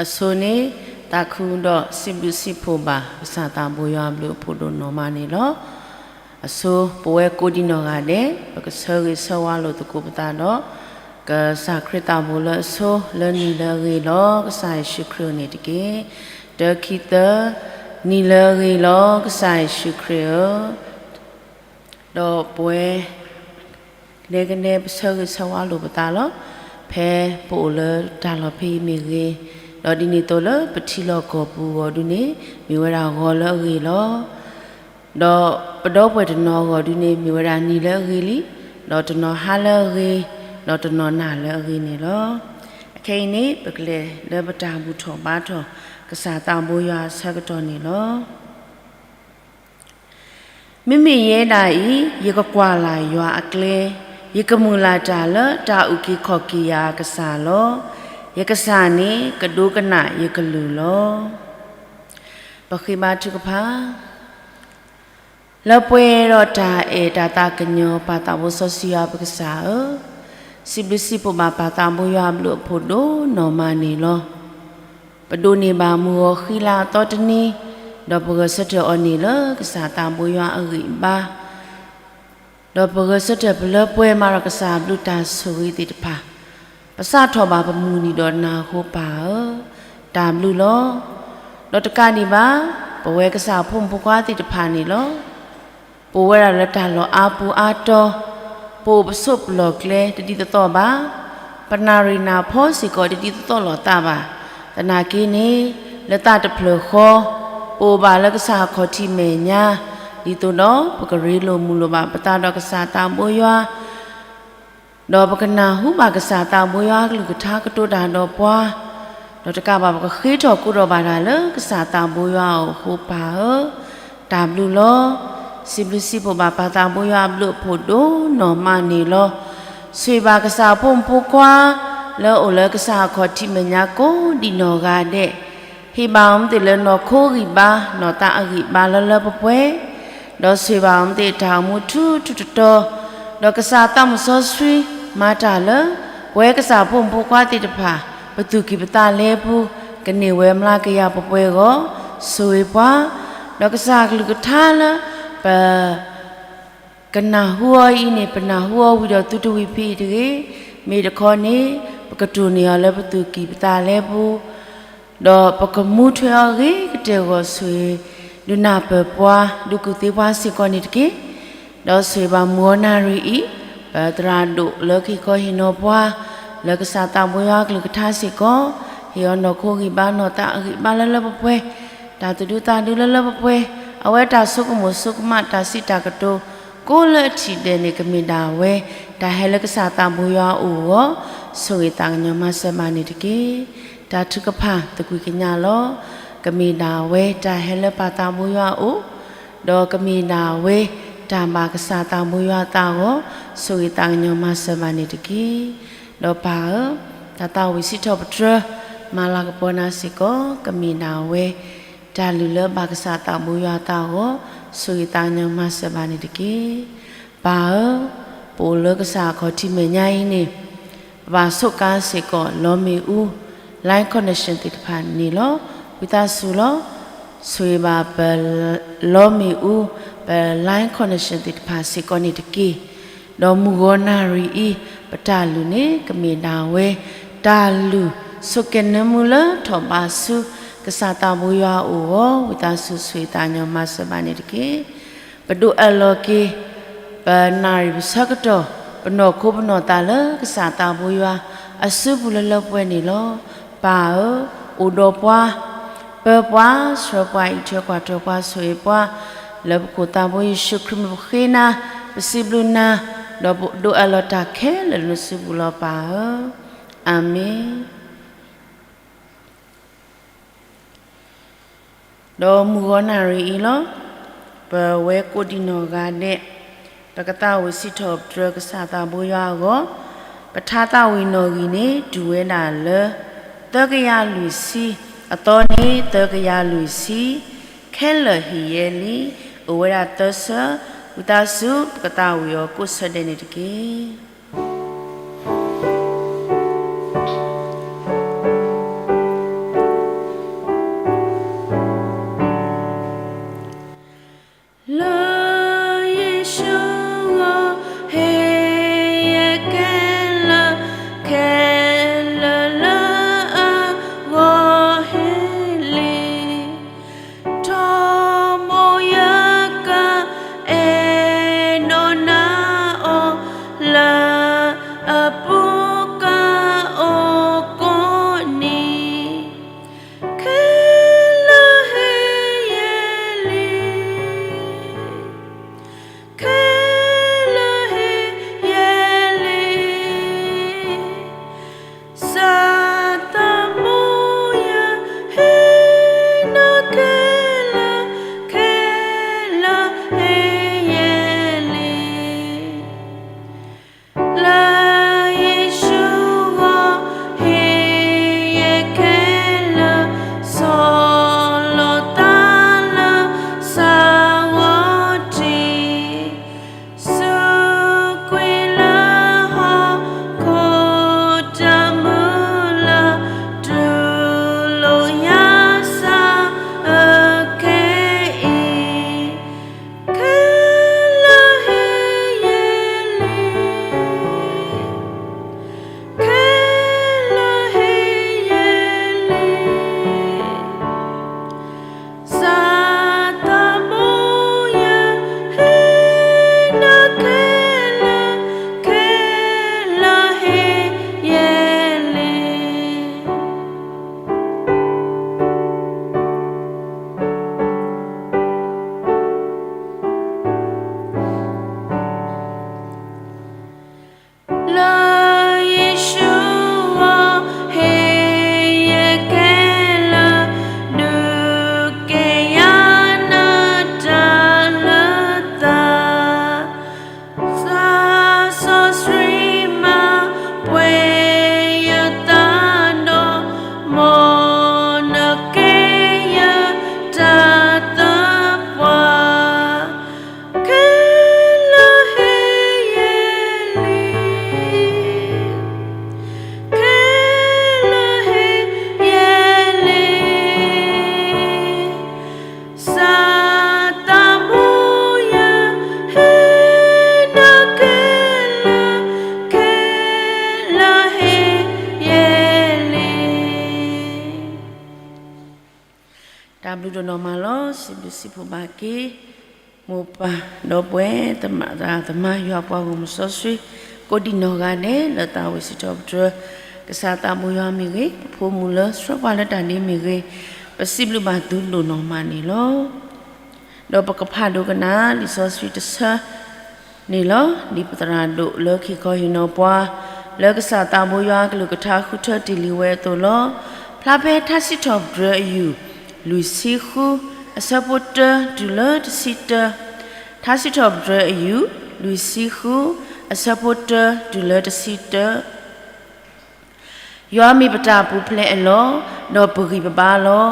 အဆိန့ၣ် သးခုဒီးစံးဘျုးစံးဖှိၣ်ဘၣ် ကစၢ်သးဘိယွၤအဘျုးအဖှိၣ်ဒိၣ်နီၢ်မးန့ၣ်လီၤ. အဆိ ပဝဲကိးဒံနီၢ်ဂၤဒဲး ပကဆၢဂ့ၤဆၢဝါလိာ်သကိးပသးဒီး ကစၢ်ခရံာ်သးဘိလၢအဆိ လၢနံၤလၢအဂ့ၤလီၤ ကစၢ်ယ့ၣ်ၡူးခရံာ်န့ၣ်တက့ၢ်. တၢ ခံ သၢ, နံၤလၢအဂ့ၤလီၤ ကစၢ်ယ့ၣ်ၡူးခရံာ်ဧၢ. ဒီးပဝဲ နဲကနဲ ပဆၢဂ့ၤဆၢဝါလိာ်ပသးလီၤ. ဖဲပအိၣ်လၢတၢ်လီၢ်ဖဲအံၤမ့ၢ်ဂ့ၤ, ဒီးဒ်န့ၣ်အသိးလၢပထံလီၢ်ကီၢ်ပူၤအဂီၢ်ဒုန့ၣ် မ့ၢ်ဝဲဒၣ်ဂီၤလၢအဂ့ၤလီၤ. ဒီးပဒီပုၢ်ဝဲၢ်တနီၤအဂီၢ်ဒုန့ၣ် မ့ၢ်ဝဲဒၣ်နံၤလၢအဂ့ၤလံ, ဒီးတနီၤဟါလၢအဂ့ၤ, ဒီးတနီၤနၤလၢအဂ့ၤန့ၣ်လီၤ. အခဲအံၤန့ၣ် ပကလဲၤလၢပတၢ်ဘူၣ်ထီၣ်ဘါထီၣ် ကစၢ်သးဘိယွၤအဆၢကတီၢ်န့ၣ်လီၤ. မ့မ့ၢ်ယဲဒၣ်အံၤ ယကကွၢ်လၢ်ယွၤအကျဲ, ယကမုာ်လၢ်တၢ်လၢတၢ်အုၣ်က့ၤခီၣ်က့ၤယၤအကစၢ်လီၤ. ယကစၢ်န့ၣ် ကဒိကနၣ်ယကလုၢ်လီၤ. ပဃ့ဘါထုကဖၣ်. လၢပှဲၤဒီးတၢ်အဲၣ်တၢ်သးကညီၤ ပၢ်သးဘိစီဆှံယွၤပကစၢ်ဧၢ, စံးဘျုးစံးဖှိၣ်ဘၣ်ပၢ်သးဘိယွၤအဘျုးအဖှိၣ်ဒိၣ်နီၢ်မးန့ၣ်လီၤ. ပဒိးန့ၢ်ဘၣ်မုၢ်ဂီၤဃံလၤအသီတနံၤ, ဒီးပဂဲၤဆၢထၢၣ်အီၤန့ၣ်လၢကစၢ်သးဘိယွၤအဂံၢ်အဘါ, ဒီးပဂဲၤဆၢထၢၣ်ပလၢပှဲၤမးဒီးကစၢ်အဘျုးတၢ်ဆိၣ်ဂ့ၤသ့ၣ်တဖၣ်, ပစးထီၣ်ဘၣ်ပမုၢ်နံၤဒီးနၢ်ဟူပၢ်ဧၢ, တၢ်ဘျုးလီၤ. ဒီးတကးဒံးဘၣ်, ပဝဲကစၢ်အဖိမုၣ်ဖိခွါသ့ၣ်တဖၣ်န့ၣ်လီၤ. ပအိၣ်ဝဲဒၣ်လၢတၢ်လီၢ်အါပူၤအါတီၤ, ပအိၣ်ပဆိးပလီၢ်ကျဲတဒ်သိးသိးဘၣ်, ပနၣ်ရံၣ်နၢ်ဖီစ့ၢ်ကီးတဒ်သိးသိးလိာ်သးဘၣ်. သနာ်က့န့ၣ်, လၢသးတဖျၢၣ်ဃီ, ပအိၣ်ဘၣ်လၢကစၢ်အခီၣ်ထံးမဲာ်ညါ, ဒ်သိးဒီးပကရ့လိာ်မုာ်လိာ်ဘၣ်ပသးဒီးကစၢ်သးဘိယွၤ ဒီးပကနၢ်ဟူဘၣ်ကစၢ်သးဘိယွၤအကလုၢ်ကထါကတိၤတၢ်ဒီးပှၤ, ဒီးတကးဘၣ်ပကဃ့ထီၣ်ကိးထီၣ်ဘၣ်တၢ်လၢကစၢ်သးဘိယွၤအအိၣ်အဃိပၢ်ဧၢ, တၢ်ဘျုးလီၤ. စံးဘျုးစံးဖှိၣ်ဘၣ်ပၢ်သးဘိယွၤအဘျုးအဖှိၣ်ဒိၣ်နီၢ်မးန့ၣ်လီၤ. ဆိၣ်ဂ့ၤဘၣ်ကစၢ်အဖိမုၣ်ဖိခွါ လၢအအိၣ်လၢကစၢ်အခီၣ်ထံးမဲာ်ညါကိးဒံးနီၢ်ဂၤဒဲး, ဟ့ၣ်ဘၣ်အီၤမ့ၢ်သ့ၣ်လၢနီၢ်ခိဂံၢ်ဘါ နီၢ်သးအဂံၢ်ဘါလၢလၢပှဲၤပှဲၤ, ဒီးဆိၣ်ဂ့ၤဘၣ်အီၤမ့ၢ်သ့ၣ်တၢ်အိၣ်မူထူထူတီတီ, ဒီးကစၢ်သးမုၢ်စီဆှံ မၤတၢ်လၢ ပဝဲကစၢ်ဖိမုၣ်ဖိခွါသ့ၣ်တဖၣ် ပသူၣ်ကံၢ်ပသးလဲပူၤ ကန့ၢ်ဝဲမျးကယၤပှဲၤပှဲၤအဂီၢ် ဆိၣ်ဂ့ၤပှၤ, ဒီးကစၢ်အကလုၢ်ကထါလၢ ပ ကနၢ်ဟူအီၤအံၤန့ၣ် ပနၢ်ဟူအီၤဝံၤဒီးသုတဝံၤဖဲအံၤတဂ့ၤ, မ့ၢ်တခီန့ၣ် ပကတိၢ်န့ၢ်အီၤလၢပသူၣ်ကံၢ်ပသးလဲပူၤ, ဒီးပကမူထွဲအီၤဂ့ၤကတၢၢ်အဂီၢ်ဆိၣ်ဂ့ၤ, ဒုးနၢ်ပၢၢ်ပှၤ, ဒုးကူၣ်သ့ပှၤစ့ၢ်ကီးန့ၣ်တက့ၢ်. ဒီးဆိၣ်ဂ့ၤဘၣ်မုၢ်ဂီၤနၣ်ရံၣ်အံၤ, ပသရၣ်ဒိၣ်လၢကဟ့ၣ်ခီဟ့ၣ်နီၤပှၤ, လၢကစၢ်သးဘိယွၤအကလုၢ်ကထါစ့ၢ်ကီး, ဟ့ၣ်အီၤနီၢ်ခိဂံၢ်ဘါနီၢ်သးအဂံၢ်ဘါလၢလၢပှဲၤပှဲၤ, တၢ်သူၣ်ဒူသးဒူလၢလၢပှဲၤပှဲၤ, အဝဲတၢ်ဆိကမိၣ်ဆိကမးတၢ်စံးတၢ်ကတိၤ ကိးလၢအထံၣ်ဒဲးန့ၣ် ကမ့ၢ်ဒၣ်ဝဲ တၢ်ဟဲလၢကစၢ်သးဘိယွၤအအိၣ်အဂီၢ်, ဆိၣ်ဂ့ၤသးကညီၤမၤစၢၤဘၣ်န့ၣ်တက့ၢ်. တၢ်ထုကဖၣ်သကွံၢ်ကညးလီၤ. ကမ့ၢ်ဒၣ်ဝဲတၢ်ဟဲလၢပၢ်သးဘိယွၤအအိၣ်, ဒီးကမ့ၢ်ဒၣ်ဝဲတၢ်ဘၣ်ကစၢ်သးဘိယွၤအသးအဂီၢ်, ဆိၣ်ဂ့ၤသးကညီၤမၤစၢၤဘၣ်န့ၣ်တက့ၢ်. ဒီးပၢ်ဧၢ, တၢ်သးဝံၣ်စံးထီၣ်ပတြၢၤ, မၤလၤကပီၤနၤစ့ၢ်ကီး, ကမ့ၢ်ဒၣ်ဝဲ တၢ်လုၢ်လၢဘၣ်ကစၢ်သးဘိယွၤအသးအဂီၢ်, ဆိၣ်ဂ့ၤသးကညီၤမၤစၢၤဘၣ်န့ၣ်တက့ၢ်. ပၢ်ဧၢ, ပအိၣ်လၢကစၢ်အခီၣ်ထံးမဲာ်ညါအံၤန့ၣ်, ပဘၣ်ဆိးကါစ့ၢ်ကီး လီမ့ၣ်အူ, line connection သ့ၣ်တဖၣ်န့ၣ်လီၤ. ဝံသးစူၤလီၤ. ဆိၣ်ဂ့ၤဘၣ်ပ လီမ့ၣ်အူ, ပ line connection သ့ၣ်တဖၣ်စ့ၢ်ကီးန့ၣ်တက့ၢ်. ဒီးမုၢ်ဂီၤနၣ်ရံၣ်အံၤ, ပတၢ်လုၢ်န့ၣ် ကမ့ၢ်ဒၣ်ဝဲ တၢ်လုၢ်ဆိးကဲနၢမူလၢထီၣ်ဘးဆူ ကစၢ်သးဘိယွၤအအိၣ်အဂီၢ်, ဝံသးစူၤဆိၣ်ဂ့ၤသးကညီၤမၤစၢၤဘၣ်န့ၣ်တက့ၢ်. ပဒုးအၢၣ်လီၤက့ၤ ပနၣ်ရံၣ်ပဆၢကတီၢ်, ပနီၢ်ခိပနီၢ်သးလၢကစၢ်သးဘိယွၤအစုပူၤလၢလၢပှဲၤပှဲၤန့ၣ်လီၤ. ပၢ်ဧၢ, အိၣ်ဒီးပှၤ, ပၢပှၤ, ဆှၢပှၤ, အံးထွဲကွၢ်ထွဲပှၤ, ဆိၣ်ဂ့ၤပှၤ, လၢပခိၣ်သးဘိယ့ၣ်ၡူးခရံာ်မံၤပဃ့နၤ, ပစံးဘျုးနၤ, ဒီးပဒုးအၢၣ်လီၤတၢ်ခဲလၢာ်လၢနစုပူၤလီၤပၢ်ဧၢ, အၤမ့ၣ်. ဒီးမုၢ်ဂီၤနၣ်ရံၣ်အံၤလီၤ. ပဝဲကိးဒံနီၢ်ဂၤဒဲး, ပကသးဝံၣ်စံးထီၣ်ပတြၢၤကစၢ်သးဘိယွၤအဂီၢ်, ပထါသးဝံၣ်နီၣ်ဂံၢ်န့ၣ် တုၤဝဲဒၣ်လၢ သၢကယၤလွံၢ်ဆံ, အသီန့ၣ် သၢကယၤလွံၢ်ဆံ, ခဲလၢာ်ဟ့ၣ်ယဲလံ, အိၣ်ဝဲဒၣ်သၢဆၢ, ဝံသးစူၤ ပကသးဝံၣ်အီၤကိးဆၢဒဲးန့ၣ်တက့ၢ်. တၢ်ဘျုးဒိၣ်နီၢ်မးလီၤ. စံးဘျုးစံးဖှိၣ်ဘၣ်က့ၤ မိၢ်ပၢ်ဒီပုၢ်ဝဲၢ် သရၣ်သမါ ယွၤပှၤဂီၢ်မုၢ်စီဆှံ ကိးဒံးနီၢ်ဂၤဒဲး လၢသးဝံၣ်စံးထီၣ်ပတြၢၤ ကစၢ်သးဘိယွၤမ့ၢ်ဂ့ၤ, ပဖိမုၣ်လၢဆှၢပှၤလၢတၢ်ဒ့မ့ၢ်ဂ့ၤ, ပစံးဘျုးဘၣ်သုဒိၣ်နီၢ်မးန့ၣ်လီၤ. ဒီးပကဖးဒိကနၣ်လံာ်စီဆှံတဆၢန့ၣ်လီၤ. ဒ်ပသရၣ်ဒိၣ်လၢခံခီဟ့ၣ်နီၤပှၤ လၢကစၢ်သးဘိယွၤအကလုၢ်ကထါဃုထၢတ့ၢ်လံဝဲအသိးလီၤ. ဖျါဖဲထါစံးထီၣ်ပတြၢၤအယုၢ် လွံၢ်ဆံဃု အဆၢဖိတၢတုၤလၢတဆံတၢ, ထါစံးထီၣ်ပတြၢၤအယုၢ် လွံၢ်ဆံဃု အဆၢဖိတၢတုၤလၢတဆံတၢ ယွၤမ့ၢ်ပတၢ်ပူၤဖျဲးအလီၢ်, ဒီးပဂံၢ်ပဘါလီၤ.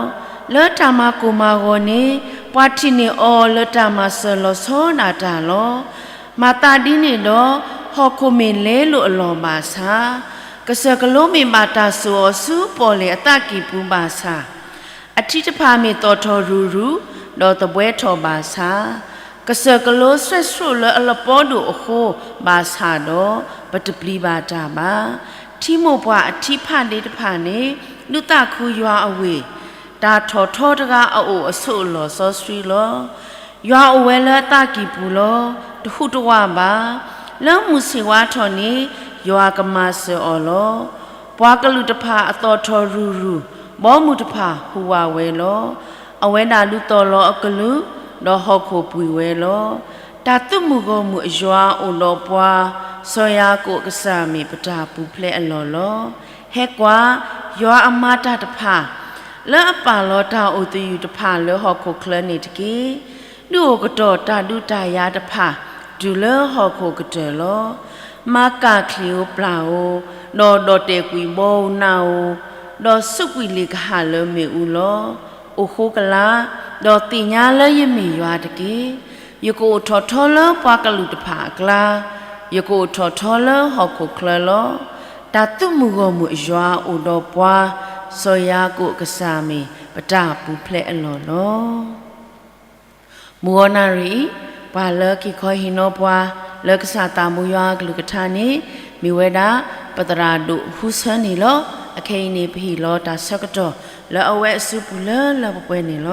လၢတၢ်မၤကိၢ်မၤဂီၤန့ၣ်, ပှၤထံၣ်န့ၢ်အီၤလၢတၢ်မၤစၢၤလီၤဆီဒၣ်တၢ်လီၤ. မၤသးဒ်န့ၣ်ဒီး, ဟီၣ်ခိၣ်မ့ၢ်လဲလိာ်အလီၢ်ဘၣ်ဆၣ်, ကစၢၢ်ကလိမ့ၢ်ဘၣ်တၢ်စိာ်အီၤဆူပီၣ်လဲၣ်အသးကံၢ်ပူၤဘၣ်ဆၣ်, အထံတဖၣ်မ့ၢ်သီၣ်ထီၣ်ရူၤရူၤ, ဒီးသဘှဲထီၣ်ဘၣ်ဆၣ်, ကစၢၢ်ကလိစွဲးဆှိးလၢအလပီဒိၣ်အဃိဘၣ်ဆၣ်ဒီး, ပတပျံၤဘၣ်တၢ်ဘၣ်. ထံမိၢ်ပှၢ်အထံဖးဒ့တဖၣ်န့ၣ်, ဒုးသးခုယွၤအဝ့ၢ်, တၢ်ထီၣ်ထီတဂၤအအိၣ်အဆိးအလီၢ်စီဆှံလီၤ. ယွၤအိၣ်ဝဲလၢအသးကံၢ်ပူၤလီၤ. တဟူးတဝးဘၣ်. လၢမုၢ်ဆ့ၣ်ဝါထီၣ်န့ၣ်, ယွၤကမၤစၢၤအီၤလီၤ. ပှၤကလုာ်တဖၣ်အသီၣ်ထီၣ်ရူၤရူၤ, ဘီမုၢ်တဖၣ်ဟူးဝးဝဲလီၤ. အဝဲဒၣ်လူၤသီၣ်လီၤအကလုာ်, ဒီးဟီၣ်ခိၣ်ပှံၤဝဲလီၤ. တၢ်သုးမုၢ်ဂီၢ်မုၢ်အယွၤအိၣ်ဒီးပှၤ, စီၤယၤကိာ်အကစၢ်မ့ၢ်ပတၢ်ပူၤဖျဲးအလီၢ်လီၤ. ဟဲကွၢ်, ယွၤအမၤတၢ်တဖၣ်, လၢအပာ်လီၤတၢ်အိၣ်သယုၢ်တဖၣ်လၢဟီၣ်ခိၣ်ချၢန့ၣ်တက့ၢ်. ဒုးအိၣ်ကတီၢ်တၢ်ဒုးတၢ်ယၤတဖၣ်, တုၤလၢဟီၣ်ခိၣ်ကတၢၢ်လီၤ. မၤကၢ်ချံၣ်ဧိၤပျၢ်ဧိၤ, ဒီးဒီၣ်တဲာ်ကွံာ်ဘီဧိၤနးဧိၤ, ဒီးစူးကွံာ်လံာ်ကဟၣ်လၢမ့ၣ်အူလီၤ. အိၣ်ဃိကလာ်, ဒီးသ့ၣ်ညါလၢယမ့ၢ်ယွၤတက့ၢ်. ယကအိၣ်ထီၣ်ထီလၢပှၤကလုာ်တဖၣ်အကျါ, ယကအိၣ်ထီၣ်ထီလၢဟီၣ်ခိၣ်ချၢလီၤ. တၢ်သုးမုၢ်ဂီၢ်မုၢ်အယွၤအိၣ်ဒီးပှၤ, စီၤယၤကိာ်အကစၢ်မ့ၢ်ပတၢ်ပူၤဖျဲးအလီၢ်လီၤ. မုၢ်ဂီၤနၣ်ရံၣ်အံၤ, ပှၤလၢက့ၤခီဟ့ၣ်နီၤပှၤ လၢကစၢ်သးဘိယွၤအကလုၢ်ကထါန့ၣ်, မ့ၢ်ဝဲဒၣ် ပသရၣ်ဒိၣ်ဟူဆၢန့ၣ်လီၤ. အခဲအံၤန့ၣ် ပဟ့ၣ်လီၤတၢ်ဆၢကတီၢ် လၢအဝဲအစုပူၤလၢလၢပှဲၤပှဲၤန့ၣ်လီၤ.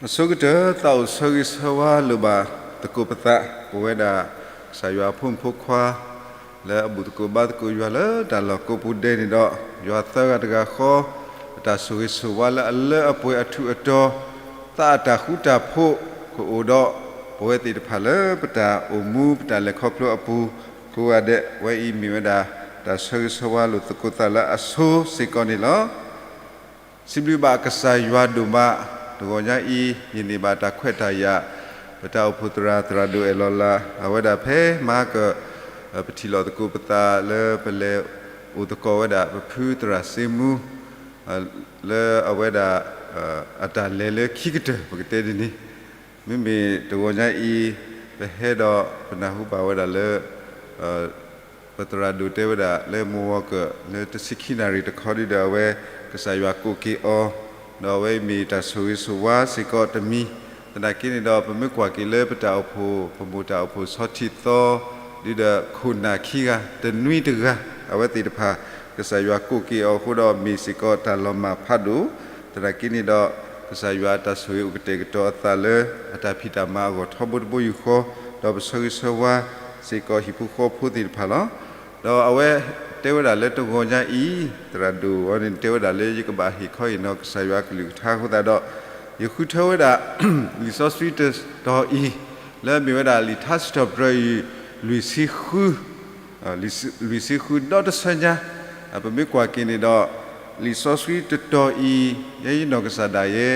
အဆိကတၢၢ် သးအိၣ်ဆၢဂ့ၤဆၢဝါလိာ်ဘၣ်သကိးပသး ပဝဲဒၣ် ကစၢ်ယွၤအဖိမုၣ်ဖိခွါ လၢအဘူၣ်သကိးဘါသကိးယွၤလၢတၢ်လီၢ်ကိးပူၤဒဲးန့ၣ်ဒီး, ယွၤသၢဂၤတဂၤဃီ အတၢ်ဆိၣ်ဂ့ၤဆိၣ်ဝါလၢအလၢအပှဲၤအထူးအတီၤ, သးအတၢ်ဃူတၢ်ဖိးကအိၣ်ဒီး ပဝဲသ့ၣ်တဖၣ်လၢပတၢ်အိၣ်မူပတၢ်လဲၤခီဖျိအပူၤ ကိးဂၤဒဲး, အဝဲအံၤမ့ၢ်ဝဲဒၣ် တၢ်ဆၢဂ့ၤဆၢဝါလိာ်သကိးသးလၢအဆိစ့ၢ်ကီးန့ၣ်လီၤ. စံးဘျုးဘၣ်ကစၢ်ယွၤဒိၣ်မး, တဂီၤညါအံၤ ယန့ၢ်ဘၣ်တၢ်ခွဲးတၢ်ယာ်, ပတၢ်အိၣ်ဖှိၣ်သရၣ် သရၣ်ဒိၣ်အဲၣ်လီၤလး အဝဲဒၣ်ဖဲမဟါက ပထံၣ်လိာ်သကိးပသးလၢပလဲၤအိၣ်သကိးဝဲဒၣ် ပဖုသရၣ်စ့မူ လၢအဝဲဒၣ် အတၢ်လဲၤလၢခံကတၢၢ် ပကတဲဒ်န့ၣ်, မ့မ့ၢ်တဂီၤညါအံၤ ပဟဲဒီးပနၢ်ဟူဘၣ်ဝဲဒၣ်လၢ ပသရၣ်ဒိၣ်တဲဝဲဒၣ်လၢမုၢ်ဂီၤကၢၢ် လၢတဆံခံနၣ်ရံၣ်တခီဒ်ဒီး အဝဲကစၢ်ယွၤကိးက့ၤအီၤ, ဒီးအဝဲမ့ၢ်တၢ်ဆိၣ်ဂ့ၤဆိၣ်ဝါစ့ၢ်ကီးတမံၤ, သနာ်က့န့ၣ်ဒီး ပမ့ၢ်ကွၢ်က့ၤလၢပတၢ်အိၣ်ဖှိၣ် ပမိၢ်တၢ်အိၣ်ဖှိၣ်ဆီထံသီ ဒ်ဒီးခိၣ်နၢ်ခံဂၤ တနွံတဂၤ အဝဲသ့ၣ်တဖၣ် ကစၢ်ယွၤကိးက့ၤအီၤအဃိဒီး မ့ၢ်စ့ၢ်ကီးတၢ်လီၤမၢ်ဖးဒိၣ်, သနာ်က့န့ၣ်ဒီး ကစၢ်ယွၤအတၢ်ဆိၣ်ဂ့ၤအိၣ်ကတဲာ်ကတီၤအသးလၢ အတၢ်ဖံးတၢ်မၤအဂီၢ်ထီဘိတဘိယူၢ်ဃီ, ဒီးပဆၢဂ့ၤဆၢဝါစ့ၢ်ကီးဟံၣ်ဖိဃီဖိသ့ၣ်တဖၣ်လီၤ. ဒီးအဝဲတဲဝဲဒၣ်လၢတဂီၤညါအံၤ သရၣ်ဒိၣ်ဝဲန့ၣ် တဲဝဲဒၣ်လၢယကဘၣ်ဟ့ၣ်ခီဟ့ၣ်နီၤကစၢ်ယွၤအကလုၢ်ကထါအဃိသတးဒီး ယဃုထၢဝဲဒၣ် လံာ်စီဆှံတတီၤအံၤ လၢအမ့ၢ်ဝဲဒၣ်လံာ်ထါစံးထီၣ်ပတြၢၤအံၤ လွံၢ်ဆံဃု လွံၢ်ဆံဃုဒီတဆၢညါ, ပမ့ၢ်ကွၢ်က့ၤန့ၣ်ဒီး လံာ်စီဆှံတတီၤအံၤ ယဲယနီၢ်ကစၢ်ဒၣ်ယဲ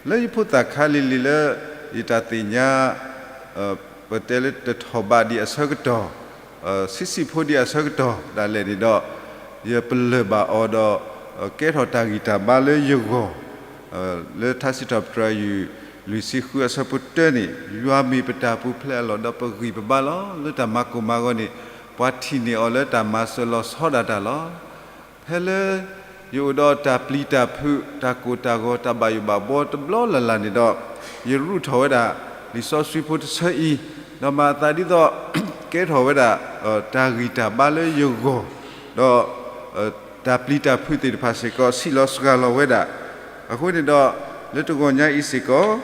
လၢယဖိသၣ်ခါလံၤလံၤလၢ ယတၢ်သ့ၣ်ညါ ပတဲလၢတထီၣ်ဘးဒံးအဆၢကတီၢ် ဆံးဆံးဖိဒံးအဆၢကတီၢ်ဒၣ်လဲာ်န့ၣ်ဒီး ယပလၢၢ်ဘၣ်အီၤဒီး ကဲထီၣ်တၢ်ဂံၢ်တၢ်ဘါလၢယဂီၢ် လၢထါစံးထီၣ်ပတြၢၤယုၢ် လွံၢ်ဆံဃုအဆၢဖိတၢန့ၣ် ယွၤမ့ၢ်ပတၢ်ပူၤဖျဲးအလီၢ်ဒီးပဂံၢ်ပဘါလီၤ. လၢတၢ်မၤကိၢ်မၤဂီၤန့ၣ် ပှၤထံၣ်န့ၢ်အီၤလၢတၢ်မၤစၢၤလီၤဆီဒၣ်တၢ်လီၤ. ဖဲလၢယအိၣ်ဒီးတၢ်ပျံၤတၢ်ဖုး တၢ်ကိၢ်တၢ်ဂီၤ တၢ်ဘၣ်ယိၣ်ဘၣ်ဘှီတဘျီလၢ်လၢ်န့ၣ်ဒီး ယရူးထီၣ်ဝဲဒၣ် လံာ်စီဆှံဖိတဆၢအံၤ ဒီးမၤအသးဒ်သိး ကဲထီၣ်ဝဲဒၣ် တၢ်ဂံၢ်တၢ်ဘါလၢယဂီၢ်, ဒီး တၢ်ပျံၤတၢ်ဖုးသ့ၣ်တဖၣ်စ့ၢ်ကီး ဆံးလီၤစှၤလီၤဝဲဒၣ်. အဃိန့ၣ်ဒီး လၢတဂီၤညါအံၤစ့ၢ်ကီး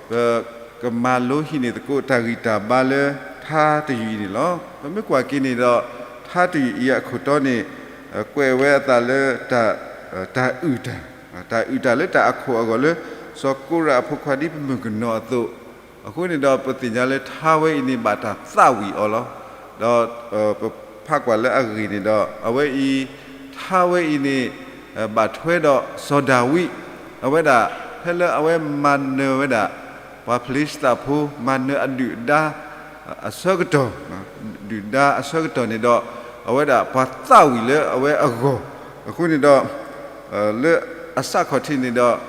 ပကမၤလိဟံးန့ၢ်သကိးတၢ်ဂံၢ်တၢ်ဘါလၢထါတယုၢ်အံၤန့ၣ်လီၤ. ပမ့ၢ်ကွၢ်က့ၤန့ၣ်ဒီး ထါတယုၢ်အံၤအခိၣ်တီန့ၣ် ကွဲးဝဲအသးလၢ တၢ်အုၣ်တၢ်, တၢ်အုၣ်တၢ်လၢတၢ်အခိၣ်အဂီၢ်လၢ စီၤကိရးအဖိခွါဒ်ပမုၢ်ကနီၤအသိး, အဃိန့ၣ်ဒီး ပသ့ၣ်ညါလၢထါဝဲအံၤန့ၣ် ဘၣ်တၢ်သးဝံၣ်အီၤလီၤ. ဒီး ပဖးကွၢ်လၢအဂ့ၢ်န့ၣ်ဒီး အဝဲအံၤ ထါဝဲအံၤန့ၣ် ဘၣ်ထွဲဒီးစီၤဒၤဝံး, အဝဲဒၣ် ဖဲလၢအဝဲမၤနၢၤဝဲဒၣ် ပှၤဖလ့ၡသးဖိ မၤနၢၤအဒုၣ်ဒါ အဆၢကတီၢ်, ဒုၣ်ဒါအဆၢကတီၢ်န့ၣ်ဒီး အဝဲဒၣ်ပှၤသးဝံၣ်လၢအဝဲအဂီၢ်, အဃိန့ၣ်ဒီး လၢအစးခီၣ်ထံးန့ၣ်ဒီး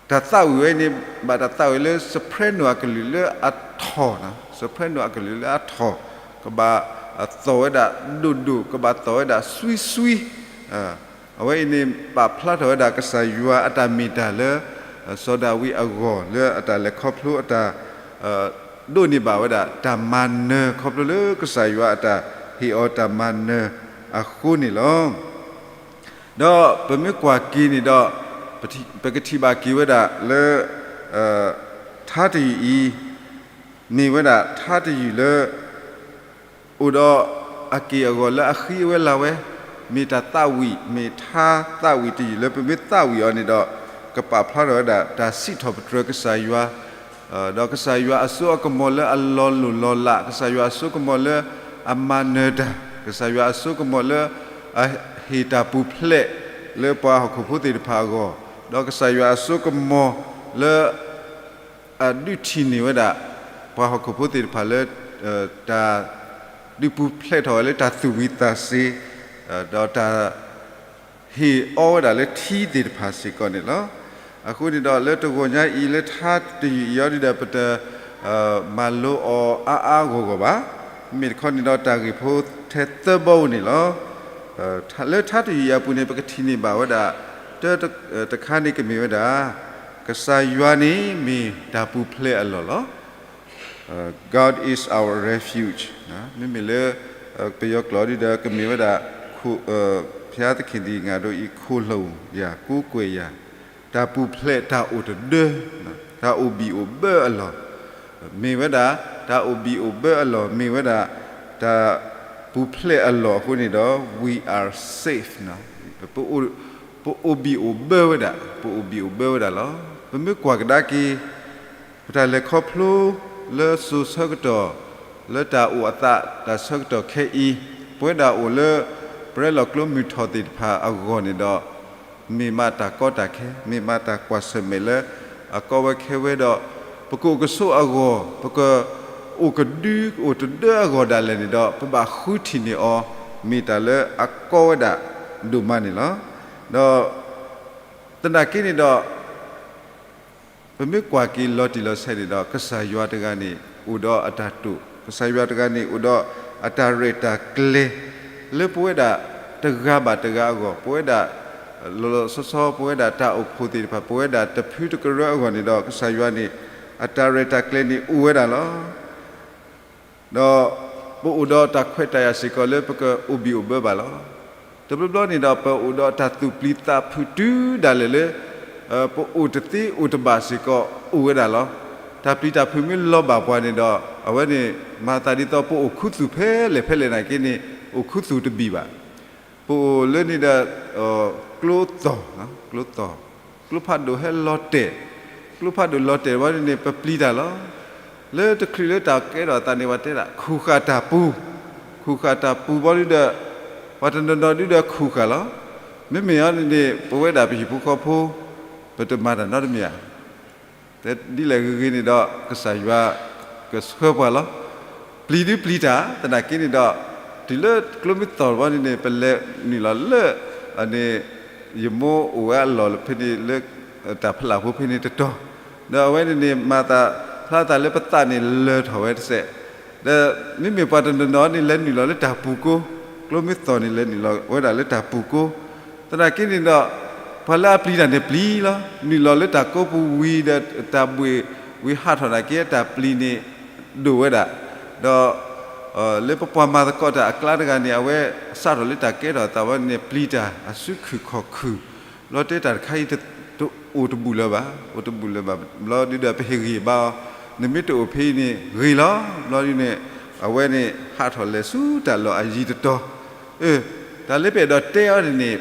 တၢ်သးဝံၣ်ဝဲအံၤန့ၣ် ဘၣ်တၢ်သးဝံၣ်လၢ soprano အကလုာ်လၢအထီၣ်, soprano အကလုာ်လၢအထီၣ်, ကဘၣ်သီၣ်ဝဲဒၣ်ဒိၣ်ဒိၣ်, ကဘၣ်သီၣ်ဝဲဒၣ်စွံစွံ, အဝဲအံၤန့ၣ် ပာ်ဖျါထီၣ်ဝဲဒၣ်ကစၢ်ယွၤအတၢ်မ့ၢ်တၢ်လၢ စီၤဒၤဝံးအဂီၢ် လၢအတၢ်လဲၤခီဖျိအတၢ် ဒိးန့ၢ်ဘၣ်ဝဲဒၣ် တၢ်မၤနၢၤခီဖျိလၢကစၢ်ယွၤအတၢ်ဟ့ၣ်အီၤတၢ်မၤနၢၤအဃိန့ၣ်လီၤ. ဒီးပမ့ၢ်ကွၢ်က့ၤန့ၣ်ဒီး ပကထံၣ်ဘၣ်က့ၤဝဲဒၣ်လၢ ထါတယုၢ်အံၤ မ့ၢ်ဝဲဒၣ်ထါတယုၢ်လၢ အိၣ်ဒီးအက့ၢ်အဂီၤလၢအဃံအဝဲလၤဝဲ, မ့ၢ်တၢ်သးဝံၣ်, မ့ၢ်ထါသးဝံၣ်တယုၢ်လၢပမ့ၢ်သးဝံၣ်အီၤန့ၣ်ဒီး ကပာ်ဖျါထီၣ်ဝဲဒၣ် တၢ်စံးထီၣ်ပတြၢၤကစၢ်ယွၤ ဒီးကစၢ်ယွၤအစိအကမီၤလၢအလီၤလိၢ်လီၤလး, ကစၢ်ယွၤအစိကမီၤလၢအမၤနၢၤတၢ်, ကစၢ်ယွၤအစိကမီၤလၢ အဟ့ၣ်တၢ်ပူၤဖျဲးလၢပှၤဟီၣ်ခိၣ်ဖိသ့ၣ်တဖၣ်အဂီၢ်, ဒီးကစၢ်ယွၤအစိကမီၤလၢ အဒုးထံၣ်န့ၢ်ဝဲဒၣ် ပှၤဟီၣ်ခိၣ်ဖိသ့ၣ်တဖၣ်လၢ တၢ်ဒုးပူၤဖျဲးထီၣ်ဝဲလၢတၢ်သူၣ်ဝံၤသးစ့ၤ, ဒီးတၢ် ဟ့ၣ်အီဝဲဒၣ်လၢထံသ့ၣ်တဖၣ်စ့ၢ်ကီးန့ၣ်လီၤ. အဃိန့ၣ်ဒီး လၢတဂီၤညါအံၤလၢထါတယုၢ်အံၤအီၤဒုဒီး ပတ မၤလိအီၤအါအါဂီၢ်ဂီၢ်ဘၣ်. မ့မ့ၢ်တခီန့ၣ်ဒီး တၢ်ဂ့ၢ်ဖိထဲသၢဘီဧိၤန့ၣ်လီၤ. လၢထါတယုၢ်အံၤအပူၤန့ၣ် ပကထံၣ်န့ၢ်ဘၣ်ဝဲဒၣ် တၢ်တခါန့ၣ်ကမ့ၢ်ဝဲဒၣ် ကစၢ်ယွၤန့ၣ်မ့ၢ်တၢ်ပူၤဖျဲးအလီၢ်လီၤ. God is our refuge. မ့မ့ၢ်လၢ ပယီၤကျိာ်ဒုဒီး ကမ့ၢ်ဝဲဒၣ် ဘုရားသခင်သည် ငါတို့၏ ခိုလှုံရာ ကိုးကွယ်ရာ, တၢ်ပူၤဖျဲးတၢ်အိၣ်တဒၢ, တၢ်အိၣ်ဘံၣ်အိၣ်ဘၢအလီၢ်, မ့ၢ်ဝဲဒၣ် တၢ်အိၣ်ဘံၣ်အိၣ်ဘၢအလီၢ်, မ့ၢ်ဝဲဒၣ် တၢ်ပူၤဖျဲးအလီၢ်အဃိန့ၣ်ဒီး we are safe. ပအိၣ်ဘံၣ်အိၣ်ဘၢဝဲဒၣ်, ပအိၣ်ဘံၣ်အိၣ်ဘၢဝဲဒၣ်လီၤ. ပမ့ၢ်ကွၢ်ကဒါက့ၤ ပတၢ်လဲၤခီဖျိလၢစိၤဆၢကတီၢ် လၢတၢ်အိၣ်အသးတၢ်ဆၢကတီၢ်ခဲအံၤ, ပဝဲဒၣ်အိၣ်လၢ ပရဲလီၤကျိမုၢ်ထီၣ်သ့ၣ်တဖၣ်အဂီၢ်န့ၣ်ဒီး မ့ၢ်မးတၢ်ကီတၢ်ခဲ, မ့ၢ်မးတၢ်ကွၢ်ဆၢၣ်မဲာ်လၢ အကီဝဲခဲဝဲဒီး ပကအိၣ်ကဆိးအဂီၢ်, ပကအိၣ်ကဒုအိၣ်တဒၢအဂီၢ်ဒၣ်လဲာ်န့ၣ်ဒီး ပဘၣ်ဃုထံၣ်န့ၢ်အီၤ မ့ၢ်တၢ်လၢအကီဝဲဒၣ်ဒိၣ်မးန့ၣ်လီၤ. ဒီး သနာ်က့န့ၣ်ဒီး ပမ့ၢ်ကွၢ်က့ၤလီၤတံၢ်လီၤဆဲးန့ၣ်ဒီး ကစၢ်ယွၤတဂၤန့ၣ် အိၣ်ဒီးအတၢ်တိာ်, ကစၢ်ယွၤတဂၤန့ၣ် အိၣ်ဒီးအတၢ်ရဲၣ်တၢ်ကျဲၤ လၢပဝဲဒၣ်တဂၤဘၣ်တဂၤအဂီၢ်, ပဝဲဒၣ် လီၤလီၤဆီဆီ ပဝဲဒၣ်တၢ်အိၣ်ဖှိၣ်သ့ၣ်တဖၣ်, ပဝဲဒၣ်တဖုတကရၢအဂီၢ်န့ၣ်ဒီး ကစၢ်ယွၤန့ၣ် အတၢ်ရဲၣ်တၢ်ကျဲၤန့ၣ်အိၣ်ဝဲဒၣ်လီၤ. ဒီးပအိၣ်ဒီးတၢ်ခွဲးတၢ်ယာ်စ့ၢ်ကီးလၢပကအိၣ်ဘံၣ်အိၣ်ဘၢဘၣ်လီၤ. တဘျီဘျီန့ၣ်ဒီး ပအိၣ်ဒီးတၢ်သူၣ်ပျံၤသးဖုးတုၤဒၣ်လဲာ်လၢ ပအိၣ်တသ့အိၣ်တဘၣ်စ့ၢ်ကီးအိၣ်ဝဲဒၣ်လီၤ. တၢ်ပျံၤတၢ်ဖုးမ့ၢ်လီၤဘၣ်ပှၤန့ၣ်ဒီး အဝဲန့ၣ်မၤသးဒ်သိးပအိၣ်ခူသူၣ်ဖဲလဲၣ်ဖဲလဲၣ်နာ်က့န့ၣ် အိၣ်ခူသူၣ်တဘံၣ်ဘၣ်. ပအိၣ်လၢန့ၣ်ဒီး ကျိသီၣ်, ကျိသီၣ်, ကျိဖးဒိၣ်ဟဲလီၤတဲာ်, ကျိဖးဒိၣ်လီၤတဲာ်ဘၣ်န့ၣ်န့ၣ် ပပျံၤတၢ်လီၤ. လၢတချုးလၢတၢ်ကဲထီၣ်အသးန့ၣ် ပှၤတဲဒၣ် ခူၣ်ဃာ်တၢ်ပူၤ, ခူၣ်ဃာ်တၢ်ပူၤဘၣ်ဒုဒီး ပှၤတနီၤနီၤဒုဒီးခူၣ်ဃာ်လီၤ. မ့မ့ၢ်အီၤန့ၣ်န့ၣ် ပဝဲဒၣ်ပဟံၣ်ဖိဃီဖိ ပတမၤတၢ်နီတမံၤဧါ. ဒ်လဲၣ်ဂ့ၤဂ့ၤန့ၣ်ဒီး ကစၢ်ယွၤကဆှၢပှၤလီၤ. ပျံၤဒုပျံၤတၢ် သနာ်က့န့ၣ်ဒီး တုၤလၢကျိမ့ၢ်သီၣ်ဘၣ်န့ၣ်န့ၣ် ပလဲၤနုာ်လီၤလၢ န့ၣ် ယမိၢ်အိၣ်ဝဲအလီၢ်ဖဲန့ၣ်လၢ တၢ်ဖးလၢ်ဖိဖဲန့ၣ်တတီၤ, ဒီးအဝဲန့ၣ်န့ၣ် မၤသးဖျါသးလၢပသးန့ၣ်လၢာ်ထီၣ်ဝဲတစဲး, ဒီးမ့မ့ၢ်ပှၤတနီၤနီၤန့ၣ် လဲၤနုာ်လီၤလၢတၢ်ပူၤကိ, ကျိမ့ၢ်သီၣ်န့ၣ် လဲၤနုာ်လီၤဝဲဒၣ်လၢတၢ်ပူၤကိ, သနာ်က့န့ၣ်ဒီး ပှၤလၢအပျံၤတၢ်န့ၣ်ပျံၤလီၤ. နုာ်လီၤလၢတၢ်ကိးပူၤဝံၤဒီး တၢ်ဘှ့ၣ်ဝံၤဟးထီၣ်နာ်က့ တၢ်ပျံၤန့ၣ်ဒိၣ်ဝဲဒၣ်, ဒီး လၢပပှၤမၤသကိးတၢ်အကျါတဂၤန့ၣ် အဝဲစးထီၣ်လၢတၢ်ကဲထီၣ်အသးဝဲန့ၣ် ပျံၤတၢ်အစုခုၣ်ခီၣ်ခုၣ်, ဘျီတဲတၢ်တခါအံၤ တအိၣ်တဘူၣ်လၢၤဘၣ်, အိၣ်တဘူၣ်လၢၤဘၣ်, ဘျီဒုဒီးပဟ့ၣ်ဂံၢ်ဘါအီၤ, နမ့ၢ်တအိၣ်ဖဲအံၤန့ၣ်ဂ့ၤလီၤ. ဘျီဒုန့ၣ် အဝဲန့ၣ်ဟးထီၣ်လဲၤဆူတၢ်လီၢ်အယံၤတတီၤ. တၢ်လၢပအဲၣ်ဒိးတဲအီၤန့ၣ်န့ၣ်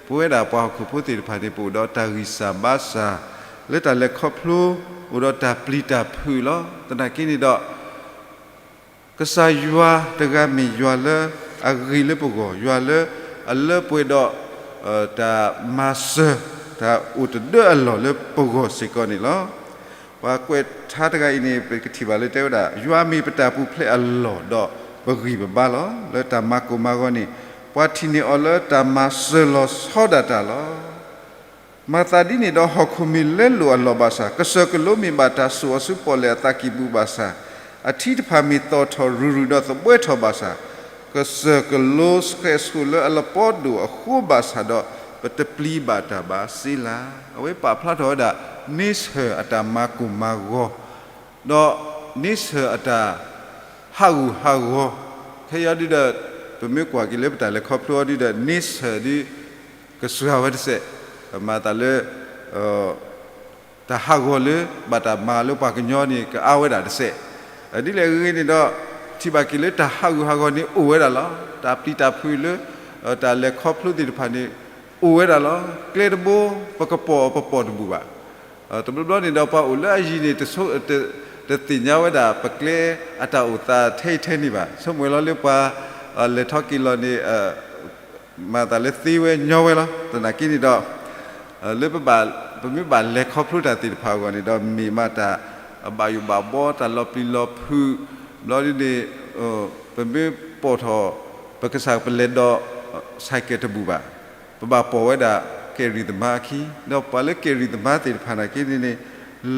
ပဝဲဒၣ်ပှၤဟီၣ်ခိၣ်ဖိသ့ၣ်တဖၣ်န့ၣ် ပအိၣ်ဒီးတၢ်ဂံၢ်စၢ်ဘါစၢ် လၢတၢ်လဲၤခီဖျိ အိၣ်ဒီးတၢ်ပျံၤတၢ်ဖုးလီၤ. သနာ်က့န့ၣ်ဒီး ကစၢ်ယွၤတဂၤမ့ၢ်ယွၤလၢအဂ့ၤလၢပဂီၢ်, ယွၤလၢအလၢပှဲၤဒီး တၢ်မၤစၢၤ တၢ်အိၣ်တဒၢအလီၢ်လၢပဂီၢ်စ့ၢ်ကီးန့ၣ်လီၤ. ပှၤကွဲးထါတဂၤအံၤန့ၣ် ပကထံၣ်ဘၣ်လၢတဲဝဲဒၣ် ယွၤမ့ၢ်ပတၢ်ပူၤဖျဲးအလီၢ်ဒီးပဂံၢ်ပဘါလီၤ. လၢတၢ်မၤကိၢ်မၤဂီၤန့ၣ် ပှၤထံၣ်န့ၢ်အီၤလၢတၢ်မၤစၢၤလီၤဆီဒၣ်တၢ်လီၤ. မၤသးဒ်န့ၣ်ဒီး ဟီၣ်ခိၣ်မ့ၢ်လဲလိာ်အလီၢ်ဘၣ်ဆၣ်, ကစၢၢ်ကလိမ့ၢ်ဘၣ်တၢ်စိာ်အီၤဆူပီၣ်လဲၣ်အသးကံၢ်ပူၤဘၣ်ဆၣ်, အထံတဖၣ်မ့ၢ်သီၣ်ထီၣ်ရုၢ်ရုၢ်ဒီးသဘှဲထီၣ်ဘၣ်ဆၣ်, ကစၢၢ်ကလိဆှဲးဆှိးလၢအလပီဒိၣ်အဃိဘၣ်ဆၣ်ဒီး ပတပျံၤဘၣ်တၢ်ဘၣ်စ့လၢ်. အဝဲပာ်ဖျါထီၣ်ဝဲဒၣ် နစၢၢ်အတၢ်မၤကိၢ်မၤဂီၤ ဒီးနစၢၢ်အတၢ်ဟးဂူာ်ဟးဂီၤ, ခဲအံၤဒုဒီး ပမ့ၢ်ကွၢ်က့ၤလၢပတၢ်လဲၤခီဖျိအီၤဒုဒီး နစၢၢ်ဒု ကစှၤဝဲတစဲး, မၤသးလၢ တၢ်ဟးဂီၤလၢ ဘၣ်တၢ်မၤလၢပှၤကညီန့ၣ် ကအါဝဲဒၣ်တစဲး. ဒ်လဲၣ်အဂ့ၢ်န့ၣ်ဒီး ထံၣ်ဘၣ်က့ၤလၢတၢ်ဟးဂူာ်ဟးဂီၤန့ၣ်အိၣ်ဝဲဒၣ်လီၤ. တၢ်ပျံၤတၢ်ဖုးလၢ တၢ်လဲၤခီဖျိသ့ၣ်တဖၣ်န့ၣ် အိၣ်ဝဲဒၣ်လီၤ. ကျဲတဘိ ပကပိာ်အီၤပပိာ်တဘူၣ်ဘၣ်. တဘျီဘျီန့ၣ်ဒီးပှၤအိၣ်လၢအယံၤန့ၣ် တဆိ တသ့ၣ်ညါဝဲဒၣ် ပကျဲအတၢ်အိၣ်သးထဲအံၤထဲန့ၣ်ဘၣ်. ဆိကမိၣ်လီၤလၢပှၤ လဲၤထီၣ်က့ၤလီၤန့ၣ် မၤသးလၢသ့ဝဲညီဝဲလီၤ. သနာ်က့န့ၣ်ဒီး လၢ ပမ့ၢ်ဘၣ်လဲၤခီဖျိတၢ်သ့ၣ်တဖၣ်အဂီၢ်န့ၣ်ဒီး မ့ၢ်မးတၢ်ဘၣ်ယိၣ်ဘၣ်ဘီ တၢ်လီၤပျံၤလီၤဖုး ဘျီဒ်န့ၣ် ပမ့ၢ်ပိာ်ထီၣ် ပကစၢ်ပလဲၤဒီး ဆိုင်ကယ် တဘူၣ်ဘၣ်. ပဘၣ်ပိာ်ဝဲဒၣ် ကယ်ရီသမါအခံ, ဒီးပှၤလၢ ကယ်ရီသမါ သ့ၣ်တဖၣ်နာ်က့န့ၣ်န့ၣ်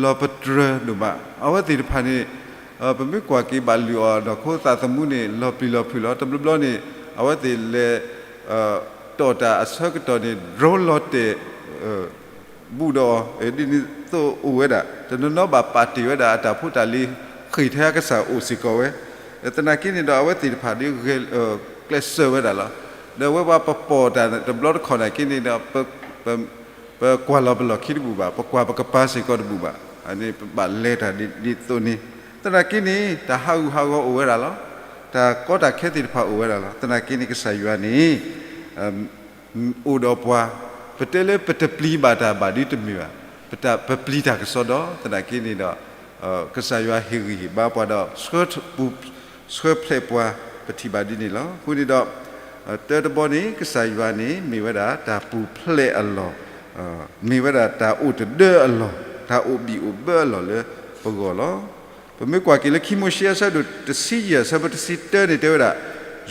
လီၤပတြၢၤဒိၣ်မး. အဝဲသ့ၣ်တဖၣ်န့ၣ် ပမ့ၢ်ကွၢ်က့ၤဘၣ်လုၢ်အီၤ နီၢ်ခိသးသမူန့ၣ် လီၤပျံၤလီၤဖုးလီၤ. တဘျီဘျီန့ၣ် အဝဲသ့ၣ်လဲၤ တီၢ်တၢ်အဆၢကတီၢ်န့ၣ် drone လီၤတဲာ် ဘူးဒီးအီၤ ဒ်န့ၣ်သိးအိၣ်ဝဲဒၣ်. တနီၤနီၤဘၣ်ပာ်တ့ၢ်ဝဲဒၣ်အတၢ်ဖိတၢ်လံၤ ဃ့ၢ်ထဲအကစၢ်အိၣ်စ့ၢ်ကီးဝဲ. သနာ်က့န့ၣ်ဒီး အဝဲသ့ၣ်တဖၣ်ဒ် ကျဲးစၢးဝဲဒၣ်လီၤ. ဒီးအဝဲပှၤပပိာ်တၢ်တဘျီတခီၣ်နာ်က့န့ၣ်ဒီး ပကွၢ်လီၤပလီၢ်ခံတဘူၣ်ဘၣ်, ပကွၢ်ပကပၤစ့ၢ်ကီးတဘူၣ်ဘၣ်. အန့ၣ်ပဘၣ်လဲၤတၢ်ဒ်သိးန့ၣ်. သနာ်က့န့ၣ် တၢ်ဟးဂူာ်ဟးဂီၤအိၣ်ဝဲဒၣ်လီၤ. တၢ်ကီတၢ်ခဲသ့ၣ်တဖၣ်အိၣ်ဝဲဒၣ်လီၤ. သနာ်က့န့ၣ် ကစၢ်ယွၤန့ၣ် အိၣ်ဒီးပှၤ, ပတဲလၢပတပျံၤဘၣ်တၢ်ဘၣ်ဒ်တမ့ၢ်ဘၣ်, ပတၢ်ပပျံၤတၢ်ကစီဒီ, သနာ်က့န့ၣ်ဒီး ကစၢ်ယွၤဟ့ၣ်ဂံၢ်ဟ့ၣ်ဘါပှၤဒီး ဆှၢဖျဲးပှၤ ပထံၣ်ဘၣ်ဒ်န့ၣ်လီၤ. အဃိန့ၣ်ဒီး တၢတဘီန့ၣ် ကစၢ်ယွၤန့ၣ် မ့ၢ်ဝဲဒၣ်တၢ်ပူၤဖျဲးအလီၢ်, မ့ၢ်ဝဲဒၣ်တၢ်အိၣ်တဒၢအလီၢ်, တၢ်အိၣ်ဘံၣ်အိၣ်ဘၢအလီၢ်လၢပဂီၢ်လီၤ. ပမ့ၢ်ကွၢ်က့ၤလၢခံမိၤၡ့အဆၢဒိၣ်တဆံယဲၢ်အဆၢဖိတဆံတၢန့ၣ်တဲဝဲဒၣ်,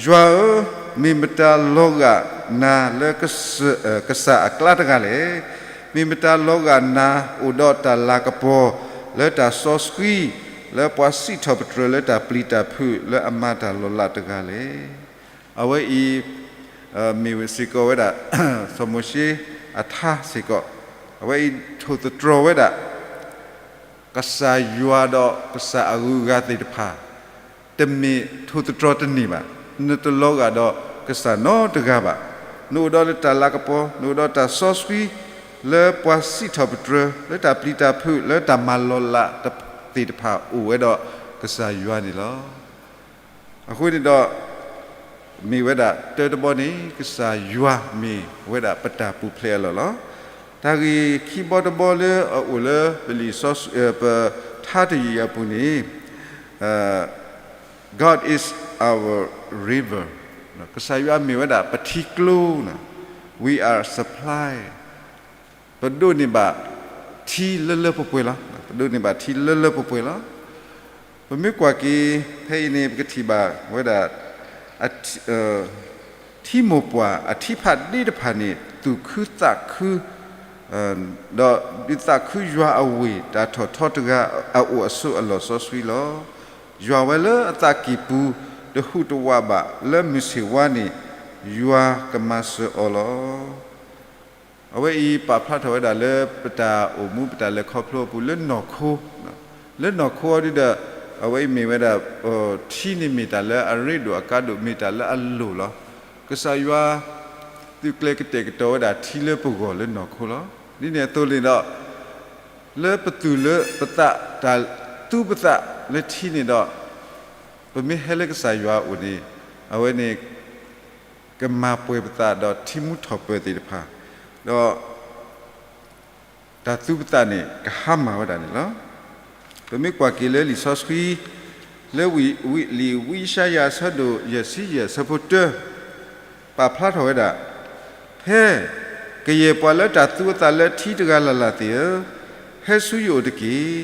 ယွၤဧၢ, မ့ၢ်မတၤလီၤဂာ်နၤလၢကစၢၢ်ကစၢ်အကျါတဂၤလဲၣ်. မ့ၢ်မတၤလီၤဂာ်နၤအိၣ်ဒီးတၢ်လၤကပီၤလၢတၢ်စီဆှံ, လၢပှၤစံးထီၣ်ပတြၢၤလၢတၢ်ပျံၤတၢ်ဖုးလၢအမၤတၢ်လီၤလးတဂၤလဲၣ်. အဝဲအံၤ မ့ၢ်ဝဲစ့ၢ်ကီးဝဲဒၣ် စီၤမိၤၡ့အထါစ့ၢ်ကီး, အဝဲအံၤထိၣ်သတြီၤဝဲဒၣ် ကစၢ်ယွၤဒီးကစၢ်အဂုၤအဂၤသ့ၣ်တဖၣ် တမ့ၢ်ထိၣ်သတြီၤတန့ၢ်ဘၣ်. နတလီၤဂာ်ဒီးကစၢ်နီတဂၤဘၣ်. နအိၣ်ဒီးလၢတၢ်လၤကပီၤ, နအိၣ်ဒီးတၢ်စီဆှံ, လၢပှၤစံးထီၣ်ပတြၢၤ, လၢတၢ်ပျံၤတၢ်ဖုး, လၢတၢ်မၤလီၤလးသ့ၣ်တဖၣ်အိၣ်ဝဲဒီးကစၢ်ယွၤန့ၣ်လီၤ. အဃိန့ၣ်ဒီး မ့ၢ်ဝဲဒၣ်တၢတဘီန့ၣ် ကစၢ်ယွၤမ့ၢ်ဝဲဒၣ်ပတၢ်ပူၤဖျဲးအလီၢ်လီၤ. တၢ်ဂ့ၢ်ခံဘီတဘီလၢအအိၣ်လၢပလံာ်စီဆှံ ပထါတယုၢ်အပူၤန့ၣ် God is our river, ကစၢ်ယွၤမ့ၢ်ဝဲဒၣ်ပထံကျိ, we are supply, ပဒိးန့ၢ်ဘၣ်ထံလၢလၢပှဲၤပှဲၤလီၤ. ပဒိးန့ၢ်ဘၣ်ထံလၢလၢပှဲၤပှဲၤလီၤ. ပမ့ၢ်ကွၢ်က့ၤ ဖဲအံၤန့ၣ် ပကထံၣ်ဘၣ်ဝဲဒၣ် ထံမိၢ်ပှၢ်အထံဖးဒ့တဖၣ်န့ၣ် သူၣ်ခုသးခု ဒီးဒုးသးခုယွၤအဝ့ၢ်တၢ်ထီၣ်ထီတဂၤအအိၣ်အဆိးအလီၢ်စီဆှံလီၤ. ယွၤဝဲလၢအသးကံၢ်ပူၤ တဟူးတဝးဘၣ်လၢမုၢ်ဆ့ၣ်ဝါန့ၣ် ယွၤကမၤစၢၤအီၤလီၤ. အဝဲအံၤပာ်ဖျါထီၣ်ဝဲဒၣ်လၢပတၢ်အိၣ်မူပတၢ်လဲၤခီဖျိအပူၤလၢနီၢ်ခိ, လၢနီၢ်ခိအီၤဒုဒီး အဝဲအံၤမ့ၢ်ဝဲဒၣ် ထံန့ၣ်မ့ၢ်တၢ်လၢအရ့ဒိၣ်အကါဒိၣ် မ့ၢ်တၢ်လၢအလိၣ်လီၤ. ကစၢ်ယွၤ သုးကျဲၤကတဲာ်ကတီၤဝဲဒၣ်ထံလၢပဂီၢ်လၢနီၢ်ခိလီၤ. ဒ်န့ၣ်အသိးန့ၣ်ဒီး လၢပသူၣ်လၢပသး တၢ်သူပသးလၢထံန့ၣ်ဒီး ပမ့ၢ်ဟဲလၢကစၢ်ယွၤအအိၣ်န့ၣ် အဝဲန့ၣ် ကမၤပှဲၤပသးဒီးထံမူထီၣ်ပၢၢ်သ့ၣ်တဖၣ်, ဒီး တၢ်သူပသးန့ၣ် ကဟါမၢ်ဝဲဒၣ်န့ၣ်လီၤ. ပမ့ၢ်ကွၢ်က့ၤလၢလံာ်စီဆှံ လၢဝံ, ဝံ, လံာ်ဝံယၡါယၤအဆၢဒိၣ်ယဲၢ်ဆံယဲၢ်အဆၢဖိတၢ ပာ်ဖျါထီၣ်ဝဲဒၣ်, ဖဲကယဲၢ်ပှၤလၢတၢ်သူအသးလၢထံတဂၤလၢ်လၢ်သ့ၣ်ဧၢ, ဟဲဆူယအိၣ်တက့ၢ်.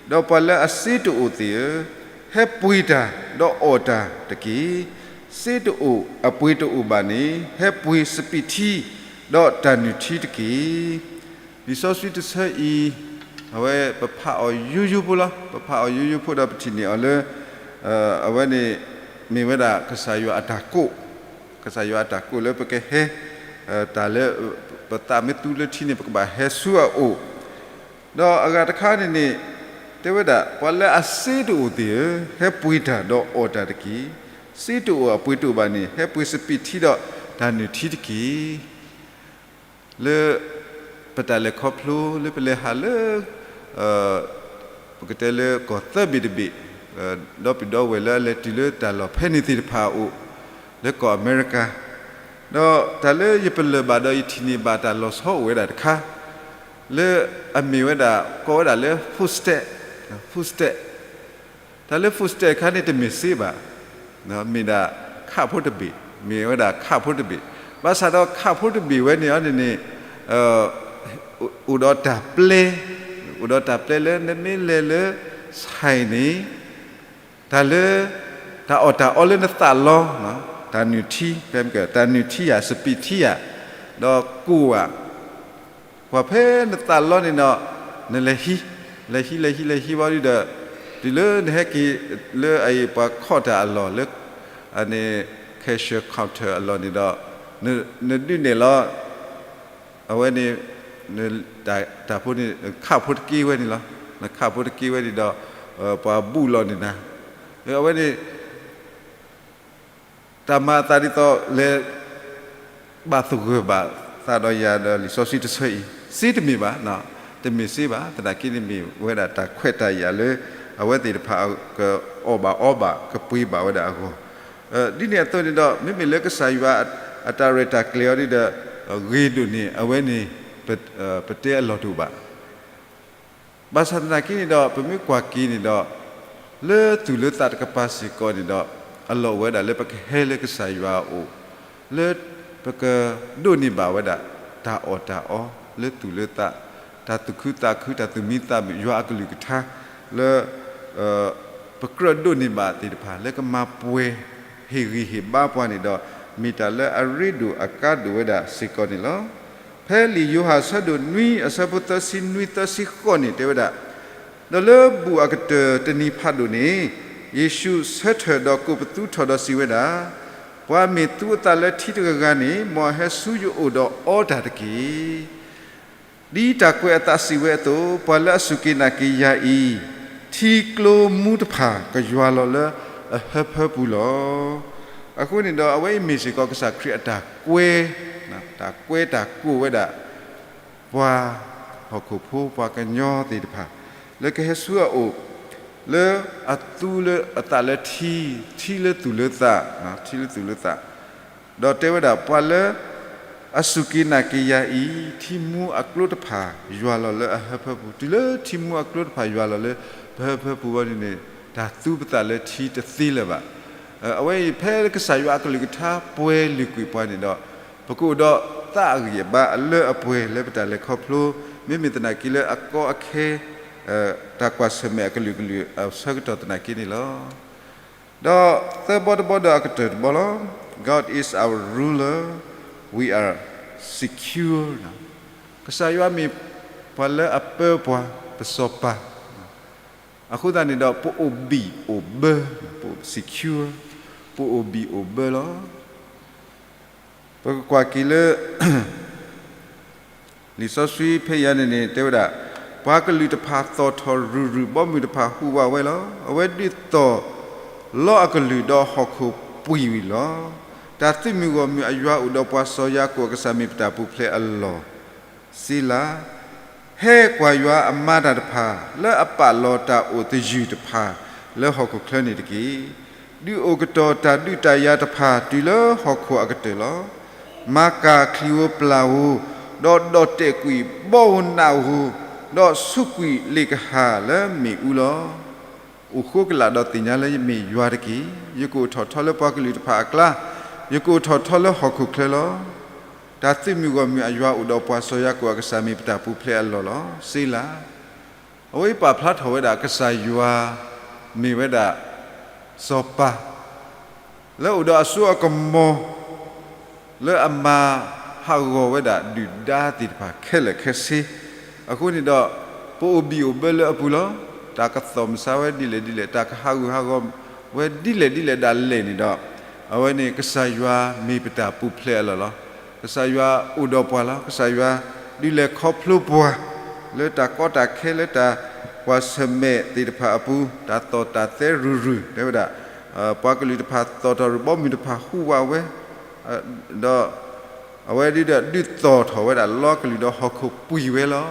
ဒီးပှၤလၢအစ့တအိၣ်သ့ၣ်ဧၢ, ဟဲပှ့ၤတၢ်ဒီးအီၣ်တၢ်တက့ၢ်. စ့တအိၣ်အပှ့ၤတအိၣ်ဘၣ်န့ၣ် ဟဲပှ့ၤစပံးထံ ဒီးတၢ်နုၢ်ထံတက့ၢ်. လံာ်စီဆှံတဆၢအံၤ အဝဲပဖးအီၤယိယိဖိလီၤ. ပဖးအီၤယိယိဖိဒီးပထံၣ်န့ၢ်အီၤလၢ အဝဲန့ၣ် မ့ၢ်ဝဲဒၣ်ကစၢ်ယွၤအတၢ်ကိး, ကစၢ်ယွၤအတၢ်ကိးလၢပကဟဲ တၢ်လၢ ပသးမ့ၢ်သူလၢထံန့ၣ် ပကဘၣ်ဟဲဆူအအိၣ်, ဒီးအဂၤတခါန့ၣ်န့ၣ် တဲဝဲဒၣ် ပှၤလၢအစ့တအိၣ်သ့ၣ်ဧၢ, ဟဲပှ့ၤတၢ်ဒီးအီၣ်တၢ်တက့ၢ်. စ့တအိၣ်အပှ့ၤတအိၣ်ဘၣ်န့ၣ် ဟဲပှ့ၤစပံးထံဒီးတၢ်နုၢ်ထံတက့ၢ်. လၢ ပတၢ်လဲၤခီဖျိလၢပလဲၤဟးလၢ ပကတဲလၢကီၢ်သၢဘ့ၣ်တဘ့ၣ်, ဒီပုၢ်ဒီဝဲၢ်လၢအလဲၤတုၤလၢတၢ်လီၢ်ဖဲန့ၣ်သ့ၣ်တဖၣ်အအိၣ် လၢကီၢ်အမဲရကၤ, ဒီးတၢ်လၢယပလၢၢ်ဘၣ်ဒီးယထံၣ်န့ၢ်ဘၣ်တၢ်လီၤဆီအိၣ်ဝဲဒၣ်တခါ လၢအမ့ၢ်ဝဲဒၣ် ကိးဝဲဒၣ်လၢ food stamp, food stamp တၢ်လၢ food stamp တခါန့ၣ်တမ့ၢ်စ့ဘၣ်, မ့ၢ်ဒၣ်ခးဖိတဘ့ၣ်, မ့ၢ်ဝဲဒၣ်ခးဖိတဘ့ၣ်, ဘၣ်ဆၣ်ဒီးခးဖိတဘ့ၣ်ဝဲန့ၣ်အီၤန့ၣ်န့ၣ် အိၣ်ဒီးတၢ်ပျဲ, အိၣ်ဒီးတၢ်ပျဲလၢနမ့ၢ်လဲၤလၢ ဆိုင်န့ၣ် တၢ်လၢ တၢ်အီၣ်တၢ်အီလၢနသးလီ, တၢ်နုၢ်ထံ, တၢ်နုၢ်ထံယၤ စပံးထံယၤ, ဒီးကိၢ်ဧါ ကွၢ်ဖဲနသးလီန့ၣ်ဒီး နလဲၤဟံး, လဲၤဟံး လဲၤဟံး လဲၤဟံးဝံၤဒီး တုၤလၢနဟဲက့ၤလၢအအံၤပှၤခီၣ်တၢ်အလီၢ်လၢ အန့ၣ် cashier counter အလီၢ်န့ၣ်ဒီး နဒုးနဲၣ်လီၤ အဝဲန့ၣ် တၢ်ဖိန့ၣ် ခးဖိတက့ၢ်ဝဲန့ၣ်လီၤ. နခးဖိတက့ၢ်ဝဲန့ၣ်ဒီး ပှၤဘူၣ်လီၤန့ၢ်နၤ, အဝဲန့ၣ် တၢ်မၤအသးဒ်သိးလဲၤ ဘၣ်သဂၢၢ်ဘၣ်သးဒီးယၤဒီးလံာ်စီဆှံတဆၢအံၤ စ့တမ့ၢ်ဘၣ်, တမ့ၢ်စ့ဘၣ်, သနာ်က့န့ၣ်မ့ၢ်ဝဲဒၣ်တၢ်ခွဲးတၢ်ယာ်လၢ အဝဲသ့ၣ်တဖၣ်ကအီၣ်ဘၣ်အီဘၣ် ကပှ့ၤဘၣ်ဝဲဒၣ်အဂီၢ်, ဒ်န့ၣ်အသိးန့ၣ်ဒီး မ့မ့ၢ်လၢကစၢ်ယွၤအတၢ်ရဲၣ်တၢ်ကျဲၤအီၤဒ်ဒီး ဂ့ၤဒိၣ်န့ၣ် အဝဲန့ၣ် ပတဲအလီၢ်တအိၣ်ဘၣ်. ဘၣ်ဆၣ်သနာ်က့န့ၣ်ဒီး ပမ့ၢ်ကွၢ်က့ၤန့ၣ်ဒီး လၢသူၣ်လၢသးတကပၤစ့ၢ်ကီးန့ၣ်ဒီး အလီၢ်အိၣ်ဝဲဒၣ်လၢပကဟဲလၢကစၢ်ယွၤအအိၣ် လၢပကဒိးန့ၢ်ဘၣ်ဝဲဒၣ် တၢ်အီၣ်တၢ်အီ လၢသူၣ်လၢသး တၢ်သူၣ်ခုသးခု တၢ်သူၣ်မံသးမုာ် ယွၤအကလုၢ်ကထါ လၢ ပကြၢးဒိးန့ၢ်ဘၣ်သ့ၣ်တဖၣ် လၢကမၤပှဲၤဟ့ၣ်ဂံၢ်ဟ့ၣ်ဘါပှၤန့ၣ်ဒီး မ့ၢ်တၢ်လၢအရ့ဒိၣ်အကါဒိၣ်ဝဲဒၣ်စ့ၢ်ကီးန့ၣ်လီၤ. ဖဲလံာ်ယိၤဟၣ်အဆၢဒိၣ်နွံအဆၢဖိသၢဆံနွံသၢဆံဃိးန့ၣ် တဲဝဲဒၣ်, ဒီးလၢဘူၣ်အကတၢၢ်တနံၤဖးဒိၣ်န့ၣ် ယ့ၣ်ၡူးဆၢထၢၣ်ဒီးကိးပသူထီၣ်ဒီးစံးဝဲဒၣ်, ပှၤမ့ၢ်သူအသးလၢထံတဂၤဂၤန့ၣ် မ်အဟဲဆူယအိၣ်ဒီးအီတၢ်တက့ၢ်. ဒ်တၢ်ကွဲးအသးစံးဝဲအသိး, ပှၤလၢအစူၢ်က့ၤနာ်က့ၤယၤအံၤ, ထံကျိမူတဖၣ်ကယွၤလီၤလၢအဟၢဖၢပူၤလီၤ. အဃိန့ၣ်ဒီး အဝဲအံၤမ့ၢ်စ့ၢ်ကီးကစၢ်ခရံာ်အတၢ်ကွဲ, တၢ်ကွဲတၢ်ကိးဝဲဒၣ် ပှၤဟီၣ်ခိၣ်ဖိ ပှၤကညီသ့ၣ်တဖၣ် လၢကဟဲဆူအအိၣ် လၢအသူလၢအသးလၢထံ, ထံလၢသူၣ်လၢသး, ထံလၢသူၣ်လၢသး ဒီးတဲဝဲဒၣ် ပှၤလၢအစူၢ်က့ၤနာ်က့ၤယၤအံၤ, ထံမူအကျိတဖၣ်ယွၤလီၤလၢအဟၢဖၢပူၤ, တုၤလၢထံမူအကျိတဖၣ်ယွၤလီၤလၢပဟၢဖၢပူၤဝဲန့ၣ်န့ၣ် တၢ်သူပသးလၢထံတသ့လၢၤဘၣ်. အဝဲအံၤဖဲကစၢ်ယွၤအကလုၢ်ကထါပှဲၤလုာ်ကွံာ်ပှၤန့ၣ်ဒီး ပကအိၣ်ဒီးသးအဂံၢ်အဘါအလၢအပှဲၤလၢပတၢ်လဲၤခီဖျိ, မ့မ့ၢ်သနာ်က့လၢအကီအခဲ တၢ်ကွၢ်ဆၢၣ်မဲာ်အကလုာ်ကလုာ်အဆၢကတီၢ်သနာ်က့န့ၣ်လီၤ. ဒီးသၢဘီတဘီဒီးအကတၢၢ်တဘီလီၤ. God is our ruler, we are secure. ကစၢ်ယွၤမ့ၢ်ပှၤလၢအပၢပှၤ ပစီၤပၤ, အဃိသတးန့ၣ်ဒီး ပအိၣ်ဘံၣ်အိၣ်ဘၢ, ပအိၣ် secure, ပအိၣ်ဘံၣ်အိၣ်ဘၢလီၤ. ပကကွၢ်က့ၤလၢ လံာ်စီဆှံဖဲအံၤန့ၣ်န့ၣ် တဲဝဲဒၣ် ပှၤကလုာ်တဖၣ်သီၣ်ထီၣ်ရုၢ်ရုၢ် ဘီမုၢ်တဖၣ်ဟူးဝးဝဲလီၤ. အဝဲဒုးသီၣ်လီအကလုၢ်ဒီးဟီၣ်ခိၣ်ပှံာ်ဝံၤလီၤ. တၢ်သုးမုၢ်ဂီၢ်မုၢ်အယွၤအိၣ်ဒီးပှၤ စီၤယၤကိာ်အကစၢ်မ့ၢ်ပတၢ်ပူၤဖျဲးအလီၢ် စ့လၤ. ဟဲကွၢ်ယွၤအမၤတၢ်တဖၣ် လၢအပာ်လီၤတၢ်အိၣ်သယုၢ်တဖၣ်လၢဟီၣ်ခိၣ်ချၢန့ၣ်တက့ၢ်. ဒုးအိၣ်ကတီၤတၢ်ဒုးတၢ်ယၤတဖၣ်တုၤလၢဟီၣ်ခိၣ်အကတၢၢ်လီၤ. မၤကၢ်ချံၣ်ဧိၤပျၢ်ဧိၤ, ဒီးဒီၣ်တဲာ်ကွံာ်ဘီဧိၤနးဧိၤ, ဒီးဆူးကွံာ်လ့ၣ်ကဟၣ်လၢမ့ၣ်အူလီၤ. အိၣ်ဃိကလာ်ဒီးသ့ၣ်ညါလၢယမ့ၢ်ယွၤတက့ၢ်. ယကအိၣ်ထီၣ်ထီလၢပှၤကလုာ်တဖၣ်အကျါ, ယကအိၣ်ထီၣ်ထီလၢဟီၣ်ခိၣ်ချၢလီၤ. တၢ်သုးမုၢ်ဂီၢ်မုၢ်အယွၤအိၣ်ဒီးပှၤ စီၤယၤကိာ်အကစၢ်မ့ၢ်ပတၢ်ပူၤဖျဲးအလီၢ်လီၤ. စ့လၤ. အဝဲအံၤပာ်ဖျါထီၣ်ဝဲဒၣ် ကစၢ်ယွၤမ့ၢ်ဝဲဒၣ် စီၤပၤ လၢအိၣ်ဒီးအစိအကမီၤ လၢအမၤဟးဂီၤဝဲဒၣ်ဒုၣ်ဒါသ့ၣ်တဖၣ်ခဲလၢာ်ခဲဆ့. အဃိန့ၣ်ဒီး ပအိၣ်ဘံၣ်အိၣ်ဘၢလၢအပူၤလီၤ. တၢ်ကသီၣ်မုၢ်ဆါဝဲဒ်လဲၣ်ဒ်လဲၣ်, တၢ်ကဟးဂူာ်ဟးဂီၤဝဲဒ်လဲၣ်ဒ်လဲၣ်ဒၣ်လဲာ်န့ၣ်ဒီး အဝဲန့ၣ် ကစၢ်ယွၤမ့ၢ်ပတၢ်ပူၤဖျဲးအလီၢ်လီၤ. ကစၢ်ယွၤအိၣ်ဒီးပှၤလီၤ. ကစၢ်ယွၤဒုးလဲၤခီဖျိပှၤ လၢတၢ်ကီတၢ်ခဲ လၢတၢ်ကွၢ်ဆၢၣ်မဲာ်သ့ၣ်တဖၣ်အပူၤ, တၢ်သီၣ်တၢ်သဲရုၢ်ရုၢ် တဲဝဲဒၣ် ပှၤကလုာ်တဖၣ်သီၣ်ထီၣ်ရုၢ် ဘီမုၢ်တဖၣ်ဟူးဝးဝဲ, ဒီးအဝဲဒုးဒီးဒုးသီၣ်ထီၣ်ဝဲဒၣ်လီကလုာ်ဒီးဟီၣ်ခိၣ်ပှံာ်ဝဲလီၤ.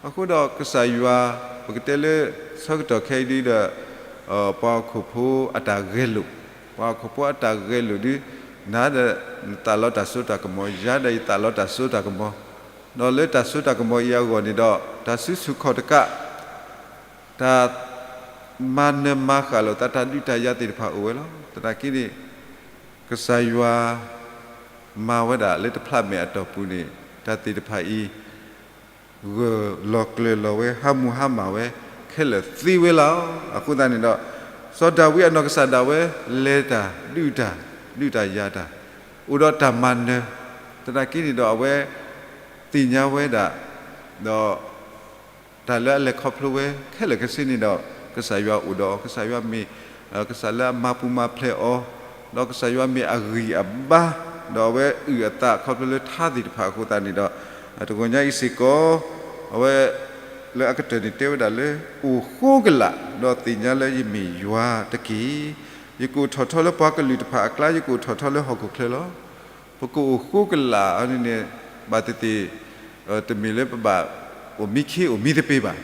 အဃိဒီးကစၢ်ယွၤ ပကတဲလၢဆၢကတီၢ်ခဲအံၤဒုးဒီး ပှၤဟီၣ်ခိၣ်ဖိအတၢ်ဂဲၤလိာ်, ပှၤဟီၣ်ခိၣ်ဖိအတၢ်ဂဲၤလိာ်ဒုး နၤဒီး နသးလီတၢ်စိတၢ်ကမီၤ, ယၤဒီးယသးလီတၢ်စိတၢ်ကမီၤ, ဒီးလၢတၢ်စိတၢ်ကမီၤအံၤအဂီၢ်န့ၣ်ဒီး တၢ်စုဆူၣ်ခီၣ်တကး တၢ်မၤနၢၤမၤဃၣ်လိာ်သး တၢ်ဒုးတၢ်ယၤသ့ၣ်တဖၣ်အိၣ်ဝဲလီၤ. သနာ်က့န့ၣ် ကစၢ်ယွၤမၤဝဲဒၣ်လၢတဖျးမဲာ်အတီၢ်ပူၤန့ၣ် တၢ်သ့ၣ်တဖၣ်အံၤ ဂၢၢ်လီၤကျၢၤလီၤဝဲ ဟးမူဟးမၢ်ဝဲခဲလၢာ်သ့ဝဲလီၤ. အဃိသတးန့ၣ်ဒီး စီၤဒၤဝံးအနီၢ်ကစၢ်ဒၣ်ဝဲ လဲၤတၢ်ဒုးတၢ် ဒုးတၢ်ယၤတၢ် အိၣ်ဒီးတၢ်မၤနၢၤ, သနာ်က့န့ၣ်ဒီးအဝဲသ့ၣ်ညါဝဲဒၣ် ဒီး တၢ်လၢအလဲၤခီဖျိဝဲခဲလၢာ်ခဲဆ့န့ၣ်ဒီး ကစၢ်ယွၤအိၣ်ဒီးအီၤ, ကစၢ်ယွၤမ့ၢ် ကစၢ်လၢအမၤပူၤမၤဖျဲးအီၤ, ဒီးကစၢ်ယွၤမ့ၢ်အဂံၢ်အဘါ, ဒီးအဝဲအုၣ်အသးခီဖျိလၢထါသ့ၣ်တဖၣ်အဃိသတးန့ၣ်ဒီး တဂီၤညါအံၤစ့ၢ်ကီး အဝဲ လၢအကတၢၢ်န့ၣ်တဲဝဲဒၣ်လၢ အိၣ်ဃိကလာ် ဒီးသ့ၣ်ညါလၢယမ့ၢ်ယွၤတက့ၢ်. ယကအိၣ်ထီၣ်ထီလၢပှၤကလုာ်တဖၣ်အကျါ, ယကအိၣ်ထီၣ်ထီလၢဟီၣ်ခိၣ်ချၢလီၤ. ပကအိၣ်ဃိကလာ်န့ၣ် ဘၣ်သ့ၣ်သ့ၣ် တမ့ၢ်လၢပဘၣ်အိၣ်မံခ့အိၣ်မံသပ့ၤဘၣ်.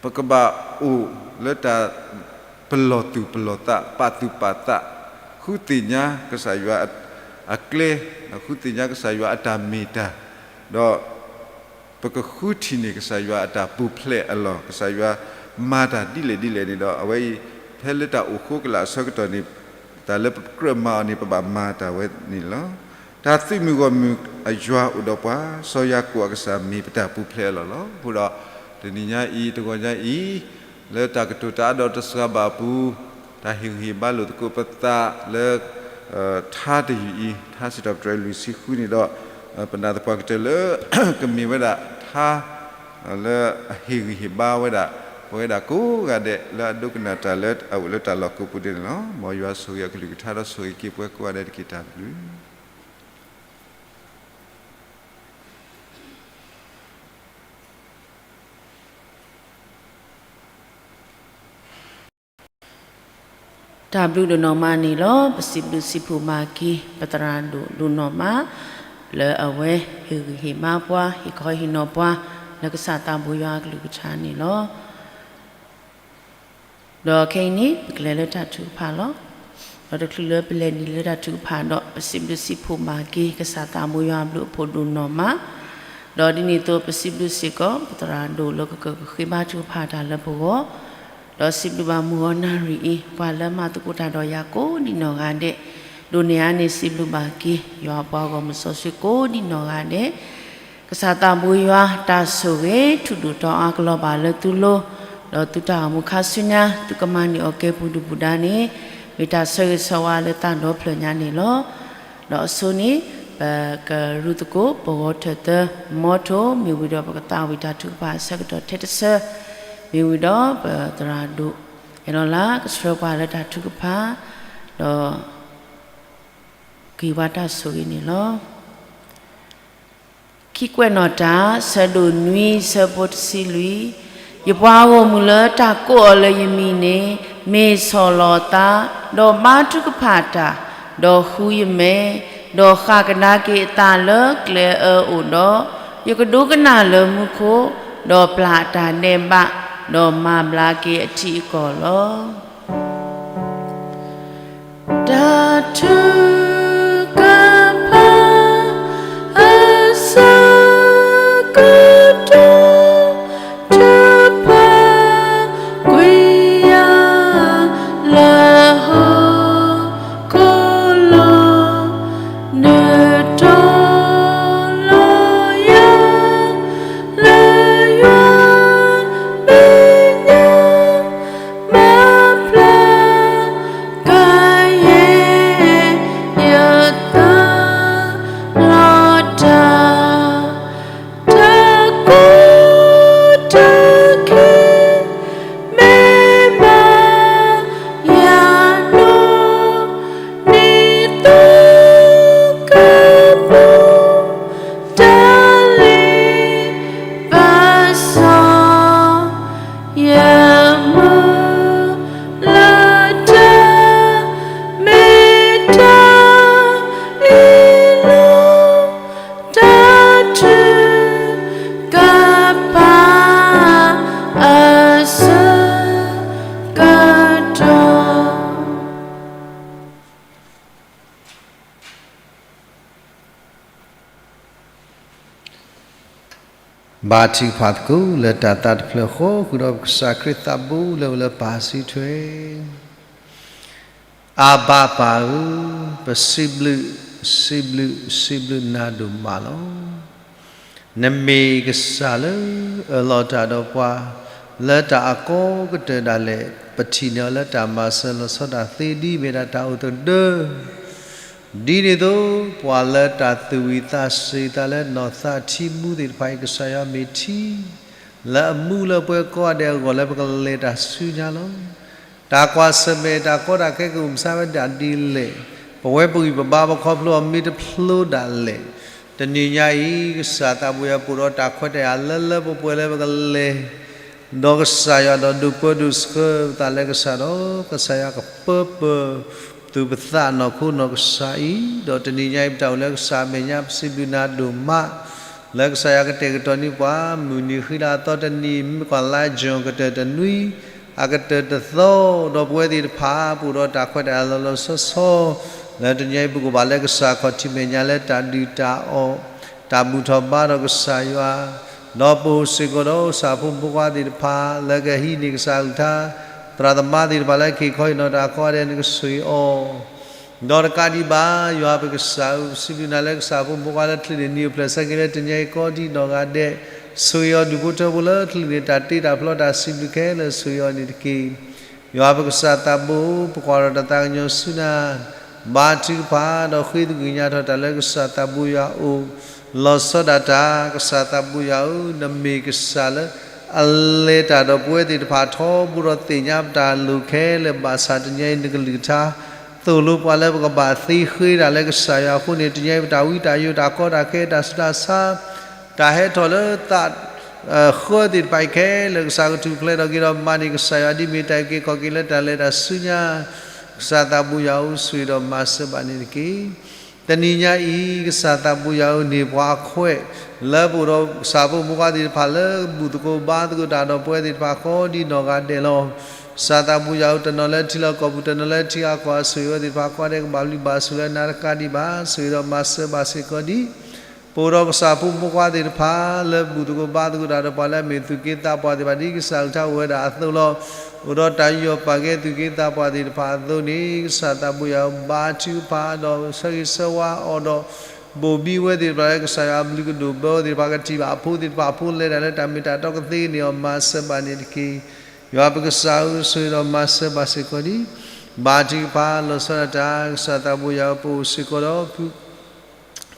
ပကဘၣ်အိၣ်လၢတၢ်ပလီၢ်သူၣ်ပလီၢ်သး ပာ်သူၣ်ပာ်သး, ဃုသ့ၣ်ညါကစၢ်ယွၤအကျဲ, ဃုသ့ၣ်ညါကစၢ်ယွၤအတၢ်မ့ၢ်တၢ်, ဒီး ပကဃုထံၣ်န့ၢ်ကစၢ်ယွၤအတၢ်ပူၤဖျဲးအလီၢ်, ကစၢ်ယွၤမၤတၢ်ဒ်လဲၣ်ဒ်လဲၣ်န့ၣ်ဒီး အဝဲအံၤ ဖဲလၢတၢ်အိၣ်ဃိကလာ်အဆၢကတီၢ်န့ၣ် တၢ်လၢပကြၢးမၤအီၤန့ၣ် ပဘၣ်မၤတၢ်ဝဲန့ၣ်လီၤ. တၢ်သုးမုၢ်ဂီၢ်မုၢ်အယွၤအိၣ်ဒီးပှၤ, စီၤယၤကိာ်အကစၢ်မ့ၢ်ပတၢ်ပူၤဖျဲးအလီၢ်လီၤ. အဃိဒီး တနံၤညါအံၤ တဂီၤညါအံၤ လၢတၢ်ကတိၤတၢ်အါဒီးတစှၤဘၣ်အပူၤ တၢ်ဟ့ၣ်ဂံၢ်ဟ့ၣ်ဘါလိာ်သကိးပသးလၢ ထါတယုၢ်အံၤ, ထါစံးထီၣ်ပတြၢၤလွံၢ်ဆံဃုန့ၣ်ဒီး ပနာ်သပှၢ်ကတၢၢ်လၢ ကမ့ၢ်ဝဲဒၣ်ထါ လၢအဟ့ၣ်ဂံၢ်ဟ့ၣ်ဘါဝဲဒၣ် ပဝဲဒၣ်ကိးဂၤဒဲး လၢအဒိကနၣ်တၢ်လၢအအိၣ်လၢတၢ်လီၢ်ကိးပူၤဒဲးန့ၣ်လီၤ. မ်ယွၤဆိၣ်ဂ့ၤအကလုၢ်ကထါဒီးဆိၣ်ဂ့ၤက့ၤပှၤကိးဂၤဒဲးတက့ၢ်. တၢ်ဘျုးတၢ်ဘျုးဒိၣ်နီၢ်မးန့ၣ်လီၤ. ပစံးဘျုးစံးဖှိၣ်မၤက့ၤ ပသရၣ်ဒိၣ်ဒိၣ်နီၢ်မး လၢအဝဲဟ့ၣ်ဂံၢ်ဟ့ၣ်ဘါပှၤ ဟ့ၣ်ခီဟ့ၣ်နီၤပှၤ လၢကစၢ်သးဘိယွၤအကလုၢ်ကထါန့ၣ်လီၤ. ဒီးခဲအံၤန့ၣ် ပကလဲၤလၢတၢ်ထုကဖၣ်လီၤ. ဒီးတချုးလၢပလဲၤနုာ်လၢတၢ်ထုကဖၣ်ဒီး ပစံးဘျုးစံးဖှိၣ်မၤက့ၤ ကစၢ်သးဘိယွၤအဘျုးအဖှိၣ်ဒိၣ်နီၢ်မး, ဒီးဒ်န့ၣ်အသိး ပစံးဘျုးစ့ၢ်ကီး ပသရၣ်ဒိၣ်လၢကကကဃ့ဘါထုကဖၣ်တၢ်လၢပဂီၢ်, ဒီးစံးဘျုးဘၣ်မုၢ်ဂီၤနၣ်ရံၣ်အံၤ ပှၤလၢမၤသကိးတၢ်ဒီးယၤကိးဒံးနီၢ်ဂၤဒဲး, ဒိၣ်န့ၢ်အါန့ၢ်စံးဘျုးဘၣ်က့ၤ ယွၤအပှၤဂီၢ်မုၢ်စီဆှံကိးဒံးနီၢ်ဂၤဒဲး, ကစၢ်သးဘိယွၤ တၢ်ဆိၣ်ဂ့ၤ ထူးဒိၣ်တီၤအါကလီၤဘၣ်လၢသုလိၤ, ဒီးသုတၢ်အိၣ်မူခါဆူညါ သုကမၤန့ၢ်အီၤကဲပူၤဒုၣ်ပူၤဒါန့ၣ် မ့ၢ်တၢ်ဆၢဂ့ၤဆၢဝါလၢသးဒီဖျၢၣ်ညါန့ၣ်လီၤ. ဒီးအဆိန့ၣ် ပကရူသကိး ပဂီၤထၢၣ်သၢ မီထိ မ့ၢ်ဝံၤဒီးပကသးဝံၣ်တၢ်ထုကဖၣ်အဆၢကတီၢ်ထဲတဆၢ, မ့ၢ်ဝံၤဒီးပသရၣ်ဒိၣ် အဲၣ်လီၤလၢ ကဆှၢပှၤလၢတၢ်ထုကဖၣ်, ဒီး ကဟ့ၣ်ပှၤတၢ်ဆိၣ်ဂ့ၤန့ၣ်လီၤ. ဟံၣ်ကွဲးနီၣ်တၢ် ဆၢဒိၣ်နွံ ဆၢဖိတဆံလွံၢ်, ယပှၤဂီၢ်မုၢ်လၢတၢ်ကိးအီၤလၢယမံၤန့ၣ် မ့ၢ်ဆီၣ်လီၤအသး, ဒီးဘါထုကဖၣ်တၢ်, ဒီးဃုယမဲာ်, ဒီးဃၣ်ကဒါက့ၤအသးလၢကျဲအၢအိၣ်ဒီး, ယကဒိကနၣ်လၢမူခိၣ်, ဒီးပျၢ်အတၢ်ဒဲးဘး, ဒီးမၤဘျါက့ၤအထံအကီၢ်လီၤ. တၢ်ထုကဖၣ် အဆၢကတီၢ် ထုကဖၣ်ကွံာ်ယၤ လၢဟီၣ်ခိၣ်လီၤ. နုာ်တီၤလီၤယၤ လၢယွၤမဲာ်ညါ မၤဘျါကယဲၢ်ယသး လီၤတၢ် တၢ်ကိၢ်တၢ်ဂီၤ မ့ၢ်ဘၣ်ယၤနီၢ် နံၤသိကပူၤ တၢ်လ့ပစီ ယမုၢ်လၢ်တၢ် မ့ၢ်တၢ်အ့ၣ်လိာ် တၢ်ထုကဖၣ် အဆၢကတီၢ်. ဘါထုကဖၣ်သကိးလၢတၢ်သးတဖျၢၣ်ဃီ ဃုာ်ဒီးပကစၢ်ခရံာ်သးဘိလၢအအိၣ်လၢပၢ်စုထွဲ အၤဘၤပၢ်ဧၢ, ပစံးဘျုး, စံးဘျုး, စံးဘျုးနၤဒိၣ်မးလီၤ. နမ့ၢ်ကစၢ်လၢအၢၣ်လီၤတၢ်ဒီးပှၤ လၢတၢ်အကီကတၢၢ်ဒၣ်လဲာ်, ပထံၣ်န့ၢ်အီၤလၢတၢ်မၤစၢၤလီၤဆီဒၣ်တၢ်သ့ ဒ်မ့ၢ်ဒၣ်တၢ်အိၣ်သဒၢ ဒ်န့ၣ်အသိး ပှၤလၢတၢ်သူၣ်ဝံၣ်သးစူၤသးလၢနီၢ်သးထံမူသ့ၣ်တဖၣ်အံၤ ကစၢ်ယွၤမ့ၢ်ထံ လၢအမူလၢပှဲၤကိးဂၤဒဲးအဂီၢ်လၢပကလဲၤတၢ်ဆူညါလီၤ. တၢ်ကွၢ်ဆၢၣ်မဲာ်တၢ်ကီတၢ်ခဲကအိၣ်မဆါဝဲဒၣ်ဒ်လဲၣ်, ပဝဲပဂံၢ်ပဘါပခီဖျိအီၤမ့ၢ်တဖျိဒၣ်လဲာ်, တနံၤညါအံၤ ကစၢ်သးဘိယွၤပအိၣ်ဒီးတၢ်ခွဲးတၢ်ယာ်လၢလၢပှဲၤပှဲၤလၢပကလဲၤ ဒီးကစၢ်ယွၤဒီးဒိးပၢဒိးဆှၢပသးလၢကစၢ်ဒီး ကစၢ်ယွၤကပၢပၢၢ် သူၣ်ပသးနီၢ်ခိနီၢ်ကစၢ်အံၤ, ဒီးတနံၤညါအံၤပတၢ်အိၣ်လၢကစၢ်အမဲာ်ညါ ပစံးဘျုးနၤဒိၣ်မး လၢကစၢ်ယွၤကတဲာ်ကတီၤန့ၢ်ပှၤ မုၢ်နံၤဃံလၤအသီတနံၤ မ့ၢ်ကွၢ်လါ June ကတၢၢ်တနွံ အကတၢၢ်တသီ, ဒီးပဝဲသ့ၣ်တဖၣ် ပအိၣ်ဒီးတၢ်ခွဲးတၢ်ယာ်လီၤလီၤဆီဆီ လၢတနံၤညါအံၤ ပကဘၣ်လၢကစၢ်ခီၣ်ထံးမဲာ်ညါလၢတၢ်ဒုၣ်တၢ်အီၣ် တၢ်ဘူၣ်ထီၣ်ဘါထီၣ်ကစၢ်ယွၤ, ဒီးပအိၣ်စ့ၢ်ကီးဒီးကစၢ်ဖိမုၣ်ဖိခွါသ့ၣ်တဖၣ် လၢကဟံးန့ၢ်ကစၢ်အကလုၢ်ကထါ, သရၣ်သမါသ့ၣ်တဖၣ်လၢက့ၤခီဟ့ၣ်နီၤတၢ်ကိးဂၤဒဲး နကဆိၣ်ဂ့ၤအီၤ ဒီးတကးဒံးဘၣ် ယွၤပကစၢ်ဧၢ, ပစံးဘျုးနၤလၢကစၢ်ဖိမုၣ်ဖိခွါလၢချုးန့ၢ်နံၤအိၣ်ဖျဲၣ်ဆၢက့ၤလၢတနံၤအံၤကိးဒံနီၢ်ဂၤဒဲး, ဆိၣ်ဂ့ၤအီၤဒူၣ်ဖိထၢဖိလၢချုးန့ၢ်တၢ်တ့တၢ်ဖျီ တၢ်စံးဘျုးခဲလၢာ် ဆိၣ်ဂ့ၤအီၤန့ၣ်တက့ၢ်. ယွၤပကစၢ်သးဘိ, ပကွၢ်ထီၣ်တၢ်သးကညီၤဆူနၤ, ဘါထုကဖၣ်ဒီးဃ့သကွံာ်ကညးထီၣ်တၢ်လၢကစၢ်သးဘိယွၤအအိၣ်, လီၤဆီဒၣ်တၢ်, ကစၢ်သးဘိယွၤဧၢ, နမ့ၢ်ကစၢ်လၢ အလဲၤတၢ်ဒီးပဝဲသ့ၣ်တဖၣ်ထီဘိဒီးသ့ၣ်ညါပတၢ်လိၣ်ခဲလၢာ်ဘၣ်ဆၣ်တနံၤအံၤနကလုၢ်ကထါ သိၣ်လိပှၤလၢပကဘၣ်သ့ဃ့တၢ်လၢကစၢ်ယွၤအဃိန့ၣ် တနံၤအံၤပတၢ်ဝံတၢ်ယိးတၢ်ကီတၢ်ခဲတၢ်ဆူးတၢ်ဆါ တၢ်ဟဲထီၣ်လၢသး ဃၢသ့ၣ်တဖၣ်အံၤခဲလၢာ် ကစၢ်ကထူၣ်ဖျဲးထီၣ်က့ၤဒီးမၤန့ၢ်ကစၢ်ယွၤဒ်မ့ၢ်တၢ်အုၣ်က့ၤခီၣ်က့ၤလၢတၢ်လဲၤတၢ်ဆူညါ ကစၢ်သးဘိယွၤဧၢ ဆိၣ်ဂ့ၤဒီးမၤစၢၤဘၣ်န့ၣ်တက့ၢ်. တနံၤညါအံၤ ကစၢ်သးဘိယွၤဧၢ န့ၢ်ပှၤအခွဲး လၢပအိၣ်ဒီးကစၢ်ဖိမုၣ်ဖိခွါသ့ၣ်တဖၣ်လၢ ဘူၣ်သကိးဘါသကိးတၢ်ဒီးပဝဲသ့ၣ်တဖၣ်ကိးဒံနီၢ်ဂၤဒဲးလီၤ. ကစၢ်သးဘိယွၤဧၢ တနီၤလၢထံလီၢ်ကီၢ်ပူၤ တနီၤလၢထံဂၤကီၢ်ဂၤ ဆိၣ်ဂ့ၤဝဲသ့ၣ်တဖၣ်ကိးဂၤဒဲး ကဘၣ်ဘျုးဘၣ်ဆိၣ်လၢနၤတကးဒံးဘၣ် ဆိၣ်ဂ့ၤဒီးမၤစၢၤဘၣ်စ့ၢ်ကီးဒံး ပအိၣ်ဒီးကစၢ်ဖိမုၣ်ဖိခွါသ့ၣ်တဖၣ် လၢဘူၣ်သကိးဘါသကိးတၢ်ဒီးပှၤလၢအမ့ၢ်သူၣ်က့သးပှၢ်သ့ၣ်တဖၣ် ဒ်ကစၢ်အကလုၢ်ကထါအိၣ်ဝဲဒၣ်အသိးလီၤ. အိၣ်ဒီးတၢ်ယူးယီၣ်ပာ်ကဲသူၣ်က့သးပှၢ်သ့ၣ်တဖၣ်အသိးန့ၣ် ကစၢ်သးဘိယွၤဧၢ ဘါထုကဖၣ်ဒီးဆၢဂ့ၤဆၢဝါအီၤဒီး ဘိၣ်ဘံဝဲသ့ၣ်တဖၣ်လၢကစၢ်ယွၤအဘျုးကဒိၣ်ဘၢဝဲသ့ၣ်တဖၣ် ကထံၣ်ဘၣ်အဖိသ့ၣ်တဖၣ်အဖိလဲၤတၢ်လၢတၢ်မ့ၢ်တၢ်တီကသ့န့ၣ်အီၤ မၤစၢၤဘၣ်န့ၣ်တက့ၢ်. ယွၤပကစၢ်ဧၢ ဆိၣ်ဂ့ၤဒီးမၤစၢၤဘၣ်စ့ၢ်ကီးဒံး ဘါထုကဖၣ်လီၤဆီဒၣ်တၢ် ကစၢ်သးဘိယွၤဧၢ ပအိၣ်စ့ၢ်ကီးဒီး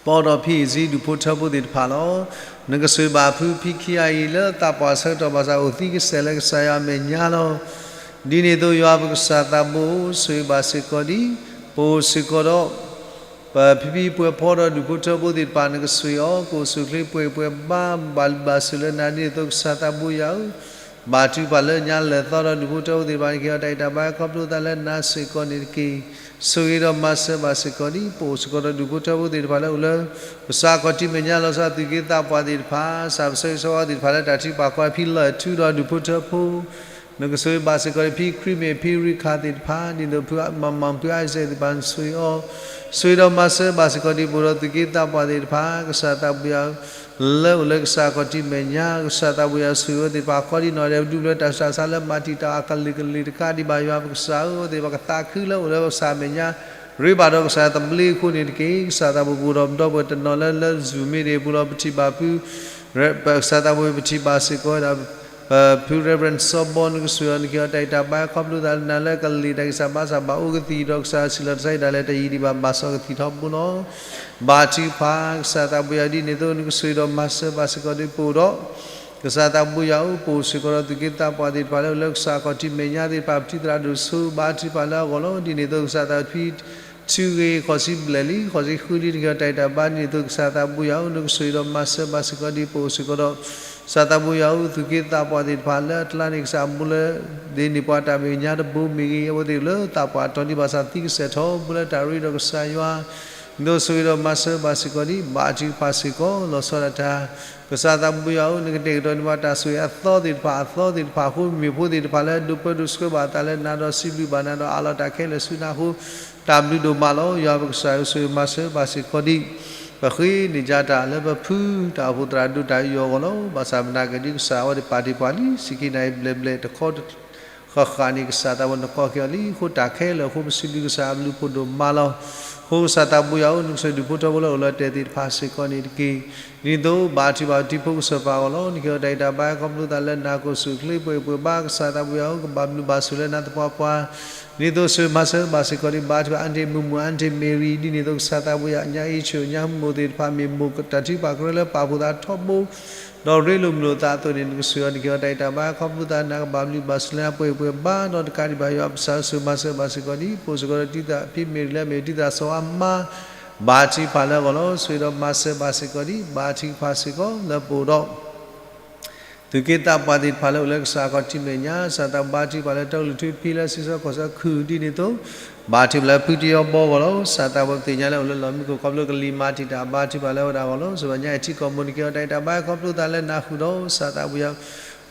ပအိၣ်ဒီးဖံအ့ၣ်စံဒူၣ်ဖိထၢဖိသ့ၣ်တဖၣ်လီၤ. နကဆိၣ်ဂ့ၤဘၣ်ဖုဖံခံဂၤအံၤလၢသးပှၢ်ဆၢကတီၢ်ဘၣ်ဆၣ် အိၣ်သံကစဲာ်လၢကစၢ်ယွၤအမဲာ်ညါလီၤ. ဒ်န့ၣ်အသိး ယွၤပကစၢ်သးဘိ ဆိၣ်ဂ့ၤဘၣ်စ့ၢ်ကီးဒံး ပအိၣ်စ့ၢ်ကီးဒီး ပဖံဖံပှဲၤဖီဒီးဒူၣ်ဖိထၢဖိသ့ၣ်တဖၣ် နကဆိၣ်ဂ့ၤအီၤ ကအိၣ်ဆူၣ်အိၣ်ချ့ပှဲၤပှဲၤဘါ ဘၣ်လုၢ်ဘၣ်စၢၤလၢနၤဒ်န့ၣ်အသိး ကစၢ်သးဘိယွၤဧၢ, ဘါထုကဖၣ်လၢညါလၢာ်သီဒီးဒူၣ်ဖိထၢဖိသ့ၣ်တဖၣ် နကဟ့ၣ်အီၤတၢ်အဲၣ်တၢ်ဘါခီဖျိသးလၢနၤစ့ၢ်ကီးန့ၣ်တက့ၢ်. ဆိၣ်ဂ့ၤဒီးမၤစၢၤဘၣ်စ့ၢ်ကီးဒ် ပအိၣ်စ့ၢ်ကီးဒီးဒူၣ်ဖိထၢဖိသ့ၣ်တဖၣ်လၢအိၣ်လၢ ကစၢ်ခီၣ်ထံးမဲာ်ညါလီၤဆီဒၣ်သုးက့သးပှၢ်သ့ၣ်တဖၣ် ကစၢ်ပၢဆှၢကစၢ်ဝါသ့ၣ်တဖၣ်လၢတၢ်ထုကဖၣ်ခီ ဖံလီၢ်ထူဒီးဒူၣ်ဖိထၢဖိ နကဆိၣ်ဂ့ၤဘၣ်စ့ၢ်ကီးဒ် ဖံခရံာ်မ့ၢ် ဖံရံခၣ်သ့ၣ်တဖၣ် ဒ်သိးဖုမၤမၤ ဖုအါစဲးသ့ၣ်တဖၣ် နဆိၣ်ဂ့ၤအီၤ, ဆိၣ်ဂ့ၤဒီးမၤစၢၤဘၣ်စ့ၢ်ကီးဒ် ပအိၣ်ဒီးသုးက့သးပှၢ်သ့ၣ်တဖၣ် ကစၢ်သးဘိယွၤဧၢ လၢအိၣ်လၢကစၢ်ခီၣ်ထံးမဲာ်ညါ ကစၢ်သးဘိယွၤဆိၣ်ဂ့ၤအဝဲသ့ၣ်တဖၣ် ခီဒ်နီၢ်ဒဲး ပဒူၣ်ပလၢတၢ်ဆူးတၢ်ဆါလၢမၤတံာ်တာ်အကလုာ်ကလုာ်တခါဒံးဘၣ်ယွၤပကစၢ်ဧၢ အဝဲသ့ၣ်တဖၣ်ကသးခုလၢအိၣ်လၢကစၢ်မဲာ်ညါ ရ့ဘၣ်ဒီးကစၢ်သဘျ့အဃိန့ၣ်တက့ၢ်. ကစၢ်သးဘိပအိၣ်ဒီးပဒီပုၢ်ဝဲၢ်တနီၤလၢလၢ Zoom မ့ၢ်ဒၣ် ပအိၣ်ဒီးပထံၣ်ဘၣ်ဖု ကစၢ်သးဘိပထံၣ်ဘၣ်စ့ၢ်ကီးဝဲဒၣ် ဖု Reverend စီၤဘီ နကဆိၣ်ဂ့ၤအီၤ နကဟ့ၣ်အီၤတၢ်အဲၣ်တၢ်ဘါခီဖျိသးလၢနၤလၢကလံၤတၢ်ဂံၢ်စၢ်ဘါစၢ်ဘၣ်အိၣ်ကသံၣ်ဒီး ကစၢ်စံၣ်လီၤတၢ်ဆါဟံၣ်တၢ်လၢတၢ်ယံၤဒံးဘၣ် ဘၣ်စီၣ်ကသံၣ်ထီဘိလီၤ. ဘါထုကဖၣ် ကစၢ်သးဘိယွၤဒ်န့ၣ်အသိး နကဆိၣ်ဂ့ၤဒီးမၤစၢၤဘၣ်စ့ၢ်ကီးဒ် ပအိၣ်ဒီး ကစၢ်သးဘိယွၤဧၢ ပအိၣ်စ့ၢ်ကီးဒီးသုးက့သးပှၢ်သ့ၣ်တဖၣ်လၢအိၣ်လၢကစၢ်ခီၣ်ထံးမဲာ်ညါ သ့ၣ်တဖၣ်ပထံၣ်သရၣ်ဒိၣ်စိ ဘါထုကဖၣ်လၢအဂီၢ်လီၤ. ဒ်န့ၣ်အသိး ကစၢ်သးဖံ ထုဂ့ၤ ဃိးဆံဘျဲၣ်လံ ဃိးဆံဃုလံ နကဟ့ၣ်အီၤတၢ်အဲၣ်တၢ်ဘါဒ်န့ၣ်အသိး ကစၢ်သးဘိယွၤဧၢ နကဆိၣ်ဂ့ၤဒီးမၤစၢၤဘၣ်စ့ၢ်ကီးဒ် ပအိၣ်စ့ၢ်ကီးဒီး ကစၢ်သးဘိယွၤဧၢ သုးက့သးပှၢ်သ့ၣ်တဖၣ်လၢအကျါန့ၣ် ကစၢ်အဘူးလၢ ဒ်န့ၣ်ပှၤတၢ်မဲာ်ညါတဘိမ့ၢ်ဂ့ၤ အဝဲသ့ၣ်လၢသးပှၢ်တီၤဒံးဘၣ်ဆၣ်သံကစဲၣ်ထီဘိလၢတၢ်ရ့ဒီးကစၢ်ယွၤ ဒ်သိးဆိၣ်ဂ့ၤဒီးမၤစၢၤဘၣ်စ့ၢ်ကီးဒ် ဘါထုကဖၣ်စ့ၢ်ကီး လီၤဆီဒၣ်တၢ် ကစၢ်သးဘိယွၤဧၢ နကတဲာ်ကတီၤန့ၢ်ဘၣ်တၢ်ဆိၣ်ဂ့ၤအသီသ့ၣ်တဖၣ် အသီသ့ၣ်တဖၣ်အဃိ မ့ၢ်ဖိသ့ၣ်တဖၣ်လၢဒိးပၢဒိးဆှၢဘၣ်အသးလၢနၤဒီးစံးဘျုးဘၣ်နၤဒီးအးလီၤတၢ်ခဲလၢာ်ဆူနၤအဃိ တၢ်ဘျုးဒိၣ်မးလီၤ. ယွၤပကစၢ်ဧၢ ဆိၣ်ဂ့ၤမၤစၢၤဘၣ်စ့ၢ်ကီးဒ် ပဃ့န့ၢ်ကၠါတၢ်လၢပဖုတၢ်အိၣ်ဖှိၣ်သရၣ်ဒိၣ်တၢ်အံၤအဂီၢ်လီၤ. ဘၣ်ဆၣ်မနၤကဒ်ကစၢ်အဝဲသ့ၣ်ပာ်တ့ၢ်ပှၤလံ ဆံခံနၣ်ရံၣ်ဘျဲၣ်ဘျဲၣ်တခီ ဃၣ်ဃၣ်န့ၣ် ကစၢ်သးဘိနခီက့ၤအီၤလံအဃိ တၢ်ခဲလၢာ်အဃိ ပစံးဘျုးကစၢ်အဘျုးဖးဒိၣ်မးလီၤ. အဃိကစၢ်သးဘိယွၤဧၢ နကဆိၣ်ဂ့ၤဒူၣ်ဖိထၢဖိလၢအိၣ်လၢတဲာ်သ့ၣ်တဖၣ်စ့ၢ်ကီးန့ၣ်တက့ၢ်. ဒ်န့ၣ်အသိး ဘါထုကဖၣ်တံၤဖိကစၢၢ်ပှၤအဂီၢ်လီၤ. နကဟ့ၣ်အီၤတၢ်အဲၣ်တၢ်ဘါခီဖျိသးလၢနၤ ကအိၣ်ဆူၣ်အိၣ်ချ့ပှဲၤပှဲၤဘါ ကစၢ်သးဘိယွၤဧၢ ကဘၣ်ဘျုးဘၣ်ဆိၣ်လၢနၤသပှၢ်ပှၢ် ဒ်န့ၣ်အသိးဆိၣ်ဂ့ၤမၤစၢၤဘၣ်စ့ၢ်ကီးဒ် ဘါထုကဖၣ် အါတ့ၢ်မုၢ်မုၢ် အါတ့ၢ်မ့ၢ်ရံ ဒ်န့ၣ်အသိးကစၢ်သးဘိယွၤ ညါအံၤဆိၣ်ညါမိၢ်သ့ၣ်တဖၣ်မ့ၢ်မိၢ်တၢ်ထုကဖၣ်ကရၢလၢပာ်ဖှိၣ်သးထီဘိ ဒီးရ့လိာ်မုာ်လိာ်သးအသိးန့ၣ် နကဆိၣ်ဂ့ၤအီၤ နကဟ့ၣ်အီၤတၢ်အဲၣ်တၢ်ဘါခီဖျိသး နၤကဘၣ်ဘျုးဘၣ်ဆိၣ်လၢနၤပှဲၤပှဲၤဘါ ဒီးတကးဒံးဘၣ်ယွၤပကစၢ်ဆိၣ်ဂ့ၤမၤစၢၤဘၣ်စ့ၢ်ကီးဒ် ပအိၣ်စ့ၢ်ကီးဒီးတံၤသရၣ်ဖံမ့ၢ်ရံလၢအမ့ၢ်တံၤသရၣ်စီၤအါမါ ဘါထုကဖၣ်လၢအဂီၢ်လီၤ. ဆိၣ်ဂ့ၤဒီးမၤစၢၤဘၣ်စ့ၢ်ကီးဒ် ဘါထုကဖၣ်စ့ၢ်ကီးလၢပအိၣ်ဒီး သုးက့သးပှၢ်သ့ၣ်တဖၣ်လၢအိၣ်လၢကစၢ်ခီၣ်ထံးမဲာ်ညါ ကစၢ်သးဘိဘါထုကဖၣ်လၢတၢ်ကလုၢ်ထူဖံလၢစံးဆၢကီၢ်ဆၢခုၣ်ဒ်န့ၣ်အသိး ဘါထုကဖၣ်လၢဖုတယီဘီအဂီၢ်လီၤ. ကစၢ်သးဘိပသ့ၣ်ညါလၢအိၣ်လၢလီၢ်မံခိၣ်ခီဖျိကလံၤမၤတံာ်တာ်ဘါထုကဖၣ်လၢဝဲဒၣ်အဂီၢ်လီၤ. ဆိၣ်ဂ့ၤဘၣ်ညါအဲၣ်ထံကီၢ်မိၢ် နကဟ့ၣ်အီၤတၢ်အဲၣ်တၢ်ဘါခီဖျိသးလၢနၤဃုာ်ဒီး ကစၢ်သးဘိယွၤ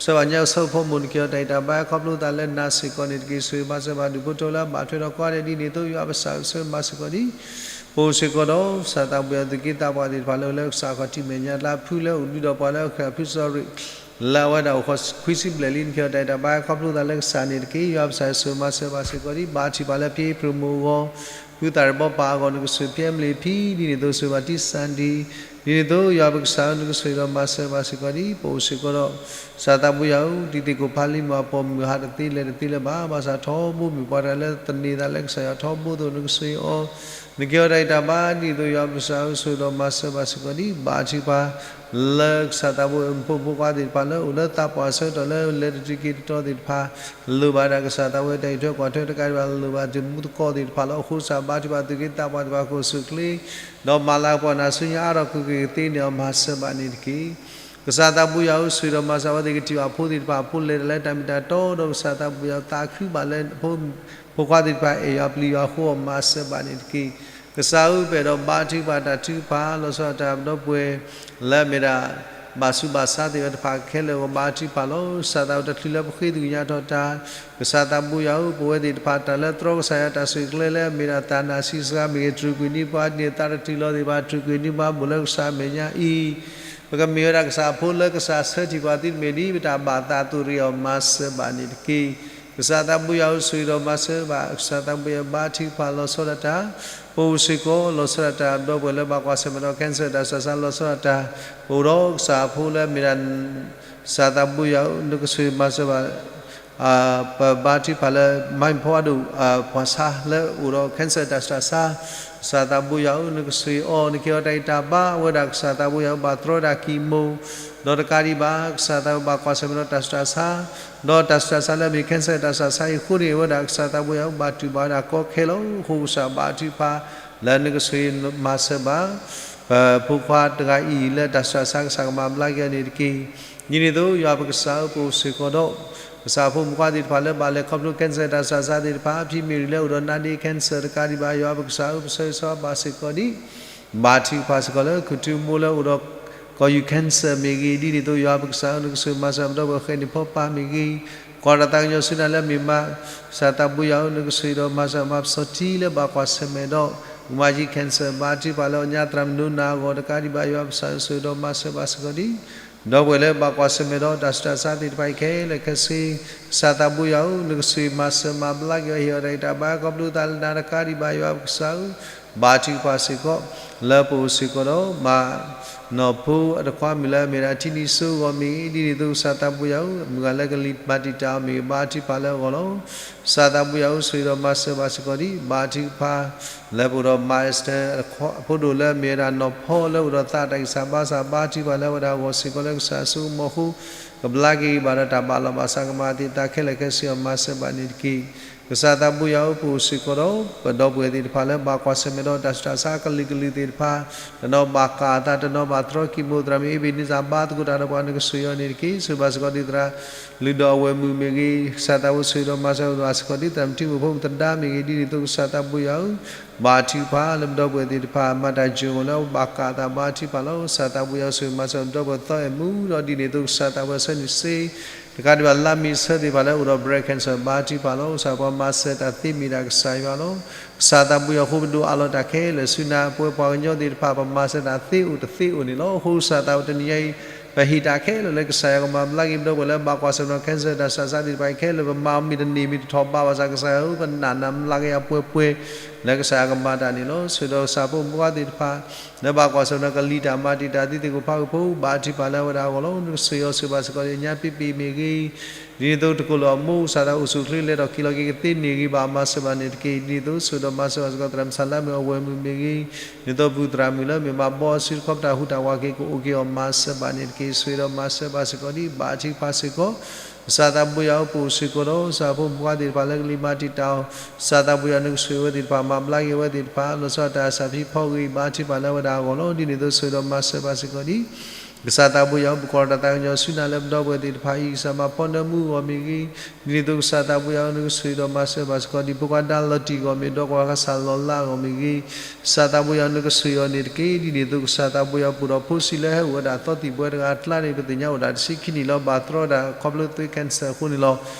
ဆိၣ်ဂ့ၤဘၣ်ညါအဆၢဖိမိၢ် နကဟ့ၣ်အီၤတၢ်အဲၣ်တၢ်ဘါခီဖျိသးလၢနၤစ့ၢ်ကီးန့ၣ်တက့ၢ်. ဆိၣ်ဂ့ၤမၤစၢၤဘၣ်ဒူၣ်ဖိထၢဖိလၢအဘၣ်ထွဲဒီးကိးဂၤဒဲးဒ်န့ၣ်အသိး ယွၤပကစၢ်ဆိၣ်ဂ့ၤမၤစၢၤစ့ၢ်ကီးဒ် ပအိၣ်စ့ၢ်ကီးဒီး ကစၢ်သးဘိယွၤ သုးက့သးပှၢ်သ့ၣ်တဖၣ်လၢအိၣ်လၢကစၢ်ခီၣ်ထံးမဲာ်ညါတၢ်ဖုလၢအိၣ်ဒုးဒီးပှၤလၢအခၢၣ်ဖုစီၤရ့ၣ် လၢအဝဲဒၣ်အိၣ်ဃီခွံဆံဘျဲၣ်လံ နကဟ့ၣ်အီၤတၢ်အဲၣ်တၢ်ဘါခီဖျိသးလၢကစၢ်န့ၣ်တက့ၢ်. ယွၤပကစၢ်ဆိၣ်ဂ့ၤမၤစၢၤဘၣ်စ့ၢ်ကီးဒ် ဘါထုကဖၣ်လၢဖံအ့ဖြ့ၣ်မိၢ်အဂီၢ် ဖုသးရ့ၣ်ဘီပၢ်အဂီၢ် နကဆိၣ်ဂ့ၤဖံအ့မလ့ၣ်ဖံ ဒ်န့ၣ်အသိးဆိၣ်ဂ့ၤဘၣ်တံၢ်စၣ်ဒံ ဒ်န့ၣ်အသိး ယွၤပကစၢ်ဧၢ နကဆိၣ်ဂ့ၤဒီးမၤစၢၤဘၣ်စ့ၢ်ကီးဒ် ပအိၣ်စ့ၢ်ကီးဒီး ကစၢ်သးဘိယွၤဧၢ တံၤသကိးဖးလံာ်မုၢ်အပိာ်မုၣ်ဟးတသ့လဲၤတသ့လၢၤဘၣ် ဘၣ်ဆၣ်ထီဘိမ့ၢ်ပှၤတဂၤလၢသန့ၤသးလၢကစၢ်ယွၤထီဘိအသိး နကဆိၣ်ဂ့ၤအီၤ နကဟ့ၣ်အီၤတၢ်အဲၣ်တၢ်ဘါဒ်သိး ယွၤပကစၢ်ဧၢ ဆိၣ်ဂ့ၤဒီးမၤစၢၤဘၣ်စ့ၢ်ကီးဒ် ဘါထုကဖၣ် လၢကစၢ်သးဘိဖိမုၣ်ဖိခွါသ့ၣ်တဖၣ်လၢအိၣ်လၢသးပှၢ်ဆၢကတီၢ်လၢလဲၤတတုၤက့ၤတတီၤသ့ၣ်တဖၣ် လိၣ်ဘၣ်ဒၣ်ကစၢ်သးဘိတၢ်အံးထွဲကွၢ်ထွဲတကးဒံးဘၣ် လိၣ်ဘၣ်တံၤမူသကိးသ့ၣ်တဖၣ်လီၤ. အဃိကစၢ်ဘါထုကဖၣ်သုးက့သးပှၢ်သ့ၣ်တဖၣ်ကအိၣ်ဆူၣ်အိၣ်ချ့ ဒီးမၤလၤကပီၤနၤဆူညါအါထီၣ်ကွံာ်က့ၤကသ့န့ၣ်အီၤ မၤစၢၤဘၣ်န့ၣ်တက့ၢ်. ကစၢ်သးဘိယွၤဧၢ ဆိၣ်ဂ့ၤဒီးမၤစၢၤအဝဲသ့ၣ်ကထံၣ်ဘၣ်ဖိသ့ၣ်တဖၣ် ဖိလဲၤတၢ်လၢတၢ်မ့ၢ်တၢ်တီဒီး ကစၢ်သးဘိယွၤသးခုဘၣ်လၢ ဖိခွါသ့ၣ်တဖၣ်အဲၣ်ယွၤပျံၤယွၤအဃိအီၤ မၤစၢၤဘၣ်န့ၣ်တက့ၢ်. ကစၢ်ဧၢ ပအဲၣ်ဒိးဘါထုကဖၣ်တၢ်ထုကဖၣ် လီၤဆီဒၣ်တၢ်ဒီပုၢ်ဝဲၢ် လၢအမ့ၢ်ဒၣ် ဘၣ်ဆူးဘၣ်ဆါသ့ၣ်တဖၣ်ခဲလၢာ်အဂီၢ် ဘါထုကဖၣ်လီၤ. ကစၢ်သးဘိတချုးလၢပဃ့သကွံာ်ညါထီၣ်တၢ် ကစၢ်သးဘိယွၤဧၢ ပဝဲသ့ၣ်တဖၣ်တၢ်လၢတြီကစၢ်ယွၤတၢ်ဆိၣ်ဂ့ၤကျဲလၢအမ့ၢ်ဒၣ်သးနၢ်ဆံးစှၤမ့ၢ်ဂ့ၤ တြူာ်ကွံာ်န့ၢ်ပှၤဒ်န့ၣ် သးတတုၤလီၤသ့ၣ်တဖၣ် တြူ်ကွံာ်န့ၢ်ပှၤဘၣ်လၢကစၢ်အမဲာ်ညါအံၤ ပကမ့ၢ်ဝဲဒၣ်ကစၢ်အဖိလၢကစၢ်ဆၢထံၣ်ပှၤသုတမ့ၢ်ဒ်ပတၢ်ဘၣ်သးအသိးတဂ့ၤအီၤ မၤစၢၤဘၣ်န့ၣ်တက့ၢ်. ကစၢ်သးဘိယွၤဧၢ ဆိၣ်ဂ့ၤဒီးမၤစၢၤဘၣ် ကစၢ်သးဘိယွၤဘါထုကဖၣ်လီၤဆီဒၣ်တၢ် ပအိၣ်စ့ၢ်ကီး လီၤဆီဒၣ်တၢ် ဒီပုၢ်ဝဲၢ်လၢဘၣ်ကွၢ်ဆၢၣ်မဲာ်ဒီး cancer တၢ်ဆူးတၢ်ဆါ လီၤဆီဒၣ်တၢ် ပအိၣ်ဒီးကစၢ်အဖိလၢအမ့ၢ်ဒၣ် ကစၢ်သးဘိယွၤဧၢ နကဆိၣ်ဂ့ၤမၤစၢၤဘၣ် ပဘါထုကဖၣ်လၢ မါမ့ၢ်ဖိအဒိၣ် ပှၤဆါလၢအိၣ်ဒီး cancer တၢ်ဆူးတၢ်ဆါ, ကစၢ်သးဘိယွၤဧၢ နကဆိၣ်ဂ့ၤအီၤ နကဟ့ၣ်အီၤတၢ်ဂံၢ်တၢ်ဘါ အဝဲဒၣ်ကစၢ်သးဘိယွၤဧၢ ဘၣ်တြီဝဲဒၣ် chemo ဒီးတကးဒံးဘၣ် ကစၢ်သးဘိယွၤ ဘၣ်ကွၢ်ဆၢၣ်မဲာ်ဒီးတၢ်ဆူးတၢ်ဆါ, ဒီးတၢ်ဆူးတၢ်ဆါလၢအမ့ၢ် cancer တၢ်ဆူးတၢ်ဆါအံၤအဃိန့ၣ် အဝဲဒၣ်ကစၢ်သးဘိယွၤဧၢ ဘၣ်တူၢ်ဘၣ်ဝဲဒၣ်ကီခဲလၢာ် အဃိကစၢ်ဘါထုကဖၣ် လၢနကဆိၣ်ဂ့ၤမၤစၢၤဘၣ် ပဖိခွါတဂၤအံၤလၢတၢ်ဆူးတၢ်ဆါ ကစၢ်ကမၤဘျါက့ၤအီၤန့ၣ်တက့ၢ်. ဒ်န့ၣ်အသိး ယွၤပကစၢ်ဧၢ ပအိၣ်စ့ၢ်ကီးဒီး ကစၢ်ဖိမုၣ်ဖိခွါသ့ၣ်တဖၣ်လၢဘၣ်လဲၤခီဖျိ cancer တၢ်ဆူးတၢ်ဆါသ့ၣ်တဖၣ်, ဖံမ့ၢ်ရံလၢအိၣ်ဒီး နာဒ့ cancer တကးဒံးဘၣ် ယွၤပကစၢ်ဧၢ ပဆၢဂ့ၤဆၢဝါဘၣ်စ့ၢ်ကီးဒံး, ဘါထုကဖၣ်စ့ၢ်ကီးလၢ ခူၣ်ထူမိၢ်လၢအိၣ်ဒီးကီၢ်ယူၢ် cancer မ့ၢ်ဂ့ၤ, ဒ်န့ၣ်အသိး ယွၤပကစၢ်ဧၢ နကဆိၣ်ဂ့ၤမၤစၢၤပဒီပုၢ်ဝဲၢ်ဃဲၣ်န့ၣ်ဖီပၢ်မ့ၢ်ဂ့ၤ, ကွၢ်တၢ်သးကညီၤဆူနၤလၢအမ့ၢ်မါ ကစၢ်သးဘိယွၤဧၢ နကဆိၣ်ဂ့ၤဒီးမၤစၢၤ မၤပစီၤထံလၢဘၣ်ကွၢ်ဆၢၣ်မဲာ်ဒီး ကမၤကံ cancer ဘါထုကဖၣ်လၢအီၣ်ညါသရၣ်မုၣ်နိနၤအဂီၢ် တကးဒံးဘၣ် ယွၤပကစၢ်ဧၢ ဆိၣ်ဂ့ၤဒီးမၤစၢၤဘၣ်စ့ၢ်ကီးဒံး, ဒီပုၢ်ဝဲၢ်လၢဘၣ်ကွၢ်ဆၢၣ်မဲာ်ဒီးတၢ်ဆူးတၢ်ဆါသ့ၣ်တဖၣ်အံၤခဲလၢာ်ခဲဆ့, ကစၢ်သးဘိယွၤဧၢ နကဆိၣ်ဂ့ၤမၤစၢၤမၤဘျါက့ၤအီၤ ဟ့ၣ်အီၤတၢ်ဂံၢ်တၢ်ဘါ ခီဖျိသးလၢနၤတကးဒံးဘၣ် ယွၤပကစၢ်ဧၢ, ဘါထုကဖၣ်စ့ၢ်ကီး လၢပအိၣ်စ့ၢ်ကီးဒီး မါနီၢ်ဖိအတခွါမုၣ်လၢအမ့ၢ်ဒၣ်ထံနံၤစိအဂီၢ်မ့ၢ်ဂ့ၤ, ဒ်န့ၣ်အသိးကစၢ်သးဘိယွၤဧၢ မုၢ်ဂၤလၢကလံၤမၤတံာ်တာ်အီၤမ့ၢ်ဂ့ၤ, ဘါထုကဖၣ်လၢအဂီၢ်လီၤ. ကစၢ်သးဘိယွၤဧၢ ဆိၣ်ဂ့ၤဒီးမၤစၢၤဘၣ်စ့ၢ်ကီးဒံး, ဘါထုကဖၣ်လၢပအိၣ်ဒီးမါ Esther အဖိဒိၣ်လၢအမ့ၢ်ဝဲဒၣ်နီၢ်ဖီလၢအိၣ်ဒီးသးတၢ်ဂံၢ်စၢ်ဘါစၢ်, ဘါထုကဖၣ်လၢအဝဲဒၣ်အဂီၢ်စ့ၢ်ကီးလၢကစၢ်အစိကမီၤအဃိ ကဘျါက့ၤဘၣ်ဒီးတၢ်ဘၣ်လီၤဘၣ်စးကမၤအသးခဲလၢာ်ခဲဆ့အီၤ မၤစၢၤဘၣ်န့ၣ်တက့ၢ်. ကစၢ်သးဘိယွၤဧၢ ပအိၣ်စ့ၢ်ကီးဒီး ပဒီပုၢ်ဝဲၢ်သ့ၣ်တဖၣ်လၢဘၣ်ကွၢ်ဆၢၣ်မဲာ်ဒီးတၢ်ဆူးတၢ်ဆါအကလုာ်ကလုာ်သ့ၣ်တဖၣ်, တနီၤဘၣ်ကၢ်အသး တနီၤဘၣ်တြီ chemo သရၣ်မုၣ်အ့ဘ့းနံစၢ် ဘါသကိးတၢ်ဒီးပှၤ နကဆိၣ်ဂ့ၤအီၤန့ၣ်တက့ၢ်. ဆိၣ်ဂ့ၤဘၣ်စ့ၢ်ကီးဒ်သရၣ်လုၢ်ဒီးအဝဲၢ်မုၣ်မ့ၢ်ဂ့ၤ, ကစၢ်သးဘိဆိၣ်ဂ့ၤဒီးမၤစၢၤဘၣ်စ့ၢ်ကီးဒံး သရၣ်မုၣ်ထံမုၣ်ဖိမုၣ်သဒါမ့ၢ်ဂ့ၤ, ဒ်န့ၣ်အသိးကစၢ်သးဘိယွၤဧၢ ဘါထုကဖၣ်လၢပဒီပုၢ်ဝဲၢ်သ့ၣ်တဖၣ် မၤတၢ်ယိာ်အဂီၢ်လၢဘၣ်ကၢ်အသး ဘါထုကဖၣ်လီၤ. ကစၢ်သးဘိယွၤဆိၣ်ဂ့ၤမၤစၢၤပဒီပုၢ်ဝဲၢ်သီအဲၣ်မူဒီး ဒ်န့ၣ်အသိးကစၢ်သးဘိယွၤဆှၢန့ၢ်စ့ တကးဒံးဘၣ် လါမ့ၤဆၢသ့ၣ်တဖၣ်လၢအိၣ်ဒီး breast cancer ဘါထုကဖၣ်လီၤ. ကစၢ်ပှၤမၤစၢၤတၢ်သ့မ့ၢ်ဒၣ်ကစၢ်ယွၤလီၤ. ကစၢ်သးဘိယွၤအဃိပဒိးအးလီၤတၢ်ခဲလၢာ်ဆူနၤ ပဝဲပှၤကညီသ့ၣ်တဖၣ် ပမၤစၢၤတၢ်သ့အိၣ်တသ့အိၣ်န့ၣ်လီၤ. အဃိကစၢ်သးဘိတနံၤညါအံၤ ပဟ့ၣ်တၢ်ခဲလၢာ်လၢကစၢ်ယွၤကမၤဘျါက့ၤပဒီပုၢ်ဝဲၢ်လၢဘၣ်ကွၢ်ဆၢၣ်မဲာ်ဒီး cancer တၢ်ဆူးတၢ်ဆါသ့ၣ်တဖၣ်အံၤခဲလၢာ် ပမၤအီၤမ့ၢ်တန့ၢ်မ့ၢ်တထီၣ်ဘၣ်ဘၣ်ဆၣ် ကစၢ်ယွၤဧၢ ပနာ်နၤမျးကယၤပှဲၤပှဲၤ လၢကစၢ်ယွၤကမၤတၢ်န့ၣ်လီၤ. ဆိၣ်ဂ့ၤဒီးကစၢ်ဖိမုၣ်ဖိခွါသ့ၣ်တဖၣ် လၢဘၣ်ကွၢ်ဆၢၣ်မဲာ်ဒီးကလံၤတၢ်မၤတံာ်တာ်သံသ့ၣ်ကိးဖးဂ့ၤဖိ ဘါထုကဖၣ်လၢအဝဲဒၣ်အဂီၢ်လီၤ. နကဆိၣ်ဂ့ၤအီၤဆိၣ်ဂ့ၤဘၣ်စ့ၢ်ကီး ညါပ့ပ့ၤမ့ၢ်ဂ့ၤ, ဒ်န့ၣ်အသိးတကိးလၢအမိၢ်ကစၢ်ဒၣ်အိၣ်ဆူၣ်အိၣ်ချ့လဲၤထီၣ်က့ၤလီၤက့ၤကသ့န့ၢ်ဂ့ၤဘၣ် မၤစၢၤဘၣ်န့ၣ်တက့ၢ်. ဒ်န့ၣ်အသိးဆိၣ်ဂ့ၤဒီးမၤစၢၤဘၣ်စ့ၢ်ကီး သရၣ်မုၣ်ဆၣ်လါမ့ၢ်အဝဲၢ်မုၣ်မ့ၢ်ဂ့ၤ, ဒ်န့ၣ်အသိးပုၢ်သရၣ်မုၣ်လၢမ့ၢ်မၤဘီအစုတခီပတာ်ဟူးတၢ်ဝးက့ၤ ကအိၣ်က့ၤအီၤ မၤစၢၤဘၣ်န့ၣ်တက့ၢ်. ဆိၣ်ဂ့ၤဒီးမၤစၢၤဘၣ်စ့ၢ်ကီးဒ် ဘါထုကဖၣ်စ့ၢ်ကီး ကစၢ်သးဘိယွၤဧၢ ပအိၣ်စ့ၢ်ကီးဒီး ကစၢ်ဖိမုၣ်ဖိခွါသ့ၣ်တဖၣ်လၢကလံၤမၤတံာ်တာ်အီၤ, ကစၢ်သးဘိယွၤနကဆိၣ်ဂ့ၤအဝဲသ့ၣ်တဖၣ် မၤဘျါက့ၤအဝဲသ့ၣ်တဖၣ် လီၤဆီဒၣ်တၢ်အစၢ်ဖံဖီဂ့ၤ ဘါထုကဖၣ်လၢအဝဲဒၣ်အဂီၢ်လီၤ. ဒ်န့ၣ်အသိးဆိၣ်ဂ့ၤဒီးမၤစၢၤဘၣ်စ့ၢ်ကီးဒ် ကစၢ်သးဘိယွၤဧၢ ပကွၢ်တၢ်သးကညီၤဆူနၤလၢပဒီပုၢ်ဝဲၢ်သ့ၣ်တဖၣ်အံၤ ကစၢ်မၤဖီနၢမူအဂီၢ်မ့ၢ်ဂ့ၤ, ဒ်န့ၣ်အသိးကစၢ်သးဘိယွၤဧၢ နကဆိၣ်ဂ့ၤဒီးမၤစၢၤဘၣ်စ့ၢ်ကီးဒ် ဖိခွါဒါလီၤတံၢ်အဂီၢ်မ့ၢ် ဒီးကွၢ်ကစၢ်လီၤလးအဂီၢ်မ့ၢ်ဂ့ၤ, ကစၢ်သးဘိယွၤဧၢ နကဆိၣ်ဂ့ၤအီၤန့ၣ်တက့ၢ်. ဒ်န့ၣ်အသိးကစၢ်သးဘိယွၤ ပအိၣ်ဒီးဖိဆံးလၢဟဲအိၣ်ဝဲဒၣ်သီသံၣ်ဘှဲတဂၤအကျါန့ၣ် ပသ့ၣ်ညါအိၣ်ဒၣ်တဆံခံနံၣ်လီၤ. ဘၣ်တြီဒၣ်ခီဖျိသွ့ cancer အဃိန့ၣ်လီၤ.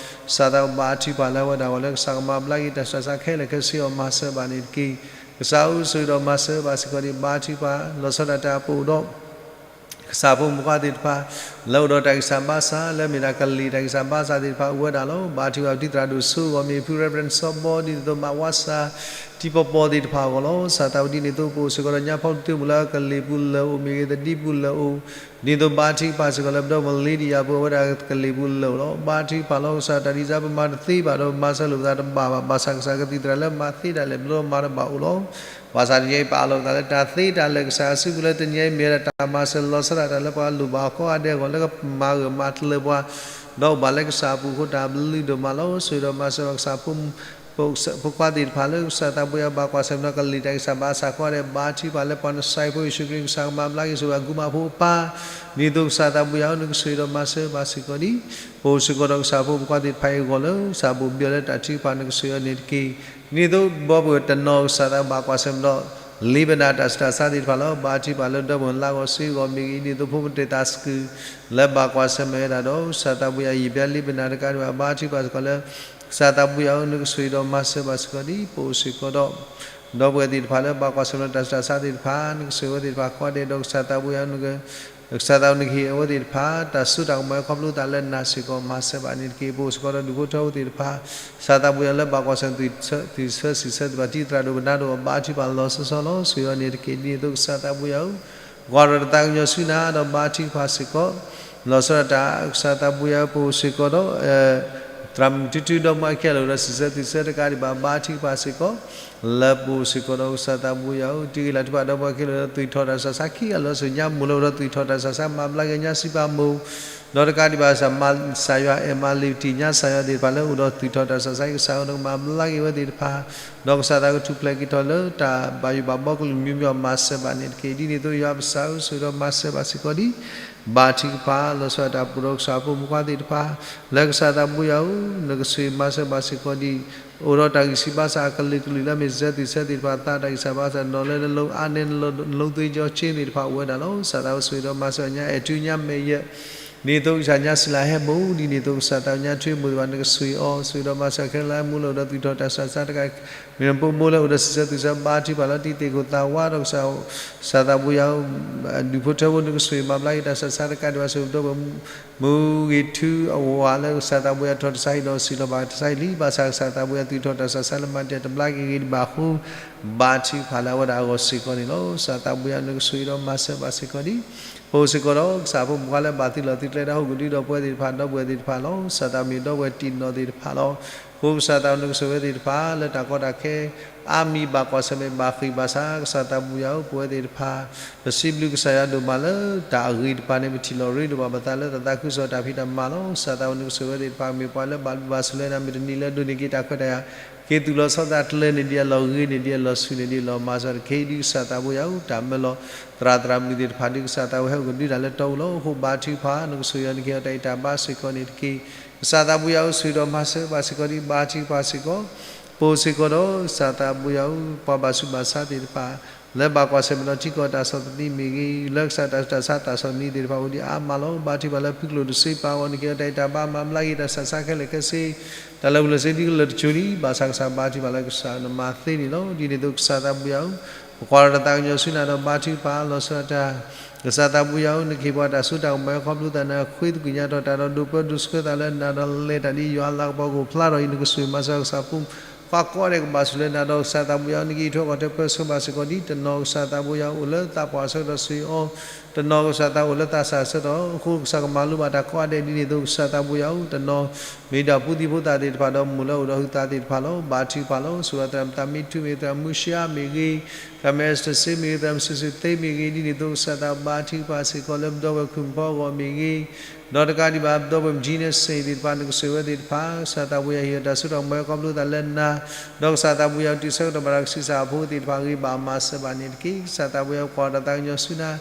ကစၢ်သးဘိဘါထုကဖၣ်လၢအဝဲဒၣ်အဂီၢ်လၢကစၢ်ကမၤဘျါက့ၤတၢ်ဆူးတၢ်ဆါခဲလၢာ်ခဲဆ့အီၤ မၤစၢၤဘၣ်န့ၣ်တက့ၢ်. ကစၢ်ဧၢ ဆိၣ်ဂ့ၤဒီးမၤစၢၤဘၣ်စ့ၢ်ကီးဒ် ဘါထုကဖၣ် လီၤဆီဒၣ်တၢ်ပအိၣ်ဒီး ကစၢ်ဖိမုၣ်ဖိခွါသ့ၣ်တဖၣ် လၢအိၣ်ဒီးတၢ်ဂံၢ်စၢ်ဘါစၢ် လၢအမ့ၢ်ဒၣ်ကလံၤတၢ်ဂံၢ်စၢ်ဘါစၢ်သ့ၣ်တဖၣ် အိၣ်ဝဲဒၣ်လီၤ. ဘါထုကဖၣ်ပတံၤသရၣ်ဒိၣ်စိအဂီၢ်မ့ၢ် ဖု Reverend စီၤဘီ ဒ်န့ၣ်အသိး မၤဝါစၢ် တံၤပီပီသ့ၣ်တဖၣ်အဂီၢ်လီၤ. ကစၢ်သးဘိဒ်န့ၣ်အသိး ပအိၣ်စ့ၢ်ကီးဒီးညါဖီကတၢၢ်မုၢ်လၢကလံၤပူၤလၢာ်အိၣ်မ့ၢ်ဂ့ၤ သဒံပူၤလၢာ်အိၣ် ဒ်န့ၣ်အသိးဘါထုကဖၣ်စ့ၢ်ကီးလၢပဒီပုၢ်ဝဲၢ်လ့ဒံယၤဖိ အဝဲဒၣ်ကလံၤပူၤလၢာ်အိၣ်လီၤ. ဘါထုကဖၣ်လီၤ. ကစၢ်တၢ်ဒ်စၢ်ပမၤတသ့ဘၣ်ဒီး မၤစၢၤလိာ်ပသးတဘၣ်ဘၣ်. ဘၣ်ဆၣ်ကစၢ်ကသံၣ်သရၣ်လၢမၤသ့ဒၣ်လဲာ် ပဒိးမၤတဘၣ်အိၣ်လီၤ. ဘၣ်ဆၣ်တနံၤအံၤ ပအးလီၤပသးလၢတၢ်သ့တၢ်လၢာ် ကစၢ်အစုပူၤလၢတနံၤအံၤ မ့ၢ်ဝဲဒၣ်တၢ်မၤစၢၤလီၤဆီဒၣ်တၢ်လၢပှၤလိၣ်ဘၣ်အီၤကိးဂၤဒဲးအဂီၢ် လၢကမၤဂၢၢ်မၤကျၢၤပှၤ ဒီးအိၣ်ဘၣ်လၢကစၢ်အပူၤအဃိ တၢ်ဘျုးဒိၣ်မးလီၤ. ဆိၣ်ဂ့ၤဒီးမၤစၢၤဘၣ်ကစၢ်ဖိ ဖိခွါသ့ၣ်တဖၣ်လၢကစၢ်သးဘိယွၤဘၣ်ကွၢ်ဆၢၣ်မဲာ်ဒီးကလံၤတၢ်ဂံၢ်စၢ်ဘါစၢ်ကိးဂၤဒဲး ဘါထုကဖၣ်လၢပှၤနဆှၢဖိယ့ၣ်ၡူးခရံာ် ကစၢ်ကမၤဘျါက့ၤဆိၣ်ဂ့ၤအကူမးဖိအပၢ် ဒ်န့ၣ်အသိးကစၢ်သးဘိယွၤဧၢ နကဆိၣ်ဂ့ၤဒီးမၤစၢၤဘၣ်စ့ၢ်ကီးဒ် ပအိၣ်စ့ၢ်ကီးဒီးကစၢ်ဖိမုၣ်ဖိခွါသ့ၣ်တဖၣ်အံၤအဂီၢ်လၢ ကစၢ်ဘိၣ်ဘံအီၤလၢတၢ်ထုကဖၣ် နကဆိၣ်ဂ့ၤအီၤန့ၣ်တက့ၢ်. ဒ်န့ၣ်အသိးဒီပုၢ်ဝဲၢ်တနီၤကစၢ်သးဘိယွၤဘၣ်ကွၢ်ဆၢၣ်မဲာ်ဒီး လ့ပနၢ်တၢ်ဆူးတၢ်ဆါသ့ၣ်တဖၣ်လီၤ. ဘါထုကဖၣ်လၢဒီပုၢ်ဝဲၢ်လါဂီၤစ့အဂီၢ်မ့ၢ်ဂ့ၤ ဒ်န့ၣ်အသိးဖိမုၣ်တ့ၢ်သးစကုၤ လၢဘၣ်ကွၢ်ဆၢၣ်မဲာ်ဝဲဒၣ်ဒီး ကစၢ်သးဘိယွၤယံာ်ဘျါလ့ပနၢ်တကးဒံးဘၣ် ဘါထုကဖၣ်စ့ၢ်ကီးလၢ ကစၢ်သးဘိယွၤဧၢ နကဆိၣ်ဂ့ၤဒီးမၤစၢၤဘၣ်စ့ၢ်ကီးဒ် ပအိၣ်စ့ၢ်ကီးဒီး ဒီပုၢ်ဝဲၢ်သ့ၣ်တဖၣ်လၢဘၣ်ကွၢ်ဆၢၣ်မဲာ်ဒီးတၢ်ဆူးတၢ်ဆါသ့ၣ်တဖၣ် နကဆိၣ်ဂ့ၤဝဲသ့ၣ်တဖၣ်ကိးဂၤဒဲးဒီး ကစၢ်သးဘိယွၤ ကစၢ်သးဘိနကဟ့ၣ်အဝဲသ့ၣ်တဖၣ် တၢ်စိတၢ်ကမီၤခီဖျိသးလၢနၤစ့ၢ်ကီး မၤစၢၤဘၣ်န့ၣ်တက့ၢ်. ပအိၣ်စ့ၢ်ကီးဒီးဒူၣ်ဖိထၢဖိသ့ၣ်တဖၣ် ကစၢ်သးဘိယွၤလၢဘၣ်ကွၢ်ဆၢၣ်မဲာ် သုးဆၢစံးဆၢသ့ၣ်တဖၣ် တံၤသရၣ်ဒိၣ်ပနါဒိၣ်အဘါထုကဖၣ်လီၤဆီဆီလီၤ. ဆိၣ်ဂ့ၤအီၤန့ၣ်တက့ၢ်. ဒ်န့ၣ်အသိးကစၢ်သးဘိယွၤဧၢ ကွၢ်ဒီးတၢ်သးကညီၤဆူနၤဒီးဘါထုကဖၣ်စ့ၢ်ကီး လီၤဆီဒၣ်တၢ် ကစၢ်သးဘိယွၤဧၢ ပအိၣ်စ့ၢ်ကီးဒီး သရၣ်မုၣ်ထူထူဒီမါအခံဂၤလၢအိၣ်ဒီးစံးဆၢသုဆၢတကးဒံးဘၣ် ဘါထုကဖၣ်စ့ၢ်ကီး, လၢပအိၣ်စ့ၢ်ကီးဒီးကစၢ်သးဘိယွၤဧၢ, တံၤဂ့ၤလၤထူဖၣ်ဒီမါအခံဂၤလၢအိၣ်ဒီးသွံၣ်ထီၣ်တၢ်ဆးဆါခံဂၤလၢ စၢညါမိၢ်လၢအိၣ်ဒီးသွံၣ်ထီၣ်တၢ်ဆးဆါ မၤဘျါက့ၤညါစံးပာ်မိၢ်, ဒီးတကးဒံးဘၣ် ကစၢ်ယွၤအဲၣ်မၤလ့ၤတံၢ်ညါ ကစၢ်ယွၤသ့ၣ်တဖၣ်လၢအိၣ်ဒီးသွံၣ်ထီၣ်တၢ်ဆးဆါ ကစၢ်ဧၢ နကမၤဘျါက့ၤဝဲသ့ၣ်တဖၣ်, ဒီးကစၢ်သးကထူၣ်ဖျဲးက့ၤထီၣ်လၢတၢ်ဘၣ်ယိၣ်ဘၣ်ဘီကလုာ်မံၤမံၤ မၤစၢၤဘၣ်န့ၣ်တက့ၢ်. ဒ်န့ၣ်အသိး ယွၤပကစၢ်ဧၢ ဆိၣ်ဂ့ၤဒီးမၤစၢၤဘၣ်စ့ၢ်ကီးဒံး ဘါထုကဖၣ် လီၤဆီဒၣ်တၢ်ပှဲၤဒီးကစၢ်ဖိမုၣ်ခွါသ့ၣ်တဖၣ်, လၢကစၢ်သးဘိယွၤဧၢ, နကဆိၣ်ဂ့ၤမၤစၢၤဘၣ်စ့ၢ်ကီးဒံး, အိၣ်ဒီးတၢ်ဂံၢ်ဆံးဘါစၢ်အကလုာ်ကလုာ်လၢမ့ၢ်စံးဆၢသုဆၢသ့ၣ်တဖၣ် သးတၢ်ဂံၢ်စၢ်ဘါစၢ်နီၤလၢနလိၤအါန့ၢ်နလိၤ နလိၤသွံၣ်ကၠီဆ့သ့ၣ်တဖၣ်အိၣ်ဝဲဒၣ်လီၤ. ကစၢ်သးဘိဆိၣ်ဂ့ၤဒီးမၤစၢၤညါ အဲၣ်ထူညါမဲာ်ယဲၢ် ဒ်န့ၣ်အသိးကစၢ်ညါစံးလၢဟဲမိၢ် ဒ်န့ၣ်အသိးကစၢ်သးဘိညါထွံမိၢ်သ့ၣ်တဖၣ် နကဆိၣ်ဂ့ၤအီၤ ဆိၣ်ဂ့ၤဒီးမၤစၢၤခဲလၢာ် မိၢ်လၢအိၣ်ဒီးသွံၣ်ထီၣ်တၢ်ဆးဆါတကး မ့ၢ်ပိာ်မိၢ်လၢအိၣ်ဒီးစံးဆၢသုဆၢ ဘါထုကဖၣ်လၢတံၤသကိးသးဝးဒီးကစၢ် ကစၢ်သးဘိယွၤဧၢ, ဒူၣ်ဖိထၢဖိ နကဆိၣ်ဂ့ၤမၤဘျါက့ၤတၢ်ဆးဆါတကးဒံးဘၣ် ဆိၣ်ဂ့ၤဒီးပှဲၤ မုၢ်ဂ့ၤထူအဝၤလၢကစၢ်သးဘိယွၤထီၣ်တၢ်ဆါဟံၣ်ဒီးစံၣ်လီၤဘၣ်တၢ်ဆါဟံၣ်လံ, ဘၣ်ဆၣ်ကစၢ်သးဘိယွၤသွံၣ်ထီၣ်တၢ်ဆးဆါလၢမၤတံာ်တဘျါက့ၤဂ့ၤဒံးဘၣ်အဃိ ဘါထုကဖၣ်လၢအဝဲဒၣ်အဂီၢ်စ့ၢ်ကီးန့ၣ်လီၤ. ကစၢ်သးဘိယွၤ နကဆိၣ်ဂ့ၤဒီးမၤစၢၤဘၣ်စ့ၢ်ကီးဒံး ပအိၣ်စ့ၢ်ကီးဒီးကစၢ်ဖိမုၣ်ခွါလၢဘၣ်သုးလီၢ်သုးကျဲတၢ်ဟီၣ်ခိၣ်ဒုဒီးပဝဲသ့ၣ်တဖၣ် ဒီပုၢ်ဝဲၢ်သ့ၣ်တဖၣ်လီၤ. ကစၢ်သးမ့ၢ်ဒီပုၢ်ဝဲၢ်တံၢ်နီၢ်သ့ၣ်တဖၣ်လီၤ. အဃိကစၢ်သးနကဆိၣ်ဂ့ၤဝဲသ့ၣ်တဖၣ် လၢတၢ်ကီတၢ်ခဲ အါမံၤဘၣ်ကွၢ်ဆၢၣ်မဲာ်ဘၣ်ဃ့ၢ်ဘၣ်ဆၣ် ကစၢ်သးဘိယွၤဧၢ ပဝဲသ့ၣ်တဖၣ် ပစံးဘျုးကစၢ်ယွၤဒိၣ်မးလၢတၢ်အဂ့ၤတဖၣ်န့ၣ် ပထံၣ်လီၤရ့ဒိၣ်ဘၣ်ပသးလၢတၢ်သးခုကစီၣ်တၢ်ဖံးတၢ်မၤလီၤ. ကစၢ်သးနကဆိၣ်ဂ့ၤဝဲသ့ၣ်တဖၣ် မ့ၢ်ပှၤလၢဘၣ်ဘျုးဘၣ်ဆိၣ်လၢနၤ မ့ၢ်တနံၤလၢဒိးန့ၢ်က့ၤတၢ်ခွဲးတၢ်ယာ် က့ၤသူၣ်လီၤဆီသးတလၢန့ၣ်ဒ်အလီၢ်ဂ့ၤန့ၣ်ဒ်အလီၢ်ဆူၣ်န့ၣ်ဒ်အလီၢ်မၤစၢၤတက့ၢ်. ဒ်ကစၢ်သးဘိယွၤဧၢ တၢ်မၢလီၤ သရၣ်သရၣ်မုၣ်သ့ၣ်တဖၣ် ဒ်ကစၢ်သးဝဲဟဲအိၣ်ကဒုတၢ်လၢတီအူလီၤ. အဃိဘါထုကဖၣ် နကဆိၣ်ဂ့ၤအီၤ နကဟ့ၣ်အီၤတၢ်ဂံၢ်တၢ်ဘါစ့ၢ်ကီးန့ၣ်တက့ၢ်. ကစၢ်သးဘိယွၤဧၢ ဆိၣ်ဂ့ၤဒီးမၤစၢၤဘၣ်စ့ၢ်ကီးဒံး ဘါထုကဖၣ်စ့ၢ်ကီး ပအိၣ်စ့ၢ်ကီးဒီး ကစၢ်သးဘိယွၤဧၢ ပှၤဘၣ်ဆူးဘၣ်ဆါသ့ၣ်တဖၣ် လၢဘၣ်ကွၢ်ဆၢၣ်မဲာ်ဒီးထံကီၢ်တၢ်ဆီၣ်သနံးမ့ၢ်ဂ့ၤ, လၢကစၢ်တၢ်ဆူးတၢ်ဆါတၢ်ဆီၣ်သနံးသ့ၣ်တဖၣ်အိၣ်ဒံးအါမးလီၤ. ဘါထုကဖၣ်လၢဖုကျိၣ်တစ့ပာ်အဂီၢ် နကဟ့ၣ်အီၤတၢ်ဂံၢ်တၢ်ဘါ မၤဘျါက့ၤတၢ်ဆးဆါခဲလၢာ်ခဲဆ့ တၢ်လၢပူၤလၢစ့ဒ်ကလၢာ်တစိၤလံ. ဘၣ်ဆၣ်ကစၢ်ဘါထုကဖၣ်လၢကစၢ်နမၤသ့န့ၣ်လီၤ. ဒ်န့ၣ်အသိးကစၢ်သးဘိယွၤဧၢ ပကွၢ်ဒီးတၢ်သးကညီၤဆူနၤဒီးဘါထုကဖၣ်လီၤဆီဒၣ်တၢ် ကစၢ်သးဘိယွၤဧၢ နကဟ့ၣ်ပှၤတၢ်စိတၢ်ကမီၤ ခီဖျိသးနဃ့သကွံာ်ညါထီၣ်တၢ်ဒီးဒိးပၢဒိးဆှၢသးလၢနၤဒီးလဲၤတၢ်ဒ်ယွၤအလၤကပီၤကအိၣ်ဖျါထီၣ်အံၤ နကဆိၣ်ဂ့ၤမၤစၢၤကစၢ်ဖိ ပှၤကိးဂၤဒဲးကဘၣ်ဆိၣ်လၢနၤဒီးကစၢ်သးဘိယွၤဧၢ နကအံးထွဲကွၢ်ထွဲပၢဆှၢဘၣ်စ့ၢ်ကီးဒ်တနီၤကစၢ်သးဘိယွၤအိၣ်လၢသးပှၢ်အဆၢကတီၢ်ဆိၣ်ဂ့ၤအီၤ တနီၤကစၢ်သးအိၣ်လၢသးစၢ်အဆၢကတီၢ် အဃိကစၢ်ကမၤလိဘၣ်တၢ်ကိးဂၤဒဲးဒ်န့ၣ်အသိးကစၢ်သးဘိယွၤဧၢ တနီၤမ့ၢ်ဒၣ်ဖိသံၣ်ဖိသၣ်သ့ၣ်တဖၣ်ဒီးမိၢ်လၢအိၣ်ဒီးဟုသးသ့ၣ်တဖၣ်လီၤ. ဘါထုကဖၣ်လီၤ. ဆိၣ်ဂ့ၤသရၣ်မုၣ်သးမံထူမ့ၢ်ဂ့ၤ သရၣ်မုၣ်မုၢ်ဆှါမ့ၢ်ဂ့ၤ သရၣ်မုၣ်အဲစတၢၢ်စ့မ့ၢ်ဂ့ၤ သရၣ်မုၣ်စုစုသ့မ့ၢ်ဂ့ၤ ဒ်န့ၣ်အသိးကစၢ်သးဘါထုကဖၣ်စ့ၢ်ကီးလၢပဒီပုၢ်ဝဲၢ်ခရံာ်ဖိအဂီၢ်မ့ၢ်ဂ့ၤ ဒီးတကးဒံးဘၣ် ပဒီပုၢ်ဝဲၢ်မုၢ်ကၠံန့ၣ်စ့ၢ်သ့ၣ်တဖၣ် နကဆိၣ်ဂ့ၤဝဲသ့ၣ်တဖၣ် ကစၢ်သးဘိယွၤဟ့ၣ်အီၤတၢ်စိတၢ်ကမီၤခီဖျိသးလၢနၤ ဒီးကစၢ်သးဘိယွၤတုၤဆၢကတီၢ်ဘၣ်ဒီးကဆံးစၢ်အဖိသ့ၣ်တဖၣ်အဂ့ၢ်ဘၣ်မၤစၢၤဘၣ်န့ၣ်တက့ၢ်. ကစၢ်သးဘိယွၤပကွၢ်ဒီးတၢ်သးကညီၤဆူနၤ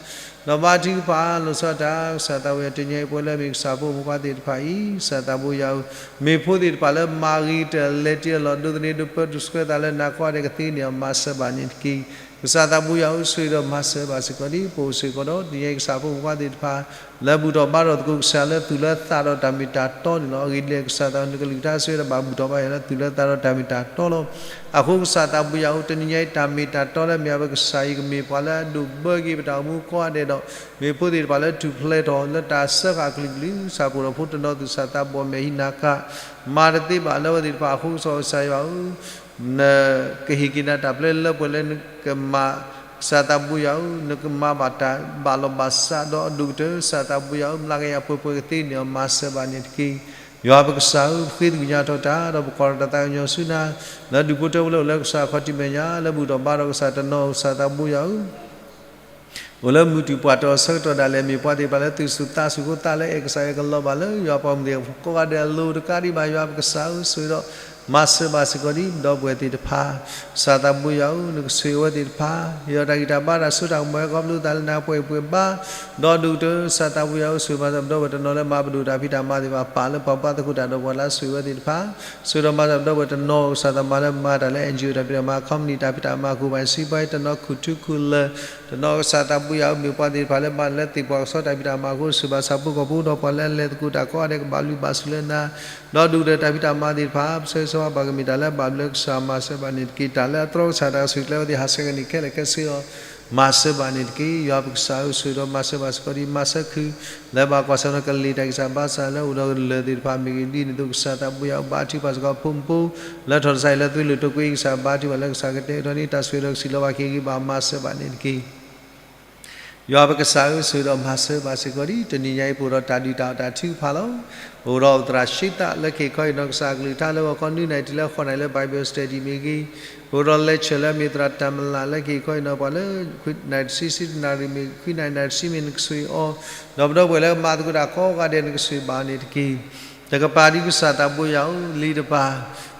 ဒီးဘါထုကဖၣ်လီၤဆီဒၣ်တၢ် ကစၢ်သးဘိယွၤတနံၤအံၤပဝဲလၢမ့ၢ်ကစၢ်ဖိမုၣ်ခွါသ့ၣ်တဖၣ်အံၤ ကစၢ်သးဘိယွၤဧၢ မ့ၢ်ဖိသ့ၣ်တဖၣ်လၢမၤဂ့ၤတၢ်လဲၤတ့ၢ်အလီၢ်ဒိးသန့ၤဒိးပၢဒိးဆှၢသးလၢနၤကိးဂၤဒဲးကသ့န့ၢ်အီၤမၤစၢၤဘၣ်န့ၣ်တက့ၢ်. ကစၢ်သးဘိယွၤဧၢ ဆိၣ်ဂ့ၤဒီးမၤစၢၤဘၣ်စ့ၢ်ကီးဒ် ပအိၣ်စ့ၢ်ကီးဒီးတနံၤအံၤကစၢ်ဖိမုၣ်ခွါသ့ၣ်တဖၣ် လၢဘူၣ်ထီၣ်ဘါထီၣ်သကိးကစၢ်လၢသူၣ်လၢသးဒီးတၢ်မ့ၢ်တၢ်တီန့ၣ်လီၤ. အဂ့ၢ်ဒ်လဲၣ်ကစၢ်သးနကလုၢ်ကထါစံးဝဲဒၣ်ဘၣ်ဘူၣ်ထီၣ်ဘါထီၣ်လၢသူၣ်လၢသးဒီးတၢ်မ့ၢ်တၢ်တီလီၤ. အဃိကစၢ်သးဘိယွၤဧၢ တနံၤအံၤတၢ်မ့ၢ်တၢ်တီလၢမ့ၢ်အဝဲကစၢ်အံၤကမ့ၢ်ပှၤလၢအဒိၣ်ဘၢက့ၤပတၢ်အိၣ်မူကိးဂၤဒဲးဒီး မ့ၢ်ဖိသ့ၣ်တဖၣ်လၢထူၣ်ဖျဲးထီၣ်လၢတၢ်စၢဃာ်အကလုာ်ကလုာ် ကစၢ်ပှဲၤဒီးဖိတနီၤသူၣ်စၢ်သးဘီၣ်မဲာ်ဟံးနၤကၣ် မၤတသ့ဘၣ်လၢအဝဲသ့ၣ်တဖၣ်အဃိ ကစၢ်ယွၤဧၢ နကဟ့ၣ်က့ၤနၤတၢ်ပျဲလၢပှဲၤလၢနကမၤ ကစၢ်သးဘိယွၤဧၢ နကမၤဘၣ်တၢ်ဘၣ်လီၤဘၣ်စးဒီးအဒိၣ်ကတၢၢ် ကစၢ်သးဘိယွၤဧၢ မျးကယၤပှဲၤပှဲၤကသ့န့ၢ်အီၤမၤစၢၤဘၣ်န့ၣ်တက့ၢ်. ယွၤပကစၢ်ဧၢ ပဃ့သကွံၢ်ညါထီၣ်တၢ် ဒီးပကွၢ်ထီၣ်တၢ်သးကညီၤဆူနၤ လၢဒူၣ်ဖိထၢဖိလၢအိၣ်လၢကစၢ်အခီၣ်ထံးမဲာ်ညါ လၢဘူၣ်ထီၣ်ဘါထီၣ်ကစၢ်တနီၤ ကစၢ်သးဘိယွၤဧၢ အိၣ်လၢမုၢ်တူာ်ပှၢ်တီၢ်အဆၢကတီၢ်ဒၣ်လဲာ် မ့ၢ်ပှၤသ့ၣ်တဖၣ်လၢသူၣ်ဆူၣ်သးဆူၣ်အဃိ သးလၢအဲၣ်ကစၢ်ယွၤကလီၤဘၣ်လၢယွၤပှၤမုၣ်သ့ၣ်ကိးဂၤဒဲးအလိၤ တကးဒံးဘၣ် ယွၤပကစၢ်ဧၢ ဆိၣ်ဂ့ၤဒီးမၤစၢၤဘၣ်စ့ၢ်ကီးဒ်ပဒီပုၢ်ဝဲၢ်သ့ၣ်တဖၣ် ကစၢ်သးဘိယွၤဧၢ နကဆိၣ်ဂ့ၤအဝဲသ့ၣ်တဖၣ် ဟ့ၣ်အီၤတၢ်ဂံၢ်တၢ်ဘါတၢ်စိတၢ်ကမီၤ ခီဖျိသးလၢနၤပှဲၤပှဲၤဘါ ဒီးဒိၣ်ကတၢၢ် ကစၢ်သးဘိယွၤဧၢ ဆိၣ်ဂ့ၤမၤစၢၤပဒီပုၢ်ဝဲၢ်တနီၤလၢမၤပဒိၣ်တၢ်ဖံးတၢ်မၤသ့ၣ်တဖၣ် ပာ်လၢပှၤဘါသကိးတၢ်ဒီးပှၤလၢအဆိၣ်ဂ့ၤဝဲသ့ၣ်တဖၣ် ဆိၣ်ဂ့ၤဒီးမၤစၢၤပဒီပုၢ်ဝဲၢ်တနီၤ ကစၢ်သးမၤလၢမၤတၢ်လၢ NGO တၢ်ဖံးတၢ်မၤ company တၢ်ဖံးတၢ်မၤ ကူၣ်ဘၣ်စံးပှၤ တနီၤခူၣ်ထူခူၣ်လၢာ် တနီၤကစၢ်သးဘိယွၤဧၢ မ့ၢ်ပှၤသ့ၣ်တဖၣ်လၢမၤတၢ်လၢသ့ၣ်ပှၢ်ကဆှီတၢ်ဖံးတၢ်မၤအဃိ ဆိၣ်ဂ့ၤဘၣ်ဆၣ်ဖိကီၢ်ဖိဒီးပှၤလၢအလဲၤသကိးတၢ်ကိးဂၤဒဲးကဘၣ်ဘျုးဘၣ်ဆိၣ်လၢနၤ ဒီးဒိၣ်ကတၢၢ်တၢ်ဖံးတၢ်မၤသ့ၣ်တဖၣ် ပဆၢဂ့ၤဆၢဝါဘၣ်ကမ့ၢ်တၢ်လၢအဘၣ်ဘျုးလၢကစၢ်မၤစၢၤဘၣ်န့ၣ်တက့ၢ်. တၢ်လၢအတြီကစၢ်တၢ်ကဆူၣ်ကျဲဝဲသ့ၣ် ဟးဆှဲးကန့ၢ်ခဲလၢာ်ခဲဆ့အီၤ မၤစၢၤဘၣ်န့ၣ်တက့ၢ်. ယွၤပကစၢ်ဧၢ ဆိၣ်ဂ့ၤဒီးမၤစၢၤဘၣ်စ့ၢ်ကီးဒ်မၤစၢၤခုၣ် လၢဘၣ်ကွၢ်ဆၢၣ်နီၤကလံၤတၢ်ဂံၢ်စၢ်ဘါစၢ်လၢအိၣ်ဒီးလၢၢ်သ့ၣ်တဖၣ်မ့ၢ်ဂ့ၤ ဒ်န့ၣ်အသိးကစၢ်သးဘိယွၤဧၢ ဘါထုကဖၣ်စ့ၢ်ကီးဖိမုၣ်ဖိ လၢထီၣ်တစဲးလၢသွံၣ်လိာ်တိာ်ကွံ ကစၢ်ဘါထုကဖၣ်လၢကစၢ်ကတဲာ်ကတီၤန့ၢ် တၢ်ဆိၣ်ဂ့ၤဒီးကစံၣ်လီၤဘၣ်က့ၤဂ့ၤဘၣ်မၤစၢၤဘၣ်န့ၣ်တက့ၢ်. ယွၤပကစၢ်ဧၢ, ဆိၣ်ဂ့ၤဒီးမၤစၢၤဘၣ်စ့ၢ်ကီးဒံး တနံၤညါအံၤ ပအိၣ်ဒီးတၢ်ဒုးတၢ်အီၣ်တၢ်ထုကဖၣ်လီၤ. အိၣ်ဒီးအိၣ်သရၣ်ရှ့သးလၢကဟ့ၣ်ခီဟ့ၣ်နီၤကစၢ်အကလုၢ်ကထါလၢဂီၤခီ နွံနၣ်ရံၣ်တုၤလၢဃိးနၣ်ရံၣ်လၢ Bible study မ့ၢ်ဂ့ၤ, ပအိၣ်ဒီး lecture လၢအမ့ၢ်သရၣ်တၢ်မလၣ်လၢကဟ့ၣ်ခီဟ့ၣ်နီၤပှၤလၢ နၣ်ရံၣ်တဆံ ဆံတနၣ်ရံၣ်မ့ၢ်ဂ့ၤ ခွံနၣ်ရံၣ် နၣ်ရံၣ်တဆံမ့ၢ် နကဆိၣ်ဂ့ၤအီၤ, ဒီးပဒီပုၢ်ဝဲၢ်လၢကမၤသကိးတၢ်ကိးဂၤဒဲးနကဆိၣ်ဂ့ၤဘၣ်အီၤန့ၣ်တက့ၢ်. တကပၤဒံးကစၢ်သးဘိယွၤဧၢ, လံာ်တဖၣ်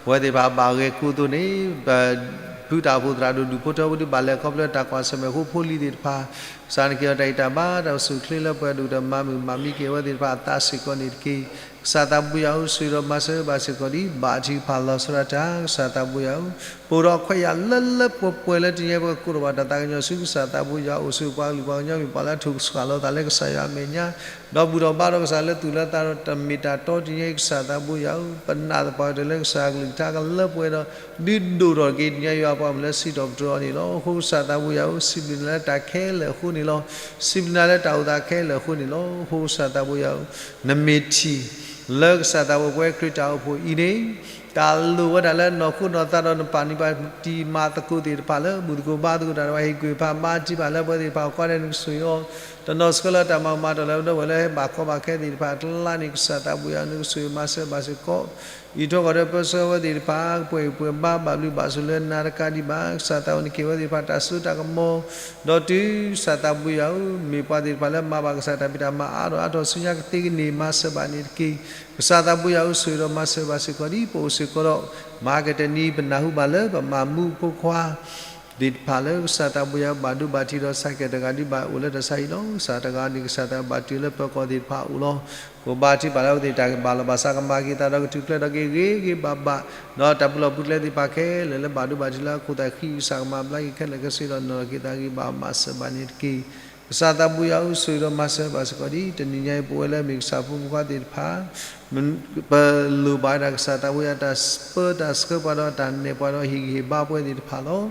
ပဝဲသ့ၣ်တဖၣ်ဘၣ်ဂဲၤကိးသိးန့ၣ် ပဖုတၢ်အိၣ်ဖှိၣ်သရၣ်ဒိၣ်ဒူၣ်ဖိထၢဖိဒံးဘၣ်လဲၤခီဖျိတၢ်ကွၢ်ဆၢၣ်မဲာ်ဃိဖိလံၤသ့ၣ်တဖၣ်, ကစၢ်နက့ၤအီၤတၢ်ဂံၢ်တၢ်ဘါ တၢ်အိၣ်ဆူၣ်အိၣ်ချ့လၢပှၤဒိၣ်တၢ်မၤမုာ်မၤမံက့ၤအဝဲသ့ၣ်တဖၣ်အသးစ့ၢ်ကီးန့ၣ်တက့ၢ်. ကစၢ်သးဘိယွၤဧၢ, ဆိၣ်ဂ့ၤဒီးမၤစၢၤဘၣ်စ့ၢ်ကီးဒံး ဘါထုကဖၣ်လီၤဆီဒၣ်တၢ် ကစၢ်သးဘိယွၤဧၢ, ပအိၣ်ဒီးခွဲးယာ်လၢလၢပှဲၤပှဲၤလၢတနံၤညါအံၤ ပကကိးထီၣ်ဘၣ်တၢ်သးကညီၤဆူကစၢ်သးဘိယွၤအအိၣ် ဆိၣ်ဂ့ၤပှၤကလုာ်ပှၤကညီမ့ၢ်ပှၤလၢအထုးကဆှၣ်လီၤသးလၢကစၢ်ယွၤအမဲာ်ညါ, ဒီးဘူၣ်ထီၣ်ဘါထီၣ်ကစၢ်လၢသူၣ်လၢသးဒီးတၢ်မ့ၢ်တၢ်တီတနံၤညါအံၤ ကစၢ်သးဘိယွၤဧၢ, ပနာ်သပှၢ်ကတၢၢ်လၢကစၢ်အကလုၢ်ကထါကလၢပှဲၤဒီး ဒုးဒိၣ်ထီၣ်က့ၤတနံၤညါယွၤပှၤမုၣ်လၢစံးထီၣ်ပတြၢၤအီၤန့ၣ်လီၤ. အဃိကစၢ်သးဘိယွၤဧၢ, စံးဘျုးနၤလၢတၢ်ခဲလၢာ်အဃိန့ၣ်လီၤ. စံးဘျုးနၤလၢတၢ်အိၣ်သးခဲလၢာ်အဃိန့ၣ်လီၤ. အဃိကစၢ်သးဘိယွၤဧၢ, နမ့ၢ်ထံၣ် လၢကစၢ်သးဘိယွၤပဝဲခရံာ်တၢ်အိၣ်ဖှိၣ်အံၤန့ၣ် တၢ်လိၣ်ဝဲဒၣ်လၢနီၢ်ခိနီၢ်သးဒီးနပာ်န့ၢ်ပှၤတံၤမၤသကိးသ့ၣ်တဖၣ်လၢ ဘူၣ်သကိးဘါသကိးတၢ်ဒီး ဟ့ၣ်ကူၣ်ဟ့ၣ်ဖးဘါထုကဖၣ်လၢပဝဲသ့ၣ်တဖၣ်အဃိန့ၣ် နကဆိၣ်ဂ့ၤအီၤ, တနီၤစ့ၢ်ကီးလၢတၢ်မၤကမၣ်တၢ်လၢပဒီပုၢ်ဝဲၢ်လၢဟဲဘၣ်ကီဘၣ်ခဲသ့ၣ်တဖၣ်အကျါန့ၣ် ကစၢ်သးဘိယွၤဧၢ, နကဆိၣ်ဂ့ၤမၤစၢၤဘၣ်စ့ၢ်ကီး အံးထွဲကွၢ်ထွဲပၢဆှၢဝဲသ့ၣ်တဖၣ် ပှဲၤဂံၢ်ပှဲၤဘါဘၣ်ဘျုးဘၣ်ဆိၣ်လၢနၤတကးဒံးဘၣ်, ကစၢ်သးဘိယွၤနကဟ့ၣ်ဝဲသ့ၣ်တဖၣ်တၢ်စိတၢ်ကမီၤ, ဒီးတုၤကစၢ်သးဘိယွၤဧၢ, မ့ၢ်ပှၤသ့ၣ်တဖၣ်လၢမၤဘၣ်ကစၢ်တၢ်ဖံးတၢ်မၤအါထီၣ်အါထီၣ်ဆူညါကသ့ကန့ၢ် မၤစၢၤဘၣ်န့ၣ်တက့ၢ်. ကစၢ်သးဘိယွၤဧၢ, ဆိၣ်ဂ့ၤဒီးမၤစၢၤဘၣ်စ့ၢ်ကီးဒံး ပအိၣ်စ့ၢ်ကီးဒီး မၤကတၢၢ်တနံၤ ပနၢ်ဟူဘၣ်လၢပမၤမူးဖိခွါ သ့ၣ်တဖၣ်လၢကစၢ်သးဘိယွၤဘၣ်ဒိဘၣ်ထံးဒီး စးကဲတဂၤဒံးဘၣ်အိၣ်လၢတၢ်ဆါဟံၣ်လီၤ. ကစၢ်တဂၤန့ၣ် ကစၢ်သးဘိယွၤဘၣ်တုၤလၢပၢၤကီၢ်သ့ၣ်တဖၣ်အအိၣ်လီၤ. ပဘါထုကဖၣ်လၢအဝဲသ့ၣ်တၢ်ဘၣ်လီၢ်ဘၣ်စးကမၤက့ၤသးဒီးကထုးကျဲဒီးက့ၤဂ့ၤဂ့ၤဘၣ်ဘၣ်, ဒီးတၢ်ပူၤလီၢ်ပူၤကျဲသ့ၣ်တဖၣ်ခဲလၢာ်လၢဘၣ်ဒိဘၣ်ထံးလၢအခိၣ်သးဃံ ကစၢ်ကမၤဘျါက့ၤခဲလၢာ်ခဲဆ့ဒီးနီၢ်က့ၤသးဂ့ၤဘၣ်မၤစၢၤဘၣ်န့ၣ်တက့ၢ်. ကစၢ်သးဘိယွၤဧၢ, ဆိၣ်ဂ့ၤဒီးမၤစၢၤဘၣ်စ့ၢ်ကီးဒံး တနံၤညါအံၤ ပဝဲလၢအမ့ၢ်ကစၢ်ဖိမုၣ်ဖိခွါသ့ၣ်တဖၣ် ပလိၣ်ဘၣ်ဝဲဒၣ်ကစၢ်သးဘိယွၤတၢ်ပၢတၢ်ဆှၢပှၤဒီးတၢ်နဲၣ်ပှၤဒီး ဟ့ၣ်ဂံၢ်ဟ့ၣ်ဘါပဝဲသ့ၣ်တဖၣ်လီၤ.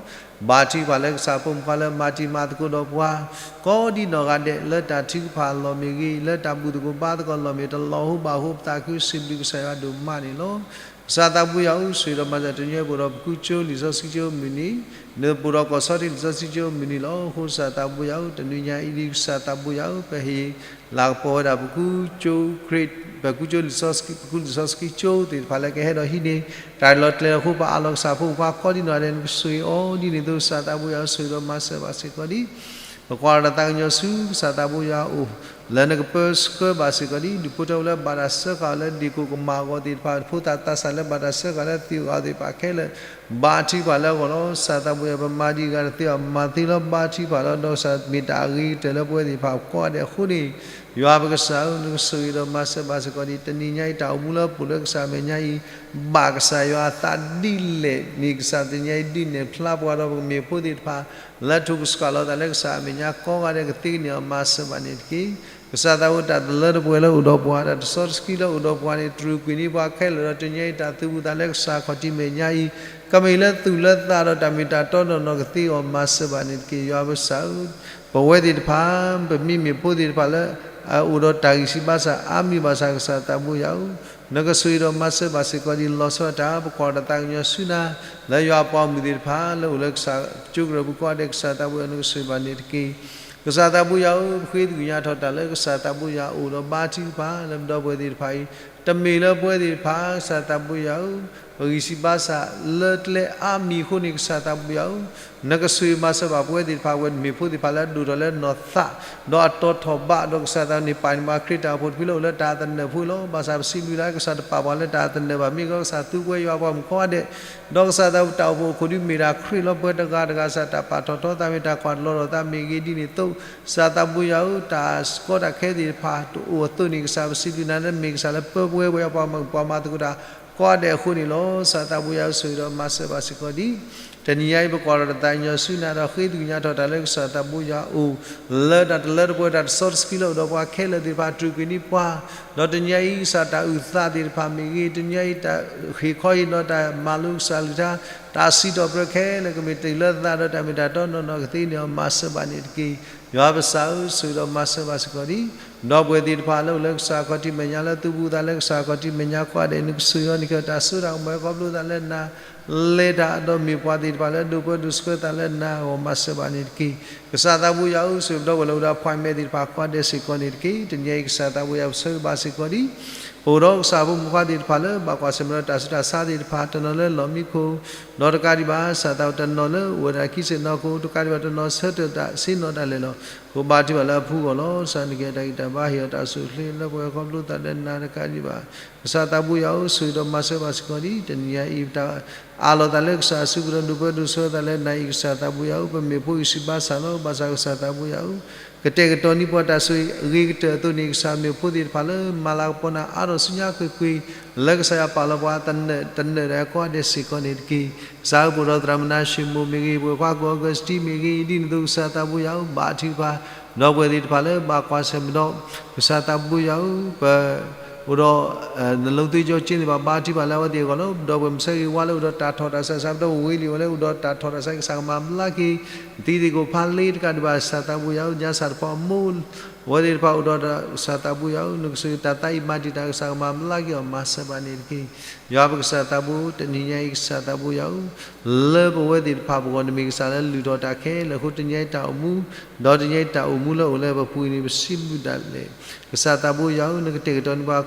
ဘါထုကဖၣ်လၢကစၢ်ဖိမုၣ်ဖိခွါလၢမၤတံၤမၤသကိးဒီးပှၤ ကိးဒံးနီၢ်ဂၤဒဲး လၢတၢ်ထုကဖၣ်အလီၢ်မ့ၢ်ဂ့ၤ, လၢတၢ်ဘူၣ်သကိးဘါသကိးအလီၢ်မ့ၢ် တလီၤဟူဘၣ်ဟူပသးခု စံးဘျုးကစၢ်ယွၤဒိၣ်မးန့ၣ်လီၤ. ကစၢ်သးဘိယွၤဧၢ, ဆိၣ်ဂ့ၤဒီးမၤစၢၤ တနံၤညါအံၤ ပအိၣ်ဒီးပကူကၠိလံာ်စီဆှံကၠိအမုၢ်နံၤ, နပအိၣ်ဒီးကီၢ်ဆီထံးလံာ်စီဆှံကၠိအမုၢ်နံၤလီၤ. အဃိကစၢ်သးဘိယွၤဧၢ, တနံၤညါအံၤဒံး ကစၢ်သးဘိယွၤဧၢ, ပဟ့ၣ်လၤကပီၤဝဲဒၣ်ပကူကၠိခရံာ်, ပကူကၠိလံာ်စီဆှံ, ပကူလံာ်စီဆှံကၠိသ့ၣ်တဖၣ်လၢကဟဲဒီးဟံးန့ၢ် တၢ်လီၤကျဲၤအဃိ ပအးလီၤကစၢ်ဖိမုၣ်ဖိခွါ ကိးဒံးနီၢ်ဂၤဒဲး နကဆိၣ်ဂ့ၤအီၤဒ်န့ၣ်အသိး ကစၢ်သးဘိယွၤဧၢ, ဆိၣ်ဂ့ၤဒီးမၤစၢၤဘၣ်စ့ၢ်ကီးဒံး ပကွၢ်လီၤတၢ်သးကညီၤဆူကစၢ်သးဘိယွၤအအိၣ် လၢနကပၢဆှၢဘၣ်စ့ၢ်ကီးဒံး ဒူၣ်ဖိထၢဖိလၢဘၣ်တၢ်စၢဃာ်အီၤလၢဒ့ၣ်ကိၣ်ကမၣ်အဂီၢ်သ့ၣ်တဖၣ်, ဖိသၣ်သးစၢ်လၢဘၣ်တၢ်စၢဃာ်လၢသံၣ်အဂီၢ်သ့ၣ်တဖၣ်ခဲလၢာ်, ဘါထုကဖၣ်လၢအဂီၢ်လီၤ. ကစၢ်သးဘိယွၤဧၢ, ပမၤဒံးဂၤတသ့အီၤ မၤသ့လီၤ ဘါထုကဖၣ်လီၤ. ဒီးကစၢ်မ့ၢ်တၢ်အဂ့ၤကတၢၢ်လၢပဝဲသ့ၣ်တဖၣ်ကိးဂၤဒဲးအဃိန့ၣ်, ယွၤပကစၢ်ဧၢ, နကဆိၣ်ဂ့ၤဒီးမၤစၢၤဘၣ်စ့ၢ်ကီးဒံး တနံၤညါအံၤ တၢ်အိၣ်မူလၢပအိၣ်လၢကစၢ်အမဲာ်ညါအံၤ ဘၣ်ကစၢ်ယွၤအသးဒ်လဲၣ်န့ၣ် ကစၢ်တနံၤညါအံၤဒုးနဲၣ်ဖျါပှၤဒီးပကမ့ၢ်ဖိသ့ၣ်တဖၣ် လၢထုးကဆှီလီၤသးလၢကစၢ်အမဲာ်ညါ ကိးဂၤဒဲးကသ့ကန့ၢ်အီၤ မၤစၢၤဘၣ်န့ၣ်တက့ၢ်. ကစၢ်သးဘိယွၤ တၢ်တလၢတပှဲၤလၢအိၣ်ဒီးပှၤ, တၢ်တစီတဆှံလၢအိၣ်ဒီးပှၤန့ၣ် တြူာ်ကွံာ်န့ၢ်ပှၤခဲလၢာ်ဒီး တနံၤညါအံၤ တၢ်သူၣ်ဖှံသးညီလၢကစၢ်ခီၣ်ထံးမဲာ်ညါအံၤ ကမ့ၢ်လၢသူၣ်လၢသးဒီးတၢ်မ့ၢ်တၢ်တီနီၢ်နီၢ်ကသ့အီၤ မၤစၢၤဘၣ်န့ၣ်တက့ၢ်. ယွၤပကစၢ်ဧၢ, ပဝဲသ့ၣ်တဖၣ် ပမ့မ့ၢ်ဖိသ့ၣ်တဖၣ်လၢ အအိၣ်ဒီးတၢ်ဂံၢ်စၢ်ဘါစၢ်အါမံၤဘၣ်ဆၣ် ကစၢ်သးဘိယွၤဧၢ, နကဆိၣ်ဂ့ၤဒီးမၤစၢၤဘၣ်စ့ၢ်ကီးဒံး လီၤဆီဒၣ်တၢ် ပကွၢ်တၢ်သးကညီၤဆူနၤ လၢယွၤအပှၤဂီၢ်မုၢ်သ့ၣ်တဖၣ် လၢအိၣ်လၢကစၢ်ကၠိကရၢၢ်ပူၤကိးဂၤဒဲး ကစၢ်သးဘိယွၤ နကဆိၣ်ဂ့ၤဘၣ်န့ၣ်တက့ၢ်. ကစၢ်သးဘိယွၤဧၢ, ပဃ့သဂုၢ်ညါထီၣ်တၢ်လၢကစၢ်သးဘိယွၤအအိၣ်ဒီးဘါထုကဖၣ်လၢပဒီပုၢ်ဝဲၢ်သ့ၣ်တဖၣ်အံၤ တမ့ၢ်လၢပဝဲသ့ၣ်တဖၣ် ကစၢ်သးဘိယွၤဧၢ, ပဂံၢ်စၢ်ဘါစၢ်လၢကျဲအါမံၤအဃိန့ၣ် ကစၢ်သးဘိယွၤဧၢ, နကဆိၣ်ဂ့ၤမၤစၢၤဘၣ်ပဝဲသ့ၣ်တဖၣ် ပဝဲမ့ၢ်ဖိသ့ၣ်တဖၣ်လၢအဒိၣ်ထီၣ်လၢနီၢ်သး ဒီးအတီၤထီၣ်ဘး ဒီးကစၢ်သးန့ၣ် ပာ်န့ၢ်ပှၤခရံာ်တၢ်အိၣ်ဖှိၣ်တဖုလၢအိၣ်လၢတၢ်သနၢၣ်ဖိလီၤ. ဘၣ်ဆၣ်ပစံးဘျုးလၢကစၢ်တပာ်ပှၤလၢတၢ်သနၢၣ်ဘၣ် မ့ၢ်ကီးကစၢ်သူဝဲယွၤပှၤမုၣ်ကိးဂၤဒဲး, ဒီးကစၢ်သးတၢ်အိၣ်ဖှိၣ်အခိၣ်ဒုးမ့ၢ်တၢ်ခရံာ်လီၤ. ပှၤတဂၤတဂၤ ကစၢ်တၢ်ပာ်ထီၣ်ထီသး မ့ၢ်တၢ်ကွၢ်တလီၤထီၣ်သးမ့ၢ်ဂ့ၤ ဒ်န့ၣ်အသိး ကစၢ်သးဘိယွၤဧၢ, တၢ်ကီတၢ်ခဲသ့ၣ်တဖၣ်တအိၣ်အသိးန့ၣ် ကစၢ်ပစံးဘျုးနၤလၢ မ့ၢ်ကစၢ်လၢပၢပှဲၤဝဲယွၤပှၤမုၣ်ပှၤမၤသကိးတၢ် ကိးဂၤဒဲးအဃိန့ၣ်လီၤ. ကစၢ်သးဘိယွၤဧၢ, ဆိၣ်ဂ့ၤဒီးမၤစၢၤဘၣ်စ့ၢ်ကီးဒံး တနံၤညါအံၤ ပကွၢ်လီၤတၢ်သးကညီၤဆူနၤဒီး ဃ့သဂုၢ်ညါထီၣ်တၢ်လၢကစၢ်သးဘိယွၤအအိၣ် လၢတၢ်တလၢတပှဲၤ တၢ်တစီတဆှံလၢအိၣ်ဒီးပှၤခဲလၢာ်သ့ၣ်တဖၣ် တြူာ်ကွံာ်န့ၢ်ပှၤ, ဒီးတနံၤညါအံၤ ကစၢ်တၢ်အုၣ်သးသ့ၣ်တဖၣ်မ့ၢ်ဂ့ၤ, တနံၤညါအံၤ တၢ်ဟ့ၣ်ခီဟ့ၣ်နီၤ တၢ်မၤလိကစၢ်အကလုၢ်ကထါ တၢ်စံးထီၣ်ပတြၢၤခဲလၢာ် ကမ့ၢ်တုၤလၢသးဒီးတၢ်မ့ၢ်တၢ်တီနီၢ်နီၢ်ကသ့န့ၢ်အီၤ မၤစၢၤဘၣ်န့ၣ်တက့ၢ်. ယွၤပကစၢ်ဧၢ, ဆိၣ်ဂ့ၤဒီးမၤစၢၤဘၣ်စ့ၢ်ကီးဒံး ဒီပုၢ်ဝဲၢ်သ့ၣ်တဖၣ်လၢအိၣ်လၢကစၢ်ခီၣ်ထံးမဲာ်ညါ လၢသူၣ်ဖှံသးညီလၢကစၢ်ခီၣ်ထံးမဲာ်ညါကိးဂၤဒဲး နကဆိၣ်ဂ့ၤအီၤန့ၣ် ကတၢ်စိတၢ်ကမီၤ ခီဖျိသးလၢနၤ လဲၤတၢ်ဒီးမ့ၢ်ပှၤသ့ၣ်တဖၣ်လၢဒိၣ်ပၢဒိၣ်ဆှၢသးလၢနၤအဂီၢ် မၤစၢၤဘၣ်န့ၣ်တက့ၢ်. ကစၢ်သးဘိယွၤဧၢ, ဆိၣ်ဂ့ၤပဒီပုၢ်ဝဲၢ်လၢအိၣ်ဒီး appointment သ့ၣ်တဖၣ်ကိးဂၤဒဲးစ့ၢ်ကီးန့ၣ်တက့ၢ်. တနံၤအံၤကစၢ်သးဘိယွၤဧၢ, ပဆၢဂ့ၤဘၣ်စ့ၢ်ကီးဒံး ပအိၣ်ဒီးကစၢ်ဖိမုၣ်ဖိခွါသ့ၣ်တဖၣ်လၢ ဘၣ်ကွၢ်ဆၢၣ်မဲာ်ဒီးတၢ်ဆူးတၢ်ဆါသ့ၣ်တဖၣ်, တနီၤလၢလီၢ်မံခိၣ်, ဒီးတကးဒံးဘၣ် ကစၢ်သးဘိယွၤဧၢ, တနီၤလၢအိၣ်ဝဲဒၣ်ခံဆ့ၣ်နီၤခိၣ်, တကးဒံးဘၣ် တနီၤဆၢထၢၣ်တၢ်ဆ့ၣ်နီၤတၢ်လဲၤလီၤ. အဃိဘါထုကဖၣ်လၢအဖုအဂီၢ်လီၤ. ကစၢ်နကဲတၢ်ဂံၢ်တၢ်ဘါ, ဟ့ၣ်အီၤတၢ်အိၣ်ဆူၣ်အိၣ်ချ့, လၢပှဲၤခီဖျိသးဒီးနၤတကးဒံးဘၣ်. ကစၢ်သးဘိယွၤဧၢ, ဆိၣ်ဂ့ၤဒီးမၤစၢၤဘၣ်စ့ၢ်ကီးဒံး တနံၤအံၤ ပတၢ်အးလီၤသးလၢကစၢ်အစုပူၤဒီး ဒိၣ်ပၢဒိၣ်ဆှၢသးလၢနၤအံၤ ကစၢ်သးဘိယွၤဧၢ, ပမ့ၢ်ဖိအံၤစံးဘၣ်ဆၣ်လီၤ. ဘၣ်ဆၣ်ကစၢ်သးဘိယွၤဧၢ, ကတဲာ်ကတီၤန့ၢ်ပှၤတၢ်ဆိၣ်ဂ့ၤအဂ့ၤကတၢၢ်အသိးန့ၣ် ကစၢ်မ့ၢ်ဖိသ့ၣ်တဖၣ်လၢ မၤလၤကပီၤနၤအါထီၣ်ဆူညါကွ့ၢ်ကွ့ၢ်, လၢကစၢ်ယွၤပာ်လီၤပှၤတနၢၤတၢ်ကိးဂၤဒဲးစ့ၢ်ကီးန့ၣ်တက့ၢ်. ကစၢ်ဧၢ, ပအိၣ်ဒီးသရၣ်မုၣ်နၤၡမူၣ်မ့ၢ်ဂ့ၤ, ပဝဲၢ်ခွါကီၢ်အီကူးစတံမ့ၢ်ဂ့ၤ, ဒ်န့ၣ်အသိးကစၢ်သးဘိယွၤဧၢ, ဘါထုကဖၣ် ဒီပုၢ်ဝဲၢ်သ့ၣ်တဖၣ်လၢဘၣ်ကွၢ်ဆၢၣ်မဲာ်ဒီး ကစၢ်သးဘိယွၤဧၢ, ပ အိၣ်ဒီး နလိသ့ကၠီက့န့ၣ်ဘၣ် ဘါထုကဖၣ်လၢအဝဲသ့ၣ်အဂီၢ်လီၤ. ဒီပုၢ်ဝဲၢ်မုၣ်ဆၢဂ့ၤဝါလၢအိၣ်ဒီးတၢ်ထီၣ်တၢ်ဆး ဆၢကတီၢ်ဝံၤလံဝဲလၢအိၣ်ဒီးတၢ်ထီၣ်တၢ်ဆး ကစၢ်ကမၤဘျါက့ၤ သံသ့ၣ်ကိၣ်ဖးလ့တကးဒံးဘၣ် ကစၢ်သးဘိယွၤဧၢ, ညါစၢ်တဖီအမိၢ် အဝဲသ့ၣ်တဖၣ်အိၣ်ဒီးတၢ် ကစၢ်သးဘိယွၤဧၢ, နကဆိၣ်ဂ့ၤတၢ်သးအံၤမၤတံာ်တာ် ကစၢ်ကမၤဘျါက့ၤအီၤ မၤစၢၤဘၣ်န့ၣ်တက့ၢ်. ယွၤပကစၢ်သးဘိ တနံၤညါအံၤ ကစၢ်သးဘိယွၤဧၢ, လၢပဝဲသ့ၣ်တဖၣ်ပဂီၢ် နမ့ၢ်ကစၢ်လၢလုၢ်ထီၣ်တၢ်ခဲလၢာ်အဃိ တနံၤညါအံၤတၢ်အိၣ်မူ ဒီးတနံၤညါအံၤတၢ်အိၣ်မူလၢအိၣ်လၢပပူၤအံၤန့ၣ် ပစံးဘျုးဒၣ်လဲာ်. ကစၢ်သးဘိယွၤဧၢ, နကတဲာ်ကတီၤန့ၢ်ပှၤ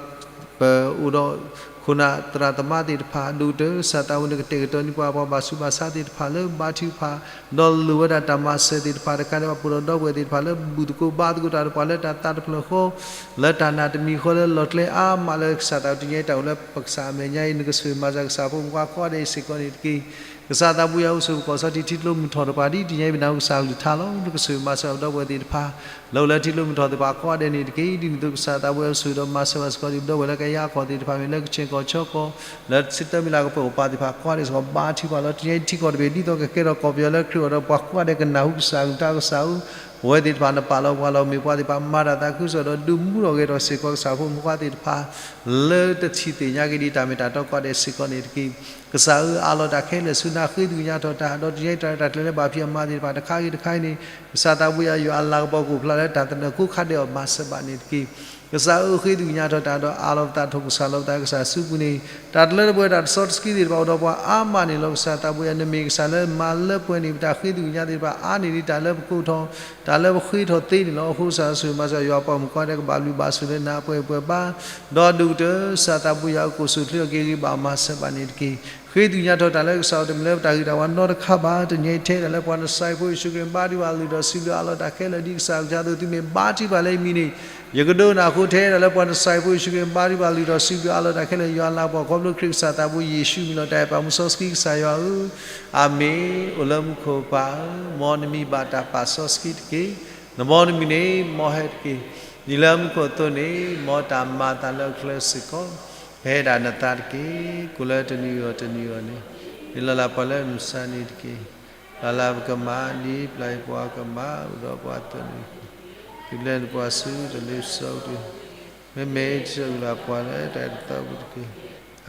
ပအိၣ်ဒီးခိၣ်နၢ်သရၣ်သမါသ့ၣ်တဖၣ် ဒိၣ်ကတၢၢ် ကစၢ်သးဘိ နကတဲာ်ကတီၤန့ၢ်ပှၤ ပှၤဘၣ်ဆူးဘၣ်ဆါသ့ၣ်တဖၣ်လၢဘါထုကဖၣ် ဒီးလိၣ်ဝဲဒၣ်တၢ်မၤစၢၤသ့ၣ်တဖၣ်တကးဒံးဘၣ် ပအိၣ်ဒီးဒီပုၢ်ဝဲၢ်သ့ၣ်တဖၣ်လၢဘူၣ်သကိးဘါသကိးတၢ်ဒီးပှၤလၢတၢ်သးတဖျၢၣ်ဃီ လၢတၢ်နာ်တမံၤဃီလၢလီၢ်ကျဲအါမးလၢကစၢ်သးဘိ တနံၤညါအံၤတၢ်အိၣ်လၢပကစၢ်အမဲာ်ညါအံၤ နကဆိၣ်ဂ့ၤမၤစၢၤကစၢ်ဖိမုၣ်ခွါကိးဂၤဒဲးစ့ၢ်ကီးန့ၣ်တက့ၢ်. ကစၢ်သးဘိယွၤဧၢ, ဆိၣ်ဂ့ၤပကီၢ်စီထံထံကျိမုၢ်ထီၣ်တပၤဒ် တနံၤညါအံၤပနၢ်ဟူကစၢ်ကလုၢ်ကထါလီၤ. နကဆိၣ်ဂ့ၤမၤစၢၤပဒီပုၢ်ဝဲၢ်သ့ၣ်တဖၣ် လၢအိၣ်လၢထံကျိမုၢ်ထီၣ်သ့ၣ်တဖၣ်ကိးဂၤဒဲးန့ၣ်တက့ၢ်. ဒ်န့ၣ်အသိးကစၢ်သးဘိယွၤဧၢ, ဆိၣ်ဂ့ၤဒီးမၤစၢၤဘၣ်စ့ၢ်ကီးဒံး ပဒီပုၢ်ဝဲၢ်လၢကယၤခီၣ်သ့ၣ်တဖၣ်မ့ၢ်လၢကဆ့ၣ်ကီၢ်ဆၢကီၢ် လၢဆၢကတီၢ်မ့ၢ်လၢကပိာ်ပာ်သ့ၣ်တဖၣ်ကိးဂၤဒဲးစ့ၢ်ကီး ဘါထုကဖၣ်လီၤ. တနံၤညါအံၤထံကီၢ်တဘ့ၣ် ဒ်သိးကကဲထီၣ်ကီၢ်ပယီၤလၢခရံာ်အအိၣ်ဒီးပှၤကိးဂၤဒဲးကနၢ်ဟူကစၢ်ကလုၢ်ကထါကစၢ်ဧၢ, ပဝဲသ့ၣ်တဖၣ်နပာ်လီၤပှၤလီၤ မ့ၢ်ပှၤသ့ၣ်တဖၣ်မၤတၢ်သးခုကစီၣ်ဒီး ဒုးမူထီၣ်ဂဲၤထီၣ်စ့ၢ်ကီးကစၢ်ဖိမုၣ်ခွါသ့ၣ်တဖၣ် လၢတထံၣ်သ့ၣ်ညါက့ၤဒံးတၢ်မ့ၢ်တၢ်တီကိးဂၤဒဲးစ့ၢ်ကီးန့ၣ်တက့ၢ်. ကစၢ်ဧၢ, အးလီၤတၢ်ခဲလၢာ်ဆူနၤ ဃ့ကညးထီၣ်တၢ် ဒီးတနံၤညါအံၤတၢ်ရဲၣ်တၢ်ကျဲၤလၢဘၣ်ဖံးအမၤသ့ၣ်တဖၣ်တခါဂ့ၤတခါဂ့ၤန့ၣ် ကစၢ်သးဘိယွၤဧၢ, ယွၤအလၤကပီၤကအိၣ်ဖျါလၢတၢ်သနၢၣ်ကိးခါဒဲးအီၤ မၤစၢၤဘၣ်န့ၣ်တက့ၢ်. ကစၢ်ဧၢ, ဃ့ကညးထီၣ်တၢ်ဒီးအးလီၤပသး ထိၣ်ကစၢ်လီၤပသး ကစၢ်စုပူၤန့ၣ် တၢ်တလၢတပှဲၤ တၢ်တစီတဆှံသ့ၣ်တဖၣ် အိၣ်ဒီးပှၤအါမးန့ၣ်လီၤ. ကစၢ်သးဘိယွၤဧၢ, နမ့ၢ်ကစၢ်လၢမၤလၢပှဲၤန့ၢ်ပတၢ်ဃ့ကညးသ့ၣ်တဖၣ် အါန့ၢ်ဒံးတၢ်လၢပကိးထီၣ် တၢ်လၢပဃ့ထီၣ်သ့န့ၣ်လီၤ. အဃိကစၢ်ဆိၣ်ဂ့ၤမၤစၢၤ ယွၤပှၤမုၣ်ကိးဂၤဒဲးကဘၣ်ဘျုးဘၣ်ဆိၣ်လၢနၤပှဲၤပှဲၤဘၣ် ဒီးဒိၣ်ကတၢၢ် ကစၢ်သးဘိယွၤဧၢ, ကိၣ်ဆိၣ်ချ့ထီၣ်က့ၤဂ့ၤဘၣ် မၤစၢၤဘၣ်န့ၣ်တက့ၢ်. ဃ့ကညးထီၣ်တၢ်လၢကစၢ်အအိၣ် တမ့ၢ်လၢပတၢ်ဂ့ၤတၢ်ဝါနီတခါဘၣ်. တနံၤညါအံၤထဲဒၣ်လၢပှၤနစၤရ့းဖိယ့ၣ်ၡူးခရံာ် ဘါထုကဖၣ်လုၢ်ထီၣ်စံးဘျုးအးလီၤတၢ်ခဲလၢာ် ဒ်ကစၢ်အကစၢ်အသိး သုမ့ၢ်ဘါထုကဖၣ်လၢယမံၤန့ၣ် ယကဒိကနၣ်အဃိ ထဲဒၣ်လၢပှၤနစၤရ့းဖိယ့ၣ်ၡူးခရံာ် ဘါထုကဖၣ်လုၢ်ထီၣ်စံးဘျုးအးလီၤတၢ်ခဲလၢာ် ယွၤလၤကပီၤခီဖျိခရံာ်ကစၢ်သးဘိယ့ၣ်ၡူးမံၤလီၤ. တၢ်အဲၣ်ပာ်မူစီဆှံကစၢ်ယွၤဧၢ, အၤမ့ၣ်. အိၣ်လၢမူခိၣ်ပၢ်ဧၢ, မ်နမံၤဘၣ်တၢ်ပာ်စီဆှံတက့ၢ်. နဘီနမုၢ်န့ၣ် မ်ဟဲတက့ၢ်. ဒ်လၢမူခိၣ်အသိးန့ၣ် မ်တၢ်မၤအသးလၢအချၢစ့ၢ်ကီး ကဟဲဒၣ်နသးတက့ၢ်. ကိၣ်လၢတနံၤအဂီၢ်တနံၤအဂီၢ်န့ၣ် ဟ့ၣ်လီၤလၢပှၤလၢမုၢ်ဆါနံၤတက့ၢ်. ပျၢ်လၢပကမၤ ဒ်ပျၢ်ယပှၤကမၤ အိၣ်ဒီးပှၤအသိးန့ၣ်, သုဘျဲၣ်နပှၤဆူတၢ်လ့ပစီအပူၤတဂ့ၤ. မ့မ့ၢ်တၢ်အုၣ်လၢပှၤလၢတၢ်အၢတသီပူၤတက့ၢ်.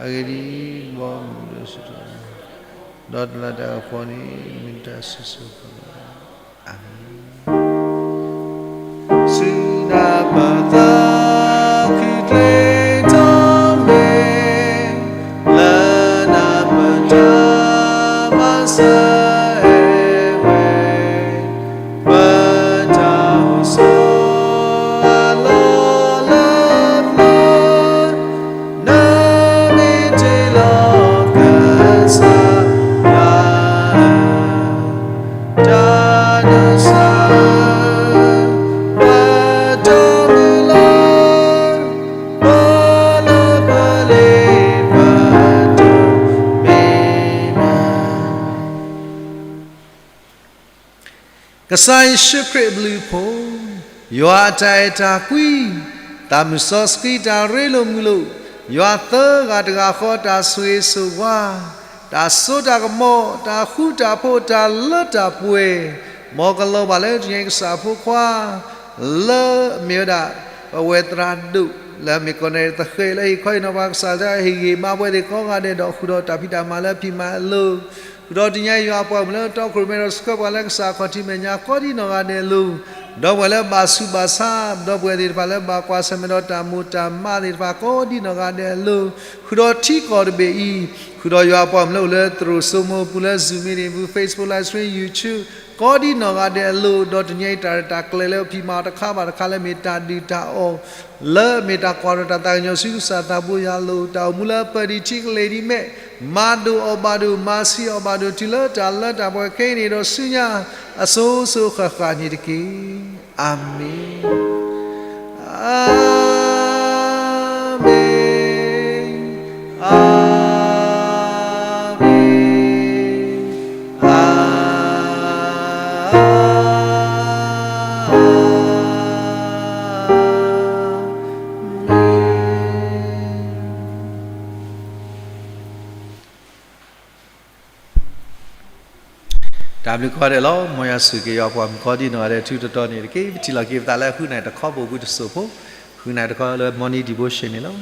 အဂ့ၢ်ဒ်အံၤ, မ်မူဒိၣ်စတီၤ ဒီးတလၢတၢ်ကပီၤန့ၣ် မ့ၢ်တၢ်ဆိၣ်ဂ့ၤလီၤ. အၤမ့ၣ်. ဆူနၤပသးခုချ့ထီၣ်မ့ၢ် လၢနၤပတၢ်မၤစၢၤဟဲဝဲ, ပတၢ်အိၣ်ဆိးအလီၢ်လၢပျၢၤ နမ့ၢ်တ့လီၤကစၢ်ယွၤဧၢ, တၢ်နစၤ ပတၢ်မုၢ်လၢ် ပလၢပလ့ပတၢ်မ့ၢ်မး ကစၢ်ယ့ၣ်ၡူးခရံာ်အဘျုးအဖှိၣ်, ယွၤအတၢ်အဲၣ်တၢ်ကွံ, သးမုၢ်စီဆှံတၢ်ရ့လိာ်မုာ်လိာ်, ယွၤသၢဂၤတဂၤဃီတၢ်ဆိၣ်ဂ့ၤဆိၣ်ဝါ, တၢ်စိတၢ်ကမီၤ, တၢ်ဃူတၢ်ဖိး, တၢ်လၢတၢ်ပှဲၤ, မ်ကလီၤဘၣ်လၢတနံၤအံၤကစၢ်ဖိခွါ လၢအမ့ၢ်ဝဲဒၣ် ပဝဲသရၣ်ဒိၣ် လၢအမ့ၢ်ကီးနဲၣ်သဃဲးလၢဟ့ၣ်ခီဟ့ၣ်နီၤပှၤကစၢ်တၢ် ဟ့ၣ်ဂံၢ်ဟ့ၣ်ဘါပဝဲသ့ၣ်ကိးဂၤဒဲးဒီး ဃုာ်ဒီးတၢ်ဖံးတၢ်မၤလၢဖံးမၤအလိၤ ဃုာ်ဒီးတနံၤအံၤယွၤအပှၤမုၣ်လၢတီခိၣ်ရိၣ်မဲဒီးဆှၢပှၤလၢကစၢ်ခီၣ်ထံးမဲာ်ညါ ကိးဒံနီၢ်ဂၤဒဲးအလိၤ ဒီပုၢ်ဝဲၢ်လၢဘၣ်ဆူးဘၣ်ဆါ, ဒီပုၢ်ဝဲၢ်သ့ၣ်တဖၣ်လၢဘၣ်ကွၢ်ဆၢၣ်မဲာ်ဒီးတၢ်မိၢ်တၢ်မးသ့ၣ်တဖၣ် ကိးဒံနီၢ်ဂၤဒဲးအလိၤ, ဃုာ်ဒီးထံကီၢ်တဘ့ၣ်အံၤ, ဃုာ်ဒီးယွၤအပှၤကလုာ်လၢသရိာ်စိမိၤပူၤလၢ Zoom meeting ပူၤ Facebook live stream YouTube ကိးဒံနီၢ်ဂၤဒဲးအလိၤ, ဒီးတနံၤအံၤတၢ်ရဲၣ်တၢ်ကျဲၤလၢဖံးမၤတခါဘၣ်တခါလၢမ့ၢ်တၢ်ဒုၣ်တၢ်အီၣ် လၢအမ့ၢ်တၢ်ကွၢ်ဒီးတၢ်သးကညီၤဆူကစၢ်သးဘိယွၤအလိၤ, တၢ်အိၣ်မူလၢပၢၢ်ဒံးထံကလ့ၢ်ဒံးမဲာ်, မၤဒိၣ်အီၣ်ဘၣ်ဒိၣ် မၤဆံးအီၣ်ဘၣ်ဒိၣ် တုၤလၢတၢ်လၢတၢ်ပှဲၤခဲအံၤန့ၣ်ဒီးဆူညါ အစိၤစိၤဃၣ်ဃၣ်န့ၣ်တက့ၢ်. အၤမ့ၣ်, အၤမ့ၣ်, အၤမ့ၣ်. တၢ်ဘျုးကိးဂၤဒဲးလီၤ. မ်ယွၤဆိၣ်ဂ့ၤက့ၤယွၤအပှၤမုၣ်ကိးဒံနီၢ်ဂၤဒဲး ထူးထူးတီၤတီၤန့ၣ်တက့ၢ်. ပထံၣ်လိာ်က့ၤပသးလၢ ဃုနၣ်ရံၣ်တခီပူၤ ပူၤတစိၢ်ဖိ, ဃုနၣ်ရံၣ်တခီလၢ morning devotion န့ၣ်လီၤ.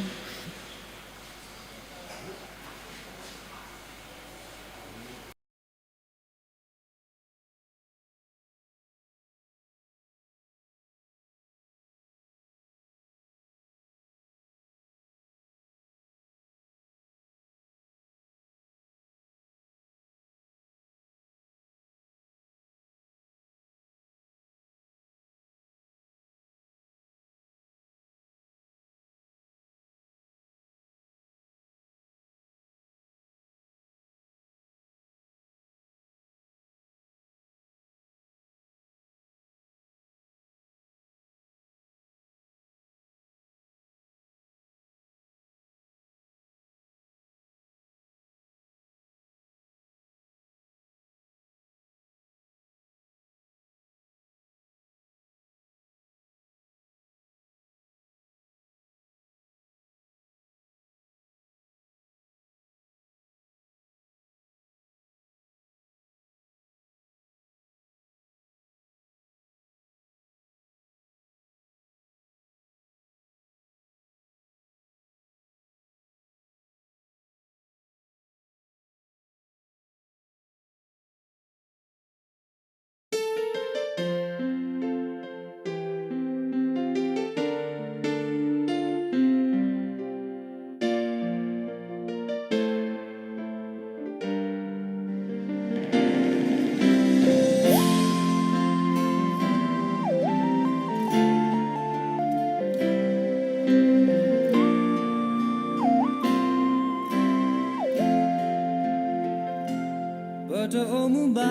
ပတအိၣ်မူဘၣ်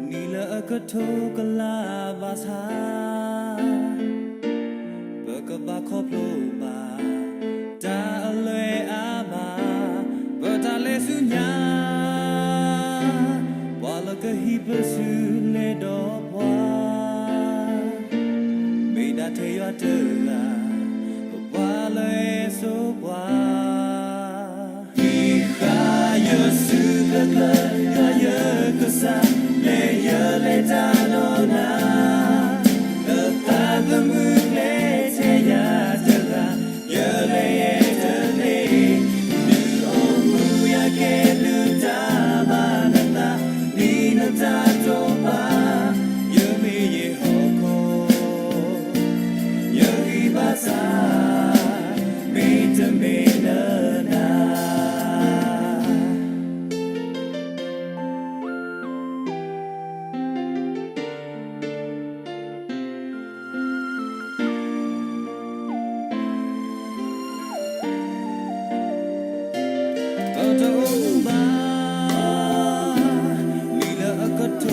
နံၣ်လၢအကထိကလးဘၣ်ဆၣ် ပကဘၣ်ခီဖျိဘၣ် တၢ်အလွဲၢ်အါမး ပတၢ်လဲၤဆူညါ ပှၤလၢကဟံးပစုလဲၤဒီးပှၤ မ့ၢ်ဒၣ်ထဲယွၤတဂၤ ပှၤလၢအစိပှၤ ဟံးဃာ်ယစုကကျၢၤ ယွၤယကစၢ် လဲၤယလဲၤတၢ်ဒီးနၤ နသးသမူကျဲထဲယၤတဂၤ ယလဲၤယဲတန့ၢ် ဒုးအိၣ်မူယၤကဲဘျုးတၢ်ဘၣ်နသး ဒ်နတၢ်တိာ်ပာ် ယမ့ၢ်ယဲဟီၣ်ခိၣ် ယဂံၢ်ဘါစၢ် မ့တမ့ၢ်လၢနၤ ပတအိၣ်မူဘၣ် နံၣ်လၢအကထိ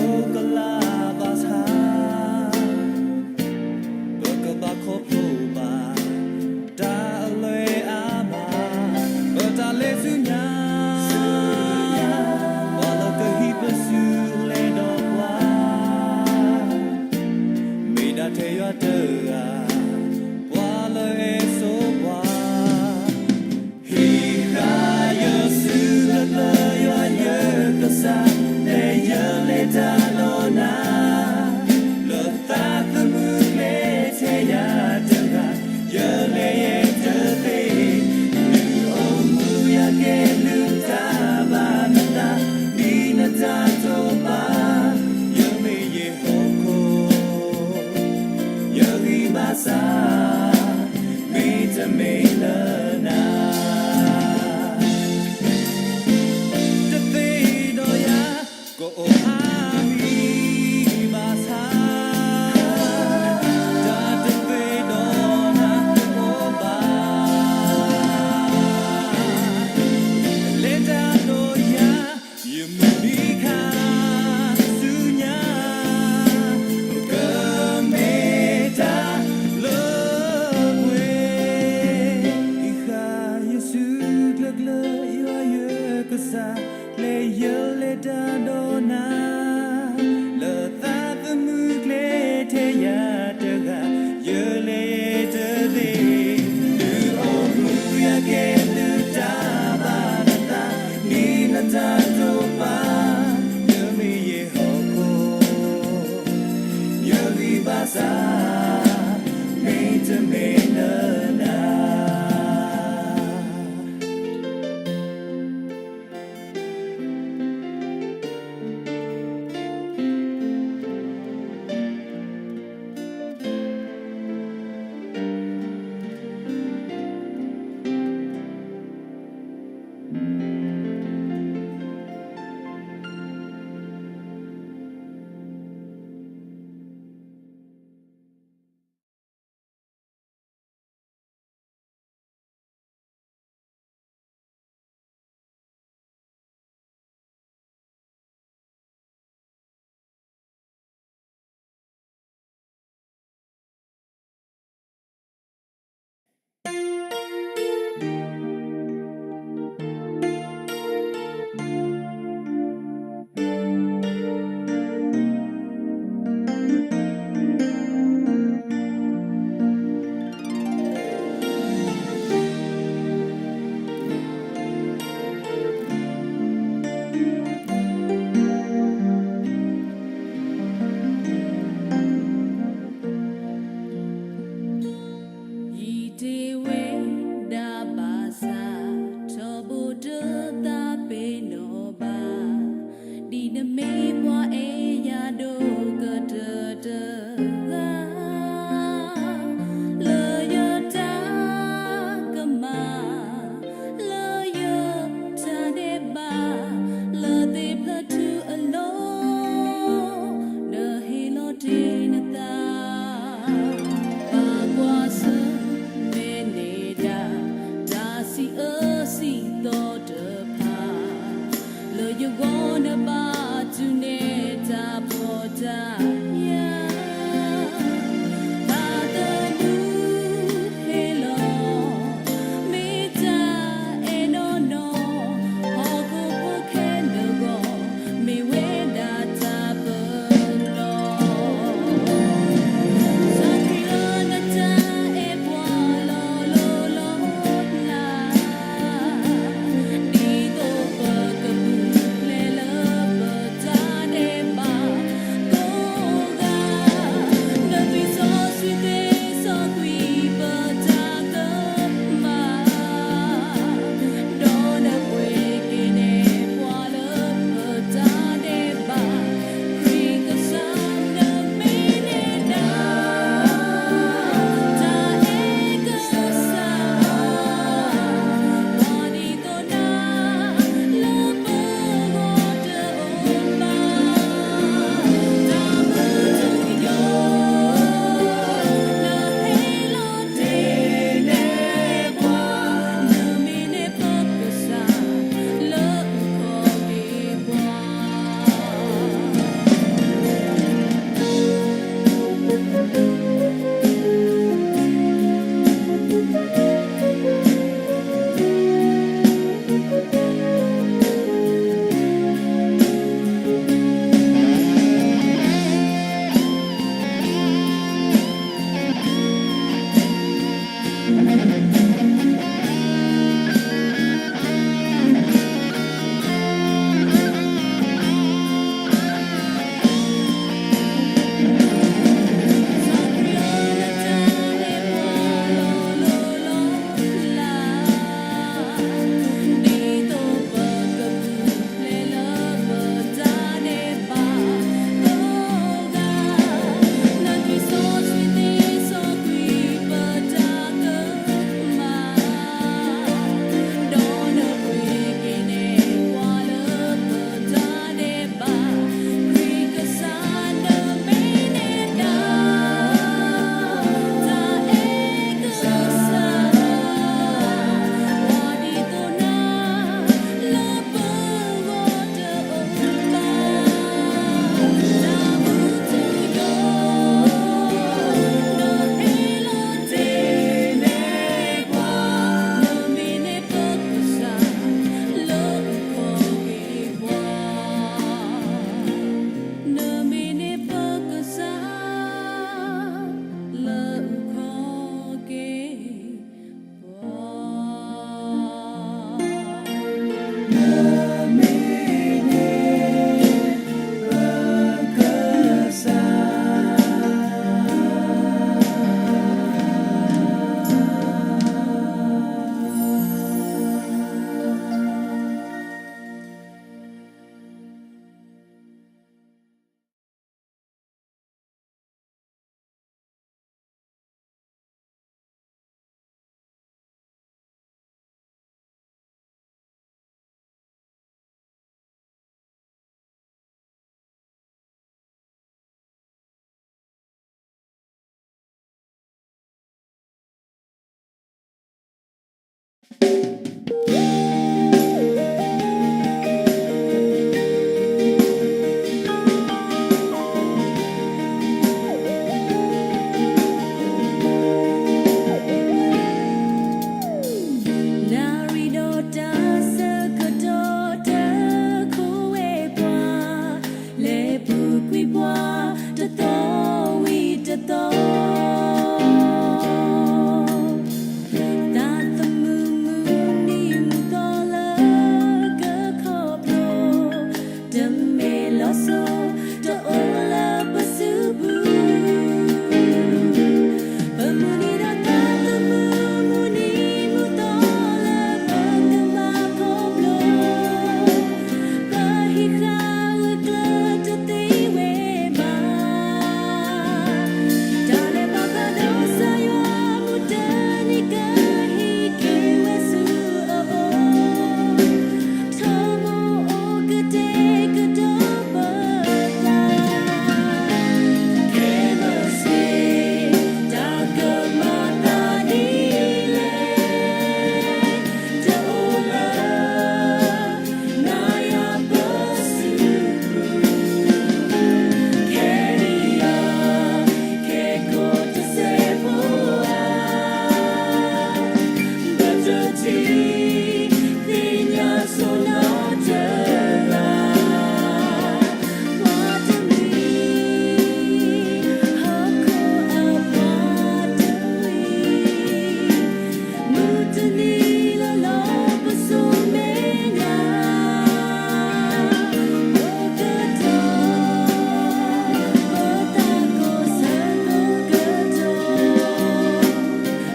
စၢ်, မ့တမ့ၢ်လၢနၤ. နၣ်ရံၣ်ဒီးတၢ်ဆၢကတီၢ် တခိၣ်ဝဲပှၤ လဲၤပူၤကွံာ်ပှၤ တသီဝံၤတသီ သးသမူမုၢ်နံၤမုၢ်သီလၢကခီဖျိ တမ့ၢ်လီၤစိၤ တအိၣ်လၢပစုပူၤ ပမုၢ်နံၤဒီးသးသမူမုၢ်နံၤမုၢ်သီလၢပကဘၣ်ခီဖျိ ပဟံးဃာ်ဂၢၢ်ကျၢၤတသ့ဝဲဘၣ် တၢ်လဲၤဘၣ်ဃးဒီးကစၢ်ယွၤ မုၢ်တနံၤကဟ့ၣ်က့ၤဝဲဆူအအိၣ် ထီဘိအိၣ်ကတဲာ်ကတီၤပသး ခဲမုၢ်ဆ့ၣ် တၢ်ကမၤသးဒ်လဲၣ် တအိၣ်လၢ နၤယၤပစုပူၤ ခဲအံၤယၤ ခဲကိာ်တစဲးဖိဧါ ဘၣ်တထံၣ် သ့ၣ်ညါဆိနီတဂၤ ပှၤတမံၤ ဟီၣ်ခိၣ်အပှၤတမှံၤ မုၢ်တနံၤလီၤလီၤပစိာ်မဲာ်ညါ အိၣ်ကတီၢ် ပသးကိးဆၢကိးကတီၢ်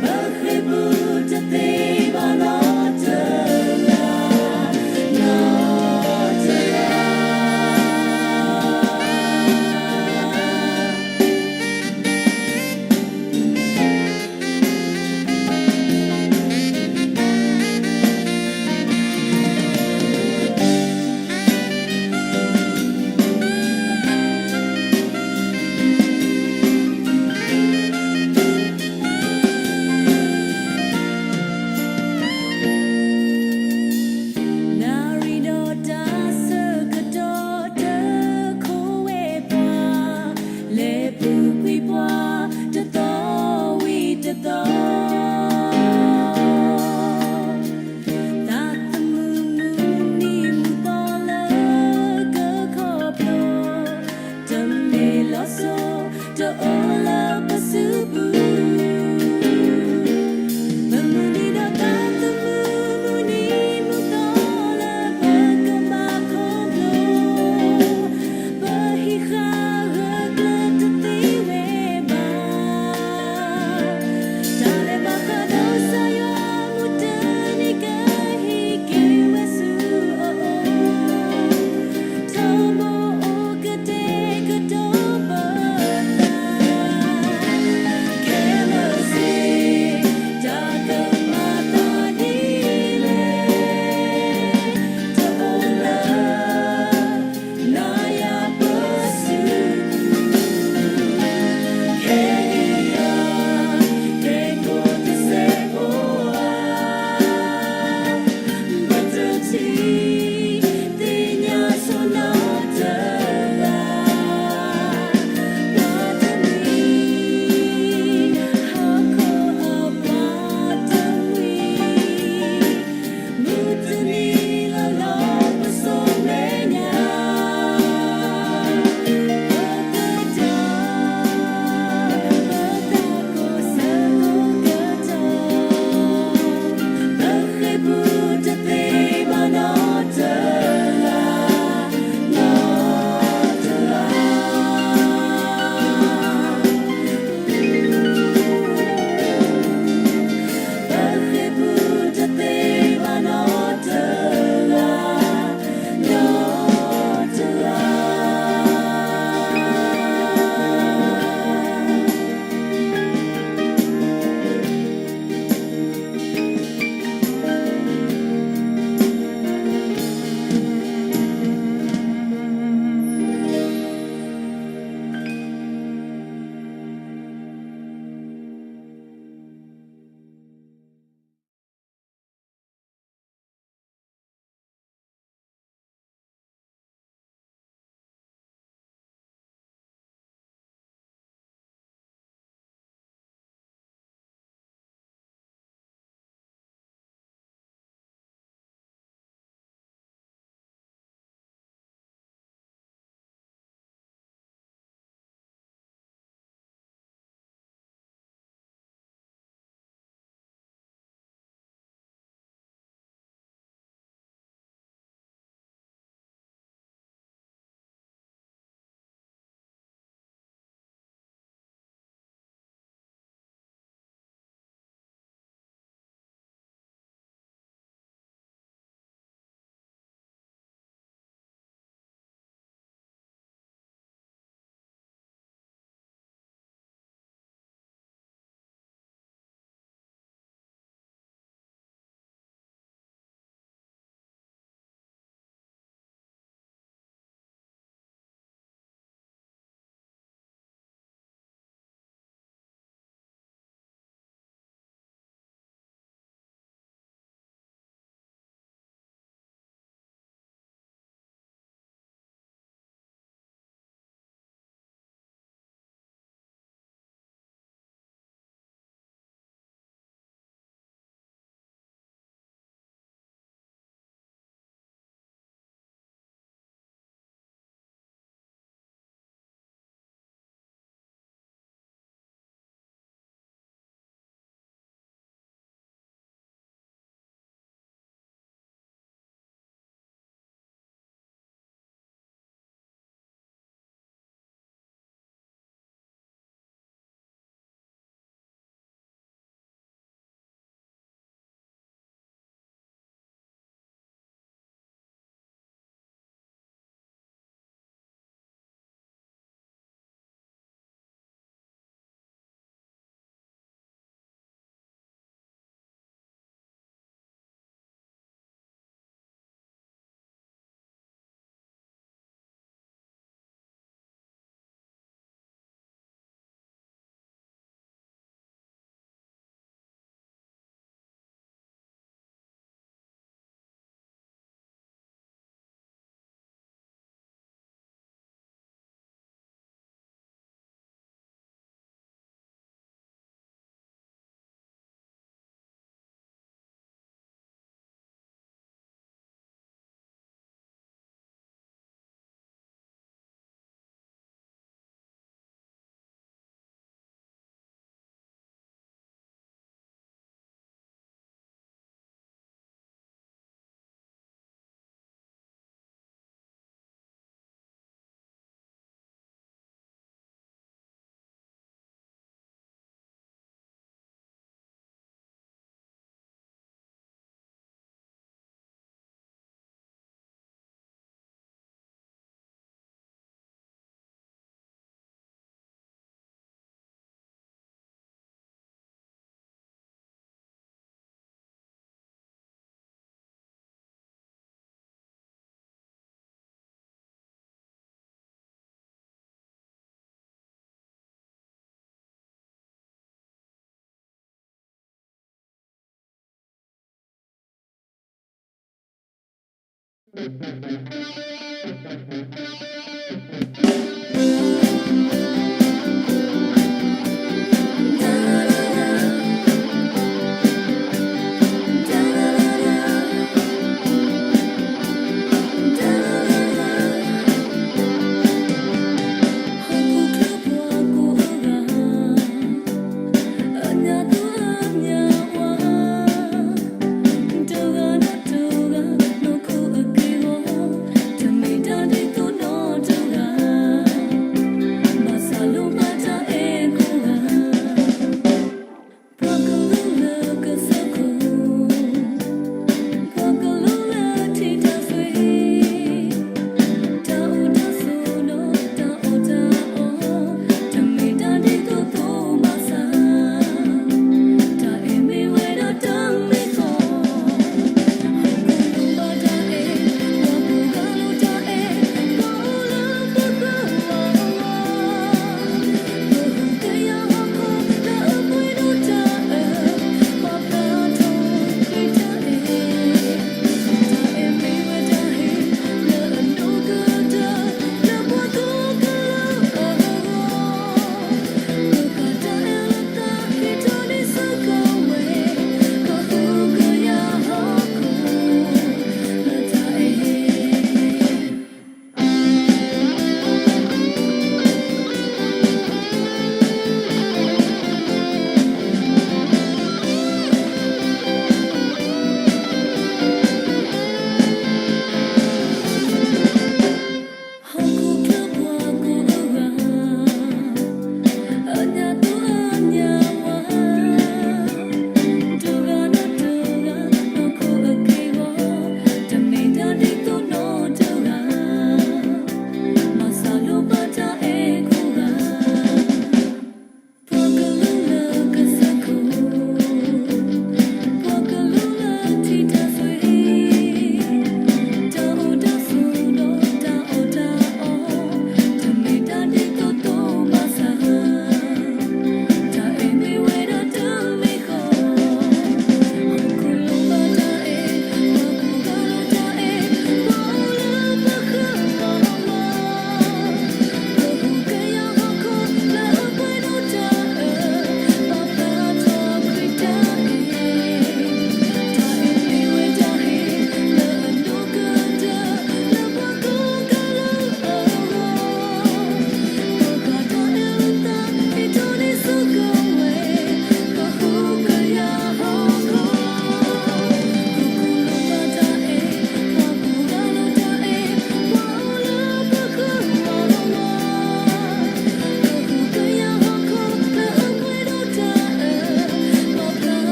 ပဃ့ၢ်ပူၤတသ့ဘၣ်နီတဂၤ နီတဂၤ နၣ်ရံၣ်ဒီးတၢ်ဆၢကတီၢ် တခိၣ်ဝဲပှၤ လဲၤပူၤကွံာ်ပှၤ တသီဝံၤတသီ သးသမူမုၢ်နံၤမုၢ်သီလၢကခီဖျိ တမ့ၢ်လီၤစိၤ တအိၣ်လၢပစုပူၤ ပမုၢ်နံၤဒီးသးသမူမုၢ်နံၤမုၢ်သီလၢပကဘၣ်ခီဖျိ ပဟံးဃာ်ဂၢၢ်ကျၢၤတသ့ဝဲဘၣ် တၢ်လဲၤဘၣ်ဃးဒီးကစၢ်ယွၤ မုၢ်တနံၤကဟ့ၣ်က့ၤဝဲဆူအအိၣ် ထီဘိအိၣ်ကတဲာ်ကတီၤပသး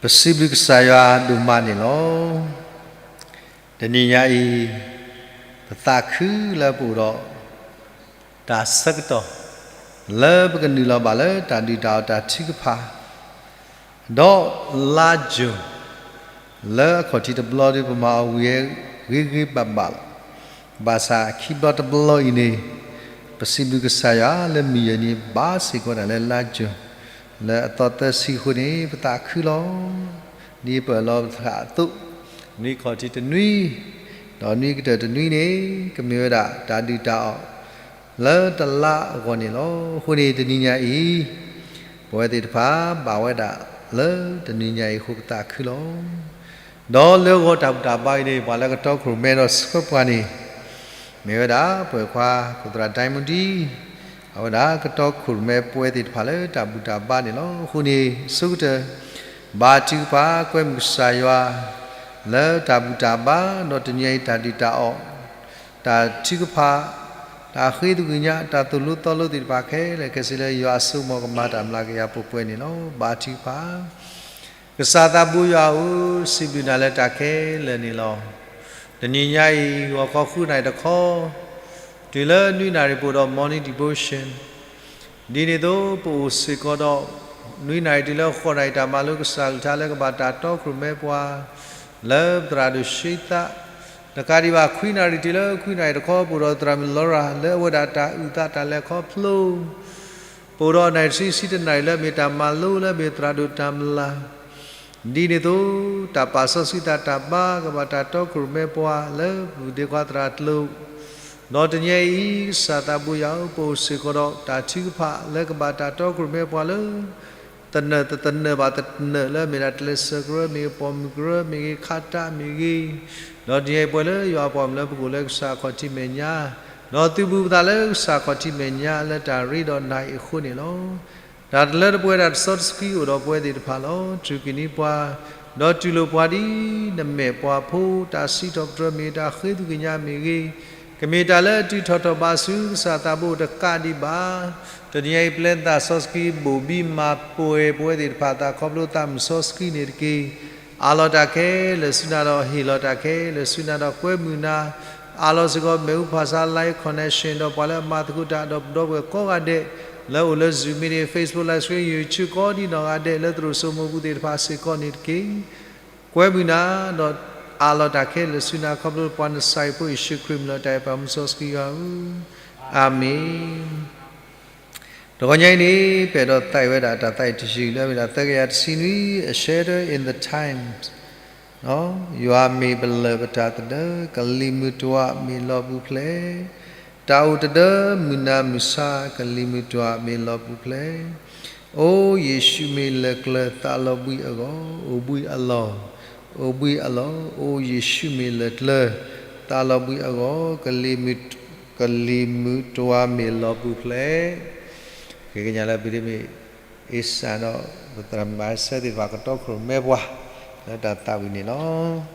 ပစံးဘျုးကစၢ်ယွၤဒိၣ်မးန့ၣ်လီၤ. တနံၤညါအံၤ ပသးခုလၢပအိၣ်ဒီး တၢ်ဆၢကတီၢ် လၢပကနုာ်လီၤဘၣ်လၢတၢ်ဒုၣ်တၢ်အီၣ်တၢ်ထုကဖၣ် ဒီးလါယူၤ လၢအခီၣ်ထံးတဘျီဒီး ပမၤအီၤဝံၤဂ့ၤဂ့ၤဘၣ်ဘၣ်လီၤ. ဘၣ်ဆၣ်ခံဘျီတဘျီအံၤန့ၣ် ပစံးဘျုးကစၢ်ယွၤလၢမုၢ်ယဲၢ်နံၤ ဘၣ်စ့ၢ်ကီးဒၣ်လၢလါယူၤ လၢအသီသၢဆံအဃိန့ၣ် ပသးခုလီၤ. ဒ်ပအၢၣ်လီၤပသးအသိး နွံခီၣ်ထံးတနွံ ဒီးနွံကတၢၢ်တနွံန့ၣ် ကမ့ၢ်ဝဲဒၣ်တၢ်ဒုၣ်တၢ်အီၣ် လၢတလါအဂီၢ်န့ၣ်လီၤ. အဃိန့ၣ်တနံၤညါအံၤ ပဝဲသ့ၣ်တဖၣ်ဘၣ်ဝဲဒၣ်လၢတနံၤညါအံၤအဃိ ပသးခုလီၤ. ဒီးလၢဂီၤတၢ်ဘူၣ်တၢ်ဘါအံၤန့ၣ် ပှၤလၢကတီခိၣ်ရိၣ်မဲဒီးဆှၢပှၤန့ၣ် မ့ၢ်ဝဲဒၣ် ပဝဲၢ်ခွါခိၣ်သရၣ်ဒဲမူဒံ အဝဲဒၣ်ကတီခိၣ်ရိၣ်မဲပဝဲသ့ၣ်တဖၣ်လၢတၢ်ဘူၣ်တၢ်ဘါန့ၣ်လီၤ. အဃိန့ၣ် ဆိကတၢၢ် ဘါထုကဖၣ် ကွဲမုာ်ကစၢ်ယွၤ လၢတၢ်ဘူၣ်တၢ်ဘါ ဒီးတနံၤညါအံၤတၢ်ဒုၣ်တၢ်အီၣ် တၢ်ထုကဖၣ် တၢ်ဃ့သကွံာ်ညါ တၢ်သိၣ်လိသီလိသ့ၣ်တဖၣ်ခဲလၢာ်ခဲဆ့လၢယွၤအစိကမီၤကမၤတၢ်မျးကယၤပှဲၤပှဲၤန့ၣ်လီၤ. ဘါထုကဖၣ်. ကစၢ်သးဘိယွၤဧၢ, စံးဘျုးနၤလၢတၢ်ခဲလၢာ်န့ၣ်လီၤ. တနံၤညါအံၤ ဂီၤခီဃုနၣ်ရံၣ်တခီ တုၤလၢနွံနၣ်ရံၣ်ပအိၣ်ဒီး morning devotion ဒ်န့ၣ်အသိး ပအိၣ်စ့ၢ်ကီးဒီး နွံနၣ်ရံၣ်တုၤလၢဃိးနၣ်ရံၣ် တၢ်မၤလိကစၢ်အကလုၢ်ကထါလၢကဘၣ်တၢ်တီခိၣ်ရိၣ်မဲပှၤ လၢပသရၣ်ဒိၣ်ဆှံသး, တကးဒံးဘၣ် ခွံနၣ်ရံၣ်တုၤလၢခွံနၣ်ရံၣ်တခီ ပအိၣ်ဒီးသရၣ်မုၣ်လီရၤ လၢအဝဲဒၣ်တၢ်အုၣ်သးတၢ်လဲၤခီဖျိ ပအိၣ်ဒီးနၣ်ရံၣ်တဆံ ဆံတနၣ်ရံၣ်လၢအမ့ၢ်တၢ်မၤလိလၢအမ့ၢ်သရၣ်ဒိၣ်တၢ်မျၢ် ဒ်န့ၣ်အသိး တၢ်ပာ်စီဆှံသးတၢ်ဘါ ကဘၣ်တၢ်တီခိၣ်ရိၣ်မဲပှၤလၢပဒ့ခွါသရၣ်ကျိၤ, ဒီးတနံၤအံၤ ကစၢ်သးဘိယွၤဧၢ, ပအိၣ်စ့ၢ်ကီးဒီးတၢ်ထုကဖၣ်လၢကဘၣ်တၢ်တီခိၣ်ရိၣ်မဲပှၤလၢ သနၢၣ်သနၢၣ်ဘၣ်သနၢၣ်လၢအမ့ၢ်ဒၣ်တလ့ၤစၢၤကရၢမ့ၢ်ဂ့ၤ, ပိာ်မုၣ်ကရၢမ့ၢ်ဂ့ၤ, ခးတၢ်မ့ၢ်ဂ့ၤ, ဒီးတနံၤအံၤပှၤလၢယွၤအပှၤမုၣ်လၢပကအိၣ်လၢကစၢ်အခီၣ်ထံးမဲာ်ညါ, ဒီးသုးဘူးပသးလၢကစၢ်အခီၣ်ထံးမဲာ်ညါလၢတၢ်ရ့ဒီးနၤအံၤအဃိန့ၣ်လီၤ. တၢ်တလၢတပှဲၤတၢ်တစီတဆှံအိၣ်ဒီးပဝဲသ့ၣ်တဖၣ်လီၤ. ထုးက့ၤန့ၢ်ပှၤ, ဒီးတူၢ်လိာ်ပှၤဒ်နမဲာ်ပှၤဖိ တၢ်စံးထီၣ်ပတြၢၤမ့ၢ်ဂ့ၤ, တၢ်ဃ့သကွံာ်ညါမ့ၢ်ဂ့ၤ, ကမ့ၢ်တၢ်လၢအတုၤထီၣ်ထီၣ်ဘးဆူကစၢ်သးဘိတကးဒံးဘၣ်. တနံၤအံၤ ပျဲသးစီဆှံဘိၣ်ဘံမၤပှဲၤပဝဲသ့ၣ်တဖၣ်အသးခီဖျိသးမုၢ်စီဆှံန့ၣ်တက့ၢ်. အးလီၤတၢ်ခဲလၢာ်ဆူနၤဒီးဟ့ၣ်လီၤတၢ်ခဲလၢာ်ဆူနၤဒီးကွဲမုာ်နၤ, အးလီၤစ့ၢ်ကီး မဲာ်အူဖးဆါ live connection ဒီးပှၤလၢအမၤသကိးတၢ်ဒီးပဒီပုၢ်ဝဲၢ်ကိးဂၤဒဲး လၢအိၣ်လၢ Zoom meeting, Facebook live stream, YouTube ကိးဒံနီၢ်ဂၤဒဲး လၢသရိာ်စိမိၤပူၤသ့ၣ်တဖၣ်စ့ၢ်ကီးန့ၣ်တက့ၢ်. ကွဲမုာ်နၤ, ဒီးအးလီၤတၢ်ခဲလၢာ်ဆူနၤခီဖျိပှၤနစၤယံးဖိယ့ၣ်ၡူးခရံာ်မံၤလီၤ. တၢ်အဲၣ်ပာ်မုၢ်စီဆှံဂၤဧၢ, အၤမ့ၣ်. တဂီၤညါအံၤန့ၣ် ပအဲၣ်ဒိးသးဝဲဒၣ်တၢ်သးဝံၣ်တယုၢ်လၢအမ့ၢ်ဒၣ်သၢကယၤတဆံနွံ, A Shadow in the Times, ယွၤမ့ၢ်ပလၢၢ်ပတၢ်သဒၢ, ကလံၤမုၢ်တွၤမ့ၢ်လီၤပူၤဖျဲး, တၢ်အိၣ်သဒၢမုၢ်နၤမုၢ်ဆါ, ကလံၤမုၢ်တွၤမ့ၢ်လီၤပူၤဖျဲး, အိယ့ၣ်ၡူးမ့ၢ်လၢၢ်ကျၢၤသးလီၤဘှံးအဂီၢ်, အိၣ်ဘှံးအလီၢ်, အိၣ်ဘှံးအလီၢ်, အိယ့ၣ်ၡူးမ့ၢ်လၢၢ်ကျၢၤသးလီၤဘှံးအဂီၢ်, ကလံၤမုၢ်တွၤမ့ၢ်လီၤပူၤဖျဲး. ကကညးလၢပဒမ့ၢ် အ့စၢ်ဒီး ပသရၣ်မုၣ်မၤစၢၤသ့ၣ်တဖၣ်ကတီခိၣ်ရိၣ်မဲပှၤ လၢတၢ်သးဝံၣ်န့ၣ်လီၤ.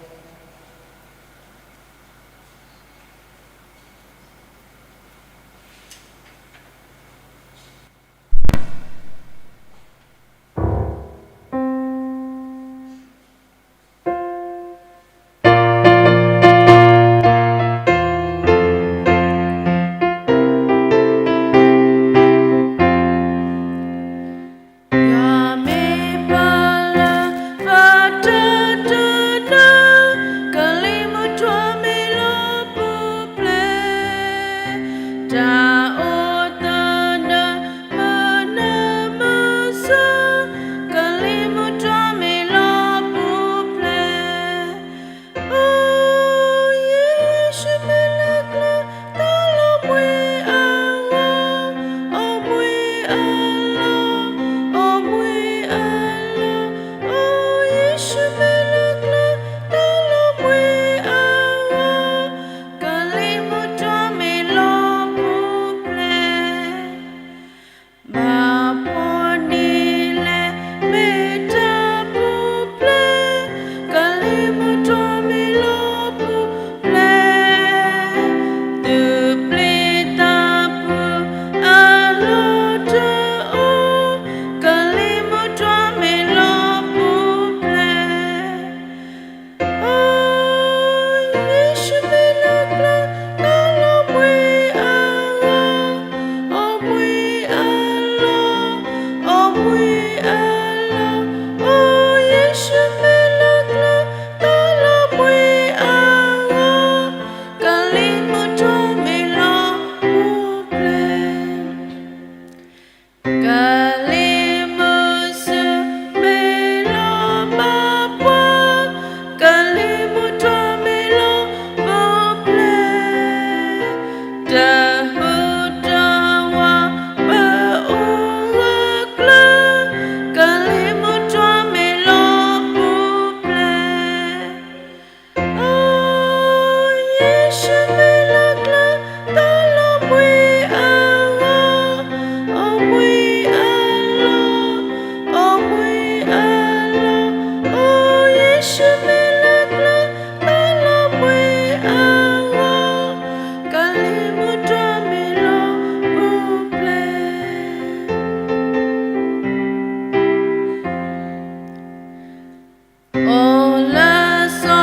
လၢစီ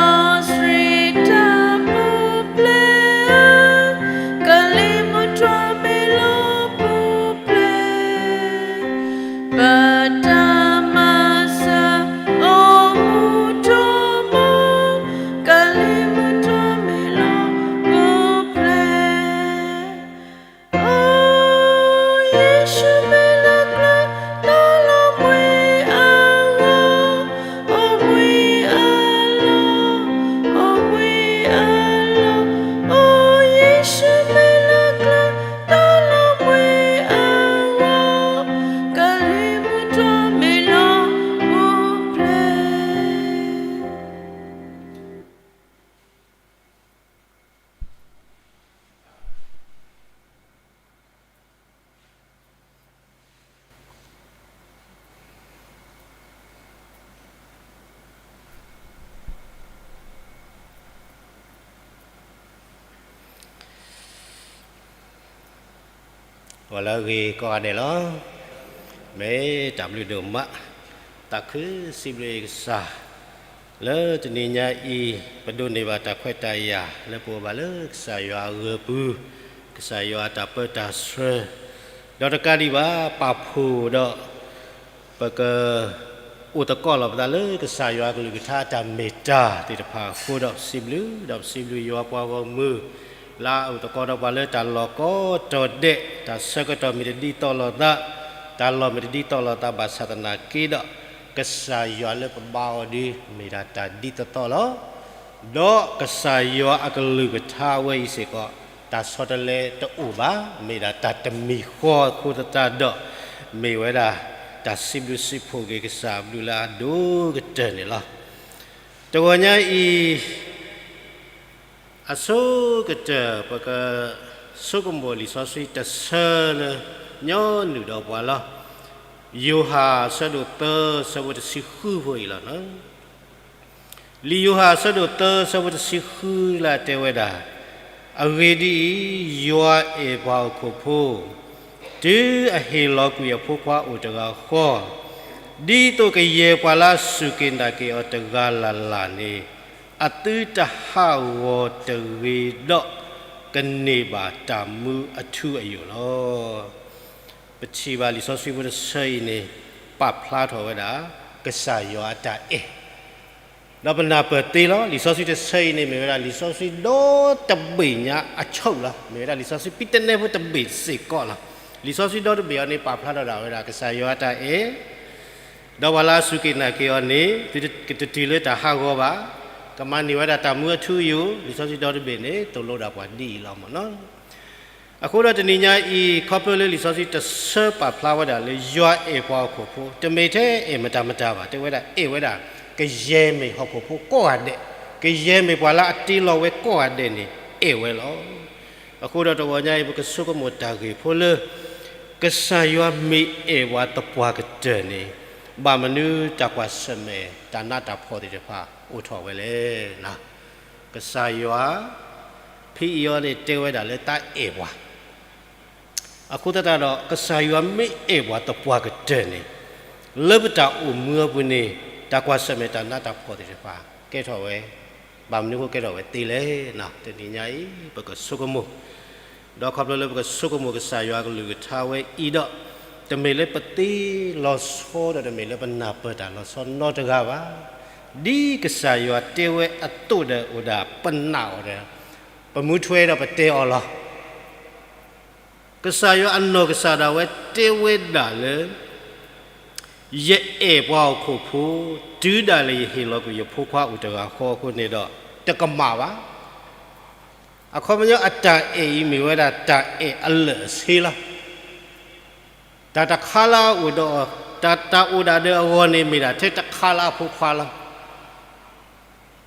ဆှံတၢ်ပူၤဖျဲးဧၢ, ကလံၤမုၢ်တွၤမ့ၢ်လီၤပူၤဖျဲး, ပတၢ်မၤစၢၤအိၣ်မူတြီမူ, ကလံၤမုၢ်တွၤမ့ၢ်လီၤပူၤဖျဲး. အိ ယ့ၣ်ၡူးမ့ၢ်လၢကျဲ တီလီၤမှံအဂီၢ်, အိၣ်မှံအလီၢ်, အိၣ်မှံအလီၢ်, အိ ယ့ၣ်ၡူးမ့ၢ်လၢကျဲ တီလီၤမှံအဂီၢ်, ကလံၤမုၢ်တွၤမ့ၢ်လီၤပူၤဖျဲး. ပှၤလၢအဂ့ၤကိးဂၤဒဲးလီၤ. မ့ၢ်တၢ်ဘျုးဒိၣ်မး, သးခုစံးဘျုးကစၢ် လၢတနံၤညါအံၤ ပဒိးန့ၢ်ဘၣ်တၢ်ခွဲးတၢ်ယာ် လၢပအိၣ်ဘၣ်လၢကစၢ်ယွၤအဂၢၤပူၤ, ကစၢ်ယွၤအတၢ်ပၢတၢ်ဆှၢ, ဒီးတကးဒံးဘၣ် ပာ်ဖှိၣ်ဒီး ပက အိၣ်သကိးလီၤပသးလၢကစၢ်ယွၤအကလုၢ်ကထါအတၢ်မ့ၢ်တၢ်သ့ၣ်တဖၣ်အဃိဒီး ပစံးဘျုး, ဒီးပစံးဘျုးယွၤပှၤဂီၢ်မုၢ် လၢအအိၣ်သကိးဒီးပှၤလၢတၢ်လီၢ်ကိးတီၤဒဲး, တၢ်ဆၢကတီၢ်မ့ၢ်တဒ်သိးလိာ်သး, တၢ်လီၢ်မ့ၢ်တဒ်သိးလိာ်သးဘၣ်ဆၣ်သနာ်က့ဒီး, ကစၢ်ယွၤလၢပဘါအီၤဒီး မ့ၢ်ဒၣ်တၢ်ဒ်သိးသိးလီၤ. ဒီးကစၢ်ယွၤအကလုၢ်ကထါဝဲအံၤစ့ၢ်ကီး တၢ်ဆီတလဲတအိၣ်ဘၣ်, မ့ၢ်ဒၣ်တၢ်တမံၤဃီအဃိသတးဒီး, မ့ၢ်ဝဲဒၣ် တၢ်စံးဘျုးစံးဖှိၣ်က့ၤကစၢ်အဘျုးလၢအဒိၣ်ကတၢၢ်န့ၣ်လီၤ. တဂီၤညါအံၤ အဆိကတၢၢ် ပကဆိကမိၣ်လံာ်စီဆှံတဆၢလၢ ညီနုၢ်ဒီးပှၤလီၤ. ယိၤဟၣ်အဆၢဒိၣ်သၢ ဆၢဖိတဆံဃုဖိအံၤလီၤ. လံာ်ယိၤဟၣ်အဆၢဒိၣ်သၢ ဆၢဖိတဆံဃုလၢအတဲဝဲဒၣ်, အဂ့ၢ်ဒ်အံၤ, ယွၤအဲၣ်ပှၤဟီၣ်ခိၣ်ဖိ, တုၤအဟ့ၣ်လီၤကွံာ်အဖိခွါအိၣ်တဂၤဃီ, ဒ်သိးကယဲၢ်ပှၤလၢအစူၢ်က့ၤနာ်က့ၤအီၤတဂၤလၢ်လၢ်န့ၣ်, အသုတဟးဂီၤတဂ့ၤဒီး ကန့ၢ်ဘၣ်တၢ်မူအထူအယိာ်လီၤ. ပထံၣ်ဘၣ်လံာ်စီဆှံဖိတဆၢအံၤန့ၣ် ပာ်ဖျါထီၣ်ဝဲဒၣ် ကစၢ်ယွၤအတၢ်အဲၣ် ဒီးပနၢ်ပၢၢ်သ့လီၤ. လံာ်စီဆှံတဆၢအံၤန့ၣ် မ့ၢ်ဝဲဒၣ်လံာ်စီဆှံဒီတဘ့ၣ်ညါအဆၢလီၤ. မ့ၢ်ဝဲဒၣ်လံာ်စီဆှံဖံတနဲဖိတဘ့ၣ်စ့ၢ်ကီးလီၤ. လံာ်စီဆှံဒီတဘ့ၣ်အံၤန့ၣ် ပာ်ဖျါထီၣ်ဒၣ်ဝဲဒၣ် ကစၢ်ယွၤအတၢ်အဲၣ်, ဒီးပှၤလၢအစူၢ်က့ၤနာ်က့ၤအီၤန့ၣ် သုတတုၤလၢတၢ်ဟးဂီၤဘၣ်, ကမၤန့ၢ်ဝဲဒၣ်တၢ်မူအထူအယိာ်, လံာ်စီဆှံဒီတဘ့ၣ်န့ၣ် သိၣ်လိဒၣ်ပှၤဒ်အံၤလီၤမ့ၢ်နီၤ. အဃိဒီးတနံၤညါအံၤ ခီဖျိလၢလံာ်စီဆှံတဆၢပာ်ဖျါဝဲဒၣ်လၢ ယွၤအဲၣ်ပှၤဟီၣ်ခိၣ်ဖိ, တမ့ၢ်ထဲအဲၣ်မတၤမတၤဘၣ်, တဲဝဲဒၣ်အဲၣ်ဝဲဒၣ် ကယဲၢ်မ့ၢ်ဟီၣ်ခိၣ်ဖိကိးဂၤဒဲး, ကယဲၢ်မ့ၢ်ပှၤလၢအတ့လီၤဝဲကိးဂၤဒဲးန့ၣ် အဲၣ်ဝဲလီၤ. အဃိဒီးတဂီၤညါအံၤ ပကဆိကမိၣ်တၢ်ဂ့ၢ်ဖိလၢ ကစၢ်ယွၤမ့ၢ်အဲၣ်ပှၤသပှၢ်ကတၢၢ်န့ၣ် ဘၣ်မနုၤတၢ်ကွၢ်ဆၢၣ်မဲာ်တၢ်နးတၢ်ဖှီၣ်သ့ၣ်တဖၣ်အိၣ်ထီၣ်ဝဲလဲၣ်. ကစၢ်ယွၤ ဖဲအံၤအီၤန့ၣ် တဲဝဲဒၣ်လၢတၢ်အဲၣ်ပှၤ အဃိသတးဒီး ကစၢ်ယွၤမ့ၢ်အဲၣ်ပှၤသပှၢ်ကတၢၢ်န့ၣ် လၢပတၢ်အိၣ်မူအပူၤန့ၣ် တၢ်ကွၢ်ဆၢၣ်မဲာ်တၢ်နးတၢ်ဖှီၣ်သ့ၣ်တဖၣ် ကဲထီၣ်ဝဲ, ဘၣ်မနုၤအဃိကဲထီၣ်ဝဲသ့လဲၣ်. တနံၤညါအံၤ ပကဆိကမိၣ်, ဒီးခီဖျိလၢပကဆိကမိၣ်ကစၢ်ယွၤကလုၢ်ကထါဝဲအံၤဒီး, တမ့ၢ်လၢပသ့လီၤဆီဒီး တမ့ၢ်လၢပနၢ်ပၢၢ်တၢ်လီၤဆီနီတဂၤဘၣ်. ဒ်ကစၢ်ယွၤတဲဝဲအသိးဒီးအိၣ်ဒၣ်ပနာ်အီၤဒီး, ပမူထွဲဒီးပတဲအီၤလီၤ. ကစၢ်ယွၤအနီၢ်ကစၢ်ဒၣ်ဝဲတဲဝဲဒၣ်လၢ ယအဲၣ်ပှၤဟီၣ်ခိၣ်ဖိ, တုၤဒၣ်လဲာ်ယဟ့ၣ်လီၤကွံာ်ယဖိခွါအိၣ်တဂၤဃီအဃိန့ၣ်ဒီး တကမၣ်ဘၣ်. အခီပညီအတၢ်အဲၣ်အံၤမ့ၢ်ဝဲဒၣ်တၢ်အဲၣ်အလၢာ်အဆ့လီၤ. တၢ်တခါလၢအအိၣ်ဒီး, တၢ်, တၢ်အိၣ်ဒၣ်ဒီးအဂီၢ်န့ၣ် မ့ၢ်ဒၣ်ထဲတခါလၢအဖိခွါလီၤ.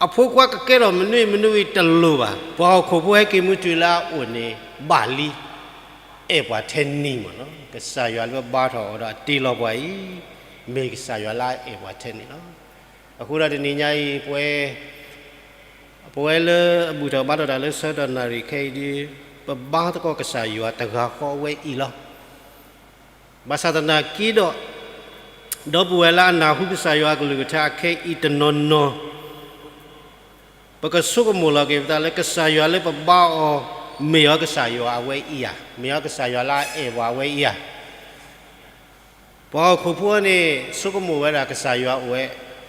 အဖိခွါကကဲထီၣ်မနုၤမနုၤအံၤတလိၣ်ဘၣ်, ပှၤဟီၣ်ခိၣ်ဖိဟဲက့ၤမုၢ်တုၤလၢအအိၣ်န့ၣ် ဘၣ်လံ. အဲၣ်ပှၤထဲန့ၣ်မ့ၢ်နီၤ, ကစၢ်ယွၤလၢပဘါထီၣ်အီၤဒီးအတ့လီၤပှၤအံၤ, မ့ၢ်ကစၢ်ယွၤလၢအအဲၣ်ပှၤထဲန့ၣ်လီၤ. အဃိဒီးတနံၤညါအံၤ ပဝဲ, ပဝဲလၢအဘူၣ်ထီၣ်ဘါထီၣ်တၢ်လၢဆၢကတီၢ်နၣ်ရံၣ်ခဲအံၤဒီး, ပဘါသကိးကစၢ်ယွၤတဂၤဃီအဝဲအံၤလီၤ. ဘၣ်ဆၣ်သနာ်က့ဒီး, ဒီပုၢ်ဝဲၢ်လၢအနၢ်ဟူကစၢ်ယွၤအကလုၢ်ကထါခဲအံၤတနီၤနီၤ, ပကဆိကမိၣ်လီၤက့ၤပသးလၢကစၢ်ယွၤလၢပဘါအီၤ မ့ၢ်အီၤကစၢ်ယွၤအဝဲအံၤဧါ, မ့ၢ်အီၤကစၢ်ယွၤလၢအအဲၣ်ပှၤအဝဲအံၤဧါ. ပှၤဟီၣ်ခိၣ်ဖိန့ၣ် ဆိကမိၣ်ဝဲဒၣ်ကစၢ်ယွၤအိၣ်ဝဲ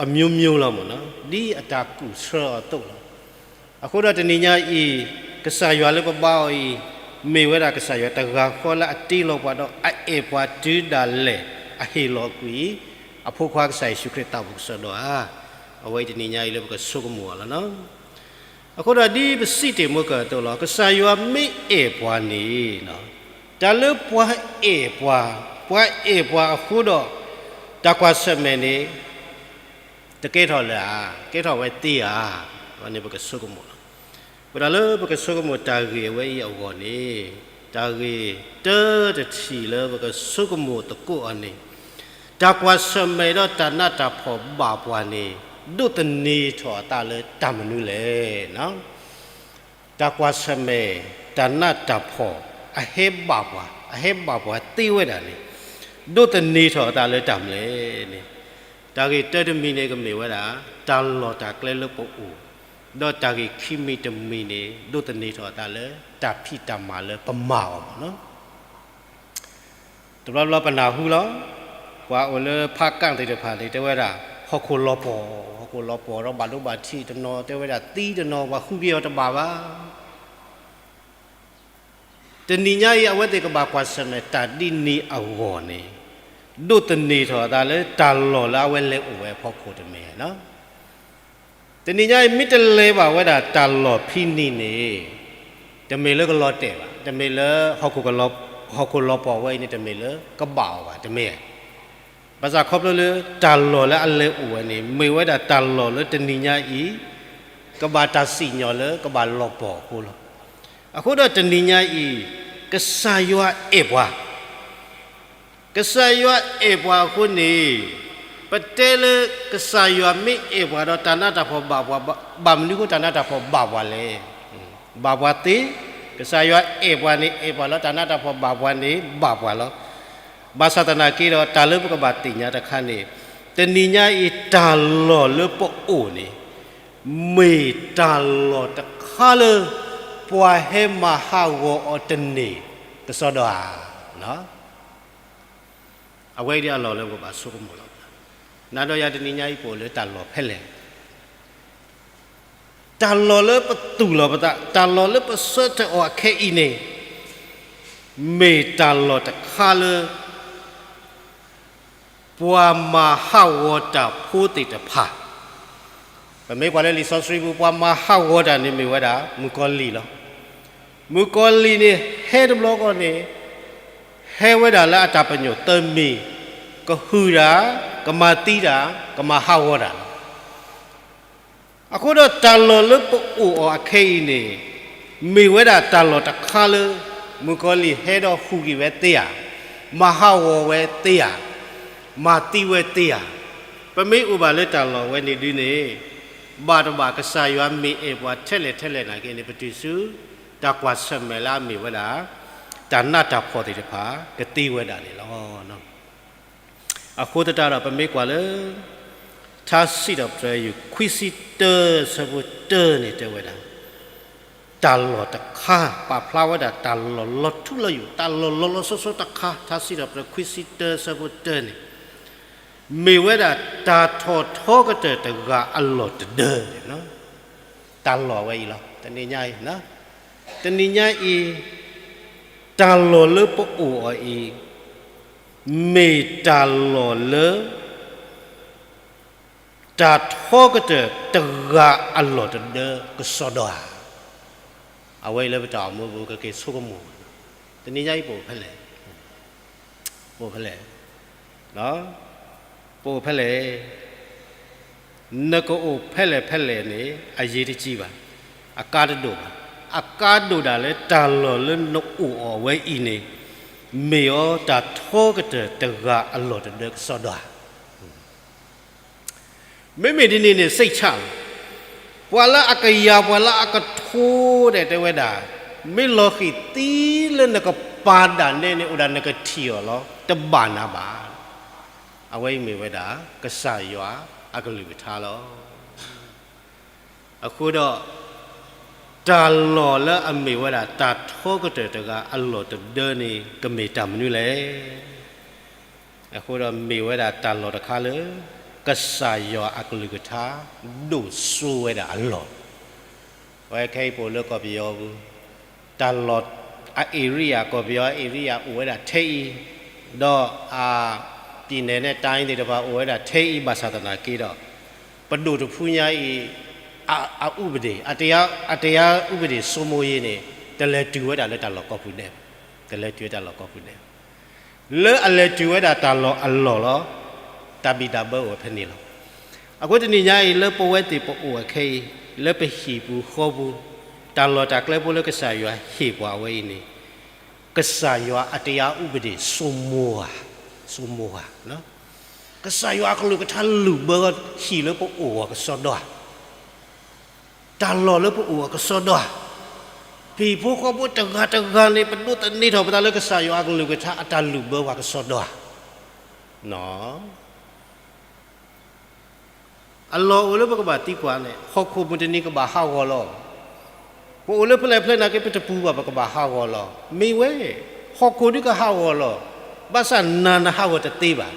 အမျိုးမျိုး လီၤမ့ၢ်နီၤ, ဒ်အတၢ်ကူၣ်ဆှၢအီၤအသိးလီၤ. အဃိဒီးတနံၤညါအံၤ ကစၢ်ယွၤလၢပဘါအီၤအံၤ မ့ၢ်ဝဲဒၣ်ကစၢ်ယွၤတဂၤဃီလၢအတ့လီၤပှၤဒီးအအဲၣ်ပှၤတုၤဒၣ်လဲာ် အဟ့ၣ်လီၤကွံာ် အဖိခွါကစၢ်ယ့ၣ်ၡူးခရံာ်သးဘိကစီဒီဧါ. အဝဲအံၤတနံၤညါအံၤလၢပကဆိကမိၣ်အီၤလီၤ. အဃိဒီးဒ်ပစံးတ့ၢ်မ့ၢ်ကၢၢ်အသိးလီၤ, ကစၢ်ယွၤမ့ၢ်အဲၣ်ပှၤန့ၣ် တၢ်လၢပှၤအဲၣ်ပှၤ, ပှၤအဲၣ်ပှၤအဃိဒီး တၢ်ကွၢ်ဆၢၣ်မဲာ်န့ၣ် တကဲထီၣ်လၢၤဧါ, ကဲထီၣ်ဝဲသ့ဧါ, အဝဲန့ၣ်ပကဆိကမိၣ်လီၤ. အဃိဒီးလၢပကဆိကမိၣ်တၢ်ဂ့ၢ်အဝဲအံၤအဂီၢ်န့ၣ် တၢ်ဂ့ၢ်တၢတထံၣ်လၢပကဆိကမိၣ်သကိးအီၤန့ၣ် တၢ်ကွၢ်ဆၢၣ်မဲာ်ဒီးတၢ်နးတၢ်ဖှီၣ်ဘၣ်ပှၤန့ၣ် ဒိးသန့ၤထီၣ်အသးလၢတၢ်မနုၤလဲၣ်. တၢ်ကွၢ်ဆၢၣ်မဲာ် တၢ်နးတၢ်ဖှီၣ် အဟဲဘၣ်ပှၤ, အဟဲဘၣ်ပှၤသ့ဝဲဒၣ်န့ၣ် ဒိးသန့ၤထီၣ်အသးလၢတၢ်မနုၤလဲၣ်န့ၣ် တၢ်ဂ့ၢ်တၢတမံၤန့ၣ်ကမ့ၢ်ဝဲဒၣ် တၢ်လီၢ်တၢ်ကျဲလၢပအိၣ်, ဒီးတၢ်ဂ့ၢ်ခံမံၤတမံၤန့ၣ် ဒိးသန့ၤထီၣ်အသးလၢ တၢ်ဖံးတၢ်မၤလၢပမၤအီၤမ့ၢ်နီၤ. တဘျီဘျီပနၢ်ဟူလီၤ, ပှၤအိၣ်လၢဖးကၣ်သ့ၣ်တဖၣ်န့ၣ် တဲဝဲဒၣ် ဟီၣ်ခိၣ်လီၤပှီၢ်, ဟီၣ်ခိၣ်လီၤပှီၢ်ဒီးဘၣ်ဒိဘၣ်ထံးတနီၤ တဲဝဲဒၣ်သံတနီၤ ပှၤဃုက့ၤအီၤတဘၣ်ဘၣ်. တနံၤညါအံၤ အဝဲသ့ၣ်ကဘၣ်ကွၢ်ဆၢၣ်မဲာ်တၢ်ဒ်န့ၣ်အဂီၢ်န့ၣ် ဒိးသန့ၤထီၣ်အသးလၢတၢ်လီၢ်လၢအဝဲလဲၤအိၣ်ဝဲအဖီခိၣ်တမ့ၢ်ဧါ. တနံၤညါအံၤ မ့ၢ်တလဲၤဘၣ်ဝဲဒၣ်တၢ်လီၢ်ဖဲန့ၣ်န့ၣ် တမ့ၢ်လၢကလီၤတဲာ်ဘၣ်, တမ့ၢ်လၢ ဟီၣ်ခိၣ်လီၤပှီၢ်ဝဲအံၤန့ၣ် တမ့ၢ်လၢကဘၣ်အီၤဘၣ်, တမ့ၢ်ဧါ. ဘၣ်ဆၣ်ခီဖျိလၢတၢ်လီၢ်လၢအလဲၤအိၣ်ဝဲန့ၣ် မ့ၢ်ဝဲဒၣ်တၢ်လီၢ်လၢတနံၤညါအံၤ ကဘၣ်တၢ်စံၣ်ညီၣ်လၢကဘၣ်လီၤပှီၢ်အဃိလီၤ. အဃိဒီးတနံၤညါအံၤ ကစၢ်ယွၤအဲၣ်ပှၤ ကစၢ်ယွၤအဲၣ်ပှၤအဃိန့ၣ် ပတဲလၢကစၢ်ယွၤမ့ၢ်အဲၣ်ပှၤဒီးတၢ်နးတၢ်ဖှီၣ်ဘၣ်ပှၤ, ဘၣ်မနုၤအဃိတၢ်နးတၢ်ဖှီၣ်ဘၣ်ပှၤလဲၣ်. ဘၣ်ပှၤသ့, ကစၢ်ယွၤအဲၣ်ပှၤန့ၣ် အဲၣ်ပှၤလီၤ, တၢ်နးတၢ်ဖှီၣ်ဘၣ်ပှၤန့ၣ် ဘၣ်ပှၤလီၤ. ဘၣ်ဆၣ်သနာ်က့ဒီး တၢ်လၢပကဘၣ်သ့ၣ်ညါတခါန့ၣ် တနံၤညါအံၤတၢ်လီၢ်လၢပအိၣ်န့ၣ် မ့ၢ်တၢ်လီၢ်တခါလၢ ပှၤဟဲမၤဟးဂီၤအီၤတန့ၢ်ကစီဒီဧါ. အဝဲအံၤဒ်အလီၢ်လၢပကဘၣ်ဆိကမိၣ်လီၤ. နၤဒီးယၤတနံၤညါအံၤပအိၣ်လၢတၢ်လီၢ်ဖဲလဲၣ်. တၢ်လီၢ်လၢပသူၣ်လီၤပသး, တၢ်လီၢ်လၢပဆၢထၢၣ်အီၤအခဲအံၤန့ၣ် မ့ၢ်တၢ်လီၢ်တခါလၢ ပှၤမၤဟးဂီၤတၢ်ဖိသ့ၣ်တဖၣ်, ပမ့ၢ်ကွၢ်လၢလံာ်စီဆှံပူၤ ပှၤမၤဟးဂီၤတၢ်န့ၣ်မ့ၢ်ဝဲဒၣ် မုၣ်ကီၤလံၢ်လီၤ. မုၣ်ကီၤလံၢ်န့ၣ် ဟဲတဘျီဃီန့ၣ် ဟဲဝဲဒၣ်လၢအတၢ်ပညိၣ်သၢမံၤ, ကဟုၣ်တၢ်, ကမၤသံတၢ်, ကမၤဟးဂီၤတၢ်လီၤ. အဃိဒီးတၢ်လီၢ်လၢပအိၣ်အီၤအခဲအံၤန့ၣ် မ့ၢ်ဝဲဒၣ်တၢ်လီၢ်တခါလၢ မုၣ်ကီၤလံၢ်ဟဲဒီးဟူးဂဲၤဝဲသ့ဧါ, မၤဟးဂီၤဝဲသ့ဧါ, မၤသံဝဲသ့ဧါ. ပမ့ၢ်အိၣ်ဘၣ်လၢတၢ်လီၢ်ဝဲန့ၣ်ဒုန့ၣ် ဘၣ်တဘၣ်ကစၢ်ယွၤမ့ၢ်အဲၣ်ပှၤထဲလဲၣ်ထဲလဲၣ်နာ်က့န့ၣ် ပတုၤဆူ တၢ်ကွၢ်ဆၢၣ်မဲာ်လၢအမ့ၢ်ဝဲဒၣ် တၢ်နးတၢ်ဖှီၣ်သ့ၣ်တဖၣ် ကသ့ဝဲဒၣ်န့ၣ်လီၤ. အဃိသတးဒီး ပမ့ၢ်ကွၢ်လၢ ထါစံးထီၣ်ပတြၢၤ ယူၢ်ခွံဆံတၢ ဆၢဖိတၢန့ၣ်တဲဝဲဒၣ် တၢ်လီၢ်တခါ ပာ်ဖျါဝဲဒၣ်တၢ်လီၢ်လီၤထူလီၤယိာ်, တၢ်လီၢ်လီၤလီၤဆီဆီတခါ, ထါစံးထီၣ်ပတြၢၤ ခွံဆံတၢ ဆၢဖိတၢန့ၣ် မ့ၢ်ဝဲဒၣ်တၢ်ထီၣ်ထီကတၢၢ်တဂၤအလီၢ်တဒၢန့ၣ်လီၤ. တၢ်လီၢ်ဝဲအံၤလီၤ. တနံၤညါအံၤ, တနံၤညါအံၤ တၢ်လီၢ်လၢပအိၣ်အီၤအံၤ မ့ၢ်တၢ်လီၢ်လၢ တၢ်ထီကတၢၢ်တဂၤအလီၢ်တဒၢကစီဒီဧါ. အဝဲအံၤလၢပတၢ်အိၣ်မူပူၤ ကက့ၤဆိကမိၣ်, တနံၤညါအံၤပအိၣ်ဖဲလဲၣ်, ပအိၣ်ဖဲလဲၣ်, ပအိၣ်ဖဲလဲၣ်. နကအိၣ်ဖဲလဲၣ်ဖဲလဲၣ်န့ၣ် အရေးတကြီးဘၣ်, အကါတဒိၣ်ဘၣ်. အကါဒိၣ်ဒၣ်လၢတၢ်လီၢ်လၢနအိၣ်အီၤဝဲအံၤန့ၣ် မ့ၢ်အီၤတၢ်ထီကတၢၢ်တဂၤအလီၢ်တဒၢကစီဒီဧါ. မ့မ့ၢ်ဒ်န့ၣ်န့ၣ် စိတ်ချလီၤ. ပှၤလၢအကယၤ ပှၤလၢအကထိဒီးတဲဝဲဒၣ်, မ့ၢ်လီၤဃံၤသံလၢနကပၤဒၣ်နဲန့ၣ် အိၣ်ဒၣ်နကထံၣ်အီၤလီၤ, တဘၣ်နၤဘၣ်. အဝဲအံၤမ့ၢ်ဝဲဒၣ် ကစၢ်ယွၤအကလုၢ်ကထါလီၤ. အဃိဒီး တၢ်လီၢ်လၢအမ့ၢ်ဝဲဒၣ်တၢ်ထီကတၢၢ်တဂၤအလီၢ်တဒၢန့ၣ် ကမ့ၢ်တၢ်မနုၤလဲၣ်. အဃိဒီးမ့ၢ်ဝဲဒၣ်တၢ်လီၢ်တခါလၢ ကစၢ်ယွၤအကလုၢ်ကထါ ဒိၣ်စိဝဲဒၣ်အလီၢ် အဝဲခဲအံၤပအိၣ်လၢကီၢ်ပယီၤပူၤ, တၢ်လီၢ် အ area ကီၢ်ပယီၤ area အိၣ်ဝဲဒၣ်ထဲအံၤ, ဒီးအ ပြည်နယ် န့ၣ် တိုင်း သ့ၣ်တဖၣ်အိၣ်ဝဲဒၣ်ထဲအံၤ ဘၣ်ဆၣ်သနာ်က့ဒီး ပဒိၣ်တဖုညါအံၤ အ ဥပဒေ အ တရားဥပဒေစိုးမိုးရေး န့ၣ် တလဲၤတုၤဝဲဒၣ်လၢတၢ်လီၢ်ကိးပူၤဒဲး, တလဲၤတုၤဝဲတၢ်လီၢ်ကိးပူၤဒဲး လၢအလဲၤတုၤဝဲဒၣ်တၢ်လီၢ်အလီၢ်လီၤ. တၢ်ဘံၣ်တၢ်ဘၢအိၣ်ဝဲဖဲန့ၣ်လီၤ. အဃိတနံၤညါအံၤ လၢပဝဲသ့ၣ်ပအိၣ်အခဲအံၤ လၢပဟံၣ်ပူၤဃီပူၤ, တၢ်လီၢ်တၢ်ကျဲဖိလၢကစၢ်ယွၤဟ့ၣ်ပှၤဝဲအံၤန့ၣ်, ကစၢ်ယွၤအတရားဥပဒေစိုးမိုးဧါ, စိုးမိုးဧါ, ကစၢ်ယွၤအကလုၢ်ကထါလုၢ်ဘၢဟံၣ်လၢပအိၣ်အဂီၢ်ကစီဒီဧါ တၢ်လီၢ်လၢပအိၣ်အကစီဒီဧါ. ဟံၣ်ဖိဃီဖိတဂၤတဂၤန့ၣ် ပဒိးသန့ၤထီၣ်ပသးလၢကစၢ်ယွၤအကလုၢ်ကထါအတၢ်လုၢ်ဘၢပှၤကစီဒီဧါ. အလီၢ်အိၣ်လၢပကဘၣ်သံကွၢ်န့ၣ် ဟီၣ်ခိၣ်မုၢ်တနံၤကဘၣ်ဟးဂီၤလီၤ. ပအိၣ်လၢဖဲလဲၣ်ဖဲလဲၣ်နာ်က့ ပတပူၤဘၣ် ပကဘၣ်ဟးဂီၤလီၤ. မ့ၢ်ဝဲ ဟီၣ်ခိၣ်ဒုကဟးဂီၤလီၤ. ဘၣ်ဆၣ်နၤနဟးဂီၤတသ့ဘၣ်.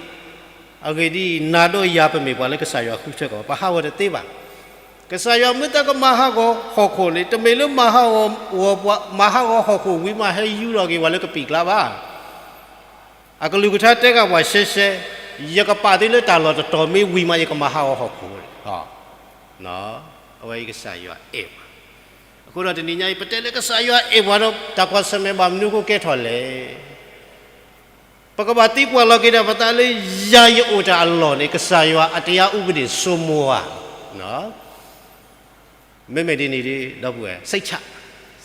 အဂ့ၢ်ဒ်အံၤ, နၤဒီးယၤပမ့ၢ်ပှၤလၢကစၢ်ယွၤဃုထၢကီး, ပဟးဂီၤတသ့ဘၣ်. ကစၢ်ယွၤမ့ၢ်တၢ်ကမၤဟးဂီၤဟီၣ်ခိၣ်န့ၣ် တမ့ၢ်လၢမၤဟးဂီၤပှၤ, မၤဟးဂီၤဟီၣ်ခိၣ်ဝံၤမး ဟဲယူၤထီၣ်က့ၤပှၤလၢကပံာ်ကျါဘၣ်. အကလုၢ်ကထါတဲဃာ်ပှၤရှဲရှဲ, ယကပာ်သုလၢတၢ်လီၢ်တတီၤမ့ၢ်ဝံၤမး ယကမၤဟးဂီၤဟီၣ်ခိၣ်. အဝဲအံၤကစၢ်ယွၤအဲၣ်ပှၤ. အဃိဒီးတနံၤညါအံၤ ပတဲလၢကစၢ်ယွၤအဲၣ်ပှၤဒီး တၢ်ကွၢ်ဆၢၣ်မဲာ်ဘၣ်မနုၤအဃိကဲထီၣ်လဲၣ်. ပကဘၣ်သံကွၢ်လီၤက့ၤဒီးပသးလၢ ယၤယအိၣ်တၢ်အလီၢ်န့ၣ် ကစၢ်ယွၤအတရားဥပဒေစိုးမိုးဧါ. မ့မ့ၢ်ဒ်န့ၣ်ဒီး ဒီပုၢ်ဝဲၢ် စိတ်ချ,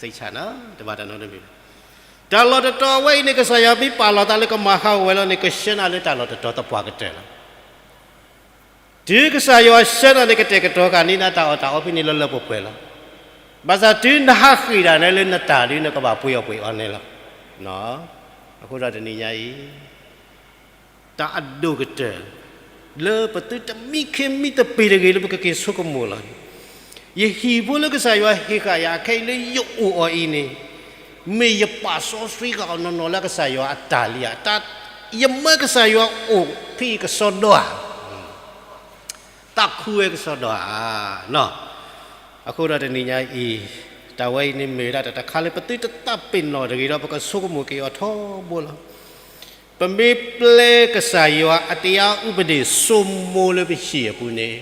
စိတ်ချ, တဘၣ်တၢ်နီတမံၤဘၣ်. တၢ်လီၢ်တတီၤအဝဲအံၤန့ၣ် ကစၢ်ယွၤမ့ၢ်ပာ်လီၤသးလၢကမၤဟးဂီၤဝဲလီၤန့ၣ် ကဆှၢနၤလၢတၢ်လီၢ်တတီၤသပှၢ်ကတၢၢ်လီၤ. တုၤကစၢ်ယွၤဆှၢနၤန့ၣ် ကတဲာ်ကတီၤဃာ်န့ၢ်နၤတၢ်အီၣ်တၢ်အီဖဲန့ၣ်လၢလၢပှဲၤပှဲၤလီၤ. ဘၣ်ဆၣ်တုၤနဟးဃ့ၢ်တၢ်န့ၣ်လၢနတၢ်ဒုး နကဘၣ်ပှ့ၤအီၣ်ပှ့ၤအီန့ၣ်လီၤ. အဃိဒီးတနံၤညါအံၤ တၢ်အဒိၣ်ကတၢၢ် လၢပသုတမံခ့မံသပ့ၤတဂ့ၤလၢပကက့ၤဆိကမိၣ်လီၤ. ယဟံၣ်ဖိလၢကစၢ်ယွၤဟ့ၣ်ဃာ်ယၤအခဲအံၤလၢယအိၣ်အီၤအံၤန့ၣ်, မ့ၢ်ယပာ်စီဆှံဃာ်အီၤနီၢ်နီၢ်လၢကစၢ်ယွၤအတၢ်လံဧါ, တၢ်ယမၢကစၢ်ယွၤအိၣ်ဖဲအံၤကစီဒီဧါ, သးခုဝဲကစီဒီဧါ. အဃိဒီးတနံၤညါအံၤ တၢ်ဝဲအံၤန့ၣ်မ့ၢ်ဝဲဒၣ်တၢ်တခါလၢ ပသုတသးပ့ၤနီၣ်တဂ့ၤဒီး ပကဆိကမိၣ်က့ၤအီၤထီဘိလီၤ. ပမ့ၢ်ပျဲကစၢ်ယွၤအတရားဥပဒေစိုးမိုးလၢပဟံၣ်အပူၤန့ၣ်,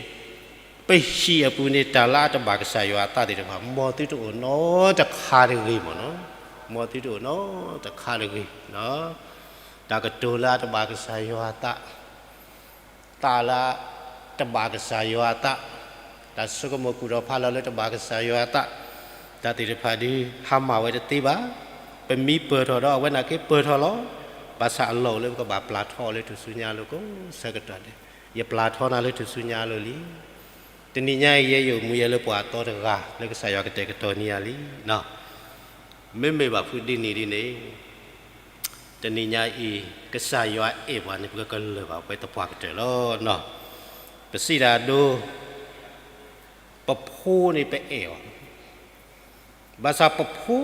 ပဟံၣ်အပူၤန့ၣ် တၢ်လၢအတဘၣ်ကစၢ်ယွၤအသးသ့ၣ်တဖၣ် မ်သုတအိၣ်နီတခါတဂ့ၤမ့ၢ်နီၤ, မ်သုတအိၣ်နီတခါတဂ့ၤ. တၢ်ကတိၤလၢအတဘၣ်ကစၢ်ယွၤအသး, သးလၢတဘၣ်ကစၢ်ယွၤအသး, တၢ်ဆိကမိၣ်ကူၣ်ထီၣ်ဖးလီၤလၢတဘၣ်ကစၢ်ယွၤအသး, တၢ်သ့ၣ်တဖၣ်ဒုး ဟါမၢ်ဝဲတသ့ဘၣ်. ပမ့ၢ်ပၢၢ်ထီၣ်ဒီး အဝဲန့ၣ်က့ပၢၢ်ထီၣ်လီၤ. ဘၣ်ဆၣ်အလီၢ်အိၣ်လၢပကဘၣ်ပျၢ်ထီၣ်အီၤလၢထူၣ်စုညါအလိၤကိးဆၢကတီၢ်ဒဲး, ယပျၢ်ထီၣ်နၤလၢထူၣ်စုညါအလိၤလံ. တနံၤညါအံၤ ယဲယအိၣ်မူယဲလၢပှၤအသီတဂၤ လၢကစၢ်ယွၤကတဲာ်ကတီၤန့ၢ်ယၤလံ. မ့မ့ၢ်ဘၣ်ဖုးဒ်န့ၣ်ဒ်န့ၣ် တနံၤညါအံၤ ကစၢ်ယွၤအဲၣ်ပှၤန့ၣ် ပကကလၢၢ်ဘၣ်ပဝဲသပှၢ်ကတၢၢ်လီၤ. ပစံးတၢ်အဒိ, ပဖိန့ၣ်ပအဲၣ်အီၤ, ဘၣ်ဆၣ်ပဖိ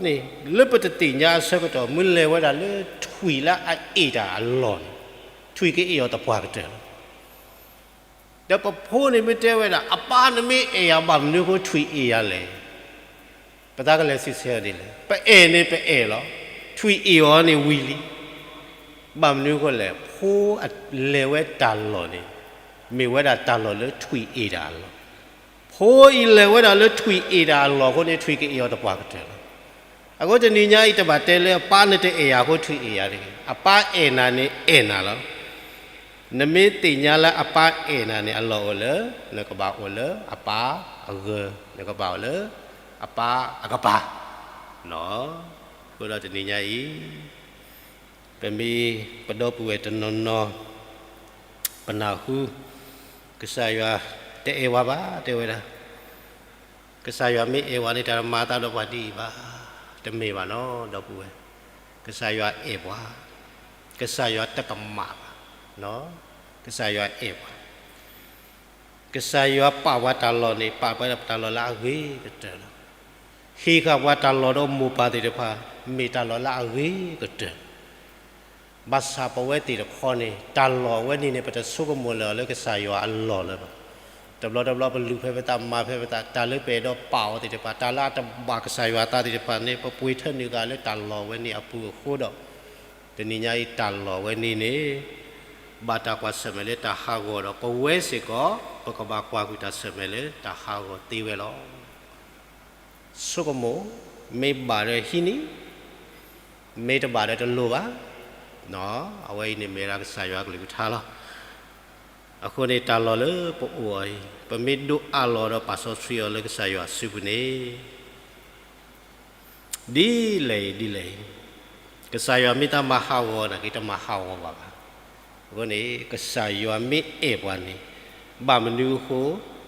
န့ၣ် လၢပတသ့ၣ်ညါအဆၢကတီၢ် မ့ၢ်လဲၤဝဲဒၣ်လၢထွံၣ်လၢအအဲၣ်တၢ်အလီၢ်န့ၣ် ထွံၣ်ကအ့ၣ်အီၤသပှၢ်ကတၢၢ်လီၤ. ဒီးပဖိန့ၣ်မ့ၢ်တဲဝဲဒၣ် အပၢ်နမ့ၢ်အဲၣ်ယၤ ဘၣ်မနုၤအဃိထွံၣ်အ့ၣ်ယၤလဲၣ်. ပသးကလဲၤစံးဆၢဒ်လဲၣ်, ပအဲၣ်န့ၣ်ပအဲၣ်လီၤ, ထွံၣ်အ့ၣ်အီၤန့ၣ်ဝံၤလံ. ဘၣ်မနုၤအဃိလဲၣ်, ဖိအလဲၤဝဲတၢ်လီၢ်န့ၣ် မ့ၢ်ဝဲဒၣ်တၢ်လီၢ်လၢထွံၣ်အ့ၣ်တၢ်အလီၢ်. ဖိအံၤလဲၤဝဲဒၣ်လၢထွံၣ်အ့ၣ်တၢ်အလီၢ်အဃိန့ၣ် ထွံၣ်ကအ့ၣ်အီၤသပှၢ်ကတၢၢ်လီၤ. အဃိတနံၤညါအံၤ တဘၣ်တဲလၢအပၢ်နတအဲၣ်ယၤအဃိထွံၣ်အ့ၣ်ယၤတဂ့ၤ. အပၢ်အဲၣ်နၤန့ၣ်အဲၣ်နၤလီၤ. နမ့ၢ်သ့ၣ်ညါလၢအပၢ်အဲၣ်နၤန့ၣ် အလီၢ်အိၣ်လၢ နကဘၣ်အိၣ်လၢအပၢ်အဂၢၢ်, နကဘၣ်အိၣ်လၢအပၢ်အကပၤ. အဃိဒီးတနံၤညါအံၤ ပမ့ၢ်ပဒီပုၢ်ဝဲၢ်တနီၤနီၤ ပနၢ်ဟူ ကစၢ်ယွၤတအဲၣ်ဝဲဘၣ် တဲဝဲဒၣ်, ကစၢ်ယွၤမ့ၢ်အဲၣ်ဝဲန့ၣ် တၢ်မၤသးဒီးပှၤဒ်အံၤဘၣ်, တမ့ၢ်ဘၣ်နီၤ ဒီပုၢ်ဝဲၢ်, ကစၢ်ယွၤအဲၣ်ပှၤ, ကစၢ်ယွၤတကမၣ်ဘၣ်, ကစၢ်ယွၤအဲၣ်ပှၤ. ကစၢ်ယွၤပာ်ပှၤတၢ်လီၢ်န့ၣ် ပာ်ပှၤတၢ်လီၢ်လၢအဂ့ၤကတၢၢ်လီၤ. ဟ့ၣ်ဃာ်ပှၤတၢ်လီၢ်ဒီးမိၢ်ပၢ်သ့ၣ်တဖၣ် မ့ၢ်တၢ်လီၢ်လၢအဂ့ၤကတၢၢ် ဘၣ်ဆၣ်ပဝဲသ့ၣ်တဖၣ်န့ၣ် တၢ်လီၢ်ဝဲန့ၣ်န့ၣ် ပတဆိကမိၣ်လၢၤအီၤလၢကစၢ်ယွၤအလီၢ်လၢၤဘၣ်. တဘျီတဘျီပလူၤဖဲပသးမၤဖဲပသး တၢ်လၢပအဲၣ်ဒိးပာ်အီၤသ့ၣ်တဖၣ် တၢ်လၢအတဘၣ်ကစၢ်ယွၤအသးသ့ၣ်တဖၣ်န့ၣ် ပပှ့ၤထၢနုာ်ဃာ်လၢတၢ်လီၢ်ဝဲန့ၣ်အပူၤအဃိဒီး တနံၤညါအံၤတၢ်လီၢ်ဝဲန့ၣ်န့ၣ် ဘၣ်တၢ်ကွၢ်ဆၢၣ်မဲာ်လၢတၢ်ဟးဂီၤဒီး ပဝဲစ့ၢ်ကီး ပကဘၣ်ကွၢ်ကွံာ်တၢ်ဆၢၣ်မဲာ်လၢတၢ်ဟးဂီၤသ့ဝဲလီၤ. ဆိကမိၣ်, မ့ၢ်ဘၣ်ဒီးဟံးန့ၢ်, မ့ၢ်တဘၣ်ဒီးတလိၣ်ဘၣ်. အဝဲအံၤန့ၣ်မ့ၢ်ဒၣ်ကစၢ်ယွၤအကလုၢ်ကထါလီၤ. အဃိန့ၣ်တၢ်လီၢ်လၢပအိၣ်အီၤအံၤ ပမ့ၢ်ဒိးအးလီၤဒီးပာ်စီဆှံအီၤလၢကစၢ်ယွၤအစုပူၤန့ၣ် ဒ်လဲၣ်အံၤဒ်လဲၣ်အံၤ, ကစၢ်ယွၤမ့ၢ်တမၤဟးဂီၤနာ်က့ တမၤဟးဂီၤဘၣ်ဘၣ်. အဃိန့ၣ် ကစၢ်ယွၤမ့ၢ်အဲၣ်ပှၤန့ၣ် ဘၣ်မနုၤအဃိ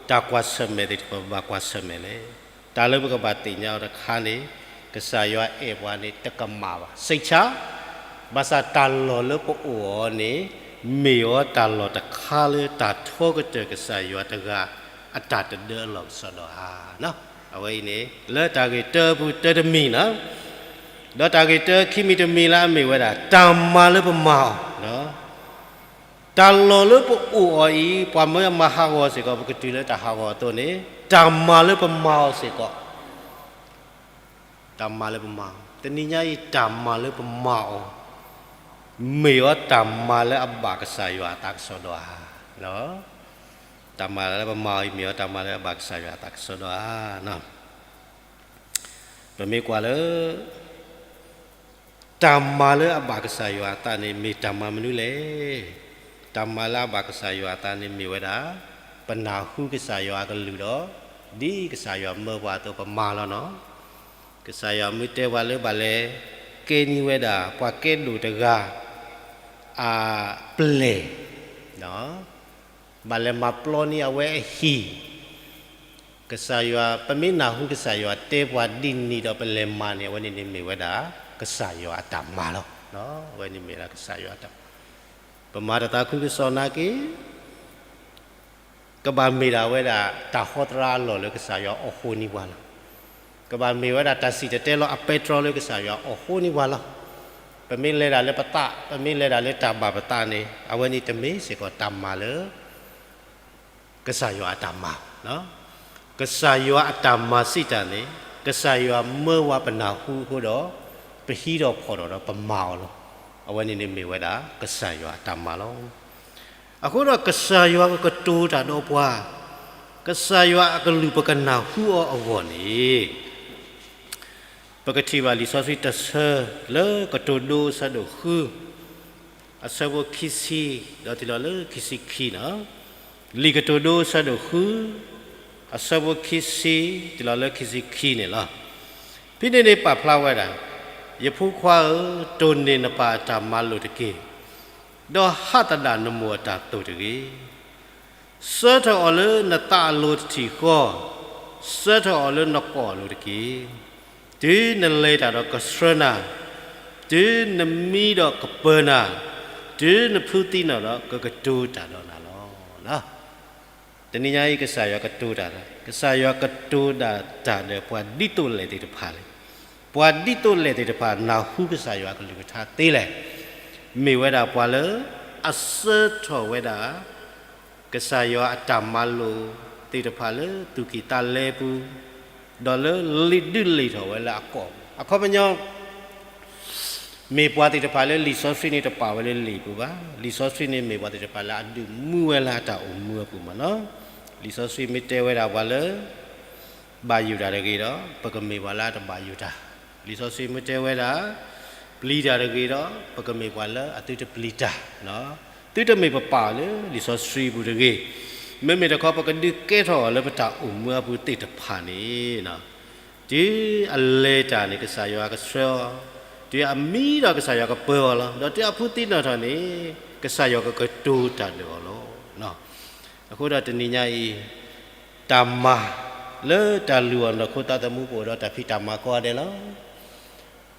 တၢ်ကွၢ်ဆၢၣ်မဲာ်သ့ၣ်တဖၣ် ပဘၣ်ကွၢ်ဆၢၣ်မဲာ်လဲၣ်. တၢ်လၢပကဘၣ်သ့ၣ်ညါအီၤတခါန့ၣ် ကစၢ်ယွၤအဲၣ်ပှၤန့ၣ် တကမၣ်ဘၣ် စိတ်ချ, ဘၣ်ဆၣ်တၢ်လီၢ်လၢပအိၣ်အီၤန့ၣ် မ့ၢ်အီၤတၢ်လီၢ်တခါလၢတၢ်ထီကတၢၢ်ကစၢ်ယွၤတဂၤ အတၢ်တဒၢအလီၢ်ကစီဒီဧါ. အဝဲအံၤန့ၣ် လၢတၢ်ဂ့ၢ်တၢအပူၤတၢတမံၤန့ၣ်, ဒီးတၢ်ဂ့ၢ်တၢခံမံၤတမံၤလၢအမ့ၢ်ဝဲဒၣ် တၢ်မၤလၢပမၤအီၤ, တၢ်လီၢ်လၢပအိၣ်အီၤအံၤ ပှၤမၢမၤဟးဂီၤစ့ၢ်ကီး ပကတုၤလၢတၢ်ဟးဂီၤအသိးန့ၣ် တၢ်မၤလၢပမၤအီၤစ့ၢ်ကီး တၢ်မၤလၢပမၤအီၤ, တနံၤညါအံၤတၢ်မၤလၢပမၤအီၤ မ့ၢ်အီၤတၢ်မၤလၢအဘၣ်ကစၢ်ယွၤအသးကစီဒီဧါ. တၢ်မၤလၢပမၤအီၤအံၤ မ့ၢ်အီၤတၢ်မၤလၢအဘၣ်ကစၢ်ယွၤအသးကစီဒီဧါ. ပမ့ၢ်ကွၢ်လၢ တၢ်မၤလၢအဘၣ်ကစၢ်ယွၤအသးန့ၣ် မ့ၢ်တၢ်မၤမနုၤလဲၣ်. တၢ်မၤလၢအဘၣ်ကစၢ်ယွၤအသးန့ၣ်မ့ၢ်ဝဲဒၣ် ပနၢ်ဟူကစၢ်ယွၤအကလုၢ်ဒီး ဒ်ကစၢ်ယွၤမၢပှၤအသိးပမၤလီၤန့ၣ်. ကစၢ်ယွၤမ့ၢ်တဲပှၤလၢဘၣ်လဲၤကဲန့ၢ်ဝဲဒၣ် ပှၤကဲဒိၣ်တဂၤ အပျဲၢ် ဘၣ်လဲၤမၤပျီန့ၢ်အဝဲအဟံၣ်, ကစၢ်ယွၤ ပမ့ၢ်နၢ်ဟူကစၢ်ယွၤတဲပှၤဒ်န့ၣ်ဒီးပလဲၤမၤန့ၣ် အဝဲန့ၣ်န့ၣ်မ့ၢ်ဝဲဒၣ် ကစၢ်ယွၤအတၢ်မၤလီၤ. အဝဲန့ၣ်မ့ၢ်ဒၣ်ကစၢ်ယွၤအတၢ်မၤ, ပမၤတၢ်သးခုကစီၣ်နာ်က့ ကဘၣ်မ့ၢ်ဒၣ်ဝဲဒၣ်တၢ်ဟီသရၣ်အလီၢ်လၢကစၢ်ယွၤအီၣ်ဃိန့ၢ်ပှၤလီၤ. ကဘၣ်မ့ၢ်ဝဲဒၣ်တၢ်စံၣ်တဲၤတဲလီၤအပဲတြီလၢကစၢ်ယွၤအီၣ်ဃိန့ၢ်ပှၤလီၤ. ပမ့ၢ်လဲၤဒၣ်လၢပသး, ပမ့ၢ်လဲၤဒၣ်လၢတၢ်ဘၣ်ပသးန့ၣ် အဝဲန့ၣ်တမ့ၢ်စ့ၢ်ကီးတၢ်မၤလၢ ကစၢ်ယွၤအတၢ်မၤ, ကစၢ်ယွၤအတၢ်မၤစံးတၢ်န့ၣ် ကစၢ်ယွၤမၢဝဲပနၢ်ဟူအဃိဒီး ပဟံးထီၣ်ဖီၣ်ထီၣ်ဒီးပမၤအီၤလီၤ. အဝဲန့ၣ်န့ၣ်မ့ၢ်ဝဲဒၣ်ကစၢ်ယွၤအတၢ်မၤလီၤ. အဃိဒီးကစၢ်ယွၤကကတိၤတၢ်ဒီးပှၤ, ကစၢ်ယွၤအကလုၢ်ပကနၢ်ဟူအီၤအဂီၢ်န့ၣ် ပကထံၣ်ဘၣ်လံာ်စီဆှံတဆၢလၢကတိၤဒိအဆၢဒိၣ်ဃု အဆၢဖိခံဆံ ဒီးတုၤလီၤလၢခံဆံခံန့ၣ်, လံာ်ကတိၤဒိအဆၢဒိၣ်ဃု အဆၢဖိခံဆံ တုၤလီၤလၢခံဆံခံန့ၣ်လီၤ. ဖဲန့ၣ်န့ၣ်ပာ်ဖျါဝဲဒၣ်, ယဖိခွါဧၢ, တိၢ်န့ၢ်နပၢ်အတၢ်မၤလိာ်တက့ၢ်. ဒီးဟးသဒၣ်နမိၢ်အတၢ်သိၣ်တဂ့ၤ. ဆၢထၢၣ်အီၤလၢနသးအလိၤတထံၣ်ဃီ, ဆၢထၢၣ်အီၤလၢနကိာ်အလိၤတက့ၢ်. တုၤနလဲၤတၢ်ဒီးကဆှၢနၤ, တုၤနမံဒီးကပၢနၤ, တုၤနဖုသံနၤဒီးကကတိၤတၢ်ဒီးနၤလီၤ. တနံၤညါအံၤကစၢ်ယွၤကတိၤတၢ်, ကစၢ်ယွၤကတိၤဒၣ်တၢ်ဒီးပှၤဒ်သိးလဲၣ်သ့ၣ်တဖၣ်လဲၣ်. ပှၤဒ်သိးလဲၣ်သ့ၣ်တဖၣ်နၢ်ဟူကစၢ်ယွၤအကလုၢ်ကထါသ့လဲၣ်. မ့ၢ်ဝဲဒၣ်ပှၤလၢအဆၢထၢၣ်ဝဲဒၣ် ကစၢ်ယွၤအတၢ်မၤလိာ်သ့ၣ်တဖၣ်လၢသူၣ်ကံၢ်သးလဲပူၤ, ဒီးလၢလံာ်ဒုးလံာ်ထီၣ်ဝဲလၢအကိာ်ပူၤ, အခီပညီ မ့ၢ်ပှၤသ့ၣ်တဖၣ်လၢလံာ်စီဆှံန့ၣ်တပာ်ဝဲလၢလံာ်ပူၤဘၣ်. လံာ်စီဆှံန့ၣ်မ့ၢ်ပှၤသ့ၣ်တဖၣ်လၢအဒုးမူဝဲလၢအတၢ်အိၣ်မူအပူၤမ့ၢ်နီၤ. လံာ်စီဆှံမ့ၢ်တဲဝဲဒၣ်ပှၤလၢ ဘၣ်ယိၣ်တၢ်တဂ့ၤဒီး ပကမ့ၢ်ပှၤလၢအတဘၣ်ယိၣ်တၢ်. လံာ်စီဆှံမ့ၢ်တဲဝဲဒၣ် ပျံၤတၢ်တဂ့ၤဒီး ပကမ့ၢ်ပှၤလၢအသုတပျံၤတၢ်, သုတမ့ၢ်ပပာ်အီၤလၢလံာ်စီဆှံပူၤတဂ့ၤ. မ့မ့ၢ်တခီ ပကဒုးကဲထီၣ်အီၤလၢပတၢ်အိၣ်မူအပူၤသ့ၣ်တဖၣ်န့ၣ် တုၤအလဲၤတၢ်န့ၣ် ကစၢ်ယွၤကဆှၢအီၤ, တုၤအမံဒီးကစၢ်ယွၤကပၢအီၤလီၤ. ဒီးတုၤအဖုသံနၢ်ထီၣ်န့ၣ် ကစၢ်ယွၤကကတိၤတၢ်ဒီးအီၤလီၤ. အဃိဒီးတနံၤညါအံၤ တၢ်မၤလၢတၢ်လုၢ်အီၣ်နီၢ်ခိသးသမူ ပအိၣ်ဒီးတၢ်ဖံးတၢ်မၤကိးဂၤဒဲးလီၤ.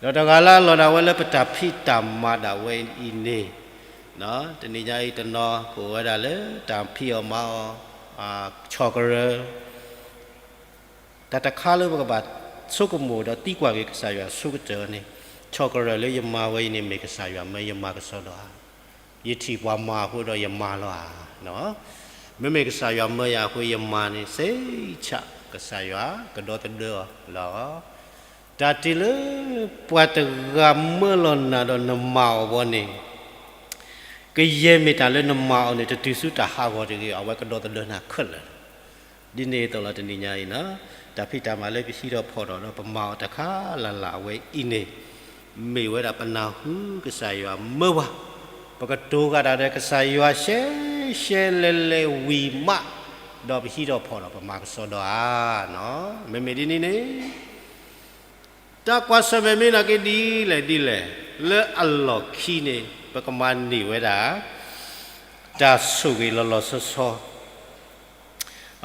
ဒီးတဂၤလၢအလီၢ်ဒၣ်ဝဲလၢပတၢ်ဖံးတၢ်မၤဒၣ်ဝဲအံၤန့ၣ်, တနံၤညါအံၤတနီၤကအိၣ်ဝဲဒၣ်လၢတၢ်ဖံးအီၣ်မၤအီၣ်, ဆီၣ်ကရၢ တၢ်တခါလၢပကဘၣ်ဆိကမိၣ်ဒီးသံကွၢ်က့ၤကစၢ်ယွၤအဆိကတၢၢ်န့ၣ်, ဆီၣ်ကရၢၢ်လၢယမၤဝဲအံၤန့ၣ်မ့ၢ်ကစၢ်ယွၤမၢယမၤကစီဒီဧါ. ယထံၣ်ပှၤမၤအဃိဒီးယမၤလီၤဧါ. မ့မ့ၢ်ကစၢ်ယွၤမၢယၤအဃိယမၤန့ၣ် စ့ၢ်ကီးကစၢ်ယွၤကဒီသဒၢအီၤလီၤ. တၢ်တ့ၢ်လၢပှၤတဂၤမၢလီၤနၤဒီးနမၤအီၤဘီန့ၣ် ကယဲၢ်မ့ၢ်တၢ်လၢနမၤအီၤန့ၣ် တတုၤဆူတၢ်ဟးဂီၤတဂ့ၤ, အဝဲကဒီသဒၢနၤခဲလၢာ်လီၤ. ဒ်န့ၣ်အသိးလီၤတနံၤညါအံၤ, တၢ်ဖံးတၢ်မၤလၢပဟံးထီၣ်ဖီၣ်ထီၣ်ဒီးပမၤအီၤတခါလၢ်လၢ်အဝဲအံၤန့ၣ်, မ့ၢ်ဝဲဒၣ်ပနၢ်ဟူကစၢ်ယွၤမၢပှၤ, ပကတိၤဃာ်တၢ်ဒီးကစၢ်ယွၤရှဲရှဲလဲလဲဝံၤမး, ဒီးပဟံးထီၣ်ဖီၣ်ထီၣ်ပမၤကစီဒီဧါ. မ့မ့ၢ်ဒ်န့ၣ်န့ၣ် တၢ်ကွၢ်ဆၢၣ်မဲာ်မ့ၢ်နာ်က့ဒ်လဲၣ်ဒ်လဲၣ်, လၢအလီၢ်ခံန့ၣ် ပကမၤန့ၢ်ဝဲဒၣ် တၢ်ဆိၣ်ဂ့ၤလီၤလီၤဆီဆီ,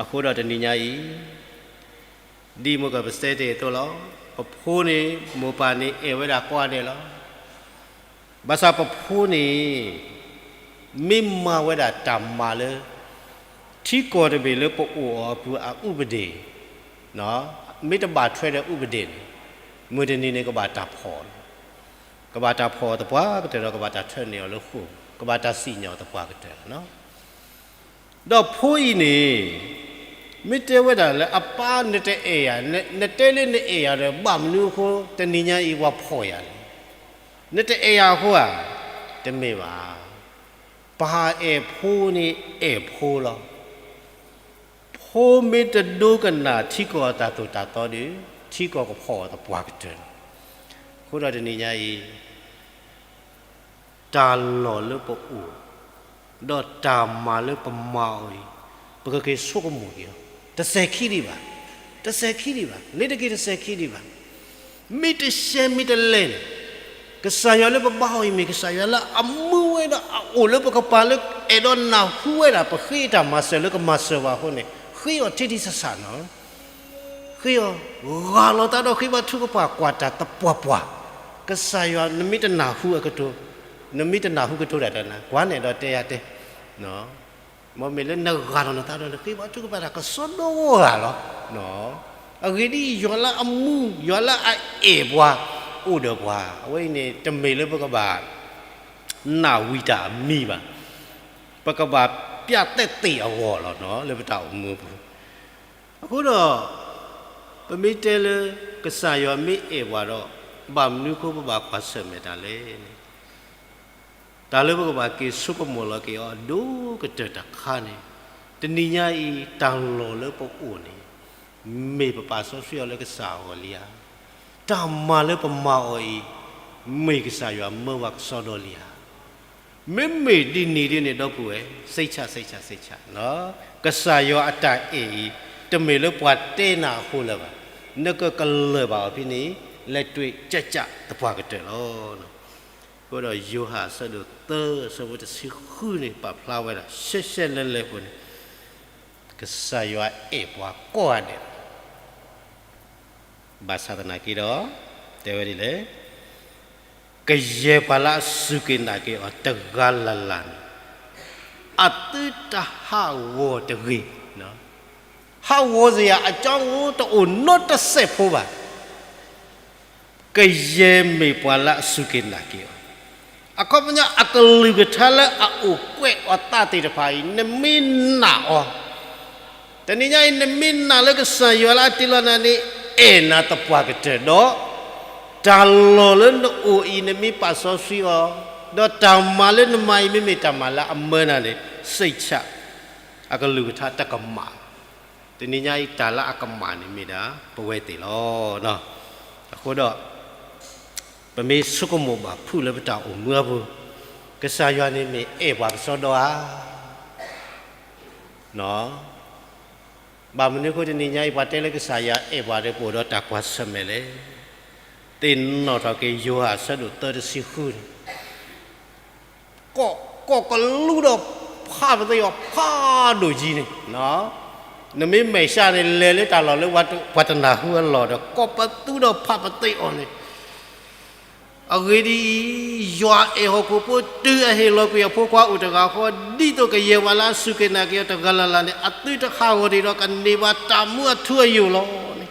အဃိဒီးတနံၤညါအံၤ, ဒ်မိၢ်ကပစဲတ့ၢ်အသိးလီၤ, ပဖိန့ၣ် မိၢ်ပၢ်န့ၣ်အဲၣ်ဝဲဒၣ်ကိးဂၤဒဲးလီၤ. ဘၣ်ဆၣ်ပဖိန့ၣ် မ့ၢ်မၤဝဲဒၣ်တၢ်မၤလၢ ထံကီၢ်တဘ့ၣ်လၢပအိၣ်အီၤအပူၤအဥပဒေ, မ့ၢ်တဘၣ်ထွဲဒီးဥပဒေန့ၣ်, မုၢ်တနံၤန့ၣ်ကဘၣ်တၢ်ဖီၣ်, ကဘၣ်တၢ်ဖီၣ်အီၤသပှၢ်ကတၢၢ်ဒီးကဘၣ်တၢ်ထၢနုာ်အီၤလၢဃိာ်, ကဘၣ်တၢ်စံၣ်ညီၣ်အီၤသပှၢ်ကတၢၢ်လီၤ. ဒီးဖိအံၤန့ၣ် မ့ၢ်တဲဝဲဒၣ်လၢအပၢ်နတအဲၣ်ယၤ, နတဲလၢနအဲၣ်ယၤဒီး ဘၣ်မနုၤအဃိ တနံၤညါအံၤပှၤဖီၣ်ယၤလဲၣ်. နတအဲၣ်ယၤအဃိဧါ, တမ့ၢ်ဘၣ်. ပၢ်အဲၣ်ဖိန့ၣ်အဲၣ်ဖိလီၤ. ဖိမ့ၢ်တဒိကနၣ်ထံကီၢ်အတၢ်သိၣ်တၢ်သီဒီး ထံကီၢ်ကဖီၣ်အီၤသပှၢ်ကတၢၢ်လီၤ. အဃိဒီးတနံၤညါအံၤ တၢ်လီၢ်လၢပအိၣ်, ဒီးတၢ်မၤလၢပမၤအီၤအံၤ, ပကက့ၤဆိကမိၣ်က့ၤအီၤ, တစဲၤခံဒံးဘၣ်, တစဲၤခံဒံးဘၣ်, လ့ၤတက့ၤတစဲၤခံဒံးဘၣ်. မ့ၢ်တရှဲမ့ၢ်တလဲၢ်န့ၣ်, ကစၢ်ယွၤလၢပဘါအီၤအံၤ မ့ၢ်ကစၢ်ယွၤလၢအမူဝဲဒီးအအိၣ်လၢပကပၤလၢအဲၣ်ဒိးနၢ်ဟူဝဲဒၣ် ပဃ့အတၢ်မၤစၢၤလၢကမၤစၢၤပှၤအဃိန့ၣ်, ဃ့အီၤထံထံဆးဆးနီၤ. ဃ့အီၤ, ဂၢ်လီၤသးဒီးဃ့ဘါထုကဖၣ်ကွၢ်တၢ်သပှၢ်ပှၢ်, ကစၢ်ယွၤနမ့ၢ်တနၢ်ဟူအကတိၤ, နမ့ၢ်တနၢ်ဟူကတိၤတၢ်ဒီးနၤ ကွၢ်န့ၣ်ဒီးတဲယၤတဲ, မ်မ့ၢ်လၢနဂၢ်လီၤနသးဒီးနဃ့ဘါထုကဖၣ်တၢ်ကစီဒီဂၤလီၤ. အဂ့ၢ်ဒ်အံၤ, ယွၤလၢအမူ, ယွၤလၢအအဲၣ်ပှၤ, အိၣ်ဒီးပှၤ, အဝဲအံၤန့ၣ် တမ့ၢ်လၢပကဘၣ် နၢ်ဝံၤတၢ်အမံၤဘၣ်. ပကဘၣ်ပျးတဲသ့ၣ်အဂီၢ်လီၤ လၢပတၢ်အိၣ်မူအပူၤ. အဃိဒီး ပမ့ၢ်တဲလၢ ကစၢ်ယွၤမ့ၢ်အဲၣ်ပှၤဒီး ဘၣ်မနုၤအဃိပဘၣ်ကွၢ်ဆၢၣ်မဲာ်တၢ်လဲၣ်န့ၣ်, တၢ်လၢပကဘၣ်က့ၤဆိကမိၣ်လီၤက့ၤအီၤအဒိၣ်ကတၢၢ်တခါန့ၣ်, တနံၤညါအံၤ တၢ်လီၢ်လၢပအိၣ်န့ၣ် မ့ၢ်ပပာ်စီဆှံအီၤလၢကစၢ်အဂီၢ်လံဧါ. တၢ်မၤလၢပမၤအီၤအံၤ မ့ၢ်ကစၢ်ယွၤမၢပှၤကစီဒီလံဧါ. မ့မ့ၢ်ဒ်န့ၣ်ဒ်န့ၣ် ဒီပုၢ်ဝဲၢ်, စိတ်ချ, စိတ်ချ, စိတ်ချ, ကစၢ်ယွၤအတၢ်အဲၣ်အံၤ တမ့ၢ်လၢပှၤတဲနၤအဃိလၢၤဘၣ်. နကကလၢၢ်ဘၣ်အီၤဖဲန့ၣ် လက်တွေ့ကျကျ သပှၢ်ကတၢၢ်လီၤ. အဃိဒီးယိၤဟၣ်အဆၢဒိၣ်သၢ အဆၢဖိတဆံဃုန့ၣ် ပာ်ဖျါဝဲဒၣ် ရှဲရှဲလဲလဲပူၤန့ၣ်, ကစၢ်ယွၤအဲၣ်ပှၤကိးဂၤဒဲးလီၤ. ဘၣ်ဆၣ်သနာ်က့ဒီး တဲဝဲဒ်လဲၣ်, ကယဲၢ်ပှၤလၢအစူၢ်က့ၤနာ်က့ၤအီၤတဂၤလၢ်လၢ်န့ၣ် အသုတဟးဂီၤတဂ့ၤ. ဟးဂီၤစ့ၢ်ယၤ အကၠီတအိၣ်နီတစဲးဖိဘၣ်. ကယဲၢ်မ့ၢ်ပှၤလၢအစူၢ်က့ၤနာ်က့ၤအီၤ, အခီပညီအကလုၢ်ကထါလၢအအိၣ်ကွဲးအီၤသးသ့ၣ်တဖၣ်အံၤ နမ့ၢ်နာ်အီၤ, တနံၤညါအံၤ နမ့ၢ်နာ်လၢကစၢ်ယွၤလၢအတ့လီၤနၤန့ၣ် အဲၣ်နၤသပှၢ်ကတၢၢ်ဒီး တၢ်လီၢ်လၢနအိၣ်အံၤ နမ့ၢ်ပာ်စီဆှံအီၤ, ဒီးတၢ်မၤလၢနမၤအံၤ မ့မ့ၢ်တၢ်မၤလၢအမၢနၤန့ၣ် စိတ်ချ, အကလုၢ်ကထါတကမၣ်. တနံၤညါအံၤ တၢ်လၢအကမၣ်န့ၣ်မ့ၢ်ဒၣ် ပဝဲသ့ၣ်လီၤ. အဃိဒီး ပမ့ၢ်ဆိကမိၣ်ဘၣ်ဖုၣ်လၢပတၢ်အိၣ်မူအပူၤ, ကစၢ်ယွၤန့ၣ်မ့ၢ်အဲၣ်ပှၤကစီဒီဧါ. ဘၣ်မနုၤအဃိတနံၤညါအံၤ ပှၤတဲလၢကစၢ်ယွၤအဲၣ်ပှၤဒီး ပအိၣ်ဒီးတၢ်ကွၢ်ဆၢၣ်မဲာ်လဲၣ်. သ့ၣ်နီၣ်ထီၣ်က့ၤယိၤဟၣ်အဆၢဒိၣ်သၢတဆံဃုန့ၣ် ကီၢ်ကလူးဒီးဖးပသ့ၣ်အီၤဖးဒိၣ်ကံန့ၣ်, နမ့ၢ်မဲာ်ဆှးန့ၣ် လဲၤလၢတၢ်လီၢ်လၢပှၤတနၢ်ဟူအလီၢ်ဒီး ကီၢ်ပသူဒီးဖးပသ့ၣ်အီၤန့ၣ်, အဂ့ၢ်ဒ်အံၤ, ယွၤအဲၣ်ဟီၣ်ခိၣ်ဖိတုၤအဟ့ၣ်လီၤကွံာ်အဖိခွါအိၣ်တဂၤဃီ, ဒ်သိးကယဲၢ်ပှၤလၢအစူၢ်က့ၤနာ်က့ၤအီၤတဂၤလၢ်လၢ်န့ၣ် အသုတဟးဂီၤဒံးဒီးကန့ၢ်ဘၣ်တၢ်မူအထူအယိာ်လီၤန့ၣ်,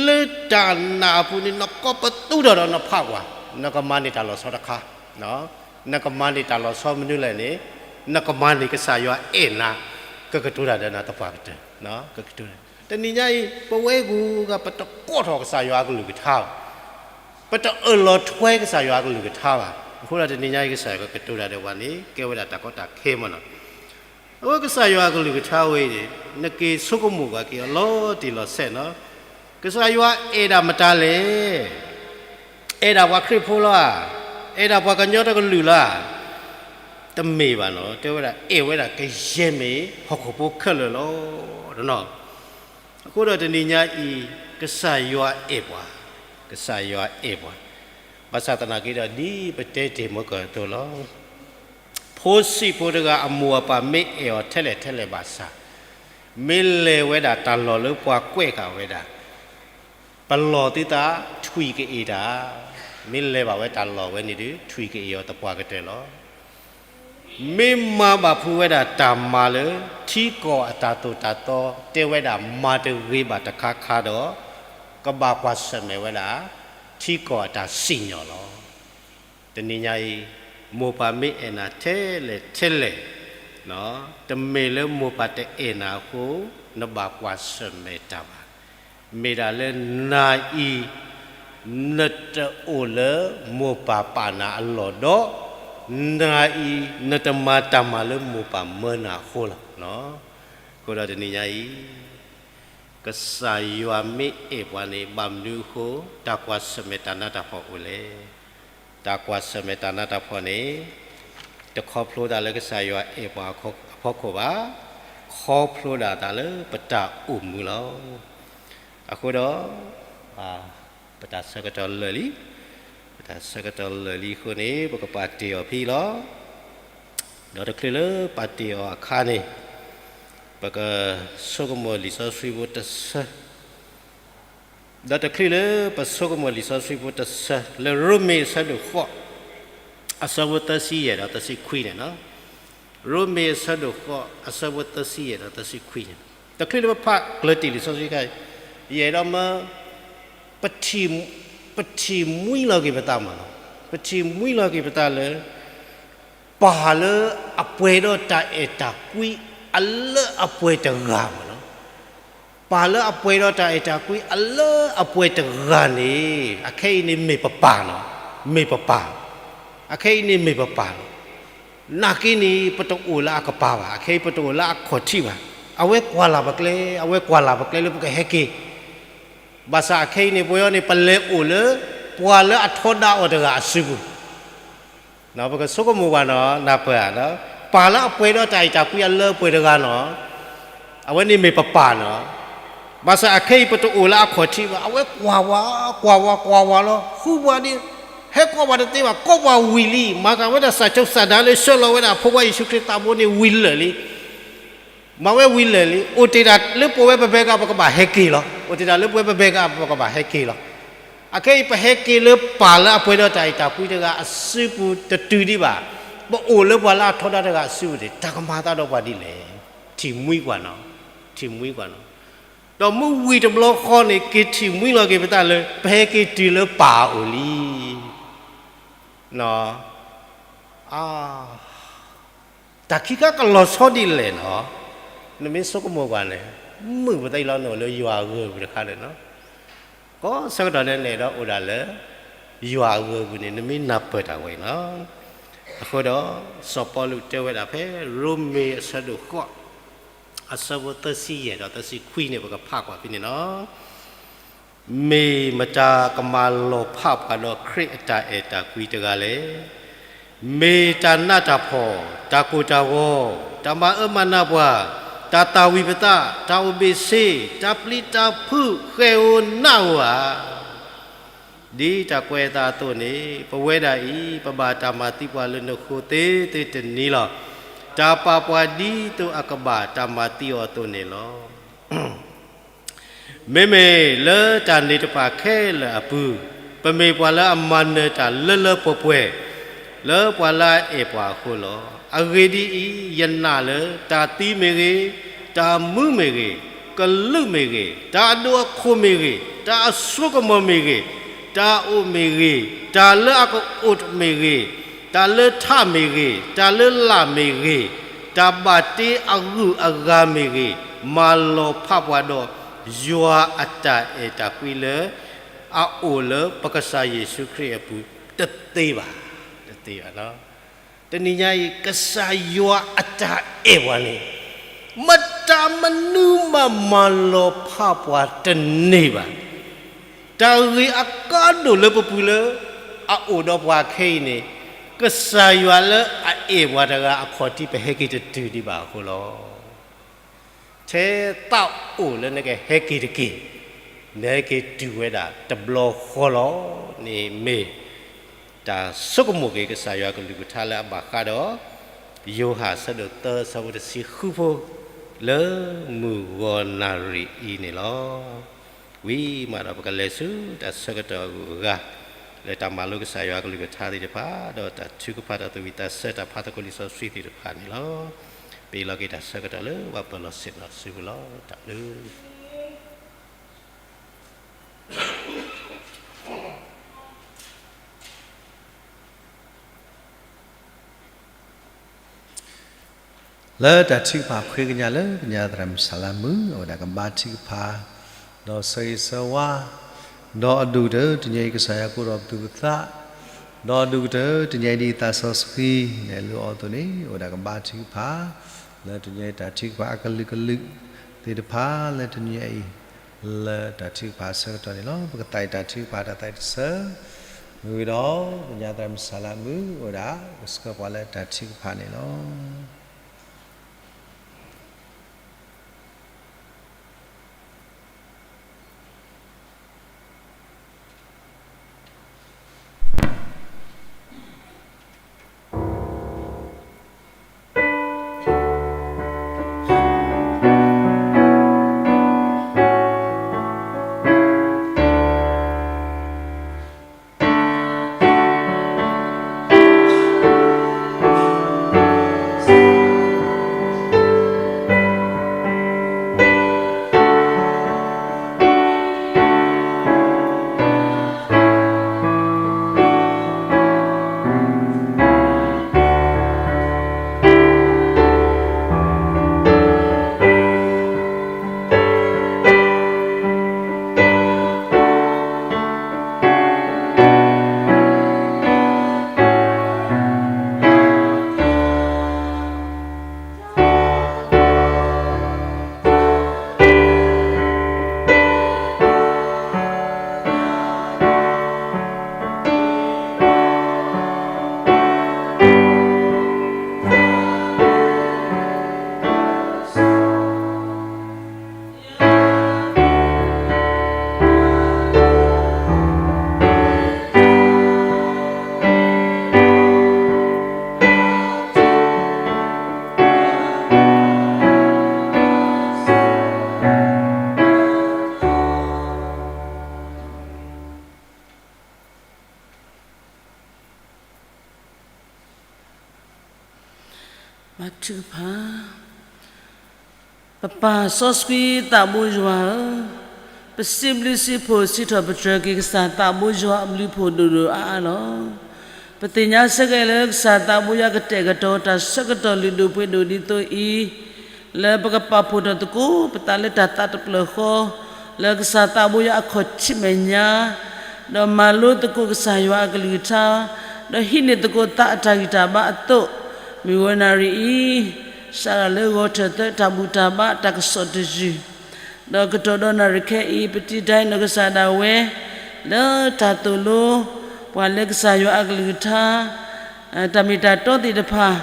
လၢတၢ်နာ်အပူၤန့ၣ် နကိးပသူဒီးဒီးနဖးကွၢ်, နကမၤန့ၢ်တၢ်လီၤဆီတခါ, နကမၤန့ၢ်တၢ်လီၤဆီမနုၤလဲၣ်န့ၣ်, နကမၤန့ၢ်ကစၢ်ယွၤအဲၣ်နၤ, ကကတိၤတၢ်ဒီးနၤသပှၢ်ကတၢၢ်, ကကတိၤ, တနံၤညါအံၤ ပဝဲကိးဂၤ ပတကိးထီၣ်ကစၢ်ယွၤအကလုၢ်ကထါဘၣ်, ပတအၢၣ်လီၤထွဲကစၢ်ယွၤအကလုၢ်ကထါဘၣ်. အဃိဒီးတနံၤညါအံၤ ကစၢ်ယွၤကကတိၤတၢ်ဒီးပှၤန့ၣ် ကဲဝဲဒၣ်တၢ်ကီတၢ်ခဲမ့ၢ်နီၤ. အဝဲကစၢ်ယွၤအကလုၢ်ကထါဝဲအံၤန့ၣ် နက့ၤဆိကမိၣ်ကွၢ်က့ၤအီၤလီၤတံၢ်လီၤဆဲးနီၤ. ကစၢ်ယွၤအဲၣ်ဒၣ်မတၤလဲၣ်. အဲၣ်ဒၣ်ပှၤခရံာ်ဖိလီၤဧါ, အဲၣ်ဒၣ်ပှၤကညီတကလုာ်လီၤဧါ. တမ့ၢ်ဘၣ်နီၤ, တဲဝဲဒၣ်အဲၣ်ဝဲဒၣ်ကယဲၢ်မ့ၢ်ဟီၣ်ခိၣ်ဖိခဲလၢာ်လီၤ. အဃိဒီးတနံၤညါအံၤ ကစၢ်ယွၤအဲၣ်ပှၤ, ကစၢ်ယွၤအဲၣ်ပှၤ, ဘၣ်ဆၣ်သနာ်က့ဒီး ဒ်ပတဲတ့ၢ်မုၢ်ကၢၢ်အသိးလီၤ. ဖိဆံးဖိတဂၤအမိၢ်အပၢ်မ့ၢ်အဲၣ်အီၤထဲလဲၣ်ထဲလဲၣ်ဘၣ်ဆၣ်, မ့ၢ်လဲၤဝဲဒၣ်တၢ်လီၢ်လၢပှၤကွဲးဃာ်ဝဲဒၣ် ပလီၢ်သုသးထွံၣ်ကအ့ၣ်တၢ်, မ့ၢ်လဲၤဘၣ်ဝဲတၢ်လီၢ်ဝဲန့ၣ်ဒီး ထွံၣ်ကအ့ၣ်အီၤသပှၢ်ကတၢၢ်လီၤ. မ့ၢ်မၤဘၣ်ဖုးဝဲဒၣ်တၢ်မၤလၢ ထံကီၢ်အတၢ်သိၣ်တၢ်သီ တဲဝဲဒၣ်မၤတဂ့ၤဘၣ်တခါခါဒီး ကဘၣ်ကွၢ်ဆၢၣ်မဲာ်ဝဲဒၣ် ထံကီၢ်အတၢ်စံၣ်ညီၣ်လီၤ. တနံၤညါအံၤ မိၢ်ပၢ်မ့ၢ်အဲၣ်နၤထဲလဲၣ်ထဲလဲၣ်, တမ့ၢ်လၢမိၢ်ပၢ်တအဲၣ်နၤအဃိ နဘၣ်ကွၢ်ဆၢၣ်မဲာ်တၢ်ဘၣ်. မ့ၢ်ဒၣ်လၢနၤအံၤ နတအိၣ်လၢမိၢ်ပၢ်ပာ်နၤအလီၢ်ဒီး နၤအံၤ နတမၤတၢ်မၤလၢမိၢ်ပၢ်မၢနၤအဃိလီၤ. အဃိဒီးတနံၤညါအံၤ ကစၢ်ယွၤမ့ၢ်အဲၣ်ပှၤန့ၣ် ဘၣ်မနုၤအဃိ တၢ်ကွၢ်ဆၢၣ်မဲာ်တၢ်နးတၢ်ဖှီၣ်အိၣ်လဲၣ်. တၢ်ကွၢ်ဆၢၣ်မဲာ်တၢ်နးတၢ်ဖှီၣ်န့ၣ် တခီဖျိဒၣ်လၢကစၢ်ယွၤအဲၣ်ပှၤအဖီခိၣ်ဘၣ်, ခီဖျိဒၣ်သးလၢပတၢ်အိၣ်မူလီၤ. အဃိဒီး ပတၢ်ဆၢကတီၢ်လၢာ်လံ, ပတၢ်ဆၢကတီၢ်လၢာ်လံအဃိန့ၣ် ပကပာ်တ့ၢ်အီၤဖဲအံၤလီၤ. ဒီးတချုးလၢပာ်တ့ၢ်အီၤအခါန့ၣ် ပကဆိကမိၣ်လံာ်စီဆှံဖိတဆၢ, ဒီးတချုးလၢပဆိကမိၣ်လံာ်စီဆှံဖိတဆၢ လၢရိမ့ၤအဆၢဒိၣ်ဃိး အဆၢဖိသၢဆံယဲၢ်ဒီးသၢဆံခွံန့ၣ်လီၤ. ရိမ့ၤအဆၢဒိၣ်ဃိး အဆၢဖိသၢဆံယဲၢ်ဒီးသၢဆံခွံန့ၣ်, တချုးလၢပဖးကျၢၤတံၢ်လံာ်စီဆှံခါအံၤ ယအဲၣ်ဒိးမၢ ပထံၣ်မှံလီၤက့ၤပသးမးလီၤ. ပထံၣ်မှံလီၤက့ၤပသးလၢ ပၢ်လၢအပှဲၤဒီးတၢ်အဲၣ်တၢ်ကွံအလၢအပှဲၤတဂၤမးလီၤ. ပၢ်လၢအပှဲၤဒီးတၢ်အဲၣ်တၢ်ကွံအလၢအပှဲၤတဂၤန့ၣ် အခဲအံၤန့ၣ်မ့ၢ်ပပၢ်လီၤ. မ့ၢ်ပပၢ်, အခဲအံၤန့ၣ်မ့ၢ်ပပၢ်လီၤ. နာ်က့န့ၣ် ပတအိၣ်လၢအကပၤဘၣ်, အခဲအံၤပတအိၣ်လၢအခီၣ်ထံးဘၣ်. အဝဲကွၢ်လၢ်ပကျဲ, အဝဲကွၢ်လၢ်ပကျဲလၢပကဟဲက့ၤ ဘၣ်ဆၣ်အခဲအံၤန့ၣ် ပဝဲအံၤန့ၣ် ပလဲၤအိၣ်လၢ ပှၤလၢအထီဒါအီၤတဂၤအစုပူၤ, ပကဆိကမိၣ်ပှၤနီၤ နၢ်ပၢၢ်ဧါ, ပၢ်လၢအပှဲၤဒီးတၢ်အဲၣ်တၢ်ကွံအလၢအပှဲၤတဂၤနီၤ, အဝဲန့ၣ်မ့ၢ်ပပၢ်နီၤ. ဘၣ်ဆၣ်အခဲအံၤပတအိၣ်လၢအခီၣ်ထံးဘၣ်, အဝဲကွၢ်ဝဲ, ကွၢ်ဝဲ, ကွၢ်ဝဲလီၤ, ဃုပှၤဒ်, ဟဲကိးပှၤတသ့ဘၣ်, ကိးပှၤဝံၤလံ, မၤဃာ်ဝဲဒၣ်စၢ်ကၠိစၢ်ဒါလၢဆှၢလီၤဝဲဒၣ်အဖိခွါယ့ၣ်ၡူးခရံာ်သးဘိန့ၣ်ဝံၤလၢာ်လံ မၤဝဲဝံၤလၢာ်လံ, အိၣ်တ့ၢ်တၢ်လၢပဝဲပဘဲက ပကဘၣ်ဟဲက့ၤလီၤ. အိၣ်တ့ၢ်တၢ်လၢပဝဲပဘဲက ပကဘၣ်ဟဲက့ၤလီၤ. အခဲအံၤပဟဲက့ၤလၢပၢ်လၢအပှဲၤဒီးတၢ်အဲၣ်တၢ်ကွံတဂၤအစုပူၤတတုၤဒံးဘၣ်, ပအိၣ်လၢပှၤလၢအထီဒါတဂၤအစုပူၤန့ၣ် တၢ်ကမၤသးဒီးပှၤဒ်လဲၣ်. ထံၣ်မှံကွၢ်နီၤ, ထံၣ်မှံကွၢ်နီၤ. ဒီးမုၢ်ဝံၤတဘျီဃီန့ၣ် က့ၤထံၣ်မှံလီၤက့ၤပသးလၢ ပဟဲက့ၤတုၤလၢပၢ်အအိၣ်လံ တၢ်ခံခါကလီၤဆီဒ်လဲၣ်နီၤ, နမ့ၢ်ဆိကမိၣ်ကွၢ်န့ၣ်, မုာ်ပသးလီၤ နအိၣ်လၢယွၤအဂၢၢ်ပူၤတခါန့ၣ်နီၤ, ကိးဆၢကတီၢ်န့ၣ် နအဲၣ်ဒိးအိၣ်ဒၣ်လၢ ယွၤအဂၢၢ်ပူၤန့ၣ် နမ့ၢ်နၢ်ပၢၢ်တၢ်ဝဲအံၤနီၤ. အဃိဒီး စီၤပီလူးတဲဝဲဒၣ်ဖဲ ရိမ့ၤအဆၢဒိၣ်ဃိး အဆၢဖိသၢဆံယဲၢ်ဒီးသၢဆံခွံန့ၣ် ပကဖးကွၢ်ဖဲန့ၣ်နီၤ. မ့ၢ်မတၤကမၤလီၤဖးပှၤဒီးခရံာ်အတၢ်အဲၣ်တၢ်ကွံတဂၤလဲၣ်. မ့ၢ်တၢ်နးတၢ်ဖှီၣ်, တၢ်ကိၢ်တၢ်ဂီၤ, တၢ်မၤအၢမၤနးပှၤ, တၢ်သၣ်ဝံၤပသး, တၢ်အိၣ်ဘ့ၣ်ဆ့, တၢ်ပျံၤတၢ်ဖုး, ဃဲၤဧိၤနးဧိၤဧါ. ဒ်တၢ်ကွဲးအသးအသိးန့ၣ်, ပဝဲဒၣ်အံၤ ပဘၣ်တၢ်မၤသံပှၤလၢနဃိသ့သ့တနံၤလီၤ. တၢ်ပာ်ပှၤဒ်သိးအကဘၣ်တၢ်မၤသံအီၤအသိးန့ၣ်လီၤ. မ့မ့ၢ်လၢတၢ်န့ၣ်တဖၣ်ခဲလၢာ်အပူၤ, ပမ့ၢ်ပှၤလၢအမၤနၢၤတၢ်လၢလၢပှဲၤပှဲၤ လၢပှၤလၢအအဲၣ်ပှၤအဃိလီၤ. အဂ့ၢ်ဒ်အံၤ, ယနာ်လၢ တၢ်သံမ့ၢ်ဂ့ၤ, တၢ်မူမ့ၢ်ဂ့ၤ, ကလုာ်မ့ၢ်ဂ့ၤ, တၢ်အဒိၣ်အခိၣ်မ့ၢ်ဂ့ၤ, တၢ်အစိကမီၤမ့ၢ်ဂ့ၤ, တၢ်အိၣ်မ့ၢ်ဂ့ၤ, တၢ်လၢအကအိၣ်မ့ၢ်ဂ့ၤ, တၢ်လၢထးမ့ၢ်ဂ့ၤ, တၢ်လၢလာ်မ့ၢ်ဂ့ၤ, တၢ်ဘၣ်တ့အဂုၤအဂၤမ့ၢ်ဂ့ၤ, မၤလီၤဖးပှၤဒီး ယွၤအတၢ်အဲၣ်တၢ်ကွံလၢ အအိၣ်လၢပကစၢ်ယ့ၣ်ၡူးခရံာ်အပူၤ တသ့ဘၣ်, တသ့ဘၣ်. တနံၤညါအံၤ ကစၢ်ယွၤအတၢ်အဲၣ်ပှၤန့ၣ် မတၤမနုၤမးမၤလီၤဖးပှၤတန့ၢ်ဘၣ်. တၢ်ဂ့ၢ်အကါဒိၣ်လၢပပူၤလၢ အအိၣ်ဒီးပှၤခဲအံၤန့ၣ် ကစၢ်ယွၤလၢအအဲၣ်ပှၤတဂၤအခီၣ်ထံး ပဟဲက့ၤတတုၤဒံးဘၣ်အဃိလီၤ. ထဲသးအိၣ်လၢနကဟဲက့ၤတက့ၢ်, နဟဲက့ၤတုၤဝဲဒၣ်တဘျီဃီလီၤန့ၣ်မ့ၢ် တၢ်ဆိကမိၣ်က့ၤကစၢ်ယွၤကလုၢ်ကထါလၢအဘၣ်ဃးဒီး ယိၤဟၣ်အဆၢဒိၣ်သၢအဆၢဖိတဆံဃုဖိ လၢမုၢ်ဂီၤနၣ်ရံၣ်အံၤန့ၣ်လီၤ. ဝံၤမးဒီးပကလဲၤဆူတၢ်ဆၢကတီၢ်အဂုၤအဂၤ လၢတၢ်မၤလိကစၢ်ယွၤကလုၢ်ကထါသ့ၣ်တဖၣ် ဒီးတၢ်ထုကဖၣ်တၢ်သးဝံၣ်တၢ်ဆၢတၢ်ဖးသကိးလံာ်စီဆှံသ့ၣ်တဖၣ်န့ၣ်လီၤ. ပအ့ၣ်လိာ်က့ၤတၢ်ဆၢကတီၢ်လၢပှၤပၢၤလီၢ်ဆ့ၣ်နီၤစုပူၤလီၤ. တၢ်ဘျုး လၢတၢ်ထုကဖၣ်ဖှ့ကညးလၢကညးသရၣ်မုၣ်ဆၣ်လါမုၢ် အဝဲဒၣ်ကဘါထုကဖၣ် ဒီးဆၢဂ့ၤဆၢဝါ ဒီးအဒိၣ်ကတၢၢ်တနံၤအံၤ ကစၢ်ယွၤကအိၣ်ဒီးပသူၣ်ပသး ဒီးအဒိၣ်ကတၢၢ်တနံၤအံၤဒ်သးစီဆှံ နဲၣ်လိအီၤအသိးန့ၣ် အဝဲဒၣ်ကဘါထုကဖၣ် လၢတနံၤအံၤတၢ်ထုကဖၣ်အကလုာ်ကလုာ်သ့ၣ်တဖၣ် လၢတနံၤအံၤ လၢတၢ်ထုကဖၣ်အဆၢကတီၢ်န့ၣ်လီၤ. ပကသးအံၤတၢ်ထုကဖၣ်တၢ်သးတဆၢ မ့ၢ်ဝံၤဒီး ကညးသရၣ်မုၣ်ဆၣ်လါမုၣ် အဝဲဒၣ်ကဆှၢပှၤလၢတၢ်ထုကဖၣ်န့ၣ်လီၤ. ဘါထုကဖၣ်. ပပၢ်စီဆှံသးဘိယွၤဧၢ, ပစံးဘျုးစံးဖှိၣ်စံးထီၣ်ပတြၢၤက့ၤကစၢ်သးဘိယွၤအဘျုးဖှိၣ်ဒိၣ်ဒိၣ်အါအါလီၤ. ပသ့ၣ်ညါဆၢက့ၤလၢကစၢ်သးဘိယွၤကတဲာ်ကတီၤတၢ်ဆၢကတီၢ်လုၢ်ဒိၣ်ပှ့ၤဒိၣ်ဒ်သိးအံၤ, လၢပကပာ်ဖှိၣ်ထီၣ်သကိးပသးလၢတၢ်သးတဖျၢၣ်ဃီ, လၢကစၢ်သးဘိယွၤအခီၣ်ထံးမဲာ်ညါ, ဒီးမၤလိသကိးကစၢ်ယွၤအကလုၢ်ကထါ, ဒီးဟံးန့ၢ်သကိးသးအတၢ်ဂံၢ်တၢ်ဘါအသိး, မုၢ်ဂီၤနၣ်ရံၣ်အံၤ, စးထီၣ်လၢဂီၤထၢၣ်သၢတၢ်ဘူၣ်တၢ်ဘါတၢ်ကစီၣ်တယုၢ်, ဒီးကတီၢ်ဒီးနၣ်ရံၣ်ခဲအံၤ ပတံၤဒၣ်နီၢ်ကစၢ်ဒၣ်ဝဲ, လၢတၢ်သိၣ်လိ, ပှၤလၢကစၢ်ယွၤအကလုၢ်ကထါ တၢ်မ့ၢ်တၢ်တီသ့ၣ်တဖၣ်,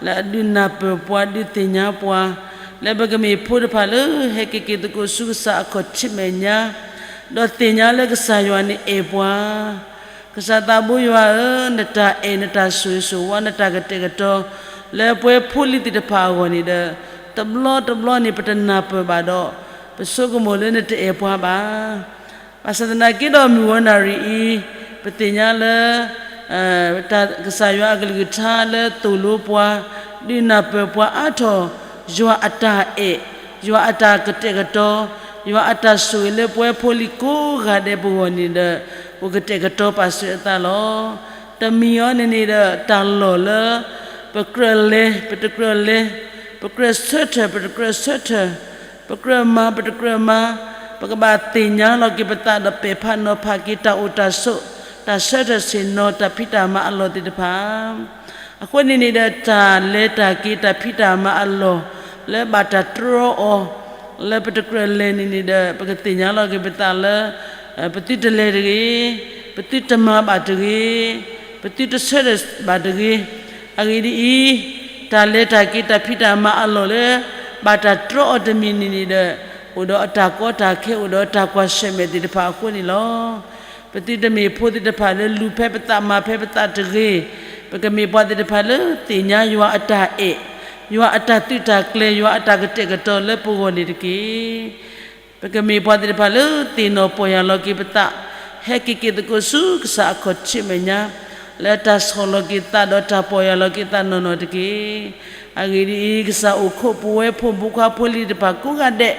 လၢအဒုးနၢ်ပၢၢ်ပှၤဒုးသ့ၣ်ညါပှၤ, လၢပကမ့ၢ်ဖိတဖၣ်လၢဟဲက့ၤက့ၤသကိးဆူကစၢ်အခီၣ်ထံးမဲာ်ညါ, ဒီးသ့ၣ်ညါလၢကစၢ်ယွၤန့ၣ်အဲၣ်ပှၤ, ကစၢ်သးဘိယွၤဧၢ, နတၢ်အဲၣ်နတၢ်ဆိၣ်ဂ့ၤဆိၣ်ဝါနတၢ်ကတဲာ်ကတီၤ, လၢပှဲၤဖိလံၤသ့ၣ်တဖၣ်အဂီၢ်န့ၣ်ဒီး, တဘျီတဘျီန့ၣ်ပတနၢ်ပၢၢ်ဘၣ်ဒီး, ပဆိကမိၣ်လၢနတအဲၣ်ပှၤဘၣ် ဘၣ်ဆၣ်သနာ်က့ဒီးမုၢ်ဂီၤနၣ်ရံၣ်အံၤ, ပသ့ၣ်ညါလၢ ကစၢ်ယွၤအကလုၢ်ကထါလၢသိၣ်လိပှၤ, ဒုးနၢ်ပၢၢ်ပှၤအါထီၣ် ယွၤအတၢ်အဲၣ်, ယွၤအတၢ်ကတဲာ်ကတီၤ, ယွၤအတၢ်ဆိၣ်ဂ့ၤလၢပဝဲဖိလံၤကိးဂၤဒဲးပဂီၢ်န့ၣ်ဒီး ပကတဲာ်ကတီၤပာ်စၢၤအသးလီၤ. တမံၤအံၤန့ၣ်န့ၣ်ဒီး တၢ်လီၢ်လၢ ပကြၢးလဲၤ ပတကြၢးလဲၤ, ပကြၢးဆၢထၢၣ် ပတကြၢးဆၢထၢၣ်, ပကြၢးမၤ ပတကြၢးမၤ, ပကဘၣ်သ့ၣ်ညါလီၤက့ၤပသးဒီးပဲာ်ဖးနီၤဖးက့ၤတၢ်အိၣ်တၢ်ဆိး, တၢ်ဆၢထၢၣ်ဆ့ၣ်နီၤ တၢ်ဖံးတၢ်မၤအလီၢ်သ့ၣ်တဖၣ် အဃိန့ၣ်န့ၣ်ဒီး တၢ်လဲၤတၢ်က့ၤတၢ်ဖံးတၢ်မၤအလီၢ် လၢဘၣ်တၢ်တြီအီၤ လၢပတကြၢးလဲၤန့ၣ်န့ၣ်ဒီး ပကသ့ၣ်ညါလီၤက့ၤပသးလၢ ပသုတလဲၤတဂ့ၤ, ပသုတမၤဘၣ်တဂ့ၤ, ပသုတဆၢထၢၣ်ဘၣ်တဂ့ၤ. အဂ့ၢ်ဒ်အံၤ, တၢ်လဲၤတၢ်က့ၤတၢ်ဖံးတၢ်မၤအလီၢ်လၢ ဘၣ်တၢ်တြီအီၤတမံၤန့ၣ်န့ၣ်ဒီး အိၣ်ဒီးအတၢ်ကီတၢ်ခဲ အိၣ်ဒီးတၢ်ကွၢ်ဆၢၣ်မဲာ်သ့ၣ်တဖၣ်အဃိန့ၣ်လီၤ. ပသုတမ့ၢ်ဖိသ့ၣ်တဖၣ်လၢလူၤဖဲပသးမၤဖဲပသးတဂ့ၤ, ပကမ့ၢ်ပှၤသ့ၣ်တဖၣ်လၢသ့ၣ်ညါယွၤအတၢ်အဲၣ်, ယွၤအတၢ်သုးတၢ်ကျဲၤ ယွၤအတၢ်ကတဲာ်ကတီၤလၢပဂီၢ်န့ၣ်တက့ၢ်. ပကမ့ၢ်ပှၤသ့ၣ်တဖၣ်လၢသ့ၣ်နီၣ်ပီၢ်ယၢ်လီၤက့ၤပသး, ဟဲက့ၤက့ၤသကိးဆူကစၢ်အခီၣ်ထံးမဲာ်ညါ, လၢတၢ်ဆီၣ်လီၤက့ၤသးဒီးတၢ်ပီၢ်ယၢ်လီၤက့ၤသးနီၢ်နီၢ်တက့ၢ်. အဂ့ၢ်ဒ်အံၤ, ကစၢ်အိၣ်ခိးပဝဲဖိမုၣ်ဖိခွါဖိလံၤတဖၣ်ကိးဂၤဒဲး,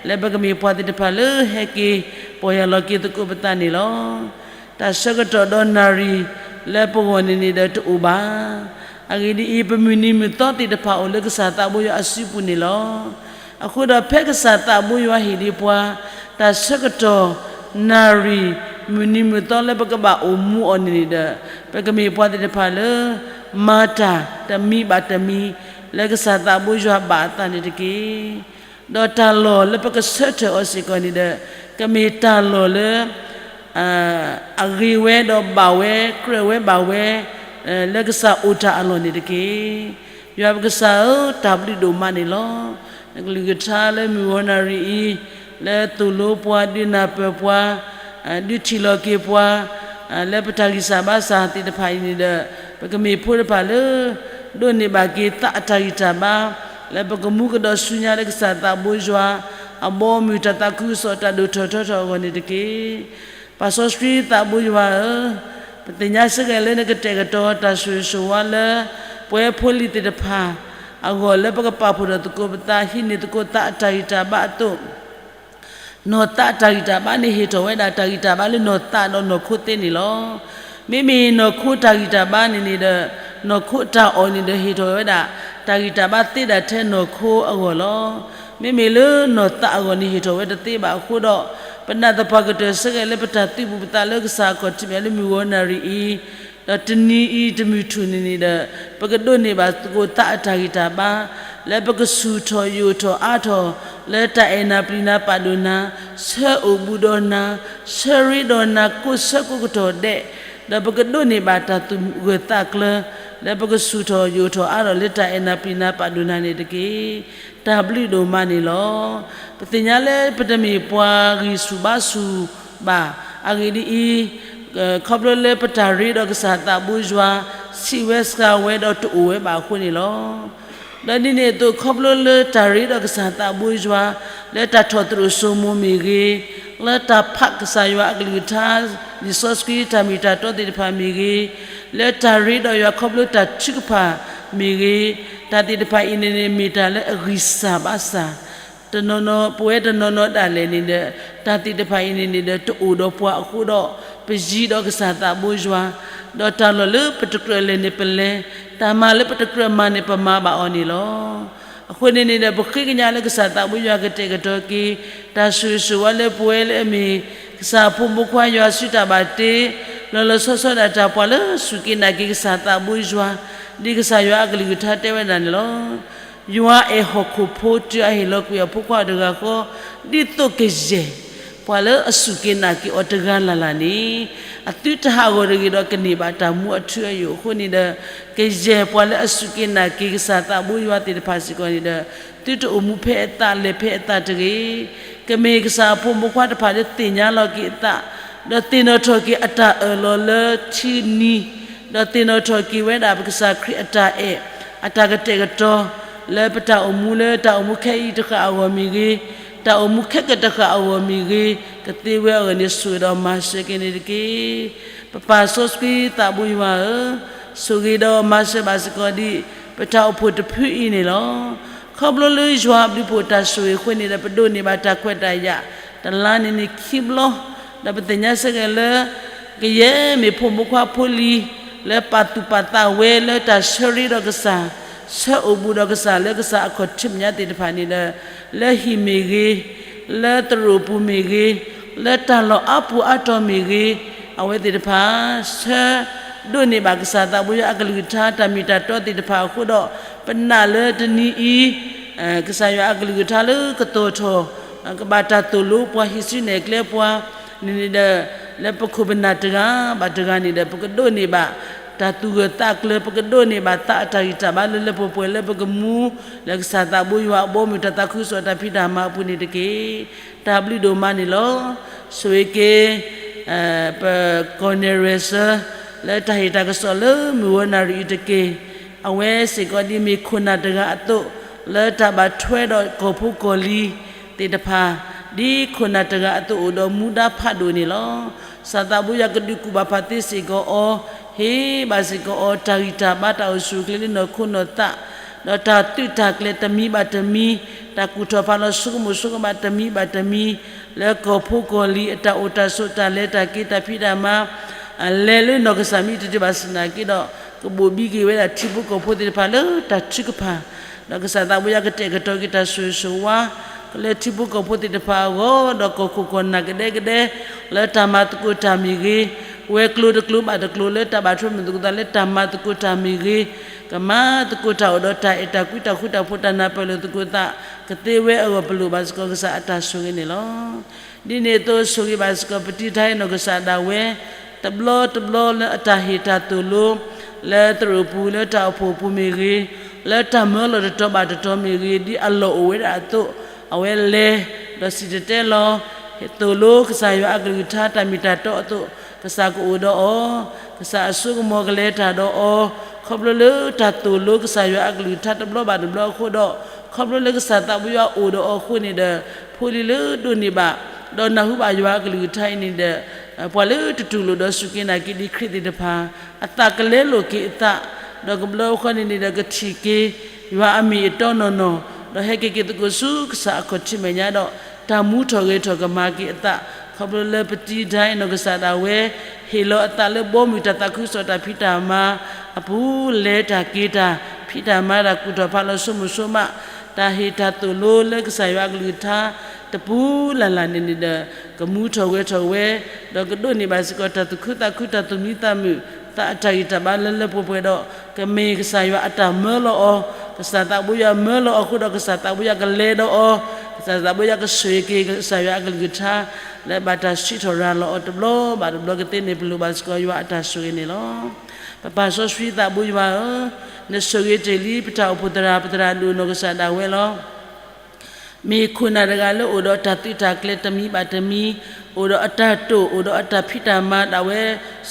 လၢပကမ့ၢ်ပှၤသ့ၣ်တဖၣ်လၢဟဲက့ၤပီၢ်ယၢ်လီၤက့ၤသကိးပသးန့ၣ်လီၤ. တၢ်ဆၢကတီၢ်ဒီးနၣ်ရံၣ်လၢပဂီၢ်န့ၣ်န့ၣ်ဒီးတအိၣ်ဘၣ်. အဂ့ၢ်ဒ်အံၤ, ပမုၢ်နံၤမုၢ်သီသ့ၣ်တဖၣ်အိၣ်လၢကစၢ်သးဘိယွၤအစုပူၤန့ၣ်လီၤ. အဃိဒီးဖဲကစၢ်သးဘိယွၤဟ့ၣ်ဒံးပှၤ တၢ်ဆၢကတီၢ် နၣ်ရံၣ် မုၢ်နံၤမုၢ်သီလၢပကဘၣ်အိၣ်မူအီၤန့ၣ်န့ၣ်ဒီး ပကမ့ၢ်ပှၤသ့ၣ်တဖၣ်လၢ မၤတၢ်တမံၤဘၣ်တမံၤ လၢကစၢ်သးဘိယွၤဘၣ်အသးန့ၣ်တက့ၢ်. ဒီးတၢ်လီၢ်လၢပကဆၢထၢၣ်အီၤစ့ၢ်ကီးန့ၣ်ဒီး ကမ့ၢ်တၢ်လီၢ်လၢ အဂ့ၤဝဲဒီးဘၣ်ဝဲ ကြၢးဝဲဘၣ်ဝဲ လၢကစၢ်အိၣ်တၢ်အလီၢ်န့ၣ်တက့ၢ်. ယွၤပကစၢ်ဧၢ, တၢ်ဘျုးဒိၣ်မးန့ၣ်လီၤ. နကလုၢ်ကထါလၢမုၢ်ဂီၤနၣ်ရံၣ်အံၤ လၢသိၣ်လိပှၤ ဒုးနၢ်ပၢၢ်ပှၤ ဒုးထံၣ်လီၤက့ၤပှၤ လၢပတၢ်ဂံၢ်စၢ်ဘါစၢ်သ့ၣ်တဖၣ်အံၤန့ၣ်ဒီး ပကမ့ၢ်ဖိတဖၣ်လၢ ဒိးန့ၢ်ဘၣ်က့ၤသးအတၢ်ဂံၢ်တၢ်ဘါ လၢပကမူကဒီးဆူညါလၢကစၢ်သးဘိယွၤ အဘီအမုၢ်တၢ်သးခုကစီၣ်တၢ်ဒိၣ်ထီၣ်ထီထီၣ်အဂီၢ်န့ၣ်တက့ၢ်. ပၢ်စီဆှံသးဘိယွၤဧၢ, ပသ့ၣ်ညါစ့ၢ်ကီးလၢနကတဲာ်ကတီၤတၢ်ဆိၣ်ဂ့ၤဆိၣ်ဝါလၢ ပဝဲဖိလံၤသ့ၣ်တဖၣ် အဂီၢ်လၢပကပာ်ဖှိၣ်ထီၣ်သကိးပသး ဟံးန့ၢ်သကိးသးအတၢ်ဂံၢ်တၢ်ဘါအသိး နီၢ်သးအတၢ်ဂံၢ်တၢ်ဘါန့ၣ် ဟ့ၣ်ထီၣ်ဝဲဒၣ်တၢ်ဂံၢ်တၢ်ဘါလၢနီၢ်သးဒီးနီၢ်ခိသ့န့ၣ်လီၤ. မ့မ့ၢ်နီၢ်ခိတၢ်ဂံၢ်တၢ်ဘါန့ၣ်န့ၣ်ဒီး နီၢ်ခိတၢ်အီၣ်န့ၣ်ဒီး ဟ့ၣ်ထီၣ်ဝဲဒၣ် တၢ်ဂံၢ်တၢ်ဘါသ့ဒၣ်ထဲနီၢ်ခိအဂီၢ်လီၤ. မ့မ့ၢ်လၢနီၢ်သးအဂီၢ်န့ၣ် ဟ့ၣ်ထီၣ်ဝဲတသ့ဘၣ်အဃိဒီး ပနာ်သပှၢ်ကတၢၢ်စ့ၢ်ကီးလၢပတၢ်သုးဘူးပသးလၢကစၢ်အခီၣ်ထံးမဲာ်လၢမုၢ်ဂီၤနၣ်ရံၣ်အံၤ ဒီးတနံၤအံၤတမုၢ်ထူၣ်န့ၣ်န့ၣ်ဒီး ပကဒိးန့ၢ်ဘၣ်သကိးသးအတၢ်ဂံၢ်တၢ်ဘါ လၢပကဆူၣ်ထီၣ်ယိာ်ထီၣ်အါထီၣ် လၢတၢ်အဲၣ်နၤပျံၤနၤပာ်ဒိၣ်နၤ, ဆၢအိၣ်ဘူးဒီးနၤ, ဆၢရ့ဒီးနၤ ကိးဆၢကိးကတီၢ်ဒဲး, ဒီးပကဒိးန့ၢ်ဘၣ်တၢ်သူၣ်ဂၢၢ်သးကျၢၤ လၢပကဆူၣ်ထီၣ်ယိာ်ထီၣ်အါထီၣ်လၢတၢ်အဲၣ်နၤပျံၤနၤပာ်ဒိၣ်နၤန့ၣ်တက့ၢ်. တၢ်ဘျုးဒိၣ်မးန့ၣ်လီၤ. ပသ့ၣ်ညါလၢပတမ့ၢ်ပှၤဂံၢ်ဆူၣ်ဘါဆူၣ်ဘၣ်. အဂ့ၢ်ဒ်အံၤ, ခီဖျိလၢပတၢ်ရ့ဒီးကစၢ်သးဘိယွၤ ဆံးဝဲစှၤဝဲဒီးတအိၣ်ဝဲဘၣ်အဃိန့ၣ်လီၤ. ဒီးဒ်န့ၣ်အသိး ခီဖျိလၢတၢ်ရ့ဒီးကစၢ်သးဘိယွၤ လၢတၢ်ထီၣ်သရူးစိမိၤမ့ၢ်ဂ့ၤ, လၢတၢ်ဖးကစၢ်ယွၤအကလုၢ်ကထါ လံာ်စီဆှံတၢ်မ့ၢ်တၢ်တီသ့ၣ်တဖၣ်မ့ၢ်ဂ့ၤ, လၢတၢ်ရ့ဒီးယွၤခီဖျိတၢ်ထုကဖၣ်မ့ၢ်ဂ့ၤ, တၢ်သ့ၣ်တဖၣ်အံၤန့ၣ်န့ၣ် မ့ၢ်တၢ်လၢအဂံၢ်စၢ်ဘါစၢ် တနီၤနီၤ ပဝဲတနီၤနီၤဒၣ်လဲာ်န့ၣ်ဒီး တၢ်သ့ၣ်တဖၣ်အံၤန့ၣ်န့ၣ်ဒီး တအိၣ်ဒီးပှၤအဃိဒီး ပယံၤဒီးကစၢ်သးဘိယွၤ, ဒီးတၢ်လီၢ်လၢပတကြၢးလဲၤန့ၣ်ပလဲၤ, တၢ်မၤလၢပတကြၢးမၤန့ၣ် ပမၤဘၣ်အီၤန့ၣ်လီၤ. အဃိန့ၣ်န့ၣ်ဒီး ပဃ့ကညးလၢကစၢ်သးဘိယွၤကတဲာ်ကတီၤက့ၤ တၢ်ဆိၣ်ဂ့ၤဆိၣ်ဝါလၢပဝဲလၢအမ့ၢ် ကစၢ်ဖိမုၣ်ဖိခွါယွၤစုတၢ်ဘၣ်တ့, လီၤလီၤဆီဆီဒၣ်တၢ်ပှၤလၢစူၢ်က့ၤနာ်က့ၤကစၢ်သးဘိယွၤ, ဒ်ကစၢ်ယွၤအကလုၢ်ကထါတဲဝဲဒၣ်န့ၣ်လီၤ. ယွၤအဲၣ်ဟီၣ်ခိၣ်ဖိတုၤအဟ့ၣ်လီၤကွံာ်အဖိခွါတဂၤဃီ, ဒ်သိးကယဲၢ် ပှၤလၢအစူၢ်က့ၤနာ်က့ၤအီၤတဂၤလၢ်လၢ်န့ၣ်, အသုတဟးဂီၤတဂ့ၤဒီးကန့ၢ်ဘၣ်တၢ်မူအထူအယိာ်အဃိန့ၣ်ဒီး, ကယဲၢ်ပှၤလၢအစူၢ်က့ၤနာ်က့ၤကစၢ်သးဘိယွၤသ့ၣ်တဖၣ်စ့ၢ်ကီးန့ၣ်ဒီး, သုတအိၣ်မူဖဲအသးလဲၤဖဲအသးတဂ့ၤ. ကမ့ၢ်ကစၢ်အဖိမုၣ်ဖိခွါတဖၣ်လၢသ့ၣ်ညါလီၤက့ၤအသး, ဒီးသ့ၣ်နီၣ်ထီၣ်က့ၤအတၢ်အၢၣ်လီၤလၢထံနံၤ, ဒီးသ့ၣ်နီၣ်ထီၣ်က့ၤဝဲဒၣ်ပကစၢ်ခရံာ်အတၢ်အဲၣ်, အတၢ်ကတဲာ်ကတီၤ လၢပတၢ်အိၣ်မူလၢတၢ်အိၣ်မူခဲအံၤတဃၣ်အဂီၢ်မ့ၢ်ဂ့ၤ, တၢ်အိၣ်မူခဲကတဃၣ်အဂီၢ်မ့ၢ်ဂ့ၤ, ကသ့ဝဲအဂီၢ်န့ၣ်ဆိၣ်ဂ့ၤဒီးမၤစၢၤက့ၤန့ၣ်တက့ၢ်. ပပၢ်စီဆှံသးဘိယွၤဧၢ, ဆိၣ်ဂ့ၤဒီးမၤစၢၤဘၣ်စ့ၢ်ကီးဒံး ပတၢ်အိၣ်ဖှိၣ်တဖုအံၤန့ၣ်လီၤ. ခီဖျိလၢယွၤအဘျုးအဖှိၣ်တၢ်ဆိၣ်ဂ့ၤအဃိန့ၣ်ဒီး ပဒိးန့ၢ်ဘၣ်တၢ်ခွဲးတၢ်ယာ် တလါန့ၣ်န့ၣ်ခံဘျီ, ဒီးပသ့ၣ်ညါစ့ၢ်ကီးလၢ ကယဲၢ်မ့ၢ်ဖိမုၣ်ခွါဖိလံၤ လၢပာ်သူၣ်ပာ်သးဝဲလၢတၢ်ဆၢရ့ဒီးကစၢ်, ဆၢအိၣ်ဘူးဒီးကစၢ်လၢကစၢ်အခီၣ်ထံးမဲာ်ညါသ့ၣ်တဖၣ်န့ၣ်ဒီး, လၢဟံၣ်မ့ၢ်ဂ့ၤ, လၢသရိာ်ပူၤမ့ၢ်ဂ့ၤ, လၢတၢ်လီၢ်အါပူၤအါတီၤမ့ၢ်ဂ့ၤ, အဝဲသ့ၣ်တဖၣ် ဆၢဒိးန့ၢ်ဘၣ်ကစၢ်သးဘိယွၤအကလုၢ်ကထါ တၢ်မ့ၢ်တၢ်တီသ့ၣ်တဖၣ်အဃိဒီး, ပနာ်လၢတနံၤအံၤ ကစၢ်ယွၤအကလုၢ်ကထါလၢကတီၤထီၣ် ကဘၣ်တၢ်သိၣ်လိပှၤဟံးစုနဲၣ်ကျဲပှၤန့ၣ်န့ၣ်ဒီး, လၢပခိၣ်ပနၢ်တဂၤဘၣ်တဂၤန့ၣ်ဒီး ပကဒိးန့ၢ်ဘၣ်တၢ်သူၣ်ဂၢၢ်သးကျၢၤ, ပကဒိးန့ၢ်ဘၣ်သးအတၢ်ဂံၢ်တၢ်ဘါလၢလၢပှဲၤပှဲၤလၢပကမူ လၢကစၢ်သးဘိယွၤအဘီအမုၢ်တၢ်သးခုကစီၣ်တၢ်ဖံးတၢ်မၤအပူၤန့ၣ်တက့ၢ်. တၢ်ဘျုးဒိၣ်မးန့ၣ်လီၤ. ဆိၣ်ဂ့ၤက့ၤ ပကီၢ်နဲၣ်ရွဲၣ်စၢၤ လၢတၢ်ဟ့ၣ်တၢ်ကစီၣ်လၢမုၢ်ဝီနၣ်ရံၣ်အံၤတက့ၢ်. အဝဲစ့ၢ်ကီးဒ်မ့ၢ်ခိၣ်နၢ်တဂၤအသိး လၢတၢ်ဘၣ်ထွဲဒီးကီၢ်ဖိကီၢ်လံၤသ့ၣ်တဖၣ်, ဒ်ခိၣ်နၢ်တဂၤအသိးအိၣ်ဒီးမူဒါဖးဒိၣ်န့ၣ်လီၤ. ကစၢ်သးဘိယွၤကဒုးကူၣ်ဘၣ်ဖးသ့စ့ၢ်ကီးအီၤ, ဟ့ၣ်ဘၣ်စ့ၢ်ကီးအီၤ တၢ်ဂံၢ်တၢ်ဘါတၢ်အိၣ်ဆူၣ်အိၣ်ချ့လၢနီၢ်ခိနီၢ်သး, ဒီးတၢ်သုးတၢ်ကျဲၤတမံၤဘၣ်တမံၤ, တၢ်ကူၣ်ထီၣ်ဖးလီၤဆိကမိၣ်ဆိကမးတမံၤဘၣ်တမံၤ, လၢကီၢ်ဖိကီၢ်လံၤအတၢ်အိၣ်တၢ်ဆိးတၢ်လဲၤတၢ်က့ၤတၢ်ဖံးတၢ်မၤ လဲၤလၢနီၢ်ကစၢ်မ့ၢ်တတုၤဘၣ်ဆၣ်သနာ်က့ဒီး, ကဘိၣ်ဘံက့ၤဝဲဒၣ်ထံဖိကီၢ်ဖိသ့ၣ်တဖၣ်လၢတၢ်ထုကဖၣ်, ဒီးကစၢ်သးဘိယွၤကတဲာ်ကတီၤက့ၤတၢ်ဆိၣ်ဂ့ၤဆိၣ်ဝါ လၢထံဖိကီၢ်ဖိသ့ၣ်တဖၣ်အဂီၢ်, ဒီးကီၢ်ခိၣ်ကီၢ်နၢ်ကဒဲကဒဲ လၢတၢ်မၤသကိးတၢ်မ့ၢ်ဂ့ၤ, ဝဲၤကျိၤတကျိၤဘၣ်တကျိၤလၢတၢ်ဘၣ်ထွဲမုာ်သကိးသးလၢတၢ်မၤသကိးတၢ်မ့ၢ်ဂ့ၤ, ကမၤသကိးတၢ်အိၣ်ဒီးတၢ်အဲၣ်တၢ်ကွံတၢ်ဃူတၢ်ဖိးတၢ်နၢ်ပၢၢ်လိာ်သကိးသး ကသ့ဝဲအဂီၢ်ပလိာ်ဘၣ်စ့ၢ်ကီးကစၢ်အတၢ်ဆိၣ်ဂ့ၤန့ၣ်လီၤ. ဒ်န့ၣ်အသိးဆိၣ်ဂ့ၤဘၣ်စ့ၢ်ကီးပတံၤတၢ်အံၤနီၢ်ကစၢ်ဒၣ်ဝဲ တဘျီတဘျီလၢအတၢ်ဟ့ၣ်တၢ်သိၣ်လိ လၢသရိာ်ပူၤလၢတၢ်အိၣ်ဖှိၣ်အပူၤမ့ၢ်ဂ့ၤ, လၢတၢ်မၢလီၤတတီၤဘၣ်တတီၤမ့ၢ်ဂ့ၤ, ဒ်အလီၢ်အိၣ်ဝဲဒၣ်အသိး, အဝဲလဲၤ, ဒီးစံၣ်တဲၤတဲလီၤ, သိၣ်လိကစၢ်ယွၤအကလုၢ်ကထါတၢ်မ့ၢ်တၢ်တီအသိး, ကစၢ်ကအိၣ်ဒီးအီၤ, ကစၢ်အစိကမီၤကလဲၤတၢ်ဒီးအီၤ, ခီဖျိလၢတၢ်သိၣ်လိကစၢ်ယွၤအကလုၢ်ကထါတဘျီဘၣ်တဘျီအဃိဒီး, ခီဖျိလၢကစၢ်သးဘိယွၤအိၣ်ဒီးအီၤအဃိန့ၣ်ဒီး, ဖိလံၤလၢဒိးန့ၢ်ဘၣ် ဒီးနၢ်ဟူဘၣ်ယွၤအကလုၢ်ကထါအံၤန့ၣ်ဒီး, ပှၤလၢတတူၢ်လိာ်ဒီးစူၢ်က့ၤနာ်က့ၤဒံးခရံာ်သ့ၣ်တဖၣ်, အသးကလဲလိာ်က့ၤအသး, ဒီးကဘျီဃီန့ၣ်န့ၣ်ဒီးကထံၣ်က့ၤ ယွၤအမ့ၢ်အတီနီၢ်နီၢ်, ဒီးဟဲက့ၤက့ၤသကိးဆူကစၢ်အခီၣ်ထံးမဲာ်ညါဒီး, တၢ်မူထီၣ်ဂဲၤထီၣ်ကမၤက့ၤအသး, ခီဖျိလၢပတံၤတၢ်အံၤနီၢ်ကစၢ်ဒၣ်ဝဲ ဟ့ၣ်လီၤအသးလၢဘီမုၢ်တၢ်သးခုကစီၣ်တၢ်ဖံးတၢ်မၤအပူၤ, လဲၤတၢ်က့ၤတၢ်, ဖံးတၢ်မၤတၢ်, ကူၣ်ထီၣ်ဖးလီၤဆိကမိၣ်ဆိကမး, တၢ်ဟ့ၣ်တၢ်သိၣ်လိလၢကစၢ်ယွၤအကလုၢ်ကထါတပူၤလၢ်လၢ်န့ၣ်န့ၣ်ဒီး, ကမူထီၣ်ဂဲၤထီၣ်ဝဲ, ဒီးကဒိးန့ၢ်ဘၣ်စ့ၢ်ကီးတၢ်သူၣ်ခုသးခုတၢ်သူၣ်မံသးမုာ်, သးအတၢ်ဂံၢ်တၢ်ဘါလၢလၢပှဲၤပှဲၤဒီး, ကမ့ၢ်ကစၢ်ယွၤအတၢ်မၢလီၤအီၤ, ကစၢ်သးဘိယွၤမၢလီၤအီၤအဃိဒီး ကစၢ်သးဘိယွၤကလဲၤဒီးအီၤ, ကစၢ်သးဘိယွၤကဆိၣ်ဂ့ၤက့ၤကစၢ်ယွၤအကလုၢ်ကထါ လၢဘၣ်တၢ်စံးထီၣ်ရၤလီၤအီၤတဘျီဘၣ်တဘျီကသ့န့ၣ် ပလိၣ်ဘၣ်စ့ၢ်ကီးယွၤအတၢ်ဆိၣ်ဂ့ၤန့ၣ်လီၤ. ပပၢ်စီဆှံသးဘိယွၤဧၢ, နဆိၣ်ဂ့ၤတ့ၢ်လံပတၢ်အိၣ်ဖှိၣ်သရၣ် ပသရၣ်ဒိၣ်နီၢ်ကစၢ်ဒၣ်ဝဲလီၤ. မ့ၢ်ခိၣ်နၢ်တဂၤလၢအိၣ်ဒီးတၢ်သုးတၢ်ကျဲၤတမံၤဘၣ်တမံၤ, အိၣ်ဒီးအတၢ်တိာ် အိၣ်ဒီးအတၢ်ဖံးတၢ်မၤဒၣ်ဝဲ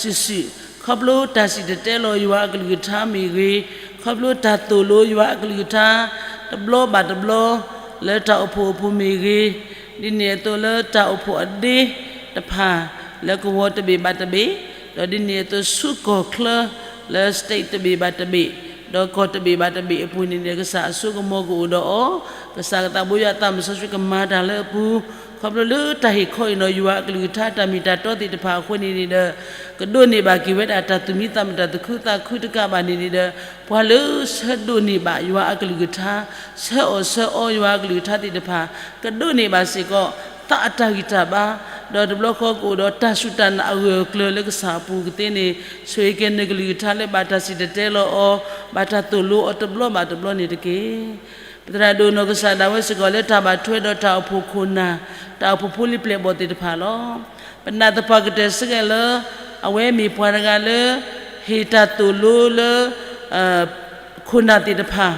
စုာ်စုာ်, ခီဖျိတၢ်စံၣ်တဲၤတဲလီၤယွၤအကလုၢ်ကထါမ့ၢ်ဂ့ၤ, ခီဖျိတၢ်သိၣ်လိယွၤအကလုၢ်ကထါ တဘျီဘၣ်တဘျီ လၢတၢ်အိၣ်ဖှိၣ်အပူၤမ့ၢ်ဂ့ၤ, ဒ်န့ၣ်အသိးလၢတၢ်အိၣ်ဖှိၣ်အဒ့တဖၣ် လၢကဝီၤတဘ့ၣ်ဘၣ်တဘ့ၣ်, ဒီးဒ်န့ၣ်အသိးဆူကီၢ်ချၢ လၢ state တဘ့ၣ်ဘၣ်တဘ့ၣ်, ဒီးကီၢ်တဘ့ၣ်ဘၣ်တဘ့ၣ်အပူၤန့ၣ်ဒီး ကစၢ်အစိကမီၤကအိၣ်ဒီးအီၤ, ကစၢ်သးဘိယွၤအသးမုၢ်စီဆှံကမၤတၢ်လၢအပူၤ, ခီဖျိလၢတၢ်ဟ့ၣ်ခီအံၤနီၢ်ယွၤအကလုၢ်ကထါတၢ်မ့ၢ်တၢ်တီသ့ၣ်တဖၣ်အဃိန့ၣ်န့ၣ်ဒီး, ကဒိးန့ၢ်ဘၣ်က့ၤဝဲဒၣ်တၢ်သူၣ်မံသးမုာ်တၢ်သူၣ်ခုသးခုတကးဘၣ်န့ၣ်န့ၣ်ဒီး, ပှၤလၢဆၢဒိးန့ၢ်ဘၣ်ယွၤအကလုၢ်ကထါ, ဆၢအီၣ်ဆၢအီယွၤအကလုၢ်ကထါသ့ၣ်တဖၣ်, ကဒိးန့ၢ်ဘၣ်စ့ၢ်ကီး သးအတၢ်ဂံၢ်တၢ်ဘါ, ဒီးတဘျီဃီကအိၣ်ဒီးတၢ်စူၢ်တၢ်နာ်အဂၢၢ်အကျၢၤလၢကစၢ်အပူၤကသ့န့ၣ်, ဆိၣ်ဂ့ၤက့ၤနကလုၢ်ကထါလၢဘၣ်တၢ်စံၣ်တဲၤတဲလီၤအီၤ, ဘၣ်တၢ်သိၣ်လိအီၤတဘျီဘၣ်တဘျီန့ၣ်တက့ၢ်. ပသရၣ်ဒိၣ်နီၢ်ကစၢ်ဒၣ်ဝဲစ့ၢ်ကီးလၢတၢ်ဘၣ်ထွဲဒီးတၢ်အိၣ်ဖှိၣ်ခိၣ်နၢ်, တၢ်အိၣ်ဖှိၣ်ဖိလံၤပျဲၢ်ဘီၣ်သ့ၣ်တဖၣ်လီၤ. ပနာ်သပှၢ်ကတၢၢ်စ့ၢ်ကီးလၢ အဝဲမ့ၢ်ပှၤတဂၤလၢ ဟ့ၣ်တၢ်သိၣ်လိလၢ ခိၣ်နၢ်သ့ၣ်တဖၣ်,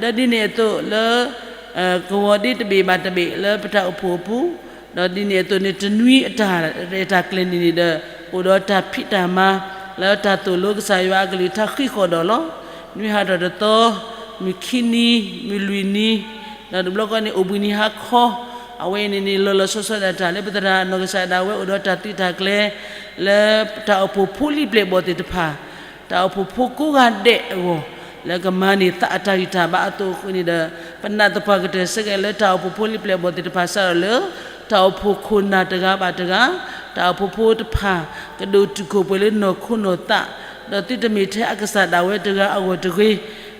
ဒီးဒ်န့ၣ်အသိးလၢ ကဝီၤဒ့တဘ့ၣ်ဘၣ်တဘ့ၣ်လၢပတၢ်အိၣ်ဖှိၣ်အပူၤ, ဒီးဒ်န့ၣ်အသိးန့ၣ် တနွံအတၢ်ရဲၣ်တၢ်ကျဲၤန့ၣ်န့ၣ်ဒီး အိၣ်ဒီးတၢ်ဖံးတၢ်မၤ လၢတၢ်သိၣ်လိကစၢ်ယွၤအကလုၢ်ကထါဃံးဃီၣ်ဒီးလီၤ. နွံဟးထီၣ်တသီ, မုၢ်ခံနံၤ, မုၢ်လွံၢ်နံၤ, ဒီးတဘျီဃီန့ၣ် အိၣ်ဘှံးနံၤဟါခီ, အ အဝဲအံၤန့ၣ်န့ၣ် လီၤလီၤဆီဆီဒၣ်တၢ်လၢပသရၣ်နီၢ်ကစၢ်ဒၣ်ဝဲအိၣ်ဒီးတၢ်သုးတၢ်ကျဲၤ လၢတၢ်အိၣ်ဖှိၣ်ဖိလံၤပျဲၢ်ဘီၣ်သ့ၣ်တဖၣ်, တၢ်အိၣ်ဖှိၣ်ဖိကိးဂၤဒဲးအဂီၢ်, လၢကမၤန့ၢ်သးအတၢ်ဂံၢ်တၢ်ဘါအသိးအဃိန့ၣ်ဒီး ပနာ်သပှၢ်ကတၢၢ်ဆၢကဲၤလၢတၢ်အိၣ်ဖှိၣ်ဖိလံၤပျဲၢ်ဘီၣ်သ့ၣ်တဖၣ် စးထီၣ်လၢ တၢ်အိၣ်ဖှိၣ်ခိၣ်နၢ်တဂၤဘၣ်တဂၤ, တၢ်အိၣ်ဖှိၣ်ဖိတဖၣ် ကဒိၣ်တုာ်ခိၣ်ပှဲၤလၢနီၢ်ခိနီၢ်သး, ဒီးသုတမ့ၢ်ထဲအကစၢ်ဒၣ်ဝဲတဂၤအဂီၢ်တဂ့ၤ,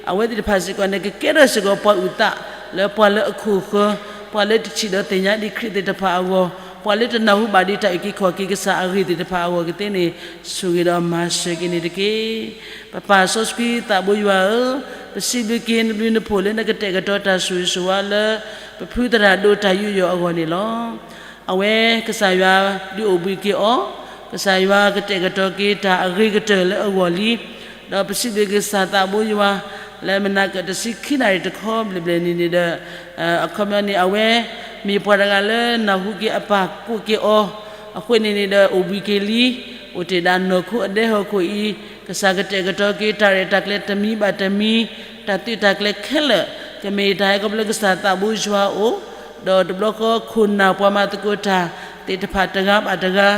အဝဲသ့ၣ်တဖၣ်စ့ၢ်ကီးန့ၣ် ကကဲထီၣ်စ့ၢ်ကီးပှၤအုၣ်သး လၢပှၤလၢအခိၣ်ဃၢၤ, ပှၤလၢတထံၣ်ဒီးသ့ၣ်ညါဒံးခရံာ်သ့ၣ်တဖၣ်အဂီၢ်, ပှၤလၢတနၢ်ဟူဘၣ်ဒံးတၢ်အုၣ်က့ၤခီၣ်က့ၤကစၢ်အဂ့ၢ်သ့ၣ်တဖၣ်အဂီၢ်ကသ့န့ၣ် ဆိၣ်ဂ့ၤဒီးမၤစၢၤက့ၤန့ၣ်တက့ၢ်. ပပၢ်စီဆှံသးဘိယွၤဧၢ, ပစံးဘျုးက့ၤနဘျုးနဖှိၣ်လၢနကတဲာ်ကတီၤတၢ်ဆိၣ်ဂ့ၤဆိၣ်ဝါလၢ ပဖုသရၣ်ဒိၣ်တၢ်ယူးယီၣ်အဂီၢ်န့ၣ်လီၤ. အဝဲကစၢ်ယွၤဒုးအိၣ်ဘှံးက့ၤအီၤ, ကစၢ်ယွၤကတဲာ်ကတီၤက့ၤတၢ်အဂ့ၤကတၢၢ်လၢအဂီၢ်လံ, ဒီးပစံးဘျုးက့ၤကစၢ်သးဘိယွၤ လၢမနၤကတဆံခံနၣ်ရံၣ်တခီဘျဲၣ်ဘျဲၣ်န့ၣ်န့ၣ်ဒီး အခီပညီန့ၣ် အဝဲမ့ၢ်ပှၤတဂၤလၢနၢ်ဟူက့ၤအပၢ်ကိးက့ၤအီၤ, အဃိန့ၣ်န့ၣ်ဒီးအိၣ်ဘှံးက့ၤလံ, အိၣ်တ့ၢ်ဒၣ်နီၢ်ခိအဒဲဟီၣ်ခိၣ်အံၤ, ကစၢ်ကတဲာ်ကတီၤက့ၤတၢ်ရဲၣ်တၢ်ကျဲၤတမံၤဘၣ်တမံၤ, တၢ်သုးတၢ်ကျဲၤခဲလၢာ် ကမ့ၢ်တၢ်ဟဲခီဖျိလၢကစၢ်သးဘိယွၤအအိၣ်, ဒီးတဘျီဃီခိၣ်နၢ်ပှၤမၤသကိးတၢ်သ့ၣ်တဖၣ်တဂၤဘၣ်တဂၤ,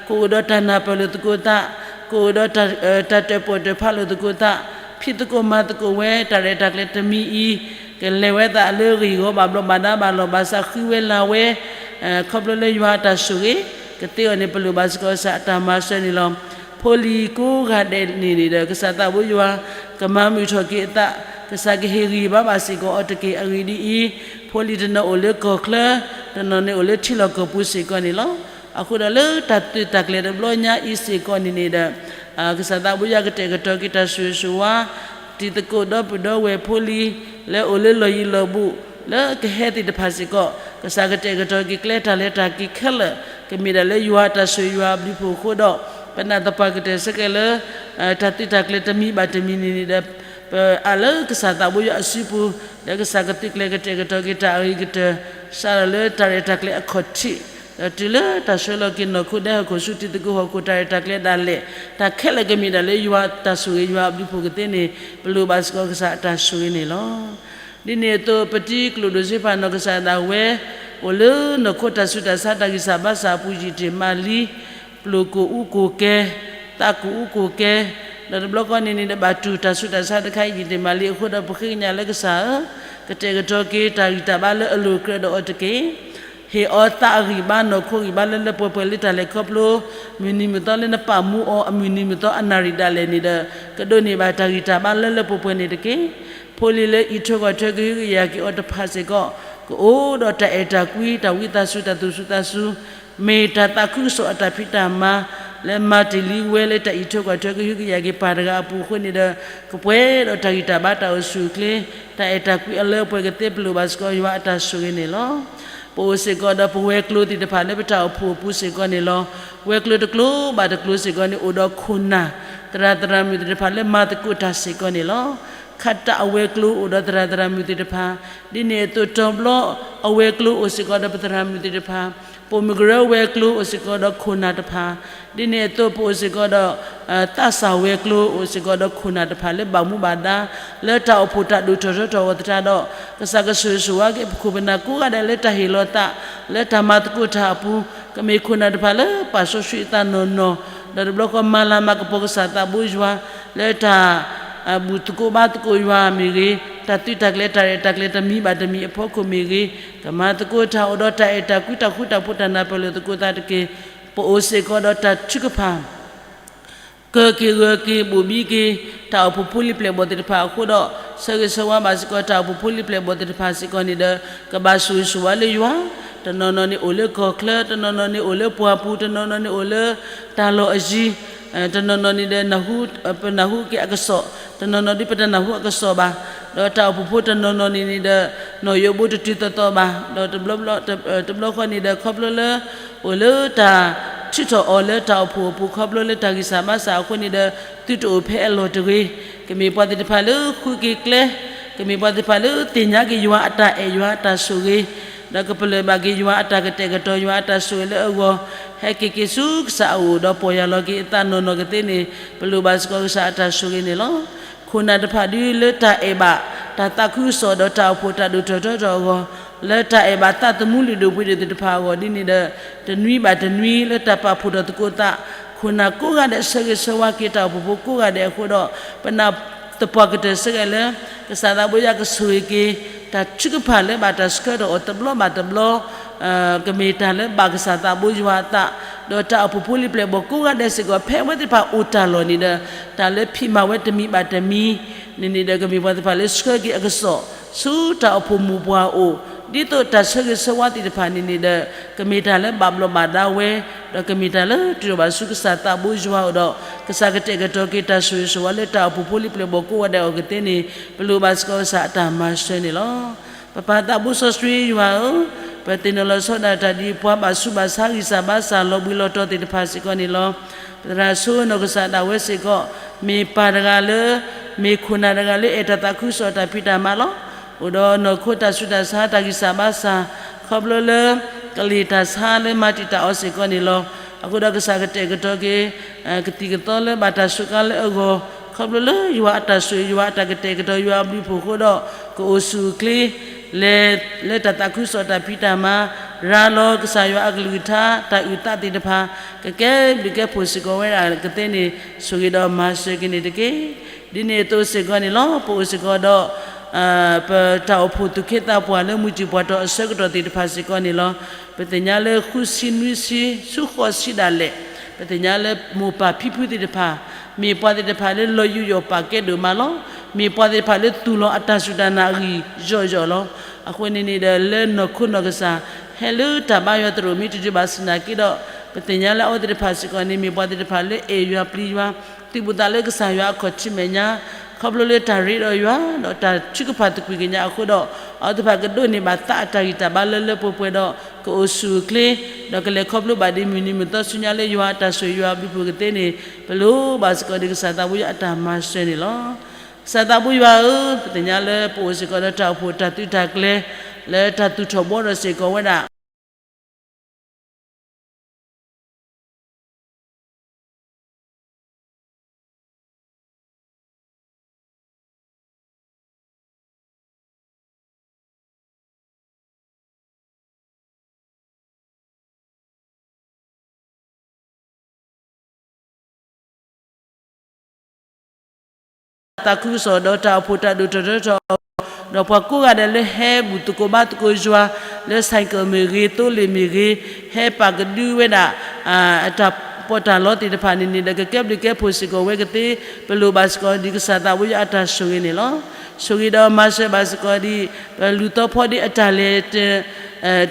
ကအိၣ်ဒီးတၢ်နၢ်ပၢၢ်လိာ်သကိးသး, ကအိၣ်ဒီးတၢ် တၢ်တၢၣ်ပီၣ်တၢၣ်ဖးလိာ်သကိးသး, ဖံးသကိးမၤသကိးဝဲ တၢ်ရဲၣ်တၢ်ကျဲၤတမံၤအံၤ, ကလဲၤဝဲသးလၢဂ့ၢ်ဂီၤဘၣ်ဘျီးဘၣ်ဒါဘၣ်လီၢ်ဘၣ်စး ဃုဝဲလၤဝဲ ခီဖျိလၢယွၤအတၢ်ဆိၣ်ဂ့ၤ ကသ့အီၤန့ၣ် ပလိၣ်ဘၣ်စ့ၢ်ကီးကစၢ်အတၢ်မၤစၢၤန့ၣ်လီၤ. ဖိလံၤကိးဂၤဒဲးန့ၣ်န့ၣ်ဒီး ကစၢ်သးဘိယွၤ ကမၤမုာ်ထီၣ်က့ၤအသး, ကစၢ်ကဟ့ၣ်ဂံၢ်ဘါဘၣ်စ့ၢ်ကီးအီၤတက့ၢ်. အဂ့ၢ်ဒ်အံၤ, ဖိလံၤတနီၤအိၣ်လၢကီၢ်ချၢ, တနီၤန့ၣ်အိၣ်လၢထံလီၢ်ကီၢ်ပူၤစ့ၢ်ကီးန့ၣ်လီၤ. အဃိဒီးလၢတၢ်သုးတၢ်ကျဲၤတဘျီညါအံၤစ့ၢ်ကီးန့ၣ်န့ၣ်ဒီး ကစၢ်သးဘိယွၤကတဲာ်ကတီၤက့ၤတၢ်ဆိၣ်ဂ့ၤဆိၣ်ဝါ တံၤသကိးဒီပုၢ်ဒီဝဲၢ်ဖိလံၤ လၢအိၣ်လၢလီၢ်ယံၤလီၢ်ဘူး လၢကဟဲသ့ၣ်တဖၣ်စ့ၢ်ကီး ကစၢ်ကတဲာ်ကတီၤက့ၤကျဲတၢ်လဲၤတၢ်က့ၤခဲလၢာ် ကမ့ၢ်ဒၣ်လၢယွၤအတၢ်ဆိၣ်ဂ့ၤယွၤအဘျုးအဖှိၣ်အဃိဒီး ပနာ်သပှၢ်ကတၢၢ်ဆၢကဲၤလၢ တၢ်သုးတၢ်ကျဲၤတမံၤဘၣ်တမံၤန့ၣ်န့ၣ်ဒီး ပအးလၢကစၢ်သးဘိယွၤအစုပူၤ လၢကစၢ်ကသုးကျဲၤကတဲာ်ကတီၤက့ၤတၢ်အဂ့ၤကတၢၢ် စးထီၣ်လၢတၢ်ရဲၣ်တၢ်ကျဲၤအခီၣ်ထံး ဒီးတုၤလၢတၢ်ဆှၢလီၤက့ၤနီၢ်ခိဒဲဟီၣ်ခိၣ်ဆူ တံၤသကိးဟီၣ်ခိၣ်တၢ်ရဲၣ်တၢ်ကျဲၤဒၣ်လဲာ် တၢ်ခဲလၢာ်ကမ့ၢ်ဒၣ်လၢယွၤတၢ်ဆိၣ်ဂ့ၤယွၤအဘျုးအဖှိၣ်ကသ့န့ၣ် ပလိၣ်ဘၣ်စ့ၢ်ကီးကစၢ်အတၢ်ဆိၣ်ဂ့ၤန့ၣ်လီၤ. ဒ်န့ၣ်အသိး ပတံၤကျိၣ်ဒိၣ်စ့ဖးနီၢ်ကစၢ်ဒၣ်ဝဲ အိၣ်လၢနီၢ်ခိတၢ်ဆူးတၢ်ဆါတၢ်ဂံၢ်စၢ်ဘါစၢ်အပူၤ ယံာ်တ့ၢ်မးလံ ပျိၢ်ကိၢ်အူကိၢ်ကဲ, သးကိၢ်အူကိၢ်ကဲ, ဒီးတဘျီဃီန့ၣ်န့ၣ်ဒီး ဘၣ်တူၢ်တၢ်ဆူးတၢ်ဆါတခါအံၤ ယံာ်တ့ၢ်မးလံအဃိဒီး ပဃ့ကညးလၢကစၢ်ဧၢ, ကတဲာ်ကတီၤက့ၤတၢ်ဂံၢ်တၢ်ဘါလၢအလိၤအကြၢးဒီးအီၤတက့ၢ်. ဟ့ၣ်အီၤသးအဂံၢ်ဘါ နီၢ်ခိဂံၢ်ဘါလၢလၢပှဲၤပှဲၤလၢတၢ်လဲၤခီဖျိ မုၢ်နံၤမုၢ်သီလၢနပာ်မူအီၤ အမုၢ်နံၤမုၢ်သီအနၣ်ရံၣ်ဒၣ်လဲာ်န့ၣ်ဒီး ကဒိးန့ၢ်ဘၣ်တၢ်ဂံၢ်တၢ်ဘါလၢလၢပှဲၤပှဲၤန့ၣ်တက့ၢ်. ဖိလံၤလၢအံးထွဲကွၢ်ထွဲကဟုကယာ်က့ၤအီၤတဖၣ်စ့ၢ်ကီး ကအိၣ်ဒီးတၢ်အဲၣ်တၢ်ကွံ တၢ်ဝံသးစူၤ တၢ်သူၣ်စူၤသးစူၤ မ့ၢ်တၢ်သးခုကစီၣ်အတၢ်ဖံးတၢ်မၤ လၢမၤတ့ၢ်လံဝဲလၢတၢ်အံးထွဲကွၢ်ထွဲကဟုကယာ်က့ၤပၢ်တဂၤအပူၤအဃိန့ၣ်ဒီး ကပှဲၤဒီးတၢ်ဂံၢ်တၢ်ဘါတၢ်အိၣ်ဆူၣ်အိၣ်ချ့ တၢ်အဲၣ်တၢ်ကွံအလၢအပှဲၤကသ့ ပလိၣ်ဘၣ်စ့ၢ်ကီးယွၤအတၢ်ဆိၣ်ဂ့ၤန့ၣ်လီၤ. ပအိၣ်စ့ၢ်ကီးဒီးပဝဲၤကျိၤသ့ၣ်တဖၣ်လၢပတၢ်အိၣ်ဖှိၣ်အပူၤစ့ၢ်ကီးန့ၣ်လီၤ. ဝဲၤကျိၤတကျိၤဘၣ်တကျိၤစ့ၢ်ကီးန့ၣ် အိၣ်ဒီးခိၣ်နၢ် သရၣ်သရၣ်မုၣ်သ့ၣ်တဖၣ်လၢမၤသကိးတၢ်စ့ၢ်ကီးန့ၣ်လီၤ. ခးတၢ်အဝဲၤကျိၤအိၣ်ဒီးသရၣ်သရၣ်မုၣ်သ့ၣ်တဖၣ်, ဒ်န့ၣ်အသိးတီၤဘျီ အဝဲၤကျိၤအိၣ်စ့ၢ်ကီးဒီးပသရၣ်မုၣ်သ့ၣ်တဖၣ်, ပိာ်မုၣ်ကရၢဝဲၤကျိၤအိၣ်စ့ၢ်ကီးဒီးခိၣ်နၢ်တဖၣ်, ဒ်န့ၣ်အသိးပအိၣ်စ့ၢ်ကီးဒီး သးစၢ်ဝဲၤကျိၤအိၣ်စ့ၢ်ကီးဒီးခိၣ်နၢ်တဖၣ်လၢဘၣ်မူဘၣ်ဒါ လၢတၢ်အိၣ်ဖှိၣ်တၢ်ဒိၣ်ထီၣ်ထီထီၣ်အဂီၢ်သတးဒီး ကစၢ်ကဆိၣ်ဂ့ၤဆိၣ်ဝါက့ၤပခိၣ်ပနၢ်ကိးဂၤဒဲးလၢတၢ်ဟ့ၣ်လီၤသး လၢတၢ်မၤသကိးတၢ်အပူၤ, ကမ့ၢ်ခိၣ်နၢ်တဖၣ်လၢပာ်စီဆှံအသးနီၢ်နီၢ်, ဒီးတဘျီဃီမၤလၤမၤကပီၤကစၢ်သးဘိယွၤ လၢတၢ် ဘူၣ်သကိးဘါသကိးယွၤမ့ၢ်ဂ့ၤ, တၢ်သုးတၢ်ကျဲၤတၢ်ရဲၣ်တၢ်ကျဲၤတမံၤဘၣ်တမံၤအဖီခိၣ်မ့ၢ်ဂ့ၤ, ကမၤသကိးတၢ်အိၣ်ဒီးတၢ်အဲၣ်တၢ်ကွံတၢ်ဃူတၢ်ဖိးတၢ်နၢ်ပၢၢ်လိာ်သကိးသးတက့ၢ်. ပအိၣ်စ့ၢ်ကီးဒီးတၢ်ထုကဖၣ် ကၢၤက့ၤဂၢၤက့ၤဘိၣ်ဘံက့ၤ တၢ်အိၣ်ဖှိၣ်ဖိလံၤပျဲၢ်ဘီၣ်သ့ၣ်တဖၣ်အဃိဒီး ဆၢဂ့ၤဆၢဝါဘၣ်စ့ၢ်ကီးတၢ်အိၣ်ဖှိၣ်ဖိလံၤပျဲၢ်ဘီၣ်သ့ၣ်တဖၣ်စ့ၢ်ကီးန့ၣ်ဒီး ကဘၣ်ဆိၣ်ဂ့ၤဆိၣ်ဝါလၢယွၤ, တနီၤနီၤန့ၣ်အိၣ်လၢကီၢ်ချၢ, တနီၤနီၤန့ၣ်အိၣ်လၢပှၢ်ပူၤ, တနီၤနီၤန့ၣ်အိၣ်လၢတၢ်လီၢ်အယံၤ, တနီၤနီၤန့ၣ်ဒီး ပနၢ်ဟူက့ၤအကစီၣ်, တနီၤနီၤဒ်ပတနၢ်ဟူအကစီၣ်ဘၣ်, ဒီးတၢ်အိၣ်ဖှိၣ်ဖိတနီၤနီၤန့ၣ်န့ၣ်ဒီး နီၣ်ယိးဘိတတုၤသီသီဘၣ်, ဒီး တဘျီဃီန့ၣ်ဒီး ခီဖျိလၢ အိၣ်လၢတၢ်ထုးထီၣ်အီၤလၢတၢ်အိၣ်ဖှိၣ်အပူၤ ခီဖျိလၢတၢ်ဂံၢ်စၢ်ဘါစၢ်အဃိန့ၣ်ဒီး သုတအိၣ်ဖဲအလီၢ်တဂ့ၤ, ကမ့ၢ်ပှၤသ့ၣ်တဖၣ်လၢဃုက့ၤကျဲ, ကမ့ၢ်ပှၤသ့ၣ်တဖၣ်လၢသ့ၣ်ညါက့ၤယွၤအတၢ်အဲၣ်ယွၤအတၢ်ဆိၣ်ဂ့ၤ, ဒီးကပလၢၢ်ဘၣ်က့ၤယွၤအတၢ်ကတဲာ်ကတီၤယွၤအတၢ်ဆိၣ်ဂ့ၤလၢအဂီၢ်, ဟဲက့ၤက့ၤဆူကစၢ်အအိၣ်ဒီး ပီၢ်ယၢ်လီၤက့ၤအသးနီၢ်နီၢ်ကသ့န့ၣ် ပလိၣ်ဘၣ်စ့ၢ်ကီးကစၢ်အတၢ်ဆိၣ်ဂ့ၤန့ၣ်လီၤ. ခိၣ်နၢ်တဖၣ်ဒုးလၢတၢ်အဲၣ်ဘၣ် တၢ်သးခုကစီၣ်ဒီးတၢ်အိၣ်ဖှိၣ်တၢ်ဒိၣ်ထီၣ်ထီထီၣ်အဂီၢ်, လၢတၢ်အဲၣ်ဘၣ်သးသမူလုၢ်ဒိၣ်ပှ့ၤဒိၣ်သ့ၣ်တဖၣ်အဂီၢ်ဒ်န့ၣ်ဒီး တနွံဘၣ်တနွံလၢတၢ်ပာ်ဖှိၣ်ထီၣ်သကိးသး ခိၣ်နၢ်ကိးဂၤဒဲးဆၢဂ့ၤဆၢဝါက့ၤတၢ်အိၣ်ဖှိၣ်ဖိကိးဂၤဒဲးအဃိဒီး ပနာ်သပှၢ်ကတၢၢ်ဆၢဂ့ၤလၢ ကစၢ်သးဘိယွၤကဆိၣ်ဂ့ၤက့ၤ တၢ်ထုကဖၣ်လၢဘၣ်တၢ်ဆှၢထီၣ်အီၤတဘျီဘၣ်တဘျီ ကမ့ၢ်တၢ်လၢဘၣ်ကစၢ်သးဘိယွၤအသး, ဒီးတၢ်အိၣ်ဖှိၣ်ဖိလံၤပျဲၢ်ဘီၣ်ကိးဂၤဒဲးစ့ၢ်ကီး ဖဲအဝဲသ့ၣ်တဖၣ်အိၣ်တၢ်လီၢ်န့ၣ်ဒီး တၢ်လၢဖံးမၤဝဲတမံၤဘၣ်တမံၤန့ၣ်န့ၣ်ဒီး ကမ့ၢ်ပှၤသ့ၣ်တဖၣ်လၢဆှၢက့ၤအကစီၣ် ဆူတၢ်အိၣ်ဖှိၣ်မိၢ်ပှၢ်အအိၣ်, ဒ်သိးတၢ်ဆၢဂ့ၤဆၢဝါသ့ၣ်တဖၣ်န့ၣ်န့ၣ်ဒီး ကမ့ၢ်တၢ်လၢဘၣ်ဘျီးဘၣ်ဒါဝဲ, ဒီးကမ့ၢ်တၢ်လၢတုၤထီၣ်ဘၣ်ဆူကစၢ်သးဘိယွၤအအိၣ်ဒီး ကစၢ်ကတဲာ်ကတီၤက့ၤတၢ်ဆိၣ်ဂ့ၤဆိၣ်ဝါလၢတၢ်အိၣ်ဖှိၣ်ဖိလံၤပျဲၢ်ဘီၣ်ကိးဂၤဒဲးအဂီၢ်ကသ့န့ၣ် ပလိၣ်ဘၣ်စ့ၢ်ကီးကစၢ်အတၢ်မၤစၢၤန့ၣ်လီၤ. ပပၢ်သးဘိစီဆှံယွၤဧၢ, ပသ့ၣ်နီၣ်လီၤဆီဒၣ်တၢ်တၢ်ဒ်ပှၤဘၣ်ဆူးဘၣ်ဆါဂံၢ်စၢ်ဘါစၢ်လီၤဘှံးလီၤတီၤသ့ၣ်တဖၣ်စ့ၢ်ကီးန့ၣ်လီၤ. ပသရၣ်ဆိနီၢ်ကစၢ်ဒၣ်ဝဲစ့ၢ်ကီး မ့ၢ်ပၢ်တဂၤလၢ မ့ၢ်ခိၣ်နၢ်တဂၤလၢအဲၣ်တၢ်သးခုကစီၣ်တၢ်ဖံးတၢ်မၤလီၤ. အိၣ်ဒီးနီၢ်ခိတၢ်ဆူးတၢ်ဆါတၢ်ဂံၢ်စၢ်ဘါစၢ် ခီဖျိလၢ ကလံၤတၢ်ဆါလၢမၤတံာ်တာ်အီၤစ့ၢ်ကီးန့ၣ်လီၤ. အဃိဒီးကစၢ်ကတဲာ်ကတီၤက့ၤ ကသံၣ်ကသီလၢဘၣ်တၢ်စူးကါလၢအဂီၢ် ခီဖျိလၢယွၤအတၢ်ဆိၣ်ဂ့ၤ ယွၤအတၢ်ကတဲာ်ကတီၤယွၤအဘျုးအဖှိၣ်အဃိဒီး ကအိၣ်ဆူၣ်အိၣ်ချ့ လဲၤလၢတၢ်သးခုကစီၣ်တၢ်ဖံးတၢ်မၤ ရၤလီၤကစၢ်ယွၤအကလုၢ်ကထါ တၢ်အုၣ်သးသ့ၣ်တဖၣ် ကကဲဘျုးကဲဖှိၣ်စ့ၢ်ကီးဝဲဒၣ်ကသ့န့ၣ် ဆိၣ်ဂ့ၤဒီးမၤစၢၤက့ၤန့ၣ်တက့ၢ်. ဒ်န့ၣ်အသိးစ့ၢ်ကီးန့ၣ်လီၤ. ပအိၣ်စ့ၢ်ကီးဒီး ပတၢ်အိၣ်ဖှိၣ်သူၣ်က့သးပှၢ်လၢမုၢ်တံၢ်ပှၢ်တီၢ်အဆၢကတီၢ်သ့ၣ်တဖၣ်စ့ၢ်ကီးန့ၣ်လီၤ. ပသ့ၣ်ညါလၢဃုဆံနွံဆံ ဆူဃိးဆံဒၣ်လဲာ် ပသ့ၣ်ညါလၢမိၢ်ပၢ်ဖံဖုသ့ၣ်တဖၣ် မ့ၢ်ပှၤသ့ၣ်တဖၣ်လၢလီၤယူးယီၣ်ပာ်ကဲဒိၣ်မးလီၤ. မ့ၢ်ပှၤသ့ၣ်တဖၣ်လၢသူၣ်လီၤအတၢ်စူၢ်တၢ်နာ်အဂံၢ်ယီၢ်ယီၢ်လီၤ. အဃိန့ၣ်န့ၣ်ဒီး လၢနီၢ်ခိနီၢ်ကစၢ် ဟဲလၢတၢ်ဘါယွၤသရိာ်မ့ၢ်တတုၤဘၣ်ဆံးနာ်က့ဒီး ပသ့ၣ်ညါလၢအဝဲသ့ၣ်တဖၣ်စ့ၢ်ကီးန့ၣ် မ့ၢ်ပှၤသ့ၣ်တဖၣ်လၢအဲၣ်ယွၤပျံၤယွၤ သုးဘူးသးလၢကစၢ်ယွၤအခီၣ်ထံးမဲာ်ညါ ခီဖျိလၢတၢ်ရ့ဒီးယွၤ ဒီးတၢ်ထုကဖၣ်သကွံာ်ကညးအဃိဒီး အဝဲသ့ၣ်တဖၣ်ကဒိးန့ၢ်ဘၣ်သးအတၢ်ဂံၢ်တၢ်ဘါလၢလၢပှဲၤပှဲၤဒီး ကအိၣ်ဆူၣ်အိၣ်ချ့ ဒီးကလဲၤခီဖျိဘၣ်ဒ်မုၢ်နံၤမုၢ်သီဆူညါလၢယွၤအတၢ်ဆိၣ်ဂ့ၤယွၤအဘျုးအဖှိၣ်ကသ့န့ၣ် ပလိၣ်ဘၣ်စ့ၢ်ကီးဒ်ကစၢ်သးဘိယွၤအတၢ်မၤစၢၤန့ၣ်လီၤ. ကစၢ်သးဘိယွၤဧၢ, ပသ့ၣ်ညါလၢပအိၣ်စ့ၢ်ကီးဒီးတၢ်အိၣ်ဖှိၣ်တၢ်သုးတၢ်ကျဲၤ လၢတၢ်သူၣ်ထီၣ်ဘှီထီၣ်စ့ၢ်ကီးဝဲဒၣ် သးခုကစီၣ်ဒီးတၢ်အိၣ်ဖှိၣ်တၢ်ဒိၣ်ထီၣ်ထီထီၣ်အဂီၢ်, ဒီးပှၤကိးဂၤဒဲးလၢဟဲဘူၣ်သကိးဘါသကိးယွၤ လၢ ဆိုင်ကယ် မ့ၢ်ဂ့ၤ, သိလ့ၣ်မ့ၢ်ဂ့ၤ, ဟဲပာ်ကဒုဝဲဒၣ် အတၢ်ပီးတၢ်လီသ့ၣ်တဖၣ်န့ၣ်န့ၣ်ဒီး ကကဲဘျုးကဲဖှိၣ်စ့ၢ်ကီးဝဲကသ့, ပလိၣ်ဘၣ်စ့ၢ်ကီးဒ်ကစၢ်သးဘိယွၤအတၢ်ဆိၣ်ဂ့ၤန့ၣ်လီၤ. ဆိၣ်ဂ့ၤဒီးမၤစၢၤဘၣ်စ့ၢ်ကီးဒ် ပလူၤသီဖီဒ်အတၢ်လဲၤ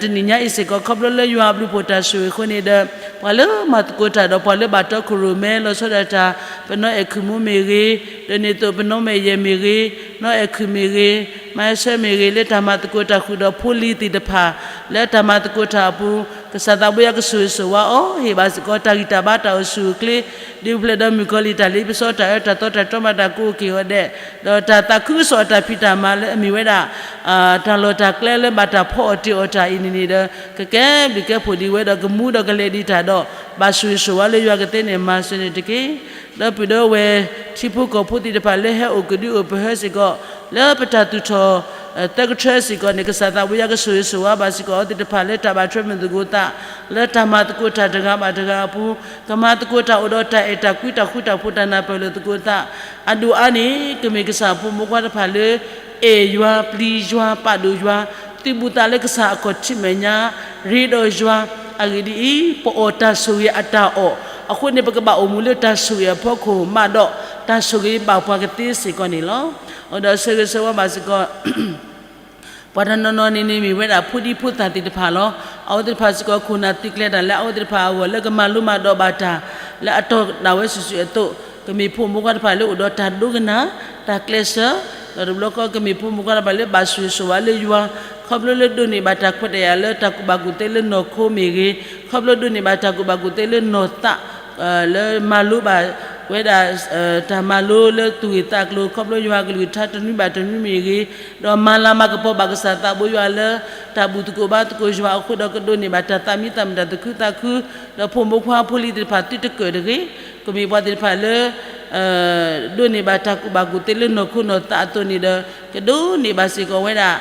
တနံၤညါအံၤစ့ၢ်ကီး ခီဖျိလၢယွၤအဘျုးအဖှိၣ်တၢ်ဆိၣ်ဂ့ၤအဃိန့ၣ်ဒီး ပှၤလၢမၤသကိးတၢ်ဒီးပှၤလၢဘၣ်တီခိၣ်ရိၣ်မဲ လီၤဆီဒၣ်တၢ် ပနီၢ်အဲၣ်ခုၣ်မူမ့ၢ်ဂ့ၤ, ဒီးန့ၣ်သိးပနီၢ်မဲာ်ယဲၢ်မ့ၢ်ဂ့ၤ, နီၢ်အဲၣ်ခုၣ်မ့ၢ်ဂ့ၤ, မၤဆၢမ့ၢ်ဂ့ၤ လၢတၢ်မၤသကိးတၢ်ဃုာ်ဒီးဖိလံၤသ့ၣ်တဖၣ် လၢတၢ်မၤသကိးတၢ်အပူၤ ကစၢ်သးဘိယွၤကဆိၣ်ဂ့ၤဆိၣ်ဝါအီၤ ဟ့ၣ်ဘၣ်စ့ၢ်ကီးတၢ်ဂံၢ်တၢ်ဘါတၢ်အိၣ်ဆူၣ်အိၣ်ချ့ ဒ်ပဖျဲးဒီးမုၣ်ကီၤလံၢ်တၢ်လ့ပစီတၢ်အၢတၢ်သီတၢ်တြီမၤတၢ်ကိးက့ၤအီၤဒဲး, ဒီးတၢ်သးခုကစီၣ်အတၢ်ဖံးတၢ်မၤလၢအမ့ၢ်ဝဲဒၣ် တၢ်လီၢ်တၢ်ကျဲလၢဘၣ်တၢ်ဖီအီၣ်တ့ၢ်အီၣ်တၢ်အံၤန့ၣ်န့ၣ်ဒီး ကကဲဘျုးကဲဖှိၣ်ဒ်ဝဲဒီးကမူဒီးကလဲၤဒံးတၢ်ဒီး ဘၣ်ဆိၣ်ဂ့ၤဆိၣ်ဝါလၢယွၤကသ့န့ၣ် မၤစၢၤန့ၣ်တက့ၢ်. ဒီးပုၢ်ဒီဝဲၢ်ထံဖိကီၢ်ဖိသ့ၣ်တဖၣ်လၢဟဲအိၣ်ကဒုအိၣ်ပဟၢစ့ၢ်ကီး လၢပတၢ်သူၣ်ထီၣ် သၢကထၢစ့ၢ်ကီးန့ၣ် ကစၢ်သးဘိယွၤကဆိၣ်ဂ့ၤဆိၣ်ဝါဘၣ်စ့ၢ်ကီးအဝဲသ့ၣ်တဖၣ်လၢတၢ်ဘၣ်ထွဲမုၢ်သကိးသး လၢတၢ်မၤသကိးတၢ်တဂၤဘၣ်တဂၤအပူၤ ကမၤသကိးတၢ်အိၣ်ဒီးတၢ်အဲၣ်တၢ်ကွံတၢ်ဃူတၢ်ဖိးတၢ်နၢ်ပၢၢ်လိာ်သကိးသး အဒိၣ်အါန့ၣ် ကမ့ၢ်ကစၢ်ဖိမုၣ်ခွါတဖၣ်လၢ အဲၣ်ယွၤပျံၤယွၤပာ်ဒိၣ်ယွၤ သုးဘူးသးလၢကစၢ်အခီၣ်ထံးမဲာ်ညါ ရ့ဒီးယွၤ အဂ့ၢ်ဒ်အံၤ ပအီၣ်တၢ်ဆိၣ်ဂ့ၤအတၢ်အီၣ် အဃိန့ၣ် ပကဘၣ်အိၣ်မူလၢတၢ်ဆိၣ်ဂ့ၤအဖီခိၣ်မးဒီး တၢ်ဆိၣ်ဂ့ၤဘၣ်ပှၤကသ့စ့ၢ်ကီးန့ၣ်လီၤ. ဒီးဆၢဂ့ၤဆၢဝါဘၣ်စ့ၢ်ကီး ပှၤတနီၤနီၤန့ၣ်န့ၣ်မ့ၢ်ဝဲဒၣ်ဖိဒံဖိသၣ်သ့ၣ်တဖၣ်လီၤ. အဝဲသ့ၣ်တဖၣ်စ့ၢ်ကီး ခိၣ်နၢ်သုးကျဲၤတၢ်လၢအဝဲသ့ၣ်တဖၣ်အဂီၢ်လၢကမၤလိမၤဒိးဘၣ်တၢ် လၢအတီၤဒၣ်ဝဲစုာ်စုာ်အသိး ကမ့ၢ်ဖိမုၣ်ခွါတဖၣ်လၢအိၣ်ဒီးတၢ်ဒိကနၣ် တၢ်ကျဲးစၢး ဒီးတဘျီဃီကမ့ၢ်ဖိမုၣ်ခွါတဖၣ်လၢဘၣ်ဆိၣ်ဂ့ၤဆိၣ်ဝါလၢယွၤ ခီဖျိလၢဒိးန့ၢ်ဘၣ်တၢ်ခွဲးတၢ်ယာ်လၢတၢ်ကူၣ်ဘၣ်ကူၣ်သ့လၢနီၢ်ခိမ့ၢ်ဂ့ၤ ခီဖျိဒိးန့ၢ်ဘၣ်တၢ်ကူၣ်ဘၣ်ကူၣ်သ့လၢနီၢ်သး လၢမၤလိဘၣ်ဝဲဒၣ် တၢ်မၤလိလၢသူၣ်ဂ့ၢ်သးကျိၤ ခီဖျိယွၤကလုၢ်ကထါတနွံဘၣ်တနွံမ့ၢ်ဂ့ၤ ဒီးမၤလၤမၤကပီၤဘၣ်ကစၢ်သးဘိယွၤလၢ တၢ်ဘူၣ်သကိးဘါသကိးယွၤအဃိဒီးကဒိးန့ၢ်ဘၣ်တၢ်သးမံသးမုာ်တၢ်သူၣ်ခုသးခု ဒီးဖိမုၣ်ခွါဖိလံၤသ့ၣ်တဖၣ်သုတကၢၢ်တဂ့ၤ ကမ့ၢ်ပှၤသ့ၣ်တဖၣ်လၢ ဒိးန့ၢ်ဘၣ်တၢ်ကူၣ်ဘၣ်ကူၣ်သ့လၢနီၢ်ခိနီၢ်သးအသိးန့ၣ်ဒီး ကဒိးန့ၢ်ဘၣ်စ့ၢ်ကီးဝဲဒၣ်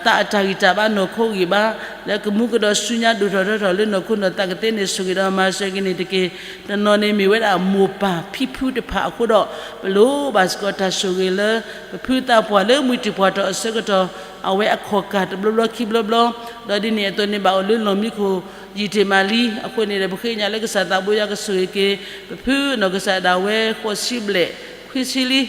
သးအတၢ်ဂံၢ်တၢ်ဘါနီၢ်ခိဂံၢ်ဘါ, လၢကမူကဒီးဆူညါဒိၣ်ထီၣ်ထီထီၣ်လၢနီၢ်ခိနီၢ်သးကသ့န့ၣ် ဆိၣ်ဂ့ၤဒီးမၤစၢၤက့ၤန့ၣ်တက့ၢ်. တနီၤန့ၣ်မ့ၢ်ဝဲဒၣ်မိၢ်ပၢ်ဖံဖုတဖၣ်အဃိဒီး ပလိၣ်ဘၣ်စ့ၢ်ကီးတၢ်ဆိၣ်ဂ့ၤလၢ ပဖုသးပှၢ်လၢမုၢ်တံၢ်ပှၢ်ထီၣ်အဆၢကတီၢ် အဝဲအခီၣ်ကၢ်တဘျီဘျီခံဘျီဘျီ, ဒီးဒ်န့ၣ်အသိးန့ၣ် ဘၣ်အိၣ်လၢလီၢ်မံခိၣ် ယံာ်တ့ၢ်မးလံ. အဃိန့ၣ်ဒီး ပဃ့ကညးလၢကစၢ်သးဘိယွၤကဆိၣ်ဂ့ၤက့ၤ ပဖုနီၢ်ကစၢ်ဒၣ်ဝဲ ဃိးဆံဘျဲၣ် ခွံဆံလံ.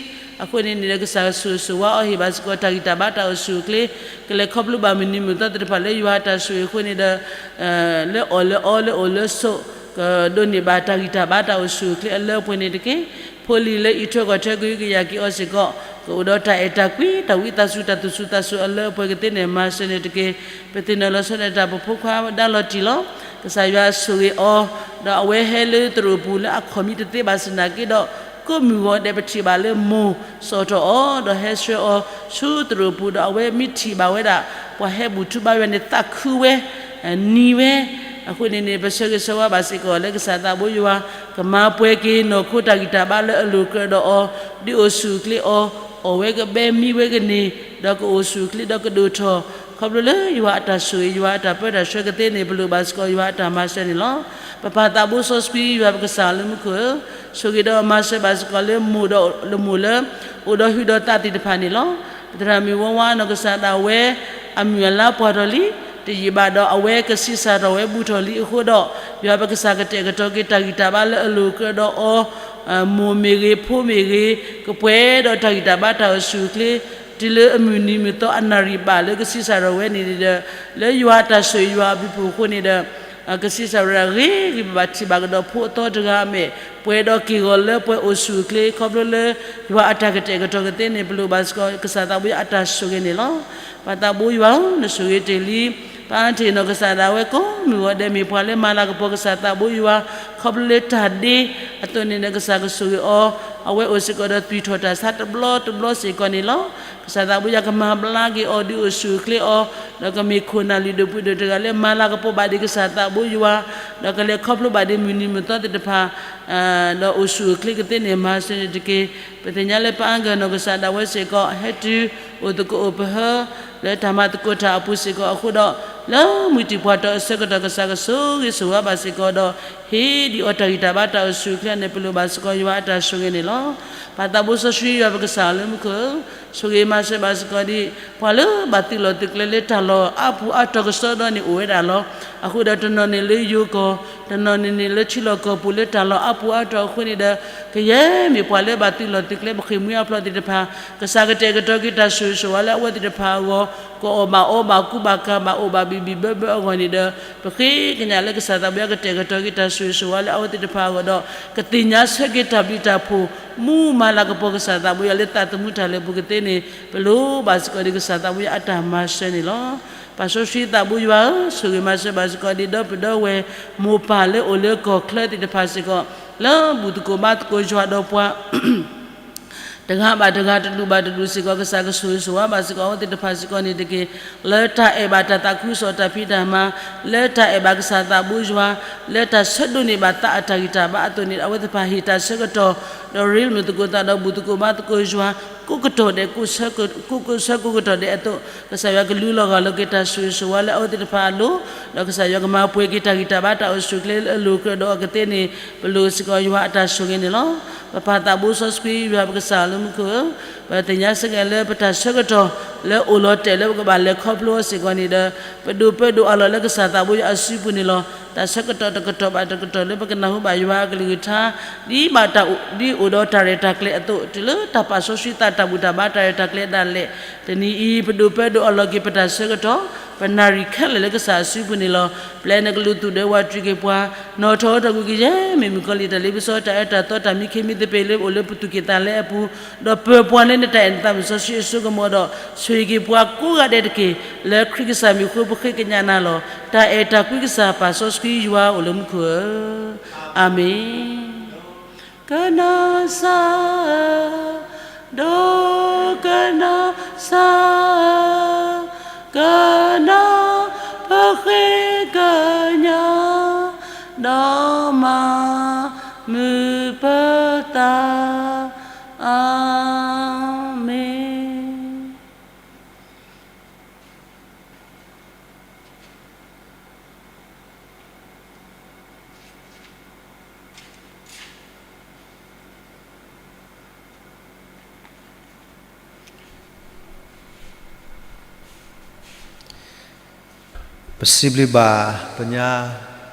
အဃိန့ၣ်န့ၣ်ဒီး ကစၢ်ကဆိၣ်ဂ့ၤဆိၣ်ဝါအီၤ ဟ့ၣ်ဘၣ်စ့ၢ်ကီးတၢ်ဂံၢ်တၢ်ဘါတၢ်အိၣ်ဆူၣ်အိၣ်ချ့, ကလဲၤခီဖျိဘၣ်မုၢ်နံၤမုၢ်သီသ့ၣ်တဖၣ်လၢယွၤအတၢ်ဆိၣ်ဂ့ၤအဃိန့ၣ်ဒီး လၢအီၣ်လၢအီလၢအိၣ်လၢဆိး ကဒိးန့ၢ်ဘၣ်တၢ်ဂံၢ်တၢ်ဘါတၢ်အိၣ်ဆူၣ်အိၣ်ချ့အလၢအပှဲၤန့ၣ်တက့ၢ်. ဖိလံၤလၢအံးထွဲကွၢ်ထွဲကဟုကယာ်က့ၤအီၤစ့ၢ်ကီး ကအိၣ်ဒီးတၢ်အဲၣ်တၢ်ကွံ တၢ်ဝံသးစူၤ တၢ်သူၣ်စူၤသးစူၤအလၢအပှဲၤကသ့န့ၣ် မၤစၢၤန့ၣ်တက့ၢ်. ပသ့ၣ်နီၣ်လီၤဆီဒၣ်တၢ် ပဖိခွါဒါလီၤတံၢ်လီၤ. ကစၢ်ယွၤဆိၣ်ဂ့ၤအီၤ, ဒီးအဝဲဟဲလၢသရိာ်ပူၤလၢအခီၣ်မံတသ့ဘၣ်ဆၣ်နာ်က့ဒီး ကိးမုၢ်ဂီၤဒဲးပထံၣ်ဘၣ်လၢမိၢ်စိာ်ထီၣ်အီၤ ဒီးဟဲဆှၢအီၤဆူသရိာ်ပူၤ ဒီးအဝဲမ့ၢ်ထံၣ်ဘၣ်ဝဲဒၣ် ပှၤဟဲဘူၣ်ထူဘါယွၤန့ၣ် သးခုဝဲ နံၤဝဲ. အဃိန့ၣ်န့ၣ် ပဆၢဂ့ၤဆၢဝါဘၣ်စ့ၢ်ကီးလၢကစၢ်သးဘိယွၤ ကမၤပှဲၤက့ၤနီၢ်ခိတၢ်ဂံၢ်တၢ်ဘါလၢအလိၤကြၢးဒီးအီၤ, ဒုးအိၣ်ဆူၣ်အိၣ်ချ့အီၤ, အီၣ်ဝဲကဘဲမံဝဲကန့ၢ်, ဒီးကအိၣ်ဆူၣ်အိၣ်ချ့ဒီးကဒိၣ်ထီၣ် ခီဖျိလၢယွၤအတၢ်ဆိၣ်ဂ့ၤ ယွၤအတၢ်ပၢတၢ်ဆှၢကသ့န့ၣ် ပလိၣ်ဘၣ်စ့ၢ်ကီးယွၤအတၢ်မၤစၢၤန့ၣ်လီၤ. ပပၢ်သးဘိစီဆှံယွၤပကစၢ်လၢမူခိၣ်ဧၢ, ဆိၣ်ဂ့ၤဒီးမၤစၢၤဘၣ်စ့ၢ်ကီးလၢမိၢ်ဒီးလၢမိၢ်လၢ အိၣ်ဒီးဟုးဒီးသးသ့ၣ်တဖၣ်န့ၣ်လီၤ. ပသရၣ်မုၣ်ဝါဝါနီၢ်ကစၢ်ဒၣ်ဝဲ အမုၢ်အလါပှၢ်ထီၣ်လံ, တယံာ်ဘၣ်ဒီးအဝဲကဆံးစၢ်ထီၣ်ဝဲဘူးထီၣ်လံအဃိဒီး ယွၤပကစၢ်ကတဲာ်ကတီၤက့ၤတၢ်ဂံၢ်တၢ်ဘါလၢအလိၤကြၢးဒီးအီၤ, မိၢ်မ့ၢ်ဂ့ၤ ဖိမ့ၢ်ဂ့ၤ ကပှဲၤဒီးတၢ်ဂံၢ်တၢ်ဘါတၢ်အိၣ်ဆူၣ်အိၣ်ချ့ တုၤလၢအမုၢ်နံၤမုၢ်သီအနၣ်ရံၣ်ဘၣ်လၢကဆံးစၢ်ထီၣ်ဝဲန့ၣ်ဒီး လၢယွၤအတၢ်ဆိၣ်ဂ့ၤယွၤအဘျုးအဖှိၣ်အဃိန့ၣ်ဒီး ကဆံးစၢ်ဝဲဒၣ်ဂ့ၤဂ့ၤဘၣ်ဘၣ် ထံၣ်ဘၣ်ကဒီးဖိအသီတဂၤအမဲာ် ပှဲၤဒီးက့ၢ်ဂီၤလၢပှဲၤအိၣ်ဆူၣ်အိၣ်ချ့ ခီဖျိလၢ ယွၤအတၢ်ကတဲာ်ကတီၤကသ့န့ၣ် ပလိၣ်ဘၣ်စ့ၢ်ကီး ကစၢ်သးဘိယွၤအတၢ်ဆိၣ်ဂ့ၤန့ၣ်လီၤ. ပၢ်သးဘိယွၤဧၢ, နဆိၣ်ဂ့ၤတ့ၢ်လံ ပၢ်အါတ့ၢ်နီၢ်ကစၢ်ဒၣ်ဝဲကိးမုၢ်ဂီၤဒဲး မ့ၢ်ပှၤလၢမၤလၤကပီၤကစၢ်သးဘိယွၤ ခီဖျိလၢတၢ်ဒ့အသိးန့ၣ်ဒီး ကစၢ်ကဆိၣ်ဂ့ၤအီၤ, အဝဲအိၣ်စ့ၢ်ကီးဒီးသွံၣ်ထီၣ်တၢ်ဆါတဘျီတဘျီစ့ၢ်ကီးန့ၣ်လီၤ. ကစၢ်သးဘိယွၤကမၤဘျါက့ၤအီၤ ဒုးအိၣ်ဆူၣ်အိၣ်ချ့အီၤ, ဒီးကမ့ၢ်ခိၣ်နၢ်လုၢ်ဒိၣ်ပှ့ၤဒိၣ်တဂၤလၢမၤလၤကပီၤဘၣ်ဒံးကစၢ်သးဘိယွၤ, ဒီးကလဲၤခီဖျိဘၣ်ဒံးမုၢ်နံၤမုၢ်သီသ့ၣ်တဖၣ် ဒီးအိၣ်ဆူၣ်အိၣ်ချ့ကသ့န့ၣ် မၤစၢၤန့ၣ်တက့ၢ်. ပသ့ၣ်ညါလၢပၢ်အါဂၤနီၢ်ကစၢ်ဒၣ်ဝဲစ့ၢ်ကီး ဟဲတုၤအိၣ်သကိးအိၣ်ပဟၢ လၢတၢ်မၤသကိးတၢ်အပူၤစ့ၢ်ကီးအဃိဒီး လၢမုၢ်တံၢ်ပှၢ်ထီၣ်အဆၢကတီၢ် ကစၢ်ကဆိၣ်ဂ့ၤဆိၣ်ဝါဘၣ်စ့ၢ်ကီးဒီး ဟ့ၣ်ဒံးအီၤတၢ်ဂံၢ်တၢ်ဘါတၢ်အိၣ်ဆူၣ်အိၣ်ချ့န့ၣ် ပလိၣ်ဘၣ်စ့ၢ်ကီးယွၤအတၢ်ဆိၣ်ဂ့ၤန့ၣ်လီၤ. ပၢ်သးဘိစီဆှံယွၤပကစၢ်လၢမူခိၣ်ဧၢ, ဆိၣ်ဂ့ၤမၤစၢၤဘၣ်စ့ၢ်ကီးဒံး ပှၤလၢဘၣ်သုးလီၢ်သုးကျဲလၢတၢ်လီၢ်အါပူၤအါတီၤကစီဒီန့ၣ်အိၣ်ဝဲဒၣ်လီၤ. အဃိဒီးတနီၤန့ၣ်လၢယိၤကီၢ်, တနီၤန့ၣ်န့ၣ်လၢထံလီၢ်ကီၢ်ပူၤလၢတၢ်လီၢ်အါပူၤအါတီၤအဃိန့ၣ်ဒီး ကယဲၢ်မ့ၢ်ပှၤလၢဘၣ်သုးလီၢ်သုးကျဲပဃ့ၢ်မှံဟးဖျိးသ့ၣ်တဖၣ်, ကစၢ်ကတဲာ်ကတီၤက့ၤတၢ်ဆိၣ်ဂ့ၤဆိၣ်ဝါလၢအဝဲသ့ၣ်တဖၣ်အဂီၢ်, ကအီၣ်ဘၣ်အီဘၣ်ကူဘၣ်ကၤဘၣ်အိၣ်ဘၣ်ဘံၣ်ဘံၣ်ဘၢဘၢအဂီၢ်န့ၣ်ဒီး ပဃ့ကညးလၢကစၢ်သးဘိယွၤကတဲာ်ကတီၤက့ၤတၢ်ဆိၣ်ဂ့ၤဆိၣ်ဝါလၢအဝဲသ့ၣ်တဖၣ်အဂီၢ်ဒီး ကသ့ၣ်ညါဆၢက့ၤတၢ်ဘျုးတၢ်ဖှိၣ် မူမၤလၤကပီၤကစၢ်သးဘိယွၤလၢသးသမူတၢ်လဲၤပူၤကသ့န့ၣ် ပလိၣ်ဘၣ်စ့ၢ်ကီးဒံးကစၢ်သးဘိယွၤအတၢ်မၤစၢၤန့ၣ်လီၤ. ပၢ်စီဆှံသးဘိယွၤဧၢ, ဆိၣ်ဂ့ၤမၤစၢၤဘၣ်စ့ၢ်ကီးဒံးဒီပုၢ်ဒီဝဲၢ် မိၢ်ပၢ်လၢအိၣ်လၢကီၢ်ချၢသ့ၣ်တဖၣ်စ့ၢ်ကီး လၢဘူၣ်သကိးဘါသကိးယွၤဒီးပှၤ တဂၤဘၣ်တဂၤတဒူၣ်ဘၣ်တဒူၣ်စ့ၢ်ကီး ကစၢ်ကဆိၣ်ဂ့ၤဆိၣ်ဝါဘၣ်စ့ၢ်ကီးအဝဲသ့ၣ်တဖၣ်စ့ၢ်ကီးန့ၣ်တက့ၢ်. လၢတၢ်အဲၣ်ဘၣ်တၢ်သးခုကစီၣ်တၢ်ဖံးတၢ်မၤ, လၢတၢ်အဲၣ်ဘၣ်ကစၢ်သးဘိယွၤ, လၢတၢ်ဆၢဒိးန့ၢ်ဘၣ်သးအတၢ်ဂံၢ်တၢ်ဘါအသိးန့ၣ် အဝဲသ့ၣ်တဖၣ်ဟ့ၣ်တၢ်ဆၢကတီၢ် ဒီးရ့လိာ်သကိးသးဒီးဘူၣ်သကိးဘါသကိးယွၤ ကိးကတီၢ်ဒဲး ကိးဆၢကိးကတီၢ်ဒဲးအသိး ကစၢ်ယွၤကလူလီၤဂာ်လီၤက့ၤတၢ်ဆိၣ်ဂ့ၤဆိၣ်ဝါလၢအဝဲသ့ၣ်တဖၣ်အလိၤ, ဒီးကစၢ်ယွၤကမၤပှဲၤက့ၤတၢ်ဂံၢ်တၢ်ဘါတၢ်အိၣ်ဆူၣ်အိၣ်ချ့လၢအလိၤကြၢးဒီးအီၤကသ့န့ၣ် ပလိၣ်စ့ၢ်ကီးယွၤအတၢ်ဆိၣ်ဂ့ၤန့ၣ်လီၤ. ပပၢ်သးဘိစီဆှံယွၤပကစၢ်လၢမူခိၣ်ဧၢ, ပသ့ၣ်ညါဆၢက့ၤလၢပတၢ်ဆၢကတီၢ် လၢအိၣ်လီၤတဲာ်လၢပကဘၣ်လဲၤခီဖျိအီၤစ့ၢ်ကီးန့ၣ်ဒီး ပဒိးပၢဒိးအးလီၤလၢကစၢ်သးဘိယွၤအစုပူၤန့ၣ်လီၤ. တၢ်ဆၢကတီၢ်တကတီၢ်ဘၣ်တကတီၢ်လၢပကနၢ်ဟူဘၣ်ယွၤအကလုၢ်ကထါ ဒ်ဘၣ်တၢ်အိၣ် ဒ်အိၣ်ဒီးတၢ်ရဲၣ်တၢ်ကျဲၤအသိး တုၤလၢတၢ်ပာ်စီဆှံသးတၢ်ဘူၣ်တၢ်ဘါတၢ်ရဲၣ်တၢ်ကျဲၤဒၣ်လဲာ် တနံၤအံၤ ပဒိးပၢဒိးအးလီၤက့ၤပတၢ်ဆၢကတီၢ် ပနၣ်ရံၣ်ခဲလၢာ်လၢကစၢ်အစုပူၤန့ၣ်လီၤ. ပျဲနကလုၢ်သူၣ်ဒွဲၣ်ဝးတြံးက့ၤပှၤ နီၣ်ထီၣ်အီၤတၢ်ကူၣ်ကယဲၢ်မ့ၢ်မုၣ်ကီၤလံၢ်တၢ်လ့ပစီတၢ်အၢတၢ်သီတၢ်မံခ့မံသပ့ၤလၢအိၣ်လၢပသူၣ်ကံၢ်သးလဲအပူၤ, ဒီးပၢၤပှၤလၢနတၢ်အဲၣ်နသးမုၢ်စီဆှံအစိကမီၤဒီး ဆိၣ်ဂ့ၤက့ၤပှၤကိးဂၤဒဲးတက့ၢ်. လၢခရံာ်ကစၢ်မံၤအဃိပဃ့ကညးနၤလီၤ. တၢ်အဲၣ်တၢ်ကွံကစၢ်ပၢ်စီဆှံယွၤအိၣ်လၢမူခိၣ်ဧၢ, အၤမ့ၣ်. ကနီၤစၢ်ဧၢ, ဒိကနီၤစၢ်ဧၢ, ကနီၤပဃ့ကညး, ဒီးမၤမုာ်ပသး, အၤမ့ၣ်. ပစံးဘျုးဘၣ်ပညါ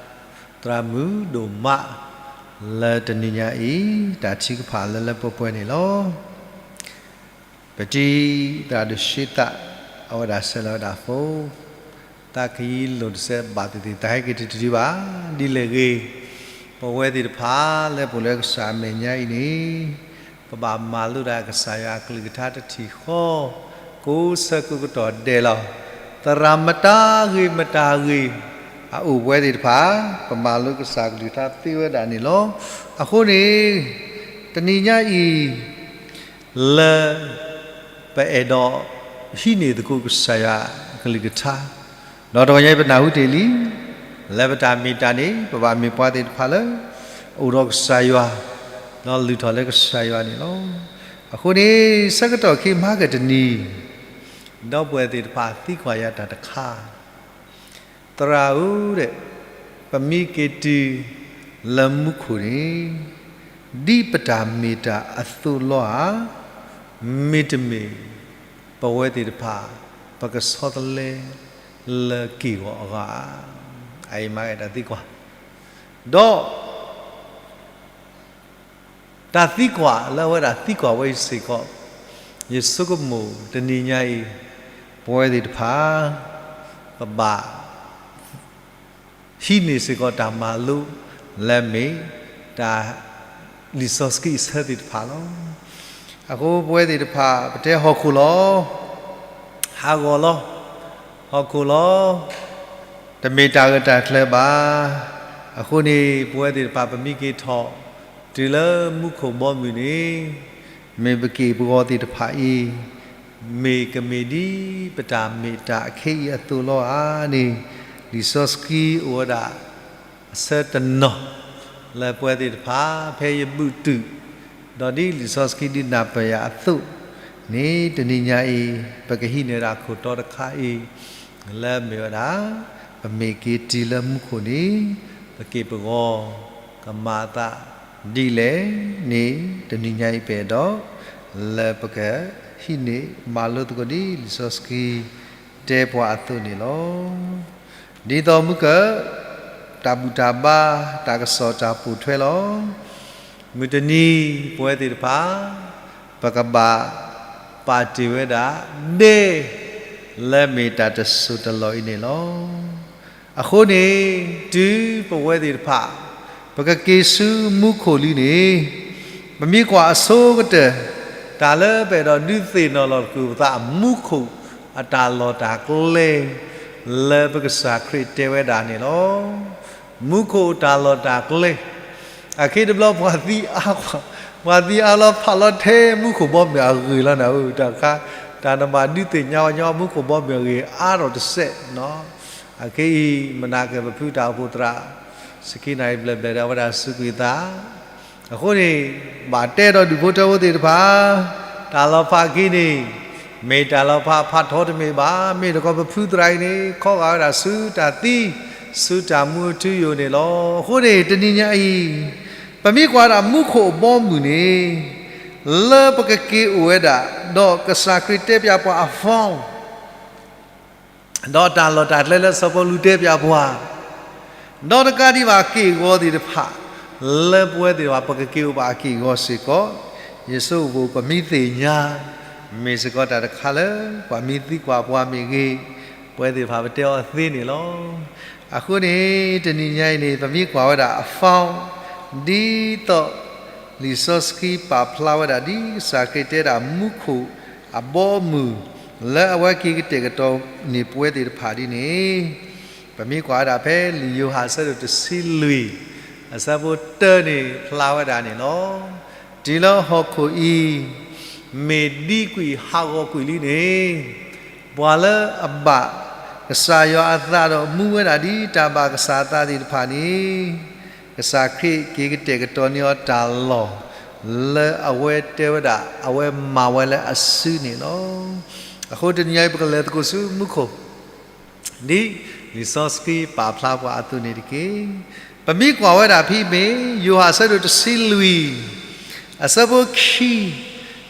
သရၣ်မုၣ်ဒိၣ်မး လၢတနံၤညါအံၤ တၢ်ထုကဖၣ်လၢလၢပှဲၤပှဲၤန့ၣ်လီၤ. ပတံၤသရၣ်ဒိၣ်ဆှံသး အဝဲဒၣ်ဆဲးလီၤဝဲဒၣ်ဖိ သးခယံလိာ်တစဲးဘၣ်သ့ၣ်သ့ၣ် တၢ်ဟဲက့ၤတတုၤဘၣ် ဒ်လဲၣ်ဂ့ၤ, ပဝဲသ့ၣ်တဖၣ်လၢပအိၣ်လၢကစၢ်အမဲာ်ညါအံၤန့ၣ် ပဘၣ်မၤလိဒၣ်ကစၢ်ယွၤအကလုၢ်ကထါတထံၣ်ဃီ ကိးဆၢကိးကတီၢ်ဒဲးလီၤ. သရၣ်မတၤဂ့ၤမတၤဂ့ၤ အအိၣ်ပဝဲသ့ၣ်တဖၣ် ပမၤလိကစၢ်ကလုၢ်ကထါသ့ဝဲဒၣ်န့ၣ်လီၤ. အဃိန့ၣ် တနံၤညါအံၤ လၢ ပအဲၣ်ဒိးဟံးန့ၢ်သကိးကစၢ်ယွၤအကလုၢ်ကထါ, ဒီးတဂီၤညါအံၤပနၢ်ဟူတ့ၢ်လံ, လၢပတၢ်မ့ၢ်တၢ်န့ၣ် ပဘၣ်မ့ၢ်ပှၤသ့ၣ်တဖၣ်လၢ အိၣ်ဒီးကစၢ်ယွၤ, ဒီးလုၢ်ထီၣ်လၢကစၢ်ယွၤန့ၣ်လီၤ. အဃိန့ၣ် ဆၢကတီၢ်ခဲအံၤမၤကတနံၤ, ဒီပုၢ်ဝဲၢ်သ့ၣ်တဖၣ်သံကွၢ်ယၤတၢ်တခါ သရၣ်ဧၢ, ပမ့ၢ်က့ၤတုၤလၢမူခိၣ်န့ၣ် ဒ်ပတၢ်မ့ၢ်တၢ်အသိးလီၤဧါ, မ့တမ့ၢ် ပဝဲသ့ၣ်တဖၣ် ပကဆီတလဲလၢက့ၢ်ဂီၤအဂီၢ်ဧါ. အအံၤမၤက့ၤတၢ်သံကွၢ်, ဒီး တၢ်သံကွၢ်လၢအဝဲဒၣ်သံကွၢ်ဝဲအံၤစ့ၢ်ကီး, ယဆိကမိၣ်တနံၤညါအံၤ ပဝဲသ့ၣ်တဖၣ် ပဘၣ် ဟံးန့ၢ်စ့ၢ်ကီးတၢ်မၤလိ လၢမ့ၢ်တၢ်လံာ်စီဆှံအဆၢသ့ၣ်တဖၣ်လီၤ. အဃိပဝဲသ့ၣ်တဖၣ် ပတဲဟီၣ်ခိၣ်လီၤ, ဟးဂီၤလီၤ, ဟီၣ်ခိၣ်လီၤ, တမ့ၢ်တၢ်ဂၢၢ်တၢ်ကျၢၤဘၣ်. အဃိန့ၣ် ပဝဲသ့ၣ်တဖၣ် ပမ့ၢ်က့ၤထီၣ်တုၤလၢမူခိၣ်ဘီမုၢ်န့ၣ် မ့ၢ်ပက့ၢ်ပဂီၤသ့ၣ်တဖၣ်အံၤ မ့ၢ်ကမ့ၢ်ဒ်ပတၢ်မ့ၢ်တၢ်အခ့အံၤအသိးလီၤဧါန့ၣ် လံာ်စီဆှံအိၣ်ဝဲဒၣ်အဆၢတနီၤ လၢပဝဲသ့ၣ်တဖၣ် ဖဲယဘုးတုာ် ဒီးဒ်လံာ်စီဆှံဒုးနၢ်ပၢၢ်ယၤအသိးန့ၣ် တနံၤညါအံၤ ပကဟံးန့ၢ်ဒၣ်ခိၣ်တီတခါအံၤ လၢမ့ၢ်ဝဲဒၣ် ပမ့ၢ်က့ၤတုၤလၢမူခိၣ်န့ၣ် ပက့ၢ်ပဂီၤ ကမၤအသးဒ်လဲၣ်န့ၣ် တနံၤညါအံၤပအဲၣ်ဒိး လၢပကဟံးန့ၢ်မၤလိသကိးဒ်လံာ်စီဆှံတဲပှၤအသိးန့ၣ်လီၤ. ဒ်သိးမုၢ်ကၢၢ် တၢ်ဘူၣ်တၢ်ဘါ တၢ်ကစီၣ်တၢ်ပိာ်ထွဲလီၤ. မုၢ်တနံၤ ပဝဲသ့ၣ်တဖၣ် ပကဘၣ်ပာ်တ့ၢ်ဝဲဒၣ် ဒဲ လၢမ့ၢ်တၢ်တစိၢ်တလီၢ်အံၤန့ၣ်လီၤ. အဃိန့ၣ် တုၤပဝဲသ့ၣ်တဖၣ် ပကက့ၤဆူမူခိၣ်လံန့ၣ် ပမ့ၢ်ကွၢ်အဆိကတၢၢ် တၢ်လၢပအဲၣ်ဒိးဒုးသ့ၣ်နီၣ်လီၤသကိးပသး မူခိၣ်အတၢ်လီၢ်တၢ်ကျဲ လၢပကစၢ်ခရံာ်တဲဝဲဒၣ်န့ၣ်လီၤ. မူခိၣ်အတၢ်လီၢ်တၢ်ကျဲ အခဲအံၤတဘျီ ပှၤသံအါ ပှၤသံအါလီၤဖးလီၤထဲမူခိၣ်ဘီမုၢ်အဂ့ၢ်လီၤနၤ, တၢ်ခါ တၢ်နဘၣ်ဒုးသ့ၣ်ညါဝဲညီ မူခိၣ်ဘီမုၢ်အဂ့ၢ်အါထီၣ်တစဲးနီၤ. အခဲအံၤ မနၤက့ၤပဖုတၢ်အိၣ်ဖှိၣ်သရၣ် စခ့နၣ်အံၤဘျဲၣ်ဘျဲၣ်ဒီး အဝဲဒၣ်စူးကွံာ်သး အဃိန့ၣ် ဘၣ်တဲဒီးဒူၣ်ဖိထၢဖိသ့ၣ်တဖၣ် တၢ်လီၤဖးအခံန့ၣ် မ့ၢ်တၢ်လီၤဖးဖးထီတမ့ၢ်ဘၣ်. မ့ၢ်တခီပဖုသရၣ်အံၤန့ၣ် ခီဂာ်ဝဲဒၣ်ဆူတၢ်သံ ဆူတၢ်မူအထူအယိာ်န့ၣ်လီၤ. အဃိန့ၣ် တနံၤညါအံၤ ပမ့ၢ်ကွၢ်ဒၣ်မူခိၣ်အဘီအမုၢ်န့ၣ် လၢပကက့ၤအိၣ်ဝဲဒၣ် ဒီးကစၢ်ခရံာ်တဲပၠးပှၤအ form ဒီးတၢ်လီၢ်တၢ်ကျဲလၢစီၤပီလူးတဲပၠးပှၤ, ဒီးတကးဒံးဘၣ်က့ၢ်ဂီၤသ့ၣ်တဖၣ် လၢပဝဲသ့ၣ်တဖၣ် ပကက့ၤအိၣ်ဘၣ်အက့ၢ်ဂီၤစ့ၢ်ကီး ယဆိကမိၣ်ပမ့ၢ်သ့ၣ်ညါ မ့ၢ်စ့ၢ်ကီးတၢ်တခါလၢ ပှၤမ့ၢ်သံကွၢ်ပှၤမ့ၢ်ဂ့ၤ, ပဝဲသ့ၣ်တဖၣ်ပတဲအီၤသ့န့ၣ်လီၤ. အဃိန့ၣ် တနံၤညါအံၤန့ၣ် ပမ့ၢ်ကွၢ်ဝဲဒၣ်အ form ဒ်သိး လံာ်စီဆှံပာ်ဖျါဝဲဒၣ် ဒ်ကစၢ်ခရံာ်တဲဒၣ်မူခိၣ်အဘီအမုၢ် လၢအဝဲက့ၤကတဲာ်ကတီၤန့ၢ်ပဝဲသ့ၣ်တဖၣ်ဒ်န့ၣ်, ပမ့ၢ်ကွၢ်ဝဲဒၣ်ဖဲလံာ်ယိၤဟၣ်အဆၢဒိၣ်တဆံလွံၢ် အဆၢဖိတၢန့ၣ်ဖျါဝဲဒၣ်န့ၣ်လီၤ. တုၤလၢဟီၣ်ခိၣ်အံၤ မ့ၢ်ဒံကွံာ်ဟးဂီၤကွံာ်လံန့ၣ် ပှၤလၢအဘၣ် ကစၢ်ယွၤအသးဒီးမူဝဲဒၣ်ဒ်တၢ်ဘၣ်ကစၢ်အသးသ့ၣ်တဖၣ်န့ၣ် ကစၢ်ခရံာ်က့ၤကတဲာ်ကတီၤန့ၢ်အီၤတၢ်လီၢ် လၢအဝဲတဲဝဲဒၣ် အဝဲမၤဝဲလၢအစုန့ၣ်လီၤ. အဃိတနံၤအံၤ ပကလဲၤသကိးဆူမူခိၣ် ဒ်လံာ်စီဆှံပာ်ဖျါပှၤအသိးန့ၣ်တက့ၢ်. ပမ့ၢ်ကွၢ်ဝဲဒၣ်ဖဲမ့ၢ် ယိၤဟၣ်အဆၢဒိၣ်တဆံလွံၢ် အဆၢဖိခံ,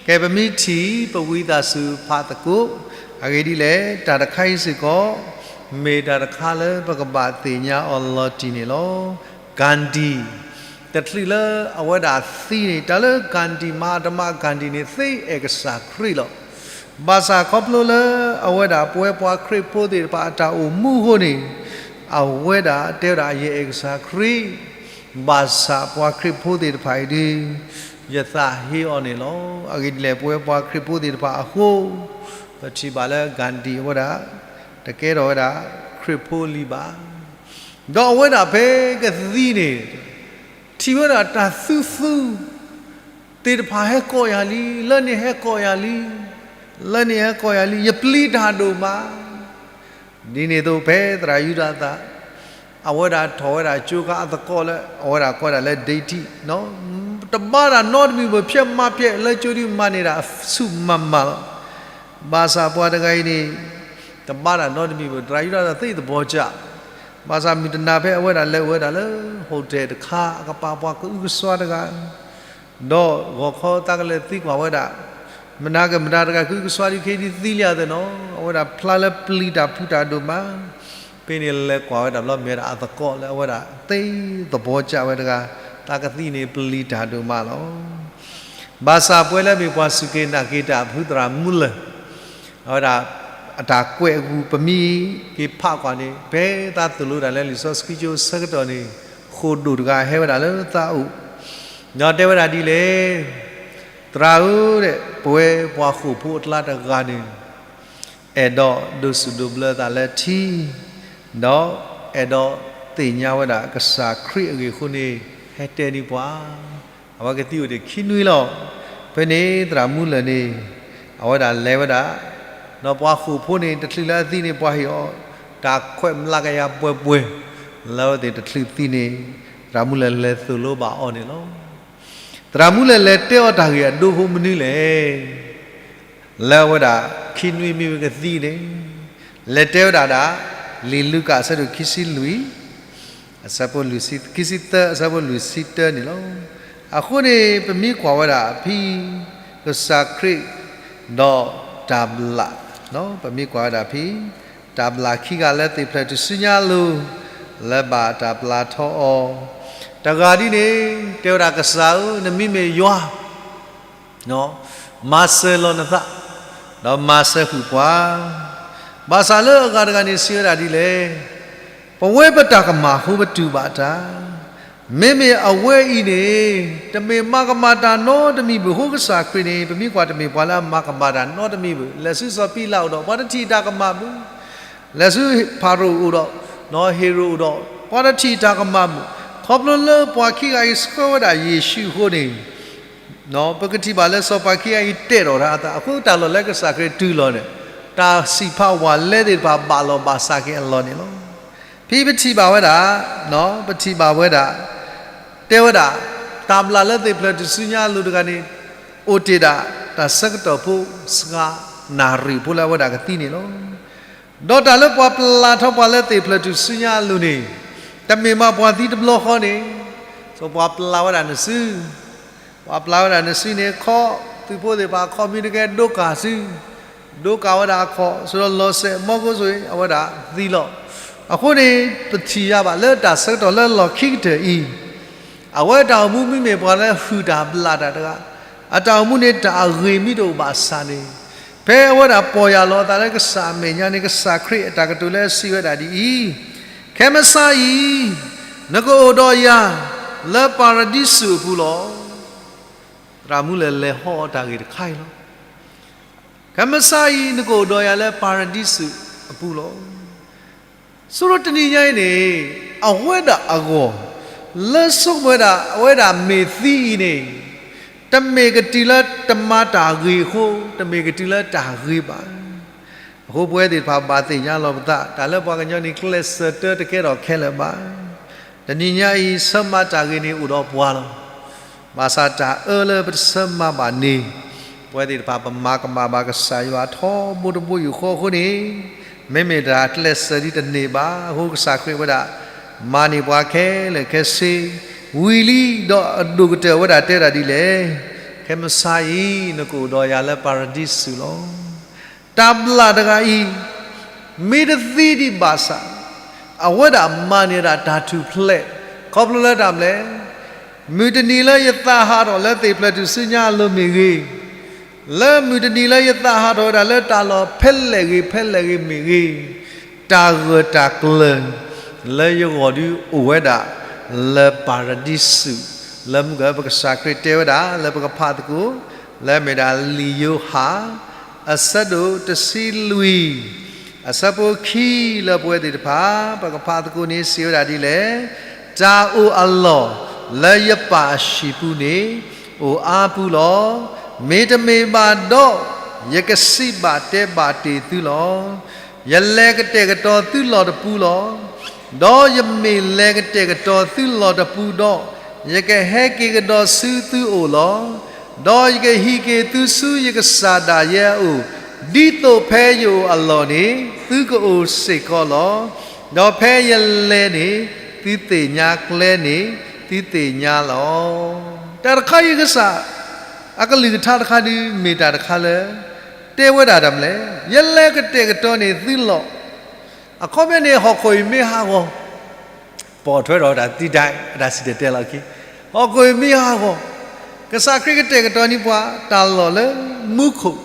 ကဲပမ့ၢ်ထံၣ် ပဝံသးစူၤဖးသကိး, အဂ့ၢ်ဒ်လဲၣ် တၢ်တခါအံၤစ့ၢ်ကီး မ့ၢ်တၢ်တခါလၢပကဘၣ်သ့ၣ်ညါအီၤလီၤတံၢ်န့ၣ်လီၤ. Gandhi တချုးလၢအဝဲဒၣ်သံန့ၣ် တၢ်လၢ Gandhi မၤတမၤ Gandhi န့ၣ် သ့အဲၣ်ကစၢ်ခရံာ်လီၤ. ဘၣ်ဆၣ်ခီဖျိလၢအဝဲဒၣ်ပဝဲပှၤခရံာ်ဖိသ့ၣ်တဖၣ်အတၢ်အိၣ်မူအဃိန့ၣ် အဝဲဒၣ်တဲဝဲဒၣ် ယအဲၣ်ကစၢ်ခရံာ် ဘၣ်ဆၣ်ပှၤခရံာ်ဖိသ့ၣ်တဖၣ်အံၤဒုး ယသးဟ့အီၤန့ၣ်လီၤ. အဂ့ၢ်ဒ်လဲၣ် ပဝဲပှၤခရံာ်ဖိသ့ၣ်တဖၣ်အဃိ ပထံၣ်ဘၣ်လၢ Gandhi အဝဲဒၣ် တကဲထီၣ်ဝဲဒၣ် ခရံာ်ဖိလံဘၣ်. ဒီးအဝဲဒၣ်ဖဲကသံန့ၣ် ထံၣ်ဝဲဒၣ်တၢ်သူသူ သ့ၣ်တဖၣ်ဟဲကိးယၤလံ, လၢန့ၣ်ဟဲကိးယၤလံ, လၢန့ၣ်ဟဲကိးယၤလံ, ယပျံၤတၢ်ဒိၣ်မး. ဒ်န့ၣ်အသိးဖဲသရၣ်ယူဒၤသၣ် အဝဲဒၣ်ထီၣ်ဝဲဒၣ်ကၠိခါအသကိးလၢ အဝဲဒၣ်ကိးဒၣ်လၢ ဒိတ်ၣ်ထံၣ်, တဘါတၢ်နီတမံၤဘၣ်, ဖျဲးမၤဖျဲးလၢကၠိဒုးမၤန့ၢ်ဒၣ်ဆူၣ်မးမးလီၤ. ဘၣ်ဆၣ်ပှၤတဂၤအံၤန့ၣ် တဘါတၢ်နီတမံၤဘၣ်, သရၣ်ယူဒၤသၣ်သ့သဘီကၠၣ်. ဘၣ်ဆၣ်မုၢ်တနၤဖဲအဝဲဒၣ်လဲၤအိၣ်ဝဲဒၣ်လၢ hotel တခါ အကပၤပှၤကအုကစွါတဂၤ ဒီးဂီၤခီသးကလဲၤသံကွၢ်ဝဲဒၣ်, မနၤကမတၤတဂၤကအုကစွါဒုးခဲဒုးသံလံအသးနီၤ, အဝဲဒၣ်ဖျါလၢပျံၤတၢ်ဖုးတၢ်ဒိၣ်မး. ဖဲန့ၣ်လဲၤကွၢ်ဝဲဒၣ်ဘျီ မ့ၢ်ဝဲဒၣ်အသကိးလၢအဝဲဒၣ်သ့သဘီကၠၣ်ဝဲတဂၤ, သးကသံန့ၣ်ပျံၤတၢ်ဒိၣ်မးလီၤ. ဘၣ်ဆၣ်ပဝဲလၢအမ့ၢ်ပှၤစူၢ်က့ၤနာ်က့ၤတၢ်ဖုသရၣ်မူလၢာ် အဝဲဒၣ် အတၢ်ကွဲးအဂီၢ် ပမ့ၢ်က့ၤဖးကွၢ်န့ၣ် ဖဲသးသိၣ်လိတၢ်လၢလံာ်စီဆှံကၠိအဆၢကတီၢ်န့ၣ် ဃိာ်ဒိၣ်တဂၤဟဲဝဲဒၣ်လၢသးအိၣ်, ဒီးတဲဝဲဒၣ်ဒ်လဲၣ်, သရၣ်ဧၢ, ပဝဲပှၤဃိာ်ဖိအကျါတဂၤန့ၣ် အဲၣ်ဒိးဒိးစူၣ်ဒိးဘျၢသးလၢထံ, ဒီးအဲၣ်ဒိးသ့ၣ်ညါဝဲဒၣ်ကစၢ်ခရံာ်အဂ့ၢ်အဃိန့ၣ် ဟဲတဲန့ၢ်ပှၤ. အဝဲကသံအိၣ်တ့ၢ်ခံနွံလီၤ. ဖဲန့ၣ်သရၣ်မူလၢာ်န့ၣ် အဝဲဒၣ်လဲၤဝဲဒၣ်, ဒီးပှၤဃိာ်ဖိန့ၣ် တချုးလၢအသံန့ၣ် ပှၤဟ့ၣ်အီၤ တၢ်ခွဲးမျးကယၤပှဲၤပှဲၤ, လၢအဝဲသ့ၣ်တချုးသံန့ၣ် သရၣ်မူလၢာ်လဲၤသိၣ်လိဘၣ်အီၤန့ၣ်လီၤ. သရၣ်မူလၢာ်လဲၤတဲအီၤတၢ်ဂ့ၢ်အဒိဖိမနုၤလဲၣ်. လၢအဝဲဒၣ်ခံနွံမ့ၢ်ဝဲကသံန့ၣ် လဲၤတဲဝဲဒၣ်ဒၣ် လံာ်လူၤကၣ်အဆၢဒိၣ်ခံဆံလွံၢ် အဆၢဖိလွံၢ်ဆံ, ခံဆံသၢ အဆၢဖိလွံၢ်ဆံတၢန့ၣ်လီၤ. အဃိန့ၣ် ပမ့ၢ်ကွၢ်ဝဲဒၣ်ဖဲ ကစၢ်ခရံာ် ဒီးတၢ်ဘျၣ်, ပမ့ၢ်ကွၢ်ဝဲဒၣ်ဖဲ တၢ်ဘျၣ်ခံဂၤလၢသ့ၣ်ဖျၢၣ်ထူၣ်စုညါအလိၤ လၢဘၣ်တၢ်ဘျၣ်ထီၣ်အီၤ, တဂၤဒ်န့ၣ် တဲဝဲဒၣ်ကစၢ်ဧၢ, နမံၤမ့ၢ်ယွၤ မၤစၢၤလီၤနသး, ဒီးမၤစၢၤဃုာ်ပှၤ. ဘၣ်ဆၣ်လၢအဂၤတဂၤန့ၣ်စံးဝဲဒၣ်ဒ်လဲၣ်, ပဝဲပတၢ်ကမၣ်အဃိပတူၢ်ဘၣ်တၢ်, မ့မ့ၢ်အဝဲအံၤန့ၣ် တမ့ၢ်မၤကမၣ်တၢ်နီတမံၤဘၣ်. အဃိကစၢ်ခရံာ်န့ၣ် ပမ့ၢ်ကွၢ်တမ့ၢ်ပှၤလၢအမၤကမၣ်တၢ်နီတမံၤဘၣ်. လဲၤဆူစီၤပံလးအိၣ်ဒီး ပှၤတထံၣ်တၢ်ကမၣ်ဘၣ်. လဲၤဆူဖၤရိၤအိၣ်ဒီး ဟ့ၤရိာ်အိၣ်ဒီး ပှၤတထံၣ်တၢ်ကမၣ်ဘၣ်. ခီဖျိလၢပှၤခံဂၤအံၤဆှၢဝဲဒၣ်ယ့ၣ်ၡူးအဃိန့ၣ် ပကထံၣ်ဘၣ်လၢစီၤပၤခံဂၤအံၤတဲာ်ထီၣ်တၢ်အသးအဃိ တၢ်လီၢ်လၢကစၢ်ခရံာ်တုၤလီၤန့ၣ် တၢ်စံးဖးဝဲလဲသ့ၣ်တဖၣ်ဘၣ်လီၤဘၣ်စးက့ၤအလီၢ်န့ၣ်လီၤ. ဖဲပထံၣ်ဘၣ်ဝဲဒၣ်, ပထံၣ်ဘၣ်ဝဲဒၣ်, တဲဝဲဒၣ်, တၢ်ဘျၣ်လၢသ့ၣ်ဖျၢၣ်ထူၣ်စုညါအလိၤတဂၤန့ၣ် အိၣ်တ့ၢ်ဒၣ် တၢ်ဆၢကတီၢ်ဖိစှၤနၣ်ရံၣ်ဖိလၢအဝဲဒၣ်ကသံန့ၣ်လီၤ. ဒီးတၢ်လၢပှၤပျၢ်ထီၣ်ပှၤလၢသ့ၣ်ဖျၢၣ်ထူၣ်စုညါအလိၤန့ၣ် တမ့ၢ်မးပှၤသံတဘျီဃီန့ၣ်, စီၤပၤပျၢ်ဝဲဒၣ်နစု ပှၤပျၢ်ဝဲဒၣ်နစုန့ၣ် ခီ, သုးဖိသ့ၣ်တဖၣ်အခီၣ်မ့ၢ်တကဲဒိကၢ်စု, ဒိကၢ်ဝဲဒၣ်အခီၣ် ဆိဒီးလီၤစဲး မီကိစိၤအံၤ အဝဲဒၣ်သံလီၤ. အဃိန့ၣ် ပထံၣ်ယါဘၣ်လၢတၢ်ဆၢကတီၢ်လၢလီၢ်ခံကတၢၢ်အံၤ အဝဲတၢ်အိၣ်မူမ့မ့ၢ်ပှၤလၢဟုၣ်တၢ်ဘျၣ်တၢ်တဂၤ, အတၢ်အိၣ်မူန့ၣ်တၢ်အဂ့ၤမ့ၢ်တအိၣ်ဘၣ်ဆၣ်န့ၣ်, ဖဲအဝဲဒၣ်ပီၢ်ယၢ်လီၤအသးလၢကစၢ်အမဲာ်ညါန့ၣ် ကစၢ်ခရံာ်အတၢ်ကတိၤလၢအစံးဝဲဒၣ်ဒ်အံၤ, ခဲမုၢ်ဆါအံၤ နကအိၣ်ဒီးယၤလၢပၤရဒံစူးအပူၤလီၤ. သရၣ်မူလၢာ်လဲၤဟီအီၤတၢ်ဂ့ၢ်တခါအံၤလီၤ. ခဲမုၢ်ဆါအံၤ နကအိၣ်ဒီးယၤလၢပၤရဒံစူးအပူၤလီၤ. ဆိဒီးတနံၤညါအံၤန့ၣ် အဝဲဒၣ်အဂီၢ် လၢဆိကမိၣ်ဝဲဒၣ် အဝဲဒၣ်မ့ၢ်သံအံၤန့ၣ် တမ့ၢ်ကတုၤလၢတမၤတၢ်ဂ့ၤအဃိ, တမ့ၢ်ကတုၤလၢတၢ်ဂ့ၤဘၣ်. အဃိပဝဲသ့ၣ်တဖၣ်ဘၣ်သ့ၣ်ညါလီၤပသး, တၢ်လၢပှၤကညီန့ၣ် ကျဲးစၢးတၢတကဲထီၣ်ခဲလၢာ်ဘၣ်. တနံၤညါအံၤ ဆၢမၤတၢ်ဂ့ၤန့ၣ်အိၣ်ဒီးပှၤလီၤ. ဘၣ်ဆၣ်တၢ်အၢလၢပတဆၢမၤဘၣ်န့ၣ်, ပဝဲသ့ၣ်တဖၣ်ပမၤကမၣ်ဘၣ်ကစၢ်ယွၤထီဘိတဘိယူၢ်ဃီအဃိန့ၣ်, မ့မ့ၢ်တၢ်ကျဲးစၢးဒ်တန့ၢ်ဘၣ်. အဃိကစၢ်ခရံာ်ဝဲဒၣ် မၤန့ၢ်ပှၤခဲလၢာ်ခဲဆ့, ဝံၤလံဒီးအဒိၣ်ကတၢၢ်ဝဲဒၣ်တဲဒၣ်ဒ်လဲၣ်, ခဲမုၢ်ဆါအံၤ နကအိၣ်ဒီးယၤလၢပၤရဒံစူးလီၤ. တၢ်ဘျၣ်တဂၤအံၤ မ့ၢ်တသံဒံးဘၣ်ဆၣ်, အဝဲဒၣ်မၤန့ၢ်ဒၣ်တၢ်ထူၣ်ဖျဲး, ခီဖျိလၢတၢ်မနုၤလဲၣ်, မုၢ်တနံၤလၢယသးဟးထီၣ်လၢသ့ၣ်ဖျၢၣ်ထူၣ်စုညါအလိၤမ့ၢ်ဂ့ၤ, လၢမုၢ်တနံၤလၢယသးဟးထီၣ်ဝဲဒၣ်လၢတၢ်လီၢ်ဖဲလဲၣ်ဂ့ၤဖဲလဲၣ်ဂ့ၤမ့ၢ်ဂ့ၤ, တၢ်ဂၢၢ်တၢ်ကျၢၤ လၢယဂီၢ်ဒုအိၣ်ဝဲဒၣ် လၢပၤရဒံစူး, လၢမုၢ်ကပကစၢ်ခရံာ်တဲဝဲဒၣ် လၢပကဖးသကိး လၢမ့ၢ်ဒၣ်လံာ်ယိၤဟၣ် အဆၢဒိၣ်တဆံလွံၢ် အဆၢဖိခံလၢပဝဲသ့ၣ်တဖၣ် ပကဖးသကိးန့ၣ်စံးဝဲဒၣ်ဒ်လဲၣ်, တၢ်အိၣ်အလီၢ်လၢယပၢ်အဟံၣ်ပူၤန့ၣ် အိၣ်အါပူၤလီၤ. မ့တမ့ၢ်ဘၣ်ဒီး ယကစံးဘၣ်တဲဘၣ်တ့ၢ်သုလီၤ. ယလဲၤကတဲာ်ကတီၤသုလီၢ်တပူၤလီၤ. ဒီးယမ့ၢ်လဲၤကတဲာ်ကတီၤသုလီၢ်တပူၤဒီး, ယကဟဲက့ၤကဒီးဆူသုအိၣ်လီၤ. ဒီးယကဟံးက့ၤသုဆူယကစၢ်ဒၣ်ယဲအအိၣ်, ဒ်သိးဖဲယအိၣ်အလီၢ်န့ၣ် သုကအိၣ်စ့ၢ်ကီးလီၤ. ဒီးဖဲယလဲၤန့ၣ် သုသ့ၣ်ညါကျဲန့ၣ် သုသ့ၣ်ညါလီၤ. တၢ်တခါအံၤကစၢ် အကလုၢ်ကထါတခါဒုး မ့ၢ်တၢ်တခါလၢ တဲဝဲဒၣ်တၢ်မနုၤလဲၣ်, ယလဲၤကတဲာ်ကတီၤန့ၢ်သုလီၢ်. အခီပညီန့ၣ် ဟီၣ်ခိၣ်အံၤမ့ၢ်ဟးဂီၤ ပိာ်ထွဲဒီးတၢ်သံတၢ် အတၢ်စံၣ်တဲၤတဲလီၤခံ, ဟီၣ်ခိၣ်အံၤမ့ၢ်ဟးဂီၤ, ကစၢ်ခရံာ်ကတဲာ်ကတီၤန့ၢ်ပှၤတၢ်လီၢ်လၢမူခိၣ်,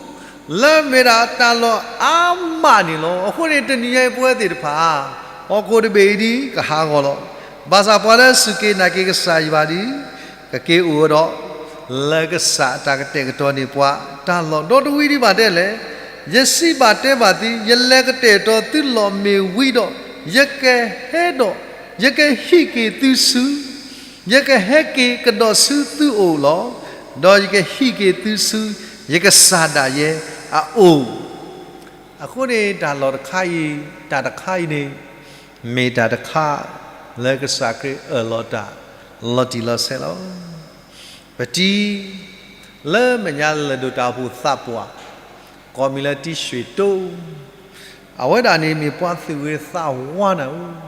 လၢမ့ၢ်ဒၣ်တၢ်လီၢ်အါမးန့ၣ်လီၤ. အဃိန့ၣ် တနံၤညါအံၤပဝဲသ့ၣ်တဖၣ် ဟီၣ်ခိၣ်တဘ့ၣ်အံၤဒ်ကဟးဂီၤလီၤ. ဘၣ်ဆၣ်ပှၤလၢစူၢ်က့ၤနာ်က့ၤကစၢ်ယွၤဒ် ကက့ၤအိၣ်ဝဲဒီး လၢကစၢ်အတၢ်ကတဲာ်ကတီၤန့ၢ်ပှၤတၢ်လီၢ် ဒီတဝံၤဒံးဘၣ်ဒ်လဲၣ်, ယစံးဘၣ်တဲဘၣ်သု, ယလဲၤကတဲာ်ကတီၤသုလီၢ်မ့ၢ်ဝံၤဒီး, ယကဟဲဒီး, ယကဟံးက့ၤသုဆူ, ယကဟဲက့ၤကဒီးဆူသုအိၣ်လီၤ. ဒီးယကဟံးက့ၤသုဆူ ယကစၢ်ဒၣ်ယဲအအိၣ်. အဃိန့ၣ် တၢ်လီၢ်တခါအံၤ, တၢ်တခါအံၤန့ၣ် မ့ၢ်တၢ်တခါလၢကစၢ်ခရံာ်အၢၣ်လီၤတၢ် လီၤတံၢ်လီၤဆဲးလီၤ. ပတံၤ လၢမဲာ်ညါလၢာ်ဒိၣ်တၢ်အိၣ်ဖှိၣ်သးပှၢ် ကိးမံၤလၢတံၢ်ရွှ့ၣ်တိ, အဝဲဒၣ်န့ၣ်မ့ၢ်ပှၤသူၣ်ဂ့ၤသးဝါနၤဧၢ,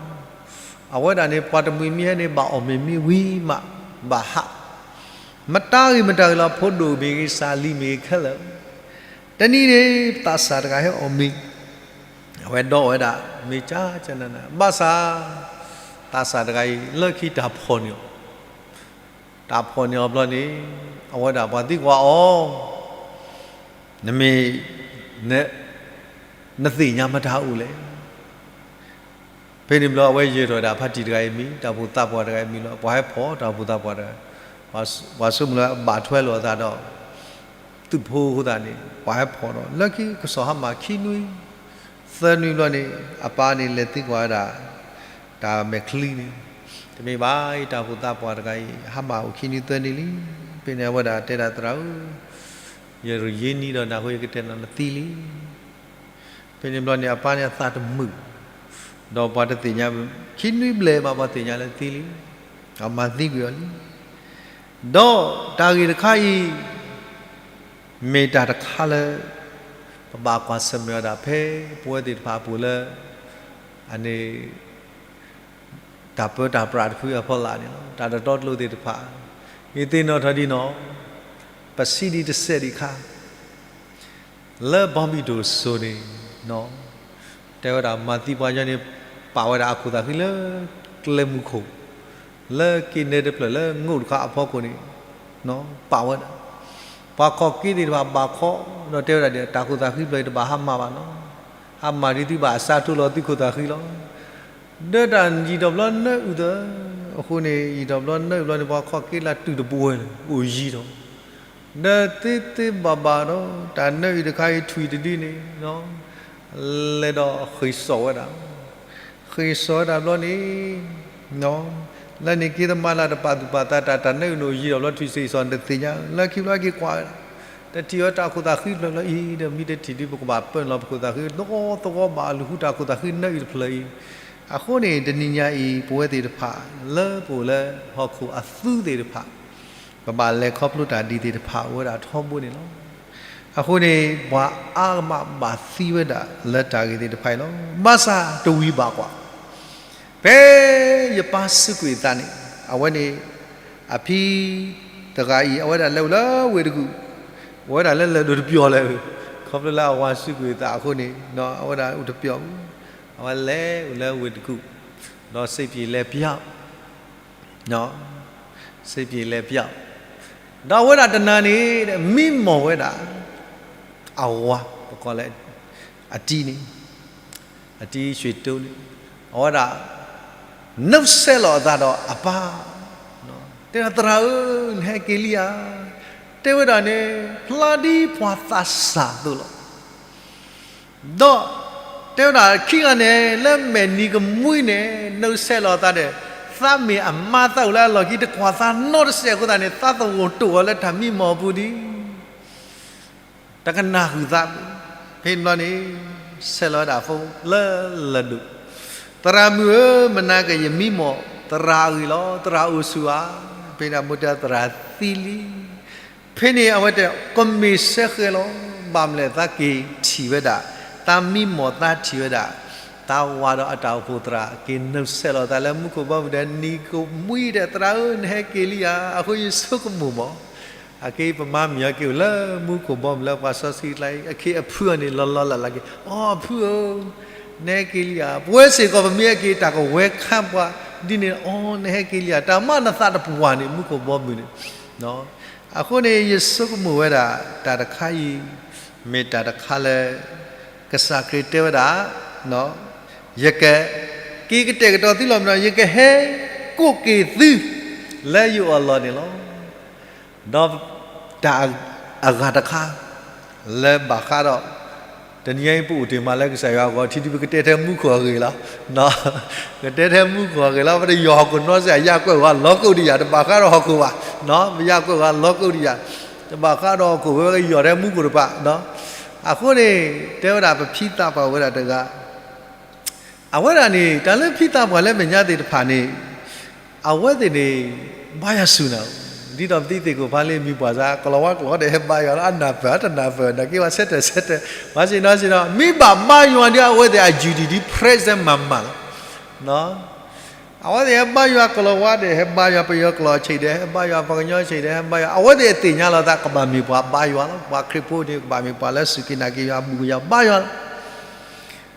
အဝဲဒၣ်န့ၣ် ပှၤတမှံၤမံၤဟဲန့ၣ် ဘၣ်အီၣ်မ့ၤမ့ၢ်ဝံၤမး ဘၣ်ဟး, မတၤဂ့ၤမတၤဂ့ၤလီၤ ဖိဒိၣ်မ့ၢ်ဂ့ၤ စၢ်လံၤမ့ၢ်ဂ့ၤခဲလၢာ်, တနံၤန့ၣ် သးစၢ်တဂၤဟဲအီၣ်မ့ၤ, အဝဲဒိးဝဲဒၣ် မ့ၢ်ကၢကၢနးနး ဘၣ်ဆၣ် သးစၢ်တဂၤအံၤ လၢခံတၢ်ဖီၣ်န့ၢ်အီၤ, တၢ်ဖီၣ်န့ၢ်အီၤဘျီန့ၣ် အဝဲဒၣ်ပှၤသံကွၢ်အီၤ, နမ့ၢ် နသ့ၣ်ညါမတၤအိၣ်လဲၣ်. ဖဲန့ၣ်ဘျီ အဝဲယၢၤထီၣ်ဝဲဒၣ်ဖါတံၢ်တဂၤအံၤမံၤ, တၢ်အိၣ်ဖှိၣ်သးပှၢ်တဂၤအံၤမံၤလီၤ. ပှၤဟဲဖီၣ်တၢ်အိၣ်ဖှိၣ်သးပှၢ်တဂၤ, ပှၤဆိကမိၣ်လၢအဘၣ်ထွဲလိာ်အသးဒီး သုးဖိအဃိသတးန့ၣ် ပှၤဟဲဖီၣ်ဒီး လၢခံကစီၣ်ဟါမၢ်ခံနွံ သၢနွံဘျီန့ၣ် အပၢ်န့ၣ်လဲၤသံကွၢ်ဝဲဒၣ် တၢ်မဲာ်ချံန့ၣ်, တမ့ၢ်ဘၣ်အံၤ တၢ်အိၣ်ဖှိၣ်သးပှၢ်တဂၤအံၤ ဟါမၢ်အိၣ်ခံနွံသၢနွံလံ. ဖဲန့ၣ်အဝဲဒၣ်တဲဒၣ်သရၣ်ဧၢ, ယရ့ယ့နံၤဒီးနၤအဃိ ယကတဲနၤလၢသံလံ. ဖဲန့ၣ်ဘျီန့ၣ် အပၢ်န့ၣ်အသးတမုာ်, ဒီးပှၤတသ့ၣ်ညါ, ခံနွံဘျဲၣ်မး ပှၤသ့ၣ်ညါလၢသံလံ, အမၤသံကွံာ်အီၤလံ. ဒီးတၢ်ဂ့ၢ်တခါအံၤ မ့ၢ်တၢ်တခါလၢ ပဘၣ်ကွၢ်ဆၢၣ်မဲာ်ဝဲဒၣ် ဖဲပဝဲသ့ၣ်တဖၣ်အပူၤလၢ အန့ၣ် တၢ်ပၢတၢ်ပြးတဖုအဖီလာ်န့ၣ်လီၤ. တၢ်တတီတလိၤသ့ၣ်တဖၣ်, ယသ့ၣ်နီၣ်ထီၣ်ဒ်နီၢ်, ပဆံးဒံးတစဲးဒံးခါ လၢဘီမုၢ်ဒိၣ်စိၤန့ၣ်, တဲဝဲဒၣ်မၤသံပှၤညီန့ၣ် ပာ်ဝဲဒၣ်အခိၣ်သးဃံလၢ ကျဲမုၢ်ခိၣ်, လၢက့ၤနဲတဖျၢၣ်လၢငိၣ်တခါအဖီခိၣ်န့ၣ် ပာ်ဝဲဒၣ်. ပှၤခီၣ်က့သ့ၣ်တဖၣ်ဘၣ်ခီ, ဒီးတဲဝဲဒၣ်ဒ် တၢ်ခိၣ်သးဃံဖျၢၣ်အံၤတဘၣ်ဟါမၢ်ဘၣ်နီၢ်, ဟါမၢ်ဒ်သုဘၣ်အစးထီၣ်လီၤသုခိၣ်သးဃံလီၤ. ဒီးတၢ်ယံာ်ထီၣ်ဘျီနၢအုၣ်သၢ, အဃိန့ၣ် ယံာ်ထီၣ်ဘျီနၢအုၣ်ဘျီန့ၣ် ပှၤခီၣ်က့လၢတုၤတပူၤဝဲ အိၣ်ယံာ်ထီၣ် ဒီးသ့သ့ဘၣ်ဘၣ်ဒီး တၢ်နၢအုၣ်တခါအံၤထွံၣ်တဒုန့ၣ် လဲၤဒီးဃ့ၢ်စိာ်ဝဲဒၣ်, ဃ့ၢ်စိာ်ဝဲဒၣ်ဘျီန့ၣ်, လၢန့ၣ်က့သမားလၢတပာ်သူၣ်ပာ်သးတၢ် တၢ်နၢအုၣ်န့ၣ်အိၣ်ယံာ်ဒီးဘျီထွံၣ်စ့ၢ်ကီးတသ့ၣ်ညါ, လၢခံဘျီက့ၤကွၢ်ဝဲဒၣ်, တထံၣ်ဝဲတၢ်ခိၣ်သးဃံဖျၢၣ်လီၤအံၤဒီး မ့ၢ်တထံၣ်ဒုးပကဘၣ်ပၢနုာ်လီၤပခိၣ်သးဃံ သဝီသဝီဘၣ်အလုၢ်ဟူတၢ်ခိၣ်သးဃံနၢအုၣ်တဖျၢၣ်အံၤ, အဃိန့ၣ် တနံၤညါအံၤ ပဝဲသ့ၣ်တဖၣ် လၢပအိၣ်လၢဟီၣ်ခိၣ်အသူသ့ၣ်တဖၣ် ပဘၣ်လဲၤခီဖျိတၢ်ဒ်သ့ၣ်တဖၣ်အိၣ်ဝဲဒၣ်ထီဘိန့ၣ်လီၤ. အဃိန့ၣ် ပှၤအါဂၤမးဘၣ်သံဝဲဒၣ်လၢတၢ်ဂ့ၢ်သ့ၣ်တဖၣ်အံၤလီၤ. ဘၣ်ဆၣ်တဝံၤဘၣ်ကွၢ်, ဖဲယပၢ်စူးကွံာ်အသးန့ၣ် အဝဲန့ၣ် အဖံတဂၤအံၤ အဝဲဒၣ်လဲၤအိၣ်လၢဝ့ၢ်တကူၣ်, အဝဲဒၣ်လၢလၢၢ်ဒိၣ်တပျီၤလၢၤ, ခီဖျိလၢအဝၤစူးကွံာ်အသးအဃိန့ၣ် အဝဲဒၣ်အိၣ်တပျီၤ အဝဲလဲၤအိၣ်လၢဝ့ၢ်တကူၣ်, ဒီးစ့ပံးလဲၤပျီ, စ့ပံးလဲၤပျီ, ဒီးအဝဲဒၣ်တနၤန့ၣ် မံမီၢ်ဝဲဒၣ် အဝၤ, ပကိးလၢ အတံၤန့ၣ်, အတံၤရွှေတိန့ၣ်, အဝဲဒၣ် နုတ်ဆက်လီၤအသးဒီးအပၢ်, တဲဒၣ် သရၣ်ဧၢ, နဟဲက့ၤလံဧါ, တဲဝဲဒၣ်န့ၣ် ဖျါဒ်ပှၤသးစၢ်အသိးလီၤ. ဒီးတဲဝဲဒၣ်ခံဂၤန့ၣ် လၢမဲာ်နံၤကမှံန့ၣ် နုတ်ဆက်လီၤသးဒီး သးမ့ၢ်အမါသးအိၣ်လၢအလီၢ်ခံ တကွၢ်သးနီတစဲးအဃိသတးန့ၣ် သးသဝီၤတိာ်အီၤလၢတၢ်မံမီၢ်အပူၤဒံး တကနၣ်ဃုာ်သး, ဖဲန့ၣ်ဘျီန့ၣ် ဆဲးလီၤဝဲဒၣ်ဖိလၢလၢၢ်ဒိၣ်, သရၣ်မုၣ်ဧၢ, မနၤက့ၤယမံမီၢ်သရၣ်အဂ့ၢ်လီၤ, သရၣ်အိၣ်ဆူၣ်ဧါ, ဖဲန့ၣ်အမိၢ်တဲသရၣ်သံလံ, ဖဲန့ၣ်အဝဲတဲ ကမ့ၢ်စဲဃဲလီၤ, ဘၣ်မလဲၣ်သးက့ၤထံၣ်ဝဲဒၣ်, သးမံမီၢ်သးထံၣ်ဝဲဒၣ်, သးဝၤဒီးအတၢ်အိၣ်ဖှိၣ်သရၣ် က့ၤနုတ်ဆက်လီၤသးလၢမူခိၣ်ဘီမုၢ်ဒီး နံၤကမှံဒီး သရၣ်ဧၢ နဟဲက့ၤလံဧါ, အဃိယဆိကမိၣ်မီၢ် အက့ၤပမၤမုာ်အက့ၤအိၣ်လၢမူခိၣ်ဘီမုၢ်လၢပှၤစီဆှံကျါအံၤ, အက့ၤအဖုအီၤန့ၣ် လီၤလီၤလးလးက့ၤ, အိ အဖုဧၢ, နဟဲက့ၤလံဧါ, ပဝဲစ့ၢ်ကီးပမ့ၢ်ဟဲက့ၤတၢ်ကဝဲခါပှၤဒ်န့ၣ်, အိ နဟဲက့ၤလံဧါ, တၢ်မၤနသးတပှၢ်န့ၣ် မူခိၣ်ဘီမုၢ်န့ၣ်, အဃိန့ၣ် ယဆိကမိၣ်ဝဲဒၣ် တၢ်တခါအံၤ မ့ၢ်တၢ်တခါလၢ ကစၢ်ခရံာ်တဲဝဲဒၣ်, ယကက့ၤကတဲာ်ကတီၤသုလီၤမ့ၢ်ဒီး ယကဟဲကိးက့ၤသု လၢယအိၣ်အလီၢ်န့ၣ်လီၤ. ဒီးတၢ်အဂၤတခါ လၢဘၣ်ဃးဒီး တနံၤအံၤပအိၣ်တ့ၢ်မးလၢကစၢ်ယွၤအဂီၢ် ထံဒုးပကတဲထဲမူခိၣ်အဂ့ၢ်လီၤ. ကတဲထဲမူခိၣ်အဂ့ၢ်လီၤ, ပတယီၢ်ဟီၣ်ခိၣ်နီစ့ၢ် ယၢ်ကွဲးဝဲလီၤကိးဒံးယၤ တဘၣ်ဃးဒီးဟီၣ်ခိၣ်ဘၣ်, ပယၢ်ကွဲးဝဲလီၤကိးဒံးယၤ, တဘၣ်ဃးဒီးဟီၣ်ခိၣ် ဝဲကယီၢ်ထဲမူခိၣ်တဖၣ်, အဃိန့ၣ် တဲဝဲဒၣ်ပဖံသးပှၢ်ဝဲဒၣ်တဂၤ အဝဲဒၣ်န့ၣ် တၢ်လၢဖံသးပှၢ်လၢမဲာ်ညါသ့ၣ်တဖၣ်န့ၣ် အဝဲသ့ၣ်န့ၣ် ဘါယွၤစူၢ်နၤ, ဒ်သိးပသံသ့ၣ်ကိၣ်ဖးလၢမံၤပှၢ်စါ ကလီၤဝါကလီၤဒီးဟဲဘါယွၤလီၤ, အနၢ်ပၢၢ်တနၢ်ပၢၢ် နာ်က့ဝဲဆဲတၢၢ်ဆဲတၢၢ်, ဘၣ်ဆ့ၣ်နီၤဆ့ၣ်နီၤ မ့ၢ်ဘၣ်ဘါယွၤဒီး အဝဲသ့ၣ်အယူၢ်ဒံးဒ် present မၤမၤလီၤ. အဝဲသ့ၣ်ဟဲဘါယွၤကလီၤဝါဒီး ဟဲဘါယွၤပယီၤကျိာ်ဆံးဒီး ဟဲဘါယွၤပှၤကညီဆံးဒီး ဟဲဘါယွၤ အဝဲသ့ၣ်အသ့ၣ်ညါလီၤသး ကဘၣ်မ့ၢ်ပှၤဘါယွၤလီၤ. ပှၤခရံာ်ဖိန့ၣ် ကဘၣ်မ့ၢ်ပှၤလၢစူၢ်က့ၤနာ်က့ၤယွၤ ဘူၣ်ယွၤဘါယွၤလီ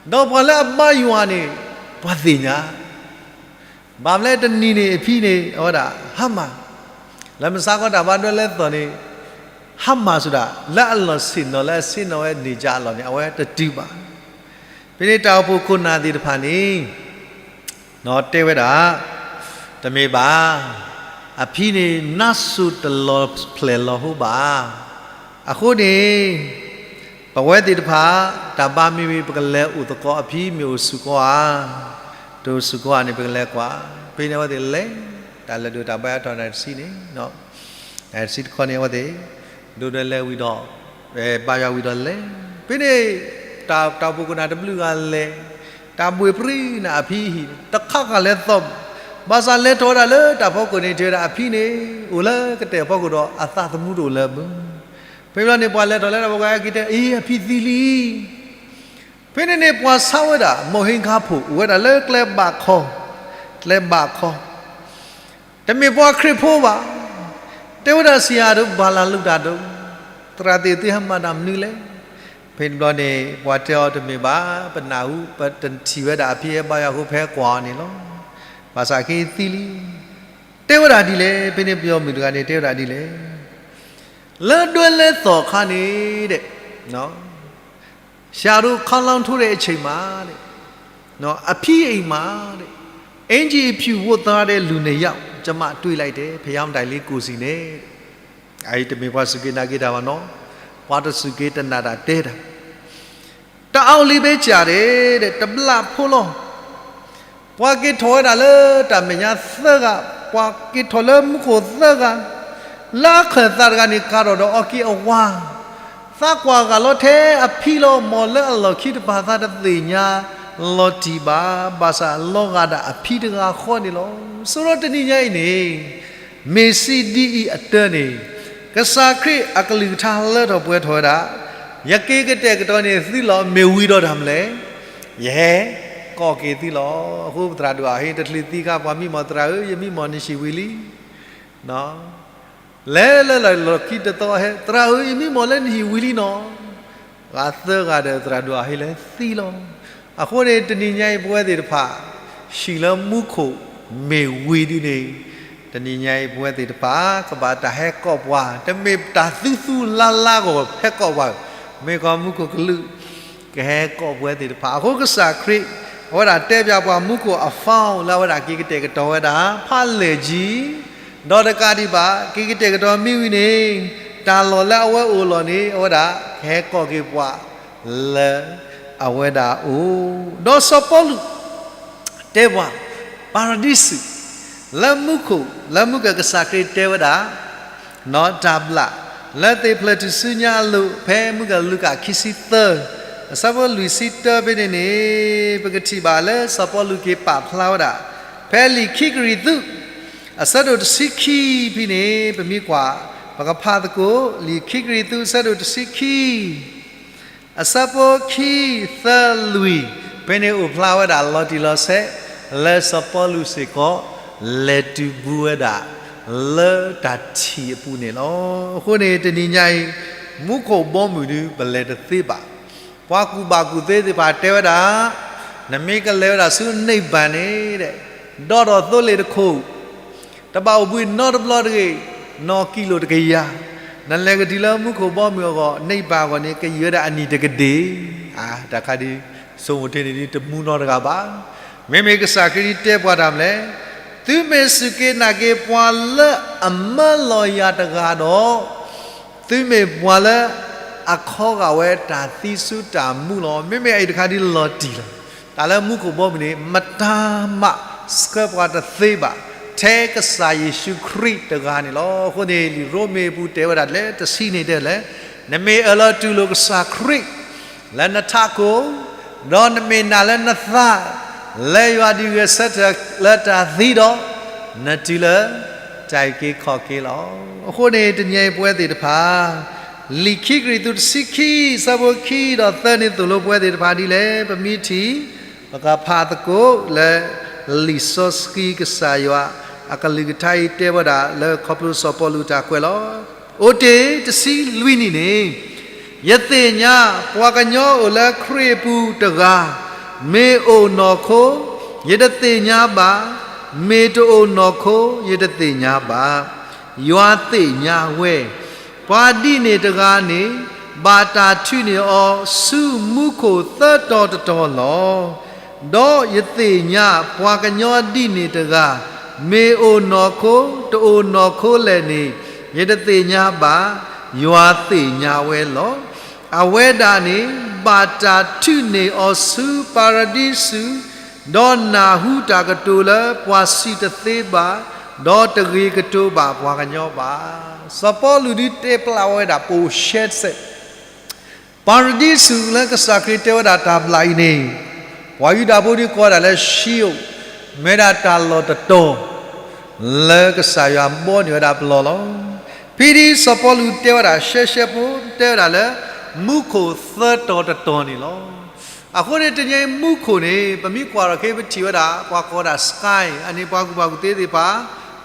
ၤ. ဒီးပှၤလၢအဘါယွၤန့ၣ် ပှၤသ့ၣ်ညါ, ဘၣ်မနုၤလဲၣ် တနံၤန့ၣ် အဖံန့ၣ် အဝဲဒၣ် ဟါမၢ်, လၢမုၢ်ဆါခီတၢ်ဘါဒွဲလဲသီၣ်န့ၣ် ဟါမၢ်စူၤဒၣ် လၢအလီၢ်ဆ့ၣ်နီၤ လၢအဆ့ၣ်နီၤဝဲန့ၣ်ကၢ်အလီၢ်န့ၣ် အဝဲတတုၤဘၣ်. ဖဲန့ၣ်တၢ်အိၣ်ဖှိၣ်ခိၣ်နၢ်သ့ၣ်တဖၣ်န့ၣ် တဲဝဲဒၣ်, တမ့ၢ်ဘၣ်, အဖံန့ၣ် နါစိၤတလီၤဖျဲၣ်လီၤဟိဘၣ်. အဃိန့ၣ် ပဝဲသ့ၣ်တဖၣ် တၢ်ဘါမ့ၢ်ဝံၤ ပကလဲၤအိၣ်သကိးအဖံ မ့ၢ်အိၣ်ဆူၣ်ကီးဧါ, တအိၣ်ဆူၣ်ကီးဧါန့ၣ် ပကလဲၤကွၢ်. ဖဲန့ၣ်အဝဲသ့ၣ်လဲၤ တၢ်လဲၤဒိၣ်တၢ်ဘါယွၤထီၣ်နၢ်တဆံန့ၣ်, နၢ်တဆံတခီန့ၣ် အဝဲသ့ၣ် ဒိးဒွဲလဲၤဝံၤဒီး ဘါယွၤဝံၤဒီးလဲၤ. ဖဲန့ၣ် တၢ်အိၣ်ဖှိၣ်ခိၣ်နၢ်တဘျုးဂၤလဲၤ, တၢ်ဘှ့ၣ်ပြံနၤအဖံဟံၣ်န့ၣ် တခးဃာ်လဲၤသီၣ်, ဘၣ်ဆၣ်လဲၤထီၣ်ဝဲဒၣ်လၢတၢ်ဖီခိၣ်န့ၣ် တဲဝဲဒၣ်အဖံန့ၣ် အိၣ်လၢကတဲာ်ဖီခိၣ်ဒီး အသးသမူတအိၣ်လၢၤဘၣ်. ဖဲန့ၣ်ဘျီန့ၣ် ပှၤလဲၤထီၣ်လၢတၢ်ဖီခိၣ် ဟဲက့ၤတဲ အ့ အဖံသံလံ. ဖဲန့ၣ်န့ၣ် ပှၤဆါဝဲဒၣ် မိၢ်ဟ့ခါဖိၣ် အိၣ်ဝဲဒၣ်လၢကျဲဘၣ်ခီ, ကျဲဘၣ်ခီ တမ့ၢ်ပှၤခရံာ်ဖိဘၣ်. တဲဝဲဒၣ် ဆရာဒိၣ် ဘၣ်လၢလူၤတၢ်ဒိၣ်, သရၣ်သ့ၣ်သုဟဲမၤတၢ်မနုၤလဲၣ်. ဖဲန့ၣ်ဘျီန့ၣ် ပှၤတဲအီၤတမ့ၢ်ဘၣ်, ပနၢ်ဟူ ပတထံၣ်ဝဲဒၣ်အဖံဟဲဘါယွၤအဃိ ပဟဲကွၢ်အီၤန့ၣ်လီၤ. ဘၣ်ဆၣ်ခဲအံၤသံလံ. တဲဝဲဒၣ်ဒ်လဲၣ်, ဖဲန့ၣ်ပယီၤမုၣ်တဂၤန့ၣ် တဲဝဲဒၣ်ဒ်လဲၣ်. လၢဒွဲလဲၤသီၣ်အခါန့ၣ် ဆရာတို့ ခေါင်းလောင်းထိုးတဲ့အချိန်မှာတဲ့, အဖံအိမ်မှာတဲ့, အင်္ကျီအဖြူဝတ်ထားတဲ့လူနှစ်ယောက် ကျွန်မတွေ့လိုက်တယ်, ဖယောင်းတိုင်လေးကိုယ်စီနဲ့တဲ့. အအံၤတမ့ၢ်ပှၤစူၢ်က့ၤနာ်က့ၤတၢ်ဘၣ်နီၤ, ပှၤတစူၢ်က့ၤတနာ်တၢ်တဲတၢ် တအီၤလံဘဲကၢ်တဲ့, တဘျးဖိလီၤ. ပှၤက့ၤထီၣ်ဝဲဒၣ်လၢတၢ်မဲာ်ညါသၢဂၤ, ပှၤက့ၤထီၣ်လၢမူခိၣ်သၢဂၤ, လၢအခၢၣ်သးတဂၤန့ၣ် ကၤထီၣ်ဒီးအီၣ်က့ၤအဝၤ, သးကွၢ်ဂာ်လီၤထဲအဖံလီၤ, မ်လၢအလီၢ်ခံတပၤသးတသ့ၣ်ညါလီၤတံၢ်ဘၣ်, ဘၣ်ဆၣ်လီၤဂာ်ဒၣ်အဖံတဂၤဃီန့ၣ်လီၤ. ဆိဒီးတနံၤညါအံၤန့ၣ် မ့ၢ်စံးဒ်အံၤအတၢ်န့ၣ်, ကစၢ်ခရံာ်အကလုၢ်ကထါလၢထီၣ်ပှဲၤထီၣ်ဝဲဒၣ်, ယက့ၤကတဲာ်ကတီၤန့ၢ်သုလီၤ, မ့ၢ်ဝံၤဒီးတၢ်မနုၤလဲၣ်, ယဟဲကိးက့ၤသုလီၤ. အဃိပသရၣ်ဒိၣ်အဟ့ၣ် တချုးသံခါ ပှၤမံမီၢ်သရၣ်ဧၢ, ယမံမီၢ်နဟံၣ်ဝံၤလံ. လဲၤလၢလီၢ်ခံတသီဟဲ, သရၣ်ဧၢ, ယမံမီၢ်လၢနဟံၣ်ဝံၤလံနီၤ. ဂၤသၢဂၤဒီးသရၣ်ဒိၣ်အဟ့ၣ်လၢသံလီၤ. အဃိန့ၣ် တနံၤညါအံၤပဝဲသ့ၣ်တဖၣ် ဟံၣ်လၢမူခိၣ်မ့ၢ်ဝံၤဒုန့ၣ်, တနံၤညါအံၤပဝဲသ့ၣ်တဖၣ် ကဘၣ်တၢ်ဟဲကိးပှၤ, တမ့ၢ်တၢ်သူသူလါလါကဟဲကိးပှၤ, မ့ၢ်ကီးမူခိၣ်ကလူး ကဟဲကိးပဝဲသ့ၣ်တဖၣ်. အဃိကစၢ်ခရံာ် အဝဲဒၣ်တဲပၠးပှၤမူခိၣ်အ form လၢအဝဲဒၣ်က့ၤကတဲာ်ကတီၤဝဲဒၣ် ဖးလဲၢ်ကံ, ဒီးတကးဒံးဘၣ် က့ၤကတဲာ်ကတီၤမ့ၢ်ဝံၤန့ၣ် တၢ်လီၢ်လၢအဝဲအိၣ်အလီၢ်န့ၣ် အဝဲဒၣ်ကဟဲကိးက့ၤပှၤ လၢအဝဲဒၣ်အိၣ်, ဒီးစီၤပီလူး တဲပှၤ ပၤရဒံစူး လၢမူခိၣ် လၢမူကကစၢ်ခရံာ်တဲဝဲဒၣ် နီၢ်တၢ်ဘျၣ် လၢသ့ၣ်ဖျၢၣ်ထူၣ်စုညါအလိၤ ဖဲမူကလူၤကၣ်ခံဆံသၢ အဆၢဖိလွံၢ်ဆံတၢဖဲန့ၣ်န့ၣ် ပကထံၣ်ဘၣ်လၢစီၤပီလူးက့ၤပာ်ဖျါဝဲဒၣ် ဖဲလံာ်ခံကရံၣ်သူး အဆၢဒိၣ်တဆံခံဖဲန့ၣ် ပမ့ၢ်ကွၢ် ပကဖးသကိး လံာ်ခံကရံၣ်သူး အဆၢဒိၣ်တဆံခံ အဆၢဖိခံ သၢ လွံၢ် ဖဲန့ၣ်အိၣ်ဖျါဝဲဒၣ်လီၤတံၢ်လီၤဆဲး လၢစီၤပီလူးစ့ၢ်ကီး လဲၤတုၤဘူးဝဲဒၣ် လၢတၢ်ထံၣ်အပူၤန့ၣ်လီၤ. အဃိန့ၣ် တနံၤညါအံၤ မူခိၣ်ဘီမုၢ်ဒု ပလဲၤတသ့ဘၣ်. ပှၤကူၣ်ဘၣ်ကူၣ်သ့သ့ၣ်တဖၣ်တဲဝဲဒၣ် နမ့ၢ်ကလဲၤဝဲဒၣ်ဆူနိဗ္ဗာန်န့ၣ် ဒီးဒီးသိလ့ၣ်တခိၣ် တဘၣ်အိၣ်ဘှံးနီတဘျီတဂ့ၤ, နီၣ်ကံလိၣ်တကယၤ, နလဲၤကတုၤလၢမူခိၣ်ဘီမုၢ်အဂီၢ် နိဗ္ဗာန်အဂီၢ်န့ၣ် ကယံာ်ဝဲဒၣ်အနံၣ်တကဒ့ၣ်. တၢ်ခါဒုး ဆိကမိၣ်ထဲန့ၣ်ဒုး တမူနီတဂၤဘၣ်. မ့မ့ၢ်ကစၢ်ခရံာ်တဲပှၤတၢ်မနုၤလဲၣ်, သုမ့ၢ်စူၢ်က့ၤနာ်က့ၤပှၤလၢအမၢလီၤယၤတဂၤဒီး သုမ့ၢ်ပှၤလၢအခီဂာ်ဝဲတၢ်သံဆူတၢ်မူလီၤ. မ့မ့ၢ်အံၤတခါဒုးလီၤတံၢ်လီၤ. တၢ်လၢမူခိၣ်ဘီမုၢ်န့ၣ် မတၤမးဆှၢပှၤတသ့ဘၣ် ထဲကစၢ်ယ့ၣ်ၡူးခရံာ်တဂၤန့ၣ်လီၤ. အဃိန့ၣ် လံာ်ရိမ့ၤအပူၤတဲဝဲဒၣ်လၢတဆံန့ၣ်တဲလဲၣ်, နမ့ၢ်အၢၣ်လီၤတူၢ်လိာ်ကစၢ်ခရံာ် လၢနထးခိၣ်, ဒီးနမ့ၢ်နာ်လၢနသး လၢယွၤဒုးဂဲၤဆၢထၢၣ်လၢတၢ်သံဒီး, နတုၤလၢတၢ်အုၣ်က့ၤခီၣ်က့ၤလီၤ. အဃိန့ၣ် တနံၤအံၤပဝဲသ့ၣ်တဖၣ် လံာ်ခံကရံၣ်သူးတဆံခံ ဆၢဖိခံဒီးသၢန့ၣ်သိၣ်လိပဝဲသ့ၣ်တဖၣ်ဒ်လဲၣ် ပမ့ၢ်ထံၣ် ပကဖးသကိးလၢ လံာ်စီဆှံကစၢ်ယွၤ အကလုၢ်ကထါအံၤတဲဝဲဒၣ်လၢခီဖျိစီၤပီလူးတၢ်ကွဲးလီၤ. အိၣ်တ့ၢ်တဆံလွံၢ်နံၣ်န့ၣ် ယသ့ၣ်ညါ ပှၤကညီအိၣ်လၢခရံာ်အပူၤတဂၤ မ့ၢ်အိၣ်နီၢ်ခိ ယတသ့ၣ်ညါဘၣ်, မ့ၢ်တအိၣ်နီၢ်ခိ ယတသ့ၣ်ညါဘၣ်. ယွၤသ့ၣ်ညါဝဲ, ပှၤဒ်န့ၣ်တဂၤန့ၣ် ဘၣ်တၢ်ထုးန့ၢ်အီၤဆူမူခိၣ်သၢတီၤတတီၤလီၤ. ဒီးယသ့ၣ်ညါပှၤကညီဒ်န့ၣ်တဂၤ, မ့ၢ်အိၣ်နီၢ်ခိ တအိၣ်နီၢ်ခိလဲၣ်န့ၣ် ယတသ့ၣ်ညါဘၣ်, ယွၤသ့ၣ်ညါဝဲလီၤ. အဝဲဒၣ်န့ၣ် ဘၣ်တၢ်ထုးန့ၢ်အီၤဆူပၤရဒံစူး, ဒီးနၢ်ဟူတၢ်ကတိၤလၢပှၤစံးတသ့ဘၣ်, ဒီးတဂ့ၤကတိၤဘၣ်ပှၤကညီဘၣ်. စီၤပီလူးဒုးတဲပျးဝဲဒၣ်ပိာ်ရှဲစဲး ပၤရဒံစူးလၢကစၢ်ခရံာ်တဲဝဲဒၣ်တၢ်ဘျၣ်အံၤန့ၣ်, ပှၤယူဒၤဖိဒုးကိးဝဲဒၣ်လၢ Sheol, မ့ၢ်ဝဲဒၣ်တၢ်လီၢ်တတီၤ လၢကစၢ်ယွၤဘီန့ၢ်ဝဲဒၣ်ပလီၢ်လီၤ. ဖဲဒၣ်စီၤပီလူးတဲဝဲဒၣ်ရှဲရှဲဖိ တဲဝဲဒၣ်လၢ မူခိၣ်သၢတီၤတတီၤန့ၣ်လီၤ. အဃိန့ၣ် တနံၤအံၤမူခိၣ်န့ၣ် ပမ့ၢ်ကွၢ်ထီၣ်က့ၤ ပထံၣ်ဝဲဒၣ် ပှၤကိးဝဲဒၣ် sky အန့ၣ် ပှၤကူၣ်ဘၣ်ကူၣ်သ့သ့ၣ်တဖၣ်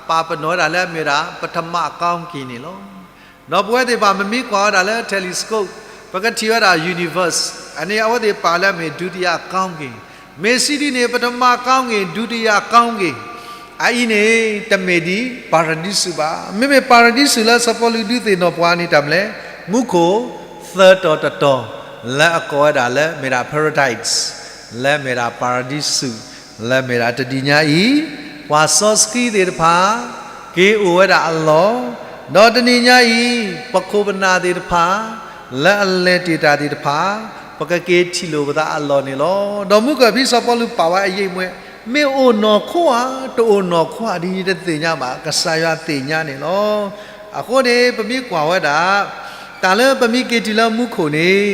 ပာ်ပနီၣ်ဝဲဒၣ်လၢအမ့ၢ်ဝဲဒၣ် ပထမကောင်းကင်န့ၣ်လီၤ. ဒီးပဝဲသ့ၣ်တဖၣ် ပမ့ၢ်ကွၢ်ဝဲဒၣ်လၢ telescope ပကထံၣ်ဝဲဒၣ် universe အန့ၣ် အဝဲသ့ၣ်ပာ်လၢအမ့ၢ် ဒုတိယကောင်းကင်, မ့ၢ်စံးဒ်န့ၣ် ပထမကောင်းကင် ဒုတိယကောင်းကင် အအံၤန့ၣ် တမ့ၢ်ဒ်ပၤရဒံစူးဘၣ်. မ့မ့ၢ်ပၤရဒံစူးလၢစီၤပီလူးဒုးသ့ၣ်နီၣ်ပှၤန့ၣ် တၢ်မနုၤလဲၣ်, မူခိၣ်သၢတီၤတတီၤ လၢအကိးဝဲဒၣ်လၢမ့ၢ်ဒၣ် paradise လၢမ့ၢ်ဒၣ်ပၤရဒံစူး လၢမ့ၢ်ဒၣ်တနံၤညါအံၤ ပှၤစီဆှံသ့ၣ်တဖၣ် က့ၤအိၣ်ဝဲဒၣ်အလီၢ်, ဒီးတနံၤညါအံၤ ပခိၣ်ပနၢ်သ့ၣ်တဖၣ် လၢအလဲၤတ့ၢ်တၢ်သ့ၣ်တဖၣ် ပကက့ၤထံၣ်လိာ်ပသးအလီၢ်န့ၣ်လီၤ. ဒီးမုၢ်ကၢၢ်ဖံစီၤပီလူးပာ်ဝဲအယံာ်မွဲ, မ့ၢ်အိၣ်နီၢ်ခိဧါ, တအိၣ်နီၢ်ခိဧါဒ်န့ၣ် တသ့ၣ်ညါဘၣ်, ကစၢ်ယွၤသ့ၣ်ညါန့ၣ်လီၤ. အဃိန့ၣ် ပမ့ၢ်ကွၢ်ဝဲဒၣ် တၢ်လၢပမ့ၢ်က့ၤတုၤလၢမူခိၣ်န့ၣ်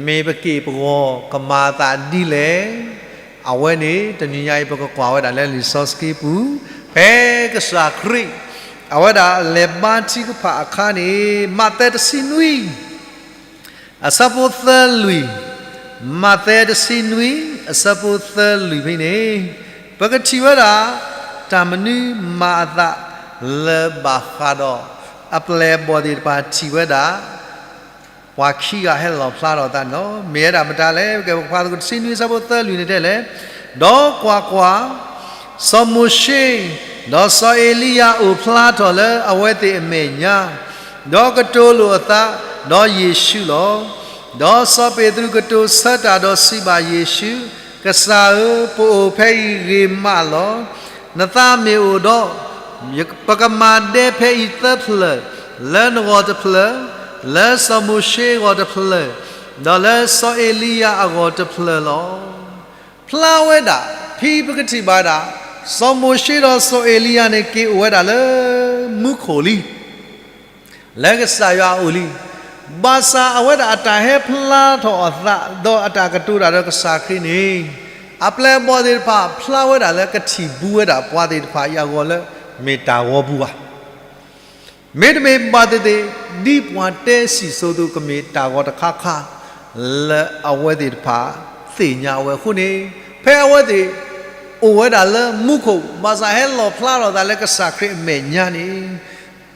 မ့ၢ်ပက့ၤပဂီၢ်ကမၤအသးဒ်လဲၣ်. အဝဲန့ၣ် တနံၤညါအံၤ ပကကွၢ်ဝဲဒၣ်လၢလံာ်စီဆှံပူၤ ဖဲကစၢ်ခရံာ် အဝဲဒၣ်လဲၤဘါထုကဖၣ်အခါန့ၣ် မးသဲတဆံနွံ အဆၢဖိသၢလွံၢ်, မးသဲတဆံနွံ အဆၢဖိသၢလွံၢ်ဖဲန့ၣ် ပကထံၣ်ဝဲဒၣ် တၢ်မနုၤမၤအသးလၢဘၣ်ဃးဒီး အပျဲၢ်အဘီၣ်သ့ၣ်တဖၣ်ထံၣ်ဝဲဒၣ် ပှၤခံဂၤဟဲလီၣ်ဖျါထီၣ်အသးန့ၣ်လီၤ. မ့ၢ်ဝဲဒၣ်မတၤလဲၣ်. ကဲ ပကဖးသကိးတဆံနွံ အဆၢဖိသၢလွံၢ်န့ၣ်တဲလဲၣ်, ဒီးကွၢ်ကွၢ်, စီၤမိၤၡ့, ဒီးစီၤအ့လံယၤအိၣ်ဖျါထီၣ်လၢအဝဲသ့ၣ်အမဲာ်ညါ, ဒီးကတိၤလိာ်အသးဒီးယ့ၣ်ၡူးလီၤ. ဒီးစီၤပ့းတရူးကတိၤဆၢတၢ်ဒီးစံးဘၣ်ယ့ၣ်ၡူး, ကစၢ်ဧၢ, ပအိၣ်ဖဲအံၤဂ့ၤမးလီၤ. နသးမ့ၢ်အိၣ်ဒီး ပကမၤဒဲဖဲအံၤသၢဖျၢၣ်, လၢနဂီၢ်တဖျၢၣ်, လၢစီၤမိၤၡ့အဂီၢ်တဖျၢၣ်, ဒီးလၢစီၤအ့လံယၤအဂီၢ်တဖျၢၣ်လီၤ. ဖျါဝဲဒၣ်, ဖဲပကထံၣ်ဘၣ်ဒၣ်, စီၤမိၤၡ့ဒီးစီၤအ့လံယၤန့ၣ် က့ၤအိၣ်ဝဲဒၣ်လၢမူခိၣ်လံ လၢကစၢ်ယွၤအအိၣ်လံ. ဘၣ်ဆၣ်အဝဲဒၣ်အတၢ်ဟဲဖျါထီၣ်အသး ဒီးအတၢ်ကတိၤတၢ်ဒီးကစၢ်ခရံာ်န့ၣ်, အပျဲၢ်အဘီၣ်သ့ၣ်တဖၣ် ဖျါဝဲဒၣ်လၢကထံၣ်ဘူးဝဲဒၣ်ပှၤသ့ၣ်တဖၣ်အံၤအဂီၢ်လၢ မ့ၢ်တၢ်ဂီၤပူၤဘၣ်. မ့တမ့ၢ်ဘၣ်သ့ၣ်သ့ၣ်, ဒ်ပှၤတဲစံၣ်စိၤအသိး ကမ့ၢ်တၢ်ဂီၤတခါခါ လၢအဝဲသ့ၣ်တဖၣ်သ့ၣ်ညါဝဲအဃိန့ၣ်, ဖဲအဝဲသ့ၣ်အိၣ်ဝဲဒၣ်လၢမူခိၣ် ဘၣ်ဆၣ်ဟဲလီၣ်ဖျါထီၣ်သးလၢကစၢ်ခရံာ်အမဲာ်ညါန့ၣ်,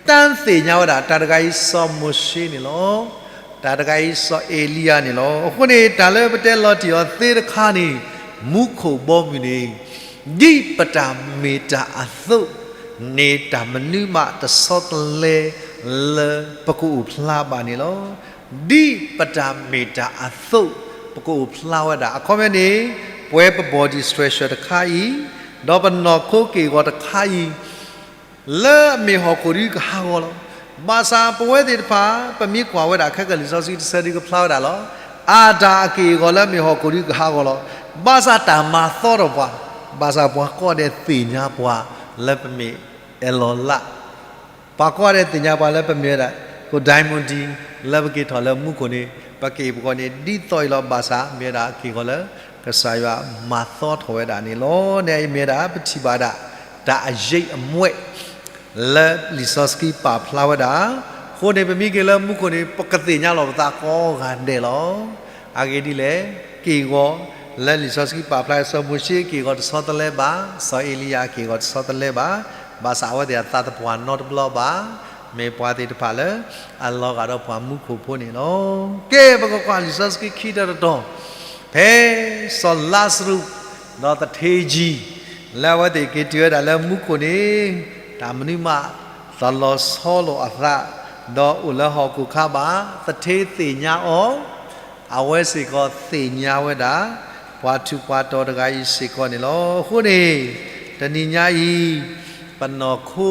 တၢ်သ့ၣ်ညါဝဲဒၣ် တၢ်တဂၤအံၤစီၤမိၤၡ့န့ၣ်လီၤ. တၢ်တဂၤအံၤစီၤအ့လံယၤန့ၣ်လီၤ. အဃိန့ၣ် တၢ်လၢပတဲလီၤတံၢ်အီၤသ့တခါန့ၣ်, မူခိၣ်ဘီမုၢ်န့ၣ်, ဒ်ပတၢ်မ့ၢ်တၢ်အသိးန့ၣ် တၢ်မနုၤမးတဆီတလဲလၢပကအိၣ်ဖျါဘၣ်န့ၣ်လီၤ. ဒ်ပတၢ်မ့ၢ်တၢ်အသိး ပကအိၣ်ဖျါဝဲဒၣ်. အခီပညီန့ၣ်, ပဝဲပ body structure တခါအံၤ, ဒီးပနီၢ်ခိက့ၢ်ဂီၤတခါအံၤ လၢအမ့ၢ်ဟီၣ်ခိၣ်ဒုကဟးဂီၤလီၤ. ဘၣ်ဆၣ်ပဝဲသ့ၣ်တဖၣ် ပမ့ၢ်ကွၢ်ဝဲဒၣ်ခဲကလံာ်စီဆှံတဆၢဒုကဖျါဝဲဒၣ်လီၤ. အတၢ်အက့ၢ်အဂီၤလၢအမ့ၢ်ဟီၣ်ခိၣ်ဒုကဟးဂီၤလီၤ. ဘၣ်ဆၣ်တၢ်မၤသီထီၣ်ပှၤ, ဘၣ်ဆၣ်ပှၤကိးဂၤဒဲးသ့ၣ်ညါပှၤလၢပမ့ၢ်အဲလီၤလး ပှၤကိးဂၤဒဲးသ့ၣ်ညါပှၤလၢပမ့ၢ်ဝဲဒၣ် ကိၣ်ဒၣ်မူဒံ လၢပက့ၤထီၣ်လၢမူခိၣ်န့ၣ် ပက့ၢ်ပဂီၤန့ၣ် ဒ်သိးအံၤလီၤ. ဘၣ်ဆၣ်မ့ၢ်ဝဲဒၣ်က့ၢ်ဂီၤလၢ ကစၢ်ယွၤမၤသီထီၣ်ဝဲဒၣ်န့ၣ်လီၤ. န့ၣ်အံၤမ့ၢ်ဝဲဒၣ် ပထံၣ်ဘၣ်ဒၣ် တၢ်အယံာ်အမွဲၢ် လၢလံာ်စီဆှံပာ်ဖျါဝဲဒၣ်. အဃိန့ၣ် ပမ့ၢ်က့ၤလၢမူခိၣ်န့ၣ် ပကသ့ၣ်ညါလီၤပသးကိးဂၤဒဲးလီၤ. အဂ့ၢ်ဒ်လဲၣ်, က့ၢ်ဂီၤလၢလံာ်စီဆှံပာ်ဖျါ စီၤမိၤၡ့က့ၢ်ဂီၤတဆီတလဲဘၣ်, စီၤအ့လံယၤက့ၢ်ဂီၤတဆီတလဲဘၣ်, ဘၣ်ဆၣ်အဝဲသ့ၣ်အသးသပှၢ်နီတဘျီဘၣ်, မ့ၢ်ပှၤသ့ၣ်တဖၣ်လၢ အလီၤဂာ်ဒီးပှၤမူခိၣ်ဖိန့ၣ်လီၤ. ကဲ ပကကွၢ်လံာ်စီဆှံခံတီၤတတီၤ, ဖဲစီၤလါစရူး ဒီးသထ့ကၠံ လၢအဝဲသ့ၣ်က့ၤတုၤဝဲဒၣ်လၢမူခိၣ်န့ၣ်, တၢ်မနုၤမး သလီၤဆီလိာ်အသး, ဒီးအိၣ်လၢဟီၣ်ခိၣ်ခါဘၣ်, သထ့သ့ၣ်ညါအီၤ, အဝဲစ့ၢ်ကီးသ့ၣ်ညါဝဲဒၣ် ပှၤထူးပှၤတီၤတဂၤအံၤစ့ၢ်ကီးန့ၣ်လီၤ. အဃိန့ၣ် တနံၤညါအံၤ ပနီၢ်ခိ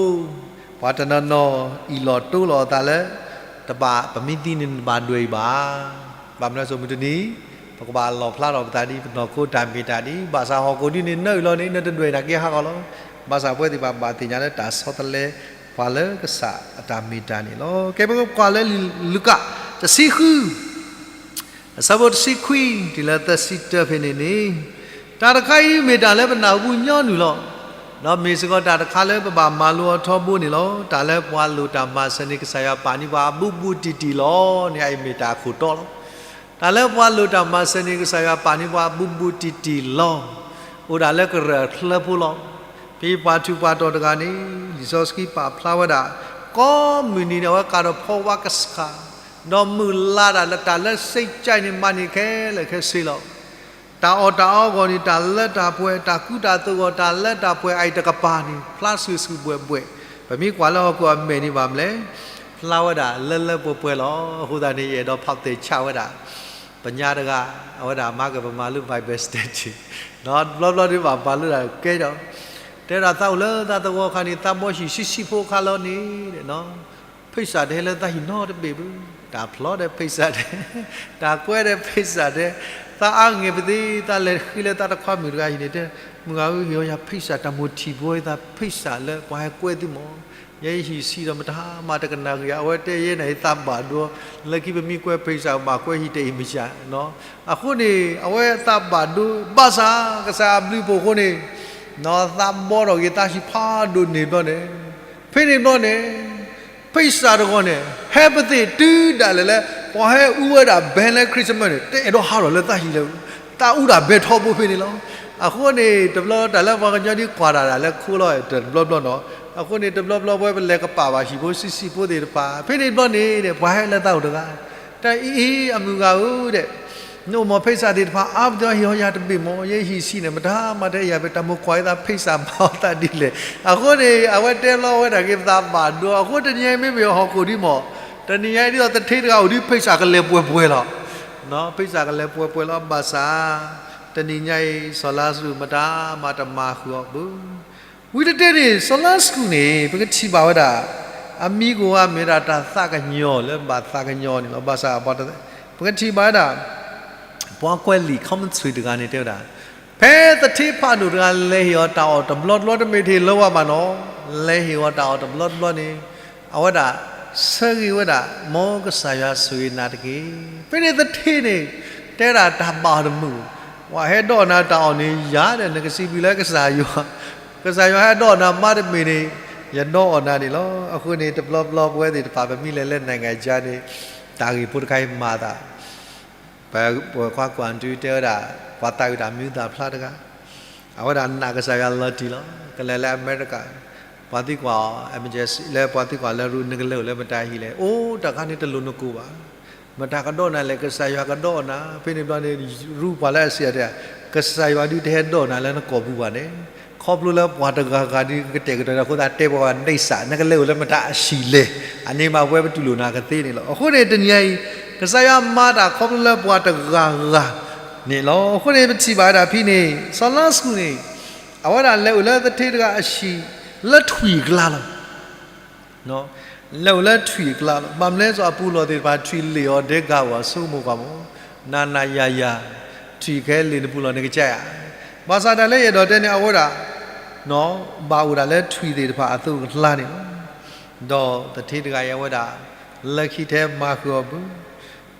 ပှၤတနီၤနီၤ အံၣ်လိာ်တိလိာ်အသးလၢ တဘၣ် ပမ့ၢ်သံန့ၣ်နဘၣ်ဒွဲၣ်အံၤဘၣ်. ဘၣ်မနုၤအဃိ မုၢ်တနံၤ ပကဘၣ်လီၣ်ဖျါထီၣ်ပသးဒ်ပနီၢ်ခိတၢ်မ့ၢ်တၢ်ဒ်အံၤ, ဘၣ်ဆၣ်ဟီၣ်ခိၣ်ဒ်န့ၣ် နအံၣ်လိာ်န့ၣ် နတဒွဲၣ်နာ်က့ဟးဂီၤလီၤ. ဘၣ်ဆၣ်ပဝဲသ့ၣ်တဖၣ်ဘၣ်သ့ၣ်ညါလၢတၢ်ဆီတလဲ ပှၤလၢကစၢ်အတၢ်မ့ၢ်တၢ်န့ၣ်လီၤ. ကဲ ပကကွၢ်လၢလူၤကၣ် တဆံဃု အဆၢဖိတဆံခွံ တုၤလၢသၢဆံတၢဖဲန့ၣ်န့ၣ်, တၢ်တခါအံၤမ့ၢ်တၢ်လၢပနၢ်ဟူညီနုၢ်လီၤ. ဒီးမ့ၢ်စ့ၢ်ကီးတၢ်တခါလၢပဘၣ်မၤလိအီၤထီဘိန့ၣ်လီၤ. တၢ်လၢပှၤလိၣ်တၢ်မၤစၢၤန့ၣ် ကစၢ်ယွၤပာ်န့ၢ်ပှၤဘူးဘူးတံၢ်တံၢ်လီၤ. န့ၣ်အံၤမ့ၢ်တၢ်အခိၣ်တီလီၤ. တၢ်လၢပှၤလိၣ်တၢ်မၤစၢၤန့ၣ် ကစၢ်ယွၤပာ်န့ၢ်ပှၤဘူးဘူးတံၢ်တံၢ်လီၤ. အိၣ်ဒၣ်လၢကရၢၢ်ချၢဖိလီၤ. ဖဲပှၤထူးပှၤတီၤတဂၤန့ၣ် လံာ်စီဆှံပာ်ဖျါဝဲဒၣ်, ကိးမုၢ်နံၤန့ၣ် အဝဲကၤဒီးဖီဝါကဆှၣ်, ဒီးမုၢ်လၢ်ဒၣ်လၢတၢ်လၢစ့ကၠဲးန့ၣ် မၤန့ၢ်ခဲလၢာ်ခဲဆ့လီၤ. တၢ်အီၣ်တၢ်အီအဂီၢ်န့ၣ် တၢ်လၢတၢ်ပှဲၤ, တၢ်ကူတၢ်သိးအဂီၢ် တၢ်လၢတၢ်ပှဲၤအံၤတကပၤန့ၣ် ဖျါဆူၣ်ဆူၣ်ဘှဲၣ်ဘှဲၣ်, ပမ့ၢ်ကွၢ်လၢဟီၣ်ခိၣ်အမဲာ်န့ၣ်ဘၣ်မလဲၣ်, ဖျါဝဲဒၣ်လၢလၢပှဲၤပှဲၤလီၤ. အဃိသတးန့ၣ် ယအဲၣ်ဒိးဖးပဲာ်ဆၣ်ဝဲဒၣ် ပညါတဂၤ, အဝဲဒၣ်မၤက့ၤပမၤလိ Bible study, ဒီးတဘျီဘျီဒုးဘၣ်ပာ်လိဒၣ်ကဲဒီး, တဲဒၣ်သးအိၣ်လၢသးသဝီခါန့ၣ် သးဘီဟံၣ်ဆံးဆံးဖိခါလီၤန့ၣ်, ဖံးစၢ်ဒဲးလၢသးဟံၣ်နီတဘ့ၣ်ဘၣ်, တၢ်ဖျီဒီးဖံးစၢ်ဒဲး, တၢ်ကွဲဒီးဖံးစၢ်ဒဲး, သးအါဂ့ၢ်ပသ့, သးလဲၤဃ့လၢသးတခွါမုၣ်တဂၤဟံၣ်န့ၣ် တဲ, မုၢ်ဂၤဧၢ, ဟ့ၣ်အီယၤဖံးစၢ်တၢ်မိၣ်ထံၣ်ဘိအံၤ သးဖံးစၢ်လၢပှၤဟဲကွဲသုမၢ်, ယဲယဟံၣ်ဆံးဒီးမတၤမၤတကနၣ်ဂ့ၤ, အဝဲတဲယဲန့ၣ် သးဘၣ်ဒိ, လၢခံပမ့ၢ်ကွဲဖံးစၢ်ဘၣ်ကွဲဟံၣ်တအံၤမစၢ်, အဃိန့ၣ် အဝဲသးဘၣ်ဒိ, ဘၣ်ဆၣ်ကစၢ်အဘျုးအဖှိၣ်အဃိန့ၣ်, သးဘီထီၣ်က့ၤသးဟံၣ်ဖးဒိၣ်န့ၣ်ဘျီန့ၣ်, ဖဲန့ၣ်ဘျီန့ၣ် ဖံးစၢ်တဂီၢ်န့ၣ် ဟဲပသ့ၣ်တုၤဒၣ်လဲာ်လၢ ပှၤဟဲအူဝဲဒၣ်ဘဲလၢ Christmas န့ၣ် တအဲၣ်ဒိးဟးထီၣ်လၢသးဟံၣ်လၢၤ, သးအူဒၣ်ဘဲထီဘိဖဲန့ၣ်လီၤ. အဃိန့ၣ် တဘျီတၢ်လၢပှၤကညီဒ်ကွၢ်တၢ်ဒၣ်လၢခိလီၤ တဘျီဘျီနီၤ, အဃိန့ၣ် တဘျီဘျီပဝဲပလဲၤကပာ်ဘၣ်ဟံၣ်ဖိဆံးဆံးဖိသ့ၣ်တဖၣ် ဖဲန့ၣ်ဘျီန့ၣ် ပှၤဟဲလၢသးအိၣ်တဂၤ တၢ်အံၤအံၤအမုၢ်ဂၤဧၢဒဲး, နအိၣ်မီၤဖိသၣ်သ့ၣ်တဖၣ်အါပသ့ၣ်ဟ့ၣ်အီၤယၤတဘ့ၣ်မီၤ, ယဲဟံၣ်ဆံးန့ၣ် မတၤမၤတအဲၣ်ယၤဘၣ်, တၢ်မိၣ်ကွၢ်ယသးဖိသၣ်မၤအီၤသးဒ်လဲၣ်. အဃိန့ၣ် အဝဲတဲလီၤဝဲဒၣ်က့ၤသးဘၣ်ဒိ, အဃိတနံၤညါအံၤမ့မ့ၢ်ဟီၣ်ခိၣ်ဒ်မီၢ်, တနံၤညါအံၤဒ်သိးသထ့တဂၤအိၣ်ဒ်ဖိသၣ်ကလဲၤပှဲၤပှဲၤလီၤ. ဖိသၣ်ကလဲၤပှဲၤပှဲၤလီၤ ဘၣ်ဆၣ် တနံၤညါအံၤ စီၤလါစရူးမတၤမၤတမၤဃုာ်အီၤဘၣ်. ဝံၤတတဲန့ၣ် စီၤလါစရူးန့ၣ် ပကထံၣ်ဘၣ်ဝဲဒၣ် အမံၤကအိၣ်အမ့ၢ်ဒၣ်တၢ်သးကညီၤလၢဘၣ်သးကညီၤန့ၣ်လီၤ. ဘၣ်ဆၣ် ပကထံၣ်ဘၣ်ဝဲဒၣ် ပှၤကွဲးလံာ် commentary တဂၤန့ၣ်တဲဝဲဒၣ် ဖဲသထ့ဖးဒိၣ်တဂၤလဲၤဟ့ၣ်အီၤတၢ်အီၣ်တဘျီတဘျီ တမ့ၢ်တဟ့ၣ်လၢၤဝဲဘၣ်နီၤ, လဲၤဟ့ၣ်အီၤတၢ်အီၣ်တဘျီတဘျီန့ၣ် အဝဲဒၣ် ဆၢဂ့ၤဝဲဒၣ် မ်ကစၢ်ယွၤဆိၣ်ဂ့ၤနၤတက့ၢ်. ဖဲန့ၣ်သထ့န့ၣ် တဲဒၣ်တၢ်ဘၣ်အီၤတမုာ်, ပှၤဟဲဒီးနၤတၢ်အီၣ်န့ၣ်ယၤဒီး နကစံးဘျုးလၢကစၢ်ယွၤ, ကစၢ်ယွၤဟဲဒီးနၤမးတမ့ၢ်န့ၣ် ယဒီးအီၣ်နၤန့ၣ်လီၤ. အဃိန့ၣ် တဘျီဘျီပဝဲသ့ၣ်တဖၣ် ပမ့ၢ်လဲၤလၢ နိုင်ငံခြား န့ၣ် တၢ်ဂ့ၢ်ဖိတခါအံၤမၤသး ပ ပှၤကွၢ်ကွၢ်တုၤတဲဝဲဒၣ် ပှၤသးဝံၣ်တၢ်မံၤသးဖျါတဂၤ, အဝဲဒၣ်နာ်ကစၢ်ယွၤလီၤတံၢ်လီၤ. ကလဲၤလၢအမဲရကၤ, ပှၤသံကွၢ်အီၤ emergency လၢပှၤသံကွၢ်လၢရူ နကလဲၤအိၣ်လၢမတၤဟံၣ်လဲၣ်, အိၣ်တၢ်ခါန့ၣ်တလိၣ်နကိၢ်ဘၣ်, မတၤကဒီးနၤလဲၣ်, ကစၢ်ယွၤကဒီးနၤ. ဖဲန့ၣ်ဘျီန့ၣ် ရူပှၤလၢအစံးအီၤတဲ, ကစၢ်ယွၤဒုးတဟဲဒီးနၤလၢနကိာ်ပူၤဘၣ်န့ၣ်, ခီဖျိလၢပှၤတဂၤဂၤဒုးကတဲာ်ကတီၤနၤအဃိသတး တဲပှၤ နံၣ်စၢ် နကလဲၤအိၣ်လၢမတၤအဟံၣ်လဲၣ်, အန့ၣ်မးပဝဲပတူၢ်လိာ်နၤကသ့န့ၣ်လီၤ. အဃိန့ၣ် တနံၤအံၤ ကစၢ်ယွၤမၤတၢ်ခီဖျိလၢပှၤတဂၤဂၤန့ၣ်လီၤ. အဃိန့ၣ် ပထံၣ်ဘၣ်ဝဲဒၣ်ဖဲန့ၣ် စီၤလါစရူးန့ၣ် အဝဲဒၣ်လဲၤအိၣ်လၢသထ့တဂၤအဟံၣ် လၢထွံၣ်အကျါလီၤ. လဲၤအိၣ်လၢထွံၣ်အကျါလီၤ. ဘၣ်မနုၤလဲၣ် စီၤအပူၤလီၢ်သ့ၣ်တဖၣ် ထွံၣ်လ့ၣ်အီၤဒဲကၤအီၤ ဆိကမိၣ်ကွၢ်မး, နၤနၤယၤယၤ, ထွံၣ်ခဲလ့ၣ်နပူၤလီၢ် နကစၢ်ယၤ. ဘၣ်ဆၣ်တၢ်လၢယအဲၣ်ဒိးတဲန့ၣ် အဝဲဒၣ် ဘၣ်အိၣ်ဒၣ်လၢထွံၣ်သ့ၣ်တဖၣ်အသိးအကျါန့ၣ်လီၤ. ဒီးသထ့တဂၤအံၤအဝဲဒၣ် လၢခံထဲမၤဃုာ်အီၤဘၣ်,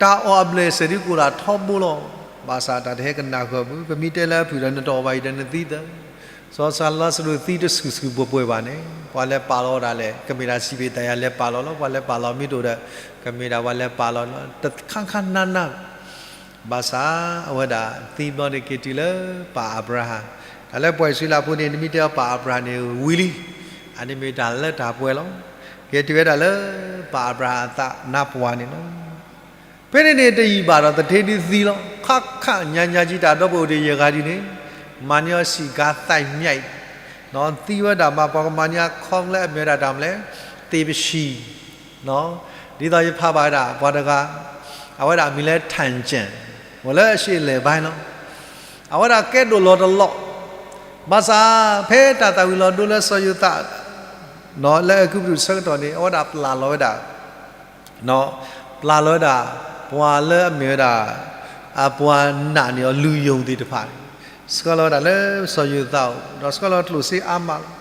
တၢ်အီၣ်အဘျဲၣ်စဲးဒုးကအိၣ်ဒၣ်ထီဘိလီၤ. ဘၣ်ဆၣ်တၢ်တဟဲကနၣ်ဃုာ်အီၤဘၣ်, ပမ့ၢ်တဲလၢအဖုၣ်ဒီး နတအီၣ်ဘၣ်အံၤဒီးနသံသၢ စီၤလါစရူးသံတဆူၣ်ဆူၣ်ပှဲၤပှဲၤဘၣ်န့ၣ် ပှၤလဲၤပာ်လီၤဝဲဒၣ်လဲၣ်, ကမ့ၢ်ဒၣ်စံးဘ့ၣ်တၢ်ယၤလဲၤပာ်လီၤလီၤ. ပှၤလဲၤပာ်လီၤမ့ၢ်တအိၣ်ဒီး ကမ့ၢ်ဒၣ်ပှၤလဲၤပာ်လီၤလီၤ. တခါခါနးနး ဘၣ်ဆၣ်အဝဲဒၣ်သံဘျီန့ၣ် က့ၤတုၤလၢပၢ်အၤဘြၤဟၣ်, တၢ်လၢပှၤအံၣ်စရ့လးဖိန့ၣ် နမ့ၢ်တဲအီၤပၢ်အၤဘြၤဟၣ်န့ၣ်ဝံၤလံ, အန့ၣ်မ့ၢ်တၢ်လၢတၢ်ပှဲၤလီၤ. က့ၤတုၤဝဲဒၣ်လၢပၢ်အၤဘြၤဟၣ်အသးနါပှၢ်န့ၣ်လီၤ. ဖဲန့ၣ်န့ၣ် တယံာ်ဘၣ်ဒီးသထ့ဒုးသံလီၤ. ခါခါညါညါကံတၢ်ဒီပုၢ်ဝဲၢ်တဂၤဒုးန့ၣ် မၤန့ၢ်အီၤစံးကါသးညါအံၤ, သံဝဲဒၣ်မးပှၤကမၤန့ၢ်အခီကလၢအမ့ၢ်ဝဲဒၣ်တၢ်မနုၤလဲၣ်, သ့ၣ်ပဆံၣ်, ဒ်သိးယဖးဘၣ်ဝဲဒၣ်ပှၤတဂၤ, အဝဲဒၣ်အမံၤလၢ ထၣ်ကၠၣ်, အိၣ်လၢအရှေ့အလယ်ပိုင်းလီၤ. အဝဲဒၣ်ကဲဒိၣ်လီၤတလီၢ်, ဘၣ်ဆၣ်ဖဲတၢ်သၣ်ဝံၤလီၤဒိလၢစီၤယိၤသး လၢအဲၤကူပတူးဆၢကတီၢ်န့ၣ် အဝဲဒၣ်ပျၢ်လီၤဝဲဒၣ် ပျၢ်လီၤဝဲဒၣ် ပှၤလၢအမ့ၢ်ဝဲဒၣ် အပှၤနာ်န့ၢ်အီၤလုၢ်ယိၢ်သ့ၣ်တဖၣ်န့ၣ် ဆှၢလီၤဝဲဒၣ်လၢစီၤယိၤသးအအိၣ် ဒီးဆှၢလီၤကျိၣ်စ့အါမးလီၤ.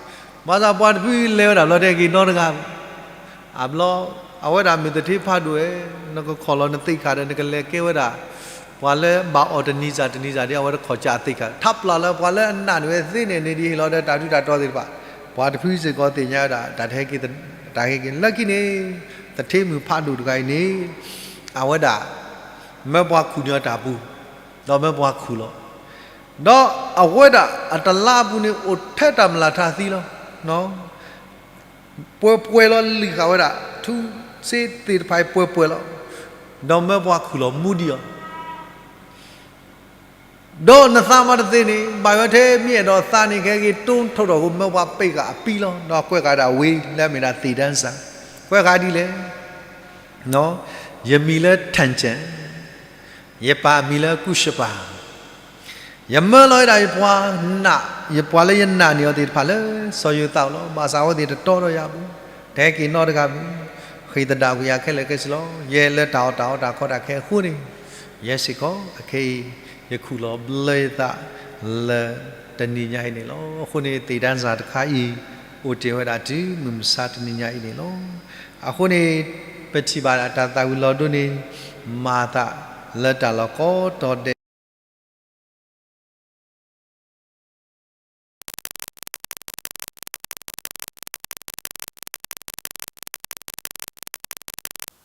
ဘၣ်ဆၣ်ပှၤတဖုလဲၤဝဲဒၣ်ဘျီ တဟဲက့ၤနီတဂၤဘၣ်. အဘျီ အဝဲဒၣ်မ့ၢ်သထ့ဖးဒိၣ်ဧၢ, နကခိးလီၤနသ့ၣ်ခါဒီး နကလဲၤကဲဝဲဒၣ် ပှၤလၢဘၣ်အီၣ်တနံၤစၢ်တနံၤစၢ်ဒီး အဝဲတခိးကၢ်သ့ၣ်ခါ, ထးပျၢ်လၢပှၤလၢအနာ်န့ၢ်ဝဲသ့န့ၣ်န့ၣ် ဒ်ဟ့ၣ်လီၤဒီးတၢ်ထူးတၢ်တီၤသ့ၣ်တဖၣ်, ပှၤတဖုစ့ၢ်ကီးသ့ၣ်ညါဝဲဒၣ် တၢ်တဟဲက့ၤ, တၢ်ဟဲက့ၤလၢခံန့ၣ်, သထ့မုၢ်ဖးဒိၣ်တဂၤအံၤန့ၣ် အဝဲဒၣ် မၢပှၤခူၣ်န့ၢ်အီၤတၢ်ပူၤ, ဒီးမၢပှၤခူၣ်လီၤ. ဒီးအဝဲဒၣ်အတလါအပူၤန့ၣ် အိၣ်ထဲတၢ်မလၢ်ထါသံလီၤ. ပှဲၤပှဲၤလီၤလံာ်ဃာ်ဝဲဒၣ် ထူစ့သ့ၣ်တဖၣ်အံၤပှဲၤပှဲၤလီၤ. ဒီးမၢပှၤခူၣ်လီၤမူဒံးအီၤ ဒီးနသးမၤတသ့န့ၣ် ဘၣ်ဝဲထဲမ့ၢ်အဲၣ်ဒိးသးန့ၣ် ကဟဲက့ၤတိထိးထီၣ်ဃိ မၢပှၤပ့ၢ်ဃာ်အပံလီၤ. ဒီးကွဲးဃာ်ဒၣ်ဝ့လၢအမ့ၢ်ဒၣ်သ့ၣ်ဒၢစၢ်, ကွဲးဃာ်ဒ်လဲၣ်, ယမံၤလၢထၣ်ကၠၣ်, ယပၢ်အမံၤလၢကူၡပၤ, ယမၢလီၤဝဲဒၣ်ယပှၤနာ်, ယပှၤလၢယနာ်န့ၢ်အီၤသ့ၣ်တဖၣ်လၢစီၤယိၤသးအအိၣ်လီၤ. ဘၣ်ဆၣ်အဝဲသ့ၣ်တတီဒီးယၤဘၣ်, တဟဲက့ၤနီတဂၤဘၣ်, ဃ့ၢ်သဒၣ်ကွံာ်ယၤခဲလၢာ်ခဲဆ့လီၤ. ယဲလၢတၢ်အီၣ်တၢ်အီတၢ်ခီတၢ်ခဲအဃိန့ၣ်, ယဲစ့ၢ်ကီးအခဲအံၤ ယခူၣ်လီၤဘျၢယသးလၢတနံၤညါအံၤန့ၣ်လီၤ. အဃိန့ၣ် သ့ၣ်ဒၢစၢ်တခါအံၤ အိၣ်တ့ၢ်ဝဲဒၣ်တုၤမုၢ်မဆါတနံၤညါအံၤန့ၣ်လီၤ. အဃိန့ၣ် ပထံၣ်ဘၣ်ဒၣ်တၢ်သၣ်ဝံၤလီၤဒိန့ၣ် မၤသးလၢတၢ်လီၢ်ကိးတီၤဒဲး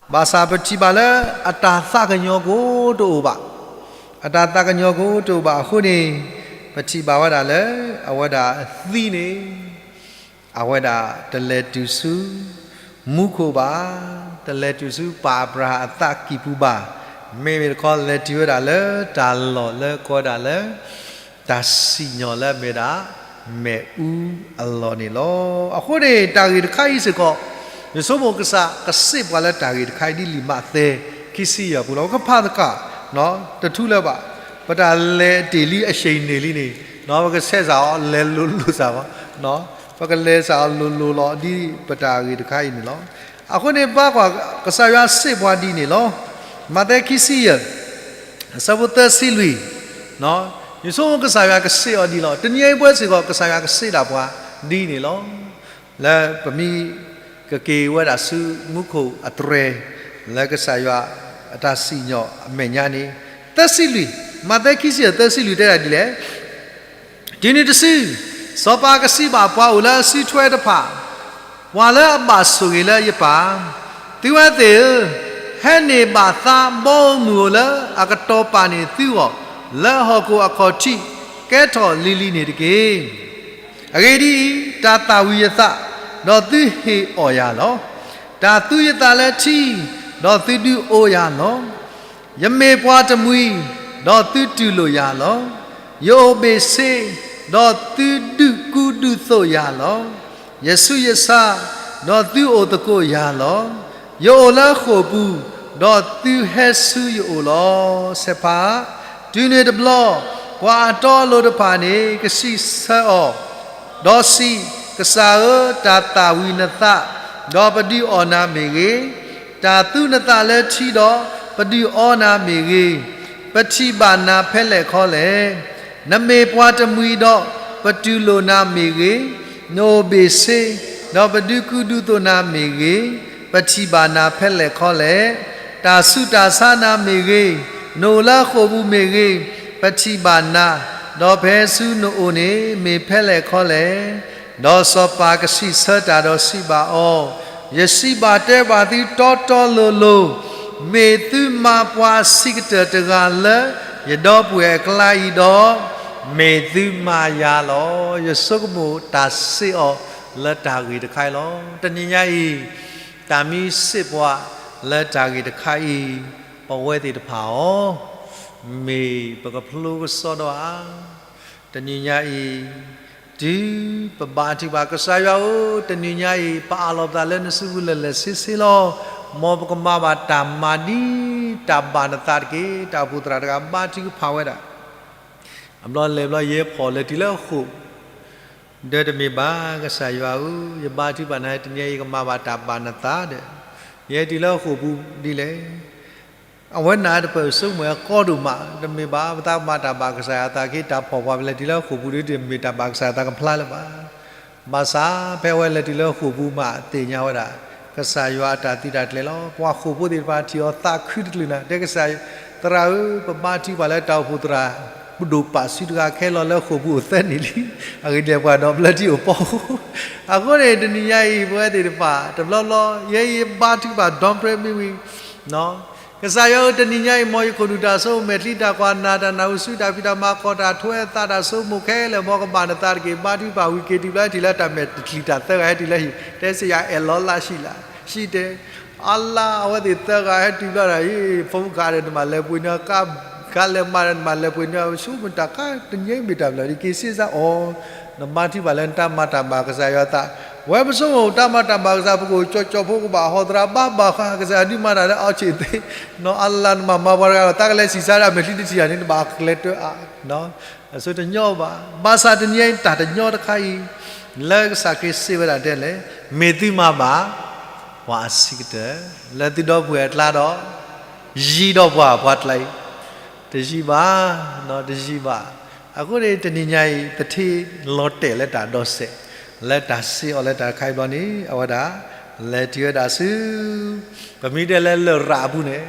ဘၣ်ဆၣ်ပထံၣ်ဘၣ်လၢအတၢ်သးကညီၤကအိၣ်တအိၣ်ဘၣ်, အတၢ်သးကညီၤကအိၣ်တအိၣ်ဘၣ်အဃိန့ၣ်, ပထံၣ်ဘၣ်ဝဲဒၣ်လၢ အဝဲဒၣ်အသံန့ၣ် အဝဲဒၣ်တလဲၤတုၤဆူမူခိၣ်ဘၣ်. တလဲၤတုၤဆူပၢ်အၤဘြၤဟၣ်အသးကံၢ်ပူၤဘၣ်. မ့မ့ၢ်တခီလဲၤတုၤဝဲဒၣ်လၢတၢ်လီၢ်လၢကိးဝဲဒၣ်လၢ တၢ်စံၣ်ညီၣ်လၢအမ့ၢ်ဒၣ် မ့ၣ်အူအလီၢ်န့ၣ်လီၤ. အဃိန့ၣ် တၢ်ဂ့ၢ်တခါအံၤစ့ၢ်ကီး ယဆိကမိၣ်ကစၢ်ကစံးပှၤလၢတၢ်ဂ့ၢ်တခါအံၤဒ်လံာ်မးသဲ ခံဆံယဲၢ်ပူၤလီၤ. ကဖးသကိး တထူလၢၤဘၣ်. ပတၢ်လဲၤတ့ၢ်လံအဟံၣ်န့ၢ်လံန့ၣ် ပကဆဲးစးအီၤလဲၤလိၤလိၤစ့ၢ်ကီး ပကလဲၤစးအီၤလိၤလိၤလီၤ ဒ်ပတၢ်ဂ့ၢ်တခါအံၤန့ၣ်လီၤ. အဃိန့ၣ် ဘၣ်ကွၢ်ကစၢ်ယွၤစံးပှၤဒ်န့ၣ်လီၤ. မးသဲခံဆံယဲၢ် အဆၢဖိသၢဆံလွံၢ်, ယဆိကမိၣ်ကစၢ်ယွၤကစံးအီၤဒ်လီၤ. တနံၤအံၤပဝဲစ့ၢ်ကီး ကစၢ်ယွၤကစံးဒၣ်ပှၤဒ်န့ၣ်လီၤ. လၢပမ့ၢ်ကက့ၤဝဲဒၣ်ဆူမူခိၣ်အတြဲၤ လၢကစၢ်ယွၤအတၢ်စံၣ်ညီၣ်အမဲာ်ညါန့ၣ်, သၢဆံလွံၢ်, မးသဲခံဆံယဲၢ် သၢဆံလွံၢ်တဲဒၣ်ဒ်လဲၣ်. တုၤနုၤတစု, စီၤပၤကစံးဘၣ်ပှၤအိၣ်လၢအစုထွဲတဖၣ်, ပှၤလၢအဘၣ်ဆိၣ်ဂ့ၤလၢယပၢ်, သုဝဲသ့ၣ်ဧၢ, ဟဲန့ၢ်ဘၣ်သါဘီဧိၤမုၢ်ဧိၤလၢအကတီၤပာ်န့ၢ်သုဂီၢ် လၢဟီၣ်ခိၣ်အခီၣ်ထံး ကဲထီၣ်လံၤလံၤန့ၣ်တက့ၢ်. အဂ့ၢ်ဒ်အံၤ, တၢ်သၣ်ဝံၤယသး, ဒီးသုဟ့ၣ်အီၣ်ယၤလီၤ. တၢ်သူယသးလၢထံ, ဒီးသုဒုးအိယၤလီၤ. ယမ့ၢ်ပှၤတမှံၤ, ဒီးသုတူၢ်လိာ်ယၤလီၤ. ယအိၣ်ဘ့ၣ်ဆ့, ဒီးသုဒုးကူဒုးသိးယၤလီၤ. ယဆူးယဆါ, ဒီးသုအိၣ်သကိးယၤလီၤ. ယအိၣ်လၢဃိာ်ပူၤ, ဒီးသုဟဲဆူယအိၣ်လီၤ. ဆဲးဖး, တုၤန့ၣ်တဘျီ, ပှၤအတီအလိၤတဖၣ်န့ၣ် ကစံးဆၢအီၤ, ဒီးစံး, ကစၢ်ဧၢ, တၢ်သၣ်ဝံၤနသး, ဒီးပဒုးအီၣ်နၤမ့ၢ်ဂ့ၤ, တၢ်သူနသးလၢထံဒီး ပဒုးအီနၤမ့ၢ်ဂ့ၤ, ပထံၣ်ဘၣ်နၤဖဲလဲၣ်ခီလဲၣ်. နမ့ၢ်ပှၤတမှံၤဒီး ပတူၢ်လိာ်နၤမ့ၢ်ဂ့ၤ, နအိၣ်ဘ့ၣ်ဆ့, ဒီးပဒုးကူဒုးသိးနၤမ့ၢ်ဂ့ၤ, ပထံၣ်ဘၣ်နၤဖဲလဲၣ်ခီလဲၣ်. တၢ်ဆူးတၢ်ဆါနၤမ့ၢ်ဂ့ၤ, နအိၣ်လၢဃိာ်ပူၤမ့ၢ်ဂ့ၤ, ပထံၣ်ဘၣ်နၤ, ဒီးဖဲဆူနအိၣ်န့ၣ် မ့ၢ်ဖဲလဲၣ်ခီလဲၣ်. ဒီးစီၤပၤကစံးဆၢတၢ်ဒီးစံးဘၣ်အီၤ, ယစံးဘၣ်တဲဘၣ်သုတီတီလိၤလိၤ, မ့ၢ်သုမၤပှၤအဆံးကတၢၢ်တဂၤလၢယဒီပုၢ်ဝဲၢ်အကျါအံၤဒီး, မ့ၢ်သုမၤယၤလီၤ. ယဆိကမိၣ်တၢ်စံးအီၤလၢတၢ်ဂ့ၢ်တခါအံၤလီၤ. တနံၤညါအံၤ, တၢ်မ့ၢ်စံးပှၤလၢတၢ်ဂ့ၢ်တခါအံၤ, ပဝဲသ့ၣ်တဖၣ်အီၤ, မ့ၢ်ပကဖျိကစီဒီဧါ. တနံၤညါအံၤ, တုၤပဘါထုကဖၣ် ကစၢ်ယွၤဧၢ, တနံၤညါအံၤ ပအးလီၤပသးလၢနစုပူၤလၢာ်လၢာ်ဆ့ဆ့လီၤ. မ်ပကမၤဘၣ်တၢ်မၤဒ်တၢ်ဘၣ်နသးတက့ၢ်. တၢ်အိၣ်ဖှိၣ်သရၣ်တဂၤ ဘါထုကဖၣ်ဝဲဒၣ်, အဘျီလဲၤဘျီ ယဲဖီၣ်လဲၤတုၤလၢအဃိာ်, ဒီးတမ့ၢ်ဘၣ် ကစၢ်ယွၤဧၢ, ယဘါထုကဖၣ်နၤ တနံၤအံၤ ယကမၤဘၣ်တၢ်ဘၣ်နသးဒီး, ယဟဲတုၤလၢအဃိာ်ပူၤဒ်လဲၣ်. အဝဲန့ၣ်တဖၣ်ဆိကမိၣ်အကီဒိၣ်မး, တမ့ၢ်ဘၣ် ပသးမၤတၢ်ဘၣ်ကစၢ်ယွၤအသးက့ တၢ်ဖီၣ်ပှၤပလဲၤတုၤလၢအဃိာ်ပူၤဒီး တမ့ၢ်တၢ်ဘၣ်ကစၢ်ယွၤအသးကဖျါလၢၤဘၣ်. ဘၣ်ဆၣ်ဖဲအဝဲလဲၤတုၤလၢဃိာ်ပူၤမး သ့ၣ်ညါဝဲဒၣ် ကစၢ်ယွၤအတၢ်သုးတၢ်ကျဲၤလီၤ. ပှၤဃိာ်ဖိသ့ၣ်တဖၣ်ထံၣ်အီၤသးခုတကလုာ်နၤ, တဲကစၢ်, သရၣ်ဧၢ, ပဘါထုကဖၣ်လၢတၢ်အိၣ်ဖှိၣ်သရၣ် ပဒိၣ်ပာ်စုတဂၤခဲလီၤလၢဃိာ်ပူၤအိၣ်သၢနံၣ်လံ, အဂ့ၢ်ဒ်လဲၣ်ပှၤဒီးပျၢၤထံအိၣ်ပီဃိ. အဃိန့ၣ် တနံၤညါအံၤ ပဝဲသ့ၣ်တဖၣ် တဘျီဘျီ ယဲယဘါထုကဖၣ်ဒီပြဲမံဝံၤ ကစၢ်ယွၤဧၢ, တနံၤညါအံၤ မ်ယခိၣ်နူာ်တၢ်ဆိကမိၣ်မဲာ်ချံတၢ်ကွၢ်နၢ်တၢ်နၢ်ဟူစုတၢ်ဖံးတၢ်မၤကီၢ်တၢ်ထွဲသးတၢ်ဆိကမိၣ်ခဲလၢာ် မ်ကဘၣ်နသးတက့ၢ်. ဘါထုကဖၣ်ဝံၤက့ၤတုၤဘျီဟဲတုၤလၢတၢ်မဲာ်တချံတၢ်သၢဂၤဟဲတုၤလၢဟံၣ်, တဲစ့ယၤအဲၣ်လီၤလၢဟံၣ်လၢ, ဟံၣ်တဲ, အလါ အဝဲသ့ၣ်သၢဂၤဟဲတုၤဘျီဒီး ဖီကါဒီးနမၤလဲၤပှ့ၤန့ၢ်, ကါလဲၤမၤဒီးနမၤလဲၤပှ့ၤန့ၢ်, ဆိကမိၣ်တၢ်ခါတနံၤအံၤမ့ၢ်တၢ်ဘျၢလံ က့ၤစ့စါအီၤ, နဘါထုကဖၣ်လၢနတၢ်မၤတၢ်ဘၣ်ကစၢ်ယွၤအသး, ဝဲပဆိကမိၣ်တၢ်မၤတၢ်ဘၣ်ကစၢ် ပကအိၣ်ကၠီကၠီဖိကဘၣ်ဟီၣ်သရၣ်ဘၣ်ဘၣ်ဃး ကစၢ်ယွၤဒုးမၤတၢ်လၢအီၤဆံးသ့, နီၢ်အလါနမၤမၤပှၤတဂၤဒီး တၢ်ကလဲၤဆံးစါဒၣ်မဲာ်ချံတထံၣ်ဧါန့ၣ် နဘၣ်ကျဲၤတၢ်အါ အဆိတညီဘၣ်. ဘၣ်ဆၣ်တနံၤအံၤတၢ်တညီတခါအံၤ, လၢကစၢ်ခရံာ်စံးဝဲဒၣ်ဒ်လဲၣ်, မ့ၢ်သုမၤဘၣ် ပှၤအဆံးကတၢၢ် လၢသုဒီပုၢ်ဝဲၢ်အကျါဒီး, ယံၤဒီးပှၤ ပှၤကျါအံၤ, တယံၤဘၣ်, တယံၤဘၣ်. အဃိန့ၣ် တနံၤညါအံၤ ပထံၣ်လီၤတဲာ်လၢတၢ်ဒီးစဲး, လၢတၢ်စံးအီၤလၢတၢ်တခါအံၤဘျီန့ၣ် အဝဲဒၣ် လဲၤတုၤဝဲဒၣ်ဆူ ပမ့ၢ်တဲလၢလရာ်အပူၤန့ၣ်,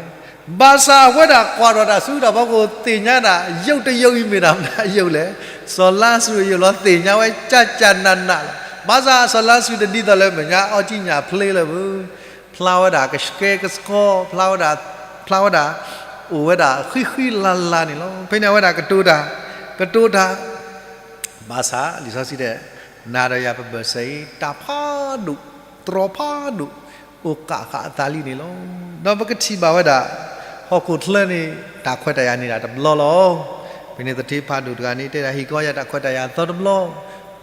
ဘၣ်ဆၣ်အဝဲဒၣ်ကွၢ်ထီၣ်တၢ်ဆူတၢ်ဖီခိၣ်သ့ၣ်ညါဒၣ် ယုၢ်တယုၢ်အံၤမ့ၢ်တၢ်မနုၤယုၢ်လဲၣ်, စီၤလါစရူးအယုၢ်လီၤ သ့ၣ်ညါဝဲကၢ်ကၢ်နးနးလီၤ. ဘၣ်ဆၣ်စီၤလါစရူးတဒ်သိးလၢမဲာ်ညါအီၣ်ကံၣ်ညၣ်ဖျ့လၢၤဘၣ်, ဖျါဝဲဒၣ်ကဆှဲကဆှီ, ဖျါဝဲဒၣ်, ဖျါဝဲဒၣ်, အိၣ်ဝဲဒၣ်ဃံဃံလၤလၤန့ၣ်လီၤ. ဖဲန့ၣ်အဝဲဒၣ်ကတိၤတၢ်, ကတိၤတၢ် ဘၣ်ဆၣ်လံာ်စီဆှံတဲ, နၤဒီးယၤပဘၢၣ်စၢၤအံၤ တၢ်ဖးဒိၣ်, တြီဖးဒိၣ်, အိၣ်ကးဃာ်အသးလံန့ၣ်လီၤ. ဒီးပကထံၣ်ဘၣ်ဝဲဒၣ် ဟီၣ်ခိၣ်ချၢန့ၣ် တၢ်ခွဲးတၢ်ယာ်န့ၢ်ဒၣ်တဘျီလီၤ. ဖဲန့ၣ်သထ့ဖးဒိၣ်တဂၤန့ၣ် တဲဒၣ် ဟ့ၣ်ကီးယၤတၢ်ခွဲးတၢ်ယာ်အသီတဘျီ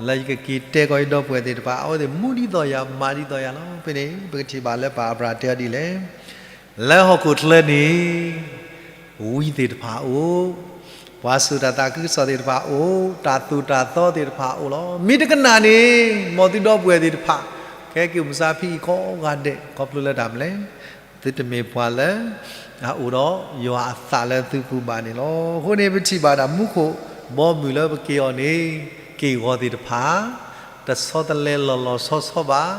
လၢယကက့ၤတဲကီးယဒီပုၢ်ဝဲၢ်သ့ၣ်တဖၣ် အဝဲသ့ၣ်မူဒ်သိးယၤ မၤဒ်သိးယၤလီၤ. ဖဲန့ၣ် ပကထံၣ်ဘၣ်လၢပၢ်အၤဘြၤဟၣ်တဲအီၤဒ်လဲၣ်, လၢဟီၣ်ခိၣ်ချၢန့ၣ် ဝံသ့ၣ်တဖၣ်အိၣ်, ပှၤစိာ်တၢ်သးခုကစီၣ်သ့ၣ်တဖၣ်အိၣ်, တၢ်သိၣ်တၢ်သီသ့ၣ်တဖၣ်အိၣ်လီၤ. မ့ၢ်တကနၣ်န့ၣ် မ်သုဒီပုၢ်ဝဲၢ်သ့ၣ်တဖၣ် ကဟဲက့ၤအိၣ်မုၢ်ဆါဖံးကိးဂၤဒဲး ခီဖျိလၢတၢ်မနုၤလဲၣ်, သုတမ့ၢ်ပှၤလၢ အအိၣ်ဒီးယွၤအသးလၢသုပူၤဘၣ်န့ၣ်လီၤ. အဃိန့ၣ် ပထံၣ်ဘၣ်ဒၣ်မူခိၣ်ဘီမုၢ်လၢပက့ၤအီၤန့ၣ် က့ၢ်ဂီၤသ့ၣ်တဖၣ် တဆီတလဲလီၤလီၤဆီဆီဘၣ်.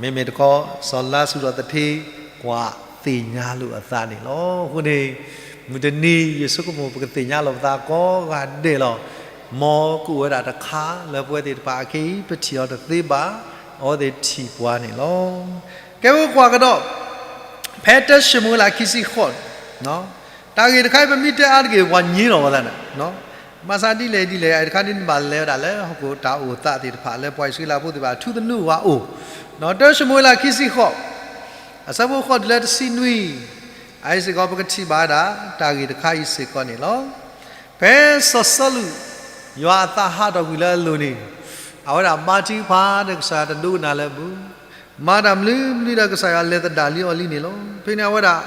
မ့မ့ၢ်တခီ စီၤလါစရူးဒီးသထ့ ကွၢ်သ့ၣ်ညါလိာ်အသးန့ၣ်လီၤ. အဃိန့ၣ် မုၢ်တနံၤ ယဆိကမိၣ်ပကသ့ၣ်ညါလိာ်ပသးကိးဂၤဒဲးလီၤ. မ်ကအိၣ်ဝဲဒၣ်တခါလၢပဝဲသ့ၣ်တဖၣ်အခဲအံၤ ပထံၣ်အီၤတသ့ဘၣ်, အဝဲသ့ၣ်ထံၣ်ပှၤန့ၣ်လီၤ. ကဲ ပကွၢ်ကဒီး ဖဲတၢၡမူၤအ့လးခံဆံဃိး တၢ်ဂ့ၢ်တခါအံၤ ပမ့ၢ်တဲအါတက့ၢ် ပှၤညံလီၤပသးန့ၣ်, ဘၣ်ဆၣ်ဒ်လဲၣ်ဒ်လဲၣ် တခါဒ်န့ၣ် ဘၣ်လဲၤဝဲဒၣ်လၢဟီၣ်ခိၣ်တၢ်အိၣ်သးသ့ၣ်တဖၣ် လၢပှၤအံၣ်စရ့လးဖိသ့ၣ်တဖၣ် ထူသနူဝဲအိၣ်, တၢၡမူၤအ့လးခံဆံဃိး အဆၢဖိဃိးတုၤလၢတဆံနွံ, အအံၤစ့ၢ်ကီး ပကထံၣ်ဘၣ်ဝဲဒၣ် တၢ်ဂ့ၢ်တခါအံၤစ့ၢ်ကီးန့ၣ်လီၤ. ဖဲစီၤစီလူး ယွၤအသးဟးထီၣ်ကွံာ်လၢအလိၤန့ၣ်, အဝဲဒၣ်ဘါထုကဖၣ်ဒီးကစၢ်ယွၤတဒိကနၣ်လၢၤဘၣ်, မၤတၢ်မနုၤမနုၤဒီးကစၢ်ယွၤလဲၤသဒၣ်လံအီၤလံန့ၣ်လီၤ. ဖဲန့ၣ်အဝဲဒၣ်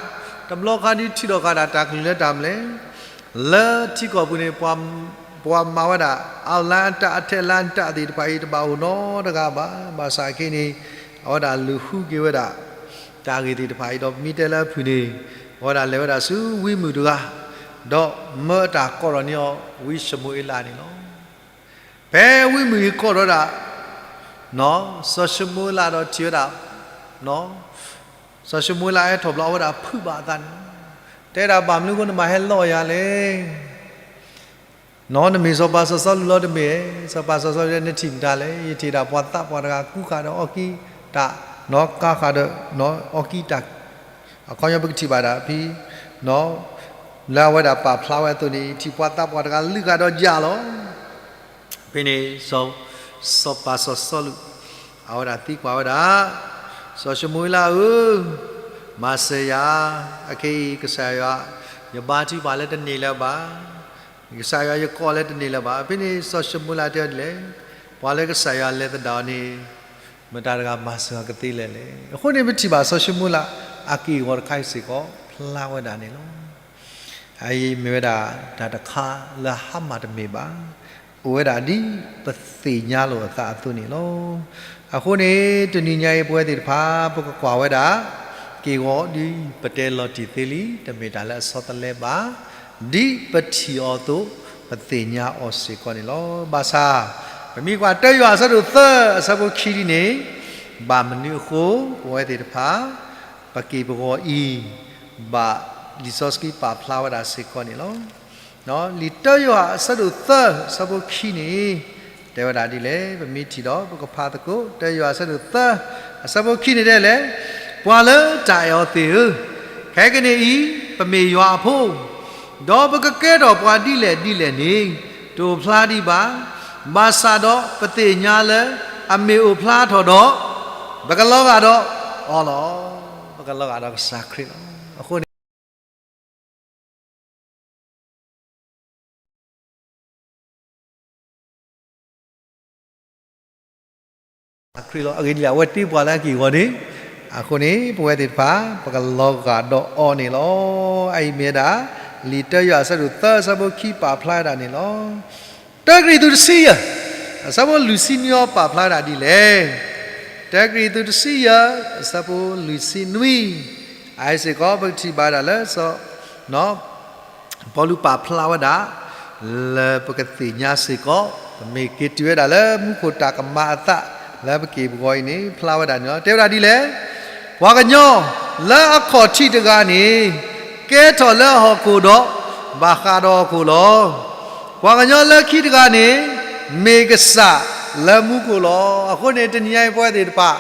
တဘျီခါဒုးထံၣ်ထီၣ်ဃာ်ဒၣ်တၢ်ကလုၢ်လၢတၢ်မနုၤလဲၣ်, လၢထံကီၢ်ပူၤန့ၣ် ပှၤမၤဝဲဒၣ် အလါတၢ် အထဲလါတၢ်သ့ၣ်တဖၣ်အံၤ တဘၣ်အိၣ်နီတဂၤဘၣ်. ဘၣ်ဆၣ်ခဲအံၤန့ၣ် အဝဲဒၣ်လူၤဃုက့ၤဝဲဒၣ် တၢ်ဂ့ၢ်သ့ၣ်တဖၣ်အံၤဒီး ပမ့ၢ်တဲလၢအဖုၣ်န့ၣ် အဝဲဒၣ်လဲၤဝဲဒၣ်ဆူဝံမုၢ်တဂၤ, ဒီးမၢတၢ်ကိးထီၣ်န့ၢ်အီၤ ဝံၡမူၤအ့လးန့ၣ်လီၤ. ဖဲဝံမုၢ်အံၤကိးထီၣ်ဝဲဒၣ် စီၤၡမူၤအ့လးဒီးထံၣ်ဝဲဒၣ် စီၤၡမူၤအ့လးဟဲထီၣ်ဘျီ အဝဲဒၣ်ဖုးဘၣ်အသးန့ၣ်လီၤ. တဲဒၣ် ဘၣ်မနုၤအဃိနမၤဟဲလီယၤလဲၣ်. နမ့ၢ်စီၤပၤစီၤစီလူးလီၤတမ့ၢ်, စီၤပၤစီၤစီလူး နထံၣ်မတၤလဲၣ်. ယထံၣ်ဒၣ်ပှၤသးပှၢ်တဂၤကူဃာ်ဒီးအီၣ်ကံတၢ်, ကါဃာ်ဒီးအီၣ်ကံတၢ်, အခီပညီပကထံၣ်ဘၣ်ဒၣ်ဖဲ လၢအဝဲဒၣ်ပာ်ဖျါဝဲအသိးန့ၣ် ယထံၣ်ပှၤသးပှၢ်တဂၤလုၢ်ဃာ်ဒီးယၤလီၤ. ဖဲန့ၣ် စီၤပၤစီၤစီလူး အဝဲဒၣ်သံကွၢ်ဝဲဒၣ် စီၤၡမူၤအ့လးဧၢ, မၤစၢၤယၤ, အခဲအံၤကစၢ်ယွၤ ယဘါထုကဖၣ်လၢတန့ၢ်လၢၤဘၣ်, ကစၢ်ယွၤယကိးလၢတန့ၢ်လၢၤဘၣ်. ဖဲန့ၣ်စီၤၡမူၤအ့လးတဲအီၤဒ်လဲၣ်, ပှၤလၢကစၢ်ယွၤလဲၤသဒၣ်အီၤန့ၣ် မတၤတဂၤမၤစၢၤအီၤကသ့လဲၣ်လဲၣ်. အဃိန့ၣ် ပထံၣ်ဘၣ်စီၤၡမူၤအ့လး အက့ၢ်အဂီၤတခါအံၤစ့ၢ်ကီး ဖျါဝဲဒၣ်န့ၣ်လီၤ. အအံၤမ့ၢ်ဝဲဒၣ်တၢ်တခါလၢဟါမၢ်တမ့ၢ်ဘၣ်, အိၣ်ဝဲဒၣ်ဒ်ပသ့ၣ်ညါလိာ်အသးအသိးန့ၣ်လီၤ. အဃိန့ၣ် တနံၤညါအံၤပဝဲသ့ၣ်တဖၣ် ပကကွၢ်ဝဲဒၣ် က့ၢ်ဂီၤဒ်ပတဲလီၤတံၢ်သ့လံ, တမ့ၢ်တၢ်လၢအဆီတလဲဘၣ်, ဒ်ပထံၣ်အီၤအသိး ပသ့ၣ်ညါအီၤစ့ၢ်ကီးန့ၣ်လီၤ. ဘၣ်ဆၣ် ပမ့ၢ်ကွၢ်တၢယိၤဟၣ်အဆၢဒိၣ်သၢ အဆၢဖိခံဒ်န့ၣ်, ဘၣ်မနုၤအဃိ ပဝဲသ့ၣ်တဖၣ် ပက့ၢ်ပဂီၤအံၤ ဘၣ်လံာ်စီဆှံပာ်ဖျါဝဲဒၣ်စ့ၢ်ကီးန့ၣ်လီၤ. လံာ်တၢယိၤဟၣ်အဆၢဒိၣ်သၢ အဆၢဖိခံန့ၣ် တဲဝဲဒၣ်ဒ်လဲၣ်, ပမ့ၢ်ထံၣ်ဒီး ပကဖးသကိး တၢယိၤဟၣ်အဆၢဒိၣ်သၢ အဆၢဖိခံန့ၣ်တဲလဲၣ်, ပှၤလၢတၢ်အဲၣ်အီၤသ့ၣ်ဧၢ, ခဲကနံၣ်အံၤ ပမ့ၢ်ယွၤအဖိ, ဒီးပကကဲထီၣ်ပှၤဒ်လဲၣ်ဒ်လဲၣ်န့ၣ် တအိၣ်ဖျါဒံးဘၣ်, ဘၣ်ဆၣ်ဒီးပသ့ၣ်ညါလၢအမ့ၢ်အိၣ်ဖျါထီၣ်ဒီး ပကလီၤဂာ်ဒီးအီၤလီၤ. ပကလီၤဂာ်ဒီးကစၢ်ခရံာ်လီၤ. အဃိန့ၣ် ခရံာ်လီၤ. အဂ့ၢ်ဒ်လဲၣ် အဝဲတ့ပှၤလၢအက့ၢ်အဂီၤန့ၣ်, အဃိန့ၣ် ပဝဲသ့ၣ်တဖၣ် ပကလီၤဂာ်ဒီးအီၤန့ၣ်လီၤ. အအံၤမ့ၢ်ဝဲဒၣ် လံာ်တၢယိၤဟၣ်အဆၢဒိၣ်သၢ အဆၢဖိခံပာ်ဖျါဝဲဒၣ်န့ၣ်လီၤ. တၢကရံၣ်သူးတဆံယဲၢ် အဆၢဖိလွံၢ်ဆံနွံအံၤပာ်ဖျါဝဲဒၣ်ဒ်လဲၣ်. တၢကရံၣ်သူးတဆံယဲၢ် အဆၢဖိလွံၢ်ဆံနွံ, အအံၤစ့ၢ်ကီး ပကထံၣ်ဘၣ်ဝဲဒၣ်လၢ စီၤ ပီလူးပာ်ဖျါဝဲဒၣ် လၢပကသ့ၣ်ညါစ့ၢ်ကီး, ပမ့ၢ်က့ၤတုၤဝဲဒၣ်လၢမူခိၣ်တၢ်ကမၤအသး လၢပက့ၢ်ပဂီၤအံၤန့ၣ် ဖျါဝဲဒၣ်န့ၣ်လီၤ. တဲဝဲဒၣ်ဒ်လဲၣ်, ပှၤကညီလၢအခီၣ်ထံးတဂၤန့ၣ် ကဲထီၣ်လၢအဟီၣ်ခိၣ်ဒီး ဘၣ်ဃးဒီးဟီၣ်ခိၣ်လီၤ. ပှၤကညီလၢခံတဂၤန့ၣ် မ့ၢ်ကစၢ်လၢမူခိၣ်လီၤ. အဃိန့ၣ် တနံၤညါအံၤပဝဲသ့ၣ်တဖၣ်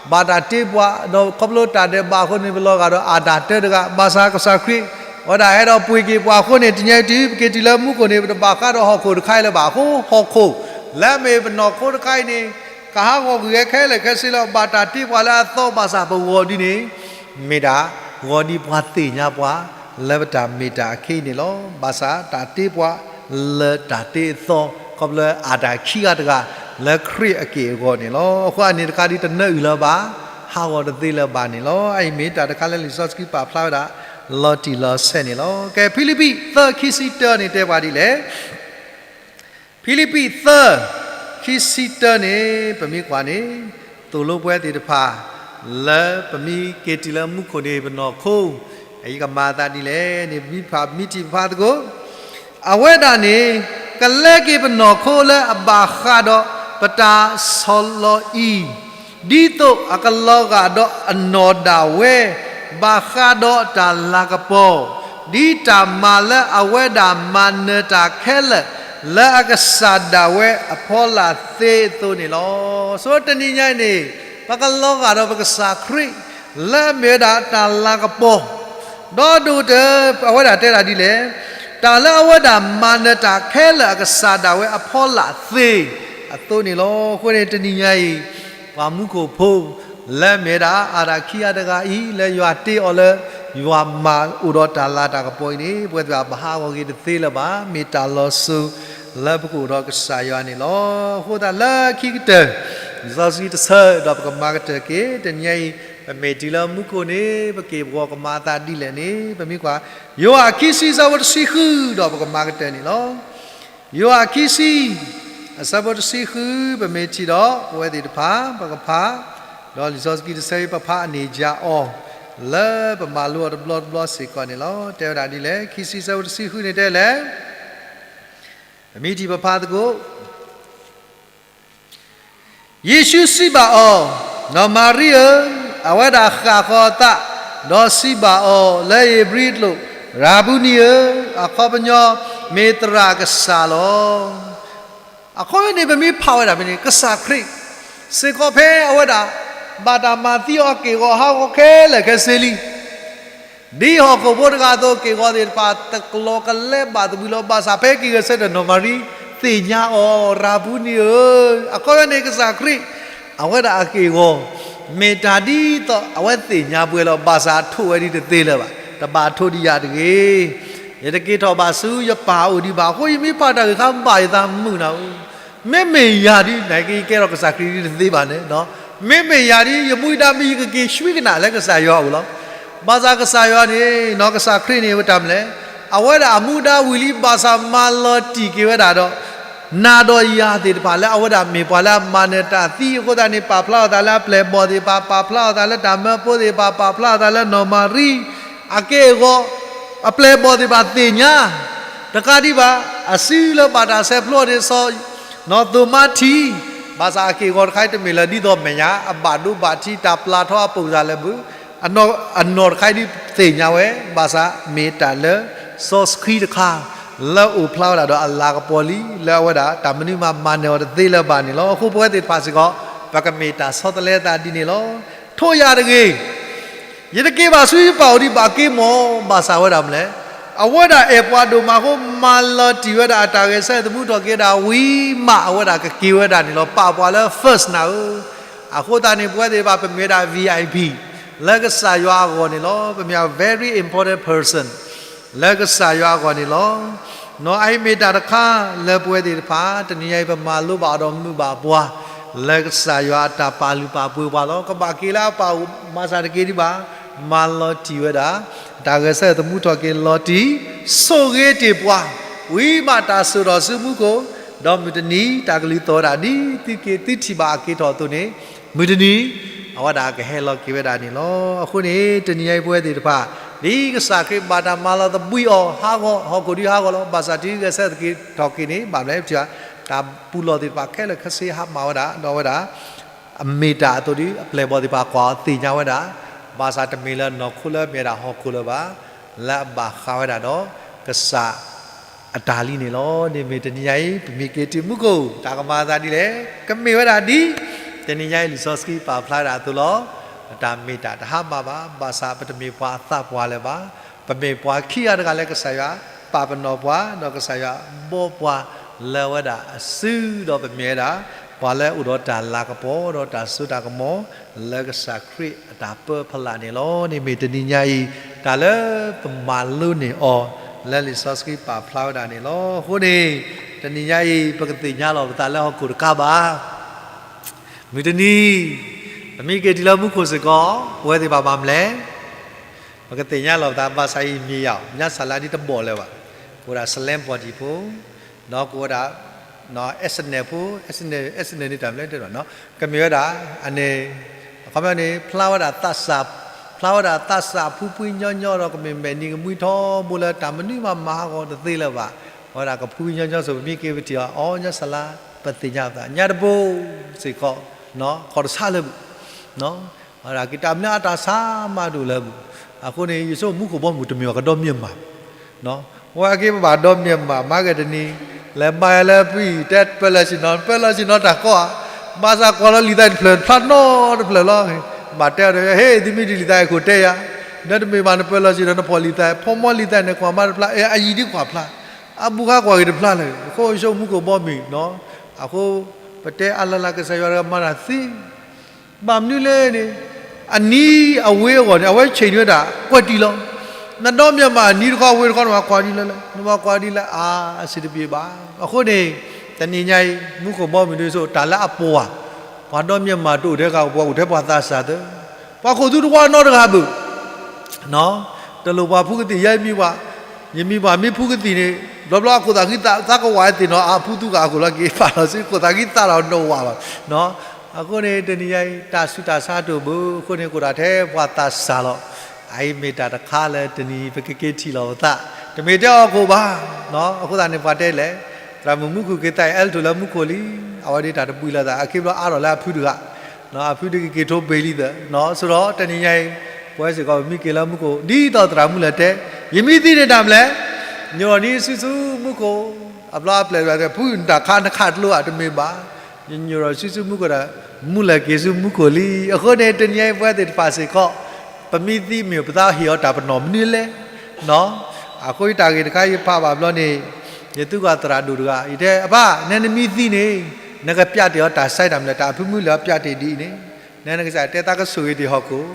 ဘၣ်တၢ်တ့ပှၤ ဒီးခီဖျိတၢ်ဒဲးဘးအဃိန့ၣ် ပလီၤဂာ်ဒီးအၤဒၣ်တၢတဂၤ, ဘၣ်ဆၣ်ကစၢ်ခရံာ် အဝဲဒၣ်ဟဲဒီးပှ့ၤက့ၤပှၤအဃိန့ၣ် တနံၤညါအံၤတုၤ ပက့ၤတုၤလၢမူခိၣ်န့ၣ် ပတဘၣ်ဃးဒီးဟီၣ်ခိၣ်တခါအံၤလၢၤဘၣ်အဃိ ဟီၣ်ခိၣ်လၢအမ့ၢ်ပနီၢ်ခိတခါအံၤန့ၣ် ကဟးဂီၤကွံာ်ဝဲခဲလၢာ်ခဲဆ့လၢ ဘၣ်တၢ်တ့ပှၤလၢအသီ ဘၣ်ဆၣ်ပဂီၤဒ်န့ၣ် မ့ၢ်ဒၣ် ဂီၤဒ်ပှၤသ့ၣ်ညါပှၤ လၢပတၢ်မ့ၢ်တၢ်အခံန့ၣ်လီၤ. ဘၣ်ဆၣ်တၢ်တ့ပှၤ လၢတၢ်တ့အသီ ခီဖျိလၢအတၢ်ခံဂၤတဂၤ လၢခရံာ်အက့ၢ်အဂီၤန့ၣ်လီၤ. အဃိအန့ၣ်တခါဒ်တနၢအုၣ်လၢၤဘၣ်, ဟးဂီၤတသ့လၢၤဘၣ်န့ၣ်လီၤ. အအံၤမ့ၢ်တၢ်တခါလၢလံာ်စီဆှံပာ်ဖျါဝဲဒၣ် လီၤတံၢ်လီၤဆဲးန့ၣ်လီၤ. ကဲ ဖံလံးပံး သၢ ခံဆံတၢန့ၣ်တဲပှၤဒ်လဲၣ်. ဖံလံးပံး သၢ ခံဆံတၢန့ၣ် ပမ့ၢ်ကွၢ်န့ၣ် သိၣ်လိပဝဲသ့ၣ်တဖၣ် လၢပမ့ၢ်က့ၤတုၤလၢမူခိၣ်န့ၣ် ပနီၢ်ခိ အအံၤကမၤအသးဒ်လဲၣ်န့ၣ် ပမ့ၢ်ဖးမ့ၢ်ထံၣ်ပဖးသကိး အဝဲဒၣ်န့ၣ် ကလဲက့ၤပနီၢ်ခိလၢအဘၣ်ဃးဒီးပတၢ်ဆီၣ်လီၤအံၤ ဒ်သိးအကလီၤဂာ်ဒီးအနီၢ်ဒၣ်ဝဲ ဘၣ်ဃးဒီးတၢ်လၤကပီၤ, ဒ်တၢ်မၤလၢအဝဲဒၣ်မၤနၢၤတၢ်ခဲလၢာ် လၢအကစၢ်ဒၣ်ဝဲအဖီလာ်သ့အသိးန့ၣ်လီၤ. ဆိတနံၤညါအံၤန့ၣ် ပကလီၤဂာ်ဒီးပကစၢ်ခရံာ် လၢအမ့ၢ်ဝဲဒၣ်တၢ်လၤကပီၤ ဒီးဒိၣ်တၢ် အဝဲဒၣ်တဲဒၣ်ဒ်လဲၣ်, တၢ်လၢအဝဲဒၣ်မၤနၢၤတၢ်ခဲလၢာ်အကစၢ်ဒၣ်ဝဲအဖီလာ်သ့အသိးန့ၣ်လီၤ. အဃိန့ၣ်တနံၤညါအံၤ ပှၤမူခိၣ်ဖိ လၢအမ့ၢ်ဝဲဒၣ်အါဒၣ်ခံဂၤတဂၤအံၤ လၢယွၤတ့အီၤလၢ ယွၤမၤအိၣ်ဒီးတၢ်လၤတၢ်ကပီၤအံၤန့ၣ် ပဝဲသ့ၣ်တဖၣ်ပဟးဂီၤက့ၤတသ့လၢၤဘၣ်. မ့ၢ်တၢ်လီၤစိၤလၢပကအိၣ်ဒီးကစၢ်ယွၤန့ၣ်လီၤ. အဃိသတးလၢခံကတၢၢ် လံာ်စီဆှံတဆၢဒီးပကမၤကတၢၢ်က့ၤ တနံၤညါအံၤ ပမ့ၢ်တုၤလၢမူခိၣ်န့ၣ် ပက့ၢ်ပဂီၤကမၤအသးဒ်လဲၣ်န့ၣ် ပမ့ၢ်ကွၢ် ယိၤဟၣ်ခံဆံအဆၢဖိတဆံဃု ဒီးပကမၤကတၢၢ်န့ၣ်လီၤ. ယိၤဟၣ်ခံဆံ အဆၢဖိတဆံဃု ပမ့ၢ်ထံၣ်ဒီး ပဝဲသ့ၣ်တဖၣ် ပကဖး, ဒီးလံာ်စီဆှံတဆၢအံၤ ပဖးအန့ၣ်ယၤအီၤ လၢပမၤလိအီၤတဘျီတဘျီစ့ၢ်ကီးန့ၣ်လီၤ. တဲဝဲဒၣ်ဒ်လဲၣ်, ခံဆံအဆၢဖိတဆံဃုန့ၣ်တဲလဲၣ်, ပမ့ၢ်ထံၣ်ပဖးသကိး ယ့ၣ်ၡူးစံးဘၣ်အီၤ, နီၢ်မၤရံဧၢ, အဝဲဒၣ်ဃၣ်ဃီၤအသး, ဒီးစံးဘၣ်အီၤလၢဧ့ၤဘြံၤအကျိာ်, ရၤဘူနံဧၢ, အခီပညီမ့ၢ်သရၣ်ကစၢ်လီၤ. အခီပညီန့ၣ် ပမ့ၢ်ဖးဝဲဒၣ်ဖဲန့ၣ် ကစၢ်ခရံာ် စ့ၢ်ကီးဖဲအဝဲဒၣ် ဘၣ်တၢ်မၤသံအီၤက့ၢ်ဂီၤဟးဂီၤခဲလၢာ်ခဲဆ့လံ ဒ်ဟီၣ်ခိၣ်ဖိတဂၤအသိး က့ၢ်ဂီၤသ့ၣ်တဖၣ် တကျိၤကလဲဘၣ်သဘံၣ်လီၤ. ဘၣ်ဆၣ်ဖဲက့ၤဂဲၤဆၢထၢၣ် နီၢ်မၤရံ သ့ၣ်ညါအီၤ, ရၤဘူနံဧၢ, အခီပညီန့ၣ် ကစၢ်ခရံာ် အဝဲဒၣ်အက့ၢ်အဂီၤ မ့ၢ်တၢ်ဒ်သိးအဝဲသ့ၣ်ညါပှဲၤလီၤ. ဘၣ်ဆၣ်အထိးဝဲဒ်တသ့လၢၤဘၣ်, တဘၣ်ထိးဒံးယၤတဂ့ၤ. ယတက့ၤထီၣ်ဘၣ်ဆူယပၢ်အအိၣ်ဒံးဘၣ်အဃိ ယမ့ၢ်ဖးတၢ်ဂ့ၢ်ခါ ဘၣ်ယသးမုာ်နၤဧၢ. မ့မ့ၢ်ယၤဒ်န့ၣ် ယကဲထီၣ်ကစၢ်ခရံာ်ဒ်တသ့ဘၣ်န့ၣ်, မ့မ့ၢ်ယၤဒ် ယမူဒါမ့ၢ်ယကက့ၤဆှံကနၣ်လၢကစၢ်ယွၤအအိၣ်လီၤ. ဘၣ်ဆၣ်ကစၢ်ယွၤန့ၣ် နီၢ်ကစၢ်ခရံာ်န့ၣ် ဝဲတၢ်မနုၤလဲၣ်, အဝဲဒၣ်အမူဒါဝံၤလံ ဘၣ်ဆၣ်မၤလီၤတံၢ်က့ၤဝဲဒၣ်ဒီး နၤဒီးယၤသ့ၣ်တဖၣ်လၢအဝဲဒၣ်မ့ၢ်ပှၤလၢအမၤနၢၤတၢ်သံအဃိသတးန့ၣ် ပာ်ဖျါအီၤသးလၢအပျဲၢ်အဘီၣ်သ့ၣ်တဖၣ်, ပာ်ဖျါအီၤသးလၢတၢ်မၢဖိသ့ၣ်တဖၣ်, ပာ်ဖျါအီၤသးလၢနီၢ်မၤရံ အက့ၢ်အဂီၤ, အပျဲၢ်အဘီၣ်သ့ၣ်တဖၣ်သ့ၣ်ညါ တကးဒံးဘၣ် အစုလၢဘၣ်တၢ်ဆဲးဖျိအီၤန့ၣ် စီၤ နီၢ်သိၤမါထံး, ဘၣ်ဆၣ်အက့ၢ်အဂီၤတခါအံၤတမ့ၢ်လၢဒ်သိးမဲာ်ညါ အဘၣ်ဒိဘၣ်ထံး တၢ်ပျၢ်ထီအပိာ်သးလၢမုၢ်, အနီၢ်တခါအံၤဒ်သ့ၣ်ညါဝဲ, ဘၣ်ဆၣ်မ့ၢ်တၢ်လၢစီဆှံတခါ လၢအိၣ်ဖျါဝဲဒၣ်ဒီးအလၤကပီၤလံ လၢအဝဲဒၣ်တၢ်မနုၤမးမၤနၢၤအီၤတသ့လၢၤဘၣ်န့ၣ်လီၤ. အဃိပဝဲသ့ၣ်တဖၣ်စ့ၢ်ကီး ပကမ့ၢ်တၢ်ဆီတလဲသးဒ်န့ၣ်လီၤ. ထိးယၤတဂ့ၤ ယတက့ၤဘၣ်ဆူယပၢ်အိၣ်ဒံးဘၣ်က့ၤမီၢ်, ဘၣ်ဆၣ်ဝဲဒၣ်မနုၤလဲၣ်, အဝဲဒၣ်အဲၣ်ပှၤဒိၣ်မးအဃိ မၤလီၤတံၢ်ဝဲဒၣ်အတၢ်ဂဲၤဆၢထၢၣ်သမူထီၣ်က့ၤဝဲဒၣ်ဝံၤမး အဝဲဒၣ်ကက့ၤဝဲဒၣ်န့ၣ်လီၤ. ပာ်ပှၤလၢ first နၤဧၢ. အဃိသတးန့ၣ် ပဝဲသ့ၣ်တဖၣ်ပမ့ၢ်ဝဲဒၣ် VIP လၢကစၢ်ယွၤအဂီၢ်န့ၣ်လီၤ. ပမ့ၢ်ဝဲဒၣ် very important person လၢကစၢ်ယွၤအဂီၢ်န့ၣ်လီၤ. နီၢ်အံၤမ့ၢ်တၢ်တခါလၢပဝဲသ့ၣ်တဖၣ် တနံၤညါအံၤပမၤလိဘၣ်အီၤဒီးမုာ်ဘၣ်ပှၤ လၢကစၢ်ယွၤအတၢ်ပာ်လုၢ်ပာ်ပှ့ၤပှၤလီၤ. ကဘၣ်က့ၤလၢအပၢ်အိၣ်မၤစၢ်တက့ၤဒံးဘၣ်, မၤလီၤတံၢ်ဝဲဒၣ် တၢ်ဂဲၤဆၢထၢၣ်သမူထီၣ်က့ၤလီၤတံၢ် ဆိၣ်ဂ့ၤတ့ၢ်ပှၤ ဝံၤမးတၢ်စိာ်ထီၣ်ဆူမူခိၣ်, ဒီးမုၢ်တနံၤ တၢ်ကလုၢ်သီၣ်ဝဲဒၣ်ဒ်သုက့ၤသုထံၣ်ဘၣ်အက့ၤထီၣ်အသိးန့ၣ်, မုၢ်တနံၤ အဝဲဒၣ်ကဟဲလီၤက့ၤဝဲဒၣ်န့ၣ်လီၤ. အဃိန့ၣ် တနံၤညါအံၤပဝဲသ့ၣ်တဖၣ် ဒ်ကစၢ်ခရံာ်ဘၣ်တၢ်မၤလီၤသဘှံးအီၤဟးဂီၤ ဟီၣ်ခိၣ်ဒုးဟးဂီၤလီၤ. ဘၣ်ဆၣ်တုၤဂဲၤဆၢထၢၣ်တက့ၤထီၣ်က့ၤန့ၣ် ဘၣ်မနုၤလဲၣ် ပထံၣ်ဘၣ် တၢ်ပူၤလီၢ်သ့ၣ်တဖၣ်ခဲလၢာ်ခဲဆ့ဟးမၤဝဲဒၣ် ဒီးဝဲဒၣ် အမ့ၢ်တၢ်အသိးဒ် အပျဲၢ်အဘီၣ်သ့ၣ်တဖၣ်ကွၢ်အီၤသ့ၣ်ညါဝဲဒၣ်, ဘၣ်ဆၣ်တမ့ၢ်လၢနီၢ်ခိလၢအမ့ၢ်ဝဲဒၣ်ဟီၣ်ခိၣ်လၢၤဘၣ်, လၢအဘၣ်ဃးဝဲဒၣ်ဒီး ကစၢ်အတၢ်လံန့ၣ်လီၤ. န့ၣ်မ့ၢ်တနံၤညါအံၤ ပမ့ၢ်က့ၤတုၤမူခိၣ် တၢ်ကမၤအသးဒ်လဲၣ်, ကမ့ၢ်ဝဲဒၣ်ဒ် တနံၤညါအံၤလံာ်စီဆှံပာ်ဖျါဝဲဒၣ်အသိးလီၤ. ပတၢ်မ့ၢ်တၢ်တဟးမၢ်ဘၣ်, ဘၣ်ဆၣ်ပတမ့ၢ်ပှၤအသးပှၢ်လၢၤဘၣ်. ပမ့ၢ်ပှၤခံဂၤတဂၤလၢကစၢ်ယွၤပာ်ပနီၣ်ပှၤ, ဒီးကစၢ်ယွၤဘီပှၤလၢအဝဲဒၣ်အစု, ဒီးပမ့ၢ်ဝဲဒၣ် ပှၤလၢအအိၣ်ဒီးတၢ်လၤကပီၤဒီးတၢ်စိတၢ်ကမီၤ လၢကစၢ်ခရံာ်အတၢ်ပၢဖီလာ်န့ၣ်လီၤ. န့ၣ်မ့ၢ်တနံၤညါအံၤ တၢ်လၢပမၤလိန့ၢ်အီၤ လၢလံာ်စီဆှံပာ်ဖျါဝဲဒၣ်န့ၣ်လီၤ. အဃိန့ၣ် တနံၤညါအံၤ ပကသ့ၣ်ညါလီၤပသးလၢဟီၣ်ခိၣ်တခါဘၣ်. မုၢ်တနံၤ ပမ့ၢ်က့ၤတုၤလၢမူခိၣ်စ့ၢ်ကီး ပဝဲသ့ၣ်ဘၣ်မၤမလဲၣ်. ပကသ့ၣ်ညါလီၤပသး ဘၣ်ဆၣ်အံၤမ့ၢ်ယၤ ညါစၢ်လၢဒ်တဘီၣ်လၢၤဘၣ်. ကအိၣ်ဒၣ် Slam body ဖိ, ဒီးကအိၣ်ဒၣ် Arsenal ဖိ, Arsenal န့ၣ်တၢ်မလဲၣ်တဲဒီး ကမ့ၢ်ဝဲဒၣ် အန့ၣ် အခီပညီန့ၣ် ဖျါဝဲဒၣ်သးစၢ်, ဖျါဝဲဒၣ်သးစၢ်ဖှံဖှံညီညီဒီး ကမ့ၢ်မဲာ်နံၤကမှံထီဘိလၢတၢ်မနုၤမးမၤဟးဂီၤတသ့လၢၤဘၣ်. အဝဲဒၣ်ကဖှံညီညီစိၤ ပမ့ၢ်က့ၤပထံၣ်အီၤ အီ ညါစၢ်လၢ ပသ့ၣ်ညါပသး ညါတဘိစ့ၢ်ကီး ခီၣ်တဆါလၢၤဘၣ် အဝဲဒၣ်က့ၤတၢ်မနုၤအတၢ်ဆါမးဒိၣ်လၢၤဘၣ်. အဃိန့ၣ် ယဆိကမိၣ်မူခိၣ်ဘီမုၢ်တမ့ၢ်ဘၣ်ကဒီမ့ၢ်မး ဝဲက့ၤပဘၣ်ဒီမ့ၢ်မး မၤက့ၤတနံၤ လဲၤမၤယၤလၢဖုအံၤ တဲပၢၢ်လီၤဆ့ၣ်နီၤ ပၢၢ်လီၤဆ့ၣ်နီၤတၢ်ကီဧါ, ဘၣ်ဆၣ်ကွၢ်လီၤလံာ်သးတဖျၢၣ်တဖျါနီတဖျၢၣ်လီၤ. ဘၣ်တဲအီၤ ဟ့ၣ် သုမ့ၢ်ဒ်လံာ်သးအဲၣ်ခိၣ်တဲယၤ, ဒီးတမ့ၢ်ဘၣ်နပၢၢ်လီၤဆ့ၣ်နီၤ နဖီၣ်လံာ်သး ဖီမီလံာ်သးန့ၣ် ကွၢ်မးတဖျါ အဲ အယံၤဒ်ကွၢ်ဖျါ, အဘူးခါကွၢ်က့ၤတဖျါလၢၤ. အဃိယဆိကမိၣ်မူခိၣ်ဘီမုၢ်နီၤ, အဃိ ပတဲအါလၢ်လၢ် ကစၢ်ယွၤတဂၤမၤတၢ်သ့ ဘၣ်မနုၤလဲၣ်န့ၣ်, အနံၤအဝ့အဂီၢ်န့ၣ် အဝဲဆံးန့ၢ်ဝဲဒၣ် ကွဲးတံၢ်လီၤ. နဒီမ့ၢ်မးအနံၤတခီအဝ့တခီ နဘၣ်ကွၢ်ဒ်လဲၣ်လဲၣ်, နဘၣ်ကွၢ်ဒ်လဲၣ် အါ အဆံးတပျ့ၤဘၣ်. အဃိန့ၣ် တနံၤညါအံၤ မူခိၣ်ဘီမုၢ်ဒ်သိး တၢ်လၢအပှၤ, ပှၤဒီမ့ၢ်မးတအိၣ်ထဲက ပှၤအိၣ်ထဲပှၤသးစၢ်သၢ, ပှၤခိၣ်သူတဝါနီတဂၤဘၣ် တလိၣ်ပှၤဖူကသံၣ် ယဲမံၤပှၤ, ယမံၤပှၤမ့ၢ်ဖူကသံၣ်န့ၣ် ဘျီဘျီအခိၣ်သးဃံသး သးကဝးသ့ၣ်နီၤ အဖူသူၣ်ဃာ်အခိၣ်လီၤက့ၤဖးလီၤဆူ ခိၣ်သးဃံသးလီၤနီၣ်ဝးဘၣ်. အဃိန့ၣ် တနံၤညါအံၤ တၢ်ဆူးတၢ်ဆါတအိၣ်ဘၣ်. အဃိန့ၣ် ကအိၣ်ဒၣ်ထဲပှၤသးစၢ်လီၤ. အအံၤမ့ၢ်တၢ်တခါလၢတနံၤအံၤ ပကက့ၤထံၣ်လီၤပသး, တမ့ၢ်ထဲဟီၣ်ခိၣ်ဘၣ်. အဃိသတးန့ၣ် ပှၤတဲလဲၣ်, သရၣ်မုၣ်မူခိၣ်က့ၤသးအံၤ အဲလ်ထိၣ်လၢမူခိၣ်လံ, အဝဲဒၣ်တၢ်တဘှံးလိာ်သး အခံဘျီအါထီၣ်လၢအဖုတဂၤ အဖုဒၣ်ကက့ၤထိဘ့ၣ်လံသၢ, ဆိဒီးတနံၤညါအံၤ ပဝဲစ့ၢ်ကီး ပမ့ၢ်က့ၤလၢမူခိၣ် ဒ်သိးသရၣ်မုၣ်လၢတဲ, ယမ့ၢ်သံန့ၣ်တၢ်မလဲၣ်, ညိၣ်ထီၣ်န့ၢ်ဆူဆူမူခိၣ်, အဘျီအပျဲၢ်တဂၤတဲ ဖုနတၢ်ခါနခးတလိၣ်ဧါ တမ့ၢ်ဘၣ်, ယညိၣ်ထီၣ်ဆူဆူမူခိၣ်ဒီး မူလၢ်က့ၤဆူမူခိၣ်လံ. အဃိန့ၣ် တနံၤညါအံၤ ပဝဲသ့ၣ်တဖၣ်စ့ၢ်ကီး ပမ့ၢ်သံမ့ၢ် ပသးဟ့ၣ်အီၤတၢ်ပနီၣ်မနုၤလဲၣ် အဃိယတၢ်ဂ့ၢ်တခါယဖးဘၣ်ဘျီန့ၣ် ယသုကွၢ်သရၣ်ဒိၣ်တဂၤ ယတဲ အပၢ် နဲနမ့ၢ်သံန့ၣ် နကပျးတ့ၢ်အီၤတၢ်ဆါတၢ်မနုၤလဲၣ်, တၢ်အဖုမုၢ်လၢအပျးတ့ၢ်ဒ်အံၤန့ၣ်, နဲနကစၢ်တဲသးကဆိၣ်ဂ့ၤတ့ၢ်ဟီၣ်ခိ�်,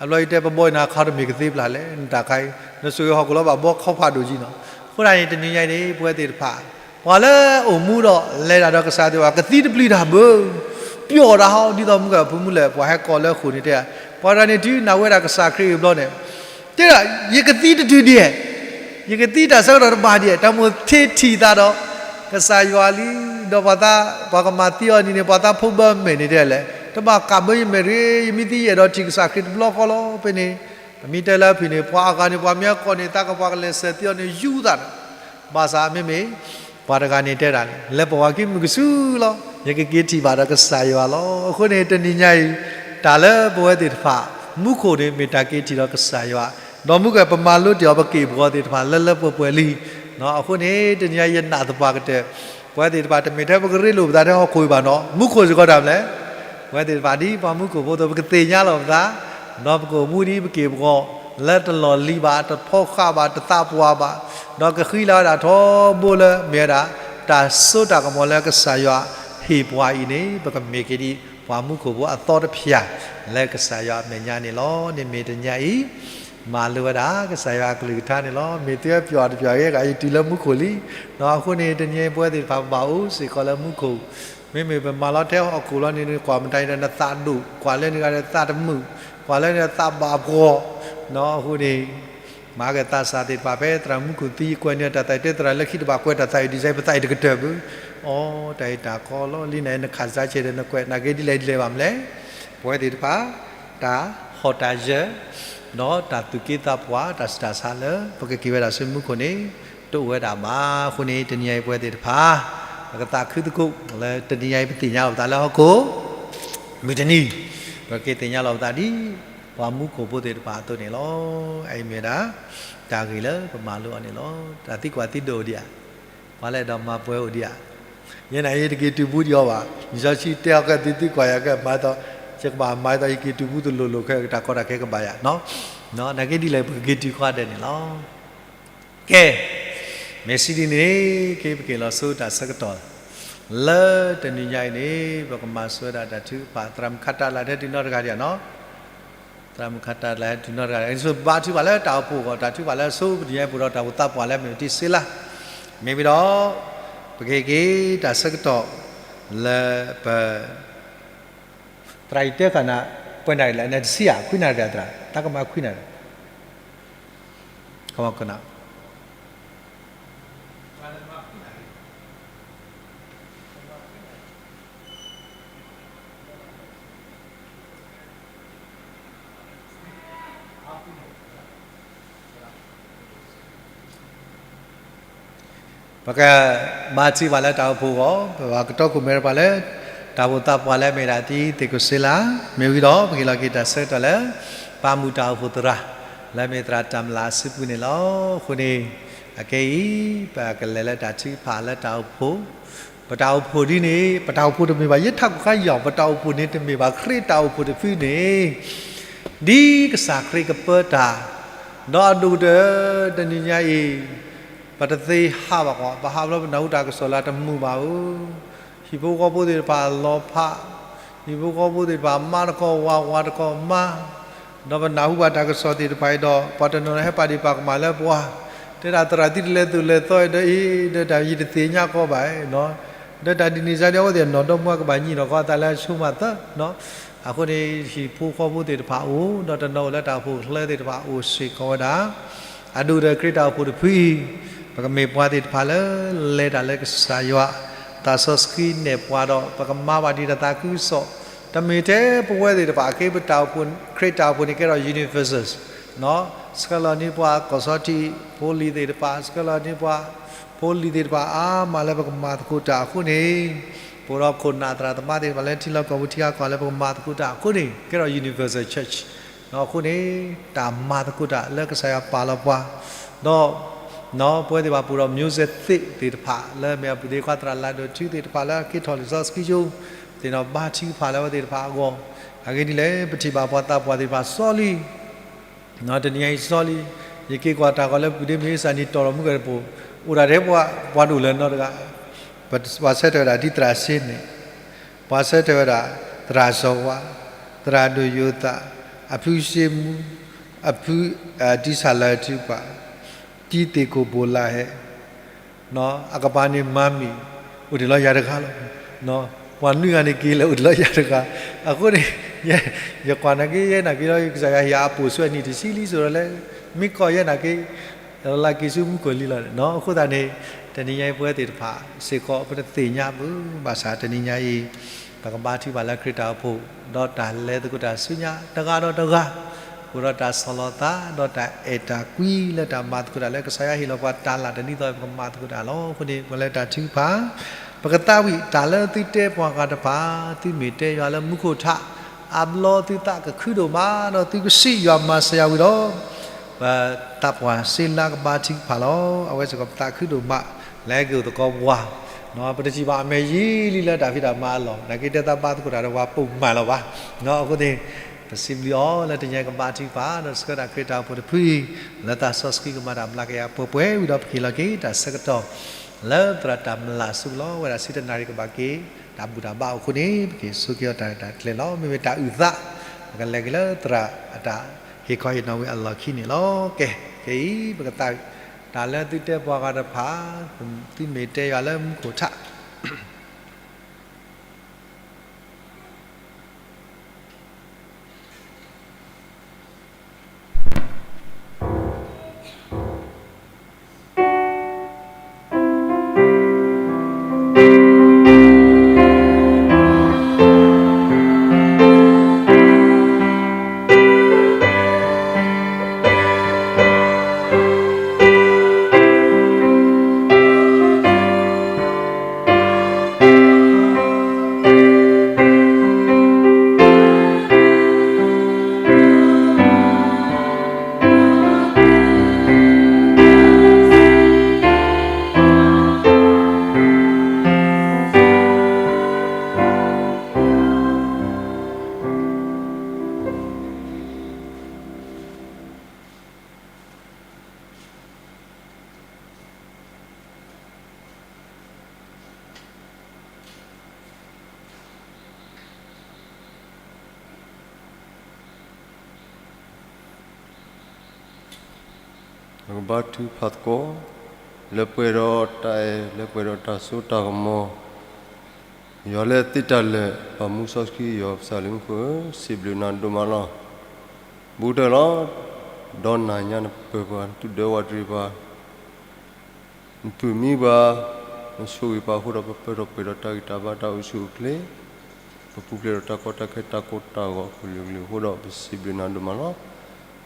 အဘျီယတဲပဘီယနၤခီတမ့ၢ်ကသ့ပျၢ်လဲၣ်, နတၢ်ခါအံၤ နဆိၣ်ဂ့ၤဟီၣ်ခိၣ်လီၤဘၣ်ဘီခီဖးဒိၣ်ကံနီၤ. အဃိသတးန့ၣ် တနံၤညါအံၤန့ၣ် ပဝဲသ့ၣ်တဖၣ် ပှၤလၢအိၣ်မူဒီးလဲၤတၢ်ဒီးကစၢ်သ့ၣ်တဖၣ် ကသံတပျုၤတၢ်ဘၣ်, ပျီၣ်တၢ်ဟီ ဒ်သိးမုၢ်ကဖုမုၢ်လဲၣ် ပှၤဟဲကိးလၢဃိာ်န့ၣ်တဲ, ပှၤတဂၤန့ၣ်တုၤနၢ်ဝဲဒၣ်ကစၢ်ခရံာ်အံၤဘျီန့ၣ် တဲဒၣ် ယကသံတတုၤဒံး, ယကသံတၢ်ဆၢကတီၢ်တဘၣ်ဒံး, တၢ်မိၣ်သ့ထံၣ်သးဒီး ကစၢ်ယွၤလံ, ဒီးပှၤသး ပှၤကမၤသံအီၤန့ၣ်န့ၣ် ပှၤသးဖိဘၢမဲာ်န့ၣ်တဲလဲၣ်, တဘၣ်ကးဘၢယမဲာ်တဂ့ၤ, ယမ့ၢ်သံယအဲၣ်ဒိးထံၣ်ကစၢ်ခရံာ်တဘျီဃီလီၤ. ဖဲန့ၣ် ပမ့ၢ်တဲလၢအဖုၣ်န့ၣ် ပှၤအဂၤန့ၣ် ပှၤမ့ၢ်အကိးန့ၣ် သးကပှၤကလဲၤစၢၤသံအီၤန့ၣ်ယူၤသးဒီး ဘၣ်ဆၣ်မ့မ့ၢ် ပှၤတဂၤန့ၣ်တဲဒၣ်န့ၣ် လၢပဝဲက့ၤမုၢ်ကဆူလီၤ, ယကက့ၤထံၣ်ဘၣ်ဒီးကစၢ်ယွၤလီၤ. အဃိန့ၣ် တနံၤညါအံၤ တၢ်လၢပဝဲသ့ၣ်တဖၣ် မူခိၣ်န့ၣ် မ့ၢ်တၢ်က့ၤထံၣ်ဒီးကစၢ်ယွၤ, ဒီးမူကပမၤလိတ့ၢ်အီၤပက့ၢ်ပဂီၤသ့ၣ်တဖၣ်လၢလၢပှဲၤပှဲၤလံ. အဃိန့ၣ် တနံၤညါယနာ်သပှၢ်ကတၢၢ် ပဝဲသ့ၣ်တဖၣ် တမ့ၢ်ထဲပကရ့လိာ်ပသးထဲဟီၣ်ခိၣ်အံၤဘၣ်နီၤ, မူခိၣ်စ့ၢ်ကီးတၢ်မလဲၣ်, ပဝဲသ့ၣ်တဖၣ်ဒ်ပှၤမူခိၣ်ဖိအသိး ပကသ့ၣ်ညါလီၤပသး ဒီးပကအိၣ်မူဒ်ပက့ၢ်ပဂီၤ လၢတလီၢ်လံၤဘၣ်, တဖီဃာ်ဘၣ်, တသးပှၢ်ဘၣ်, ဒီးကဃံလၤဝဲဒၣ်ထီဘိလၢမ့ၢ်ဝဲဒၣ် တၢ်စိတၢ်ကမီၤလၢကစၢ်ယွၤဟ့ၣ်ပှၤအံၤန့ၣ် ပကမ့ၢ်က့ၤဒ်ပှၤမူခိၣ်ဖိအသီတဖၠၣ် လၢကစၢ်ယွၤအမဲာ်ညါန့ၣ်လီၤ. န့ၣ်မ့ၢ်တနံၤညါအံၤ မၤလိဝဲဒၣ် ကစၢ်ယွၤအကလုၢ်ကထါန့ၣ်လီၤ. မ့ၢ်သုဝဲပျီၣ်တပျီၣ်ဂ့ၤဂ့ၤ ယတုၤလၢမူခိၣ်လံ. အဃိန့ၣ် တနံၤအံၤပဝဲသ့ၣ်တဖၣ် ပဘၣ်အိၣ်စ့ၢ်ကီးလၢမူခိၣ်, မ့မ့ၢ်ပမၤလီၤထဲဟီၣ်ခိၣ်လီၤန့ၣ် ကွၢ်မတၤအံၤဒီးနသးဒိၣ်, ကွၢ်လၢန့ၣ်ဂၤဒီးသးတမုာ်, ကွၢ်လၢန့ၣ်သးဘၣ်ပှီၢ်, အဃိန့ၣ် မၤက့ၤသးစၢ်သ့ၣ်တဖၣ် ဖဲသရၣ်မူခိၣ်သံ ယကွဲးန့ၢ်တၢ်သးအံၤ တဲသရၣ်လၢခံတဘၣ်ကွဲးတၢ်သးအံၤ design ပသးအံၤတကတၢၢ်ဘၣ်. အိ တၢ်အံၤတၢ်ကီလီၤလံ နအံၤနခးစၢ်ဆဲးဒီးနကွဲး နာ်က့ဒ်လဲၣ်ဒ်လဲၣ်ဘၣ်မလဲၣ်. ပဝဲသ့ၣ်တဖၣ် တၢ်ဟီၣ်တၢ်ယၢၤ ဒီးတၢ်သူၣ်က့သးပှၢ် တၢ်ဆူးတၢ်ဆါလၢ ပကက့ၤဝဲဒၣ်ဆူမူခိၣ်န့ၣ် တအိၣ်ဝဲဒၣ်ဘၣ်. အဃိန့ၣ် တနံၤအံၤပဝဲသ့ၣ်တဖၣ် ပကသးခုသကိးလၢ တနံၤအံၤ ပသ့ၣ်ညါလီၤပသးလၢဟီၣ်ခိၣ် မုၢ်တနံၤ ပကသ့ၣ်ညါလီၤပသးဒ် ပှၤမူခိၣ်ဖိသ့ၣ်တဖၣ်အသိးန့ၣ်လီၤ. အအံၤမ့ၢ်ဝဲဒၣ် တၢ်ဂ့ၢ်လၢပမၤလိအီၤန့ၣ်လီၤ. တၢ်သံကွၢ်သံဒိးအိၣ်ဒံးဧါ, ပှၤလၢအဲၣ်ဒိးမၤပှဲၤအိၣ်ဒံးဧါ. ယဲန့ၣ် ယတက့ၤတုၤဘူးဒံးအီၤဘၣ်. လံာ်စီဆှံတဲအီၤခဲ သုသံကွၢ်ယၤခဲ မၤသီ, ယကဘၣ်မၤသီ ယက့ၤတုၤဘူးတလိၤလိၤခဲ တၢ်ကီတၢ်ခဲကဘၣ်ယၤ. နာ်က့ဒ်လဲၣ် ပကက့ၤတုၤခွါဒဲးန့ၣ်လီၤ. ကဲ, မ့ၢ်စံးဒ်န့ၣ် က့ၤပက့ၤလီၤဆူတၢ်ဆၢကတီၢ် လၢတနံၤညါအံၤန့ၣ် ပကမၤစၢၤဝဲဒၣ်တၢ်ထုကဖၣ် သရၣ်မုၣ်ခးတၢ်လၢ်ဟဲတုၤနီတဂၤဒံးနီၤ, သရၣ်မုၣ်ခးတၢ်လၢ်ဟဲတုၤနီတဂၤဒံး ဘါထုကဖၣ်လၢတၢ်အိၣ်ဖှိၣ်အဂီၢ် တၢ်ထုကဖၣ်လၢအဆိပတယဲပူၤဒီးတၢ်အိၣ်ဖှိၣ်သးပှၢ်လၢမ့ၢ်တံစ့လါ, မ့ၢ်ဝံၤဒီး ပကဟ့ၣ်က့ၤတၢ်ဆၢကတီၢ်လၢပ သရၣ်အံၤတဲဃာ်နၤ ပှဲၤနၣ်ရံၣ်လဲၣ် နတဆံဧါ ခွံနၣ်ရံၣ်သရၣ် တၢ်ကမၤခွံနၣ်ရံၣ် ကမၤခွံနၣ်ရံၣ် ပကဘါထုကဖၣ်လၢတၢ်အိၣ်ဖှိၣ်အဂီၢ် ပဘၣ်ကတီခိၣ်မဲာ်တပှၤလၢ တၢ်အိၣ်ဖှိၣ်သးပှၢ်လၢအမ့ၢ်ဒၣ်တံသ့ၣ်ခိၣ်စ့လါ, မ့ၢ်ဝံၤဒီး ပကဟ့ၣ်လီၤက့ၤတၢ်ဆၢကတီၢ်လၢ ပၢ်မုၢ်တၢ်အိၣ်ဖှိၣ်သရၣ် လၢအမ့ၢ်သရၣ်တၢ်မျၢ်အစုပူၤန့ၣ်လီၤ. အဃိန့ၣ် အခဲအံၤ ပကလဲၤလၢတၢ်ထုကဖၣ်လၢတၢ်အိၣ်ဖှိၣ် ပတၢ်အိၣ်ဖှိၣ်ဒ်န့ၣ် ပတၢ်အိၣ်ဖှိၣ်တမ့ၢ်ဘၣ် ယထးခိၣ်ခါယီၤ ပတၢ်အိၣ်ဖှိၣ်န့ၣ်တမ့ၢ်ဘၣ် ခရံာ်တၢ်အိၣ်ဖှိၣ်တဖုန့ၣ် ဒ်ကစၢ်ခရံာ်ကပၢတၢ်, ဒီးအဒိၣ်ကတၢၢ် တနံၤညါအံၤ ပတသ့ဟးဘၣ်ကီး ပဟးဘျီပနၢ်ဟူတၢ်ကစီၣ်လၢတမုာ်ဘၣ်ဧိၤ, ဟံၣ်ဖိဃီဖိသ့ၣ်တဖၣ်လီၤဖး, ဟံၣ်ဖိဃီဖိသ့ၣ်တဖၣ်မါတခီဝၤ ဝၤတခီမါ ဒီးပနၢ်ဟူဘၣ်တၢ်ကစီၣ်သ့ၣ်တဖၣ်အံၤဒီး ပှၤတနီၤနီၤဟဲပာ်ဒ့ၣ်ပာ်ကမၣ်လၢပှၤ, တဲဒၣ်သရၣ်သုတလဲၤသိၣ်လဲၤသီဒီးအံၤ ဒီးတၢ်ယတသ့ၣ်ညါကီးဘၣ်, ဒီးတၢ်ဒ်န့ၣ်စါဒီး အဝဲသ့ၣ်နီၢ်ဒီမါကဘၣ်ညံးနီၢ်ကီးအသးလၢအဆိမးသၢ, အဃိန့ၣ် ဟံၣ်ဖိဃီဖိသ့ၣ်တဖၣ်အိၣ် ဒီးတနီၤအိၣ်လၢတၢ်အိၣ်ဖှိၣ်ချၢသ့ၣ်တဖၣ်အိၣ်စ့ၢ်ကီးဝဲဒၣ် အဒိၣ်ကတၢၢ်ခရံာ်တၢ်အိၣ်ဖှိၣ်တဖုအံၤ, ပကမ့ၢ်ပှၤသ့ၣ်တဖၣ်လၢလဲၤတၢ်လၢကစၢ်ယွၤ သးစီဆှံနဲၣ်ပှၤဒီး ပကမၤဘၣ်ဒံးတၢ်သးခုကစီၣ်, တမ့ၢ်ထဲပဝဲသ့ၣ်တဖၣ် အခဲအံၤပတၢ်အိၣ်ဖှိၣ် ခရံာ်တၢ်အိၣ်ဖှိၣ်န့ၣ်ကဲထီၣ် universal ဆှၢလီၤန့ၢ်ပှၤကီၢ်ဆီထံးဖိလံၤသ့ၣ်တဖၣ် ဆှၢလီၤန့ၢ်ပှၤဖိလံၤသ့ၣ်တဖၣ် အါမးလၢပကမၤသကိးတၢ်အဃိန့ၣ်, ပအိၣ်ဒီးခိၣ်နၢ်သရၣ်သမါသ့ၣ်တဖၣ်လၢထံလီၢ်ကီၢ်ပူၤထံဂၤကီၢ်ဂၤလၢပကမၤသကိးတၢ်အဃိန့ၣ် ကဲထီၣ် universal church အဃိန့ၣ် တၢ်မၤသကိးတၢ်လၢကစၢ်ယွၤပာ်လီၤပှၤ, ဒီး ပဝဲသ့ၣ်တဖၣ်ပအိၣ်ဒီး မျိုးဆက်သစ် သ့ၣ်တဖၣ် လၢမ့ၢ်အပုၢ်သ့ၣ်ခွါသရၣ်လၢဒိၣ်ထူသ့ၣ်တဖၣ်လၢအက့ၤထီၣ်လံာ်စီဆှံကၠိ, သ့ၣ်နီၣ်ဘါထုကဖၣ်လၢအဝဲသ့ၣ်တဖၣ်အဂီၢ်, အဂ့ၢ်ဒ်လဲၣ် ပထံၣ်ဘၣ်ပှၤသးပှၢ်သ့ၣ်တဖၣ်စီလံ တနံၤညါအံၤစီလံ, ယက့ၤကွၢ်တၢ်ဂီၤလၢပုၢ်ဒ့မ့ၢ်စၢ်နံၤတီၢ်လီၤမုၢ်ကရၢၢ်တပိၤ, အိၣ်ဒၣ်ထဲပှၤဒိၣ်လၢၤနီတဂၤ, ပှၤဆၢထၢၣ်ဝဲဒၣ်ဒ်သရၣ်စ့န့ၣ်, ပှၤဆၢထၢၣ်ဝဲဒၣ် သရၣ်စီၤဝါ, သရၣ်ဒိၣ်ယိၤသး, အဖုစ့မူ, အဖု တံဆၣ်လၢၤထုပှၤ, တံသ့ၣ်ခိၣ်ဘိၣ်လါဟဲ အကပၤန့ၣ်မၤမံၤ, အိၣ်ဒံးလီၤယၤတဂၤလီၤ. ပှၤနွံဂၤန့ၣ်က့ၤလၢအိၣ်ဒံးလီၤယၤတဂၤ. အဃိန့ၣ် ယကွၢ်နာ်က့ ယဲနာ်က့ဒီး ကစၢ်ယွၤဟ့ၣ်ယၤအပိာ်ဆူအနံၣ်တဆံလံ စိၤဒီးလဲၣ်, မ့ၢ်ကီၢ်ယဲနာ်က့ လၢက့ၤဆူမူခိၣ်လံလီၤ. အဃိသတးန့ၣ် တနံၤညါအံၤပဝဲသ့ၣ်တဖၣ်စ့ၢ်ကီး ပတသ့ၣ်ညါဘၣ် ဘၣ်ဆၣ်တနံၤညါအံၤ ပကဘါထုကဖၣ်လၢခရံာ်တၢ်အိၣ်ဖှိၣ် ဒီးတၢ်လဲၤသကိးတၢ်ဆူညါတဂၤဒီးတဂၤ အိၣ်ဒီးတၢ်ဆီၣ်လီၤသး ဒီးတၢ်အဲၣ်တၢ်ကွံလၢတၢ်မၤသကိးတၢ်လၢကစၢ်ယွၤဟ့ၣ်လီၤပှၤတၢ်လၢ်တနံၤသီ ပကမၤသကိးတၢ်လီၤ. အဃိန့ၣ် ပလဲၤတၢ်ထုကဖၣ် ပကသးဝံၣ်တၢ်လၢသုတဲပှၤဂၤတဖၣ် သုမ့ၢ်တဲယွၤလၢမူခိၣ်ထး အဘျီသုသးကခုဒိၣ်မး ဒီးသုကစံးယွၤမၤစၢၤယၤဝံၤဒီး ပသးပှၢ်စ့လါကဘါထုကဖၣ်လီၤ. အဝဲစ့ၢ်ကီးပသးခုဒိၣ်မး လၢက့ၤအိၣ်သကိးပှၤ ပတထံၣ်ဘၣ်အမဲာ်ယံာ်လံလၢတၢ်ဖံးတၢ်မၤအလီၢ် နာ်က့တဲသးဘါသကိးတၢ်ဒီးပှၤပိာ်မုၣ်လီၤဘၣ်. အဃိန့ၣ် ပစံးဘျုးအီၤလၢတနံၤညါကဘါထုကဖၣ် ဒီးဆှၢဒၣ်ခရံာ်တၢ်အိၣ်ဖှိၣ်တဖုအံၤ လၢသးစီဆှံကမၤတၢ်မျၢ်ကယၤပှဲၤပှဲၤဝံၤဒီး ပကဟ့ၣ်လီၤက့ၤတၢ်ဆၢကတီၢ် လၢသရၣ်တၢ်မျၢ်အစုပူၤလီၤ. ဝဲဒၣ်ဆံတၢနၣ်ရံၣ်ကဘၣ်က့ၤ တၢ်ဘူၣ်တၢ်ဘါအိၣ်အဃိန့ၣ် ပက့ၤဆိက့ၤအီၤတၢ်ရဲၣ်တၢ်ကျဲၤလီၤ. မ့မ့ၢ်တၢ်အုၣ်သး ပကလဲၤက့ၤလၢသရၣ်အတၢ်ဟ့ၣ်ခီဟ့ၣ်နီၤဝံၤအလီၢ်ခံန့ၣ်လီၤ. ကဲ ခဲအံၤ ပကသးဝံၣ် တၢ်လၢသုတဲပှၤဂၤတဖၣ် သုမ့ၢ်တဲယွၤလၢမူခိၣ်ထး ပကဘါထုကဖၣ်သကိး, လၢပှဲၤဒီးတၢ်အဲၣ် လၢပှဲၤဒီးတၢ်စိတၢ်ကမီၤ, ယွၤလၢသ့တၢ်လၢာ် ပၢ်မူစီဆှံ ယွၤပစၢ်လၢမူခိၣ်ဧၢ, စံးဘျုးနၤဒိၣ်မးလီၤ. ဘူးကတၢၢ်လီၤ. ဒီးနၤညါနပၢၤပှၤ နသူၣ်ဒၢဝးတရံးပှၤ နပုၢ်မံပှၤ, နဆိၣ်ဂ့ၤပှၤအဃိဒီး ပပၢၢ်ထီၣ်ပှဲၤဒီးတၢ်ဂံၢ်တၢ်ဘါတၢ်အိၣ်ဆူၣ်အိၣ်ချ့, ပပူၤဖျဲးဒီးတၢ်ကီတၢ်ခဲတၢ်ကိၢ်တၢ်ဂီၤအကလုာ်ကလုာ်အဃိဒီး ပစံးဘျုးနၤဒိၣ်မးလီၤ.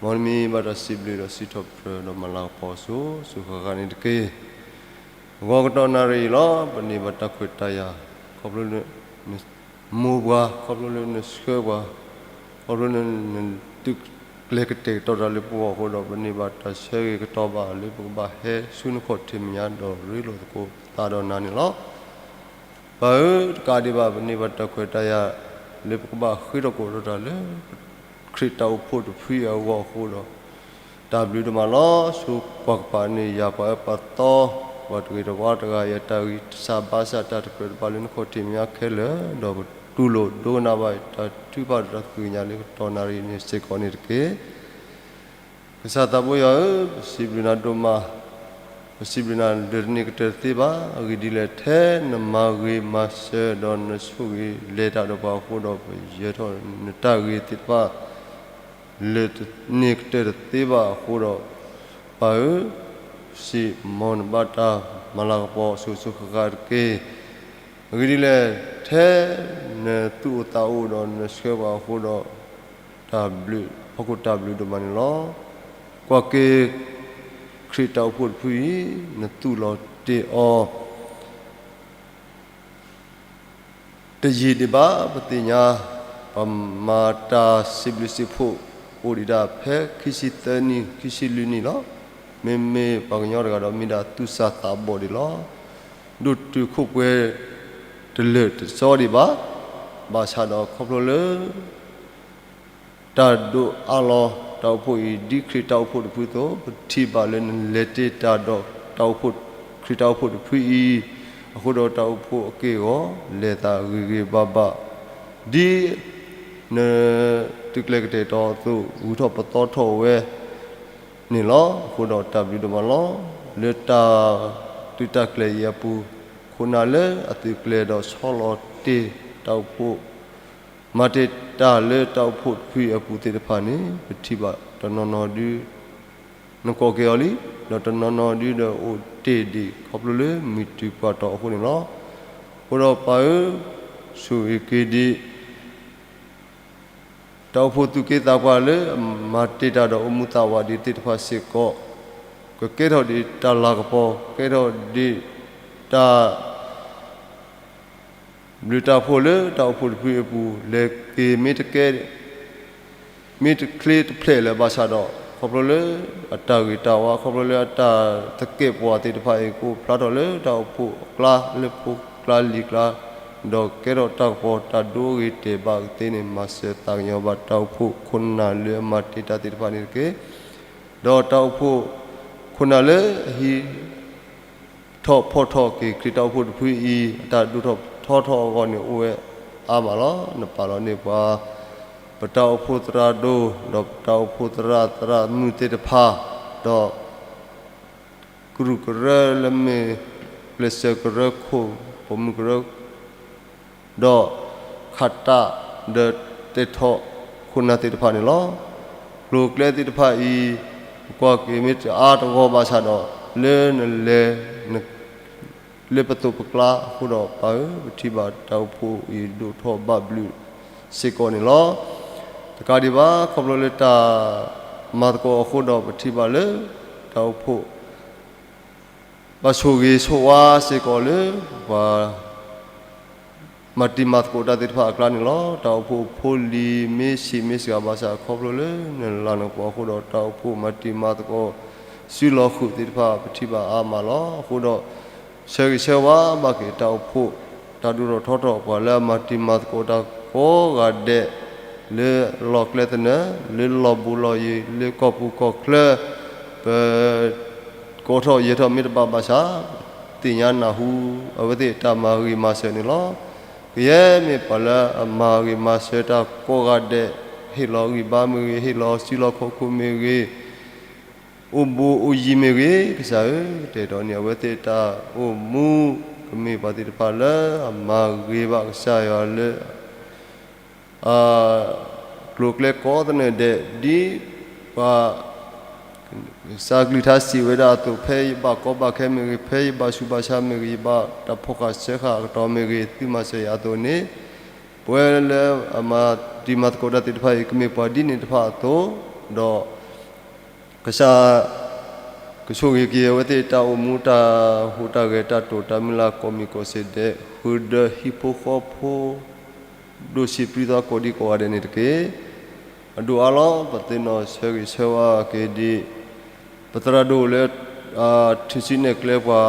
မ်နမံၤဘၣ်တၢ်စံးဘျုးဒီးစံးထီၣ်ပတြၢၤဒီးမၤလၤကပီၤအစိၤစိၤဃၣ်ဃၣ်န့ၣ်တက့ၢ်. ဂီၤကတီၢ်နၣ်ရံၣ်အံၤလီၤ. ပန့ၢ်ဘၣ်တၢ်ခွဲးတၢ်ယာ် ခီဖျိလၢ နမိၢ်ပှၤ, ခီဖျိလၢနဆှၢပှၤ, ခီဖျိလၢန နသုးကျဲၤကတဲာ်ကတီၤတၢ်လၢပဂီၢ်အဃိဒီး ပန့ၢ်ဘၣ်တၢ်ဆၢဂ့ၤကတီၤဘၣ်လၢပကဘၣ်ဟဲဆူနခီၣ်ထံးမဲာ်ညါဒီးရ့လိာ်သကိးပသးဒီးနၤန့ၣ်လီၤ. ပၢ်ဧၢ, တကးဒံးဘၣ် ပန့ၢ်ဘၣ်တၢ်ခွဲးတၢ်ယာ်လၢပကဘၣ်ဃ့ထီၣ်ကိးထီၣ်တၢ်လၢ ခရံာ်တၢ်အိၣ်ဖှိၣ်တဖုအဂီၢ်အဃိဒီး တၢ်ဘျုးဒိၣ်မးလီၤ. ဆိပှၤကပၤန့ၢ်ယၤ ပှၤအၢပှၤသီ, ပှၤတဂ့ၤတဝါတဂၤ ယတၢ်ဂံၢ်စၢ်ဘါစၢ်တၢ်တကြၢးတဘၣ်လၢနခီၣ်ထံးမဲာ်ညါခဲလၢာ်, ဒီးပတူၢ်လိာ်ဒိကနၣ်ဘၣ်တၢ်ထုကဖၣ်ဒီးတၢ်သ့ၣ်ညါလၢကတီၢ်နၣ်ရံၣ်န့ၣ်စ့ၢ်ကီးန့ၣ်တက့ၢ်. ကစၢ်သးဘိယွၤဧၢ, ပစံးဘျုးနၤဒိၣ်မး, ပစံးဘျုးနၤလၢတန့ၢ်ကတၢၢ်တသ့ဘၣ်. အဂ့ၢ်ဒ်လဲၣ်, ထဲနမၤဂ့ၤမၤစၢၤဒီးနဆိၣ်ဂ့ၤလဲၤတၢ်ဒီးပှၤအဃိဒီး ပယၢၤထီၣ်နတၢ်ဂ့ၤသ့ၣ်တဖၣ် လၢတန့ၢ်ကတၢၢ်တသ့ဘၣ်အဃိဒီး, ပၢ်ဧၢ, စံးမ်နဘၣ်တၢ်မၤလၤကပီၤအစိၤစိၤဃၣ်ဃၣ်တက့ၢ်. အဂ့ၢ်ဒ်လဲၣ်, ထဲနသူၣ်အိၣ်သးအိၣ်ဒီးနဆှၢပှၤအဃိဒီး တၢ်ဘျုး, ဟီၣ်ခိၣ်တၢ်ဘျုးဒိၣ်မးန့ၣ်လီၤ. ကွၢ်က့ၤ ခရံာ်တၢ်အိၣ်ဖှိၣ်တဖုအံၤ နသူၣ်လီၤတ့ၢ်အီၤ တယံာ်ဒံးဘၣ် ပသ့ၣ်ညါ, ပမၤတၢ်စံးဘျုးစံးဖှိၣ်အိၣ်ဒံးဒၣ်ဖဲခံဆံသၢနံၣ် ခံဆံလွံၢ်နံၣ်လီၤ. မ့မ့ၢ်ပှၤကညီတဂၤဒီး မ့ၢ်ဒၣ်သူၣ်စၢ်သးဘီၣ်ဒံးလီၤ. ဒိၣ်တုာ်ခိၣ်ပှဲၤတလၢာ်တစီဒံးဘၣ်. ဘၣ်ဆၣ်ဒီးခီဖျိလၢ တၢ်ဒိးအးလီၤတၢ်အိၣ်ဖှိၣ်အံၤ ဒ်ခရံာ်တၢ်အိၣ်ဖှိၣ်တဖုအသိး, ပထံၣ်ဘၣ်လၢနလဲၤတ့ၢ်တၢ်ဒီးတၢ်အိၣ်ဖှိၣ်, ခရံာ်တၢ်အိၣ်ဖှိၣ်တဖုအံၤ, အဃိဒီးတၢ်အိၣ်ဖှိၣ်အက့ၢ်အဂီၤ လဲၤသးဂ့ၤဂ့ၤဘၣ်ဘၣ်, ဒ်နသုးကျဲၤကတဲာ်ကတီၤအသိး ဂုၤထီၣ်ပသီထီၣ်ဝဲ န့ၣ်လီၤ. အဃိဒီးတၢ်ဘျုးဒိၣ်မးလီၤ. လၢတၢ်သုးတၢ်ကျဲၤအံၤအပူၤ, ခိၣ်နၢ်လၢအသုးကျဲၤဒီးဆီလီၤတ့ၢ်တၢ်အိၣ်ဖှိၣ်, မၤတ့ၢ်တၢ်လၢတၢ်အိၣ်ဖှိၣ်တဖုအံၤအပူၤသ့ၣ်တဖၣ်န့ၣ် ပထံၣ်ဘၣ်တနီၤနီၤဒု နကိးက့ၤအီၤလံ, ဒီးတနီၤနီၤဒုဒီးအိၣ်တ့ၢ်ဒံးခီဖျိလၢမုၢ်တုၤပှၤတီၤအဃိန့ၣ်လီၤ. အဃိဒီးပၢ်ဧၢ, ဆိၣ်ဂ့ၤက့ၤဒံး တၢ်အိၣ်ဖှိၣ်သူၣ်က့သးပှၢ်လၢအမၤတ့ၢ်တၢ်ဒီးအိၣ်မူသးဝးဒံးသ့ၣ်တဖၣ်စ့ၢ်ကီး, ကကဲထီၣ်ဒံးတၢ်လၤကပီၤ, ကဲထီၣ်ဒံးတၢ်ဘျုးတၢ်ဖှိၣ်လၢတၢ်အိၣ်ဖှိၣ်တဖုအံၤအပူၤ, လဲၤက့ၤမ့ၢ်တကဲ မ့ၢ်တချ့တဖျဲးလၢၤဘၣ်ဆၣ်ဒီး, ခီဖျိလၢအတၢ်ဂ့ၤတၢ်ဝါ, ခီဖျိလၢအတၢ်သကဲာ်ပဝးသ့ၣ်တဖၣ်အံၤ ကအိၣ်ဖျါထီၣ်လၢတၢ်အိၣ်ဖှိၣ်အကျါ, လၢဖိကျါလံၤကျါ, ဒီးကဲထီၣ်တၢ်ကပီၤတၢ်ဒိဂ့ၤတဲာ်ဘၣ်ကသ့န့ၣ်, မၤစၢၤသးကညီၤဘၣ်တၢ်အိၣ်ဖှိၣ်ခိၣ်နၢ်လၢအမၤတ့ၢ်တၢ်သ့ၣ်တဖၣ်န့ၣ်တက့ၢ်. ဒီးတၢ်အိၣ်ဖှိၣ်ခိၣ်နၢ်လၢအဟံး ထီၣ်ဖီၣ်ထီၣ်က့ၤခရံာ်တၢ်အိၣ်ဖှိၣ်တဖုအံၤ အတၢ်ဒိၣ်ထီၣ်ထီထီၣ်အဂီၢ်န့ၣ်အိၣ်ဝဲအါမးလီၤ. နပာ်လီၤန့ၢ်ပှၤ ပတၢ်အိၣ်ဖှိၣ်သရၣ်ဒိၣ်, ဒီးပတၢ်အိၣ်ဖှိၣ်သရၣ်သရၣ်မုၣ်သ့ၣ်တဖၣ်, ဒီးကရူၢ်ကရၢလၢမ့ၢ် ကျဲးစၢးကရၢခိၣ် ပိာ်မုၣ်ကရၢ ဒီးခးတၢ်ဒီးတဲာ်ထီၣ်ခိၣ်နၢ်သ့ၣ်တဖၣ်န့ၣ်လီၤ. ကျိၤကျဲသ့ၣ်တဖၣ်အံၤ ပကွၢ်က့ၤမ့ၢ်တအါတဂီၢ်ဘၣ်ဆၣ်ဒီး လၢနလဲၤ လၢပသိးပကျါအဃိဒီး ပၢ်ဧၢ, ပထံၣ်ဘၣ်တၢ်အိၣ်ဖှိၣ်အံၤဒိၣ်ထီၣ်ဘၣ်ဘျုးစ့ၢ်ကီးန့ၣ်လီၤ. တကးဒံးဘၣ် ခီဖျိလၢတၢ်မၤသကိးအဃိဒီး ပထံၣ်ဘၣ်လၢတၢ်အိၣ်ဖှိၣ် ဘၣ်ဆိၣ်ဂ့ၤဆိၣ်ဝါစ့ၢ်ကီးလၢ ပှၤ မၤတံၤမၤသကိးတၢ်သ့ၣ်တဖၣ်အကျါန့ၣ်လီၤ. တၢ်အိၣ်ဖှိၣ်ဖိလံၤမ့ၢ်ဆံးမ့ၢ်စှၤဘၣ်ဆၣ် ခီဖျိလၢနလၤနကပီၤအဃိဒီး တၢ်အိၣ်ဖှိၣ်မၤတံၤမၤသကိး စုလီၤဃုာ်သ့ၣ်တဖၣ် ပထံၣ်ဘၣ်အါမးလီၤ. အဃိဒီး ဆၢဂ့ၤဆၢဝါဘၣ်က့ၤတၢ်အိၣ်ဖှိၣ် တၢ်ဒိၣ်ထီၣ်ထီထီၣ် ပှၤလၢအမၤတံၤမၤသကိးတၢ်ကိးဂၤဒဲး လၢလီၢ်ကျဲသနၢၣ် လၢလီၢ်ဘူးလီၢ်ယံၤ လၢကီၢ်ပူၤကီၢ်ချၢ ပ ကိးထီၣ်ယဲၤထီၣ်မ့ၢ်တဘၣ်ဘၣ်ဆၣ် သ့ၣ်ညါနၢ်ဟူ အဝဲသ့ၣ်တၢ်မၤဂ့ၤမၤစၢၤန့ၣ်လီၤ. ကယဲၢ်မ့ၢ်ပှၤလၢအမၤဂ့ၤမၤစၢၤတၢ်ကိးဂၤဒဲး ဟ့ၣ်လီၤဂံၢ်ဘါမ့ၢ်ဂ့ၤ ဟ့ၣ်လီၤစုလီၢ်ခီၣ်ခိၣ်မ့ၢ်ဂ့ၤ အိၣ်ဘူးအိၣ်ယံၤမ့ၢ်ဂ့ၤ, ကစၢ်ဧၢ, ကတဲာ်ကတီၤန့ၢ်အဝဲသ့ၣ်တၢ်အိၣ်မူ, ကမ့ၢ်ပှၤသ့ၣ်တဖၣ်လၢအမၤဂ့ၤဘၣ်ကစၢ်ယွၤလၢ ကျိၤကျဲကိးသနၢၣ်ဒဲး, ဒ်ပှၤ ကစၢ်ကလုၢ်ကထါစံးဝဲဒၣ်အသိး, ဖဲယဘၣ်ကီဘၣ်ခဲမ့ၢ်ဂ့ၤ, ဖဲယဘၣ်ဆူးဘၣ်ဆါမ့ၢ်ဂ့ၤ, ယဘၣ်တၢ်ဖီၣ်ဃာ်ဆှၢဃာ်အကတီၢ်မ့ၢ်ဂ့ၤ, သုမၤစၢၤယၤအသိးန့ၣ်, ပဝဲလၢအမၤတံၤမၤသကိးတၢ်သ့ၣ်တဖၣ်အံၤ ကမ့ၢ်ပှၤဒ်န့ၣ်တဖၣ်အသိး, ဒီး ကစၢ် ကဆိၣ်ဂ့ၤက့ၤအဝဲသ့ၣ်တၢ်အိၣ်မူ တၢ်ဟူးတၢ်ဂဲၤ တၢ်တိာ်တၢ်မုၢ်လၢ်ကိးမံၤကိးစ့ၢ်ဒဲး, ဃုာ်ဒီးဟံၣ်ဖိဃီဖိ ဒိၣ်ဆံးပြံသီကိးဒံကိးဂၤဒဲးန့ၣ်တက့ၢ်. အဒိၣ်အါလီၤ. ပသ့ၣ်နီၣ်ဆၢဂ့ၤဆၢဝါက့ၤဒံး ပသရၣ်ဒိၣ်လၢ ထုးစုနဲၣ်ကျဲပှၤ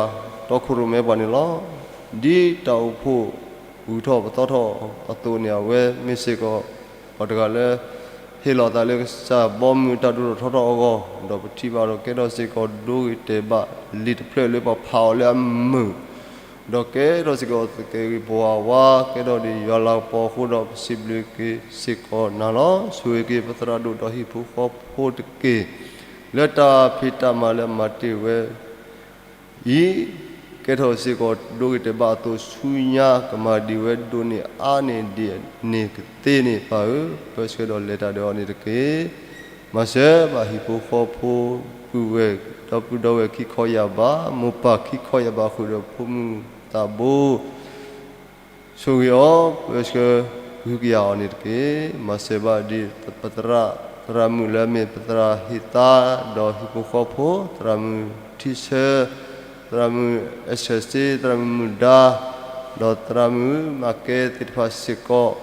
တီခိၣ်ရိၣ်မဲပှၤန့ၣ်လီၤ. ဒ်တၢ်အိၣ်ဖှိၣ်ဂုၤထီၣ်ပသီထီၣ်အသိးန့ၣ် အဝဲမ့ၢ်စ့ၢ်ကီး ပှၤတဂၤလၢ ဟ့ၣ်လီၤအသးလၢကစၢ်ဘီမုၢ်တၢ်ဒိၣ်ထီၣ်ထီထီၣ်အဂီၢ်, ဒီးပထံၣ်ဘၣ်ဒီးကဲထီၣ်စ့ၢ်ကီး ဒိဂ့ၤတဲာ်ဘၣ်လံာ်တဖျၢၣ်လၢပှၤဖးအီၤလၢအမုာ်, ဒီးကဲထီၣ်စ့ၢ်ကီးသကဲးဂ့ၤပဝးဝါ, ကဲထီၣ်ဒီးယွၤလၤကပီၤအဃိဒီး ပစံးဘျုးက့ၤစ့ၢ်ကီးနၤလီၤ. ဆိၣ်ဂ့ၤက့ၤပသရၣ်ဒိၣ်ဒီးဟံၣ်ဖိဃီဖိတက့ၢ်. လၢတၢ်ဖံးတၢ်မၤလၢအမၤတ့ၢ်ဝဲ အံၤ ကဲထီၣ်စ့ၢ်ကီး ဒိဂ့ၤတဲာ်ဘၣ်အသိး ဆူညါကမၤဒံးဝဲဒိၣ်န့ၢ်အါန့ၢ်ဒံးန့ၣ်ကသ့န့ၣ် ပၢ်ဧၢ, ပၢဆှၢဒီးလဲၤတၢ်ဒီးအီၤန့ၣ်တက့ၢ်. မၤစၢၤဘၣ်ဟံၣ်ဖိဃီဖိ ပုၢ်ဝဲၢ်ဒီပုၢ်ဒီဝဲၢ်ခံခီယာ်ဘး, မိၢ်ပၢ်ခံခီယာ်ဘး ဃုာ်ဒီးဖိမုၣ်သးဘိ ဆိၣ်ဂ့ၤအီၤ, ပၢဆှၢကဟုကယာ်အီၤန့ၣ်တက့ၢ်. မၤစၢၤဘၣ်ဒံးပသရၣ်, သရၣ်မုၣ်လၢအမ့ၢ်ပသရၣ်ဟ့ၣ်သါ, ဒီးဟံၣ်ဖိဃီဖိ, သရၣ်မုၣ်ထံဆၢ, သရၣ်မုၣ်အဲၣ်ဆၢစ့, သရၣ်မုၣ်မုၢ်ဒါ, ဒီးသရၣ်မုၣ်မၤကဲသ့ၣ်တဖၣ်စ့ၢ်ကီး,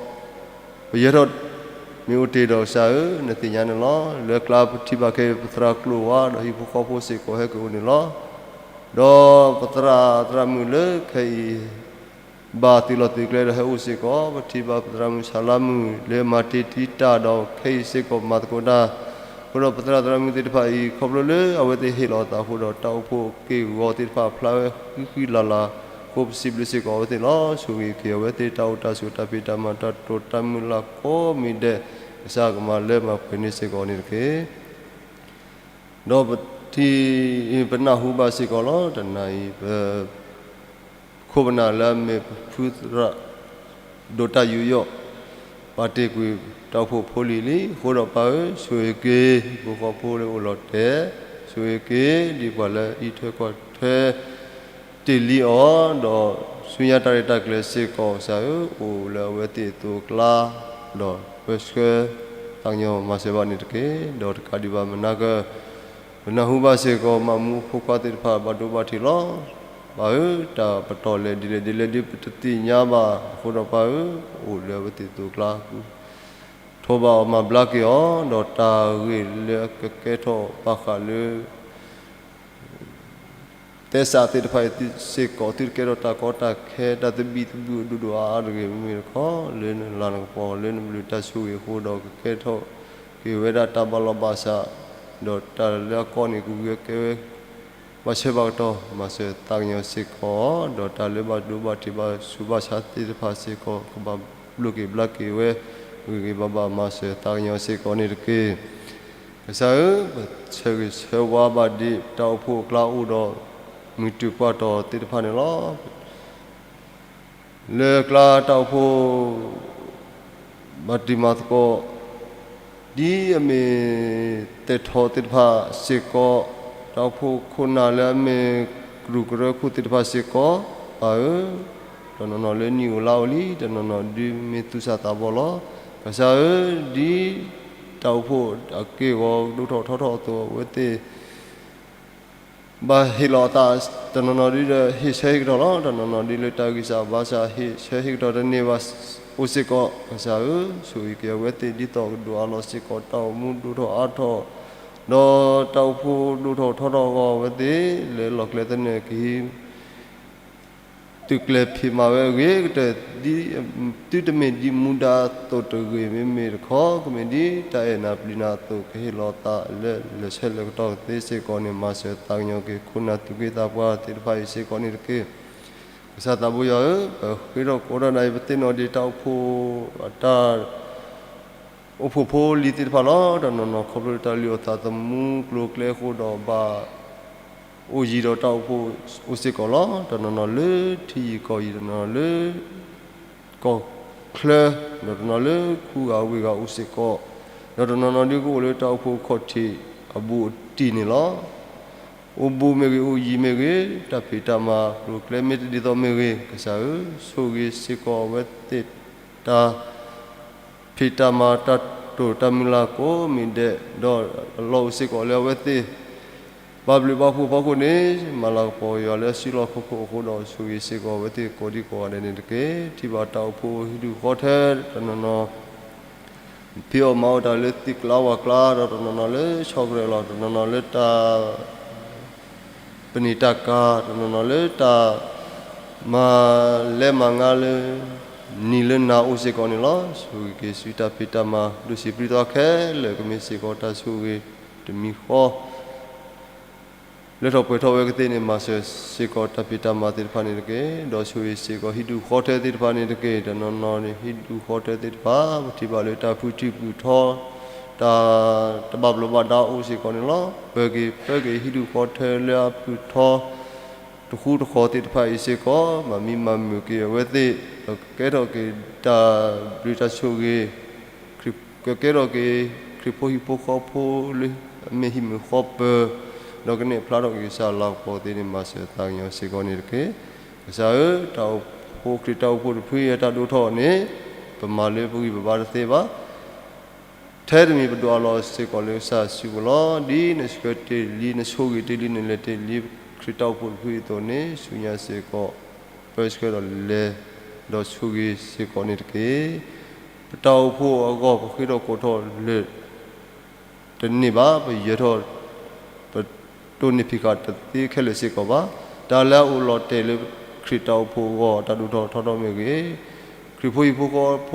ပယဲၢ်ထီၣ်မ့ၢ်အိၣ်တ့ၢ်ဒီးကစၢ်ဧၢ, နသ့ၣ်ညါန့ၣ်လီၤ. လၢကျါပထံၣ်ဘၣ်ခဲအံၤ ပသရၣ်ကျိာ်ဝါ ဒီးဟံၣ်ဖိဃီဖိစ့ၢ်ကီးဟဲက့ၤအိၣ်န့ၣ်လီၤ. ဒီးပသရၣ်သရၣ်မုၣ်လၢခဲအံၤ ဘၣ်သုးလီၢ်သုးကျဲဒီးဟဲအိၣ်စ့ၢ်ကီး, ပထံၣ်ဘၣ်ပသရၣ်မုၣ်ဆၣ်လါမုၣ်လၢမၤတ့ၢ်တံာ်တာ်ဒီးခဲအံၤစ့ၢ်ကီးမၤသကိးတၢ်, အဃိဒီးပသရၣ်သရၣ်မုၣ်သ့ၣ်တဖၣ်အံၤ ခီဖျိလၢအဝဲသ့ၣ်ဟ့ၣ်လီၤအသးအဃိဒီး တၢ်အိၣ်ဖှိၣ်က့ၢ်ဂီၤသ့ၣ်တဖၣ်ဖျါဝဲဃံဃံလၤလၤ, အဃိပစံးဘျုးစ့ၢ်ကီးအဝဲသ့ၣ်လီၤ. ဆိၣ်ဂ့ၤက့ၤအဝဲသ့ၣ်တၢ်အိၣ်တၢ်ဆိး တၢ်ဖံးတၢ်မၤ တၢ်တိာ်တၢ်မုၢ်လၢ်ကိးမံၤဒဲး, ကစၢ်ကမၤလၢမၤပှဲၤန့ၢ်စ့ၢ်ကီးန့ၣ်တက့ၢ်. ဒီးပထံၣ် ပနၢ်ဟူဘၣ်စ့ၢ်ကီးလီၤ. တနၤအံၤ ပခိၣ်ပနၢ်လၢအမ့ၢ်ပဖုသရၣ် ဒိးတၢ်ယူးယီၣ် ပာ်တ့ၢ်ကွံာ်တၢ်အိၣ်ဖှိၣ်ဖိလံၤလံ. အဃိဒီးပၢ်ဧၢ, ဆိၣ်ဂ့ၤက့ၤဟံၣ်ဖိဃီဖိလၢအိၣ်လီၤတဲာ်, ဆိၣ်ဂ့ၤက့ၤဒ်ပှၤလၢအအံးထွဲကွၢ်ထွဲ တ့ၢ်လံအီၤ, ဒီးဆူညါတၢ်ရဲၣ်တၢ်ကျဲၤစ့ၢ်ကီး ကစၢ်ဧၢ, အိၣ်လၢအဝဲသ့ၣ်အသိးအကျါ, ဒီးပၢဆှၢသးကညီၤမၤစၢၤဘၣ်န့ၣ်တက့ၢ်. ဒီးတကးဒံးဘၣ်မနၤက ပနၢ်ဟူဘၣ်စ့ၢ်ကီး မၤမူဖိခွါသ့ၣ်တဖၣ်ဘၣ်ဒိဘၣ်ထံးလီၤ. ပၢ်ဧၢ, တၢ်ပတီၢ်လဲၤဒ်လဲၣ်ဒ်လဲၣ်ဒ်ပတသ့ၣ်ညါဘၣ်အဃိဒီးပၢ်ဧၢ, အိၣ်လၢအဝဲသ့ၣ်အသိးအကျါ ထိးဘၣ်အီၤမၤဘျါက့ၤအီၤ, ဒီးတၢ်ဂ့ၢ်လၢအကကဲထီၣ်ဘၣ်ဃးလၢ သဲစးသ့ၣ်တဖၣ်အံၤစ့ၢ်ကီး သုတကဲထီၣ်တၢ်ကီတၢ်ခဲ တၢ်သဘံၣ်သဘုၣ်အဒိၣ်ဒိၣ်အါအါတဂ့ၤ မ့မ့ၢ်တခီ လၢနလၤနကပီၤ လၢနဘျုးတၢ်ဆိၣ်ဂ့ၤအဃိဒီး ကကဲထီၣ်က့ၤဝဲဒၣ်တၢ်ဘၣ်လီၤဘၣ်စး, ဒီးတၢ်လၢအကီန့ၣ် ကဂုာ်ကဲဝဲ ဘၣ်ဆၢဘၣ်ကတီၢ် မၤစၢၤသးကညီၤစ့ၢ်ကီး, ဒီးတၢ်လၢဘၣ်ဒိဘၣ်ထံးဘၣ်ဆူးဘၣ်ဆါသ့ၣ်တဖၣ်စ့ၢ်ကီး ကဘၣ်ဘျုးက့ၤဘျါက့ၤဝဲ ဂ့ၤဂ့ၤဘၣ်ဘၣ်မၤစၢၤသးကညီၤစ့ၢ်ကီးန့ၣ်တက့ၢ်. ကစၢ်ဧၢ, ပဆၢဂ့ၤဆၢဝါဘၣ်ဒံး တၢ်အိၣ်ဖှိၣ်အကျါအိၣ်ဒီး မုၢ်တုၤကွၢ်တီၤသ့ၣ်တဖၣ်န့ၣ်လီၤ. လၢကျါတၢ်အိၣ်ဖှိၣ် ဘၣ်တံၤမၤသကိး ဒ်အမ့ၢ်သဲးထီသ့ၣ်တဖၣ်စ့ၢ်ကီး, တၢ်အိၣ်ဖှိၣ်ခိၣ်နၢ်လၢအမ့ၢ်ကရူၢ်ကရၢခိၣ်သ့ၣ်တဖၣ်စ့ၢ်ကီး, ပၢ်ဧၢ, တနီၤနီၤလၢနံၣ်ဧိၤလါဧိၤလံ, တနီၤနီၤဒုးမ့ၢ်သူၣ်စၢ်သးဘီၣ်လီၤ. ကစၢ်ဧၢ, ဒ်တၢ်အိၣ်ဖှိၣ်အက့ၢ်အဂီၤဒိၣ်ထီၣ်ထီထီၣ်အသိး အဝဲသ့ၣ် ဘၣ်ဟ့ၣ်လီၤအသး တနီၤနီၤဒုးဒီး ဟ့ၣ်ဆၢဟ့ၣ်ကတီၤလီၤ. တနီၤနီၤဒုးလၢတၢ်ဂံၢ်စၢ်ဘါစၢ် ဟ့ၣ်ဆၢဟ့ၣ်ကတီၤတန့ၢ်ဘၣ်အိၣ်စ့ၢ်ကီး. ကစၢ်ဧၢ, ဆိၣ်ဂ့ၤက့ၤအဝဲသ့ၣ် ဒ်သိးကဒိၣ်အါလီၤစ့ၢ်ကီး တၢ်အိၣ်မူဒိၣ်ထီၣ်အါထီၣ်, ဒီးတၢ်အိၣ်ဖှိၣ်ဒိၣ်ထီၣ်ထီထီၣ်အဂီၢ် အဝဲသ့ၣ်လၢလီၢ်ကျဲသနၢၣ်ကဟံး သုးကျဲၤဖံးမၤဝဲအဂ့ၤကတၢၢ်, သုတမ့ၢ်ဒ်မူဒါအသိးတဂ့ၤ, မ့မ့ၢ်တခီ ကမ့ၢ်ဒ်တၢ်အဲၣ်နၤပျံၤနၤအသိး ကဟ့ၣ်လီၤသးလၢလၢာ်ဆၢလၢာ်ကတီၢ်ကသ့စ့ၢ်ကီးန့ၣ် မၤစၢၤသးကညီၤက့ၤ ခိၣ်နၢ်သူၣ်က့သးပှၢ်သ့ၣ်တဖၣ်အံၤစ့ၢ်ကီးန့ၣ်တက့ၢ်. ကစၢ်သးဘိယွၤဧၢ, ပဃ့ထီၣ်ကိးထီၣ်နၤအံၤ ပသ့ၣ်နီၣ်ဒံးတၢ်အိၣ်ဖှိၣ်အတၢ် အိၣ်ဖှိၣ်ဖိလံၤသ့ၣ်တဖၣ်လီၤ. တနီၤနီၤခီဖျိလၢတၢ်လုၢ်အီၣ်သးသမူကျိၤကျဲအဃိဒီးဘၣ် အိၣ်ယံၤဒီးတၢ်အိၣ်ဖှိၣ်အိၣ်စ့ၢ်ကီးလီၤ. တနီၤနီၤလၢထံယံၤကီၢ်ယံၤ, တနီၤနီၤလၢကီၢ်ချၢ, ဒီးတနီၤလၢခူဂၤဝ့ၢ်ဂၤအိၣ်စ့ၢ်ကီး, ဒီးတနီၤနီၤဒုးကအိၣ်လၢတၢ်အိၣ်ဖှိၣ်ခီၣ်ထံးအဘူးအတံၢ်န့ၣ်လီၤ. အိၣ်ဘူးမ့ၢ်ဂ့ၤ, အိၣ်ယံၤမ့ၢ်ဂ့ၤ, တၢ်ဖံးတၢ်မၤကျိၤကျဲမ့ၢ်တဒ်သိးမ့ၢ်ဂ့ၤ, ကစၢ်ဧၢ, ဆိၣ်ဂ့ၤစ့ၢ်ကီးအဝဲသ့ၣ်တၢ် ဖံးတၢ်မၤတၢ်တိာ်တၢ်မုၢ်လၢ်ကိးမံၤဒဲး, ဒီးအလီၢ်အိၣ်စ့ၢ်ကီးလၢအဝဲသ့ၣ် ဘၣ်ဘျုးဘၣ်ဖှိၣ်အဖီခိၣ်န့ၣ်, မၤလၤကပီၤယွၤလၢအစုလီၢ်ခီၣ်ခိၣ်အဃိဒီး ဆိၣ်ဂ့ၤစ့ၢ်ကီးအဝဲသ့ၣ်ကိးဒံကိးဂၤဒဲးန့ၣ်တက့ၢ်. ထံၣ်ဘၣ်တၢ်အိၣ်ဖှိၣ်ဟံၣ်ဒူၣ်ဃီထၢ, တနီၤနီၤ ဖံးအီၣ်မၤအီၣ်တၢ်လၢသံးကျါဝၣ်ကျါ, ဒီးတနီၤနီၤလၢဆီကြဲးလီၤ, တနီၤနီၤလၢတၢ် ပန့ၢ်တၢ်ကၤ, တနီၤနီၤလၢတၢ်မၤလဲၤမၤငါလၢ နံၤလၢနၤအိၣ်စ့ၢ်ကီးန့ၣ်လီၤ. ဆိၣ်ဂ့ၤက့ၤဆူတၢ်ဖံးတၢ်မၤဒိၣ်ဆံးပြံသီခဲလၢာ် ကမ့ၢ်စ့ၢ်ကီးတၢ်ဆိၣ်ဂ့ၤတမံၤဃီ လၢထီၣ်ပှဲၤထီၣ်ဝဲကသ့န့ၣ် မၤစၢၤစ့ၢ်ကီးတၢ်ဖံးတၢ်မၤသ့ၣ်တဖၣ်န့ၣ်တက့ၢ်. ဒီးဆိၣ်ဂ့ၤစ့ၢ်ကီးဟံၣ်ဒူၣ်ဃီထၢသ့ၣ်တဖၣ်န့ၣ်တက့ၢ်. တနီၤနီၤန့ၣ် ဟံၣ်ဒူၣ်ဃီထၢသ့ၣ်တဖၣ် ပထံၣ်ဘၣ်လၢတၢ်ဖုးထံၣ်ဖုးထီ တၢ်တဘၣ်ဘျီးဘၣ်ဒါအိၣ်စ့ၢ်ကီးန့ၣ်လီၤ. ပၢၤက့ၤပၢၤက့ၤဟံၣ်ဒူၣ်ဃီထၢလၢအဖုးထီ တဃူတဃီၤသ့ၣ်တဖၣ်အံၤစ့ၢ်ကီး မၤမံမၤမုာ်က့ၤအဝဲသ့ၣ်, ဒီးကကဲထီၣ်က့ၤတၢ်ဘျုးတၢ်ဆိၣ်ဂ့ၤ, ကကဲထီၣ်က့ၤ ခရံာ်ဖိဟံၣ်ဖိဃီဖိလၢအမ့ၢ်ဟံၣ်မုာ်ဃီပၢၤ, ဒီးကန့ၢ်ဖျါထီၣ်က့ၤကစၢ်လၤကပီၤသ့န့ၣ် မၤစၢၤသးကညီၤစ့ၢ်ကီးန့ၣ်တက့ၢ်. ကစၢ်ဧၢ, တၢ်အိၣ်ဖှိၣ်ခရံာ်တၢ်အိၣ်ဖှိၣ်တဖုအံၤအတၢ်ဒိၣ်ထီၣ်န့ၣ် ပမၤလၢပဂံၢ်ပဘါတသ့ဘၣ် ထဲတမံၤပဒိးအးလီၤစ့ၢ်ကီးလၢကစၢ်စုပူၤလီၤ. ဒ်နဆှၢတ့ၢ်လံ နဆိၣ်ဂ့ၤတ့ၢ်လံ နလဲၤတ့ၢ်လံ ခရံာ်တၢ်အိၣ်ဖှိၣ်တဖုအံၤအသိးန့ၣ် ဆူညါစ့ၢ်ကီး ပၢဆှၢဒီးလဲၤ ဒီးဆိၣ်ဂ့ၤစ့ၢ်ကီးန့ၣ်တက့ၢ်. ပတၢ်အိၣ်ဖှိၣ်အဂီၢ် ပဃ့ထီၣ်ကိးထီၣ်လၢ တန့ၢ်ဘၣ်, ပယၢၤထီၣ် ပတိၢ်န့ၢ်ဖံးဃာ်တသ့ခဲလၢာ်စ့ၢ်ကီးဘၣ်. တၢ်လၢအအိၣ်လီၤတဲာ်လၢခရံာ်တၢ်အိၣ်ဖှိၣ်အဂီၢ် တၢ်ဒိၣ်ထီၣ်ထီထီၣ်မ့ၢ်ဂ့ၤ, ခရံာ်ဖိဟံၣ်ဖိဃီဖိ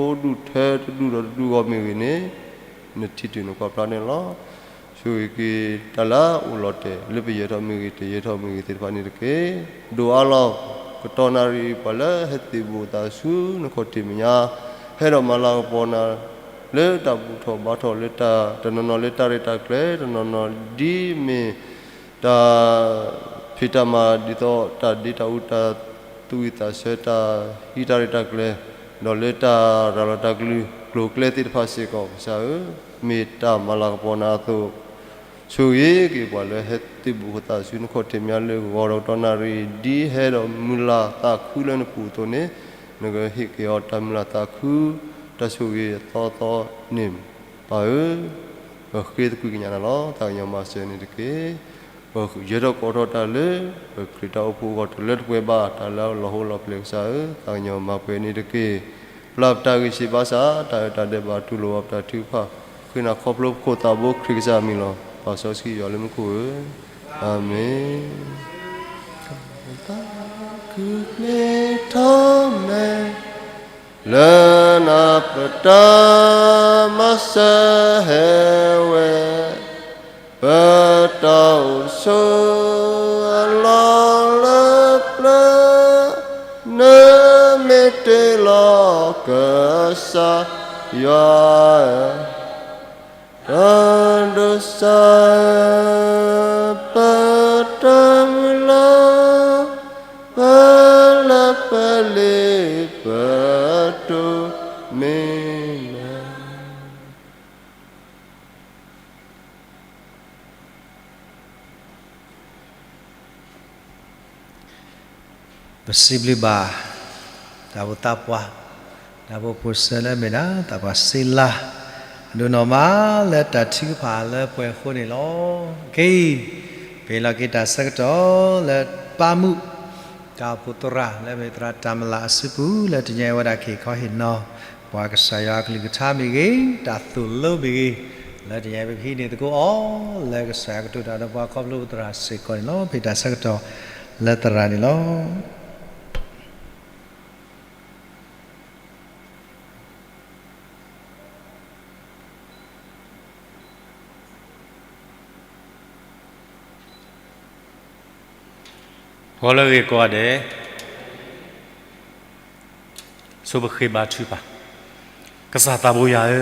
ဒူၣ်ထၢတဒူၣ်ဒီးတဒူၣ်အဂီၢ်မ့ၢ်ဂ့ၤန့ၣ်, နထံၣ်တုၤနကွၢ်ဖျါန့ၣ်လီၤ. ဆိၣ်ဂ့ၤက့ၤတၢ်လၢအအိၣ်လီၤတဲာ်လၢပယၢၤထီၣ်မ့ၢ်ဂ့ၤ, တယၢၤထီၣ်မ့ၢ်ဂ့ၤသ့ၣ်တဖၣ်န့ၣ်တက့ၢ်. ဒိၣ်အါလီၤ ကတီၢ်နၣ်ရံၣ် ပှၤလၢဟဲသ့ၣ်ဘူၣ်သးဆူနခီၣ်ထံးမဲာ်ညါ, ဟဲဒီးမၤလၤကပီၤနၤ လၢတၢ်ဘူၣ်ထီၣ်ဘါထီၣ်လၢတၢ် တနီၤနီၤလၢတၢ်ရဲၣ်တၢ်ကျဲၤ, တနီၤနီၤဒ်မ့ၢ် တၢ်ဖံးတၢ်မၤဒ်သိးတၢ်ဒ့တၢ်အူ တၢ်သူၣ်ဝံၣ်သးဆၢ တၢ်ဟံးတၢ်ရဲၣ်တၢ်ကျဲၤ, ဒီးလၢတၢ်ရၤလီၤတၢ်ကလုၢ်ကျိၤကျဲသ့ၣ်တဖၣ်စ့ၢ်ကီး ကစၢ်ဧၢ, မ့ၢ်တၢ်မၤလၤကပီၤနၤအသိး, ဆိၣ်ဂ့ၤက့ၤပှၤလၢဟဲသ့ၣ်ဘူၣ်သးဆူနခီၣ်ထံးမဲာ်ညါလၢဂီၤဒီးကတီၢ်နၣ်ရံၣ် ဒ်ဟဲဒီးမုၢ်လၢ်သးခုလၢနပူၤအသိးန့ၣ်, နကဟ့ၣ်က့ၤအီၤတၢ်မုၢ်လၢ်သးခု တၢ်ဆိၣ်ဂ့ၤအသီသီန့ၣ်, ပၢ်ဧၢ, ပဃ့သကွံာ်ကညးနၤလီၤ. သးကညီၤမၤစၢၤန့ၣ်တက့ၢ်. ပယၢၤထီၣ်ကိးထီၣ်တၢ်လၢ ပခရံာ်တၢ်အိၣ်ဖှိၣ်အဂီၢ်တလၢတပှဲၤဘၣ်, တၢ်လၢအလီၤဟိလီၤပျဲၢ်ကစၢ်ဧၢ, သးကညီၤမၤပှဲၤန့ၣ်တက့ၢ်. ပျၢ်ပတၢ်ဂံၢ်စၢ်ဘါစၢ် တၢ်အၢတၢ်ဒဲးဘးတူၢ်လိာ်ဘၣ်ပတၢ်ထုကဖၣ်, ဃ့နၤခီဖျိပခိၣ်သးဘိခရံာ်ကစၢ်အမံၤလီၤ. ပၢ်စီဆှံယွၤလၢမူခိၣ်ဧၢ, အၤမ့ၣ်. ကမၤသးခုပျ့ၤထီၣ်မဲာ် လၢနၤပတၢ်မၤစၢၤဟဲဝဲ, ပတၢ်အိၣ်ဆိးအလီၢ်လၢပျၢၤ, နမ့ၢ်တ့ၢ်လီၤကစၢ်ယွၤ တၢ်ဒိးစၢ် ပတၢ်မုၢ်လၢ် ပလၢပလ့ပတိၢ်မ့ၢ်နၤ. ပစံးဘျုးဘၣ် တၢ်အိၣ်သးပှၢ်, တၢ်အိၣ်ဖှိၣ်ဖိစၢၤလၢအမ့ၢ်ဒၣ် သးပှၢ်စ့လါ, အဒိၣ်နီၢ်မးလၢတၢ်ထုကဖၣ်လၢပှဲၤအဃိန့ၣ်လီၤ. ခဲအံၤ ပဟ့ၣ်လီၤက့ၤတၢ်ဆၢကတီၢ်လၢပၢ်မုၣ် တၢ်အိၣ်ဖှိၣ်သရၣ်လၢအမ့ၢ်သရၣ်တၢ်မလၤအစုပူၤ လၢတညါအံၤဝဲဒၣ်ကဟ့ၣ်ခီဟ့ၣ်နီၤ ပှၤကစၢ်ယွၤအကလုၢ်ကထါမ့ၢ်ဂ့ၤ, တၢ်သိၣ်လိမ့ၢ်ဂ့ၤ, လၢတညါအံၤပကဟံးန့ၢ်သကိးအီၤ လၢကစၢ်ယွၤကတိၤတၢ်ဒီးပှၤခီဖျိပသရၣ်စ့ၢ်ကီးန့ၣ်လီၤ. ပဟ့ၣ်တၢ်ဆၢကတီၢ်လၢသရၣ်န့ၣ်လီၤ. ဂီၤလၢအဂ့ၤကိးဂၤဒဲး, ဆိပဃ့ဘါထုကဖၣ်. ကစၢ်သးဘိယွၤဧၢ,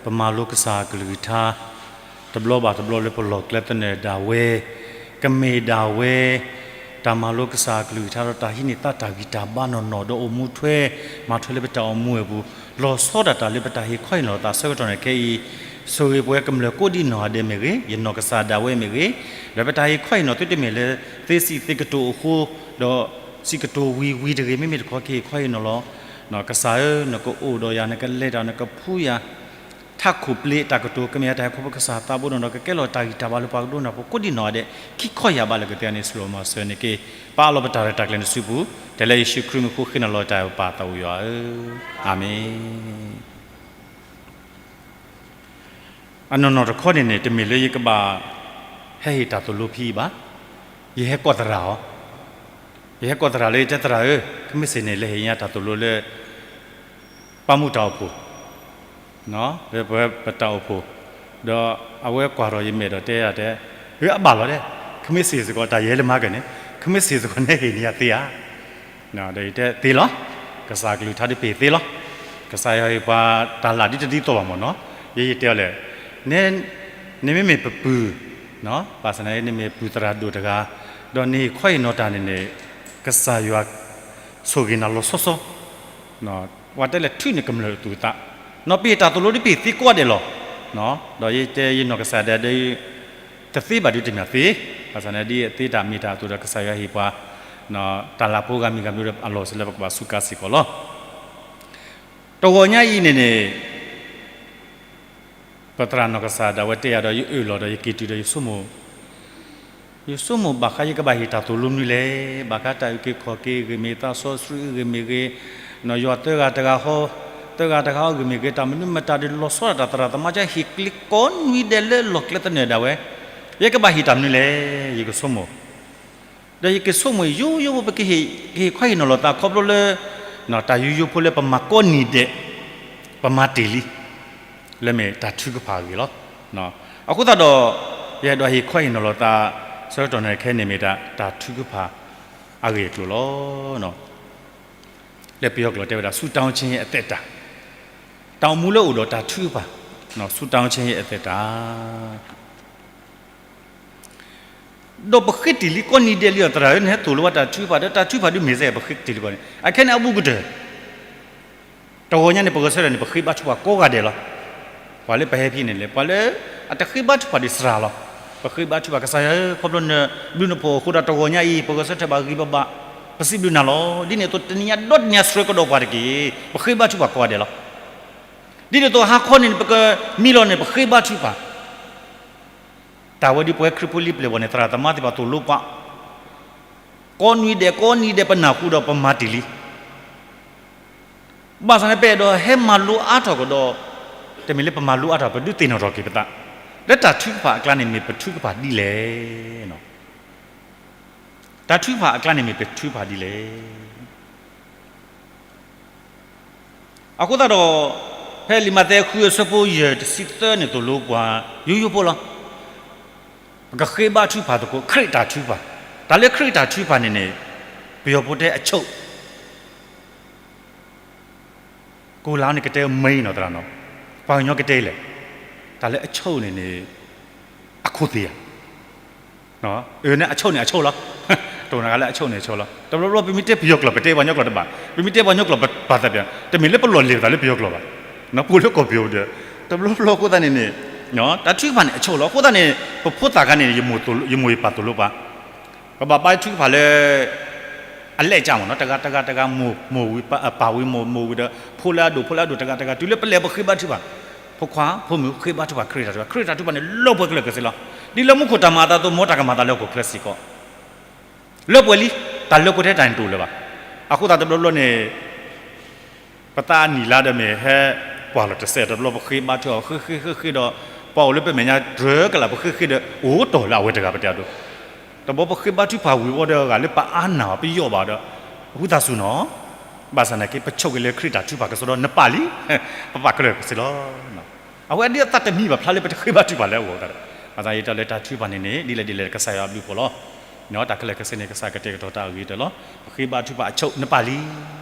ပမၤလိကစၢ်အကလုၢ်ကထါ တဘျီဘၣ်တဘျီလၢပလီၢ်ကျဲသနၢၣ်ဒၣ်ဝဲ, ကမ့ၢ်ဒၣ်ဝဲ တၢ်မၤလိကစၢ်အကလုၢ်ကထါဒီးတၢ်ဟံးန့ၢ်သးတၢ်ဂံၢ်တၢ်ဘါနီၢ်နီၢ် ဒီးအိၣ်မူထွဲ မၤထွဲလၢပတၢ်အိၣ်မူအပူၤ လီၤဆီဒၣ်တၢ်လၢပတၢ်ဟ့ၣ်ခီဟ့ၣ်နီၤသးဆၢကတီၢ်န့ၣ်ခဲအံၤ, ဆိၣ်ဂ့ၤပဝဲကမျၢၢ်ကိးဒံနီၢ်ဂၤဒဲးမ့ၢ်ဂ့ၤ, ယနီၢ်ကစၢ်ဒၣ်ဝဲမ့ၢ်ဂ့ၤ, ဒီးပတၢ်ဟ့ၣ်ခီဟ့ၣ်နီၤသုတမ့ၢ်လၢ သ့စံးသ့ကတိၤအဃိ, ဒီးစံးကတိၤဝံၤဝံၤတဂ့ၤ, မ့မ့ၢ်တခီကဟ့ၣ်ခီဟ့ၣ်နီၤလီၤ. ကစၢ်ဧၢ, နကအိၣ်ဒီးယၤ, နကလဲၤတၢ်, နကဖှူယၤ ထးခိၣ်ပျ့တၢ်ကတိၤ ကမ့ၢ်ယတၢ်ဟဲခီဖျိကစၢ်သးဘိဒီး ကကဲလီၤတၢ်ဂံၢ်တၢ်ဘါလၢပှၤကဒိကနၣ်ဖိကိးဒံနီၢ်ဂၤဒဲး ခံခီယၢ်ဘးလၢကသ့န့ၣ် စလီၤမၤစၢၤန့ၣ်က့ၤ ပအးလီၤပတၢ်ရဲၣ်တၢ်ကျဲၤန့ၣ်စုပူၤ, တၢ်လၢယ့ၣ်ၡူးခရံာ်မံၤဃိဃ့နၤလီၤတၢ်ပၢ်သးဝံၣ်ယွၤဧၢ, အၤမ့ၣ်. အနီၢ်နီၢ်တခီန့ၣ်န့ၣ် တမ့ၢ်လၢယကဘၣ် ဟဲဟ့ၣ်တၢ်သိၣ်လိဖဲအံၤဘၣ်. ယဟဲကိးသရၣ်အီၤ, ယဟဲကိးသရၣ်လၢယတဲသရၣ်ဧၢ, ခမ့ၢ်စ့ၢ်န့ၣ် လဲၤဟ့ၣ်ညါတၢ်သိၣ်လိလၢ ပၢ်မူတၢ်အိၣ်ဖှိၣ် လၢပဝဲပတၢ်အိၣ်ဖှိၣ်, ဒီးအဝဲကွၢ်ထီၣ်ယမဲာ်ဒီးတဲယၤတဲ, အၢ အဘၣ်လီၤတဲ, ခမ့ၢ်စ့ၢ်စ့ၢ်ကီး တၢ်ယဲလၢမၤကၢၢ်န့ၣ်, ခမ့ၢ်စ့ၢ်စ့ၢ်ကီး နဟ့ၣ်န့ၢ်ယၤသ့ဧါ. ဒီးယတဲသ့လီၤ, ကစၢ်ကလုၢ်ကထါဒ်ပ့ၤသ့လီၤ. ကစၢ်ယွၤဟ့ၣ်ပှၤတၢ်လၢ်ဒ်တဒ်သိးဘၣ်မ့ၢ်နီၤ, ယဲယတဲအီၤလဲၣ်, နမ့မ့ၢ်ပပုၢ်, ဘၣ်ဆၣ်န့ၣ် နမ့ၢ်ပုၢ်သရၣ်ဒိၣ်တဂၤ, ဒီးနဟ့ၣ်ခီဟ့ၣ်နီၤတၢ်န့ၣ်န့ၣ် ကစၢ်ယွၤ ဆိၣ်ဂ့ၤနၤလီၤဆီဆီ, ပှၤတဲလဲၣ် ထုးန့ၢ်ကမျၢၢ်အသူၣ်အသး, နီၢ်ပဟ့ၣ်တၢ်သိၣ်လိဒ်ပ့ၤသ့ကိးဂၤဒဲးလီၤ. ဒီးယတဲယနီၢ်ကစၢ်ဒၣ်ဒီး တသ့ဘၣ်ဒုးတမ့ၢ်သ့, ဘၣ်ဆၣ်န့ၣ်ဒ်အသ့တၢ်မ့ၢ်တၢ်အသိးဒီး ကစၢ်ယွၤဟ့ၣ်ပှၤ တၢ်လၢ်ဖိဂၤမံၤဂၤမံၤဒီးအလီၢ်စ့ၢ်လၢပကဘၣ်စူးကါစ့ၢ်ကီးလီၤ. တဂီၤညါအံၤန့ၣ်န့ၣ် ပသရၣ်နီၢ်ကစၢ်ဒၣ်ဝဲတဲယၤဒီး ယအၢၣ်လီၤဒီးယက့ၤတုၤဒီးယဆိကမိၣ်, ယဆိကမိၣ်ဘၣ်ဃးယကဘၣ်ဟ့ၣ်တၢ်သိၣ်လိမနုၤလဲၣ်, ဘၣ်ဃးတၢ်အုၣ်က့ၤခီၣ်က့ၤအဂ့ၢ်မ့ၢ်ဂ့ၤ, သးစီဆှံအဂ့ၢ်မ့ၢ်ဂ့ၤ, ယွၤသၢဂၤတဂၤဟီ, သၢဂၤတဂၤဟီအဂ့ၢ်မ့ၢ်ဂ့ၤ, တၢ်မနုၤမတၤဒီးလီၤဆီဒၣ်တၢ်သရၣ်သမါကဟ့ၣ်ကျဲကိးနွံဒဲးလၢလီၢ်ကျဲသနၢၣ်ဒၣ်ဝဲ, ယကဘၣ်ဟ့ၣ်တၢ်မနုၤလဲၣ်, ယကဆိကမိၣ် ဒီးယကဆိကမိၣ်ယိယိဖိ ပကဟ့ၣ် ကဟ့ၣ်ခီဟ့ၣ်နီၤလီၤသးခီဖျိလၢ တၢ်ယိယိဖိလၢပမၤကိးနံၤဒဲး ပမၤတ့ၢ်လံ, လၢမ့ၢ်တၢ်ထုကဖၣ်အဂ့ၢ်လီၤ. အဃိသတးဒီး ယအဲၣ်ဒိးဟ့ၣ်ခီဟ့ၣ်နီၤလီၤသး ဆၢကတီၢ်န့ၣ်ခဲအံၤန့ၣ်မ့ၢ်တၢ်ထုကဖၣ်အဂ့ၢ်အကျိၤလီၤ. လၢပယီၤကျိာ်တဲဝဲဒၣ် ဆုတောင်းခြင်းရဲ့အသက်တာ, တၢ်အိၣ်မူလၢအိၣ်ဒီးတၢ်ထုကဖၣ်, ဆုတောင်းခြင်းရဲ့အသက်တာ ဒီးပဃ့တ့ၢ်လံကိးနံၤဒဲးလံအီၤ သရၣ်ဧၢ, နဟဲသိၣ်လိဝဲတၢ်ထုကဖၣ်ဒီး တၢ်ထုကဖၣ်ဒုးမ့ၢ်စ့ၢ် ပဃ့တ့ၢ်လံကိးနံၤ, အခဲန့ၣ်အဘူးကတၢၢ် တဂီၤညါန့ၣ် ပဂဲၤဆၢထၢၣ်န့ၣ် ပဃ့ဘါထုကဖၣ်ကိးဂၤဒဲးလီၤ. ပှၤလၢပဟဲဖဲန့ၣ်လဲၣ်, ပှၤလၢအတဃ့ဘါထုကဖၣ်ဒံးသရၣ်လီၤ. ပဃ့ဘါထုကဖၣ် ကစၢ်ယွၤဧၢ, ခီဖျိနဘျုးနဖှိၣ်အဃိဒီး တဂီၤညါအံၤ ပဂဲၤဆၢထၢၣ်ဘၣ်ဂံၢ်ဘၣ်ဘါ, ပစံးဘျုးနၤလီၤ. ဒ်န့ၣ်အသိး တနံၤညါဒီတနံၤညါဆှၢကဒီးပှၤတက့ၢ်, ပဃ့ဘါထုကဖၣ်ကိးဂၤဒဲးလီၤ. ဒ်န့ၣ်အသိးဟါခီန့ၣ် ပကမံလီၤန့ၣ် ပဃ့ဘါထုကဖၣ် တၢ်ဝဲဒ်ပဝဲခရံာ်ဖိလံပျဲၢ်ဘီၣ်န့ၣ် သရၣ်သမါသ့ၣ်တဖၣ်သိၣ်လိပှၤ ကိးနွံဒဲး ကိးနံၤဒဲး ပနၢ်ဟူဒီးပမၤတ့ၢ်လံ. ဘၣ်ဆၣ်န့ၣ် ပအဲၣ်ဒိးဟဲမၤလိအါထီၣ်ကဒီး, တမ့ၢ်လၢပမၤလိအါထီၣ် ပဒုးသ့ၣ်နီၣ်ထီၣ်က့ၤပသး, လၢတၢ်ထုကဖၣ်အကျါန့ၣ် မ့ၢ်ပထုကဖၣ်ဒ်လဲၣ်. တၢ်ထုကဖၣ်အကျါန့ၣ် မ့ၢ်ပထုကဖၣ်ဒ်လဲၣ်. အဃိသတးဒီး ဖဲလံာ်မးသဲ ဃုအဆၢဖိယဲၢ် တဆံသၢန့ၣ် သိၣ်လိပှၤ ယိယိဖိလီၤ. ပကဃ့ဘါထုကဖၣ်သကိး ခရံာ်တၢ်ထုကဖၣ်, တၢ်လၢခရံာ်တၢ်ထုကဖၣ်န့ၣ်န့ၣ် ပယီၤဖိတဲအဆိပ်, ကိလၤန့ၣ်ကတဲ မ့ၢ်နီၤသရၣ်နီၤ, ပှၤကညီကတဲလဲၣ်, တၢ်လၢအဆိပ်န့ၣ်န့ၣ် အခိၣ်သ့ၣ်ဧါ အၢ န့ၣ်အဆိပ်န့ၣ်အဆိပ်လီၤ. တနဂၤလၢအဆိပ်န့ၣ်အဆိပ်လီၤ. တဘျီဘျီပမ့ၢ်တဲပယီၤကျိာ် ပတဲပှၤကညီကျိာ်တဘၣ်, ပမ့ၢ်တဲပှၤကညီကျိာ်ပဘၣ်သးပျၢ်, တမ့ၢ်လၢပလီၢ်လံၤပသးလၢပယီၤကျိာ်ဘၣ်, ပအိၣ်လၢကီၢ်ပယီၤဒီး တဘျီဘျီအဃိသတးန့ၣ်န့ၣ် တၢ်ထုကဖၣ်န့ၣ်အဆိပ်လီၤ. အဃိသတးန့ၣ် ပဖိသၣ်ခါန့ၣ် ယမိၢ်ယပၢ်သိၣ်လိပှၤ ပဘၣ်ဘါထုကဖၣ်လၢ အလဲၢ်ကၢ်မ့ၢ်နီၤ, တဂၤတဂၤတဂၤ မိၢ်မိၢ်ဝံၤ ပၢ်ဝံၤ မိၢ်မိၢ်ဝံၤဒီး ဖိလၢအဒိၣ် ဖိလၢအဒိၣ် တဂၤတဂၤ တုၤလၢပလဲၤပဃ့ဘါထုကဖၣ်, ဖိခွါဖိမုၣ်ဃ့ဘါထုကဖၣ်ခရံာ်တၢ်ထုကဖၣ်, ခရံာ်တၢ်ထုကဖၣ်န့ၣ် လၢပှဲၤကလၢာ်ကစ့လီၤ. ဒ်လၢမူခိၣ်တၢ်မၤအသးအသိး မ်တၢ်ကမၤအသးလၢဟီၣ်ခိၣ်ချၢစ့ၢ်ကီး လၢပှဲၤလံ, တၢ်လၢပှဲၤထဲတၢ်န့ၣ်တအိၣ်လၢၤဘၣ်. အဃိသတးတဘျီဘျီန့ၣ် ပသးအနံၣ်လါဒီးမ့ၢ်ဟဲကွၢ်လီၤတစဲး တဘျီပဃ့ဘါထုကဖၣ် ဃ့ဃ့ဃ့ဃ့ဒီး ပှၤအိၣ်လၢပမဲာ်ညါတြၢၤကလာ် ပဃ့ဃ့ဒီး အိၣ်တီၢ်လၢအဝဲတဂၤပတဲအဒိ တဘျီပဃ့ဘါထုကဖၣ်ဝံၤဝီဒီး ဂၤလၢပအါနာ်အီၤ ပယီၣ်ဘၣ်ဒီး အဝံသးစူၤနီၤ, ဘၣ်ဆၣ်နာ်က့ ပဆိပ်က့ၤလၢခရံာ်တၢ်ထုကဖၣ်ကစီဒီ နပာ်လံ, ပပာ်ကလၢာ်ကစ့လီၤ. အဝဲဒ်အသးတမံဘၣ်ဖျါလၢပတဃ့ဘါထုကဖၣ်လၢအဂီၢ်တၢ်ဒီး ဘၣ်ဆၣ်ယတဲလၢတၢ်ထုကဖၣ်န့ၣ်န့ၣ် ဒ်လဲၣ်ဒ်လဲၣ် ကစၢ်ယွၤအဘျုးအဖှိၣ်လီၤ. တၢ်ခဲလၢာ်ခဲဆ့န့ၣ် ကစၢ်ကတဲာ်ကတီၤတၢ်အဂ့ၤကတၢၢ်လီၤ. ပဃ့ဘါထုကဖၣ်အဆိပ် နပာ်လံ.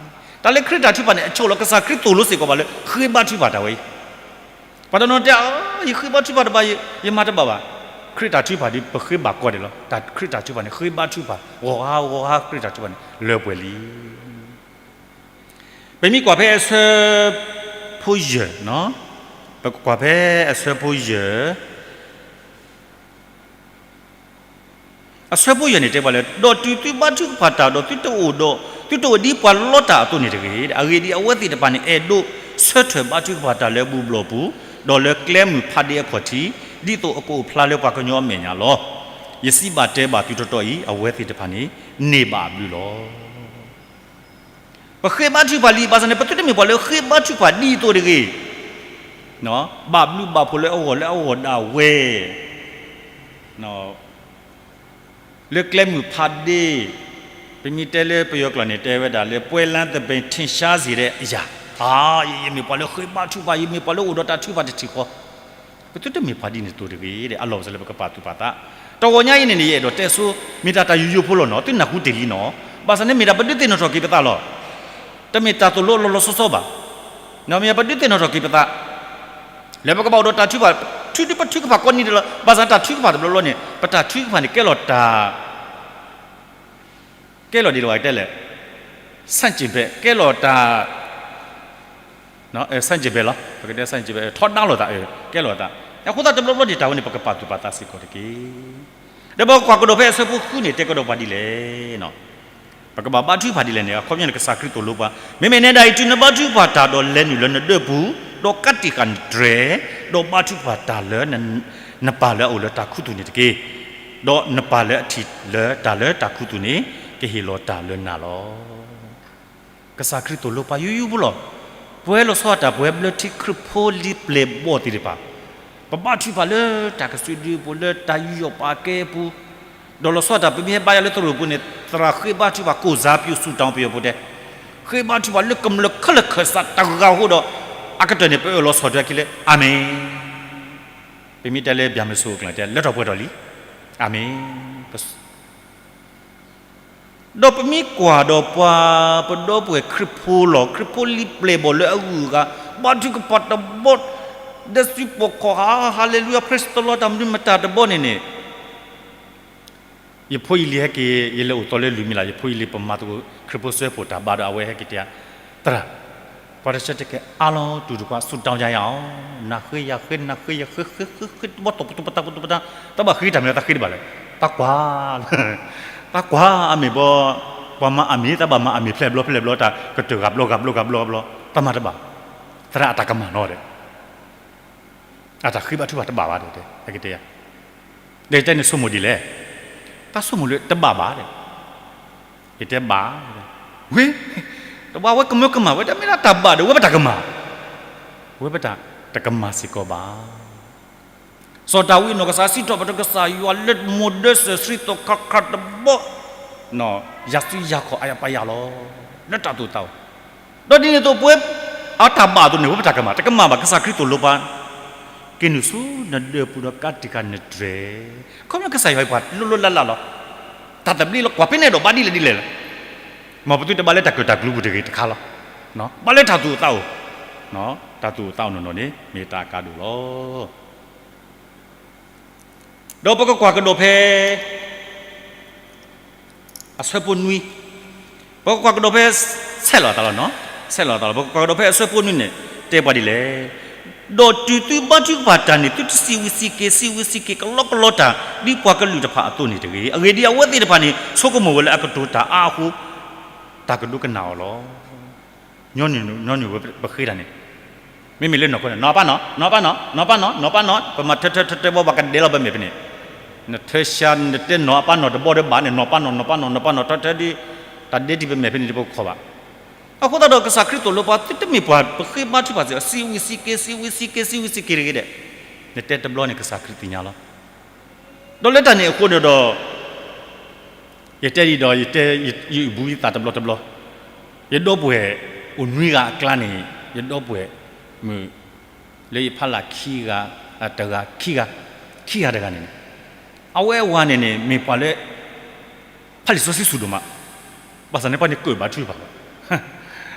တၢ်လၢခရံာ်တၢ်ထုကဖၣ်န့ၣ် အဆိပ်လီၤ. ကစၢ်ခရံာ်သိၣ်လိစ့ၢ်ကီးပှၤလၢ ဃ့ဘါထုကဖၣ်တၢ်ဝဲအံၤ ပှၤတနီၤတဲ ယဃ့ဘါထုကဖၣ်တဘၣ်, ယမၤတဘၣ်ဘၣ်. ခရံာ်တၢ်ထုကဖၣ်ဒီး ပဃ့ဘၣ်ကီဒဲးလီၤ. တၢ်ခရံာ်တၢ်ထုကဖၣ်န့ၣ် ဃ့ဘါထုကဖၣ်, ဂီၤဟါဂီၤဟါခရံာ်တၢ်ထုကဖၣ်န့ၣ် လၢပှဲၤလံ. ပမ့ၢ်ကွၢ်ဖဲအဆၢဖိယဲၢ်, ပကကွၢ်ဖဲအဆၢဖိယဲၢ်, အဆၢဖိယဲၢ်န့ၣ်တဲပှၤလၢ ဒီးတုၤသုဘါထုကဖၣ်တၢ်ဒီး သုတအိၣ်ဒီး သုတအိၣ်ဒ်ပှၤလီတၢ်အသိးန့ၣ်တဂ့ၤ. အဂ့ၢ်ဒ်အံၤ, အဝဲသ့ၣ်တဖၣ်န့ၣ် အဲၣ်ဒိးဆၢထၢၣ်ဘါထုကဖၣ်တၢ်လၢအဘူးဘျီၣ်ပူၤ, ဒီးလၢကျဲမုၢ်ဖးဒ့အခီၣ်ထံး, ဒ်သိးအကအိၣ်ဖျါလၢပှၤကညီအမဲာ်ညါလီၤ. ယစံးဘၣ်တဲဘၣ်သုတီတီအံၤ, အဝဲသ့ၣ်တဖၣ်န့ၣ် န့ၢ်ဘၣ်အဘျုးလီၤ. ပဃ့ဘါထုကဖၣ်လံ, ဘၣ်ဆၣ်န့ၣ် ပသုတမ့ၢ်ပှၤလၢဃ့ဘါထုကဖၣ်ဒ်အသိးတဂ့ၤ. ဘၣ်ဘျုးဘၣ်ဖှိၣ်လၢအဂီၢ်လၢအဂီၢ်ဒၣ်ဝဲ လၢကျဲမုၢ်ဖးဒ့, ပမ့ၢ်တဲလၢပယီၤကျိာ်န့ၣ် တဲဝဲဒၣ်လၢ ပွဲလမ်းသဘင်ထင်ရှားစေတဲ့အရာ, ယမ့ၢ်ပှၤလၢဃ့ဘါထုကဖၣ်, ယမ့ၢ်ပှၤလၢအိၣ်ဒီးတၢ်ထုကဖၣ်တထံၣ်ဃီ, ပသုတမ့ၢ်ပှၤဒ်န့ၣ်အသိးတဂ့ၤ, အလီၢ်ပစၢၤလၢပကပာ်သူၣ်ပာ်သး. တဂီၤညါအံၤန့ၣ်န့ၣ် ယအဲၣ်ဒိးတဲဆိ, မ့ၢ်တၢ်တၢ်ယူးယိၤဖိလီၤနီၤ, သုနၢ်ဟူတ့ၢ်လံနီၤ, ဘၣ်ဆၣ်န့ၣ် မ့ၢ်ဒၣ်ပဒုးသ့ၣ်နီၣ်ထီၣ်က့ၤပသးလီၤ. တမ့ၢ်တၢ်သိၣ်လိအလီၢ်လီၤဆီဆီဘၣ်. မ့ၢ်ပဒုးသ့ၣ်နီၣ်ထီၣ်က့ၤပသး လၢပကဘၣ်အိၣ်ဒီးတၢ်ထုကဖၣ်, ထုဒုးပထုကဖၣ်ကိးနံၤဒဲးလီၤ. ဘၣ်ဆၣ်တၢ်ထုကဖၣ်တဘျီဘျီန့ၣ် ပတၢ်ထုကဖၣ်န့ၣ် ကဲလီၤတၢ်, ကဲလီၤဒ်လဲၣ်ဝဲတဲလဲၣ်, ဆန့်ကျင်ဘက်, ကဲလီၤတၢ်, ဆန့်ကျင်ဘက်လီၤ, ပကတဲဆန့်ကျင်ဘက်, ထီဒါလိာ်သး, ကဲလီၤသး. အဃိသတးတဘျီဘျီန့ၣ် တၢ်ဝဲန့ၣ် ပကပာ်သူၣ်ပာ်သးစ့ၢ်ကီးတက့ၢ်. ဒီးပကကွၢ်ကဒီးဖဲအဆၢဖိဃုန့ၣ် တဲကဒီးပှၤဒ်လဲၣ် ပကဘၣ်ဘါထုကဖၣ်ဒ်လဲၣ်န့ၣ် အခီပညီန့ၣ် ကစၢ်ခရံာ်သိၣ်လိပှၤ, မ့မ့ၢ်နဲဒၣ်အံၤ တုၤနဘါထုကဖၣ်တၢ်ဒီး လဲၤနုာ်လၢနဒၢးပူၤ, ဒီးကးတံာ်ဃာ်နတြဲၤ, ဒီးဘါထုကဖၣ်တၢ်လၢ နပၢ်လၢအအိၣ်လၢတၢ်ခူသူၣ်န့ၣ်တက့ၢ်. ဒီးနပၢ်လၢအထံၣ်လၢတၢ်လၢတၢ်ခူသူၣ်န့ၣ် ကဟ့ၣ်လီၤတၢ်လၢနၤလီၤ. ကစၢ်ခရံာ်သိၣ်လိပှၤယူးယူးဖိလီၤ. ပှၤလီၤဆီဒၣ်တၢ် ပှၤဘျၢထံခရံာ်ဖိလံၤပျဲၢ်ဘီၣ်သ့ၣ်တဖၣ်, ပဘါထုကဖၣ်လၢတၢ်ကစုဒုအပူၤ လၢတၢ်ယူးယီၣ်ပာ်ကဲအပူၤ, ဒီးလီၤဆီဒၣ်တၢ် ပမ့ၢ်ဟဲဘါယွၤလၢသရိာ်ပူၤန့ၣ် သရၣ်ဃ့ဘါထုကဖၣ် ကိၣ်စါပၠိၣ်ဆူၣ်တၢ်ပယီၤဖိတဲ, ဃ့ဘါထုကဖၣ်လၢကမျၢၢ်ခဲလၢာ်ခဲဆ့တဂၤအဃိဒီး အကတၢၢ်န့ၣ် ပအၢၣ်လီၤဆီၣ်ထွဲခံလၢ အၤမ့ၣ်. ပမ့ၢ်တဲလၢ ဘၣ်မုၢ်ဆ့ၣ်အကျါတဲ လၢထီၣ်ပှဲၤထီၣ်လံ, အၤမ့ၣ်. ဒီးပမ့ၢ်ကွၢ်ဒီးပှၤပဒီပုၢ်ဝဲၢ်ခရံာ်ဖိလီၤ, ခရံာ်ဖိလံၤပျဲၢ်ဘီၣ်လၢအဂုၤအဂၤ, ဘါထုကဖၣ်တဘီ, ဒဲစုပိာ်ခီၣ်ဟး, Hallelujah, praise the Lord, တၢ်မနုၤမတၤတဘီန့ၣ်န့ၣ်, ယဖိယလံၤဟဲက့ၤ, ယလဲၤအိၣ်သီလၢလွံၢ်မံၤလၢ်, ယဖိယလံၤ ပမၤသကိးခရံာ်ဖိစၢဖှိၣ်တၢ်ဘါဒီး အဝဲဟဲက့ၤတဲ, သရၣ်, ပှၤတဆၢတဲာ်ကဲ အားလုံးတူတကွ ဆုတောင်းကြရအောင်, နဃ့ယဃ့, နဃ့ယဃ့, ဃ့ဃ့ဃ့တဘီ တပတပတပတပ, တၢ်ဘၣ်ဃ့တၢ်မနုၤ တၢ်ဃ့တဘၣ်လဲၣ်, တၢ်ကွၢ်, တၢ်ကွၢ်အမ့ၢ်ဘီ, ပှၤမၤအမ့ၢ် တၢ်ဘၣ်မၤအမ့ၢ်ဖျဲၣ်ဘျီဖျဲၣ်ဘျီ တၢ်ကတၢၢ်ဂၤဘျီဂၤဘျီဂၤဘျီဘျီ, တၢ်မၤတဘၣ်, သရၣ်အတၢ်ကမၣ်နီၤဒီး အတၢ်ဃ့ဘါထုကဖၣ်တဘၣ်ဘၣ်ဒီး တဲ, ဟဲက့ၤတဲယၤ, ဒီးယတဲန့ၣ်ဆိကမိၣ်ဒ်လဲၣ်, တၢ်ဆိကမိၣ်လၢတဘၣ်ဘၣ်ဒီး, ယတဲဘၣ်, ဝ့ၢ်, တဘၣ်ဝဲကမၢကမၣ်ဝဲ တမ့ၢ်ဒၣ်တၢ်ဘၣ်ဒီး ဝဲပတၢ်ကမၣ်, ဝဲပတၢ်တကမၣ်စ့ၢ်ကီးဘၣ်. စီၤဒၤဝံးနီၢ်ကစၢ်စံးထီၣ်ပတြၢၤကစၢ်ယွၤလၢ မိၢ်ဒၢစၢၤဆှံသိၣ်ခါခါတဘီ, ယၤစုယၤခီၣ်အါယၤပာ်ယၤလီၤ, လၢတၢ်သိၣ်တၢ်သီ, ဒီးဒ်န့ၣ်အသိးပဝဲ အတၢ်ဘၣ်အသိးန့ၣ် ဝဲပတၢ်ကမၣ်, တကမၣ်ဘၣ် ကစၢ်ခရံာ်သိၣ်လိပှၤ, က့ၤနုာ်ဆူနဒၢးပူၤဒီးကးတံာ်ဃာ်နတြဲၤ, ခီပညီကစၢ်ယွၤအံၤပှၤလိၣ်လိၣ်လၢ်လၢ်လီၤ, တၢ်သဘျ့လီၤ ကွၢ်ဖဲန့ၣ်ဒီးဘၣ်ဒ်လဲၣ်ဒ်လဲၣ်လီၤ, မ်ပသုတဘၣ်လၢတၢ်ကၢၣ်တၢ်ကျူပူၤတဂ့ၤတခါလီၤ, ဘၣ်လၢတၢ်သိၣ်တၢ်သီ, တၢ်သိၣ်တၢ်သီနီၢ်နီၢ်န့ၣ် မ့ၢ်တၢ်အကါဒိၣ်လီၤ. ဒီးပကကွၢ်ကဒီးဖဲ အဆၢဖိနွံ, ပကကွၢ်ကဒီးဖဲ ဆဲးလီၤအသးလီၤ, ဆဲးလီၤအသးလီၤ, ပကကွၢ်ကဒီးဖဲအဆၢဖိနွံန့ၣ် တဲပှၤဒ်လဲၣ်, ဒီးတုၤသုဘါထုကဖၣ်တၢ်န့ၣ် သုတစံးဝံၤစံးက့ၤ စံးဝံၤစံးက့ၤ ကလီကလီတၢ် ဒ်ပှၤကလုာ်တဖၣ်အသိးန့ၣ်တဂ့ၤ. အဂ့ၢ်ဒ်အံၤ အဝဲသ့ၣ်တဖၣ်န့ၣ် ဆိကမိၣ်ဝဲလၢအကတိၤတၢ်အါအဃိ တၢ်ကဒိကနၣ်အီၤလီၤ. ညီနုၢ်ဝဲပဃ့တၢ်န့ၣ်, မ့မ့ၢ်လၢနီၢ်ခိန့ၣ် နီၢ်ပၢ်နီၢ်, နီၢ်ပၢ်နီၢ်, နီၢ်ပၢ်နီၢ်, နီၢ်ပၢ်နီၢ်, ပမၤထၢထၢထၢထၢဘီ ပှၤကဒဲးလီၤပမဲာ်ဖဲန့ၣ်, နထၢဆါ နတဲနီၢ်အပၢ်နီၢ်တဘီဒီးဘၣ်န့ၣ် နီၢ်ပၢ်နီၢ် နီၢ်ပၢ်နီၢ် နီၢ်ပၢ်နီၢ် ထၢထၢဒ် တၢ်ဒဲးတံၢ်ပမဲာ်ဖဲန့ၣ် တပခီၣ်ဘၣ်. အဃိသတးဒီးကစၢ်ခရံာ်သိၣ်လိပှၤ သုတမ့ၢ်ပှၤပဃ့ဘါထုကဖၣ်စ့ၢ်ကီး စံးဝံၤစံးက့ၤ စံးဝံၤစံးက့ၤ စံးဝံၤစံးက့ၤတဂ့ၤဒဲး, နတဲတဘျီန့ၣ် ကစၢ်ခရံာ်သ့ၣ်ညါလီၤ. ဒီးလၢတၢ်န့ၣ်အဃိန့ၣ်ဒီး ယတဲဒ်ဒီး ယတဲ ယအုၣ်ဘူးယသးတဘျီတဘျီ, ယဒီပုၢ်ဝဲၢ်အိၣ်နွံဂၤအကျါန့ၣ် ယဒီပုၢ်ဝဲၢ်မုၣ် လၢယဖးလၢ်ခံဂၤ, တဂၤခံဂၤ, ခံဂၤတဂၤန့ၣ်န့ၣ်, အဝဲအဝၤန့ၣ်န့ၣ် မ့ၢ်ပှၤလၢ ဖးလံာ်စီဆှံဆူၣ်ဒိၣ်မး, ဘၣ်ဆၣ်န့ၣ်ပှၤန့ၣ်ကၢၣ်ဘါထုကဖၣ်လီၤ.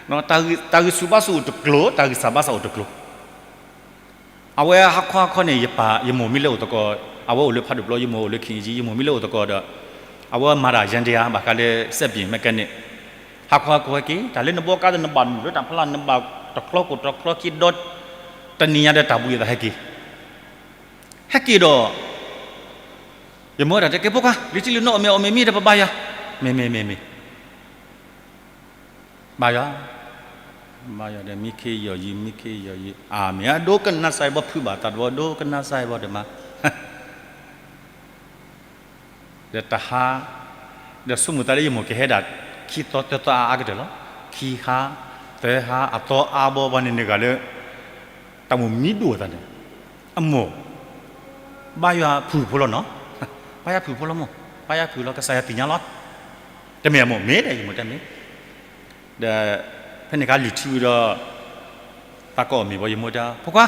တၢ်ဂံၢ်ဆူၣ်ဘါဆူၣ်အိၣ်တကျိၤ, တၢ်ဂံၢ်စၢ်ဘါစၢ်အိၣ်တကျိၤ. အဝဲဟါခီဟါခီန့ၣ် ယပၢ်ယမိၢ်မ့ၢ်လၢအိၣ်သကိး, အဝဲအိၣ်လၢဖးဒိၣ်ပျီ ယမိၢ်အိၣ်လၢ ခ့ၣ်အ့ၣ်ကၠံ, ယမိၢ်မ့ၢ်လၢအိၣ်သကိးဒီး အဝဲမၤတၢ်ယဲၢ်ဒ့ဧါ ဘၣ်ဃးလၢစဲးပ့ၤမဲကဲန့ၣ်, ဟါခီဟါခီဟဲက့ၤ တၢ်လၢနဘီကါဒီး နဘၣ်နုာ်လၢတၢ်ဖီလာ် နဘၣ်တချီကိၢ်တချီခံဒီ တနံၤညါဒီးတၢ်ဘှံးအသးဟဲက့ၤ, ဟဲက့ၤဒီး ယမိၢ်တၢ်တဲကဲဖိခွါ လံၤထံလံၤနီၢ် အီၣ်မ့ၤအီၣ်မ့ၤမ့ၢ်တပဘါယွၤ, မ့ၢ်မ့ၢ်မ့ၢ်မ့ၢ် ဘါယွၤ, ဘါယွၤဒီးမံခ့ယီၢ်ယံၤ မံခ့ယီၢ်ယံၤ အၢ မ့ၢ်အဒိ ကနၣ်စၢ်အံၤဘီ ဖုးဘၣ်တၢ်တဘီ ဒိကနၣ်စၢ်အံၤဘီဒီးမါ ဒီးတဟါ, ဒီးဆိကမိၣ်သးလၢယမိၢ်ကဟဲဒၣ် ခံသီသၢသီအါအါကတၢၢ်လီၤ. ခံဟါ, သၢဟါ, အသီအါဘီဘီန့ၣ် န့ၢ်ဂၤလၢ တၢ်မိၣ်မံဒိၣ်အသးန့ၣ်, အမိၢ်, ဘါယွၤဖုၣ်ဖိလီၤနီၤ, ဘါယွၤဖုၣ်ဖိလီၤမိၢ်, ဘါယွၤဖုၣ်လီၤ ကစၢ်ယွၤသ့ၣ်ညါလီၤ. တမ့ၢ်အမိၢ် မ့ၢ်ဒီး ယမိၢ်တဲမ့ၢ် ဒီး ဖဲန့ၣ်အခါလုၢ်ထံဝံၤဒီး သးကအီၣ်မ့ၤဘီ ယမိၢ်တဲ ဖိခွါ,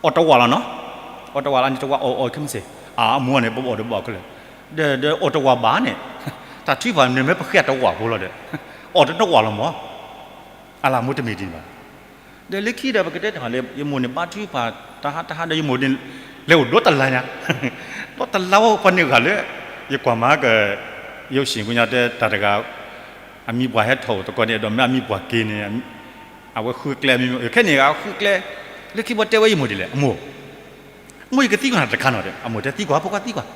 အီၣ်တဝာ်လီၤနီၤ, အီၣ်တဝာ်လီၤန့ၣ် တဝာ်အီၣ်အီၣ်ခဲမုၢ်ဆ့ၣ်, အမိၢ်န့ၣ် ပအီၣ်ဒီးဘၣ်ခဲလၢာ်, ဒီးအီၣ်တဝာ်ဘၣ်န့ၣ်, တၢ်ထုကဖၣ်န့ၣ်မ့ၢ်ပဃ့အတဝာ်ဖိလီၤဒီး, အီၣ်တဝာ်လီၤမိၢ်, အလၢမိၢ်တမ့ၢ်ဒ်န့ၣ်ဘၣ် ဒီးလၢခံဒီးပကတဲတမးလၢ ယမိၢ်န့ၣ်ဘါထုကဖၣ်တဟါတဟါဒီး ယမိၢ်န့ၣ် လဲၤအိၣ်ဒီတလါညါ, ဒီတလါဝဲပှၤန့ၢ်ဂၤလၢ ယကွၢ်မၤက ယအိၣ်ဆံးကညီတဲတၢ်တဂၤ အမံၤပှၢ်ဟဲထီၣ်အိၣ်သကိးန့ၣ် ဒီးမ့ၢ်အမံၤပှၢ်က့ၤန့ၣ် အဝဲဃုကျဲအမံၤ ခဲန့ၣ်ဂၤဃုကျဲ လၢခံဘီတဲဝဲယမိၢ်ဒ်လဲၣ် အမိၢ်, မိၢ်ယကသံကွၢ်နၤတခါနီၤ အမိၢ်တဲသံကွၢ် ဖိခွါသံကွၢ်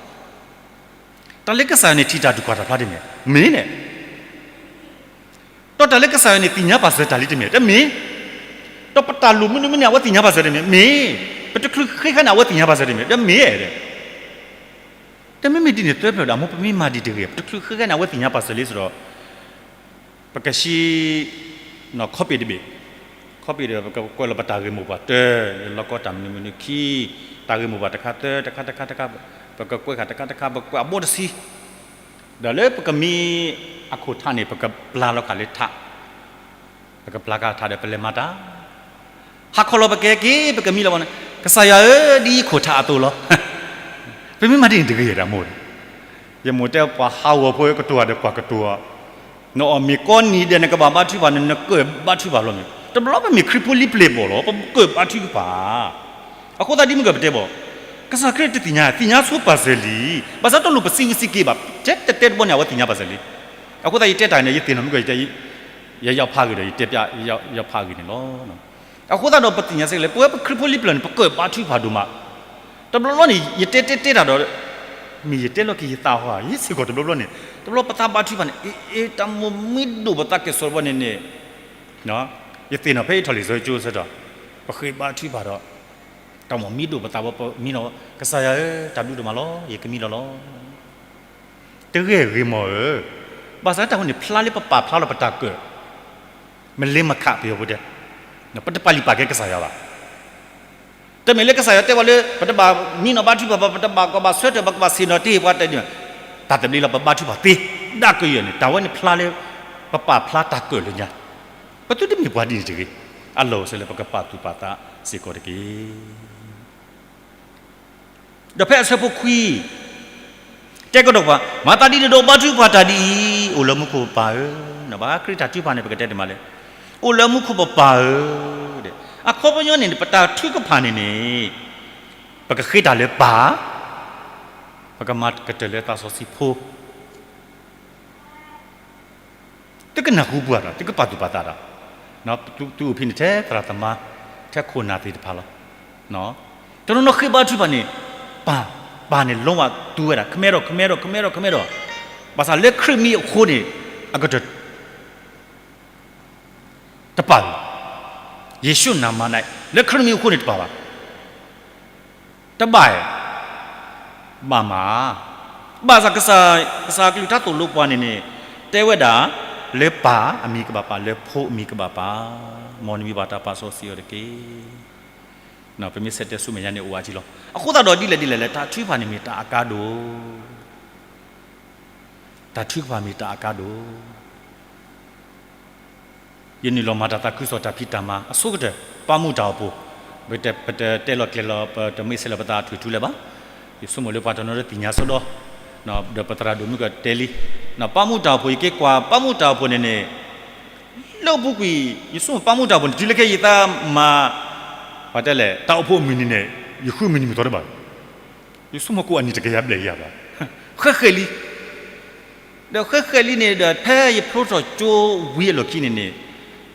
တၢ်လၢကစၢ်ယွၤန့ၣ်ထံၣ်တၢ်ဒုးကွၢ်တၢ်ဖျါတမ့ၢ် မ့ၢ်န့ၣ် ဒီးတၢ်လၢကစၢ်ယွၤန့ၣ် သ့ၣ်ညါပာ်စၢၤတၢ်လံတမ့ၢ် တမ့ၢ်, ဒီးပတၢ်လိၣ်မနုၤမနုၤန့ၣ် အဝဲသ့ၣ်ညါပာ်စၢၤတမ့ၢ် မ့ၢ်, ပတချုးဃ့ဃဲန့ၣ် အဝဲသ့ၣ်ညါပာ်စၢၤတမ့ၢ် တမ့ၢ်, တမ့ၢ်မ့ၢ်ဒ်န့ၣ်သၢဖျၢၣ်ဒီး အမိၢ်ပမ့ၢ်မၤဒံးတဂ့ၤ ပတချုးဃ့ဃဲန့ၣ် အဝဲသ့ၣ်ညါပာ်စၢၤလံစ့ၢ်ဒီး ပကဆှံ ခီပ့ၣ်တဘ့ၣ်, ခီပ့ၣ်ဒီး ပကကွဲးလီၤပတၢ်ဂ့ၢ်မိၢ်ပှၢ်တၢၢ် လၢလီၢ်ကီတၢ်မနုၤမနုၤခံ, တၢ်ဂ့ၢ်မိၢ်ပှၢ်တခါသၢ တခါတခါတခါ, ပကကွဲးဃာ်တခါတခါ ပကကွဲးအဘီတဆံ, ဒီးလၢပကမံအခီၣ်ထံးန့ၣ် ပကပျၢ်လီၤဃာ်လၢထး, ပကပျၢ်ဃာ်ထးဒီးပလဲၤမၤတၢ် ဟးခီလီၤပကဲက့ၤ ပကမံလီၤဘၣ်န့ၣ်, ကစၢ်ယွၤဧၢ ဒ်ယခိၣ်ထးအသိးလီၤ. ပမ့ၢ်မၤဒ်န့ၣ်တဂ့ၤတၢ်မိၢ်, ယမိၢ်တဲပှၤဟးဂီၤဖိကတိၤဒီးပှၤကတိၤ, နအီၣ်မ့ၤကိးနံၤဒဲး နကဘၣ်ဘါထုကဖၣ်န့ၣ် နကဘါထုကဖၣ်လီၤမ့ၢ်, တဘျီပမ့ၢ်ခရံာ်ဖိလံပျ့ၤဘီၣ်လီၤ ပကဘါထုကဖၣ်, အဃိသတးဒ်မ့ၢ်ကပတဲဘၣ်, ကစၢ်ခရံာ်တသ့ၣ်ညါ သ့ၣ်ညါဆိပာ်စၢၤလံ, ဘၣ်ဆၣ်တလိၣ်ပစံးဝံစံးက့ၤဘၣ်, ထဲတတဲတဘီန့ၣ် အဝဲသ့ၣ်ညါပာ်စၢၤလံ, အဃိသတးယတဲတၢ်န့ၣ် ယသ့ၣ်နီၣ်မ့ၢ်က ယယဖးဂ့ၤဒီး ယတဲပျးယဖးဂ့ၤန့ၣ်လီၤ. အဃိသတးဒီးပသ့ၣ်ညါစ့ၢ်ကီးလၢ ပဝဲပခရံာ်ဖိလံပျ့ၤန့ၣ် ပကဘါထုကဖၣ်ဒိၣ်မး, တဘျီဘျီန့ၣ် ယတဲတဲတဲတၢ်ဒီး မ့ၢ်ယတဲလီၤက့ၤယသးဟီ ယစ့ၢ်ကီးတဘျီဘျီန့ၣ် တဘျီပသးဘါထုကဖၣ်န့ၣ် အ့ တၢ်မိၣ်မံဒိၣ်ပသးကဲၣ်ဆိးတဘျီန့ၣ်န့ၣ်, ယသ့ၣ်နီၣ်ဖဲယထီၣ်လံာ်စီဆှံကၠိဆၢဒီး ပဃ့ဘါထုကဖၣ်ဒီး တၢ်မိၣ်မံဒိၣ်ပသးဝဲ ပမံနီၤ ကစၢ်ယွၤဧၢ တၢ်ဘျုးဒိၣ်မးလီၤ ယကမံလီၤလီၤ. တဂ့ၤဂ့ၤမီၢ်ဧၢ, ဘၣ်ဆၣ်တၢ်ဃိန့ၣ် ဖျါလၢပပာ်ဖျါလီၤပတၢ်ကၢၣ်, မ့ၢ်လ့မ့ၢ်ခးပယီၤဖိတဲ, ပတပာ်လုၢ်ပာ်ကဲကစၢ်ယွၤဘၣ်. တမ့ၢ်လၢကစၢ်ယွၤတဲဝဲလၢ ပတဘၣ်မံနီၤဘါထုကဖၣ်ဘၣ်, ပတဘၣ်ကီဘၣ်ဆၢထၢၣ်ဘၣ်, ကဘၣ်ဆ့ၣ်နီၤတ့ၢ်ပှၤတဲန့ၣ်, တၢ်သဘျ့လီၤ ပဘါထုကဖၣ်သ့, ဒၣ်ကယဲၢ်န့ၣ် တၢ်ဝဲန့ၣ်ဖျါလၢ ပပာ်ဖျါတၢ်ကၢၣ်လၢညါ, ပသုတမ့ၢ်ပှၤဒ်န့ၣ်တဂ့ၤ, အလီၢ်အိၣ်စ့ၢ်လၢပကပာ်သူၣ်ပာ်သးစ့ၢ်ကီးတက့ၢ်. ဒီးဖဲအဆၢဖိခွံ တဲကဒီးပှၤ, မၤသးဒ်န့ၣ်ဒီးဘါထုကဖၣ်တၢ်ဒ်အံၤ, အိၣ်လၢမူခိၣ်ပပၢ်ဧၢ, ဘၣ်ခရံာ်တၢ်ထုကဖၣ်န့ၣ် ပကတဲတမးလဲၣ်, အိၣ်လၢမူခိၣ်ပပၢ်ဧၢ, အခီပညီန့ၣ် ပတၢ်ထုကဖၣ်န့ၣ်န့ၣ် ပကဃ့တၢ်လၢပၢ်, ပကမၤကတၢၢ်လၢသးစီဆှံဖိ သုကနၢ်ဟူပှၤဒီး သုကပာ်သူၣ်ပာ်သးဒီး, သုအိၣ်ဖဲန့ၣ်ထဲသရၣ်သမါ ထဲခိၣ်နၢ်သ့ၣ်တဖၣ်လီၤ. တနီၤနီၤဃ့ဘါထုကဖၣ်န့ၣ် ပၢ်, ပၢ်န့ၣ် လုံးဝ သူဝဲဒၣ် ကမဲဒီး ကမဲဒီး ကမဲဒီး ကမဲဒီး, ဘၣ်ဆၣ်လၢခရံာ်မံၤအဃိန့ၣ် အကတၢၢ် တပာ်ဘၣ်. ယ့ၣ်ၡူးနၤမၤနၤ လၢခရံာ်မံၤအဃိန့ၣ်တပာ်ဘၣ်. တဘၣ်ဧါ, ဘၣ်မး, ဘၣ်ဆၣ်ကစၢ်, ကစၢ်အကလုၢ်တၢ်သိၣ်လိပှၤန့ၣ်န့ၣ် တဲဝဲဒၣ်, လၢပၢ်အမံၤကဘၣ်ပာ်, လၢဖိအမံၤကဘၣ်ပာ်, မ်နမံၤဘၣ်တၢ်ပာ်စီဆှံအီၤတက့ၢ်. ပမ့ၢ်ဆဲးတဲဆူမဲာ်ညါန့ၣ်အိၣ်ဝဲက့လီၤ. အဃိသတးဒီးဒ်လဲၣ်ဒ်လဲၣ်လဲၣ် တၢ်ထုကဖၣ်န့ၣ်မ့ၢ်တၢ်အကါဒိၣ် တၢ်ထုကဖၣ်မ့ၢ်တၢ်အကါဒိၣ်. ယနုာ်လီၤမၤတၢ်သးခုကစီၣ်တၢ်ဖံးတၢ်မၤအဆိကတၢၢ် ပၢ်မူတၢ်အိၣ်ဖှိၣ်, ပတ, ပတတဲလီၤကျဲၤလီၤ ပတမ့ၢ်ဆဲးလီၤပသးအထွံၣ်ထူလၢၤဘၣ်. ယဆိကမိၣ်လၢပှၤတနီၤနီၤသ့ၣ်ညါဆိဒီး, ဒီးပသရၣ်ဒိၣ်မုၣ်ကတဲလံ, ပၢ်မူတၢ်အိၣ်ဖှိၣ် ယက့ၤကွၢ်ပၢ်မူတၢ်အိၣ်ဖှိၣ်န့ၣ်န့ၣ်, လၢအပူၤကွံာ် ယဆိကမိၣ်ပၢ်မူတၢ်အိၣ်ဖှိၣ်န့ၣ် တုၤလၢခဲအံၤယသးမၤ ပှၤတဲလဲၣ် တၢ်အိၣ်ဖှိၣ်အမုၢ်နံၤန့ၣ် ယဃုမုၢ်နံၤမုၢ်သီတဘၣ်, ယဆိကမိၣ်ကိးအနံၤတကယၤဘျဲၣ်ယၤဘၣ်, ဃဲးဃဲးလံ, ဒီးဃဲးဃဲးလံန့ၣ်ဒီး ဖဲယဖျိထီၣ်ကၠိဝံၤအလီၢ်ခံန့ၣ်န့ၣ်,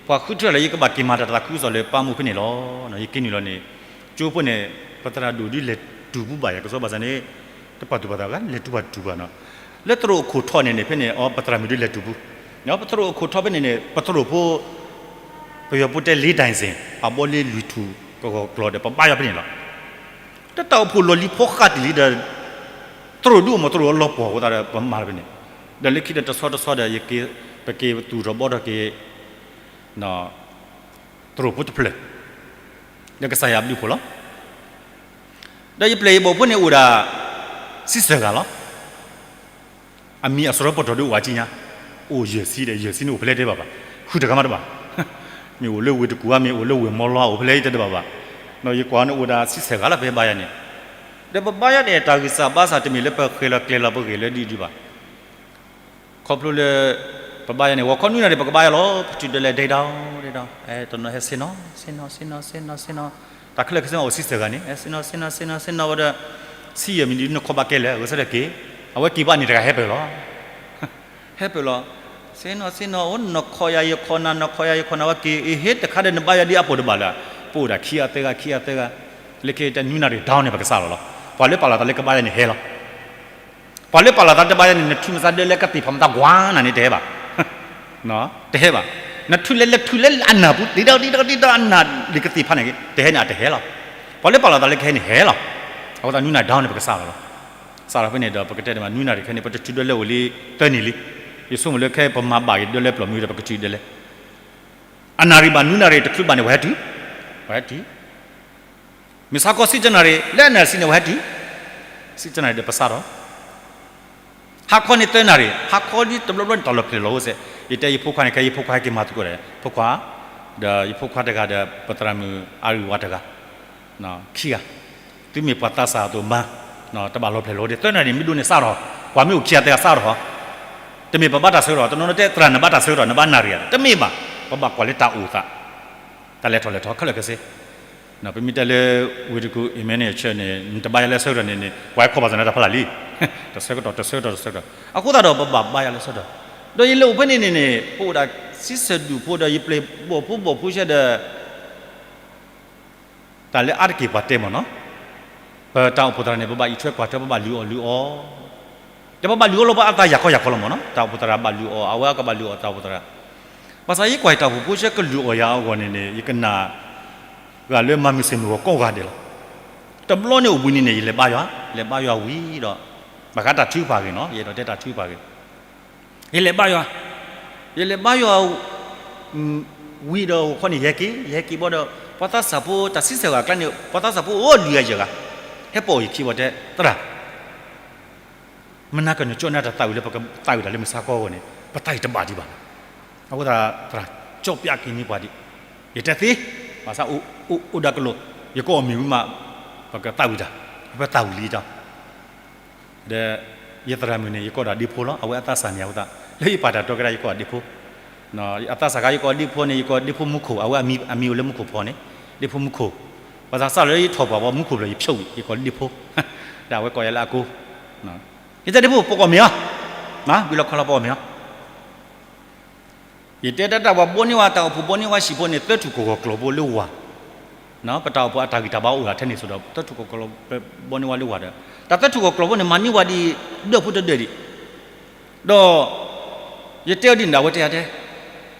ပှၤဃုထၢလၢယကဘၣ်က့ၤမၤတၢ်သးခုကစီၣ်လၢပၢ်မူဖဲန့ၣ်လီၤ. ယက့ၤနုာ်လီၤန့ၣ်, ကၠိဖိန့ၣ် ပသရၣ်ဒိၣ်ဒုးလဲၤတုၤပူၤဘၣ်ယၤ ကစီၣ်ဘၣ်ဆၣ်န့ၣ်, တပာ်သူၣ်ပာ်သးဂၤ လဲၤတုၤပှၤတုၤဘၣ်နီၤ, လၢသရိာ်အိၣ်ခိၣ်ထီၣ်န့ၣ်န့ၣ် ဖဲန့ၣ် အပသရၣ်မုၣ်ဒုးလဲၤတုၤပူၤ, ပသရိာ်အိၣ်ခိၣ်ထီၣ်ဖဲန့ၣ်န့ၣ် ပသရိာ်ဖိ ပယီၤဖိတဲ လေးတိုင်စင် အဘီလ့လွံၢ်ထူၣ်ကဂီၤကျီၤဒီး ပဘါယွၤဖဲန့ၣ်လီၤ. တၢ်အိၣ်ဖှိၣ်လီၢ်လံၤဖီဃာ်တ့ၢ်လံဒီး သရိာ်ဒုးအိၣ်မး သရိာ်အလီၤပှီၢ်အဃိသတးဒီး ပမၤလီၤဖဲန့ၣ်, ဒီးလၢခံဒီးတဆီတဆီဒီး ယက့ၤ ပက့ၤသူၣ်ထီၣ်ဘီထီၣ်က့ၤ သရိာ်ဖိတဖျၢၣ် လၢကစၢ်ယွၤအဘျုးအဖှိၣ်လီၤ. ဒီးယပျဲၢ်ယဘီၣ်ဖိန့ၣ်အိၣ်ဒၣ် စံဆၢၣ်ဂၤလီၤ. အမံၤအစရီပတီၢ်ဒုးအိၣ်အါကံညါ, အိၣ်ယဲၢ်ဆံဒီး ယဲၢ်ဆံန့ၣ်အိၣ်ဖဲလဲၣ်တဲဘၣ်ဘၣ်, ဃုတဂၤမးတဘၣ်, မ့ၢ်အိၣ်လၢဝ့ၢ်တကူၣ်ဧါ မ့ၢ်အိၣ်လၢဝ့ၢ်မီလီၤ အိၣ်ဖဲလဲၣ်တဲတဘၣ်ဘၣ်, ဒီးယကွၢ်န့ၣ်အိၣ်ဒၣ်စံဆၢၣ်ဂၤလီၤ ပဟဲဘါယွၤန့ၣ်, ဒီးပဘါယွၤန့ၣ် တၢ်ဂံၢ်စၢ်ဘါစၢ်တမ့ၢ်လၢပဃဲၤလီၤကျဲၤလီၤပဂ့ၢ်လၢဒ်ဒုးဘၣ် ခီဖျိလၢ ပဘါယွၤန့ၣ် ဂီၤခီနွံနၣ်ရံၣ် ပကဘါယွၤလီၤ, ပတုၤဒၢလဲၤဒဲးဒီး ဒဲးဒီး တနီၤဟဲဆ့ၣ်နီၤ ဆ့ၣ်နီၤ ဆ့ၣ်နီၤ ဆ့ၣ်နီၤ ဆ့ၣ်နီၤ, တၢ်ခဲလၢာ်ခဲဆ့အိၣ်စံဆၢၣ်ဂၤန့ၣ် ဟဲဆ့ၣ်နီၤ ဆ့ၣ်နီၤ ဆ့ၣ်နီၤ ဆ့ၣ်နီၤဝဲဒီး ဆံယဲၢ်မံးနံးနခီဘၣ်ကဲလၢာ် အဝဲစ့ၢ်ကီးက့ၤဘၣ်န့ၣ်တဂၤဟဲပၢၢ်လီၤ. ဟဲပၢၢ်လီၤ, ဆ့ၣ်နီၤ ဆ့ၣ်နီၤ အိၣ်နခီယၤယခီနၤ နခီယၤယခီနၤ ဝဲက့ၤအဟ့ၣ်တခါဒီးနဘါယွၤဒ်အပူၤတဘၣ်လၢၤ, ပအိၣ်ဒၣ်ခံဂၤသၢဂၤ ခံဂၤသၢဂၤ, လၢခံတနွံနၣ်ရံၣ်ဒီးန့ၣ် ပကစးလီၤလီၤ. ပှၤလၢပာ်လီၤသးလၢကဘါယွၤန့ၣ်ဟဲလီၤ ပှၤလၢပာ်လီၤသးတဘါယွၤန့ၣ် နထုးမစါဒၢလၢကသ့ၣ်ဖးမတၤကွၢ်နၤန့ၣ်တဟဲဘၣ်, တဟဲဘၣ်, နထုးလဲၤလဲၤထုးလၢအနၢ်ပူၤ တံၤဒီးတံၤဒီးတံၤဒီးအနၢ်လံကသ့ၣ်ဖးန့ၣ် တဟဲန့ၣ်အတဟဲလီၤ. ပှၤလၢပာ်လီၤသးလၢကဟဲန့ၣ်ဟဲလီၤ. အဃိသတးနွံနၣ်ရံၣ်ဒီးန့ၣ် ပကစးလီၤလီၤ. စးလီၤဖဲန့ၣ်ဒီး ပကတဲန့ၣ်မး နွံနၣ်ရံၣ်ခဲန့ၣ် ပတထုးဒၢလဲအိၣ်လံ သၢနံၣ်လံ. ယဆိကမိၣ်လၢခဲအံၤပမၤဘၣ်က့ၤဒၢလဲပျီၢ်မ့ၢ်ဒီး ပကထုးဒၢလဲ အနၣ်ရံၣ်ဘၣ်နွံနၣ်ရံၣ်တချုးဘၣ်န့ၣ် ပှၤဟဲတုၤ, ပှၤဟဲတုၤ, မုၢ်ဆါခီဆံတၢနၣ်ရံၣ် လၢအနၣ်ရံၣ်ဆံန့ၣ် ပှၤဟဲတုၤ, ဆံတၢနၣ်ရံၣ်ဒီးပစးထီၣ်, ဟါခီန့ၣ်သၢနၣ်ရံၣ်, ဟါခီဒ်တဘျီဘျီန့ၣ် တၢ်လီၢ်ဖျဲၣ်လီၤအိၣ်စဲး, ယတဲယဖိခွါန့ၣ် ခဲယဖိခွါဟဲက့ၤမၤသကိးဒီး ဖိခွါ, ဒီးယဖိခွါတဂၤဒီး ပသရၣ်မုၣ်အါရံၣ်ဝါတဂၤ ခံဂၤ, သုမ့ၢ်ပှၤသးစၢ်အသိးမၤ, တဘၣ်လီၤဖျဲၣ်လီၤဒီး သၢနၣ်ရံၣ်မ့ၢ်ဒိၣ်န့ၣ်စးထီၣ်, ပှၤမ့ၢ်အိၣ်ခံဂၤသၢဂၤစးထီၣ်, တမ့ၢ်ပဘၣ်တၢ်ဆၢကတီၢ်, တနီၤနီၤတဲသရၣ်နဘၣ်တၢ်ဆၢကတီၢ် နဘၣ်နၣ်ရံၣ်ဧါ, တမ့ၢ်ဘၣ်, ပဘၣ်ကွၢ်လၢတၢ်အိၣ်သး, တၢ်လဲၤထီၣ်လဲၤထီခဲလၢာ်ခဲဆ့, ပမ့ၢ်တဲလၢ ဝ့ၢ်တကူၣ် Emmanuel Church န့ၣ် နတဘါယွၤလၢဆၢကတီၢ်န့ၣ်န့ၣ် ပှၤဟဲခီပီၣ်သးနၤတၢ်ဖးလၢ်လံ, တဆၢကတီၢ် တဆၢကတီၢ် တဆၢကတီၢ်, အဃိသတးဒီးပဘၣ်ဘါယွၤလၢဆၢကတီၢ်, ဒီးယလဲၤအိၣ်ဖဲန့ၣ်န့ၣ်န့ၣ် ပအိၣ်ဒၣ်စံးဆၢၣ်ဒူၣ်ဖိဒီး ယပျဲၢ်ဘီၣ်ဖိဘီၣ်ဖိဆဲဒီး တၢ်လၢအါတက့ၢ်ပှၤတဲမ့ၢ်နီၤ, ပတၢ်အိၣ်ဖှိၣ်သရၣ်န့ၣ် ပဘၣ်အံးထွဲကွၢ်ထွဲ ပဘၣ်လုၢ်အီၣ်လုၢ်အီ, ဒီးပဘၣ်လုၢ်အီၣ်လီၤပှၤအသးယၤခီယၤခီလီၤမ့ၢ်နီၤ, တၢ်အိၣ်ဖှိၣ်သရၣ်ဘၣ်လုၢ်အီၣ် အဝဲကဘၣ်လုၢ်အီၣ်တၢ်အိၣ်ဖှိၣ်သရၣ်, ဘၣ်ဆၣ်ယကွၢ်တၢ်အိၣ်ဖှိၣ်ဖိဆဲကလုၢ်အီၣ်ယၤအဂီၢ်န့ၣ်န့ၣ် ယကနၣ်ဂၤလၢမၤမုာ်ဆ့ၣ်မုာ်ဂီၤကိးဂၤဒဲးလီၤ. တဘျီန့ၣ်အိၣ်ဘှံးနံၤန့ၣ် ယလဲၤဘါယွၤ, လဲၤဘါယွၤဝံၤဒီး ဘၣ်ဃးတၢ်ထုကဖၣ်အဂ့ၢ်နီၤ, ယအဲၣ်ဒိးတဲတၢ်ထုကဖၣ်အဂ့ၢ် ယလဲၤဘါယွၤ, ယလဲၤဘါယွၤ ဝံၤဒီးဂီၤခီန့ၣ် ယဟဲက့ၤ, ယဟဲက့ၤဘၣ်ဒီး ပှၤသးစၢ်ဖိတၢ်စံးဆၢၣ်ဂၤအကျါန့ၣ် ပှၤသးစၢ်ဖိအိၣ်လွံၢ်ဂၤယဲၢ်ဂၤ, ဟဲပိာ်အီၤယခံဘၣ်တဲ သရၣ်, မနၤကနၢၤကၠီၣ်န့ၢ်တၢ်သးဝံၣ်လၢပကသးဝံၣ်တၢ်လၢမုၢ်ဆါခီအဂီၢ်န့ၣ် ပသးဝံၣ်တဘၣ်ဒံးဘၣ်. အဃိသတး သရၣ် ကၠီၣ်ပၠးက့ၤန့ၢ်ပှၤဒံး, ယတဲသ့, ဘၣ်ဆၣ်အိၣ်ဒၣ်ကလိာ်, ယကအီၣ်မ့ၤဝံၤမး ပကသးဝံၣ်တၢ်, ပသးဝံၣ်လံတၢ် ဒီး ယသရၣ်မုၣ်န့ၣ် ယကိးဒၣ်ဒ့ဖိလီၤ, အဝဲအသးစၢ်န့ၣ်အဃိသတး လၢယပာ်တၢ်တီကဒါ ယကိးဒၣ်ဒ့ဖိ, အသးစၢ်ခါ ယကိးဒ့ဖိန့ၣ် ယကိးဒ့ဖိမူခိၣ်, အဝဲအမံၤအိၣ်လၢမူခိၣ်ဖီန့ၣ်, ဒ့ဖိမူခိၣ်, ဘၣ်ဆၣ်စးလၢယထီၣ်ပှၤဘၣ်မူခိၣ်ဖျၢၣ် ယဖျိးဝံၤ ယကိးဒ့ဖိ, ဒီးအဝဲကိးယၤလၢအကိ, ယတဲဒ့ဖိ ပိာ်ကီၢ်မ့ၢ်အီၤ, မၤဘုလီခီလီၤ ပိာ်ကီၢ်မ့ၢ်အီၤ ယတဲတၢ်တၢ်ပှၤဘီန့ၢ်ဝဲတၢ်အိၣ်ဖှိၣ်ဘီန့ၢ်ဝဲဟံၣ်ဖိန့ၣ် သၢထူၣ်ကီၢ်ကီၢ်ကျီၤဖိလၢဝၤ, ပတၢ်အိၣ်ဖှိၣ်အတၢ်ဂံၢ်တၢ်ဘါအိၣ်ဒၣ်ထဲန့ၣ်ဆိဒီး သၢထူၣ်ကီၢ်ကီၢ်ကျီၤဖိဘီန့ၢ်ဝဲလၢဝၤဒီး တၢ်သၢထူၣ်ကီၢ်ကီၢ်ကျီၤဖိန့ၣ် မၤန့ၢ်ဝဲဒ်ဒၢၣ်ဖိတဒၢၣ်ဒံး, ဒီး ယတဲအီၤဒ်န့ၣ်ဒီး အဝဲတဲယၤတဲ,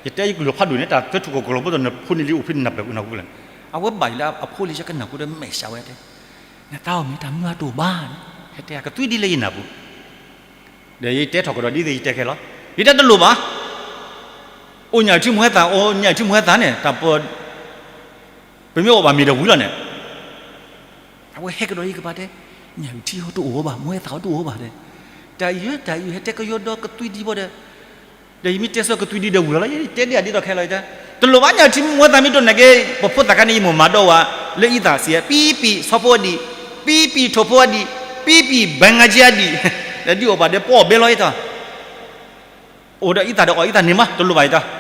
ယတဲယကလုၢ်ဖးဒိၣ်န့ၣ် တၢ်သၢထူၣ်ကီၢ်ကီၢ်ကျီၤဖိဒီးနဖိန့ၣ်လံအိၣ်ဖဲနၢ်ပၢၢ်နၢ်ပူၤလီၤ, အဝဲဘၣ်ယၤလၢအဖိလံယကနၢ်ပူၤဒီးမဲာ်ဆှးဝဲတဲ, နသးအီၣ်မ့ၢ်တၢ်မုၢ်အတအိၣ်ဘၣ်, ဟဲတဲကသွံဒ်လၢယနၢ်ပူၤ ဒီးယတဲထီၣ်ကဒီးဒ်သိးယတဲခဲလီၤ. ယတဲတလိၣ်ဘၣ်. အိၣ်ညၣ်အုၣ်ထံမူဟဲသၣ်, အိၣ်ညၣ်အုၣ်ထံမူဟဲသၣ်န့ၣ် တၢ်ပၢ, ပမ့ၢ်အိၣ်ဘၣ်မ့ၤဒီးဝံၤလီၤန့ၣ်. အဝဲဟဲကဒီးယကပၤတဲ, ညၣ်အုၣ်ထံဟီတအိၣ်ဘၣ်, မူဟဲသၣ်ဟီတအိၣ်ဘၣ်တဲ. တၢ်အံၤ တၢ်အံၤ ဟဲတဲကယီဒီးကသွံဒံးဘၣ်ဒီး, ဒီးယမ့ၢ်တဲဆၢကသွံဒံးဒီးဝံၤလီၤလီၤ, ယတဲဒ်အဒ်သိးခဲလီၤယတဲ. တလိၣ်ဘၣ်ညၣ်အုၣ်ထံမူဟဲသၣ်မ့ၢ်တအိၣ်နာ်က့, ပဖိသၣ်ခါန့ၣ် ယမိၢ်မၤဒီးဝဲ, လၢအံသၣ်စံး, ပံပံဆီဖိအဒံး, ပံပံထိၣ်ဖိအဒံး, ပံပံဘဲငါက့အဒံး, ဒီးဒ်အီၣ်ဘၣ်ဒီးပအီၣ်ဘဲလီၤယတဲ. အိၣ်ဒီးအံသၣ်ဒီးအီၣ်အံသၣ်န့ၣ်မး တလိၣ်ဘၣ်ယတဲ.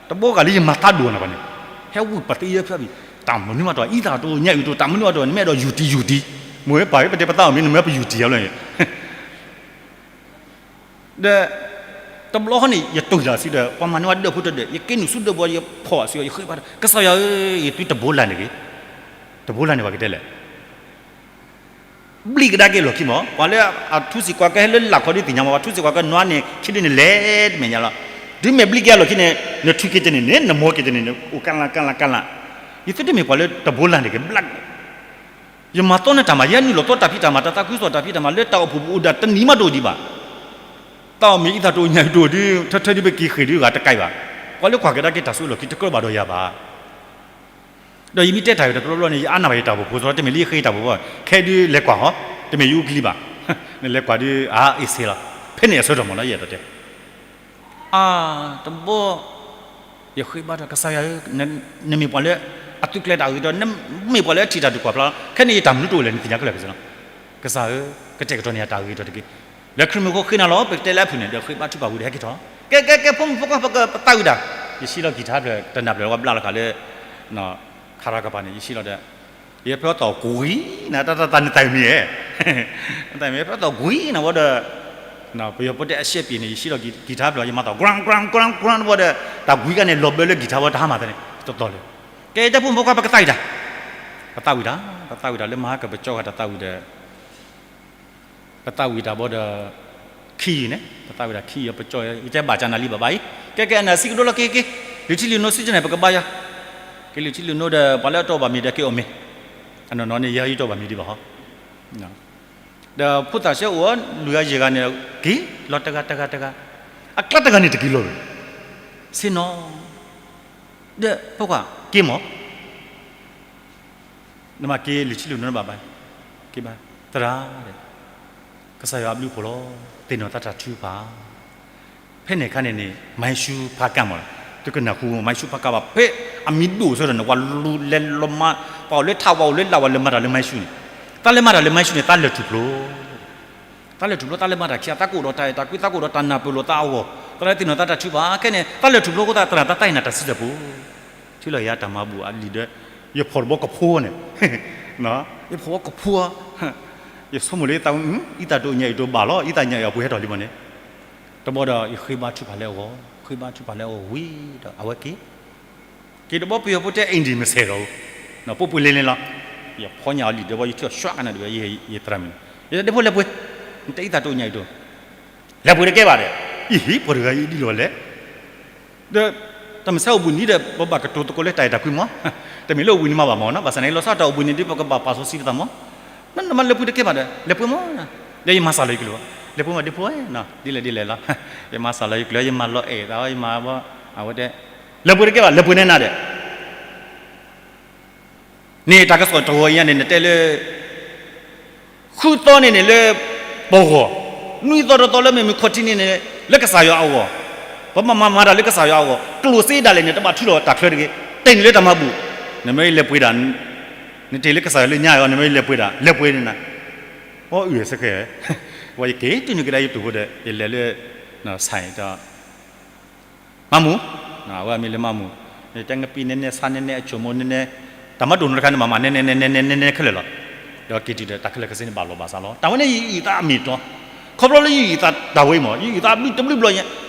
တဘီဂာ်လၢယမၤသးဒိၣ်နၤဘၣ်န့ၣ်, ဟဲဝံၣ်ပသံယဖျါဘံၣ်, တၢ်မနုၤမးတအိၣ် အံသၣ်တအိၣ်ညၣ်အုၣ်တအိၣ် တၢ်မနုၤမးတအိၣ် နမ့ၢ်အဲၣ်ဒိးယူၤတံၢ်ယူၤတံၢ်, မ့ၢ်ပာ်ဝဲပတဲပသးအီၤမ့ၢ် နမ့ၢ်ပယူၤတံၢ်အီၤလီၤ. ဒီး တဘျီဃီန့ၣ် ယတိၢ်ယံၤလီၤစံးဒီး ပှၤမၤန့ၢ်ဝဲဒၢးဖိတဒၢး ယက့ၤနုာ်ဆူဒၢးဘီ ယဖီၣ်အီၤစံးအီၤ ယဃ့ဘါထီၣ် ကစၢ်ယွၤဧၢ, ယသုတဘိလၢ်န့ၣ်ဂ့ၤ, တဘိလၢ်န့ၣ်ပှၤကတဲလဲၣ် ဘျံးကဒါက့ၤလီၢ်ခံမး, ပှၤလၢအထူစံးကွၢ်ကဲဟဲလၢလာ်ခီဒုးသ့ၣ်ညါမး, ပှၤထူစံးကွၢ်ကဲနွါန့ၣ် ခံဒုးန့ၣ်လဲၤတမဲာ်ညါလီၤ. တုၤမ့ၢ်ဘျံးက့ၤအလီၢ်ခံန့ၣ် နထုးက့ၤတန့ၢ်န့ၣ် နမိၢ်က့ၤတန့ၢ်န့ၣ် အိၣ်ကၢ်လၢ်ကၢ်လၢ်ကၢ်လၢ်, ယသုတမ့ၢ်ပှၤလၢတဘိလၢ်န့ၣ်က့ၤဘျါ ယမၤသီနတၢ်မၤ ယဟဲနုာ်လီၤသီတၢ်ဖံးတၢ်မၤ တၢ်သးခုကစီၣ်တၢ်ဖံးတၢ်မၤ လၢတၢ်အိၣ်ဖှိၣ်ပူၤအိၣ်ဒၣ်တနံၤမးတအိၣ်ဒံးဘၣ်. တၢ်အီၣ်မ့ၤအံသၣ်တအိၣ်ညၣ်အုၣ်တအိၣ်ဒုး ထဲထဲဒုးပက့ၤဃ့ၢ်ဒုးဂၤတကဲဘၣ်. ပှၤလၢကွၢ်ကဒါက့ၤတၢ်စုလီၢ်ခံတကြၢးဘၣ်ဒီးယၤဘၣ်. ဒီးယမ့ၢ်တဲတၢ်ဂ့ၢ်တဘျီဘျီန့ၣ် ယအါနၢ်ဘၣ်ယတၢ်အိၣ်ဖှိၣ်ဖိသီ တမ့ၢ်လၢယဃ့တၢ်အိၣ်ဖှိၣ်ဖိ ခဲဒုးလဲၤကွၢ်ဟီ တမ့ၢ်ယအူကလံၤဘၣ်. နလဲၤကွၢ်ဒုး အါအ့ၣ်စ့လီၤ. ဖဲန့ၣ်အဆၢထီၣ်မးလီၤ ယအဲၣ်ဒိးတဲ အါ တဘီ ယဃ့ဘါထီၣ် ကစၢ်ယွၤဧၢ, နမ့ၢ်ပှၤလၢ အသုးကျဲၤတၢ်အဂ့ၤဒီး နမ့ၢ်ပှၤလၢအထံၣ်တၢ်ဒုးကွၢ်ဖျါလီၤ. ခဲန့ၣ်ယတၢ်မနုၤတအိၣ်လဲၣ် နသ့ၣ်ညါခဲလၢာ်ခဲဆ့လီၤ. ကစၢ်ဧၢ, ကတဲာ်ကတီၤန့ၢ်ယတၢ်အဂ့ၤဒီးတက့ၢ်. လၢခရံာ်မုၢ်ဃိဃ့နၤလီၤ ပကတဲလၢအဖုၣ်န့ၣ် ဒီးဃ့ဘါထုကဖၣ်ဝံၤဒီးဟဲက့ၤထီၣ်. ကဲ ကဲ ကဲ ဖိမုၣ်ဖိခွါ ပကပသးဝံၣ်တၢ်. ယစံးလီၤကံၢ်ထါဖျၢၣ် တနၢ်ဖျၢၣ်ဝဲဘျါလီၤဃာ်လၢ ခါရါကပၤန့ၣ် ယစံးလီၤဒီး ယဖဲသီၣ်ကွံာ်နၤ တၢ်တၢ်တၢ်နတၢ်မံၤဧၢ, နတၢ်မံၤ ဖဲသီၣ်ကွံာ်နၤဝဲဒီး ပယီၤဖိတဲအရှဲပ့ၤန့ၣ် ယစံးလီၤကံၢ်ထါဖျၢၣ် ယမၤသီၣ် ကရၣ်ကရၣ်ကရၣ်ကရၣ်ဝဲဒီး တၢ်ကွံာ်ကါန့ၣ် လီၤဘၢလၢကံၢ်ထါဝဲတဟါမးသ့န့ၣ် တသီၣ်လၢၤ. ကဲ တဲဖိမုၣ်ဖိခွါ ပကသးဝံၣ်တၢ်. ပသးဝံၣ်တၢ် ပသးဝံၣ်တၢ်လၢမဟါကပကၠီဂၤတၢ်သးဝံၣ်ဒီး ပသးဝံၣ်တၢ်ဘီဒီး ခံယုၢ်န့ၣ် ပသးဝံၣ်တၢ်ခံယုၢ် ပကၠီ ယတဲဘၣ်ကၢနၤလံဘၣ်ဘၣ်အံၤ ကဲကဲ အနၢ်စံးကဒိလီၤ က့ၤက့ၤ လုၢ်ထံလုၢ်နိစံးကန့ၣ် ပကဘါယွၤ က့ၤလုၢ်ထံလုၢ်နိဒီး ပှၤလၢအတီဘၣ်မ့ၤဒီးက့ၤအီၣ်မ့ၤ အနီၢ်နီၢ်န့ၣ် ယဲယတီဘၣ်မ့ၤဒံးဘၣ်ဟီ ဒီးဖိသၣ်ဆၢအိၣ်အီၤ လွံၢ်ဂၤယဲၢ်ဂၤန့ၣ် က့ၤလီၤတဂၤတဂၤတဂၤ အကျါတဂၤန့ၣ်တက့ၤလီၤဝဲ ဆ့ၣ်နီၤ ဒီးဖိခွါ က့ၤမး နမၤက့ၤလုၢ်ထံလုၢ်နိဘၣ်ဘၣ်, က့ၤဘၣ် သရၣ်ဒီး ကစၢ်ယွၤအဘျုးအဖှိၣ်လီၤ, သ့ၣ်နီၣ်သးတၢ်ထုကဖၣ်, ဖဲန့ၣ်အခါန့ၣ်န့ၣ် မၤယ့ၣ်ၡူးဖးကါမး, သုကနၢ်ဟူ မၤယ့ၣ်ၡူးဖးကါဘၣ် ဖဲအမံၤဒိၣ်အဆၢထီၣ်န့ၣ် ပှၤလဲၤလီၤမၤ, ပှၤအိၣ်လၢထး ပှၤအိၣ်လၢလာ် ပှၤလဲၤမၤတၢ်လၢမၤယ့ၣ်ၡူးန့ၣ်, တၢ်လဲၤမၤတၢ်လၢမၤယ့ၣ်ၡူးန့ၣ် တၢ်လဲၤထူၣ်ဖျိ တၢ်လဲၤထူၣ်ဖျိ တၢ်လဲၤမၤတၢ်ခံဂၤ သးကအိၣ်ဒီးတၢ်အဲၣ်တၢ်ကွံ သးကအိၣ်ဒီးတၢ်နၢ်ပၢၢ်လိာ်သးအဂီၢ်, သရၣ်သ့ၣ်နီၣ်သးတၢ်ထုကဖၣ် ခဲန့ၣ် တၢ်လဲၤထူၣ်ဖျိအဃိသတး သရၣ်သးတၢ်အဲၣ်နၤတၢ်စုတၢ်ပူၤ, ထံၣ်လီၤယၤတၢ်မၤဘူၣ်အလံာ်ဒီး ယဖီၣ်တဘီကဖိန့ၣ်, ယဖီၣ်ဝဲကဖိ, ယဆိကမိၣ်လၢယသး အံသၣ်တအိၣ်ညၣ်အုၣ်တအိၣ်ဘၣ်လီၤ, အံသၣ်ညၣ်အုၣ်အပှ့ၤဟဲထီၣ်လံမးန့ၣ်, တဘီဒီး ယဃ့ဘါထုကဖၣ်လၢအဂီၢ်, ဃ့ဘါထုကဖၣ်လၢအဂီၢ်ဝံၤဒီး အဝဲက့ၤ က့ၤတဘီပယီၤဖိတဲ အ့ၣ်ဒံၣ်မစဲးဒီး, ပူၤပူၤလဲၤလဲၤလီၤ, ယဖီညၣ်အီၤလံာ်ဒီးဘီ ယထံၣ်အီၤဆှးကနၣ်ဒီး ယသရၣ်မုၣ်န့ၣ်, ယတဲဖိလဲၤပှ့ၤ, နတဲအံသၣ်တအိၣ်ညၣ်အုၣ်တအိၣ်, လဲၤပှ့ၤတကဲဘၣ်ဒီး, အံၤဟံၣ်ပှၤတဂၤအံၤဒ်လဲၣ်လဲၣ်, ဒီး တၢ်မစဲအိၣ်ဘှံးနံၤဒီး ပဘၣ်ကတိၤသကိးလၢတၢ်အဲၣ်တၢ်ကွံမး, တမ့ၢ်လၢအိၣ်ဘှံးနံၤမးဘၣ်မးနီၤ, ဘၣ်ဆၣ်န့ၣ် လီၤဆီတၢ်အိၣ်ဘှံးနံၤဒီး ပကဘၣ်ပာ်စီဆှံပသးမး, နမၤလဲၤပှ့ၤတကဲဘၣ်ဒီး လဲၤပှ့ၤမး, ဒီးယမၤစၢ်လီၤယကျိၤ, လဲၤပှ့ၤမးဒ့ဖိဧၢ, ဒ်လဲၣ်ဒ်လဲၣ်လီၤ, ယမၤစၢ်လီၤယကျိၤ ယမၤလီၤအဲၣ်သး ယမၤဘီ, အဝဲတဲ လဲၤပှ့ၤတကဲဘၣ် လဲၤပှ့ၤန့ၢ်နၤဒီး န့ၣ်တၢ်ကစီၣ်တဂီၤအံၤညါန့ၣ် နတဲလၢ ဃုသီန့ၣ်န့ၣ်လၢ ပဂီၢ်, နွံသီတသီလၢမ့ၢ်မုၢ်ခီၣ်ထံးန့ၣ်န့ၣ် လၢကစၢ်ယွၤအဂီၢ်, ပမၤမၤမၤတၢ်လၢကစၢ်ယွၤအဂီၢ်, ကျိၣ်စ့ဒၣ်လဲာ်န့ၣ် တဘၣ်ထုးလီၤတၢ်ချၢတဂ့ၤ, တဲန့ၣ်လၢတၢ်မၤဘူၣ်, နမ့ၢ်လဲၤပှ့ၤဒၣ်, နတ့ၢ်လၢကစၢ်ယွၤလၢညါအီၤ နမ့ၢ်လဲၤပှ့ၤဒၣ် လဲၤပှ့ၤန့ၣ်နၤ, အီအုၣ်စ့ၢ်ကီး, ဝဲယက့ၤတုၤနုာ်ကဒါယတူၢ်ဖိဒီး ယလဲၤလၢ ဆိုင်ဒီး မါမူၤ, အဝဲအမံၤလၢမါမူၤ, တဲငပံနဲနဲ ဆါနဲနဲ အချိုမှုန့်နဲနဲ, တၢ်မၤဒိၣ်နီတခါန့ၣ် မၤမၤနဲနဲနဲနဲနဲခဲလၢာ်လီၤ. ဒီးက့ၤတုၤဒီးတၢ်ခဲလၢာ်ခဲဆ့န့ၣ် ဘၣ်လိာ်ဘၣ်စးလီၤ. တၢ်ဝဲန့ၣ်ယအုၣ်သးအမ့ၢ်တီ, ခီဖျိလၢယအုၣ်သးတၢ်ဝဲအံၤမး ယအုၣ်သးဘျုးတဘျုးဘျီညါ,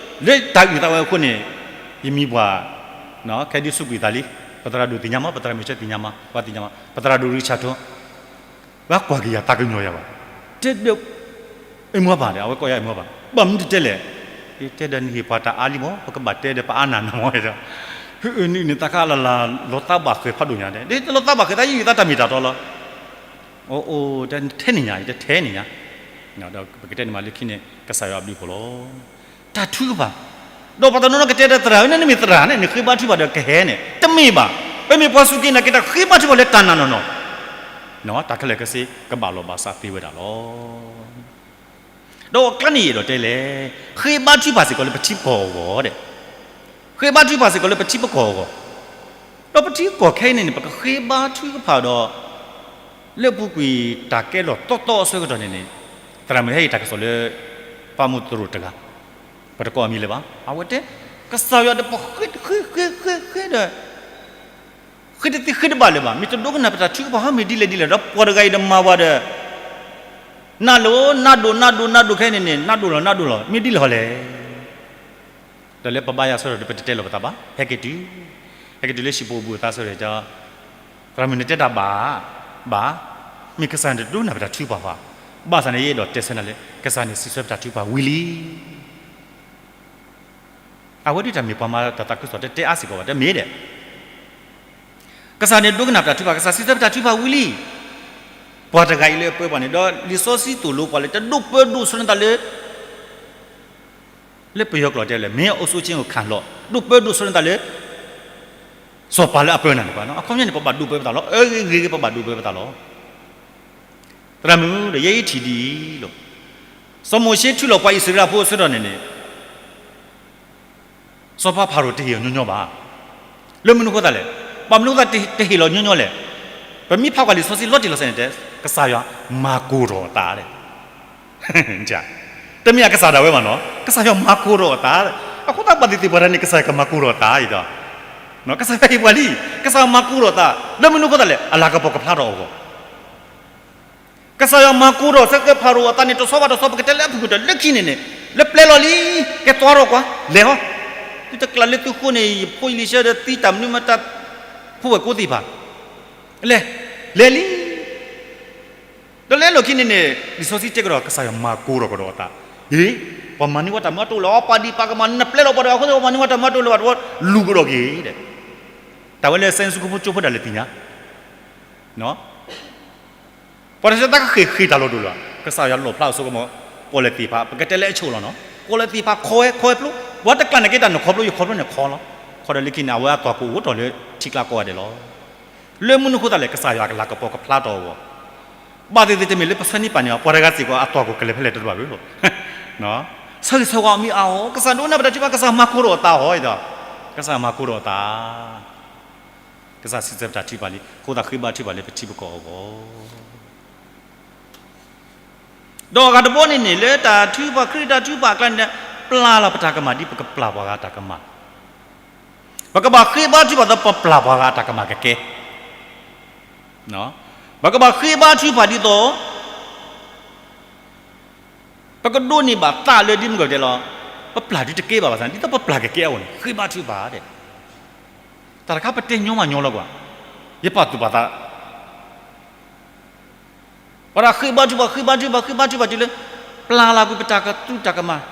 လၢတၢ်အုၣ်သးဝဲအဃိန့ၣ်, ယမံၤပှၤ, ခဲဒုးစူးကွံာ်သးလံ, ပသရၣ်ဒိၣ်သ့ၣ်ညါမး ပသရၣ်မုၢ်ဆၢသ့ၣ်ညါမး ပှၤသ့ၣ်ညါမး ပသရၣ်ဒိၣ်ရံၣ်ဆၣ်ထိ ဘၣ်ကွၢ်က့ၤယၤသးကညီၤယၤဘၣ်, တဲဒီး အဲၣ်မူဘၣ်ဒီး အဝဲကိးယၤအဲၣ်မူဘၣ်, ဘၣ်မနုၤတတဲလဲၣ်, ယတဲဒီးနဟ့ၣ်ပှၤတၢ်အါလံမး ပကဘၣ်တဲဒီးပအါနၢ်နမီၢ်ဒီး, နုၣ်နသးခါလၢ်လၢ် လီၤသးဘၣ်ဃဲၤဖးဒိၣ်ညါ, ဒ်တလီၤသးဘၣ်ဃဲၤသး ယအုၣ်သးတၢ်မ့ၢ်တၢ်တီလီၤ. အိၣ်အိၣ် တထဲန့ၣ်ညါ တထဲန့ၣ်ညါ, ဒီးပကတဲန့ၣ်မးလၢခံန့ၣ် ကစၢ်ယွၤအဘျုးအဖှိၣ်လီၤ. တၢ်ထုကဖၣ်, ဒီးပှၤတနီၤနီၤကတဲဒီးသရၣ်ဧၢ နမ့ၢ်သရၣ်န့ၣ် နဃ့ဘါထုကဖၣ်ဒီးကဟဲန့ၣ် တမ့ၢ်ဘၣ်. ပမ့ၢ်ပှၤစူၢ်က့ၤနာ်က့ၤတၢ် ဃ့ဘါထုကဖၣ်လၢတၢ်နာ်နီၢ်နီၢ်, တၢ်ခဲလၢာ်ခဲဆ့ကဘၣ်လိာ်ဘၣ်စးသ့ဝဲဒၣ်လီၤ. ဒီးအကျါန့ၣ်ယအဲၣ်ဒိးတဲလဲၣ်, ဃ့ဘါထုကဖၣ်စ့ၢ်ကီးလၢပထံပကီၢ်အဂီၢ်ဒီး, ဃ့ဘါထုကဖၣ်စ့ၢ်ကီးလၢပထံပကီၢ်အဂီၢ်, ဒီးပထံပကီၢ်ခဲအံၤန့ၣ်န့ၣ် ပကဃ့ဘါထုကဖၣ်ဒီး လၢပူၤကွံာ်တၢ်ကဲထီၣ်သီသီအဆၢကတီၢ်န့ၣ်န့ၣ်, သရၣ်မုၣ်ဟဲအံၤတၢ်ကစီၣ်လၢ ပှၤမုၢ်သရိာ်တဂၤ, ပတကိးအမံၤလၢၤဘၣ်, အဝဲတဲ ကစၢ်ယွၤဒီးပဃ့ဃ့ဃ့ဃ့ဃ့ဒီး ဃ့တသ့ဃ့တဘၣ်လၢၤဘၣ်. မ့ၢ်တဒိကနၣ်ပတၢ်ထုကဖၣ်ဟီ မ့ၢ်ဒ်လဲၣ်ဒ်လဲၣ်ဒီး ပှၤတဂၤအံၤဒီးမၤဝဲဒီး နးလီၤ နးဒိၣ် နးဒိၣ် နးဒိၣ်ခဲအံၤန့ၣ်န့ၣ် နးဒိၣ်လီၤ နးဒိၣ်လီၤ မ့ၢ်ဒ်လဲၣ်ဟီလဲၣ်. ဒီးလၢပဘါယွၤအဆၢထၢၣ်ဒီး ပတတဲလီၤပသးဘၣ်, ဟဲက့ၤတုၤ, ဟဲက့ၤတုၤလၢဟံၣ်ဖိအဘူးအသးအဆၢထၢၣ်ဒီး သရၣ်မုၣ်န့ၣ်တဲတၢ်ဘၣ်, ဘၣ်, မ့ၢ်ကစၢ်န့ၣ်တဒိကနၣ်ပတၢ်ထုကဖၣ်ဘၣ်. ဘၣ်ဆၣ်န့ၣ် ယအဲၣ်ဒိးတဲဆၢနၤလၢ ကစၢ်န့ၣ်စံးဆၢပတၢ်ထုကဖၣ်ဝံၤလံ. အဝဲဒၣ်တၢ်မ့ၢ်ပှၤမၤတၢ်သးခုကစီၣ် တတဲအါစ့ၢ်ကီးဘၣ်, တမ့ၢ်ဒဲး ကစၢ်န့ၣ်ဒိကနၣ်ပတၢ်ထုကဖၣ်, ကစၢ်စံးဆၢပတၢ်ထုကဖၣ်ဝံၤလံ. ပှၤတဂၤအံၤလၢအပၢပှၤန့ၣ် ဒီးလံာ်စီဆှံသိၣ်လိပှၤလၢ တဒိးပၢဒိးဆၢနသးလၢ လၢပယီၤကျိာ်တဲလၢ မင်းအုပ်စိုးခြင်းကို ခံလီၤ, ဒိးပၢဒိးဆၢနသးလၢ စီၤပၤလၢအပၢနၤန့ၣ်ဘၣ်. အခီပညီန့ၣ် ပဘၣ်ဒိးပၢပသးလီၤ. အဂ့ၤဂ့ၤဂ့ၤ ပဘၣ်ဒိးပၢပသးလီၤ. သရၣ်မုၣ်ဒီး ယဲယထံၣ်ဒ်အံၤလီၤ. စီၤမိၤၡ့ထုးလီၤပှၤအံၣ်စရ့လးဖိအဆၢထၢၣ်န့ၣ်န့ၣ် စီၤပၤဖၤရိၤတဟ့ၣ်အီၤညီညီဘၣ်. လၢမနုၤအဃိသတးလဲၣ်. ဘၣ်မနုၤအဃိသတးတဟ့ၣ်လီၤညီညီလဲၣ်. ပမ့ၢ်ဖးကွၢ်လံာ်စီဆှံလီၤတံၢ်လီၤဆဲးန့ၣ်တဲ ကစၢ်ယွၤမၤကိၢ်ထီၣ်အသး တမ့ၢ်အကစၢ်ဒၣ်ဝဲဘၣ်နီၤ, ကစၢ်ယွၤမၤကိၢ်ထီၣ်အသး. အဃိသတးဘၣ်သ့ၣ်သ့ၣ်ပှၤတဂၤန့ၣ် ကစၢ်ယွၤကမၤကိၢ်ထီၣ်အသးအံၤဒီး ကစၢ်ယွၤဟ့ၣ်ပှၤလံ, ကစၢ်ယွၤမၤကိၢ်ထီၣ်အသး, လၢမနုၤအဃိသတးလဲၣ်, အလၤကပီၤကဖျါထီၣ်အဂီၢ်. ကစၢ်ယွၤမၤကိၢ်ထီၣ်ဆၢကဖၤရိၤအသးန့ၣ် တဆီဘၣ်တဆီ ပကတဲလၢအဖုၣ်ကတၢၢ်လၢခံန့ၣ်န့ၣ်, လၢပျဲလီၤလံ, ကဲသွါထီၣ်ကွၢ်, လဲၤဟီ, သုတကျးလၢသုဃိန့ၣ် ယဖိယလံၤဆှၢဒီးသံတၢ်မနုၤမတၤ, ဖိဝဲၢ်ကိးသ့ၣ်တဖၣ်, လဲၤ, လဲၤလံ. ဒီးလၢလီၢ်ခံန့ၣ်န့ၣ် လံာ်စီဆှံတဲကဒီး ကစၢ်ယွၤမၤကိၢ်ထီၣ်ကဒီးအသး, ဟ့, ပှၤမၤန့ၢ်ဝဲတၢ်မၤတအိၣ်လၢၤ, အပှၤဒံးပှၤကမၤနပျဲလီၤပှၤဒီး အဃိသတးပှၤမၤန့ၢ်ဝဲတၢ်မၤတအိၣ်လၢၤဘၣ်တဝီ, လူၤကဒီးက့ၤ, တၢ်ဝဲလၢ Sunday School ဖိကၠိဖိဒၣ်လဲာ်သ့ၣ်ညါ ပှၤတဂၤတၢ်ကဃ့ၢ်ဃ့ၢ်တၢ်လီၤဒိၣ်လီၤ, ကစၢ်ယွၤလီၣ်ဖျါအစိကမီၤ, ပီၣ်လဲၣ်သ့ၣ်တဖၣ် ပကတဲလၢအဆိၣ်လီၤနီၤ, ပီၣ်လဲၣ်သ့ၣ်တဖၣ် ခီဝဲခီဝဲဖျိ, ပှၤတကျးန့ၣ်က့ၤတၢ်န့ၣ်ခီဖျိ ယခီဖျိန့ၣ်ခီလီၤ, ခီဒီးလၢခံန့ၣ် အဝဲအသွၣ်ကိၣ်အိၣ်ထီၣ်လၢထံကျါကိးဂၤဒဲးလီၤ. လၢမနုၤအဃိသတးလဲၣ်, ကစၢ်ယွၤအလၤကပီၤကဖျါထီၣ်အဂီၢ်, ဘၣ်သ့ၣ်သ့ၣ်တမ့ၢ်လၢပဆၢန့ၢ်ပာ်န့ၢ်အီၤ ပှၤတဂၤစ့ၢ်ကီးအသွၣ်ကိၣ်ကလဲၤဖဲလဲၣ်တဘၣ်ဝဲလီၤ. ဆၢဂ့ၤဆၢဝါအီၤမ့ၢ်အါအီၤ, ကစၢ်ဒိကနၣ်ပတၢ်ထုကဖၣ်, ကစၢ်မၤကိၢ်ထီၣ်အသးအီၤဒီး, ကစၢ်မၤကိၢ်ထီၣ်အသး ကစၢ်စံးဆၢပတၢ်ထုကဖၣ်လံ, အဃိသတးဃ့ဘါထုကဖၣ်လၢပထံပကီၢ်အဂီၢ်, ဒီးအဂၤတဘီန့ၣ်န့ၣ် လၢတၢ်ထုကဖၣ်ခရံာ်တၢ်ထုကဖၣ်အကျါန့ၣ်, ပျၢ်လီၤပတၢ်ကမၣ်ဒ်ပကပျၢ်ပှၤဂၤအတၢ်ကမၣ်, ပကဘၣ်ဃ့ဘါထုကဖၣ်ဒီးပပျၢ်ပှၤဂၤအတၢ်ကမၣ်ကကဲ, ပကဘၣ်ဃ့ဘါထုကဖၣ်ဒ်သိး ပကဒိးန့ၢ်ဘၣ်သးလၢဒ်မုၢ်ကီၢ်တဲလီၤ, ပပျၢ်ဒ်တကဲဘၣ်ဘၣ်ဆၣ်, ဒ်သိးပပျၢ်ကကဲအဂီၢ်န့ၣ် ဃ့ဘါထုကဖၣ်ဒဲး, တၢ်တခါပတဲညီမးညီလီၤကွၢ်, ယပာ်သူၣ်ပာ်သး ပှၤတဂၤဃ့ဘါထုကဖၣ် ဃ့ဘါထုကဖၣ် ဃ့ဘါထုကဖၣ်တုၤလၢ ပျၢ်လီၤကွံာ်ပတၢ်ကသူတၢ်ကမၣ်,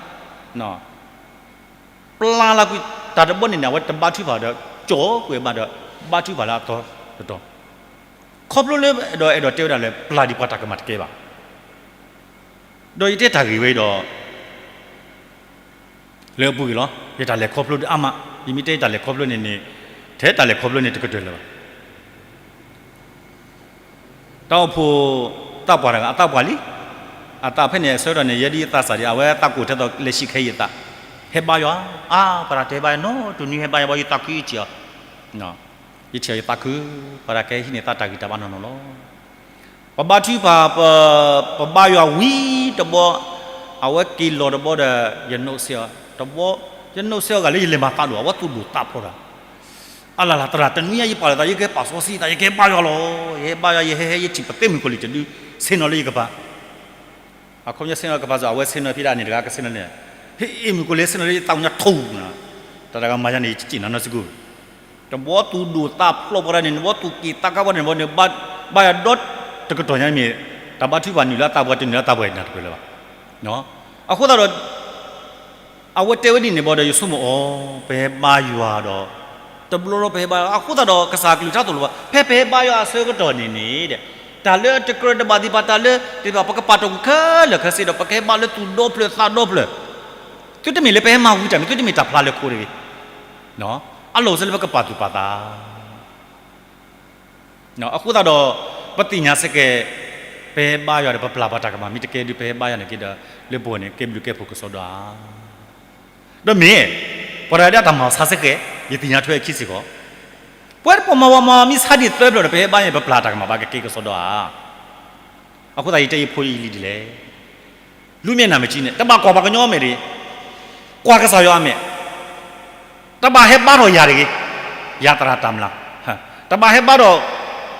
ပျၢ်လီၤကွံာ်တၢ်တဘီန့ၣ်န့ၣ် အဝဲတဘါထုကဖၣ်ဒီး ကၠီကွံာ်ဘၣ်ဒီး ဘါထုကဖၣ်လၢအသီတတီၤ, ခီဖျိလၢအဲၣ်ဒိးအဲၣ်ဒိးတဲဝဲဒၣ်လၢ ပျၢ်ဒံးပှၤတၢ်ကမၣ်တကဲဘၣ်, ဒီးယတဲတၢ်ဂ့ၢ်ဝဲဒီး လၢအပူၤကွံာ်လီၤ. ယတၢ်လဲၤခီဖျိဒုးအါမး, ယမ့ၢ်တဲယတၢ်လဲၤခီဖျိန့ၣ်န့ၣ်, ထဲတၢ်လဲၤခီဖျိန့ၣ်တကတၢၢ်လၢၤဘၣ်. တၢ်အိၣ်ဖှိၣ်သးပှၢ်တဂၤ အသးပှၢ်လံ, အသးဖဲန့ၣ်အဆၢကတီၢ်န့ၣ် ယဲဒ်အသးစၢ်ဒံး အဝဲသးကိၢ်ထဲသိးလဲၤဆံးခဲအံၤအသး, ဟဲဘါယွၤ, အါ ပှၤတၢ်တဲဘါယွၤနီတနွံ ဟဲဘါယွၤဘၣ် ယသးခုအံၤထံၣ်အီၤ, ယထံၣ်အီၤယသးခု, ပှၤတၢ်ကဟဲဟံးန့ၢ်သးတၢ်ဂံၢ်တၢ်ဘါနီၢ်နီၢ်လီၤ. ပဘါထုကဖၣ်, ပဘါယွၤဝံၤတဘီ, အဝဲက့ၤလီၤတဘီဒီး ယနိးစ့အီၤ, တဘီ, ယနိးစ့အီၤဂၤလၢယလဲၤမၤသးဒိၣ် အဝဲသူၣ်ဒိၣ်သးဖျိးတၢ်, အလၢ်လၢ်သရၣ် တနွံညါယပာ်လီၤသး ယကဟဲပာ်စီဆှံသး ယကဟဲဘါယွၤလီၤ, ယဟဲဘါယွၤ ယဟဲဟဲယထံၣ်ပသ့မုၢ်ကီၢ်လံၤတဒု, ဆ့ၣ်နီၤလၢယကပၤ အခီပညီဆ့ၣ်နီၤကပၤစ့ၢ် အဝဲဆ့ၣ်နီၤဖံးဒၣ်န့ၣ်တဂၤကဆ့ၣ်နီၤန့ၣ်, ဟ့ၣ်မုၢ်ကီၢ်လံၤဆ့ၣ်နီၤလၢယသးကညီၤထူၣ်နၤ, တၢ်တဂၤမၤယၤန့ၣ် ယစံၣ်နၤနီတစကူ, တဘီသူၣ်ဒိၣ်သးဖျိးပှၤဒၣ်န့ၣ် တဘီသူၣ်က့ၣ်သးကါပှၤန့ၣ် တဘီန့ၣ် ဘါယွၤဒီတကတီၢ်ညါမ့ၢ်, တၢ်ဘါထုကဖၣ်နုာ်လၢအသးပှၢ် တနုာ်လၢအသးပှၢ်နၢ်တပၢၢ်လၢၤဘၣ်. အဃိသတးဒီး အဝဲတဲဝဲဒ်န့ၣ်ဘၣ်ဒီး ယဆိကမိၣ်အီၤ ပဟဲဘါယွၤဒီး, တဘျီလီၤပဟဲဘါယွၤ အဃိသတးဒီး ကစၢ်ကလုၢ်ကထါသိၣ်လိပှၤ ဖဲပဟဲဘါယွၤအဆၢကတီၢ်န့ၣ်န့ၣ်, တၢ်လၢအတကြၢးတဘၣ်သ့ၣ်တဖၣ် တၢ်လၢသ့ၣ်တဖၣ် ပကပာ်တီၢ်ကွံာ်ခဲလၢာ်ခဲဆ့ဒီး ပကဟဲဘါလၢသူၣ်ဒီဖျၢၣ်သးဒီဖျၢၣ်, သုတမ့ၢ်လၢပဟဲမၤဝံၤတၢ်မ့ၢ် သုတမ့ၢ်တၢ်ဖျါလၢခိတဂ့ၤ, အလီၢ်အိၣ်စ့ၢ်လၢပကပာ်သူၣ်ပာ်သး အဃိသတးဒီး ပသ့ၣ်ညါစ့ၢ်ကီး, ပဟဲဘါယွၤဒီး ပပျၢ်ပှၤတၢ်ကမၣ်မ့ၢ်တကဲဒုး ပဟဲဘါယွၤန့ၣ်က့ဒီး လၢပဂီၢ်န့ၣ် ကဲဘျုးကဲဖှိၣ်ကစီဒီဧါ. ဒီးမ့ၢ်, ပှၤတဂၤဒၣ်တၢ်မၤအီၤဆါစ့ၢ်ကီး, ယသ့ၣ်ညါထွဲအခံစ့ၢ်ကီး, ပဝဲပမၤဝဲမၤမံဆါဒံးသၢဖျၢၣ်ဒီး ပဟဲဘါယွၤ ပပျၢ်တၢ်ကမၣ်ဘၣ်ကက့ၤကစီဒီဧါ. အဃိသတးယတဲယဖိယလံၤဒ်လဲၣ် လူမ့ၢ်နၢ်မ့ၢ်ကံန့ၣ် တဘၣ်ကွၢ်ပှၤကညီအမဲာ်တဂ့ၤ, ကွၢ်ကစၢ်ယွၤအမဲာ်, တဘၣ်ဟဲဘါထီၣ်ယၤတဂ့ၤ, ယၤသရၣ်တၢ်မျၢ်, တဘၣ်ဟဲဘါဒီး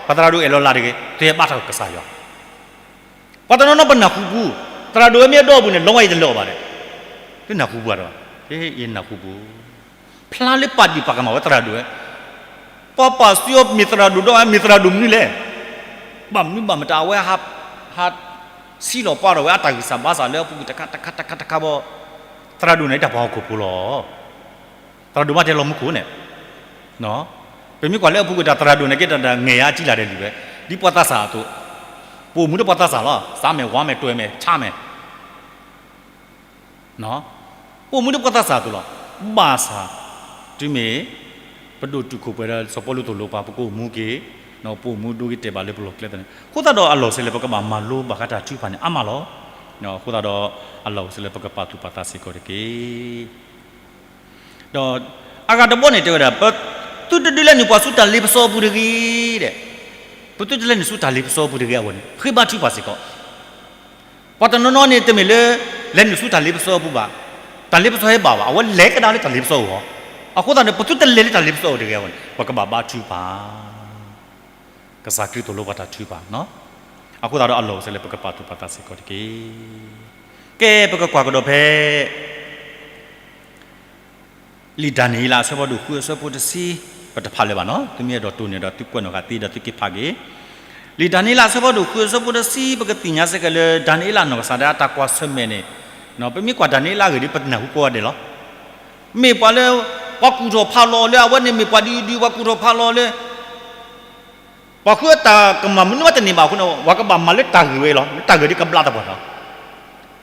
ပှၤသရၣ်ဒိၣ်အဲၣ်လီၤလၢ်တဂ့ၤ, သုဟဲဘါထီၣ်ကစၢ်ယွၤ. ပှၤတနီၤနီၤပနၢ်ဟူပူၤ, သရၣ်ဒိၣ်ဝဲမ့ၢ်အဒီအပူၤန့ၣ် လီၤဝဲအံၤတလၢာ်အီၤဘၣ်ဒီး, သုနၢ်ဟူပူၤဘၣ်ဒီး, ယနၢ်ဟူပူၤ, ဖျါလၢပာ်ဒံၣ်ပာ်ကမၣ်ဝဲသရၣ်ဒိၣ်ဝဲ, ပှၤပာ်စုအီၤမ့ၢ်သရၣ်ဒိၣ်ဒီး မ့ၢ်သရၣ်ဒိၣ်မနုၤလဲၣ်, ဘၣ်မနုၤဘၣ်မတၤအဝဲ ဟး ဆံးလီၤပှၢ်ထီၣ်ဝဲအတၢ်ဂံၢ်စၢ်ဘါစၢ်လၢအပူၤကွံာ်တခါတခါတခါတခါဘၣ်, သရၣ်ဒိၣ်န့ၣ်တၢ်ပှၤဟီၣ်ခိၣ်ဖိလီၤ. သရၣ်ဒိၣ်မးတဲလီၤမူခိၣ်န့ၣ်, ပမ့ၢ်ကွၢ်လၢအပူၤကွံာ်တၢ်သရၣ်ဒိၣ်န့ၣ်က့တၢ်ဒၣ်ငဲၤယါအစံလၢ်ဒဲးလံာ်ဝဲ, ဒ်ပှၤသးစၢ်အသိး, ပအိၣ်မူဒီးပှၤသးစၢ်လီၤ, စးမဲာ်ဝါမဲာ်တွဲမဲာ်ဆါမဲာ် ပအိၣ်မူဒီးပှၤသးစၢ်အသိးလီၤ. ဘၣ်ဆၣ်, တုၤမ့ၢ်ပဒိၣ်တုာ်ခိၣ်ပှဲၤဒီးစီၤပီလူးသိၣ်လိပှၤ ပကအိၣ်မူက့ၤ, ပအိၣ်မူဒိဂ့ၤတဲာ်ဘၣ်လၢပလီၢ်ကျဲသနာ်, အဃိသတးဒီးအလီၢ်အိၣ်စဲလဲၣ် ပကဘၣ်မၤလိဘၣ်ဃးတၢ်ထုကဖၣ်န့ၣ် အါမးလီၤ. အဃိသတးဒီးအလီၢ်အိၣ်စဲလဲၣ် ပကပာ်သူၣ်ပာ်သးစ့ၢ်ကီးတက့ၢ်. ဒီးအဂၤတဘီန့ၣ်တဲဝဲဒၣ် ပသုတဒုးလဲၤနုာ်ပှၤဆူတၢ်လ့ပစီအပူၤတဂ့ၤဒီး, ပသုတလဲၤနုာ်ဆူတၢ်လ့ပစီအပူၤတဂ့ၤအဂီၢ်န့ၣ် ဃ့ဘါထုကဖၣ်စ့ၢ်ကီး. ပှၤတနီၤနီၤန့ၣ် တမ့ၢ်လၢ လဲၤနုာ်ဆူတၢ်လ့ပစီအပူၤဘၣ်, တၢ်လ့ပစီဟဲဘၣ်ဘၣ်, အဝဲလဲၤကဒါလၢတၢ်လ့ပစီအဂီၢ်. အဃိသတးန့ၣ် ပသုတလဲၤလၢတၢ်လ့ပစီအအိၣ်တဂ့ၤအဂီၢ်န့ၣ် ပကဘၣ်ဘါထုကဖၣ်, ကစၢ်ခရံာ်သိၣ်လိပှၤတၢ်ထုကဖၣ်. အဃိသတးဒီးအလီၢ်အိၣ်စဲလဲၣ် ပကပာ်သူၣ်ပာ်သးစ့ၢ်ကီးတက့ၢ်. ကဲ ပကကွၢ်ကဒီးဖဲ လံာ်ဒၤနံးယ့လးအဆၢဖးဒိၣ်ဃုအဆၢဖိတဆံ, ပတဖးလၢၤဘၣ်နီၤ, သုမ့ၢ်အဲၣ်ဒိးတိၢ်န့ၣ်ဒီး သုကွဲးနီၣ်ဃာ်သ့ဒီးသုက့ၤဖးက့ၤ. လံာ်ဒၤနံးယ့လးအဆၢဖးဒိၣ်ဃုအဆၢဖိတဆံ ပကသ့ၣ်ညါစ့ၢ်ကီးလၢ ဒၤနံးယ့လးနီၢ်ကစၢ်ဒၣ်အတၢ်ကွၢ်ဆၢၣ်မဲာ်န့ၣ်, ပမ့ၢ်ကွၢ်ဒၤနံးယ့လးအဂ့ၢ်ဒီး ပနၢ်ဟူကိးဂၤဒဲးလီၤ. မ့ၢ်ပှၤလၢ ပှၤကူၣ်ထီၣ်ဖးလီၤလၢအဝဲန့ၣ် မ့ၢ်ပှၤဒုးဒုး ပှၤကူၣ်ထီၣ်ဖးလီၤလၢ ပှၤဃုအတၢ်ကမၣ်မနုၤမးတန့ၢ်ဘၣ်အဃိန့ၣ် ပှၤကဘၣ်မၤလၢတၢ်ဂ့ၢ်ဝဲအံၤလီၤ. လၢတၢ်ဂ့ၢ်ဒ်ကဘျါတပှၢ်ဒီး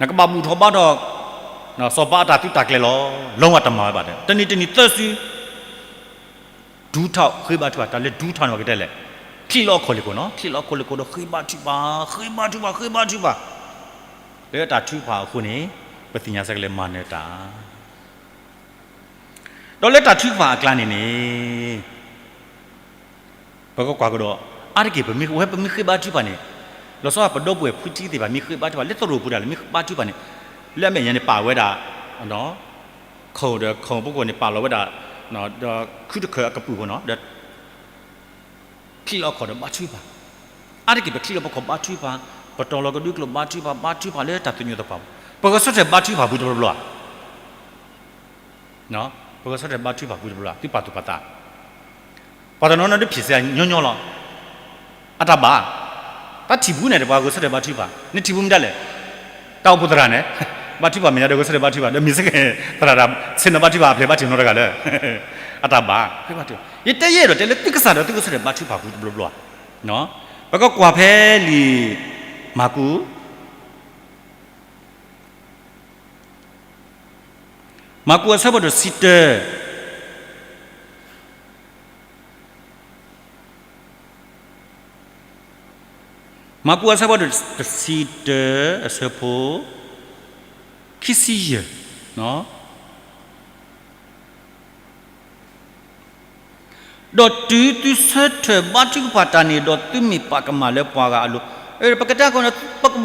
နကဘၣ်ဘူၣ်ထီၣ်ဘါထီၣ် စီၤပၤအတၢ်သုးတၢ်ကျဲၤလီၤ. လီၤဝဲတမၤဝဲဘၣ်ဒီး တနံၤတနံၤသၢစု ဒူထီၣ်ဃ့ဘါထုကဖၣ်, တၢ်လၢဒူထီၣ်န့ၣ် ပကတဲလဲၣ်, ချံးလီၤအခီၣ်လ့ၣ်ခိၣ်နီၤ, ချံးလီၤအခီၣ်လ့ၣ်ခိၣ်ဒီးဃ့ဘါထုကဖၣ်, ဃ့ဘါထုကဖၣ်, ဃ့ဘါထုကဖၣ်, လၢတၢ်ထုကဖၣ်အဃိန့ၣ် ပသ့ၣ်ညါစ့ၢ်ကီးလၢမၤနၢၤတၢ် ဒီးလၢတၢ်ထုကဖၣ်အကျါန့ၣ်န့ၣ် ပကကွၢ်ကဒီး အါတက့ၢ် ပမ့ၢ်ဝဲပမ့ၢ်ဃ့ဘါထုကဖၣ်န့ၣ် လီၤဆီပဒီပုၢ်ဝဲၢ်ဖုထံသ့ၣ်တဖၣ် မ့ၢ်ဃ့ဘါထုကဖၣ် လၢသရိာ်ပူၤတၢ်လၢမ့ၢ်ဃ့ဘါထုကဖၣ်န့ၣ် လၢအမဲာ်ညါန့ၣ် ပာ်ဝဲဒၣ် ခိၣ်ဒီးခိၣ်ပူၤခိၣ်န့ၣ် ပာ်လီၤဝဲဒၣ် ဒီးခုတခၢးအကပုာ်ဖိနီၤ ဒီး ချံးလီၤအခီၣ်ဒီးဘါထုကဖၣ်, အါတက့ၢ်ပချံးလီၤပခီၣ်ဘါထုကဖၣ်, ပတီၢ်လီၤကဒွံကျိာ်ဘါထုကဖၣ်, ဘါထုကဖၣ်လၢတၢ်သူၣ်ညိၣ်သပှၢ်ပူၤ, ပဂဲၤဆၢထၢၣ်ဘါထုကဖၣ်ဘူးတဘျီဘျီဧါ. ပဂဲၤဆၢထၢၣ်ဘါထုကဖၣ်ဘူးတဘျီဘျီ သုပာ်သူၣ်ပာ်သး, ပှၤတနီၤနီၤဒုးဖံးစ့ၢ်ညီညီလီၤ. အတၢ်ဘၣ်, တၢ်ထံၣ်ဘူးန့ၣ် ပှၤဂဲၤဆၢထၢၣ်ဘါထုကဖၣ်, နထံၣ်ဘူးမတၤလဲၣ်. တၢ်အိၣ်ဖှိၣ်သရၣ်န့ၣ် ဘါထုကဖၣ်မဲာ်ညါဒီးဂဲၤဆၢထၢၣ်ဘါထုကဖၣ် ဒီးမ့ၢ်စ့ၢ်ကီးသရၣ်တၢ်ဆ့ၣ်နီၤဘါထုကဖၣ်အပျဲၢ်ဘၣ်ထံၣ်နီတဂၤလၢ အတၢ်ဘၣ်, ယတဲယဲၢ်ဒီးတဲလၢသုကစၢ်ဒီးသုကဂဲၤဆၢထၢၣ်ဘါထုကဖၣ်ဘူးတဘျီဘျီဧါ. ပကကွၢ်ဖဲလံာ်မၢ်ကူး မၢ်ကူးအဆၢဖးဒိၣ်တဆံတၢ, မၢ်ကူးအဆၢဖးဒိၣ်တဆံတၢ အဆၢဖိ ခံဆံယဲၢ်, ဒီးတုၤသုဆၢထၢၣ်ဘါထုကဖၣ်တၢ်န့ၣ်ဒီး သုမ့ၢ်ပာ်ကမၣ်လၢပှၤဂၤအလိၤ, ပကတဲအဃိန့ၣ် ပကဘၣ်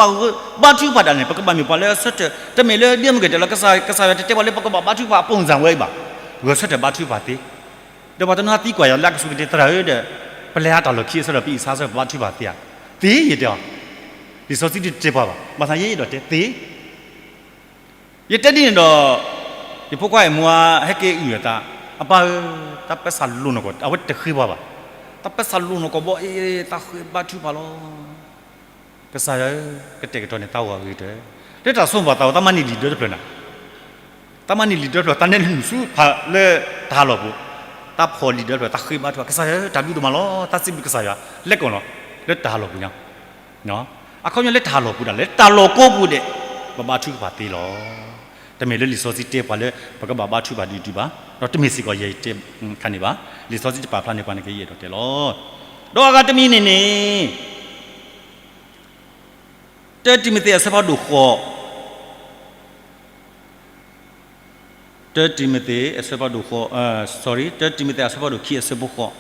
ဘါထုကဖၣ်တၢ်န့ၣ် ပကဘၣ်မ့ၢ်ပှၤလၢအဆၢထၢၣ်, တမ့ၢ်လၢဒ်မ့ၢ်ကတဲလီၤ ကစၢ်ယွၤတတဲပှၤလၢ ပကဘၣ်ဘါထုကဖၣ်အပူၤစၢ်ဝဲအံၤဘၣ်, ဂဲၤဆၢထၢၣ်ဘါထုကဖၣ်သ့. ဒီးပှၤတနီၤသံကွၢ်ယၤလၢအကဆူးကတ့ၢ်သရၣ်ဧၢဒီး ပလဲၤအတၢ်လီၢ်ခံအဆၢဒီး ပအံၣ်စါဆၢဘါထုကဖၣ်သ့ဧါ. သ့ယတဲအီၤ, လံာ်စီဆှံတတဲပှၤဘၣ်, ဘၣ်ဆၣ်ယဲယအဲၣ်ဒိးတဲသ့ ယတဲဒ်န့ၣ်ဒီး ယဖိခွါအဲၣ်မူဟဲက့ၤအုၣ်အသး, အပၢ်ဧၢ, တၢ်ပၢဆၣ်လိၤနီၢ်ကီၢ် အဝဲတဃ့ပှၤဘၣ်, တၢ်ပၢဆၣ်လိၤနီၢ်ကီၢ်ဘီအ့, သးဃ့ဘါထုကဖၣ်လီၤ. ကစၢ်ယွၤဧၢ, ကတဲာ်ကတီၤန့ၢ်သးဂီၤအဂ့ၤကတၢၢ်, လၢတၢ်ဆိကမိၣ်သးဝဲ တၢ်မၤန့ၢ်လံာ်ဒၢတဖျၢၣ်နၤ, တၢ်မၤန့ၢ်လံာ်ဒၢတဖျၢၣ် တၢ်န့ၢ်နုာ်ဆူဖးလၢတၢ်ဟးလီၢ်ပူၤ, တၢ်ဖီၣ်လံာ်ဒၢတဖျၢၣ် တၢ်ဃ့ဘါထုကဖၣ် ကစၢ်ယွၤဧၢ, တၢ်ဘျုးဒိၣ်မးလီၤ, တၢ်စံးဘျုးကစၢ်ယွၤ လဲၤကီၢ်လီၤ, လၢတၢ်ဟးလီၢ်ပူၤညါ အခီပညီလၢတၢ်ဟးလီၢ်ပူၤဒၣ်လဲာ် လၢတၢ်လီၢ်ကိးပူၤဒဲး ပဘါထုကဖၣ်သ့လီၤ. တမ့ၢ်လၢလံာ်စီဆှံတဲပှၤလၢ ပကဘၣ်ဘါထုကဖၣ်ဒုးဒုးဘၣ်, ဒီးတမ့ၢ်စ့ၢ်ကီးယဲယတဲခါန့ၣ်ဘၣ်, လံာ်စီဆှံတပာ်ဖျါန့ၢ်ပှၤန့ၣ်က့ ယအဲၣ်ဒိးတဲလီၤ. ဒီးအဂၤတမံၤန့ၣ်န့ၣ် တၢတံၤမသ့းအဆၢဖးဒိၣ်ဃိး, တၢတံၤမသ့းအဆၢဖးဒိၣ်ဃိး, sorry, တၢတံၤမသ့းအဆၢဖးဒိၣ်ခံအဆၢဖိဃိး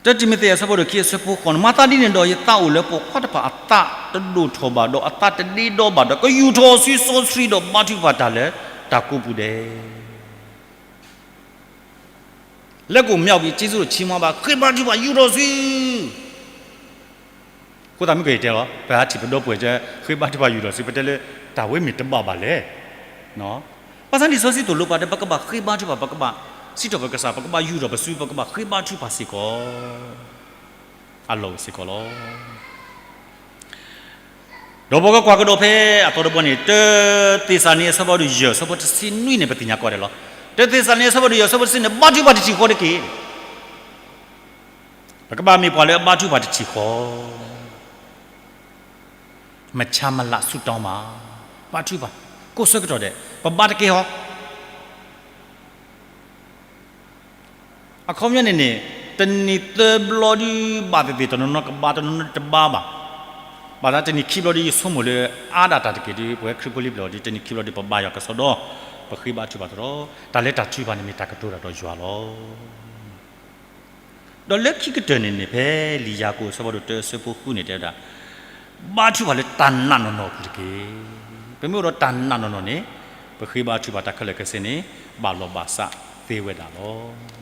တၢတံၤမသ့း အဆၢဖးဒိၣ်ခံ အဆၢဖိဃိးန့ၣ်, မၤသးဒ်န့ၣ်ဒီး ယသးအိၣ်လၢပိာ်ခွါတဖၣ်အသးတဒိၣ်ထီၣ်ဘၣ်ဒီး အသးတဒ့ဒီဘၣ်ဒီး ကယူာ်ထီၣ်အီၤဆူစီဆှံဒီးဘါထုကဖၣ်တၢ်လၢတၢ်ကူးပူၤဒဲး လၢကအိၣ်မၠၣ်ဝံၤ က့စူၣ်ဆံမွါဘၣ် ဃ့ဘါထုကဖၣ်ယူာ်ထီၣ်ဆူ အဃိသတးမ့ၢ်ကယတဲလီၤ ပဟးထံၣ်ပဒီပုၢ်ဝဲၢ် ဃ့ဘါထုကဖၣ်ယူာ်ထီၣ်ဆူ ပတဲလၢ တၢ်ဝဲမ့ၢ်တဘၣ်ဘၣ်လဲၣ်. ဘၣ်ဆၣ်လံာ်စီဆှံသိၣ်လိပှၤဒီး ပကဘၣ်ဃ့ဘါထုကဖၣ် ပကဘၣ်စံးထီၣ်ပတြၢၤကစၢ် ပကဘၣ်ယူာ်ထီၣ်ပစု ပကဘၣ်ဃ့ဘါထုကဖၣ်စ့ၢ်ကီး အလီၢ်အိၣ်စ့ၢ်ကီးလီၤ. ဒီးပကကွၢ်ကဒီးဖဲအသီတဘီန့ၣ် တၢသ့းစၤလနံ အဆၢဖးဒိၣ်ယဲၢ် အဆၢဖိတဆံနွံန့ၣ် ပသ့ၣ်ညါကိးဂၤဒဲးလီၤ. တၢသ့းစၤလနံ အဆၢဖးဒိၣ်ယဲၢ် အဆၢဖိတဆံနွံန့ၣ် ဘါထုကဖၣ်တထံၣ်ဃီတက့ၢ်. ပကဘၣ်မ့ၢ်ပှၤလၢအဘါထုကဖၣ်တထံၣ်ဃီ မဆါမလးဆူတီမး, ဘါထုကဖၣ်, ကိးဆၢကတီၢ်ဒဲး ပဘါတကဲဟီ. အခီပညီန့ၣ်န့ၣ် တနံၤသၢဘျီဒုးဘၣ်သ့ၣ်သ့ၣ် တနီၤနီၤကဘါ တနီၤနီၤတဘါဘၣ်. ဘၣ်ဆၣ်တနံၤခံဘျီဒုး ယဆိကမိၣ်လၢအါဒၣ်တၢ်တက့ၢ်ဒုး ပဝဲခရံာ်ဖိလံပျီၢ်ဒုး တနံၤခံဘျီဒုး ပဘါယွၤကစီဒီ ပဃ့ဘါထုကဖၣ်သတးဒီး တၢ်လၢတၢ်ထုကဖၣ်န့ၣ်မ့ၢ်တၢ်ကတိၤတၢ်ဒီးယွၤလီၤ. ဒီးလၢခံကတၢၢ်န့ၣ်န့ၣ် ဖဲလံာ်ယၤကိာ်အဆၢဖးဒိၣ်တၢအဆၢဖိဃုန့ၣ်တဲဝဲဒၣ်, ဘါထုကဖၣ်လၢတၢ်နာ်နီၢ်နီၢ်အပူၤတက့ၢ်. ပမ့ၢ်အိၣ်ဒီးတၢ်နာ်နီၢ်နီၢ်န့ၣ် ပဃ့ဘါထုကဖၣ်တၢ်ခဲလၢာ်ခဲဆ့န့ၣ် ဘၣ်လီၢ်ဘၣ်စးသ့ဝဲဒၣ်လီၤ.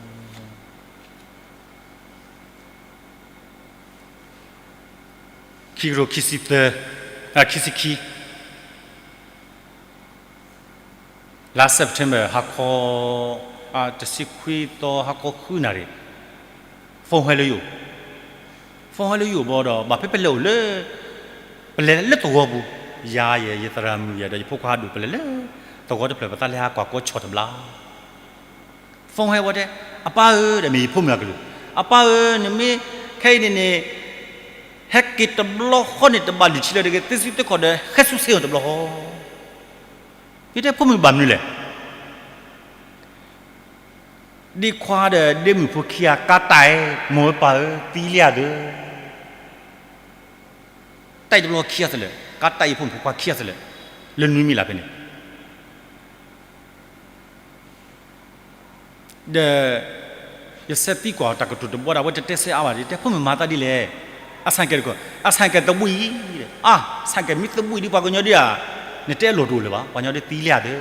ခံကထိခံဆံသၢ, ခံဆံခံ လါ September ဟါခီ တဆံခွံသီ ဟါခီဃုနၣ်ရံၣ်, phone ဟဲလၢယအိၣ်, phone ဟဲလၢယအိၣ်ဘၣ်ဒီး ဘၣ်ဖဲပလဲၤအိၣ်လၢ ပလဲၤလၢသဝီပူၤ, ယၤယဲ ယသရၣ်မုၣ်ယဲဒီးယဖိခွါဒိၣ် ပလဲၤလၢသဝီတဖျၢၣ် ပသးလဲၤဟးကွၢ်ကီဆီၣ်တဘျီ phone ဟဲဝဲတဲ, အပၢ်ဧၢ, ဒီးမ့ၢ်ယဖိမုၣ်အကလုၢ်, အပၢ်ဧၢ, နမ့ၢ်ခဲအံၤန့ၣ်န့ၣ် ဟဲက့ၤတဘျီဃီန့ၣ် တဘၣ်လွံၢ်ဆံလၢၤတဂ့ၤ, သ့စုသ့ခီၣ်ဒီး ဟဲဆူစ့ယိၣ်တဘျီဃီ. ယတဲဖိမုၣ်ဘၣ်မနုၤလဲၣ်. ဒ့ခွါဒီးဒ့မုၣ်ဖိခံဂၤ ကါတၢ်အံၤ မိၢ်ဝဲပၢ်ဧၢ သံလံဧါသၢ တၢ်အံၤတဘျီခံဂၤသၢလၢာ်, ကါတၢ်အံၤဖိမုၣ်ဖိခွါခံဂၤသၢလၢာ်, လၢနွံမံၤလၢ်ဖဲန့ၣ် ဒီး ယဆဲးသံကွၢ်တၢ်ကတိၤတဘီဒီး အဝဲတတဲဆၢအါဘၣ်ဒီး တဲဖိမုၣ်မၤသးဒ်လဲၣ်, အဆၣ်ကဲတကိး, အဆၣ်ကဲသဘှံးအံၤ, အါ, ဆၣ်ကဲမ့ၢ်သဘှံးဒ်ပှၤကညီဒ်ဧါ, နတဲအလီၢ်တအိၣ်လၢၤဘၣ်, ပှၤကညီဒ်သံလံဧါသၢ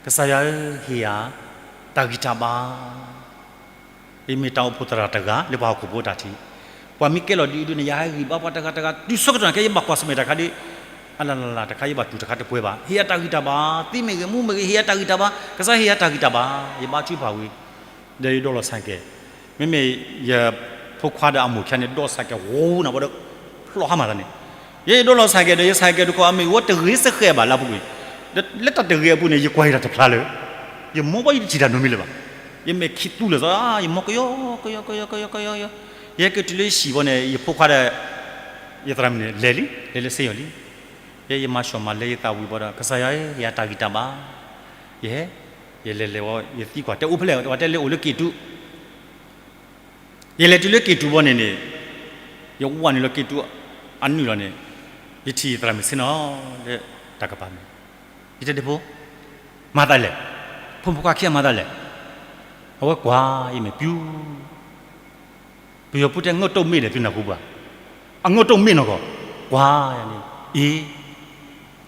ကစၢ်ယွၤဧၢ, ဟ့ၣ်ယၤ တၢ်ဂံၢ်တၢ်ဘါ ယမ့ၢ်တၢ်အိၣ်ဖှိၣ်သရၣ်တဂၤ လၢပှၤဟီၣ်ခိၣ်ဖိတၢ်ထံး, ပှၤမ့ၢ်ကဲလီၤဒ်အံၤဒ်န့ၣ် ယဟဲဂံၢ်ဘါပှၤတဂၤတဂၤ တုၤဆၢကတီၢ်န့ၣ် ခဲယဘၣ်ကွၢ်ဆၢၣ်မဲာ်တၢ်ခါဒ် အလၢ်လၢ်လၢ်တခါ ယဘၣ်တူၢ်တခါတပှဲၤဘၣ်, ဟ့ၣ်ယၤတၢ်ဂံၢ်တၢ်ဘါ, သံမ့ၢ်ဂ့ၤ မူမ့ၢ်ဂ့ၤ ဟ့ၣ်ယၤတၢ်ဂံၢ်တၢ်ဘါ, ကစၢ်ဟ့ၣ်ယၤတၢ်ဂံၢ်တၢ်ဘါ, ယဘါထုကဖၣ်ဝံၤ, ဒီးယဒိးလီၤဆၣ်ကဲ, မ့မ့ၢ်ယဖိခွါဒီးအမိၢ်ခံဂၤန့ၣ် ဒိးဆၣ်ကဲဝူနၤဘၣ်ဒီး ဖျိဟါမၢ်သးန့ၣ်, ယဲယဒိးလီၤဆၣ်ကဲဒီး ယဆၣ်ကဲတကိး အမ့ၢ်ဝဲတဂ့ၤစဃဲးဘၣ်လၢအပူၤကွံာ်, လၢတၢ်တဂ့ၤအပူၤန့ၣ် ယကွၢ်ယတၢ်တဖျါလၢၤ, ယမိၢ်ဘၣ်ယတထံၣ်တၢ်နီတမံၤလၢၤဘၣ်, ယမဲာ်ခံးတူလၢာ်သီ, ယမိၢ်ကယီကယီကယီကယီကယီ, ယဟဲက့ၤတုၤလၢယဟံၣ်ဘီန့ၣ် ယဖိခွါဒီး ယသရၣ်မုၣ်န့ၣ် လဲၤလံ, လဲၤလၢစ့ယိၣ်လံ, ယဲယမၤဆှီၣ်မၤလဲၤယသးဝံၤဘၣ်ဒီး ကစၢ်ယွၤဧၢ ဟ့ၣ်ယၤတၢ်ဂံၢ်တၢ်ဘါ, ယဟဲ, ယလဲၤလဲၤဝဲ ယသံကွၢ် တဲအိၣ်ဖဲလဲၣ်, ဝဲတဲလၢအိၣ်လၢက့ၣ်တူး, ယလဲၤတုၤလၢက့ၣ်တူးဘီန့ၣ်န့ၣ်, ယဝဲနုာ်လီၤက့ၣ်တူးအနုာ်လီၤန့ၣ်, ယထံၣ်ယသရၣ်မုၣ်ဆ့ၣ်နီၤလၢတၢ်ကပၤန့ၣ်, ယတဲဒ့ဖိ, မၤသးလဲၣ်, ဖိမုၣ်ဖိခွါခံဂၤမၤသးလဲၣ်, အဝဲကွၢ်ယမဲာ်ပျူၤ ပယီၤဖိတဲ ငုတ်တုတ်မိတယ် သုနၢ်ဟူဘၣ်, အငုတ်တုတ်မိတယ်နီၢ်ကီၢ်, ကွၢ်ယၤန့ၣ်,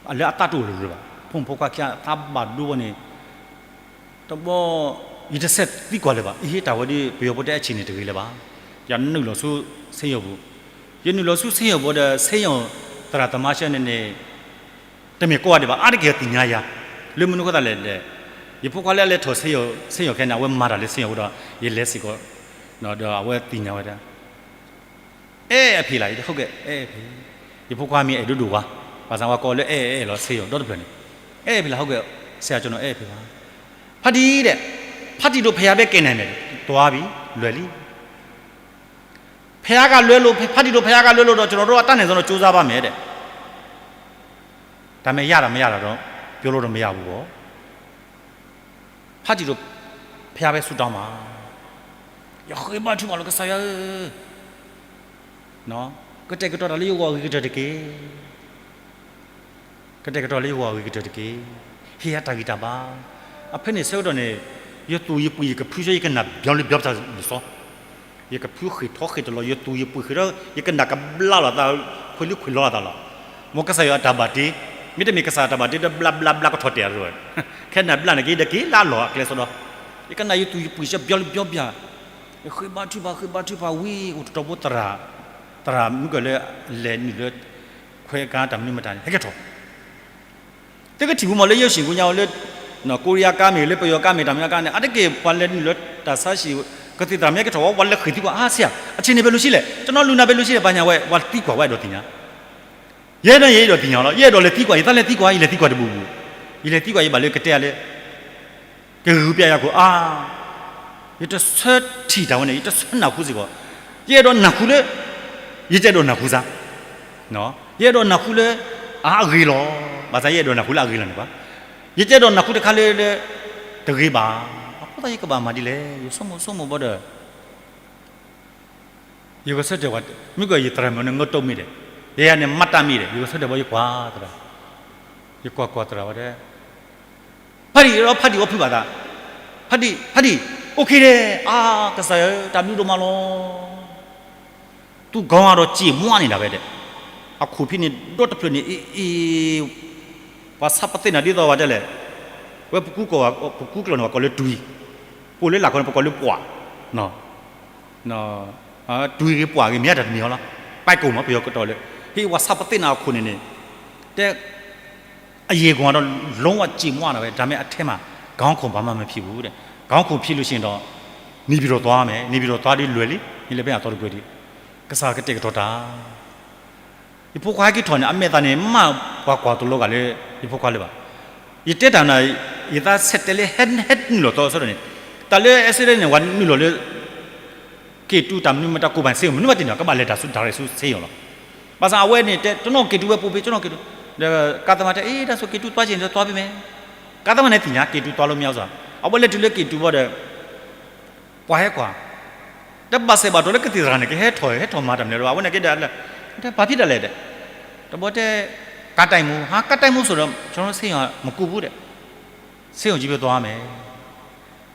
အ့, လၢအသးတအိၣ်လၢၤလၢၤဘၣ်, ဖိမုၣ်ဖိခွါခံဂၤအသးဘၣ်ဒိဘီန့ၣ်, တဘီ, ယတဆဲးသံကွၢ်လၢၤဘၣ်, အ့ တၢ်ဝဲဒ်ပယီၤဖိတဲအဆံးန့ၣ်တဂ့ၤလၢၤဘၣ်, ယနုာ်လီၤဆူစ့ယိၣ်ပူၤ, ယနုာ်လီၤဆူစ့ယိၣ်ပူၤဒီး စ့ယိၣ်သရၣ်သမါဆၢန့ၣ်န့ၣ် တမ့ၢ်ကိးဂၤဒဲးဘၣ် အါတက့ၢ်သ့ၣ်ညါယၤ, လၢမနုၤအဃိသတးလဲၣ်ဒီး, ယဖိခွါလၢအလဲၤထီၣ်စ့ယိၣ်ခဲန့ၣ် အဝဲမၤတၢ်လၢစ့ယိၣ်အဃိဒီး ယလဲၤစ့ၢ်ကီး, ဒီးအဝဲသ့ၣ်ညါဝဲဒၣ်, အဲၣ်အဖံးလၢ်, ယတဲ ဟုတ်ကဲ့ အဲၣ်အဖံး, ယဖိခွါမ့ၢ်အဲၣ်ဒိၣ်ဒိၣ်ဝါ, ဘၣ်ဆၣ်ဝဲကိးလၢအဲၣ်အဲၣ်အဲၣ်လီၤစ့ယိၣ်ဒီတဖျၢၣ်န့ၣ်, အဲၣ်အဖံးလၢ် ဟုတ်ကဲ့, ဆရာကျွန်တော်အဲၣ်အဖံးပါ, ဖါတံၢ်ဒီး ဖဲယၤဘဲကဲန့ၣ်န့ၣ်, တွၤဘံ, လွဲၢ်လံ ဖဲယၤကလွဲလိာ်, ဖါတံၢ်ဒီး ဖဲယၤကလွဲလိာ်ဒီး ကျွန်တော်တို့အတတ်နိုင်ဆုံးတော့ ကြိုးစားပါမယ်တဲ့, ဒါပေမဲ့ ရတာ မရတာတော့ ပြောလို့တော့ မရဘူးပေါ့, ဖါတံၢ်ဒီး ဖဲယၤဘဲဆူၣ်တီမး, ယဃ့ဘါထုကဖၣ်လီၤ ကစၢ်ယွၤဧၢ, ကတဲာ်ကတီၤတၢ်လၢယဂီၢ်အဂ့ၤကတၢၢ်တက့ၢ်, ကတဲာ်ကတီၤလၢယဂီၢ်အဂ့ၤကတၢၢ်တက့ၢ်, ဟ့ၣ်ယၤတၢ်ဂံၢ်တၢ်ဘါ, အဖဲန့ၣ်ဆၢကတီၢ်န့ၣ်, ယသူၣ်ယပှံာ်ယကဖုဆၢ ယကနၣ်ဘျီလၢဘျီပတၢ်လံာ်စီ ယကဖုဃ့ၢ်ထီၣ်ဃ့ၢ်တလီၤ ယသူၣ်ယပှ့ၤဃ့ၢ်ထီၣ် ယကနၣ်ကဘျါလိာ်သး ခွဲးလံခွဲးလီၤလိာ်သးလီၤ. မ်ကစၢ်ယွၤအတၢ်ဘၣ်တ့ မ့တမ့ၢ်ကစၢ်အတၢ်ဘၣ်တ့ဒီး ဘျါဘျါဘျါကထီၣ်တဲာ်အါ ခဲနဘျါန့ၣ်က့ၤဒီးက့ၤလၢအလီၢ်အကျဲစီဒီ ယကနၣ်ယသူၣ်ယပှ့ၤစဘျီလံဘျီဘျါ ဃ့ဘါထုကဖၣ် ဃ့ဘါထုကဖၣ်ဝံၤ အိၣ်တတီၤဖိသရၣ် သရၣ်မုၣ်ကလၢ လဲၤနုာ်လၢ ခွဲးကါတၢ်မနုၤမတၤန့ၣ် ဟဲက့ၤထီၣ် သုကထံၣ်မူမးလၢယဲၢ်ဆံၣ်ကိညါဝဲလၢ ကိရံယါကါမ့ၢ်ဂ့ၤ လၢပယီၤကါမ့ၢ် တၢ်မနုၤကါန့ၣ် အါတက့ၢ်ပှၤလဲၤနုာ်လၢတၢ်ဆါဟံၣ် ကသံၣ်သရၣ်မ့ၢ်ဟဲက့ၤထီၣ်ဝဲ ပှၤလဲၤဃ့ၢ်သံကွၢ် အါဆ့ယၤ အဆ့ၣ်န့ၣ်ဘဲလိၤဆံလဲၣ် တနီၤလူၤနၤဘဲလိၤဆံလဲၣ် ဘၣ်ညါဝဲ ပှၤသံကွၢ်ဝဲအဲၣ်ဒိးသ့ၣ်ညါ ယဲဒၣ်ယဲအဲၣ်ဒိးသ့ၣ်ညါလီၤ ယအဲၣ်ဒိးလဲၤသံကွၢ် ယသးလဲၤသံကွၢ် ယလဲၤသံကွၢ်တဘူၣ်ဘူၣ် ယလဲၤသံကွၢ်ယဘၣ်လၢကတဲအါလၢ ကဂုာ်ပျဲယၤခိၣ်အါ ယတဆၢထံၣ်တၢ်ဝဲန့ၣ် ယတဆၢနၢ်ဟူစ့ၢ်ကီး ယအဲၣ်ဒိးနၢ်ဟူလၢ ယတအဲၣ်ဒိးနၢ်ဟူစါ ယအဲၣ်ဒိးနၢ်ဟူလၢ အါအဂ့ၤလီၤ ဘၣ်ဆၣ်ယအဲၣ်ဒိးနၢ်ဟူလၢအဂ့ၤလီၤန့ၣ်ဘၣ် ယတအဲၣ်ဒိးနၢ်ဟူတခါလၢ တဂ့ၤဘၣ် အဃိသတးယကဘၣ်မၤဒ်လဲၣ် ယဆိကမိၣ်ဆိကမိၣ်ဘီဒီး ယဂဲၤဆၢထၢၣ်ဝဲ မ့ၢ်ကယသရၣ်မုၣ်န့ၣ် ငၢၢ်တိၢ်မ့ၢ်ဒီး ယဲယၤန့ၣ် မၤတၢ်မ့ၢ်ဒီး ယဂဲၤဆၢထၢၣ်ဘီယကွၢ်သရၣ် ယကွၢ်ကွၢ်သရၣ်ဝဲဒၣ် ဖးဒံၣ်ဒီးဖးဒံၣ်အီဖုဘၣ်သး ဖးဒံၣ် ဖးဒံၣ် အိၣ်ခ့ဒဲး အါ ကစၢ်ယွၤ တၢ်ဘျုးဒိၣ်မးလီၤ သူၣ်ကီၤအါဒီးစံၣ်မွါန့ၣ်ဒၣ်ဝဲဒၣ် အခိၣ်ဖံန့ၣ် ဒီတဖျၢၣ်န့ၣ် အ့ၣ်အ့ၣ် ပှၤဆါပသ့ၣ်နၤဒ်သိးဝဲဒၣ်လဲၣ် ဝဲပကူကီၢ် ပကူကျိာ်န့ၣ် ပှၤကိးလၢတွံၢ် ပအိၣ်လၢလာ်ခီန့ၣ် ပကိးလၢပှၢ် တွံၢ်ဂ့ၤပှၢ်ဂ့ၤ မ့ၢ်အတၢ်တမံၤအီၤလီၤ ပၢ်ကိၢ်မး ပယီၤကတီၢ်လၢ ဟ့ၣ်ပှၤဆါပသ့ၣ်နၤအခိၣ်န့ၣ်န့ၣ် တဲ အယံာ်ကွီၢ်ဒီး လုံးဝစံၣ်မွါဒၣ်ဝဲ ဒါပေမဲ့အထဲမှာ ခေါင်းခုန်ဘာမှမဖြစ်ဘူးတဲ့ ခေါင်းခုန်ဖြစ်လို့ရှိရင်တော့ နေပြည်တော်သွားမယ် နေပြည်တော်သွားဒီးလွယ်လံ နလဲၤဖဲအသီတကွဲးဒီး ကစၢ်ကတဲာ်ကတီၤတၢ် ယဖိခွါဟဲက့ၤထီၣ်န့ၣ် အမဲာ်သးန့ၣ် မ့ၢ်ပှၤကွၢ်တလီၤဂာ်လၢ ယဖိခွါလၢၤဘၣ်. ယတဲတၢ်နၤ ယသးဆဲးတဲလၢ ဟဲနုာ်လီၤသီအဆၢဒီးန့ၣ် တၢ်လၢ accident န့ၣ် ဝဲနုာ်လီၤလၢ က့ၤတုတၢ်မနုၤမတၤကိးဘၣ်န့ၣ် ဆေးရုံ မနုၤမတၤတသ့ၣ်ညါ ကဘၣ်လဲၤတၢ်ဆူ direct ဆူ ဆေးရုံ လီၤ. ဘၣ်ဆၣ်အဝဲန့ၣ်တဲ ကျွန်တော် က့ၤတု ဝဲပို့ပေး ကျွန်တော် က့ၤတု ဒီး ကားသမား တဲ အေး ဒါဆို က့ၤတု သွားချင်တယ် သွားပေးမယ်. ကားသမား န့ၣ်သ့ၣ်ညါ က့ၤတု သွားလို့မရဘူးဆိုတာ အဝဲလဲၤတုၤလၢက့ၤတုဘၣ်ဒီး ပှၤဟဲကွၢ် တဘၣ်စဲးဘၣ်တီၤလၢကသံၣ်သရၣ်န့ၣ် ကဟဲထီၣ် ဟဲထီၣ်မၤတၢ်မနုၤလၢၤဘၣ် အဝဲန့ၣ်က့ၤဒီး တဲ ဘာဖြစ်တာလဲ တဲ တဘျီတဲ ကားတိုက်မှု ဟာ ကားတိုက်မှုဆိုတော့ ကျွန်တော်တို့ ဆေးရုံ မကူးဘူး တဲ့ ဆေးရုံကြီးပဲသွားမယ်.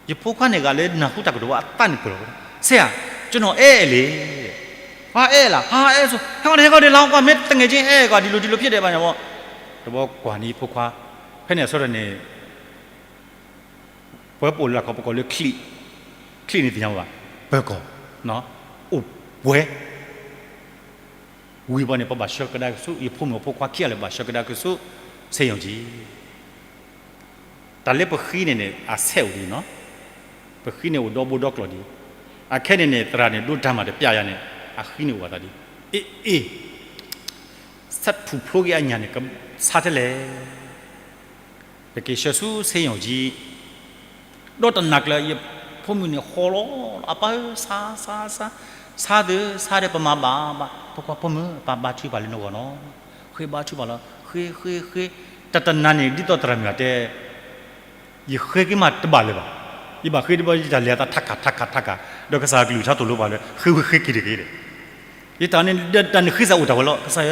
ယဖိခွါန့ၣ်ဂၤလၢနၢ်ဟူတၢ်ကတိၤဝဲအသးန့ၣ်ပှဲၤလီၤ. ဆရာ ကျွန်တော်အဲၣ်အဲၣ်လံ တဲ့ ဟာအဲၣ်လီၤ ဟာအဲၣ်ဆို ဟဲကွၢ်ဒီး ဟဲကွၢ်ဒီး လီၤကွၢ် မ့ၢ်သူငယ်ချင်းအဲၣ်ကွၢ် ဒီလိုဒီလိုဖြစ်တယ် ဘာညာပေါ့ တဘျီကွၢ်န့ၣ်ယဖိခွါ ဖဲန့ၣ်အဆၢထၢၣ်န့ၣ် ပှၤပအိၣ်လၢခီ ပကိးလၢချံ ချံန့ၣ်သ့ၣ်ညါဘၣ် ပၢၤကီၢ် အိၣ်ပှဲၤ ဝံၤဘၣ်န့ၣ် ပဘၣ်ဆှၢကဒါက့ၤဆူ ယဖိမုၣ်အဖိခွါခံဂၤလၢာ် ဘၣ်ဆှၢကဒါက့ၤဆူ ဆေးရုံကြီး တၢ်လၢပဃံန့ၣ်န့ၣ် အဆဲးအိၣ်ဒံးနီၤ ပဃံန့ၣ်အိၣ်ဒီဘိဒီကျိာ်ဒံး အခဲန့ၣ်န့ၣ် သရၣ်န့ၣ် ဒိတၢ်မၤတပျၢ်ယၤန့ၣ် အဃံန့ၣ်အိၣ်အသးဒံး အ့ၣ်အ့ၣ် ဆၢထူၣ်ဖျိက့ၤအညၣ်န့ၣ် ကဆါထဲလဲၣ် ပက့ၤဆှၢဆူ ဆေးရုံကြီး ဒီးတနၤကျၢၤ ယဖိမုၣ်န့ၣ် ဟီၣ်လီၤ အပၢ်ဧၢ ဆါ ဆါ ဆါ ဆါသ့ ဆါဒီးပမၤဘၣ်ဘၣ် ဖိခွါ ဖိမုၣ် အပၢ်ဘါထုကဖၣ်လၢနဂီၢ်နီၤ ဃ့ဘါထုကဖၣ်လီၤ ဃ့ ဃ့ ဃ့ တတနၤန့ၣ် ဒ်သိးသရၣ်မုၣ်အတဲ ယဃ့က့ၤမးတဘၣ်လၢၤဘၣ်. ယဘၣ်ဃ့တဘျီ ယတၢ်လဲၤအသးထးခး ထးခး ထးခး ဒီးကစၢ်ကလုၢ်ကထါသိၣ်လိပှၤလၢ ဃ့ဝံၤဃ့က့ၤတဂ့ၤဒီး ယတၢ်န့ၣ် တၢ်န့ၣ်ဃ့စ့ၢ်အိၣ်တၢ်ဝဲလီၤ. ကစၢ်ဧၢ,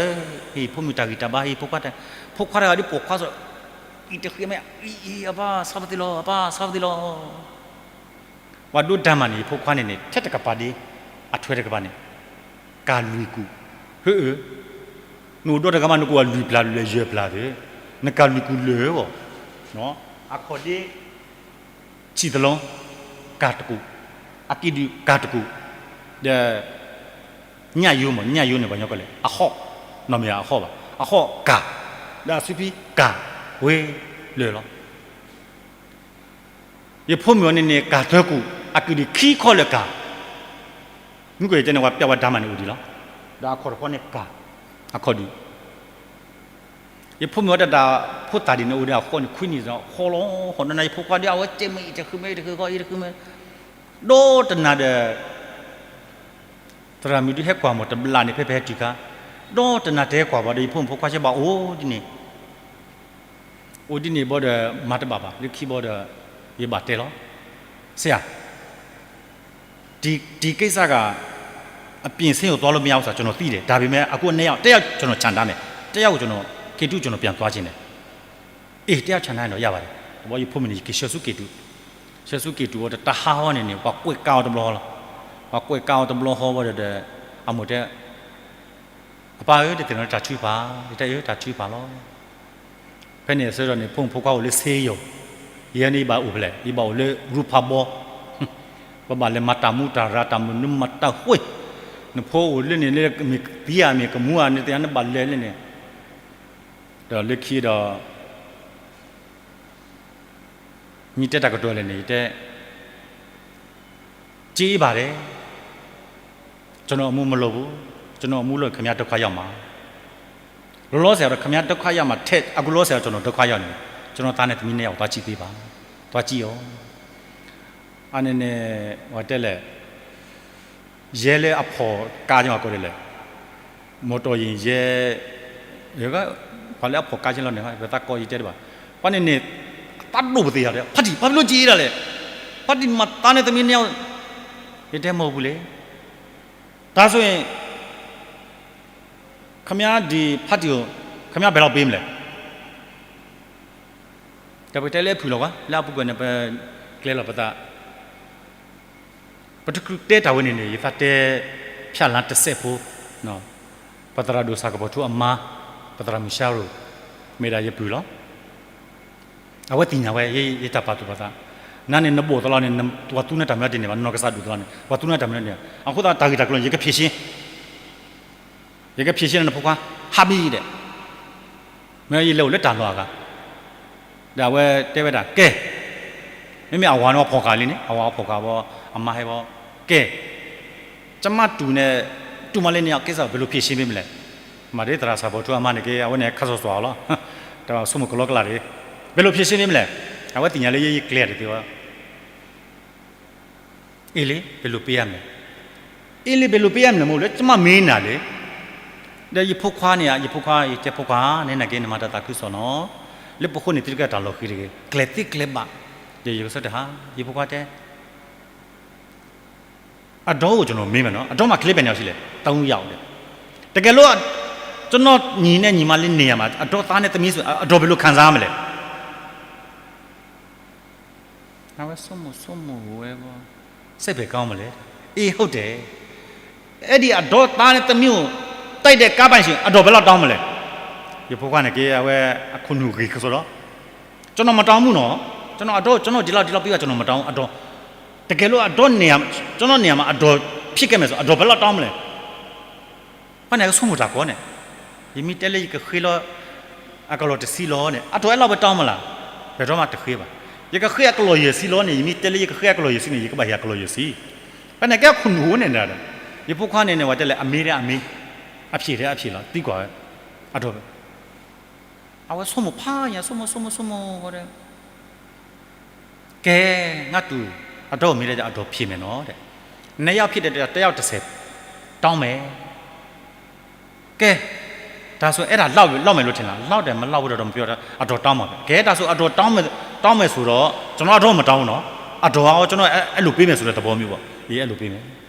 ဟ့ၣ်ဖိမုၣ်တၢ်ဂံၢ်တၢ်ဘါ ဟ့ၣ်ဖိခွါတၢ်, ဖိခွါတဂၤဒ်ပိာ်ခွါစီၤ, အံၤတဃ့မ့ၢ် အံၤ အံၤ အပၢ် ဆါပသ့လီၤ အပၢ် ဆါပသ့လီၤ. ပှၤဒိတၢ်မၤန့ၣ် ယဖိခွါန့ၣ်န့ၣ် ထဲတကပၤဒ် အထွဲတကပၤန့ၣ် ကၢ်လွံၢ်ကူၣ်, ဟၢအၢ, နအိၣ်ဒီးတဂၤမး နကအိၣ်လွံၢ်ပျၢ်လွံၢ်ယဲၢ်ပျၢ်သ့, နကၢ်လွံၢ်ကူၣ်လၢာ်ဂီၢ်, အခီၣ်ဒ့ ဆံးသလီ ကၢ်တကူၣ်, အကံၣ်ဒုၣ်ကၢ်တကူၣ်, ဒီး ညၣ်ယိမး ညၣ်ယိန့ၣ် ပှၤညီကီၢ်လဲၣ် အဟီၣ်, နီၢ်မ့ၢ်အဟီၣ်ဘၣ် အဟီၣ်ကၢ်, ဒီးအစုဖံကၢ်, ဝဲလၢာ်လီၤ. ယဖိမုၣ်အီၤန့ၣ်န့ၣ် ကၢ်သၢကူၣ်, အကံၣ်ဒုၣ်ခံခီလၢာ်ကၢ်, မုၢ်ကီၢ်ယတဲန့ၣ် ပှၤပျၢ်ဝဲဒၣ်မးန့ၣ်အိၣ်ဒံးလီၤ. ဒီးအခီၣ်တခီန့ၣ်ကၢ်, အခီၣ်ဒုၣ် ယဖိမုၣ်အီၤတၢ်တၢ်ဖိသၣ်ဒ်န့ၣ် အိၣ်ဒီးအဃိန့ၣ် ခွံနံၣ် ဟီၣ်လီၤဟီၣ် နနၤ ယဖိခွါဒီး အဝဲတဲမ့ၢ်အံၤတဃ့မ့ၢ်အံၤတဃ့ဃီ အံၤတဃ့မ့ၢ်, ဒီးတနၤဒီး သရၣ်မုၣ်ဒုးဟဲကွၢ်မ့ၢ်တဘျီန့ၣ် ဖဲပဟဲတုၤခါ, ဒီးတနၤတဟဲကွၢ်ဘၣ်ဒီး ယဖိမုၣ်ဖိခွါကဘၣ်အိၣ်ဒ်န့ၣ်, အိၣ်ဒ်န့ၣ်ဘၣ်ဒီး မၤတဘၣ်ဘၣ် လၢခံဘၣ်ဒီး ယဘၣ်တဲလီၤ, ဆရာ ဒီ ဒီကိစ္စက အပြင်ဆေးရုံသွားလို့မရဘူးဆိုတာ ကျွန်တော်သိတယ်. ဒါပေမဲ့ အခု နှစ်ယောက် တစ်ယောက် ကျွန်တော်ချန်ထားမယ်. တစ်ယောက်ကို ကျွန်တော် က့ၤတု ကျွန်တော်ပြန်သွားချင်တယ်. အေး တစ်ယောက်ချန်ထားရင်တော့ ရပါတယ်. တဘျီယဖိမုၣ်န့ၣ် ယက့ၤဆှၢဆူက့ၤတု, ဆှၢဆူက့ၤတုအီၤ တတဟါဟီန့ၣ်န့ၣ် ပှၤကွဲးကါအီၤတဘျီလီၤ. ပှၤကွဲးကါအီၤတဘျီဃီဝဲဒီး အမိၢ်တဲ, အပၢ်ဧၢ, တသ့ၣ်နီၣ်တၢ်ထုကဖၣ်, ယတဲအၢ တၢ်ထုကဖၣ်လီၤ. ဖဲန့ၣ်အဆၢကတီၢ်န့ၣ် ဖိမုၣ်ဖိခွါအိၣ်လၢ ဆေးရုံ, ယဲန့ၣ်ယဘၣ်အိၣ်ဖဲလဲၣ်, ယဘၣ်အိၣ်လၢ ရူဖးဘီ, ပဘၣ်လဲၤမၤတၢ်မူတၢ်ရၤ တၢ်မနုၤမတၤဃ့, နဖိအိၣ်လၢန့ၣ်လၢမ့ၢ်သံဧါ မ့ၢ်ကမူဧါ နသ့ၣ်ညါနဘၣ်လဲၤလၢန့ၣ်, ဒီးလၢခံဒီး မ့ၢ်တဲတၢ်ကတိၤလဲၣ်န့ၣ် ယတဲ, ကြေးပါတယ်, ကျွန်တော်အမှုမလုပ်ဘူး, ကျွန်တော်အမှုလုပ်ရင် ခင်ဗျားဒုက္ခရောက်မှာ, လောလောဆယ်တော့ ခင်ဗျားဒုက္ခရောက်မှာထက် အခုလောလောဆယ်တော့ ကျွန်တော်ဒုက္ခရောက်နေတယ်, ကျွန်တော်သားနဲ့သမီးနှစ်ယောက်သွားကြည့်ပေးပါ, သွားကြည့်ရော. အန့ၣ်န့ၣ် ဝဲတဲလဲၣ်, ရဲလၢအဖီၣ်ကါညီကိးဒဲးလဲၣ်, မော်တော်ယာဉ်ရဲ, ပှၤလၢအဖီၣ်ကါက့လီၤန့ၣ် ပသးကိးယတဲတဘၣ်, ပှၤန့ၣ်န့ၣ် အသးဒိၣ်ပသ့ၣ်ယၤဒီး ဖါတံၢ် ဘာဖြစ်လို့ကြေးတာလဲ, ဖါတံၢ် မတၤနဲ့သမီးနှစ်ယောက်, ယတဲ မဟုတ်ဘူးလေ, ဒါဆိုရင် ခင်ဗျား ဒီဖါတံၢ်ကို ခင်ဗျား ဘယ်လောက်ပေးမလဲ, ဒီးပတဲလၢအဖုၣ်လီၤကွၢ် လၢအပူၤကွံာ်န့ၣ် ပကျဲလီၤပသး, ပတချုးတဲတၢ်ဝဲန့ၣ်န့ၣ် ယသးတဲ ဖၠၣ်လါတစဲးဖိ, ပသရၣ်ဒိၣ်ဆၣ်ကပီၤထူအမါ, ပသရၣ်မုၣ်ရှါရိၤ, မ့ၢ်ဒၣ်ယပုၢ်လီၤ. အဝဲသ့ၣ်ညါဝဲ ယတၢ်ပာ်သူၣ်ပာ်သး, နၤန့ၣ်နဘိၣ်သးလီၤန့ၣ် ပှၤသူနတၢ်မၤတန့ၢ်ဘၣ်, နီၢ်ကစၢ်ဒိၣ်သးလီၤန့ၣ် ပှၤသူနတၢ်မၤတန့ၢ်, အဃိသတးတၢ်ဂ့ၢ်တၢ်ကျိၤန့ၣ် ယကဖြေရှင်း, ယကဖြေရှင်းန့ၣ် နဖိခွါ ဟးဘံၣ်ဒဲး, မ့ၢ်ယလဲၤအိၣ်လၢတၢ်လီၢ်အဂၤ, ဒီးအဝဲတဲဝဲဒၣ် ကဲ, မ့မ့ၢ်အဝၤန့ၣ် အဖီၣ်ဃာ်လံန့ၣ် အဝၤအဖီၣ်ဃာ်ဝဲ, အမါဟဲဝဲ, ကဲ, ကျမတူနဲ့ တူမလေးနှစ်ယောက်ကိစ္စကို ဘယ်လိုဖြေရှင်းပေးမလဲ, မၤဒ်သရၣ်ဆၣ်ဖိထူအမါန့ၣ်က့ အဝဲန့ၣ်ခါစီၤစီၤလီၤ, တၢ်ဆိကမိၣ်ကလီကလီတဂ့ၤ, ဘယ်လိုဖြေရှင်းပေးမလဲ, အဝဲသ့ၣ်ညါလၢယကျဲတသ့ဝဲ အ့လ့, ဘယ်လိုပေးရမလဲ, အ့လ့ ဘယ်လိုပေးရမလဲ မဟုတ်ဘူးလေ, ကျမမေးနၤလေ, ဒီးယဖိခွါန့ၣ် ယဖိခွါ ယတဲဖိခွါ နနာ်က့ နမၤတၢ်သးခုကစီၣ်နီၤ, လၢပဃိန့ၣ် သုတကဲတၢ်လီၤဃံၤတဂ့ၤ, ကျဲၤသ့ကျဲၤဘၣ်, ဒီးယကဆၢတဲာ်ဟါ, ယဖိခွါတဲ အဒေါကိုကျွန်တော်မေးမယ်နော်, အဒေါမှာကလေးဘယ်နှစ်ယောက်ရှိလဲ, သုံးယောက်တဲ့, တကယ်လို့ ကျွန်တော့်ညီနဲ့ညီမလေးနေရာမှာ အဒေါသားနဲ့သမီးဆို အဒေါ်ဘယ်လိုခံစားရမလဲ, အဝဲဆိကမိၣ်ဆိကမိၣ်ဝဲ, စိတ်ပဲကောင်းမလဲ, အေးဟုတ်တယ်, အဲ့ဒီအဒေါ်သားနဲ့သမီးကို တိုက်တဲ့ကားပိုင်ရှင် အဒေါ်ဘယ်လောက်တောင်းမလဲ, ယဖိခွါန့ၣ်က့ အဝဲအခိၣ်နူာ်ဂ့ၤကစီဒီး ကျွန်တော်မတောင်းဘူးနော်, ကျွန်တော်အဒေါ် ကျွန်တော်ဒီလောက်ဒီလောက်ပေးပါ ကျွန်တော်မတောင်းဘူး, အဒေါ်, တကယ်လို့အဒေါ်နေရာ ကျွန်တော့်နေရာမှာအဒေါ်ဖြစ်ခဲ့မယ်ဆို အဒေါ်ဘယ်လောက်တောင်းမလဲ, ဖဲန့ၣ်ကဆိကမိၣ်တၢ်ကီန့ၣ်, ယမ့ၢ်တဲလၢယကဃ့လီၤ အကလီၢ်တဆံလီၤန့ၣ် အဒေါ်အဲၣ်လီၤဝဲတောင်းမလဲ, ဘယ်တော့မှတဃ့ဘၣ်, ယကဃ့အကလီၢ်ယဲၢ်ဆံလီၤန့ၣ် ယမ့ၢ်တဲလၢယကဃ့အကလီၢ်ယဲၢ်ဆံန့ၣ် ယကဘၣ်ဟ့ၣ်အကလီၢ်ယဲၢ်ဆံ, ဖဲန့ၣ်ကဲခိၣ်နူာ်အိၣ်န့ၣ်ဒၣ်, ယဖိခွါန့ၣ်န့ၣ် ဝဲတဲလဲၣ် အမေးထဲအမေး, အဖြေထဲအဖြေလီၤ သံကွၢ်ဝဲ, အဒေါ်, အဝဲဆိကမိၣ်ဖးယၤ ဆိကမိၣ်ဆိကမိၣ်ဆိကမိၣ်ဝဲဒီး ကဲ, ငါတူၢ် အဒေါ်မေးတဲ့ အဒေါ်ဖြေမယ်နော်တဲ့, နှစ်ယောက်ဖြစ်တဲ့အတွက် တစ်ယောက်တစ်ဆယ် တောင်းမယ်, ကဲ, ဒါဆိုအဲ့ဒါလောက်မယ်လို့ထင်လား, လောက်တယ်မလောက်ဘူးတော့မပြောတော့ အဒေါ်တောင်းပါပဲ, ကဲ, ဒါဆိုအဒေါ်တောင်းမယ်, တောင်းမယ်ဆိုတော့ ကျွန်တော်အဒေါ်မတောင်းဘူးနော်, အဒေါ်ကကျွန်တော်အဲ့လိုပေးမယ်ဆိုတဲ့သဘောမျိုးပေါ့, အေး အဲ့လိုပေးမယ်,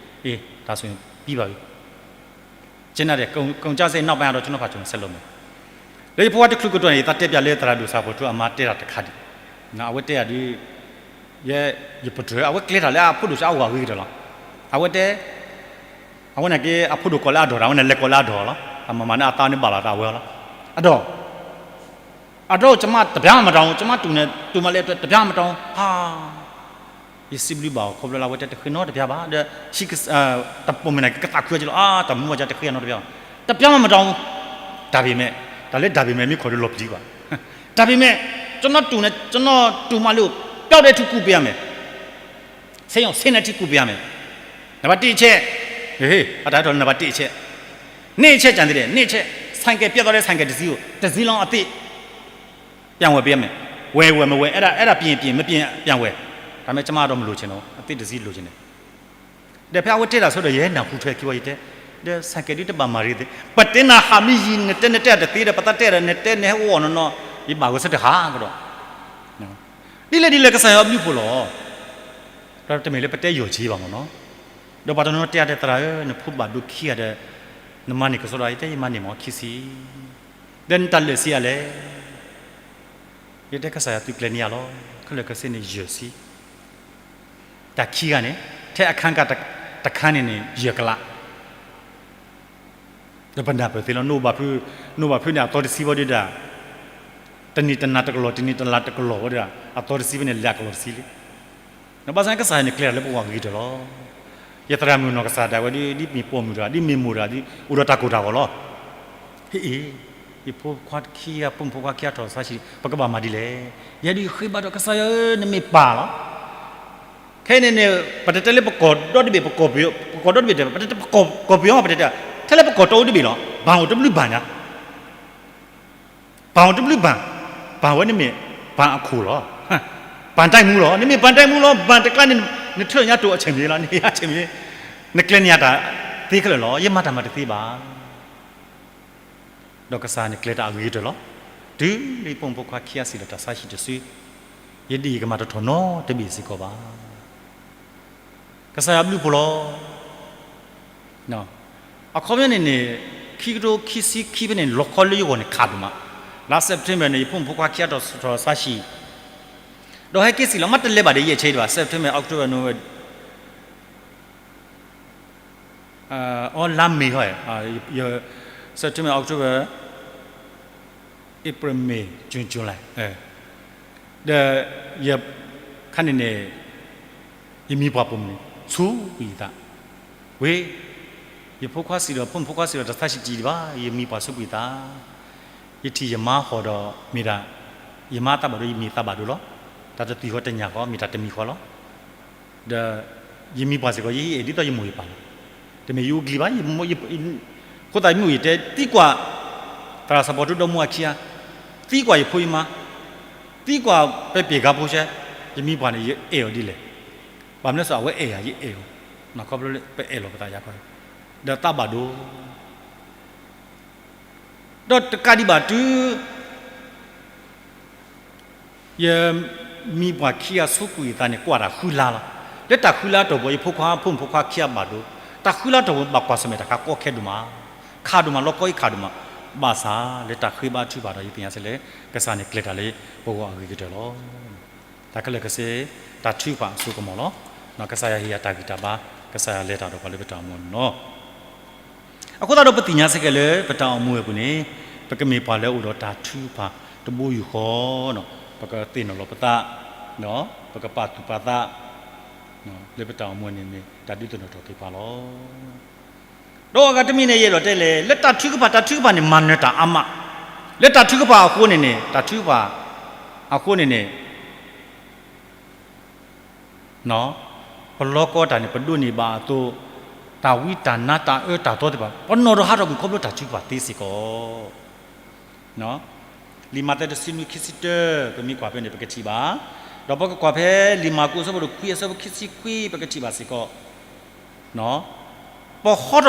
အေး ဒါဆိုရင်ပြီးပါပြီ ကျင်းတဲ့ ကုန်ကျစရိတ်နောက်ပိုင်းကတော့ ကျွန်တော်ဘာကျွန်တော်ဆက်လုပ်မယ်, ဒီးယဖိခွါတချုးကတီၢ်န့ၣ် ယသးတဲပျးလၢသရၣ်ဒိၣ်ဆၣ်ဖိထူအမါတဲတၢ်တခါဒံး, အဝဲတဲတၢ်ဒ်, ယဲ, ယပတြၢၤ အဝဲကျဲတၢ်လၢအဖိဒိၣ်ဆၣ်အဝၤဂ့ၤကတၢၢ်လီၤ, အဝဲတဲ, အဝဲန့ၣ်က့ အဖိဒိၣ်ကိးလၢအဒေါ်ဒီး အဝဲန့ၣ်လဲၤကိးလၢအဒေါ်လီၤ, အမၤမၤန့ၣ်အသးန့ၣ်ဘၣ်လီၤသးဝဲလီၤ, အဒေါ် အဒေါ် ကျွန်မတပြားမှမတောင်းဘူး, ကျွန်မတူနဲ့တူမလေးအတွက် တပြားမှမတောင်းဘူး, ဟာ ယစံးဘျုးဘၣ်အီၤ ခီဖျိလၢအဝဲတဲတဃ့နီတပြားဘၣ်, ဒီး တပိာ်မုၣ်န့ၣ် ကသးခုကလီၤ, အါ တမူဝဲဒၣ်တဃ့နီတပြားဘၣ်, တပြားမှမတောင်းဘူး, ဒါပေမဲ့, တၢ်လၢ ဒါပေမဲ့ မ့ၢ်ခိၣ်ဒီးလီၤပျံၤကွၢ်, ဒါပေမဲ့ ကျွန်တော့်တူနဲ့ ကျွန်တော့်တူမလေးကို ပျောက်တဲ့အထိကူပေးရမယ်, ဆေးရုံဆင်းတဲ့အထိကူပေးရမယ်, နံပါတ်တစ်အချက်, ဟေး အတၢ်ထီၣ်လၢ နံပါတ်တစ်အချက်, နှစ်အချက် ကျန်သေးတယ်, နှစ်အချက်, ဆိုင်ကယ် ပျက်သွားတဲ့ ဆိုင်ကယ်တစ်စီးကို တစ်စီးလုံးအသစ် ပြန်ဝယ်ပေးရမယ်, ဝယ် ဝယ် မဝယ် အဲ့ဒါ အဲ့ဒါ ပြင် ပြင် မပြင် ပြန်ဝယ်, ဒါပေမဲ့ ကျွန်မတော့ မလိုချင်တော့ဘူး, အသစ်တစ်စီးလိုချင်တယ်, ဒီးဖဲအဝဲတဲတၢ်ဆိဒီး ယဟဲနၢ်ဟူထွဲခံဝဲ ယတဲ, ဒီး ဆိုင်ကယ် ဒ်တဘၣ်မၤရ့သ့, ပတဲနၤဟးမ့ၢ်ယံၤ နတဲနတဲတသ့ဒီး ပသးတဲဒီး နတဲနဟဲအိၣ်အီၤနီၢ်နီၢ်, ယဘၣ်ဝဲဆၢတဟးကဒီး, ဒ်လဲၣ်ဒ်လဲၣ် ကစၢ်ယွၤအဘျုးဖှိၣ်လီၤ, ဒီးတမ့ၢ်လၢပတဲယိာ်က့ဘၣ်မ့ၢ်နီၤ, ဒီးပှၤတနီၤတဲအါတဲ သရၣ်ဧၢ, နဖိဘၣ်ဒိခံဂၤဒီး နမၤန့ၢ်ကစီဒီး ယတဲယမၤန့ၢ်မ့ၢ်ခံဆံ, ဒီးနတၢ်လၢာ်ဆံးအါလဲၣ်, ယတဲကစၢ်ယွၤသုကျဲၤန့ၢ်ယၤလီၤ, ခဲလၢာ်ခဲဆ့န့ၣ်ယဲၢ်ဆံ, တၢ်ခံဂၤန့ၣ် ထဲအခန်းကဏ္ဍ တခါန့ၣ်န့ၣ် ယဲၢ်ကလး ဒီးပနၢ်ပၢၢ်သ့လီၤ. နိၣ်ဘၣ်ဖု, နိၣ်ဘၣ်ဖုန့ၣ် အသီတဆံဘၣ်ဒုဒၣ်, တနံၤတနၤတကလီၢ်, တနံၤတနၤတကလီၢ်ဝဲဒၣ်, အသီတဆံဘၣ်န့ၣ် လဲၤအကလီၢ်တဆံလံ. ဘၣ်ဆၣ်န့ၣ် ကစၢ်ယွၤန့ၣ် ကျဲၤတၢ်လၢပဂီၢ်အဂ့ၤကတၢၢ်လီၤ. ယသရၣ်မုၣ်နီၢ်ကစၢ်ဒၣ်ဝဲဒၣ် ဒ်မ့ၢ်ပိာ်မုၣ်တဂၤ, ဒ်မ့ၢ်မိၢ်တဂၤ, အိၣ်ဒီးတၢ်ကိၢ်တၢ်ဂီၤလီၤ. ဟ့ၣ်အ့ၣ်, ယဖိခွါခံဂၤ, ဖိမုၣ်ဖိခွါခံဂၤထီၣ်သးဆံး, ပကဘၣ်မၤဒ်လဲၣ်. ယဲဒၣ်ဃ့ဘါထီၣ် ကစၢ်ယွၤဧၢ, နမ့ၢ်ပၢ်လီၤ. ခဲအံၤန့ၣ်န့ၣ် ပတတဲလၢပကီၢ်ဒီတဘ့ၣ်, ပကီၢ်ဒီတဘ့ၣ်တဲ, ပတတဲပကီၢ်ပယီၤ, ပတတဲ, ထဲလၢပကီၢ်တအိၣ်တဘ့ၣ်လီၤ. ဘၣ်အိၣ်တဘျုးဘၣ်ညါ, ဘၣ်အိၣ်တဘျုးဘၣ်, ဘၣ်ဝဲန့ၣ်မ့ၢ်ဘၣ်အခိၣ်လီၤ. ဘၣ်တၢ်မူလီၤ. နမ့ၢ်ဘၣ်တၢ်မူလီၤ, ဘၣ်တကျါန့ၣ် နထၢၣ်ညါတိာ်အဆဲးမံၤလီၤ, နဟ့ၣ်အဆဲးမံၤ, နကျဲၤန့ၢ်ယၤတၢ်သ့ခဲလၢာ်လီၤ. ယမၤတၢ်မၤတသ့ဘၣ်. ဒီးကစၢ်န့ၣ်ကျဲၤတၢ်အဂ့ၤကတၢၢ်လီၤ. တုၤလၢယဖိမုၣ်ဖိခွါခံဂၤစံၣ်လီၤတၢ်ဆါဟံၣ်တစု, ယဒ်အံၤကမၤတထီၣ်နီတဘ့ၣ်စ့ၢ်ကီးဘၣ်. ကစၢ်ယွၤဘျုးဖှိၣ်လီၤ. အခီပညီန့ၣ်န့ၣ် ခံကထိခံဆံခံဖဲန့ၣ် လီၤခီလၢယဂီၢ်န့ၣ်ခးဒိၣ်မး. လါ September န့ၣ် ယဖိမုၣ်ဖိခွါခံဂၤထီၣ်သးဆံး, ဒီးဟဲက့ၤစံၣ်လီၤ မ့ၢ်တလဲၤဘၣ်ဒီးယဲၢ်ဆဲဘၣ်, September, October, November, အီ လါမ့ၤဟီ, September, October, April, May, June, July, ဒီးယခါန့ၣ်န့ၣ် ယမံၤပှၢ်ပိာ်မုၣ်န့ၣ် ဆူကွံာ်ယသး, ဝ့ၢ်, ယဖိခွါစံၣ်ဒီး ဖိမုၣ်ဖိခွါစံၣ်ဒီးတၢ်ဆါဟံၣ်တယံာ်ဒံးဘၣ်, ယမံၤပှၢ်ဆူကွံာ်ယသး, ယထံၣ်ယမါဟီၣ်ဒီးမ့ၢ်ဒၣ်, ယမါသးဘၣ်ဒိ ယမ့ၢ်သးဘၣ်ဒိလီၤ. တၢ်တသွံၣ်ဃီတညၣ်ဃီ မ့ၢ်တၢ်တမံၤဃီလီၤ. ဒီးယမံၤပှၢ်စ့ၢ်ကီး ယဟ့ၣ်အဲၣ်ဒ်သိးယမိၢ်ယပၢ်လီၤ. တမ့ၢ်ယအူကလံၤဘၣ်, အဃိသတးယမ့ၢ်အိၣ်ယတဲ သံကွၢ် သရၣ်စီၤပီၤထူဒီမါအခံဂၤ, သံကွၢ်ယဖိယမါ, သံကွၢ်ပဲပျဲၢ်ဂၤဖိဆဲ, ယမံၤပှၢ်န့ၣ် ယအဲၣ်အီၤဒ်လဲၣ်. ဘၣ်မနုၤလဲၣ် အဝဲအဲၣ်ယၤ ယအဲၣ်အီၤ, ခီဖျိလၢပအဲၣ်လီၤပသးယၤခီ, ဒီးသးဘၣ်ဒိ ဒီးတကးဒံးဘၣ်တုၤ ယမံၤပှၢ်ခံဂၤဆူကွံာ်ယသးန့ၣ် ကွၢ်တၢ်ဃုလါလီၤ. လၢတၢ်ဃုလါအတီၢ်ပူၤ ယဖိခွါ ဖိမုၣ်ဖိခွါခံဂၤဘၣ်ဒိ, တၢ်ဃုလါအတီၢ်ပူၤ ဘၣ်ကွၢ်ဆၢၣ်မဲာ်တၢ်ခးကီခဲဒိၣ်မး, ခးဒိၣ်မး လီၤကီအံၤခးဒိၣ်မး, ဘၣ်ဆၣ်လၢတၢ်ဃ့ဘါထုကဖၣ်ဒီး ယသ့ၣ်ညါစ့ၢ်လၢ ကစၢ်န့ၣ်ကျဲၤတၢ်လၢပဂီၢ်အဂ့ၤကတၢၢ်လီၤ. တၢ်ခဲလၢာ်ခဲဆ့ တၢ်ထုကဖၣ်အစိကမီၤလီၤ. ကစၢ်ယွၤဟ့ၣ်ယၤတၢ်ဂံၢ်တၢ်ဘါ, ကစၢ်ယွၤလဲၤတၢ်ဒီးပှၤလၢပတၢ်အိၣ်မူအပူၤလီၤ. အဃိသတးဒီး ပသ့ၣ်ညါစ့ၢ်ကီးလၢပတၢ်အိၣ်မူအပူၤန့ၣ် ပကမ့ၢ်ပှၤလၢအိၣ်ဒီးတၢ်ထုကဖၣ်တဘိယူၢ်ဃီ, ပကသ့ၣ်နီၣ်လီၤပသး, ပကပာ်သူၣ်ပာ်သး လၢပတၢ်အိၣ်မူန့ၣ်မ့ၢ်တၢ်ဒုးသ့ၣ်နီၣ်ထီၣ်က့ၤပှၤလီၤ. ဒီးအဂၤတမံၤန့ၣ် ယအဲၣ်ဒိးတဲလဲၣ်, လၢတၢ်ထုကဖၣ် တၢ်ထုကဖၣ်န့ၣ် မၤနၢၤတၢ်အါမး, လၢတၢ်ထုကဖၣ်အဃိန့ၣ်န့ၣ် တၢ်ထုကဖၣ်အဃိန့ၣ်န့ၣ် ပလီကီတၢ်န့ၣ် ပဒိးန့ၢ်ဘၣ်အသိး, တၢ်ဝံတၢ်နါ တၢ်အၢတၢ်သီသ့ၣ်တဖၣ် ပနီၣ်ဒီးဟးထီၣ်ကွံာ်ခီဖျိတၢ်ထုကဖၣ်သ့စ့ၢ်ကီး. လံာ်မးသဲတဆံနွံခံဆံတၢ ပမ့ၢ်ကွၢ်ဖဲန့ၣ် ပကထံၣ်ဘၣ်, ဒီးပကကွၢ်ဖဲလံာ်မၢ်ကူးအဆၢဖိတခွံ အဆၢဖိခံဆံခွံ ပကထံၣ်ဘၣ်စ့ၢ်ကီး, ပဟးထီၣ်ကွံာ်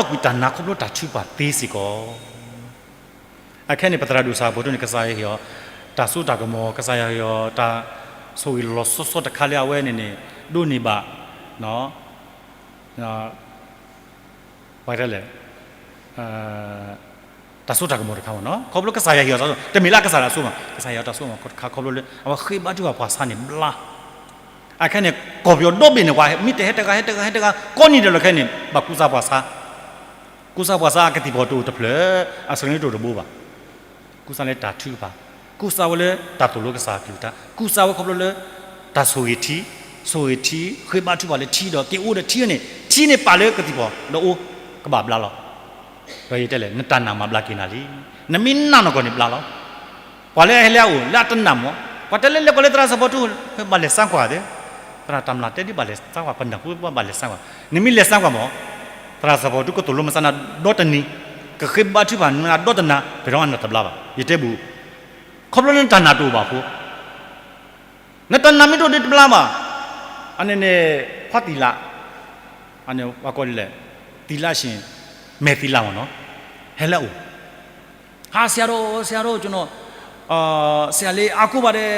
တၢ်နါခီဖျိတၢ်ထုကဖၣ်သ့စ့ၢ်ကီး. အခဲန့ၣ် ပသရၣ်ဒိၣ်စၢ်ဖိတဖၣ်န့ၣ် ကစၢ်ယွၤဟ့ၣ်အီၤ တၢ်စိတၢ်ကမီၤ, ကစၢ်ယွၤဟ့ၣ်အီၤ တၢ်ဆိၣ်ဂ့ၤလီၤလီၤဆီဆီတခါလၢအဝဲန့ၣ်န့ၣ် ဒိးန့ၢ်ဘၣ် ပှၤတဲလဲၣ်, တၢ်စိတၢ်ကမီၤတခါမ့ၢ်နီၤ, ခီဖျိကစၢ်ယွၤဟ့ၣ်အီၤတၢ်စိ, တမ့ၢ်လၢအကစၢ်ဒၣ်စိမး, ကစၢ်ယွၤဟ့ၣ်အီၤတၢ်စိကမီၤတခါ ခီဖျိလၢ အဝဲဃ့ဘါထုကဖၣ်ပှၤဆါန့ၣ်ဘျါ. အခဲန့ၣ် ကီၢ်ပယီၤဒီဘ့ၣ်န့ၣ် ပှၤမ့ၢ်တဟဲတဂၤ ဟဲတဂၤ ဟဲတဂၤ ကိးနံၤဒဲးလီၤခဲန့ၣ် ဘၣ်ကူစါပှၤဆါ, ကူစါပှၤဆါအကသံၣ်ဖီၣ်တအိၣ်တဖျၢၣ်, အစရ့တအိၣ်တဘိဘၣ်. ကူစါလၢတၢ်ထုကဖၣ်, ကူစါဝဲလၢတၢ်သိၣ်လိကစၢ်အကလုၢ်ကထါ, ကူစါဝဲခီဖျိလၢ တၢ်ဆိၣ်ဂ့ၤထံ, ဆိၣ်ဂ့ၤထံ, ဃ့ဘါထုကဖၣ်လၢထံဒီး က့ၤအိၣ်ဒီးထံန့ၣ်, ထံန့ၣ်ပာ်လၢကသံၣ်ဖီၣ်ဒီးအိၣ်, ကဘၣ်ဘျါလီၤ. ဒီးယတဲလဲၣ် နတၢ်နာ်မၤဘျါက့ၤနၤလံ. နမ့ၢ်နာ်နီၢ်ကီၢ်န့ၣ်ဘျါလီၤ. ပှၤလၢအဟဲလၢအအိၣ် လၢအတနာ်မ့ၢ်, ပှၤတဲလၢလဲၤကီးလၢသရၣ်စီၤပီၤထူ ဘၣ်လဲၤစါကွၢ်သ့, သရၣ်တၢ်မျၢ်တဲဒ်ဘၣ်လဲၤစါကွၢ် ပနၢ်ဟူဘၣ်လဲၤစါကွၢ်, နမ့ၢ်လဲၤစါကွၢ်မ့ၢ်, သရၣ်စီၤပီၤထူကသိၣ်လိမၤစါနၤဒီတနံၤ, ကဃ့ဘါထုကဖၣ်နၤဒီတနၤ ပှဲၤထီၣ်နတဘျါဘၣ်. ယတဲဘူး, ခီဖျိလၢနတၢ်နာ်တအိၣ်ဘၣ်အဃိ နတၢ်နာ်မ့ၢ်တအိၣ်ဒီးတဘျါဘၣ်. အန့ၣ်န့ၣ် ဖါတံၢ်လး, အန့ၣ်ပှၤကိးဒ်လဲၣ်, သီလရှင်, မဲာ်သီလမ့ၢ်နီၤ, ဟဲလၢအအိၣ်, ဟါ ဆရာတော်, ဆရာတော်, ကျွန်တော်, ဆရာလေး အားကိုးပါတယ်,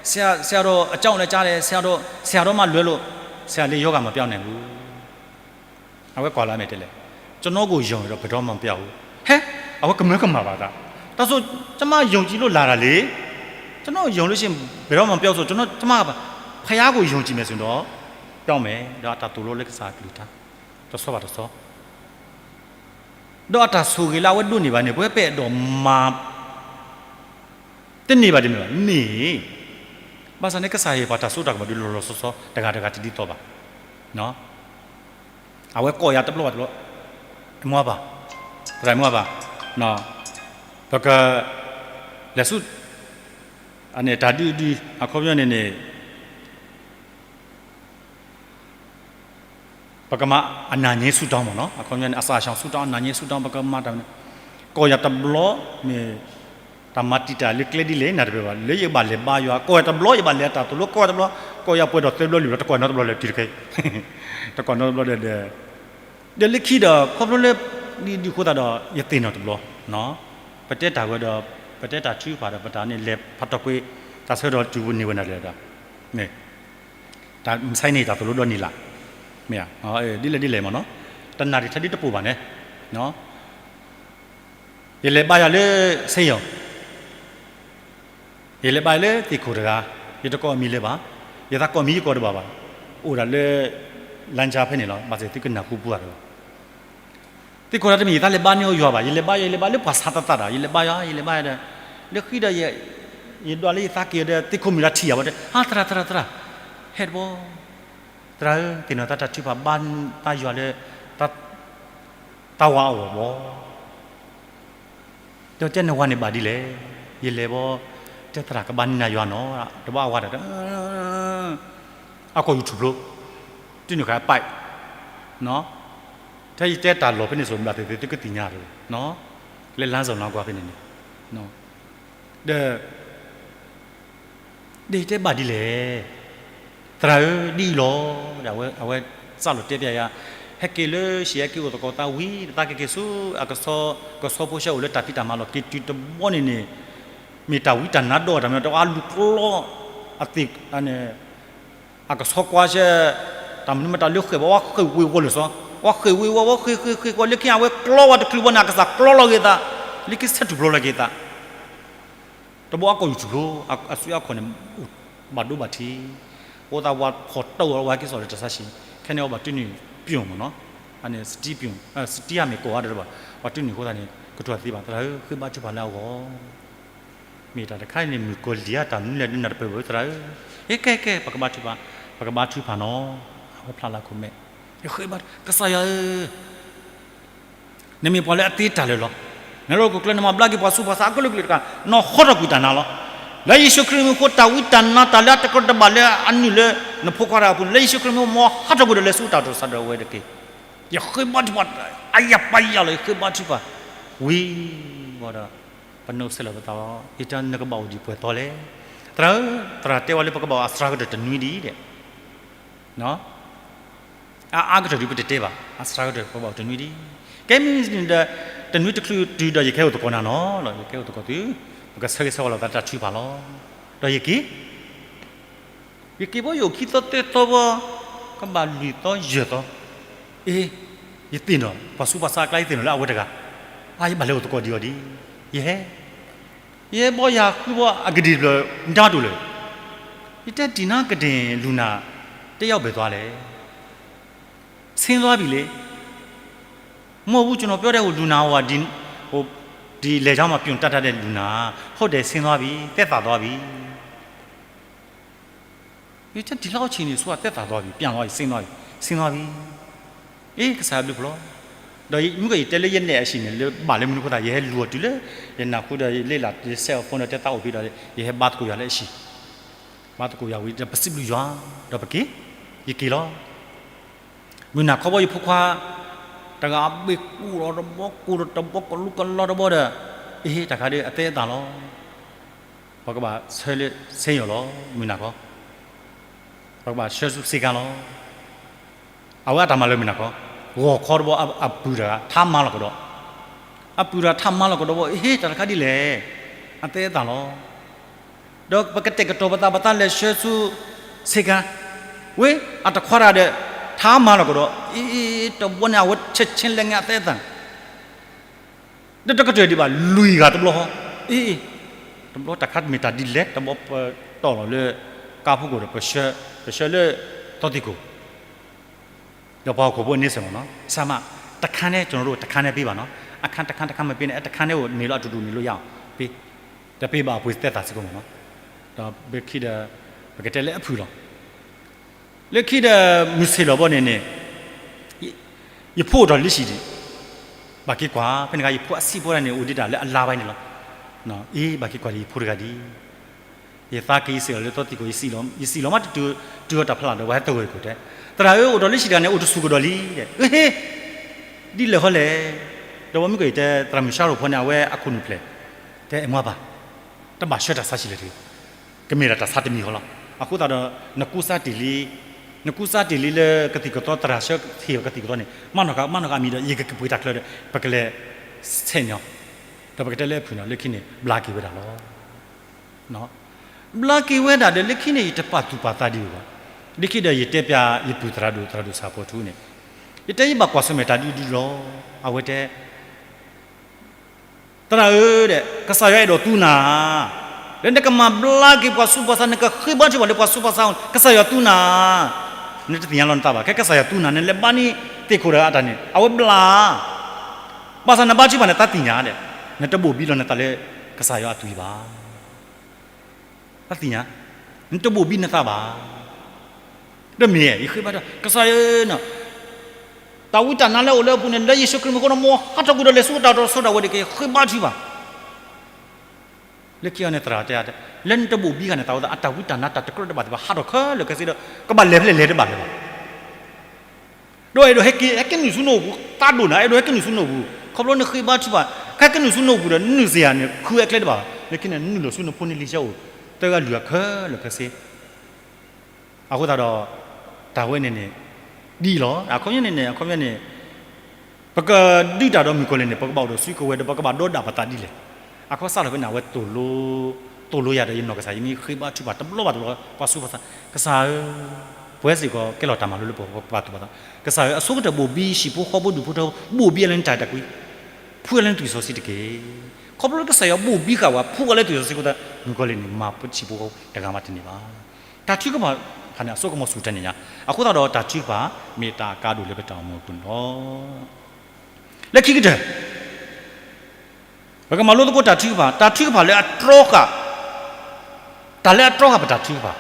ဆရာ, ဆရာတော်အကြောင်းလည်းကြားတယ်, ဆရာတော်, ဆရာတော်မှလွဲလို့ ဆရာလေးယောဂမပျောက်နိုင်ဘူး. အဝဲကွၢ်လၢအမဲာ်တဲလဲၣ်, ကျွန်တော့်ကိုယုံတယ်တော့ ဘယ်တော့မှမပျောက်ဘူး. ဟဲ, အဝဲကမၢကမၣ်ဘၣ်သး, ဒါဆို ကျွန်မယုံကြည်လို့လာတာလေ, ကျွန်တော့်ယုံလို့ရှိရင် ဘယ်တော့မှမပျောက်ဆို, ကျွန်တော်, ကျွန်မက, ဘုရားကိုယုံကြည်မယ်ဆိုရင်တော့ ပျောက်မယ်, ဒီးအတၢ်သိၣ်လိလၢကစၢ်အကလုၢ်ကထါ တဆီဘၣ်တဆီ, ဒီးအတၢ်ဆိၣ်ဂ့ၤလၢအဝဲဒိးန့ၢ်ဘၣ်န့ၣ် ပဝဲပအဲၣ်ဒိးမၤ တန့ၢ်ဘၣ်တမ့ၢ်ဘၣ်, န့ၢ်, ဘၣ်ဆၣ်န့ၣ် ကစၢ်ဟ့ၣ်ပှၤတၢ်စိတၢ်ကမီၤဒုးလီၤလီၤဆီဆီ တဂၤတဂၤတဒ်သိးဘၣ်. အဝဲကိးယၤတဘျီဘၣ်တဘျီ, မွါဘၣ်, သရၣ်မွါဘၣ်, ပက လဲၤဆူ အန့ၣ်တၢ်ဒုးဒုး အခီပညီန့ၣ်န့ၣ် ပကမၤအနၢ်ညဲဆူၣ်တီမ့ၢ်နီၤ, အခီပညီန့ၣ် အစၢ်အဆၢဆူၣ်တီ အနၢ်ညဲဆူၣ်တီ ပကမၤတၢ်မနုၤ, ကိးယၤတဘျီ မ့ၢ် တၢ်မၤတံာ်တာ်လၢကျဲဒ်လဲၣ် နၢ်တပၢၢ်ဘၣ်, လၢယကဘၣ်လဲၤဘါယွၤ, ကိးယၤတဘျီ ယဘၣ်လဲၤအတၢ်သိၣ်လိ ကိးယၤတဘျီ, ကိးယၤပှဲၤဒီးသၢဘျီလွံၢ်ဘျီ တကိးနီတဘျီလၢၤတုၤတခဲ, တကိးနီတဘျီဒီး ဒီးလၢခံဒီး ခီဖျိလၢ ဒ်ဒုးဃိသတးဒီး ယသ့ၣ်နီၣ်တဘျီ, ပတဲတၢ်ဝဲဒီး ပတဲတၢ်ထုကဖၣ်ဒီး ပတၢ်န့ၣ်လဲၤဖးတီၢ်ကွံာ် တၢ်ဆၢကတီၢ်တုၤပူၤန့ၢ်ဝဲနၤလဲၣ်ဒီး မ့ၢ် တၢ်မုၢ်ဆါအံၤန့ၣ် တၢ်သိၣ်လိဒီနံၤလၢ်, မ့ၢ် ဒ်လဲၣ်ဒ်လဲၣ်မ့ၢ်နီၤ, တနၣ်ရံၣ်ထဲဒ်တပိၢ်ဘၣ်န့ၣ်, ယလဲၤဘါယွၤလၢ စ့ယိၤ ယလဲၤဘါယွၤလၢသ့ၣ်ခိၣ်တဂၤ, ယတကိးအမံၤလၢၤဘၣ်, ယသးကိးမံၤယကိးတဘၣ်ဘၣ်, အိၣ်ဒၣ်လၢ လါကၠါဖဲန့ၣ်လီၤ, ဘၣ်ဆၣ်သုကနၢ်ဟူပူၤတဂၤ သ့ၣ်ခိၣ်တဂၤတမ့ၢ် ယသးလဲၤဘါန့ၢ်အီၤယွၤဘၣ်, ယလဲၤဘါယွၤ ယလဲၤဘါလၢပှၤဆါသးသးဒီး ယလဲၤဘါယွၤ ယလဲၤဘါယွၤဒီး, လၢဃံဒီး ယဒွးလၢယသးက့ၤဒီး သ့ၣ်ခိၣ်မုၢ်လၢထံၣ်ယၤဝဲဒီး ဟါ သရၣ် သရၣ် သရၣ်, ဟဲတဘျီ, သရၣ်ဧၢ, သ့ၣ်နီၣ်သးတၢ်ထုကဖၣ်ဘါသးယွၤလၢ သးဝၤအဂီၢ်ဘၣ် ဒီးတဲနဝၤန့ၣ်ဘၣ်ဒ်လဲၣ်, ယလဲၤဘီ, တဲသရၣ်ကဘါန့ၢ်နၤယွၤနီၤ, တဘၣ်အဝၤဒီး အကိာ်ယူၤထူၣ်ဖျိ, တုၤနုၤခါပာ်, ထဲယတဲတၢ်လီၢ်ဖဲန့ၣ်စိၤ ဘၣ်သ့ၣ်သ့ၣ်သုကသ့ၣ်ညါတဂ့ၤ, လၢလါစီၤနီၤကွၢ်ဖဲန့ၣ်န့ၣ်, ဒီး ဒီးယတဲဘၣ်ဒ်လဲၣ်, သရၣ်ဧၢ, ဒ်အံၤလီၤ, ဒီးအဝဲစးလိာ်တဲပျဲယၤ, ဟဲက့ၤလၢ ရှံးဟဲက့ၤအိၣ်သကိးသးဝံၤ တသးက့ၤက့ၤဆူ အကဆှီ, ကဆှီဖိဆှၢအိၣ်လၢတၢ်ဖံးတၢ်မၤလီၢ် က့ၤတုၤတဘျီန့ၣ်န့ၣ်, မ့ၢ်တၢ်ဝံတၢ်နါဒီးတၢ်မနုၤ တဝဲလူၤကျီအသ့ၣ် အကဆှီကွၢ်ဆၢ, တၢ်မနုၤမတၤလၢဃဲၣ်ဘၣ် ဝဲဃဲၣ်ဝ့ၤဝီၤလၢာ်စီၤ, ဝဲဃဲၣ်ဝ့ၤဝီၤ ဝဲဃဲၣ်ဃဲၣ်ဃဲၣ်ကွၢ် လၢခံအဝဲကျီဝဲတချုးဘၣ်န့ၣ် အကစၢ်ကျီလီၤဂ့ၤသး, လၢခံဆဲးထူၣ်ဖျိလီၤဂ့ၤသး, တဘျီအကိာ်ယူၤထူၣ်ဖျိ, အစုအခီၣ်န့ၣ် ဘၣ်ဒိဘၣ်ထံး, အိၣ်သးဝၤဖီၣ်တၢ်အီၤဝဲက့ၤစိာ်လၢတၢ်ဆါဆံး, ခဲန့ၣ်အီၤဘၣ်တုၤနုာ် ပၠိၣ်မ့ၢ်နီၤ, အန့ၣ် စတံပၠိၣ်, စတံအမ့ၢ်ကိးဂၤဒဲးဘၣ်, ဘၣ်တုၤနုာ်အဃိသတးန့ၣ် ကတိၤသ့ဘၣ် သရၣ်ဧၢ, ဃ့ဘါထုကဖၣ်လၢအဂီၢ် မ့ၢ်တၢ်တခါအံၤန့ၣ် မုၣ်ကီၤလံၢ်အတၢ်မနုၤလဲၣ် ဒုးနၢ်တပၢၢ်ဘၣ် သရၣ်ဧၢ, ဟ့ၣ်ကဲကဲ ပကဘါထုကဖၣ်, ပကဘါထုကဖၣ်နီၤ, အဝဲဖျါလၢခိၣ်မဲာ်, ယဃ့ဘါ ကစၢ်ယွၤဧၢ, နမ့ၢ်ပှၤလၢအသ့တၢ်လၢာ်လီၤ, နလိၣ်ခိၣ်ကျၢၢ် နမၤဘျါက့ၤပှၤဆူးပှၤဆါအကလုာ်ကလုာ်တက့ၢ်, နီၢ်ဟီထီၣ်ကွံာ်တၢ်နါလီၤ, လၢယ့ၣ်ၡူးခရံာ်မံၤအဃိ တၢ်ဝံတၢ်နါတၢ်လၢအတကြၢးတဘၣ်လၢအနုာ်လၢ နဖိခွါတဂၤအပူၤန့ၣ် လၢယ့ၣ်ၡူးခရံာ်မံၤအဃိ မ်ဟးထီၣ်ကွံာ်ဒီးလဲၤဆူတၢ်အိၣ်ဖှိၣ်သရၣ်ဒိၣ်ဝဲတက့ၢ်, ယဃ့ဘါထုကဖၣ်, အါယၤပာ်ယၤလီၤ ယဃ့ဘါထုကဖၣ်, ဝံၤဘၣ်ဒီး ပနီၣ်ဆဲးလီၤပသးလီၤ, ယတဲနကဘၣ်အိၣ်ဒံးပှဲၤသီလဲၣ်, သရၣ်ဧၢ, သရၣ်တဲဝဲလၢပကဘၣ်အိၣ်အစှၤကတၢၢ်တနွံဒံးဒဲး, အအါကတၢၢ်ဒံးပတတဲဘၣ်, အစှၤကတၢၢ်ပကဘၣ်အိၣ်တနွံဒံး, ကဲမ့ၢ်န့ၣ်ဒီး တနွံတချုးတုၤဒီးယကဟဲအိၣ်သကိးနၤနီၤလီၤ, ယကဟဲအိၣ်သကိးသု, ပကဆၢဂ့ၤဆၢဝါလိာ်သးလၢတၢ်ထုကဖၣ်လီၤ, ဒီးယက့ၤ ယက့ၤဘီယအိၣ်ခံသီသၢသီဘီ, ကဘၣ်လွံၢ်သီယဲၢ်သီ, အ့, ယသ့ၣ်နီၣ် ပှၤဆူးပှၤဆါအကျါ ယသ့ၣ်နီၣ်လၢအဝဲတဂၤ, အါ ယဘၣ်လဲၤအိၣ်သကိးဒံးအီၤဒံး, ယဟဲ, ယဟဲဘီယၤဃုဘီအကဒံၣ်တဖျၢၣ် နတၢ်တိၢ်လၢာ်, ယတဲဒံၣ်နါကဒံၣ်လူၤနၤ, တဲယၤအိၣ်ဘှံးသွါလဲၣ်, ဆင်းသွားပြီလေ, မဟုတ်ဘူး ကျွန်တော်ပြောတဲ့ဟိုလူနာဟိုဟာဒီ, ဟို, ဒီလယ်ကြောင်းမှာပြုံတက်ထားတဲ့လူနာ, ဟုတ်တယ် ဆင်းသွားပြီ, သက်သာသွားပြီ. ဒီလောက်အခြေအနေဆိုးက သက်သာသွားပြီ, ပြန်သွားပြီ, ဆင်းသွားပြီ, ဆင်းသွားပြီ. အေး ကစၢ်ယွၤဘျုးဖှိၣ်လီၤ. ဒီးမုၢ်ကီၢ်ယတဲလၢယနဲၣ်အဟံၣ်န့ၣ် လၢဘၣ်လၢမနုၤအဃိသတး ယဟဲလူၤအီၤတုၤလၢ ယနၢ်ဟူဒီးယလ့လး ယဆဲးအီၤ phone ဒီးတဲသးအိၣ်ဖဲဒီး ယဟဲဘါသကိးယွၤလၢအဟံၣ်, ဘါသကိးယွၤဝံၤဒီး ပစံးဘျုးယွၤ, ဒီးပက့ၤ, ယက့ၤလီၤ. မုၢ်နၤခီဘီယဖိခွါ တဂၤအဘ့ၣ်ကူၣ်လီၤတဘီ ကူၣ်လီၤတဘီ ကလူကလီတဘီဒီး, အ့ တၢ်ခါဒီးအသဲအသၣ်လီၤ. ပကဘၣ်ဆှၢလၢ ဆ့ယီၤလီၤ မုၢ်နၤခီ, ပကဘၣ်ဆှၢဆူစ့ကၤလီၤ. အဝဲအတၢ်မၤလၢမုၢ်နၤခီ, ဂီၤခီတဘီ အပုၢ်တဂၤ ထါမၤလီၤကဒီး, အပုၢ်တဂၤထါမၤလီၤကဒီးဘီ အ့ တၢ်တခါဒ်လဲၣ်, အသဲအသၣ်လီၤ. ဒီးပကတဲာ်ကတီၤပသးပသးလဲၤဆှၢဆူ စ့ကၤ, ဝ့ၢ် အတခွါတဂၤဒီး ထါမၤလီၤကဒီး, အ့ တဘီန့ၣ် အဝဲဆဲးဆဲးလဲၣ်န့ၣ် အသဲအသၣ် ဒီးတကတၢၢ်ဒံးဘၣ် လွံၢ်ဂၤတဘျီဃီ, အ့ တဘျီတၢ်ခါမ့ၢ်တၢ်ဒ်လဲၣ် တဘျီပတီၢ်လီၤလၢ ကါဖူကိၣ်ဒီး ပဆှၢလၢ သီသံၣ်ခိၣ် ဒီးပှၤဟီၣ်ခိၣ်ဖိန့ဆၢၣ်မ့ၢ်နီၤ ဆၢ်မး တခါန့ၣ် ကျွန်တော်တို့ တခါန့ၣ်ပေးပါနော် အခန်း တခန်း တခန်း မပေးနဲ့ တခါန့ၣ်အိၣ်န့ၣ်လီၤ အတူတူန့ၣ်လီၤယၤအီၤ ပေး တပေးပါအပှ့ၤသဲသးစ့ၢ်ကီးမ့ၢ်နီၤ ဒီးပခံဒီး ပကတဲလၢအဖုၣ်လီၤ လၢခံဒီး မုၢ်ဆ့ၣ်လီၤဘီန့ၣ်န့ၣ် ယဖိအိၣ်ဒီးလံၣ်ဆံၣ်ဒံး ဘၣ်က့ၤကွၢ် ဖဲန့ၣ်အခါ ယဖိအဆံးဖိဒၣ်န့ၣ် အိၣ်ဒံးတၢ်လၢအလါဘၣ်န့ၣ်လီၤ အ့ ဘၣ်က့ၤကွၢ်ဒီးယဖိတဂၤဒံး ယသးက့ၤယစ့ၢ်ကီးလၢသီသံၣ်ခိၣ် ယစံၣ်လီၤ ယစံၣ်လီၤမးတတုၤ တုၤအီၤတၢ်ဖျါဒီး ပှၤဟဲသဂၢၢ်ခိၣ်တဲ သရၣ်ဧၢ အိၣ်ဒီးလံၣ်ဆံၣ်တဂၤန့ၣ် အိၣ်တဆူၣ်ကဒီးလံ တဲ အဟ့ ဒ်လဲၣ်ဃီလဲၣ် ဒီးပှၤမုၢ်ကီၢ်အံၤတဲ သရၣ်မုၣ်ဆါရိၤဖိန့ၣ် အဝဲအခိၣ်နူာ်ဖျဲး တဲ အဲ မွါပၢ် တဘၣ်ဆှၢတၢ်ဆါဆံးလၢၤတဂ့ၤ ကမ့ၢ်ဒၣ်တၢ်ဆါတမံၤဃီလီၤ အဃိသတးဒီး နကူစါတ့ၢ်လံ နကူစါတ့ၢ်လံလၢကသံၣ်ကသီ သရၣ်ဆှၢဟ့ၣ်အီၤကသံၣ်ကသီန့ၣ် မၤနီၢ်ကမၤနီၢ်ကအမံၤဒီး ယကကပှ့ၤတၢ်ချၢဒီး ပကလဲၤဆဲးန့ၢ်အီၤ ဒီးပကတဲလၢအဖုၣ်န့ၣ် လၢခံန့ၣ် ဘျါက့ၤဝဲဒၣ်လီၤ ဘျါက့ၤဝဲဒၣ်ဒီး လၢခံန့ၣ် ယတပာ်သူၣ်ပာ်သးဒံးဘၣ် လၢခံဒီးယတဲပျး ယပုၢ်သရၣ်ဒိၣ် သရၣ်ဒိၣ်ဆၣ်ဖိထူန့ၣ် ယတဲယဘၣ်ကွၢ်ဆၢၣ်မဲာ်တၢ်ဒ်ဒ်လီၤ အဝဲတဲ သရၣ်ဧၢ ဒီး ကစၢ်ယွၤအဲၣ်ဒိးသူနၤ လၢနကမၤဘျါက့ၤပှၤဆူးပှၤဆါ နကဃ့ဘါထုကဖၣ်လၢပှၤဆူးပှၤဆါအဂီၢ် ကစၢ်ယွၤသူနၤ နတသ့ၣ်ညါလီၤနသးဘၣ် ခဲကစၢ်ယွၤသူနၤ နလဲၤဘါန့ၢ်သ့ၣ်ခိၣ်တဂၤအတၢ်န့ၣ် အဝဲဘျါ ဘၣ်ဆၣ်နဘါထုကဖၣ်န့ၣ် သးသ့ၣ်ညါဒီး နတဘိၣ်ဘံလီၤနသးလၢ ကစၢ်ယွၤအသွံၣ်ဘၣ် တၢ်သ့ၣ်ညါ နတဘိၣ်ဘံနသးဘၣ် ဒီးမ့ၢ် ယဃ့ဘါထု ကစၢ်ယွၤ တၢ်ဝံတၢ်နါလၢအိၣ်လၢအပူၤန့ၣ် လၢယ့ၣ်ၡူးခရံာ်မ့ၢ်အဃိဒီး မ်ဟးထီၣ်ကွံာ်ဒီးလဲၤဆူတၢ်တီၢ်စီတၢ်ဝဲတက့ၢ် ဃ့ဘါထုကဖၣ် လၢခံအီၤန့ၣ်သရၣ်တဲ လၢနတဘိၣ်ဘံဂၤန့ၣ် သးဝဲသး အတၢ်ဝံတၢ်နါတၢ်တကြၢးတဘၣ်သ့ၣ်တဖၣ် ဟးထီၣ်ခဲလၢာ်ခဲဆ့ဒီး ကဘၣ်လဲၤဖဲလဲၣ်လဲၤတဘၣ်လၢၤဘၣ် ဒီးအဲၣ်ဒိးဟဲက့ၤ ဟဲက့ၤနုာ်ဆူနအိၣ်ပူၤ သးဒိၣ်နၤ အဲၣ်ဒိးဟဲက့ၤနုာ်ဆူနအိၣ်ပူၤ ခီဖျိနဃ့ဘါထုကဖၣ် ခဲက့ၤနုာ်ဆူနအိၣ်ပူၤဒီး နုာ်စ့ၢ်ဧါန့ၣ် ခုအကျဲတဘၣ်ဘၣ် လၢခံန့ၣ် နုာ်လီၤဆူနဖိန့ၣ်လံၤဆဲအိၣ် သၢဂၤလွံၢ်ဂၤခဲလၢာ်ခဲဆ့ အဃိသတးဒီး တၢ်ဝဲန့ၣ်န့ၣ် ဒ်အံၤလီၤ. အခီပညီန့ၣ်န့ၣ် အခီပညီန့ၣ် ပကဒုးတၢ်ဒီးမုၣ်ကီၤလံၢ်န့ၣ် ပကဘၣ်အိၣ်ဒီးစုကဝဲၤဒီး ပကဘၣ်ဒီဒၣ်ပသးဒ်လဲၣ်. အခီစးထီၣ်ဖဲန့ၣ် အဝဲသိၣ်လိ သိၣ်လိယၤဒီး ယနီၢ်ကစၢ် ယမ့ၢ်ဃ့ဘါထုကဖၣ်တဘျီဘၣ်တဘျီ ပှၤဆူးပှၤဆါ ကစၢ်ဧၢ, ပဝဲစ့ၢ်ကီး ကဲလီၤတၢ်မၤလိလၢပပာ်သူၣ်ပာ်သး, ကစၢ်ဧၢ, အဆိကတၢၢ်ဘိၣ်ဘံဟံၣ်ဖိဃီဖိဒူၣ်ဖိထၢဖိ, ဘိၣ်ဘံအလၢနတၢ်အဲၣ်တၢ်ကွံ, ဖှူအလၢနသွံၣ်စီဆှံတက့ၢ်. ခီဖျိလၢကစၢ်ယွၤဘိၣ်ဘံဃာ်ဝဲ ဖှူအီၤလၢသွံၣ်စီဆှံအဃိသတး မုၣ်ကီၤလံၢ်န့ၣ် မၤပှဲၤဟံၣ်ဖိဃီဖိတဂၤမးတန့ၢ်ဘၣ်. တၢ်ထုကဖၣ်တဖၣ်န့ၣ် အစိကမီၤဆူၣ်ထဲန့ၣ်ညါ, အဃိသတးဒီးတၢ်ထုကဖၣ် မ့ၢ်တၢ်အကါဒိၣ်လၢပတၢ်အိၣ်မူအပူၤန့ၣ်လီၤ. လၢခံကတၢၢ် ပကမၤလိသကိးတၢ်ထုကဖၣ်, တၢ်ထုကဖၣ်လၢအတြီဃာ်, တၢ်လၢအတြီဃာ်ပတၢ်ထုကဖၣ်,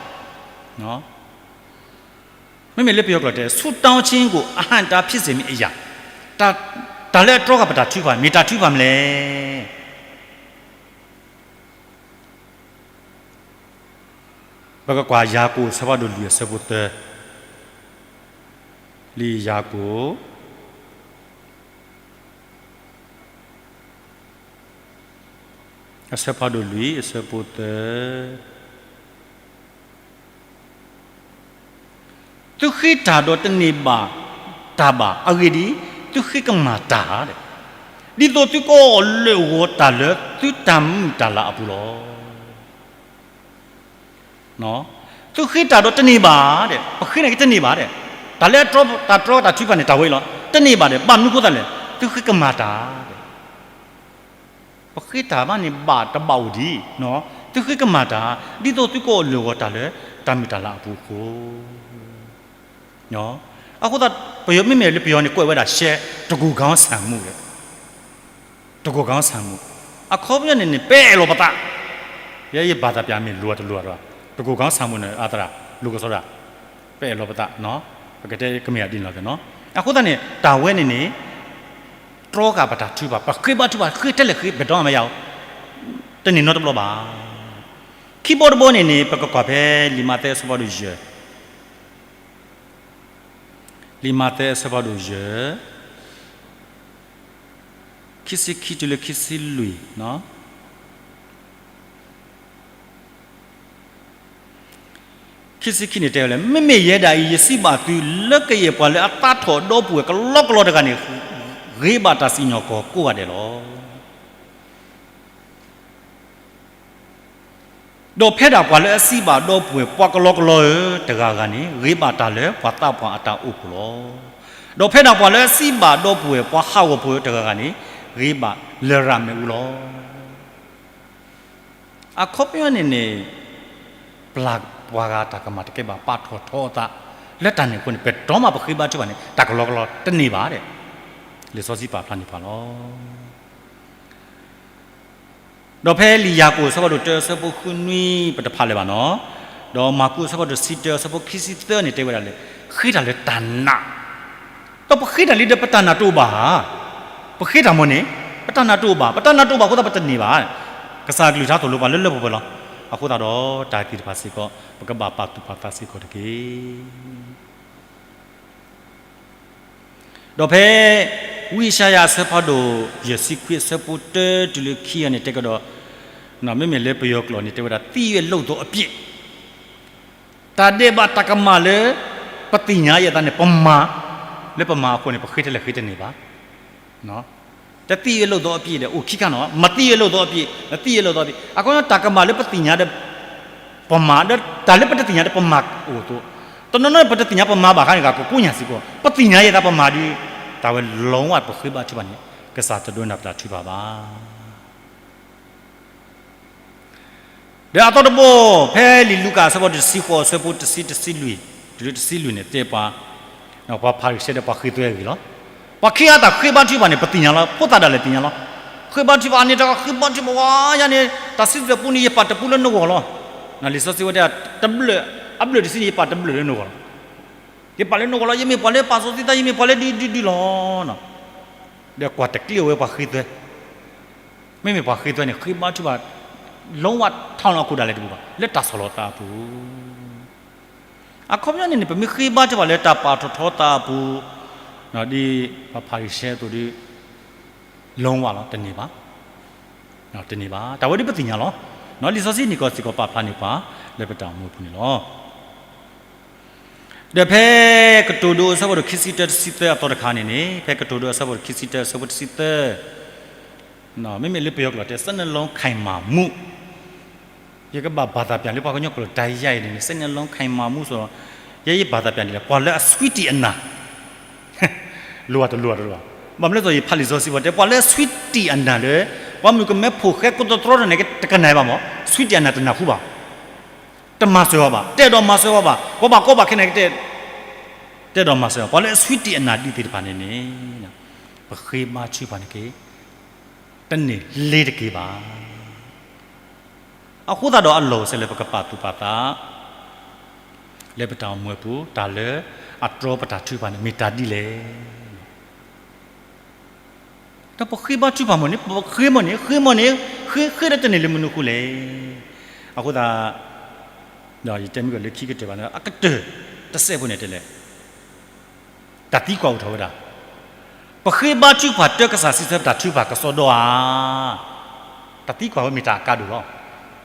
မ့မ့ၢ်လၢပယီၤကျိာ်တဲ ဆုတောင်းခြင်းကို အဟန့်အတားဖြစ်စေမည့်အရာ, တၢ်လၢအတြီဃာ်ပတၢ်ထုကဖၣ် မ့ၢ်တၢ်ထုကဖၣ်မနုၤလဲၣ်. ပကကွၢ်ယၤကိာ်အဆၢဖးဒိၣ်လွံၢ်အဆၢဖိသၢ, လံာ်ယၤကိာ် အဆၢဖးဒိၣ်လွံၢ်အဆၢဖိသၢ, သုဃ့တၢ်ဒီးတန့ၢ်ဘၣ်တၢ်ဘၣ်, အဂ့ၢ်ဒ်အံၤ, သုဃ့ကမၣ်တၢ်, ဒ်သိးသုကအီၣ်လၢာ်ဂီၤတၢ်လၢသုတၢ်မုာ်တၢ်လၤအပူၤလီၤ. သုဃ့တၢ်ဒီးတန့ၢ်ဘၣ်, ပဃ့န့ၣ်ကတန့ၢ်ဘၣ်, တၢ်လၢတၢ်တြီတၢ်ထုကဖၣ်န့ၣ် တၢ်ဝဲအံၤလီၤ. တန့ၢ်ဘၣ်ဒီး ဘၣ်မနုၤအဃိသတးလဲၣ်, သုဃ့ကမၣ်တၢ်, ပဃ့တၢ်ဘၣ်န့ၣ်ဘၣ်တဘၣ်အိၣ်ဒံး, သုဃ့ကမၣ်တၢ်, ဒ်သိးသုကအီၣ်လၢာ်ဂီၤတၢ်လၢတၢ်မုာ်တၢ်လၤအပူၤအဃိ အဃိသတး ပယီၤမ့မ့ၢ်လၢပယီၤန့ၣ် ကွဲးဝဲဒၣ်ရှဲ တကူၣ်ကီစၢ်မူ ဒီး တကူၣ်ကီစၢ်မူ, အခီပညီန့ၣ်န့ၣ် ပအဲၣ်လီၤပသး, ယဲယဘၣ်သးပျၢ်မ့ၢ်လိၤတလိၤဒီး တကူၣ်ကီစၢ်မူန့ၣ် အသရၣ် လိၤကစီဒီး ပအဲၣ်လီၤပသး, ပကတဲကမ့ၢ်အဒ်န့ၣ်လီၤ. အဃိသတးန့ၣ် တၢ်ဝဲန့ၣ်န့ၣ် တြီဃာ်ပတၢ်ထုကဖၣ်, ပဃ့ဘါထုကဖၣ် ဃ့ထဲလဲၣ်ဃ့ ပဒိးမ့ၢ်ယၤ, တန့ၢ်နီတဘျီဘၣ်. ခံဘီတဘီန့ၣ်န့ၣ် ပကကွၢ်ဖဲလံာ်မးသဲအဆၢဖးဒိၣ်ယဲၢ်, လံာ်မးသဲအဆၢဖးဒိၣ်ယဲၢ်, ခံဆံခံတုၤလၢခံဆံလွံၢ်, ခံဆံခံန့ၣ်တဲဝဲလၢ မ့မ့ၢ်ယဲဒၣ်အံၤ ယစံးဘၣ်သု လၢကယဲၢ်ပှၤလၢအသးထီၣ်ဒီပုၢ်ဝဲၢ်ကလီကလီတဂၤန့ၣ် ဂ့ၤဘၣ်တၢ်စံၣ်ညီၣ်ကွီၢ်ကိးဂၤဒဲးလီၤ. ဒီးဖဲဒၣ်ပှၤလၢအစံးဘၣ်ဒီပုၢ်ဝဲၢ်ပှၤကလီကလီဧၢ တဂၤဂၤန့ၣ် ဂ့ၤဘၣ်တၢ်လၢပှၤသးပှၢ်အတၢ်အိၣ်ဖှိၣ်လီၤ. ဒီးဖဲဒၣ်ပှၤလၢအစံးဘၣ်ဒီပုၢ်ဝဲၢ်ပှၤဟးဂီၤဖိတဂၤဂၤန့ၣ် ဂ့ၤဘၣ်လရာ်မ့ၣ်အူလီၤ. အခီပညီန့ၣ်န့ၣ် ပျၢ်ပှၤဂၤတၢ်ကမၣ်တကဲဘၣ် ပာ်ထီၣ်ထီအသး, လၢတၢ်န့ၣ်အဃိန့ၣ် ပတီၢ်မးပဃ့ဘါထုကဖၣ်န့ၣ် တၢ်ကလီကလီတန့ၢ်ဘၣ်ဒဲး, လံာ်စီဆှံပာ်ဖျါန့ၢ်ပှၤလီၤ. ဒီးဖဲလံာ်ယၤကိာ်အဆၢဖးဒိၣ်တၢအဆၢဖိဃုနွံ ပတဖးလၢၤဘၣ်နီၤ, ဒီးမၢ်ကူးအဆၢဖးဒိၣ်တဆံတၢအဆၢဖိခံဆံသၢန့ၣ် တဲဝဲဒၣ်လၢ ဃ့တၢ်လၢတၢ်နာ်, ဒီးပဃ့တၢ်လံဒီးပတၢ်နာ်တအိၣ်ဘၣ်ဧါ, ပဃ့တၢ်မ့ၢ်န့ၣ် ပတၢ်နာ်တအိၣ်ဘၣ်, ပတၢ်နာ်တအိၣ်ဘၣ်အဃိသတးပတန့ၢ်ဘၣ်, ကစၢ်အကလုၢ်ကထါသိၣ်လိပှၤလၢလၢပှဲၤပှဲၤလီၤ. အဃိသတးဒီးတၢ်သ့ၣ်တဖၣ်စ့ၢ်ကီး ပကဘၣ်ပာ်သူၣ်ပာ်သးစ့ၢ်ကီးတက့ၢ်. ဒီးဖဲ ဝံယၡါယၤအဆၢဖးဒိၣ် ယဲၢ်ဆံခွံအဆၢဖိတၢတုၤလၢခံဂၤန့ၣ် တဲကဒီး, မ့မ့ၢ်လၢပယီၤကျိာ်န့ၣ် တဲဝဲဒၣ် သီးရွက်လုပ်သောအပြစ်, တၢ်ဒဲးဘးတၢ်ကမၣ်လၢ ပသ့ၣ်ညါယသးန့ၣ် ပမၤ, လၢပမၤအဃိန့ၣ် ပဃ့ထဲလဲၣ်ဃ့တန့ၢ်ဘၣ်. သီးရွက်လုပ်သောအပြစ်ဒီး အိၣ်ခံခါနီၤ, မၤသီးရွက်လုပ်သောအပြစ်, မၤသီးရွက်လုပ်သောအပြစ်, အခီပညီတၢ်ကမၣ်လၢပသ့ၣ်ညါဒီး ပမၤ, ဒီးတၢ်လၢပတသ့ၣ်ညါဒီးပမၤအိၣ်အသိး, တနီၤနီၤန့ၣ် ပတသ့ၣ်ညါပမၤဘၣ်အခါန့ၣ် ကကိညၢ်စ့ၢ်ကီး, ပသ့ၣ်ညါယသးပမၤဒီး တၢ်ဝဲလီၤဝဲပဃ့ဘါထုကဖၣ်န့ၣ် ကစၢ်တဒိကနၣ်ပတၢ်ထုကဖၣ်ဘၣ်. ဒီးအသီတဘီ ဖဲလံာ်လူၤကၣ်အဆၢဖးဒိၣ်တဆံဃိးအဆၢဖိတဆံ တဆံလွံၢ်, တုၤလၢတဆံလွံၢ်န့ၣ် တဲပှၤ, ပှၤဖၤရံၤၡဲဒီးပှၤဃ့သွဲအဂ့ၢ်လီၤ. ပှၤခံဂၤအတၢ်ဃ့ဘါထုကဖၣ်န့ၣ် ပသ့ၣ်ညါလီၤ, ဖိသၣ်ဒၣ်လဲာ်သ့ၣ်ညါလီၤ. ဃ့ဘါထုကဖၣ်န့ၣ် တၢ်ဃ့ဘါထုကဖၣ်ဝဲယၤန့ၣ် တၢ်စံးထီၣ်ပတြၢၤန့ၣ် ယပာ်တပူၤလၢနဂီၢ်လီၤ. လံာ်စီဆှံဝဲတဲ တဘျၢၣ်, အဘျၢၣ်တဆံန့ၣ် ယပာ်တဘျၢၣ်လၢနဂီၢ်လီၤ. ယပာ်လၢနဂီၢ်လီၤ, ယမ့ၢ်ပှၤလၢပာ်စီဆှံသး, ယမ့ၢ်ပှၤလၢဒုဒုဒုလီၤ. ဒီးကွၢ်တကျ့အိၣ်ဝဲပှၤဃ့သွဲ, မ့မ့ၢ်ပှၤဃ့သွဲန့ၣ် ဃ့ဘါထုကဖၣ် လီၤဝဲထီၣ်လီၤအခိၣ်ဒၣ်လဲာ်တပူၤဘၣ်, လၢတၢ်ဆီၣ်လီၤသးအပူၤ. အခီပညီန့ၣ်န့ၣ် ပမ့ၢ်ဃ့ဘါထုကဖၣ်လၢတၢ်ပာ်ထီၣ်ထီသးအပူၤ, ဒ်ပှၤဖၤရံၤၡဲအသိးဒီး လီၤဝဲလီၤ, တန့ၢ်ဘၣ်, တန့ၢ်ဘၣ်, တၢ်ဝဲဒၣ်ပသ့ၣ်ညါလီၤ. လံာ်စီဆှံန့ၣ်ကီးစ့ၢ်ကီးပာ်ဖျါန့ၢ်ပှၤ လၢပတၢ်အိၣ်မူအပူၤန့ၣ်လီၤ. ဒီးဖဲကတိၤဒိအဆၢဖးဒိၣ်ခံဆံတၢ တဆံသၢအသီတခါန့ၣ်န့ၣ်, ဖဲကတိၤဒိအဆၢဖးဒိၣ်ခံဆံတၢ အဆၢဖိတဆံသၢ, မ့မ့ၢ်လၢပယီၤကျိာ်တဲ စိတ်နှလုံးခိုင်မာမှု, ယကဘၣ်ဘၣ်သးပျၢ်လၢပှၤကညီကျိာ်တၢ်ယါအံၤန့ၣ် စိတ်နှလုံးခိုင်မာမှု ဆိုတော့ ယဲယဘၣ်သးပျၢ်ဒ်လဲၣ်, ပှၤလၢအဆွံတံၢ်အနၢ် လိၣ်တလိၣ်တလိၣ်, ဘၣ်မနုၤလဲၣ်ယဖးလံာ်စီဆှံပူၤတဲ ပှၤလၢအဆွံတံၢ်အနၢ်လၢ ပှၤမုၣ်ကမဲဖိဃဲကိးတတြီတၢ်န့ၣ် တကနၣ်ဘၣ်မး, ဆွံတံၢ်အနၢ်တနၢ်ဟူဘၣ်, တမၤစၢၤဝဲဘၣ်, တဲဒီးမၤစၢၤဝဲဘၣ်, ပှၤဘၣ်ကီဘၣ်ခဲန့ၣ်ကတဲ, တဲဒီးမၤစၢၤ, ပှၤလၢအဆွံတံၢ်အနၢ်ဒ်သ့ၣ်တဖၣ်န့ၣ်န့ၣ်, ပဃ့ဘါထုကဖၣ်န့ၣ်က့ၤ တန့ၢ်လ့ၤတက့ၢ်ဘၣ်. အဃိသတးဒီးအလီၢ်အိၣ်စဲးလၢပကပာ်သူၣ်ပာ်သး လၢပတၢ်အိၣ်မူအပူၤ တၢ်လၢအတြီပတၢ်ထုကဖၣ်န့ၣ် မ့ၢ်တၢ်ဒ်လဲၣ်. ဒီးပဃ့ဘါထုကဖၣ်မ့ၢ်န့ၣ် ပဃ့မ့ၢ်န့ၣ် ဃ့မ့ၢ်န့ၣ် ဃ့ဃ့ဒီးတန့ၢ်လၢမနုၤအဃိလဲၣ်. အဃိသတး ဒီးယတဲမ့ၢ်ကီးလၢခံကတၢၢ်ဘၣ်န့ၣ် အကတၢၢ်တစဲးဖိန့ၣ်တဲလဲၣ် တၢ်သံကွၢ်အိၣ်ထီၣ်ဝဲဒၣ်, ပဃ့ဘါထုကဖၣ်တၢ်ကစၢ်စံးဆၢပတၢ်ထုကဖၣ်ကစီဒီဧါ. တၢ်သံကွၢ်ဝဲမ့ၢ်တၢ်အကါဒိၣ်လီၤ.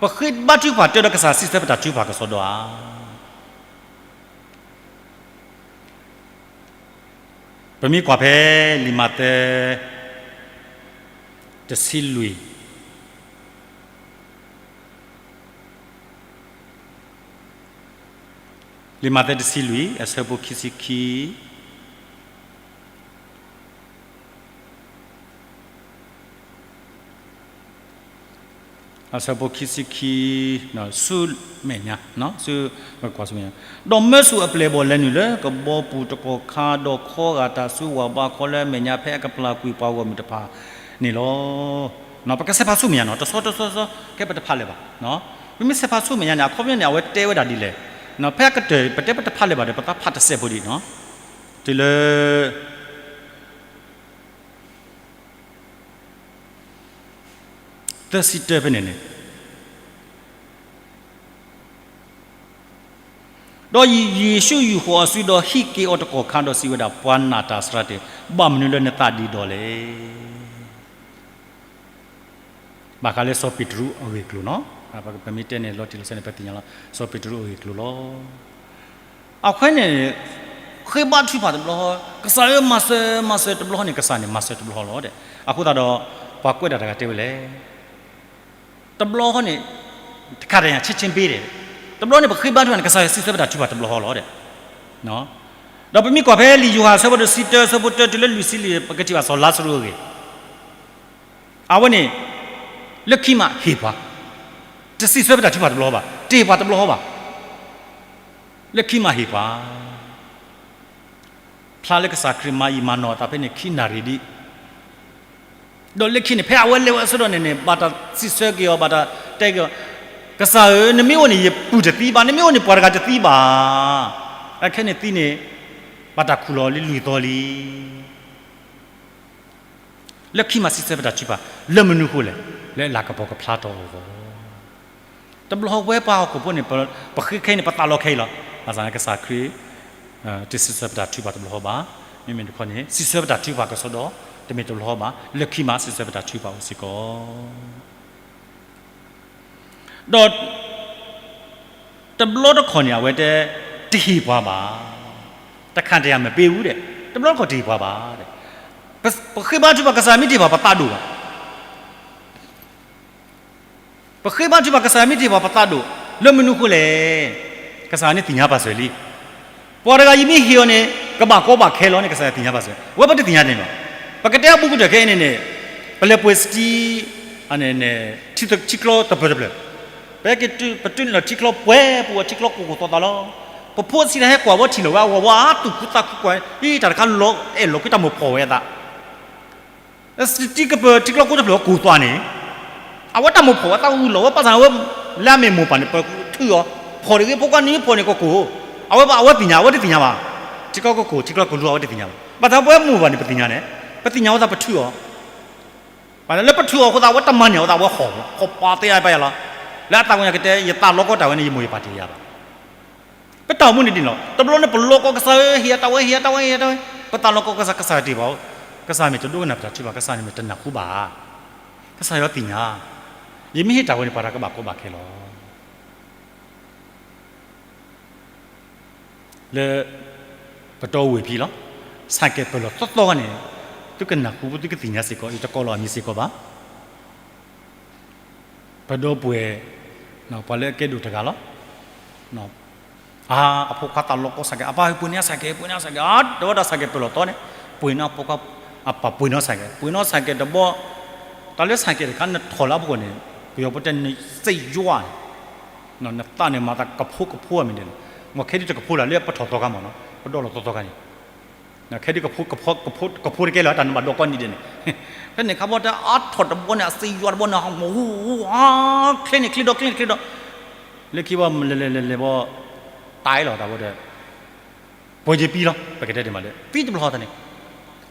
ပဃ့ဘါထုကဖၣ်တၢ်ဒီးကစၢ်စံးဆၢပတၢ်ထုကဖၣ်ကစီဒီဧါ. ပမ့ၢ်ကွၢ်ဖဲလံာ်မးသဲ တဆံလွံၢ် လံာ်မးသဲတဆံလွံၢ် အဆၢဖိခံဆံခံ အဆၢဖိခံဆံခံ ဆူမဲာ်ညါ, ဆူ, ကွၢ်ဆူမဲာ်ညါ, ဒီးမၢဆူၣ်အပျဲၢ်အဘီၣ်လဲၤနုာ်လၢကဘီပူၤတကီၢ်ခါ, ဒီးခီဂာ်တၢ်ဆူဝၢ်ဘါခီလၢအမဲာ်ညါ ဖဲအကပျၢ်ကွံာ်ပှၤဂီၢ်မုၢ်တဖၣ်န့ၣ်လီၤ. ပကဆဲးဖးဆူမဲာ်ညါနီၤ, တဆီတဆီဆီ ကဲပတဖးလၢၤဘၣ်. ပမ့ၢ်ဆဲးဖးဆူမဲာ်ညါန့ၣ် အခီပညီန့ၣ် အဝဲတဲဝဲဒၣ်ဒ်လဲၣ်. ဖဲအကတၢၢ် ပတဲပတဖးလၢၤဘၣ်ဒီး ပသးဖးတစဲးဖိဒံးနီၤ, တုၤလၢ သၢဆံတၢဖဲန့ၣ်န့ၣ်, ဒီးယ့ၣ်ၡူးယူာ်ဃီၤအီၤစုဒီးဟံးက့ၤအီၤတကီၢ်ခါဒီးစံးဝဲဒၣ်, ပှၤနာ်တၢ်စှၤတ့ၢ်, ဘၣ်မနုၤလၢနသးဒ်ဒီးလဲၣ်. ဘၣ်ဃးလၢစီၤပ့းတရူးအဂ့ၢ်အကျိၤနီၤ, ပမ့ၢ်တဲန့ၣ်လီၤတံၢ်လီၤဆဲးန့ၣ် ပသ့ၣ်ညါလီၤ စီၤပ့းတရူးအဂ့ၢ်အကျိၤလီၤ. အဃိန့ၣ် ဃ့ဘါထုကဖၣ်တဘျီဃီ, ကစၢ်ဧၢ မၤစၢၤ မၤစၢၤတဘျီဃီန့ၣ် ကစၢ်န့ၣ် မၤစၢၤတဘျီဃီလီၤဒီး, အဃိသတးဒီး ပှၤကွဲးဒၣ်တဂၤတဲဝဲလဲၣ်, တဘျီဃီန့ၣ် တခါတရံၣ် ချက်ချင်းပေးတယ်, တဘျီန့ၣ် ပဃ့ဘါထုကဖၣ်န့ၣ် ကစၢ်ယွၤစံးဆၢပတၢ်ထုကဖၣ်တဘျီဃီလီၤဒီး, ဒီးပမ့ၢ်ကွၢ်ဖဲလံာ်ယိၤဟၣ်အဆၢဖးဒိၣ်တဆံတၢ အဆၢဖိတၢတုၤလၢလွံၢ်ဆံလွံၢ် ပကထံၣ်ဘၣ်စီၤလါစရူးအဂ့ၢ်, အဝဲန့ၣ် လၢခံမးဟ့ၣ်ပှၤ, တစံးဆၢပတၢ်ထုကဖၣ်တဘျီဃီဘၣ်, တဟ့ၣ်ပှၤတဘျီဃီဘၣ်, လၢခံမးဟ့ၣ်ပှၤ ဖျါလၢကစၢ်ခရံာ်မၤအံၤမၤနီၢ်အသးဖဲန့ၣ်ခံနၣ်ရံၣ်ဒံး, ဒီးလၢခံန့ၣ် ဖဲအဝဲလဲၤဝဲအဆၢဒီးန့ၣ်န့ၣ် ဘၣ်တၢ်စံးဆၢက့ၤအီၤ ဘၣ်တၢ်တဲက့ၤအီၤ, ကစၢ်ဧၢ, နမ့ၢ်အိၣ်န့ၣ် ယပုၢ်တသံဘၣ်, နမ့ၢ်အိၣ်န့ၣ် ပှၤတဂၤတသံဘၣ်. အခဲန့ၣ်သံန့ၣ် ဘၣ်တၢ်ခူၣ်လီၤလံ လွံၢ်သီလံ. လၢခံမးစံးဆၢပတၢ်ထုကဖၣ် လၢမနုၤအဃိလဲၣ်, လၢအလၤကပီၤကဖျါထီၣ်အဂီၢ်. တဘျီဃီပဝဲပှၤဟီၣ်ခိၣ်ဖိန့ၣ် ပဃ့ခဲအံၤန့ၣ် ပသးလီၤခဲအံၤလီၤ. ဘၣ်ဆၣ်န့ၣ်ကစၢ်ခရံာ် တစံးဆၢပတၢ်ထုကဖၣ်တဘျီဃီဘၣ်. မ့မ့ၢ်တခီန့ၣ် စံးဆၢပတၢ်ထုကဖၣ်ကစီဒီ တမ့ၢ်တဘျီဃီဘၣ်, လၢခံမးစံးဆၢပတၢ်ထုကဖၣ်အိၣ်စ့ၢ်ကီး ဒီး တဘျီတခီၣ်န့ၣ် အဝဲတဲ တဟ့ၣ်ပှၤဘၣ်, တခါတရံၣ်မ့ၢ်ပ့ၤဝူဒီး တဘျီတခီၣ်တဟ့ၣ်ပှၤဘၣ်. ပဃ့ဘါထုကဖၣ် ကစၢ်မ့ၢ်တဟ့ၣ်ပှၤ ပသးဒိၣ်ဘၣ်. ပဃ့ဘါထုကဖၣ် ကစၢ်မ့ၢ်တဟ့ၣ်ပှၤ ပသးဒိၣ်, လၢမနုၤအဃိလဲၣ်. ကစၢ်န့ၣ်သ့ၣ်ညါပာ်စၢၤလံ. ပှၤတဂၤအံၤမ့ၢ်ဟ့ၣ်အီၤန့ၣ် ကဘၣ်ကီဘၣ်ခဲလီၤန့ၣ် ကစၢ်ယွၤသ့ၣ်ညါပာ်စၢၤ, ဝဲပတသ့ၣ်ညါန့ၣ်လီၤ. ပကတဲအဘူးကတၢၢ်ခဲအံၤန့ၣ်န့ၣ် ပလဲၤပှ့ၤစတံ ထံချီတပၢၢ်တပၢၢ်, ပဟဲက့ၤပတုၤလီၤထံချီပှဲၤပူၤ ထံချီကိၢ်ကိၢ်သီသီလီၤ. ပဖိအဆံးတၢ်ဟဲကွၢ်ဝဲထံၣ်လီၤဝဲအဂီၤဝဲ အသူၣ်ခုသးခုကွၢ် အံၤ တၢ်တခါလီၤအဲၣ်လီၤကွံ တၢ်မိၢ်ဖှီၣ်ဝဲအသး စတံကပၢၢ်ထံချီကိၢ်တဖျၢၣ်ကိၢ်သွးန့ၣ်, အဝဲတၢ်မိၢ်ဖှီၣ်ဝဲသးဝံၤလီၤဝဲ ဘၣ်ဆၣ်ဝဲ လၢအမ့ၢ်မိၢ်ပၢ်န့ၣ် ပထုးအီၤ, ဖှီၣ်တဂ့ၤ ဖိခွါနံၤဖှီၣ်န့ၣ်ကကိၢ်, အဝဲဘၣ်အဝဲသ့ၣ်ညါ အဝဲတသ့ၣ်ညါဘၣ်. ထံချီကကိၢ် ထံချီကလူၤ အဝဲတသ့ၣ်ညါဘၣ်. ဘၣ်ဆၣ်ပဝဲမိၢ်ပၢ်န့ၣ် ပသ့ၣ်ညါန့ၣ်, ပသ့ၣ်ညါဝဲသးပထုးအီၤ, လၢပထုးအီၤအဃိသတး အဝဲတမၤန့ၢ်အီၤသး အဝဲဟီၣ်, ဟီၣ်ပာ်သ့အါပယၤလီၤ. လၢအသးကညီၤကတဲ ယသးလီကီတၢ်ဝဲန့ၣ် ယမိၢ်ယပၢ်တဟ့ၣ်ယၤဘၣ်. ပတၢ်အိၣ်မူန့ၣ်ဒ်န့ၣ်လီၤ. တဘျီန့ၣ် ပလီကီကစၢ်ဧၢ ဟ့ၣ်ယၤတၢ်ဝဲ ဟ့ၣ်ယၤတၢ်ဝဲ ဟ့ၣ်ယၤတၢ်ဝဲ, ပသးလီကီကစၢ် ကစၢ်ယွၤတဟ့ၣ်ပှၤ, ကစၢ်မ့ၢ်တဒိကနၣ်ပတၢ်ထုကဖၣ် ကစၢ်န့ၣ်မ့ၢ်တနၢ်ဟူဘၣ်, ကစၢ်ယွၤသ့ၣ်ညါ, ယမ့ၢ်ဟ့ၣ်တၢ်ဝဲန့ၣ် ပှၤတၢ်ကဘၣ်ကီဘၣ်ခဲလီၤ. လၢ ပတီၢ်ဝ့ၢ်ဖဲလီၤ, ဆဲးကဲးပၢၢ်လီၤသီသီခါန့ၣ်, သုကနၢ်ဟူ သုကသ့ၣ်ညါစ့ၢ်ကီး ယတကိးလီၤအမံၤစ့ၢ်ကီးဘၣ်. ပဒီပုၢ်ဝဲၢ် ပှၤလၢအကဲဒိၣ်တဂၤလီၤ. အဖိခွါသးလီကီဆဲးကဲး, အပၢ်ပှ့ၤန့ၢ်ဆဲးကဲး ပှ့ၤန့ၢ်ဆဲးကဲး, အါ တဝဲဒၣ်ဆဲးကဲးပၢၢ်လီၤသီန့ၣ်, ပှ့ၤန့ၢ်အဖိခွါ, အပၢ်ပှ့ၤန့ၢ်ဆဲးကဲး, ပှ့ၤန့ၢ်ဆဲးကဲးတဘီ, တၢ်လၢဆဲးကဲးတခါ နထီၣ်လၢအဖီခိၣ်န့ၣ်, ပယီၤဖိတဲနစ့ယွၤန့ၣ်, နသးန့ၣ်မၤသးကဖိကဖိအမံၤဒဲးလီၤ. မ့ၢ်ခဲဒ်တကဖိလၢ လၢပထီၣ်သီခါမ့ၢ်နီၤ, ပဒီလီၤသီသီခါန့ၣ် ခဲဒ်ကဖိတကဲလၢာ် တၢ်နဘၣ်ဒီကီနံၤဒဲးန့ၣ်, ဖဲန့ၣ်ခါဘီတဲအါထီၣ်တဘီန့ၣ် အစ့ယွၤတဘီန့ၣ် ဟူ ချ့န့ၣ်ချ့ဒီး ချ့န့ၣ်ချ့ဒီး, လၢခံဘီလဲၤလဲၤလဲၤလဲၤဘီ, တၢ်အံၤလီၤတၢ်ဘီဒီး, ပှဲၤယပံလီၤ ပကတဲဒ်မးလၢ သံတဘျီဃီသးန့ၣ်,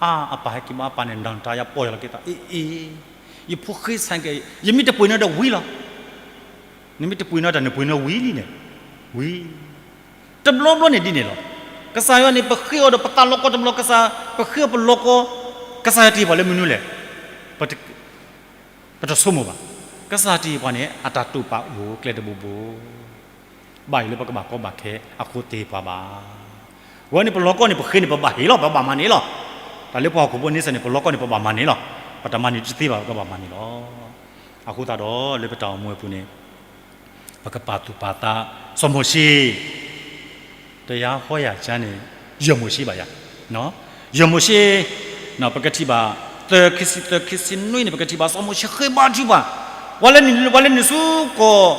အါ အပၢ်ဟဲက့ၤဘၣ် အပၢ်န့ၣ် နတၢ်ယၤပီၢ်ယၤလီၤက့ၤသး အ့ အ့ ယဖိဃ့ဆဲးကဲး ယမ့ၢ်တပှ့ၤန့ၢ်ဒီးဝံၤလီၤ. နမ့ၢ်တပှ့ၤန့ၢ်တၢ် နပှ့ၤန့ၢ်ဝံၤလံန့ၣ်, ဝံၤ တဘျီဘျီန့ၣ်ဒ်န့ၣ်လီၤ. ကစၢ်ယွၤန့ၣ် ပဃ့အီၤဒီးပသးလီကီတဘျီ ကစၢ် ပဃ့အီၤပလီကီ, ကစၢ်ယွၤတဟ့ၣ်ပှၤလၢမနုၤလဲၣ်. ပတဆိကမိၣ်ဘၣ်. ကစၢ်တဟ့ၣ်ပှၤန့ၣ် အတၢ်တိာ်ပာ်အိၣ်ကျဲတဘိဘိ, ဘၣ်ယိၣ်လၢပကဘၣ်ကီဘၣ်ခဲအဃိတဟ့ၣ်ပှၤဘၣ်. ဝဲန့ၣ်ပလီကီန့ၣ် ပဃ့န့ၣ် ပဘၣ်ဟ့ၣ်လီၤ ပဘၣ်မၤန့ၢ်လီၤ. တၢ်လၢပှၤဟီၣ်ခိၣ်ဖိန့ဆၢၣ်န့ၣ် ပလီကီန့ၣ် ပဘၣ်မၤန့ၢ်လီၤ. ပတမၤန့ၢ်တသ့ဘၣ် ပကဘၣ်မၤန့ၢ်လီၤ. အဃိသတးဒီး လၢပတၢ်အိၣ်မူအပူၤန့ၣ် ပကပာ်သူၣ်ပာ်သး, စီၤမိၤၡ့ တယၤဃီယၤကါန့ၣ် ယဲၢ်မိၤၡ့ဘၣ်ယၤ, ယဲၢ်မိၤၡ့, ပကထံၣ်ဘၣ် သၢခံဆံသၢ ခံဆံနွံန့ၣ် ပကထံၣ်ဘၣ် စီၤမိၤၡ့ဃ့ဘါထုကဖၣ်, ပှၤလၢနုာ်ဆူကီၢ်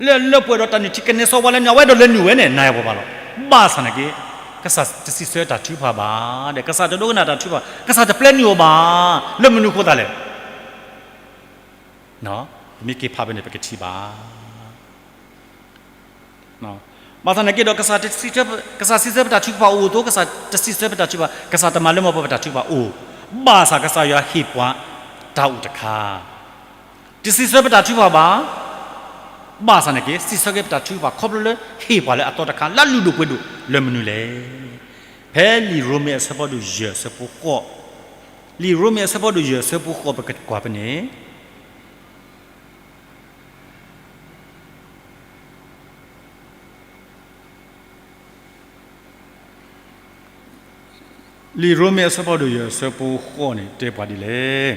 လၢလၢပှဲၤဒီးတၢ်နုၢ်ထံကနဲစီ ပှၤလၢနုာ် အဝဲဒီးလဲၤနုာ်ဝဲန့ၣ် နၤယၤပှၤဘၣ်လီၤ. ဘၣ်ဆၣ်နာ်က့ ကစၢ်တစံးဆၢတၢ်ထုကဖၣ်ဘၣ်ဒီး ကစၢ်တဒိကနၣ်တၢ်ထုကဖၣ်, ကစၢ်တပျဲနုာ်အီၤဘၣ်. လၢမနုၤအဃိသတးလဲၣ်. ပမ့ၢ်က့ၤဖးဖဲန့ၣ် ပကထံၣ်ဘၣ်. ဘၣ်ဆၣ်နာ်က့ဒီး ကစၢ်တစံးဆၢပတၢ်ထုကဖၣ်အိၣ်အသိး, ကစၢ်တစံးဆၢပတၢ်ထုကဖၣ်, ကစၢ်တမၤလၢမၢ်ပှဲၤပတၢ်ထုကဖၣ်အိၣ်, ဘၣ်ဆၣ်ကစၢ်ယွၤဟ့ၣ်ပှၤတၢ်အိၣ်တခါ, တစံးဆၢပတၢ်ထုကဖၣ်ဘၣ်, ဘၣ်ဆၣ်နာ်က့ စံးဆၢက့ၤပတၢ်ထုကဖၣ်ခီဖျိလၢ ဟ့ၣ်ပှၤလၢအသီတခါ လၢအလုၢ်ဒိၣ်ပှ့ၤဒိၣ်လၢမနုၤလဲၣ်. ဖဲလံာ်ရိမ့ၤအဆၢဖိဒိၣ်ယဲၢ်အဆၢဖိဃိး, လံာ်ရိမ့ၤအဆၢဖိဒိၣ်ယဲၢ်အဆၢဖိဃိး ပကကွၢ်ဖဲန့ၣ် လံာ်ရိမ့ၤအဆၢဖိဒိၣ်ယဲၢ်အဆၢဖိဃိးန့ၣ် တဲပှၤဒ်လဲၣ်.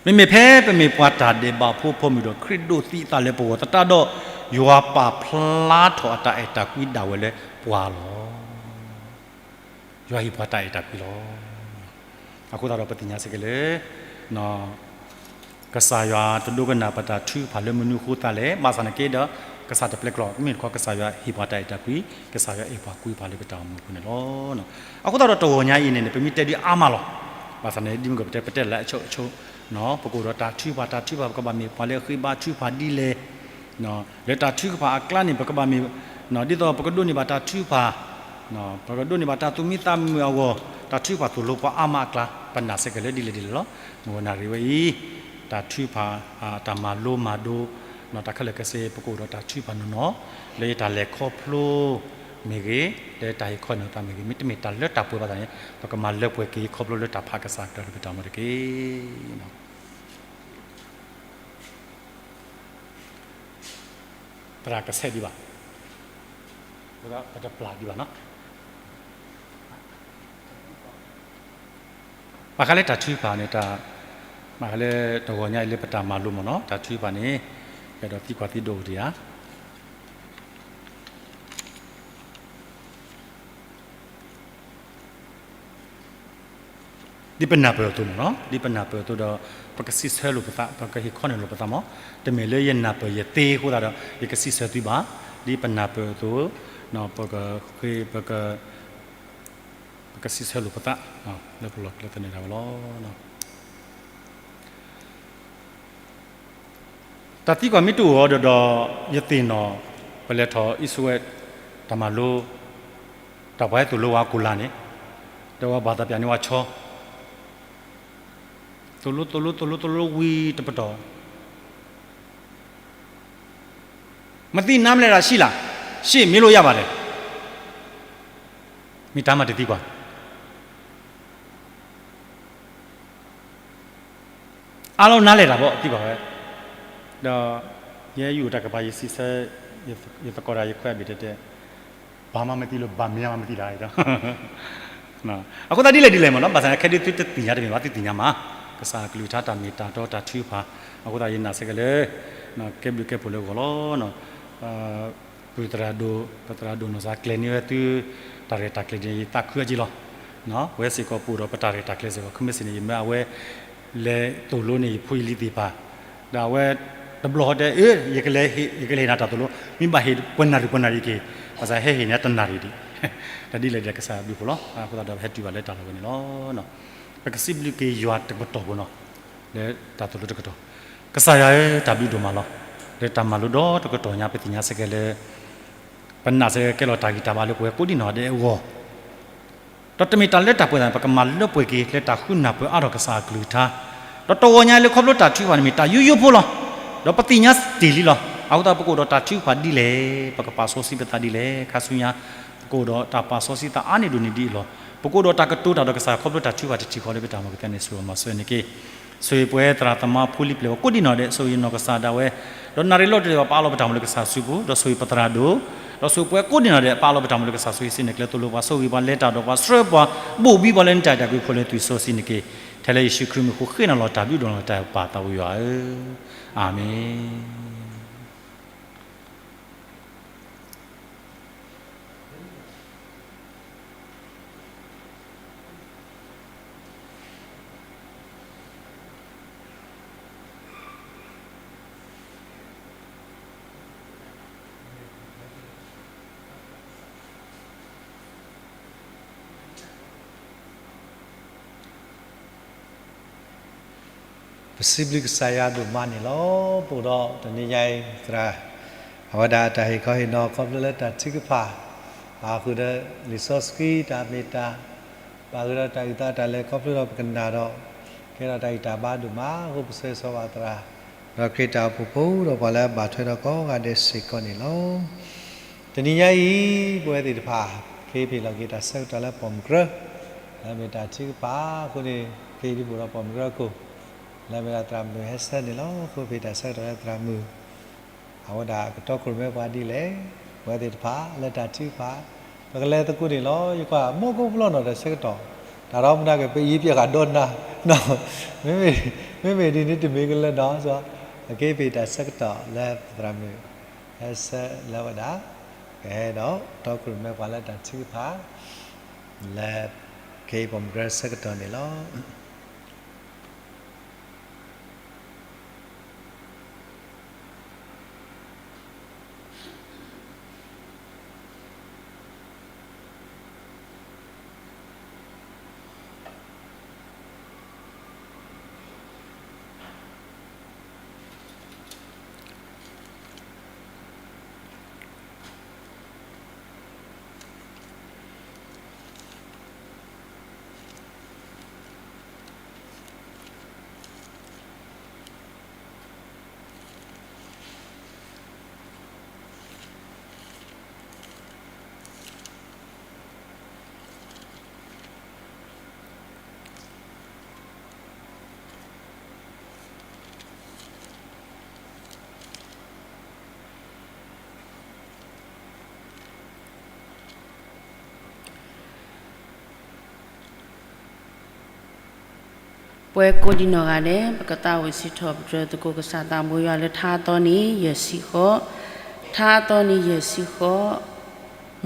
မ့မ့ၢ်ဖဲပမ့ၢ်ပှၤတၢ်ဒဲးဘးဖိအဖိမုၣ်ဒီး ခရံာ်ဒိးသံအသးလၢပဂီၢ်သတးဒီး ယွၤပာ်ဖျါထီၣ်အတၢ်အဲၣ်တၢ်ကွံဒၣ်ဝဲလၢပှၤလီၤ. ယွၤဟ့ၣ်ပှၤတၢ်အဲၣ်တၢ်ကွံလီၤ. အဃိသတးဒီးပသ့ၣ်ညါစ့ၢ်ကီးလၢ ကစၢ်ယွၤတဒိကနၣ်ပတၢ်ထုကဖၣ်လၢမနုၤအဃိသတးလဲၣ်. ဘၣ်ဆၣ်နာ်က့ဒီး ကစၢ်တပျဲကျီၢ်, မ့ၢ်တခီကစၢ်ယွၤဟ့ၣ်ပှၤတၢ်အဲၣ်တၢ်ကွံ, ကစၢ်ယွၤအဲၣ်ပှၤကွံပှၤလၢပတၢ်အိၣ်မူအပူၤန့ၣ်လီၤ. အဃိသတးဒီးတဂီၤညါအံၤန့ၣ်န့ၣ် ပမ့ၢ်တဲဒ်အါမးလီၤ. ဘၣ်ဆၣ်န့ၣ် ဒ်မ့ၢ်ကပတဲ ပတဲလၢအဆိအဆိ, ပကအိၣ်ဒီးတၢ်ထုကဖၣ်, တၢ်ထုကဖၣ် ပကဘၣ်မ့ၢ်ပှၤလၢအဃ့ဘါထုကဖၣ်ဒ်လဲၣ်. လၢတၢ်ထုကဖၣ်အကျါန့ၣ် ပကဘၣ်မ့ၢ် ဒ်သိးပကဒိးန့ၢ်ဘၣ်တၢ်ထုကဖၣ်, ပကဒိးန့ၢ်ဘၣ်တၢ်သူၣ်မံသးမုာ်အဂီၢ်, တၢ်ထုကဖၣ်သိၣ်လိပှၤအါမးအကျါ ပနာ်စ့ၢ်ကီးလၢဒ်လဲၣ်ဒ်လဲၣ်လီၤ. မုၢ်ဂီၤနၣ်ရံၣ်ဝဲအံၤ တၢ်ထုကဖၣ်, တၢ်မၤလိမၤဒိး, တၢ်ခဲလၢာ်ခဲဆ့ ပကအိၣ်ဒီးတၢ်ထုကဖၣ်နီၢ်နီၢ်, လၢတၢ်လဲၤခီဖျိမ့ၢ်ဂ့ၤ, လၢတၢ်ဟ့ၣ်ခီနီၢ်တၢ်မ့ၢ်ဂ့ၤ, မ့တမ့ၢ်တၢ်လၢတၢ်ပှဲၤဘၣ်ဆၣ်န့ၣ် ပကမၤလၢပှဲၤက့ၤခီဖျိလၢတၢ်ဖးကစၢ်အကျါလၢပတၢ်အိၣ်မူတက့ၢ်. သရၣ်ကဆဲးဒံးဘၣ်, ပတပျၢ်ဒံးဘၣ်နီၤ. ဘၣ်ဃးလၢတၢ်ထုကဖၣ်န့ၣ်, ဘၣ်ဃးလၢတဂီၤညါအံၤလၢပတၢ်မၤလိမ့ၢ်နီၤ, တၢ်ထုကဖၣ်န့ၣ် အဲၣ်ဒိးသံကွၢ်သံဒိးအိၣ်ဒံးဧါ. ဒ်ပနၢ်ပၢၢ်အသိးမ့ၢ်နီၤ, ဒ်ပနၢ်ပၢၢ်အသိးဒီး ပကစံးဆၢလိာ်ပသး, ပကဟ့ၣ်ခီန့ၢ်လိာ်ပသးမ့ၢ်, တမ့ၢ်လၢယနၢ်ပၢၢ်ယသ့အဃိသတးဒီး ယကစံးဆၢသုဘၣ်. ဒ်ပနၢ်ပၢၢ်အသိး, ပကဃ့, ပက, ပကစံးဆၢလိာ်ပသး လၢပလီၢ်ကျဲသန့ၤဒၣ်ဝဲလီၤ. တၢ်သံကွၢ်မ့ၢ်တအိၣ်အီၤဒီး, ယသ့ၣ်နီၣ်, ပလဲၤထီၣ်အံၣ်စဝဲး တၢ်မၤလိ, တၢ်ပှၤဟဲသိၣ်လိဝဲကိၣ်လၢ်န့ၣ်, ဒီးဝဲဘၣ်သးပျၢ်န့ၢ်ဝဲဆီ, သိၣ်လိ သိၣ်လိ သိၣ်လိ သိၣ်လိဝံၤတပတီၢ်, မသံနါမလဲၣ်ဒၣ်ဆံးလၢ်, ရှ့မ့ၢ်လိယါဘၣ်လဲၣ်, မ့ၢ်တၢ်မၤတသံကွၢ် အါလီၤနါလဲၣ်တၢ်ဘီသံကွၢ်ဝဲ, ဒီးယဲယအိၣ်တၢ်ကပၤ ယစံးဆၢ ယသကိးတၢ် ယခွဲးအဘ့ၣ်တဲတဲ, ဘၣ်မၤမသံလၢၤ ဘၣ်မ့ၢ်မၤမသံတၢ်, အဃိသတးဒ်လဲၣ်ဒ်လဲၣ်မ့ၢ်နီၤ, ဘၣ်ဆၣ်ခဲဒုးသုတသ့ၣ်ညါတမ့ၢ်ဘၣ် သုသ့ၣ်ညါမး, ကစၢ်အကလုၢ်ကထါတၢ်မ့ၢ်တၢ်တီတၢ်ထုကဖၣ်, အဃိသတးယနာ်စ့ၢ်ကီးလၢ ကဲဘျုးကဲဖှိၣ်လၢဂီၢ်လီၤ. ပသရၣ်ဒိၣ်, ပသရၣ်ဒိၣ်နီၢ်စၢ်ကျဲၤန့ၢ်ဝဲသု တၢ်ရဲၣ်တၢ်ကျဲၤန့ၣ် ယသးခုအီၤက့ၤလီၤ. ပဝဲစ့ၢ်ကီးပအိၣ်ဒီးပတၢ်ရဲၣ်တၢ်ကျဲၤစ့ၢ်ကီး ခမ့ၢ်စ့ၢ်န့ၣ် ယမၢအဝဲ လဲၤသိၣ်လိန့ၢ်ယဖိယလံၤသ့ၣ်တဖၣ်, ဒီးအဝဲတဘျီဃီတဲ အၢ ယကလဲၤဟ့ၣ်နၤတၢ်သိၣ်လိ, မ့ၢ်ဘၣ်ဟ့ၣ်ပှဲၤနၣ်ရံၣ်ပှဲၤနၣ်ရံၣ်က့ၤ, ဘၣ်ဆၣ်ဟဲဟ့ၣ်န့ၢ်တနၣ်ရံၣ်ဒံး, တၢ်ဒ်လဲၣ်ဒ်လဲၣ်ကစၢ်ဘျုးဖှိၣ်လီၤ. အဃိသတးဒီးပဟဲတုၤဘၣ်လၢတၢ်လီၢ်ဝဲန့ၣ်လီၤ. ပကစံးဘျုးက့ၤယွၤတကပတီၢ်ဖိနီၤ, လၢတၢ်သိၣ်လိတကတီၢ်, ကစၢ်ယွၤဧၢ တၢ်ဘျုးဒိၣ်မးလီၤ. လၢတၢ်မၤလိဒီးတကတီၢ်ညါ ပသ့ၣ်ညါစ့ၢ်ကီးလၢ ပနာ်စ့ၢ်ကီးကဲလီၤတၢ်ဂံၢ်တၢ်ဘါလၢပဝဲကိးဒံၣ်နီၢ်ဒဲးအဂီၢ်, ဒီးတမ့ၢ်တၢ်လၢတၢ်ပှဲၤသးန့ၣ် ပကမၤလၢပှဲၤက့ၤ လၢတၢ်ဃုနၢ်ပၢၢ်အါထီၣ်ကစၢ်အကလုၢ်ကထါ, ဒီးတဂီၤညါလၢခီဖျိတၢ်ထုကဖၣ်န့ၣ်မ့ၢ်တၢ်ယိယိဖိလီၤ. ဒီးပသ့ၣ်ညါတ့ၢ်လံလီၤ. အဃိသတးပကအိၣ်ဒီးတၢ်ထုကဖၣ်ဒ်လဲၣ်, ပကပာ်စီဆှံပသးဒ်လဲၣ်, ခါဆူညါ ပကအိၣ်ဒီးတၢ်ပာ်စီဆှံသးအါန့ၢ်ဒိၣ်န့ၢ်ဒံးအလီၢ်, ပကအိၣ်ဒီးတၢ်ကတိၤတၢ်ဒီးကစၢ်ခီဖျိတၢ်ထုကဖၣ်တထံၣ်ဃီလၢပတၢ်မၤကသ့န့ၣ် ဆိၣ်ဂ့ၤမၤစၢၤန့ၢ်က့ၤ ဆိၣ်ဂ့ၤပဝဲသရၣ်သမါဖိလံၤပျဲၢ်ဝဲကိးဒံၣ်နီၢ်ဒဲး, ဆိၣ်ဂ့ၤနီၢ်ကစၢ်ဒၣ်ဝဲ, ဒီးနၣ်ရံၣ်လီၤတံၢ်လီၤဆဲးပာ်လီၤပတၢ်မူလၢကစၢ်စုပူၤ, ဒီးဆိၣ်ဂ့ၤပသရၣ်ဒိၣ်, ဒီးဆိၣ်ဂ့ၤပဝဲကိးဒံၣ်နီၢ်ဒဲး ပာ်လီၤပတၢ်မူလၢကစၢ်စု ဟံးစုနဲၣ်ကျဲသိၣ်လိပှၤ, ဆိၣ်ဂ့ၤပှၤလဲၤတၢ်ဒီးပှၤဆှၢပှၤ, ဘိၣ်ဘံပှၤလၢနတၢ်အဲၣ်တၢ်ကွံဖိလၢနသွံၣ်စီဆှံန့ၢ်က့ၤ, ထဲလၢယ့ၣ်ၡူးခရံာ်မံၤဃိ ဃ့နၤလီၤတၢ်ဘျုးဒိၣ်လီၤတၢ်ပၢ်သးဝံၤယွၤဧၢ, အၤမ့ၣ်. ပစံးဘျုးကစၢ်ယွၤဒိၣ်မးန့ၣ်လီၤ. ပအိၣ်ဒီးတနံၤညါအံၤ သရၣ်, အဝဲဒၣ်တၢ်ဟ့ၣ်ခီဟ့ၣ်နီၤခီဖျိလၢတၢ်ထုကဖၣ်, ပာ်ဃုာ်ဒီးလံာ်စီဆှံတၢ်မ့ၢ်တၢ်, ပာ်ဃုာ်ဒီးတၢ်အုၣ်သးတၢ်လဲၤခီဖျိဒီးပကနၣ်ဒီး, ကဲထီၣ်တၢ်ဂံၢ်တၢ်ဘါဒိၣ်မးအဃိ ပဆၢဂ့ၤဆၢဝါသရၣ်, ဒီးခရံာ်တၢ်အိၣ်ဖှိၣ်ဖိဒီးပှၤလၢအဘၣ်ထွဲဒီးကိးဂၤဒဲးစ့ၢ်ကီးန့ၣ်လီၤ. တနံၤညါအံၤ ပဝဲသ့ၣ်တဖၣ် ခ့ဖံၣ်လီၤက့ၤတၢ်ဆၢကတီၢ်လၢပိာ်မုၣ်ကရၢ, လၢမ့ၢ်တၢ်ထုကဖၣ်အဃိန့ၣ် ခ့ဒံးဘိၣ်ဒီးပိာ်မုၣ်ကရၢခိၣ်, လၢမ့ၢ်ဒၣ်သရၣ်မုၣ်ဟဲဆၢန့ၣ်လီၤ. အဃိဖဲတၢ်ဆၢကတီၢ်လၢသရၣ်မုၣ် အဝဲဒၣ်ကတီခိၣ်ရိၣ်မဲပှၤဒ်လဲၣ်, ပဝဲသ့ၣ်တဖၣ်လၢတၢ်ထုကဖၣ် ပကလဲၤသကိးန့ၣ်လီၤ. ယကွၢ်မ့ၢ်ကအိၣ်ဖျီနီၣ်တၢ်ဆၢကတီၢ်, တၢ်ဒီမနုၤက့ၤ ပအံၤပျဲၢ်ဃာ်ဒီနၤ, မ့မ့ၢ်ဒ်န့ၣ်တမ့ၢ်ကလၢနီၣ်, အက့ၤဖဲတၢ်ဆၢကတီၢ်လၢသရၣ်မုၣ် ဟဲဆၢလၢဝဲဒၣ်, ကဟဲဒီးတီခိၣ်ရိၣ်မဲပှၤလၢတၢ်ထုကဖၣ် လၢ ခ့ပိာ်မုၣ်ကရၢဆၢကတီၢ်န့ၣ်လီၤ. ပဝဲကိးဒံနီၢ်ဂၤဒဲး ပကသးဝံၣ်စံးထီၣ်ပတြၢၤသကိးကစၢ်သးဘိယွၤလၢထါအသီနံၤယဲၢ်ဆံဃိး, ထါအသီနံၤယဲၢ်ဆံဃိး,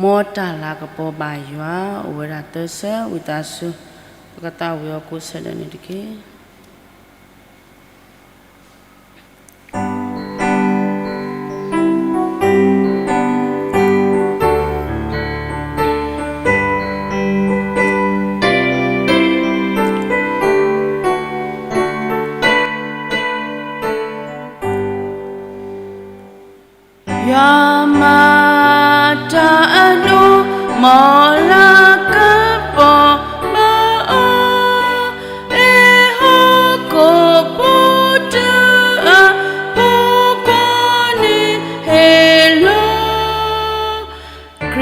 မ်တၢ်လၤကပီၤဘၣ်ယွၤ, အိၣ်ဝဲဒၣ်သၢဆၢ ဝံသးစူၤ ပကသးဝံၣ်အီၤကိးဆၢဒၢန့ၣ်တက့ၢ်. ယွၤမၤတၢ်အဒိၣ် မ်လၤကပီၤဘၣ်အီၤ, ဟ့ၣ်ဟီၣ်ခိၣ်ဖိတၢ်အဖိခွါန့ၣ်ဟ့ၣ်လီၤ ခ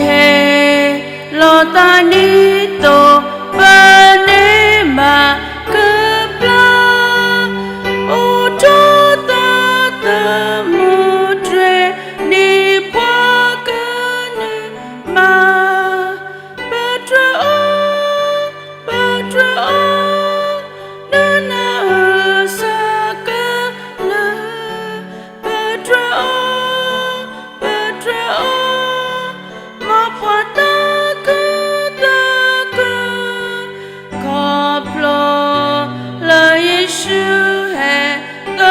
ရံာ်ဟ့ၣ်လီၤသးဒ်သိး ပန့ၢ်ဘၣ်ကပျၢ်, အိၣ်ထီၣ်သးသမူတြဲၤ ဒ်ပှၤကနၢၤမး, ပတြၢၤအီၤ, ပတြၢၤအီၤ, ဒုးနၢ်အုၣ်စၢ်ကလၢာ်, ပတြၢၤအီၤ, ပတြၢၤအီၤ, မ်ပှၤသးခုသးခု, ခီဖျိလၢယ့ၣ်ၡူးဟဲသ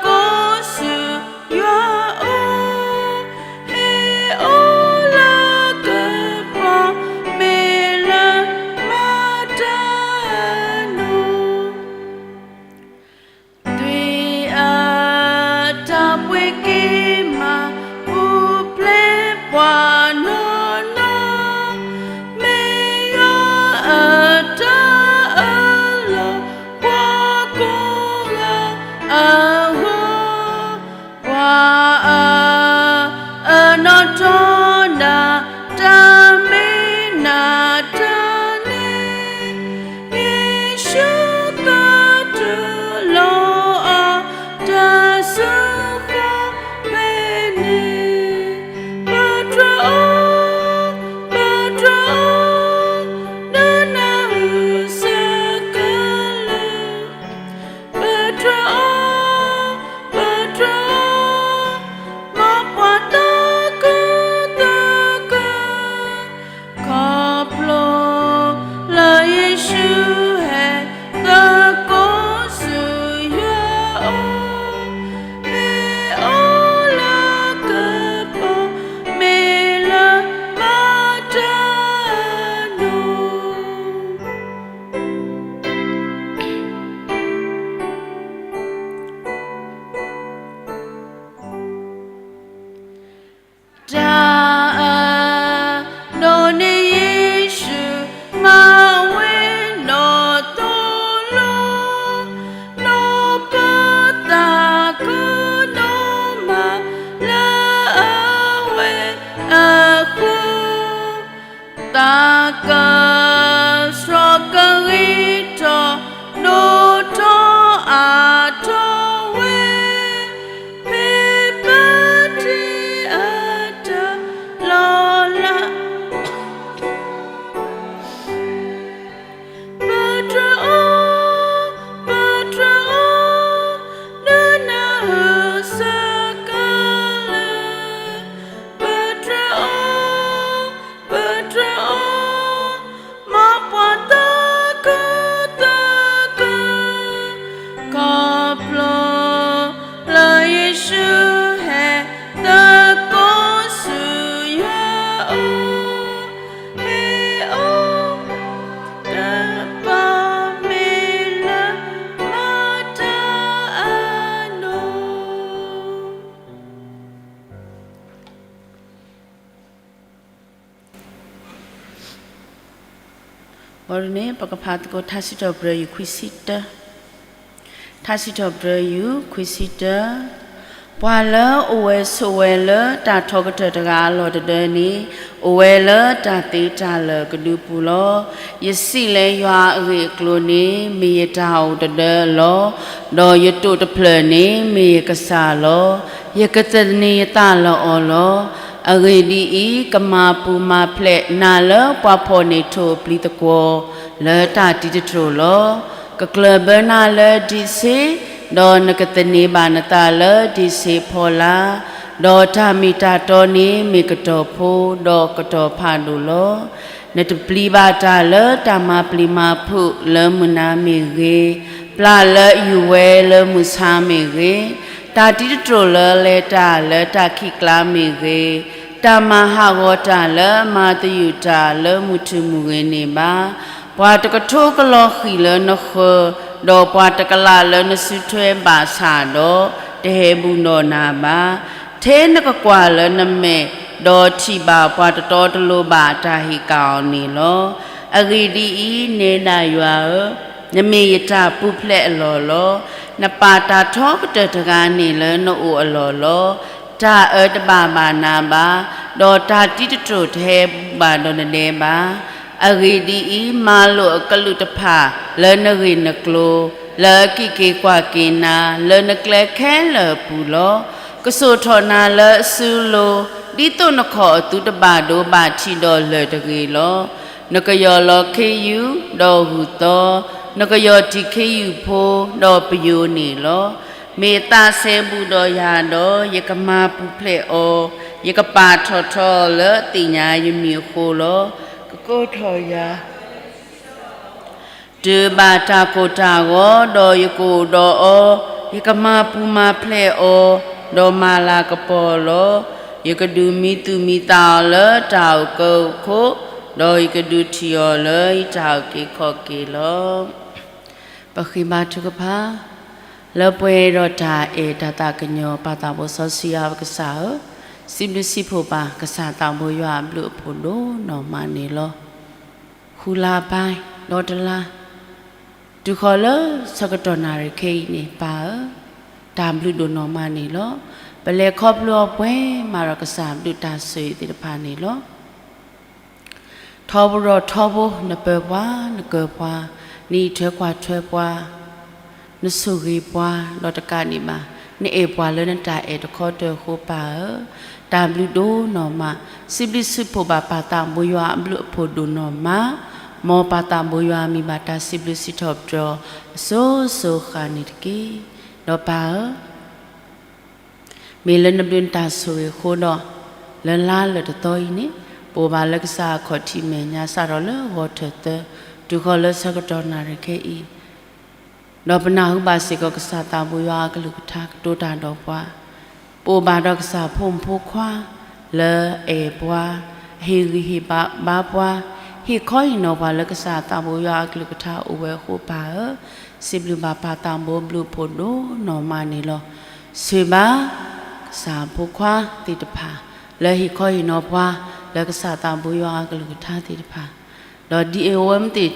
ကိးဆူယွၤအအိၣ်, ဟ့ၣ်အီၤလၤကပီၤ မ့ၢ်လၢမၤတၢ်အနိၣ် သွံၣ်အတၢ်ပှ့ၤက့ၤမၤပူၤဖျဲးပှၤနီၢ်နီၢ်, မ့ၢ်ယွၤအတၢ်အၢၣ်လီၤပှၤကိးဂၤအဂီၢ်, ပှၤအၢ အၢၣ်နီၣ်ထီဒါ တၢ်မ့ၢ်နၤတၢ်န့ၣ်, ယ့ၣ်ၡူးကတိၤလီၤအီၤတၢ်စုဃီၤဖဲန့ၣ်, ပတြၢၤအီၤ, ပတြၢၤအီၤ, ဒုးနၢ်အုၣ်စၢ်ကလၢာ် ပတြၢၤအီၤ, ပတြၢၤအီၤ, မ်ပှၤသးခုသးခု, ခီဖျိလၢယ့ၣ်ၡူးဟဲသကိးဆူယွၤအအိၣ်, ဟ့ၣ်အီၤလၤကပီၤ မ့ၢ်လၢမၤတၢ်အနိၣ် တၢ်အၢ ဒိးန့ၢ်ယ့ၣ်ၡူး မၤဝဲနီၣ်သိလိ, နီၢ်ပၢၢ်သးခုဒိၣ်မးလၢအဝဲအဃိ, သးကဆှီကဂ့ၤထီၣ် ဒိၣ်ထီၣ်အါထီၣ်ဝဲ, ဖဲပထံၣ်အတၢ်လီၤလး ပတြၢၤအီၤ, ပတြၢၤအီၤ, ဒုးနၢ်အုၣ်စၢ်ကလၢာ်, ပတြၢၤအီၤ, ပတြၢၤအီၤ, မ်ပှၤသးခုသးခု, ခီဖျိလၢယ့ၣ်ၡူးဟဲသကိးဆူယွၤအအိၣ်, ဟ့ၣ်အီၤ တၢ်ပာ်မ့ၢ်လၢမၤတၢ်အနိၣ် ဘၣ်န့ၣ် ပကဖးသကိး ထါစံးထီၣ်ပတြၢၤ ယူၢ်ခွံဆံတၢ, ထါစံးထီၣ်ပတြၢၤ ယူၢ်ခွံဆံတၢ, ပှၤလၢအအိၣ်ဝဲဆိးဝဲလၢတၢ်ထီကတၢၢ်တဂၤအလီၢ်တဒၢန့ၣ်, အိၣ်ဝဲလၢတၢ်သ့တၢ်လၢာ်ကဒုပူၤလီၤ. ယစံးလၢယွၤအဂ့ၢ်အကျိၤန့ၣ် မ့ၢ်ယတၢ်အိၣ်တဒၢလီၤ. ဒီးယတိာ်တဖျၢၣ်န့ၣ် မ့ၢ်ယကစၢ်လီၤ. ယကသန့ၤယသးလၢအီၤလီၤ. အဂ့ၢ်ဒ်အံၤ, ကမၤပူၤမၤဖျဲးနၤလၢပှၤဖီၣ်န့ၢ်ထိၣ်အပျံၤသကွီၤ လၢတၢ်တံၤတတြိာ်လီၤ. ကကျၢၢ်ဘၢနၤလၢဒံးဆ့, ဒီးနကသန့ၤဘၣ်နသးလၢဒံးဆ့ဖီလာ်, ဒီးတၢ်မ့ၢ်တၢ်တီန့ၣ်မ့ၢ်ကတီၢ်ဖိ, ဒီးကတီၢ်ဖးဒိၣ်လီၤ. နတပျံၤဘၣ်တၢ်လၢတၢ်မၤပျံၤမၤဖုးလၢမုၢ်နၤမ့ၢ်ဂ့ၤ, ပျၢ်လၢအယူၤဝဲလၢမုၢ်ဆါမ့ၢ်ဂ့ၤ, တၢ်တံၤတတြိာ်လၢလဲၤတၢ်လၢတၢ်ခံးကျါမ့ၢ်ဂ့ၤ, တၢ်မၤဟးဂီၤတၢ်လၢမၤသယုၢ်တၢ်လၢမုၢ်ထူၣ်မုၢ်ဂ့ၤန့ၣ်ဘၣ်. ပှၤတကထိကလီၤဃံၤလၢနဃၢၤ, ဒီးပှၤတကလးလၢနစုထွဲဘၣ်ဆၣ်ဒီး, တဟဲဘူးဒီးနၤဘၣ်. ထဲနကကွၢ်လၢနမဲာ်, ဒီးထံၣ်ဘၣ်ပှၤတတီတလိၤဘၣ်တၢ်ဟ့ၣ်ကၣ်အီၤန့ၣ်လီၤ. အဂ့ၢ်ဒ်အံၤ, နဲဒၣ်ယွၤဧၢ, နမ့ၢ်ယတၢ်ပူၤဖျဲးအလီၢ်လီၤ. နပာ်တၢ်ထီကတၢၢ်တဂၤန့ၣ်လၢနအိၣ်အလီၢ်လီၤ. တၢ်အၢတဘၣ်ဘၣ်နၤဘၣ်, ဒီးတၢ်တံၤတတြိာ်တဟဲဘူးဘၣ်ဒီးနဒဲဘၣ်. အဂ့ၢ်ဒ်အံၤ, မၤလိာ်အကလုၢ်တဖၣ်လၢနဂ့ၢ်နကျိၤ, လၢအကံၣ်က့ၤကွၢ်က့ၤနၤ, လၢနကျဲခဲလၢာ်အပူၤလီၤ. ကစိာ်ထီၣ်နၤလၢအစုလိၤ, ဒ်သိးနခီၣ်အသုတဘၣ်ဒိဘၣ်ထံးဒီးလၢၢ်တဂ့ၤလီၤ. နကယီၢ်လီၤခ့ယုၢ်, ဒီးဂုၢ်သီ, နကယီၢ်တံၢ်ခ့ယုၢ်ဖိ, ဒီးပယိၤန့ၣ်လီၤ. မ့ၢ်အသးစဲဘူးဒီးယၤဒီး, ယကမၤပူၤဖျဲးအီၤ, ယကပာ်ထီၣ်ထီအီၤလၢအသ့ၣ်ညါယမံၤအဃိလီၤ. ကကိးထီၣ်ယၤ တုၤဘၣ်တၢ်ကိၢ်တၢ်ဂီၤ, ဒီးယကအိၣ်ဒီးအီၤ, ယကမၤပူၤမၤဖျဲးအီၤ, ဒီးမၤလၤကပီၤလီၤ. ယကဒုးမံသူၣ်မံသးအီၤလၢတၢ်အုၣ်ကၢအုၣ်ခိၣ်, ဒီးယကဒုးထံၣ်အီၤလၢယတၢ်အုၣ်က့ၤခီၣ်က့ၤလီၤ. ပဃ့ဘါထုကဖၣ်, လၢပှဲၤဒီးတၢ်အဲၣ်တၢ်သးကညီၤ ပၢ်သးဘိစီဆှံယွၤပကစၢ်ဧၢ, စံးဘျုးစံးဖှိၣ်ဘၣ်ကစၢ်သးဘိယွၤအဘျုးအဖှိၣ်ဒိၣ်နီၢ်မးန့ၣ်လီၤ. ဃုလါအပၢ်, ဒီတလါ, တုၤဃီၤလၢဆၢကတီၢ်နၣ်ရံၣ်ခဲအံၤန့ၣ် ပၢ်ဧၢ, တၢ်ဘျုးဒိၣ်နီၢ်မးန့ၣ်လီၤ. ပလဲၤခီဖျိအီၤပှဲၤမးဒီးကစၢ်ဘျုးတၢ်ဆိၣ်ဂ့ၤသ့ၣ်တဖၣ်န့ၣ်လီၤ. ထီဘိဒီးထီဘိ နပၢၤပှၤ, နကၢၤပှၤ, နအံးထွဲကွၢ်ထွဲပှၤ, နဆိၣ်ဂ့ၤပှၤ, ဒီးတကးဒံးဘၣ်, နအဲၣ်ပှၤလၢနတၢ်အဲၣ်တခီတၢၤအဃိပၢ်ဧၢ, တၢ်ဘျုးဒိၣ်နီၢ်မး, စံးဘျုးစံးဖှိၣ်ဘၣ်ပၢ်သးဘိယွၤအဘျုးအဖှိၣ်ဒိၣ်နီၢ်မး, မ်ပၢ်သးဘိယွၤမံၤဘၣ်တၢ်စံးဘျုးစံးထီၣ်ပတြၢၤအီၤအစိၤစိၤအဃၣ်န့ၣ်တက့ၢ်. ဒီးပၢ်ဧၢ, မ့ၢ်လၢနဘျုးနတၢ်ဆိၣ်ဂ့ၤအဃိဒီး, လၢလါလၢာ်တသီအံၤန့ၣ်, ပအိၣ်ဘၣ်လၢကစၢ်အခီၣ်ထံးမဲာ်ညါစးထီၣ်လၢဂီၤထၢၣ်သၢ, တုၤဃီၤလၢဆၢကတီၢ်နၣ်ရံၣ်ခဲအံၤ, ဒီးပနၢ်ဟူဘၣ်စ့ၢ်ကီးကစၢ်သးဘိယွၤအကလုၢ်ကထါကတိၤတၢ်ဒီးပှၤ, ပအိၣ်ဘၣ်ဒီးကစၢ်ဖိမုၣ်ဖိခွါ, လၢအအဲၣ်ပှၤ, ဟ့ၣ်ဂံၢ်ဟ့ၣ်ဘါပှၤ, ဟ့ၣ်ခီဟ့ၣ်နီၤပှၤလၢကစၢ်သးဘိယွၤအကလုၢ်ကထါအိၣ်ဝဲအဃိပၢ်ဧၢ, စံးဘျုးဘၣ်ပၢ်သးဘိဘျုးဖှိၣ်ဒိၣ်နီၢ်မးန့ၣ်လီၤ. ဆိၣ်ဂ့ၤဘၣ်, ကစၢ်ဖိခွါသ့ၣ်တဖၣ်, လၢဟ့ၣ်ခီဟ့ၣ်နီၤပှၤ, လၢကစၢ်သးဘိယွၤအကလုၢ်ကထါသ့ၣ်တဖၣ်, ဒီးဒ်အဝဲမ့ၢ်တ့ၢ်,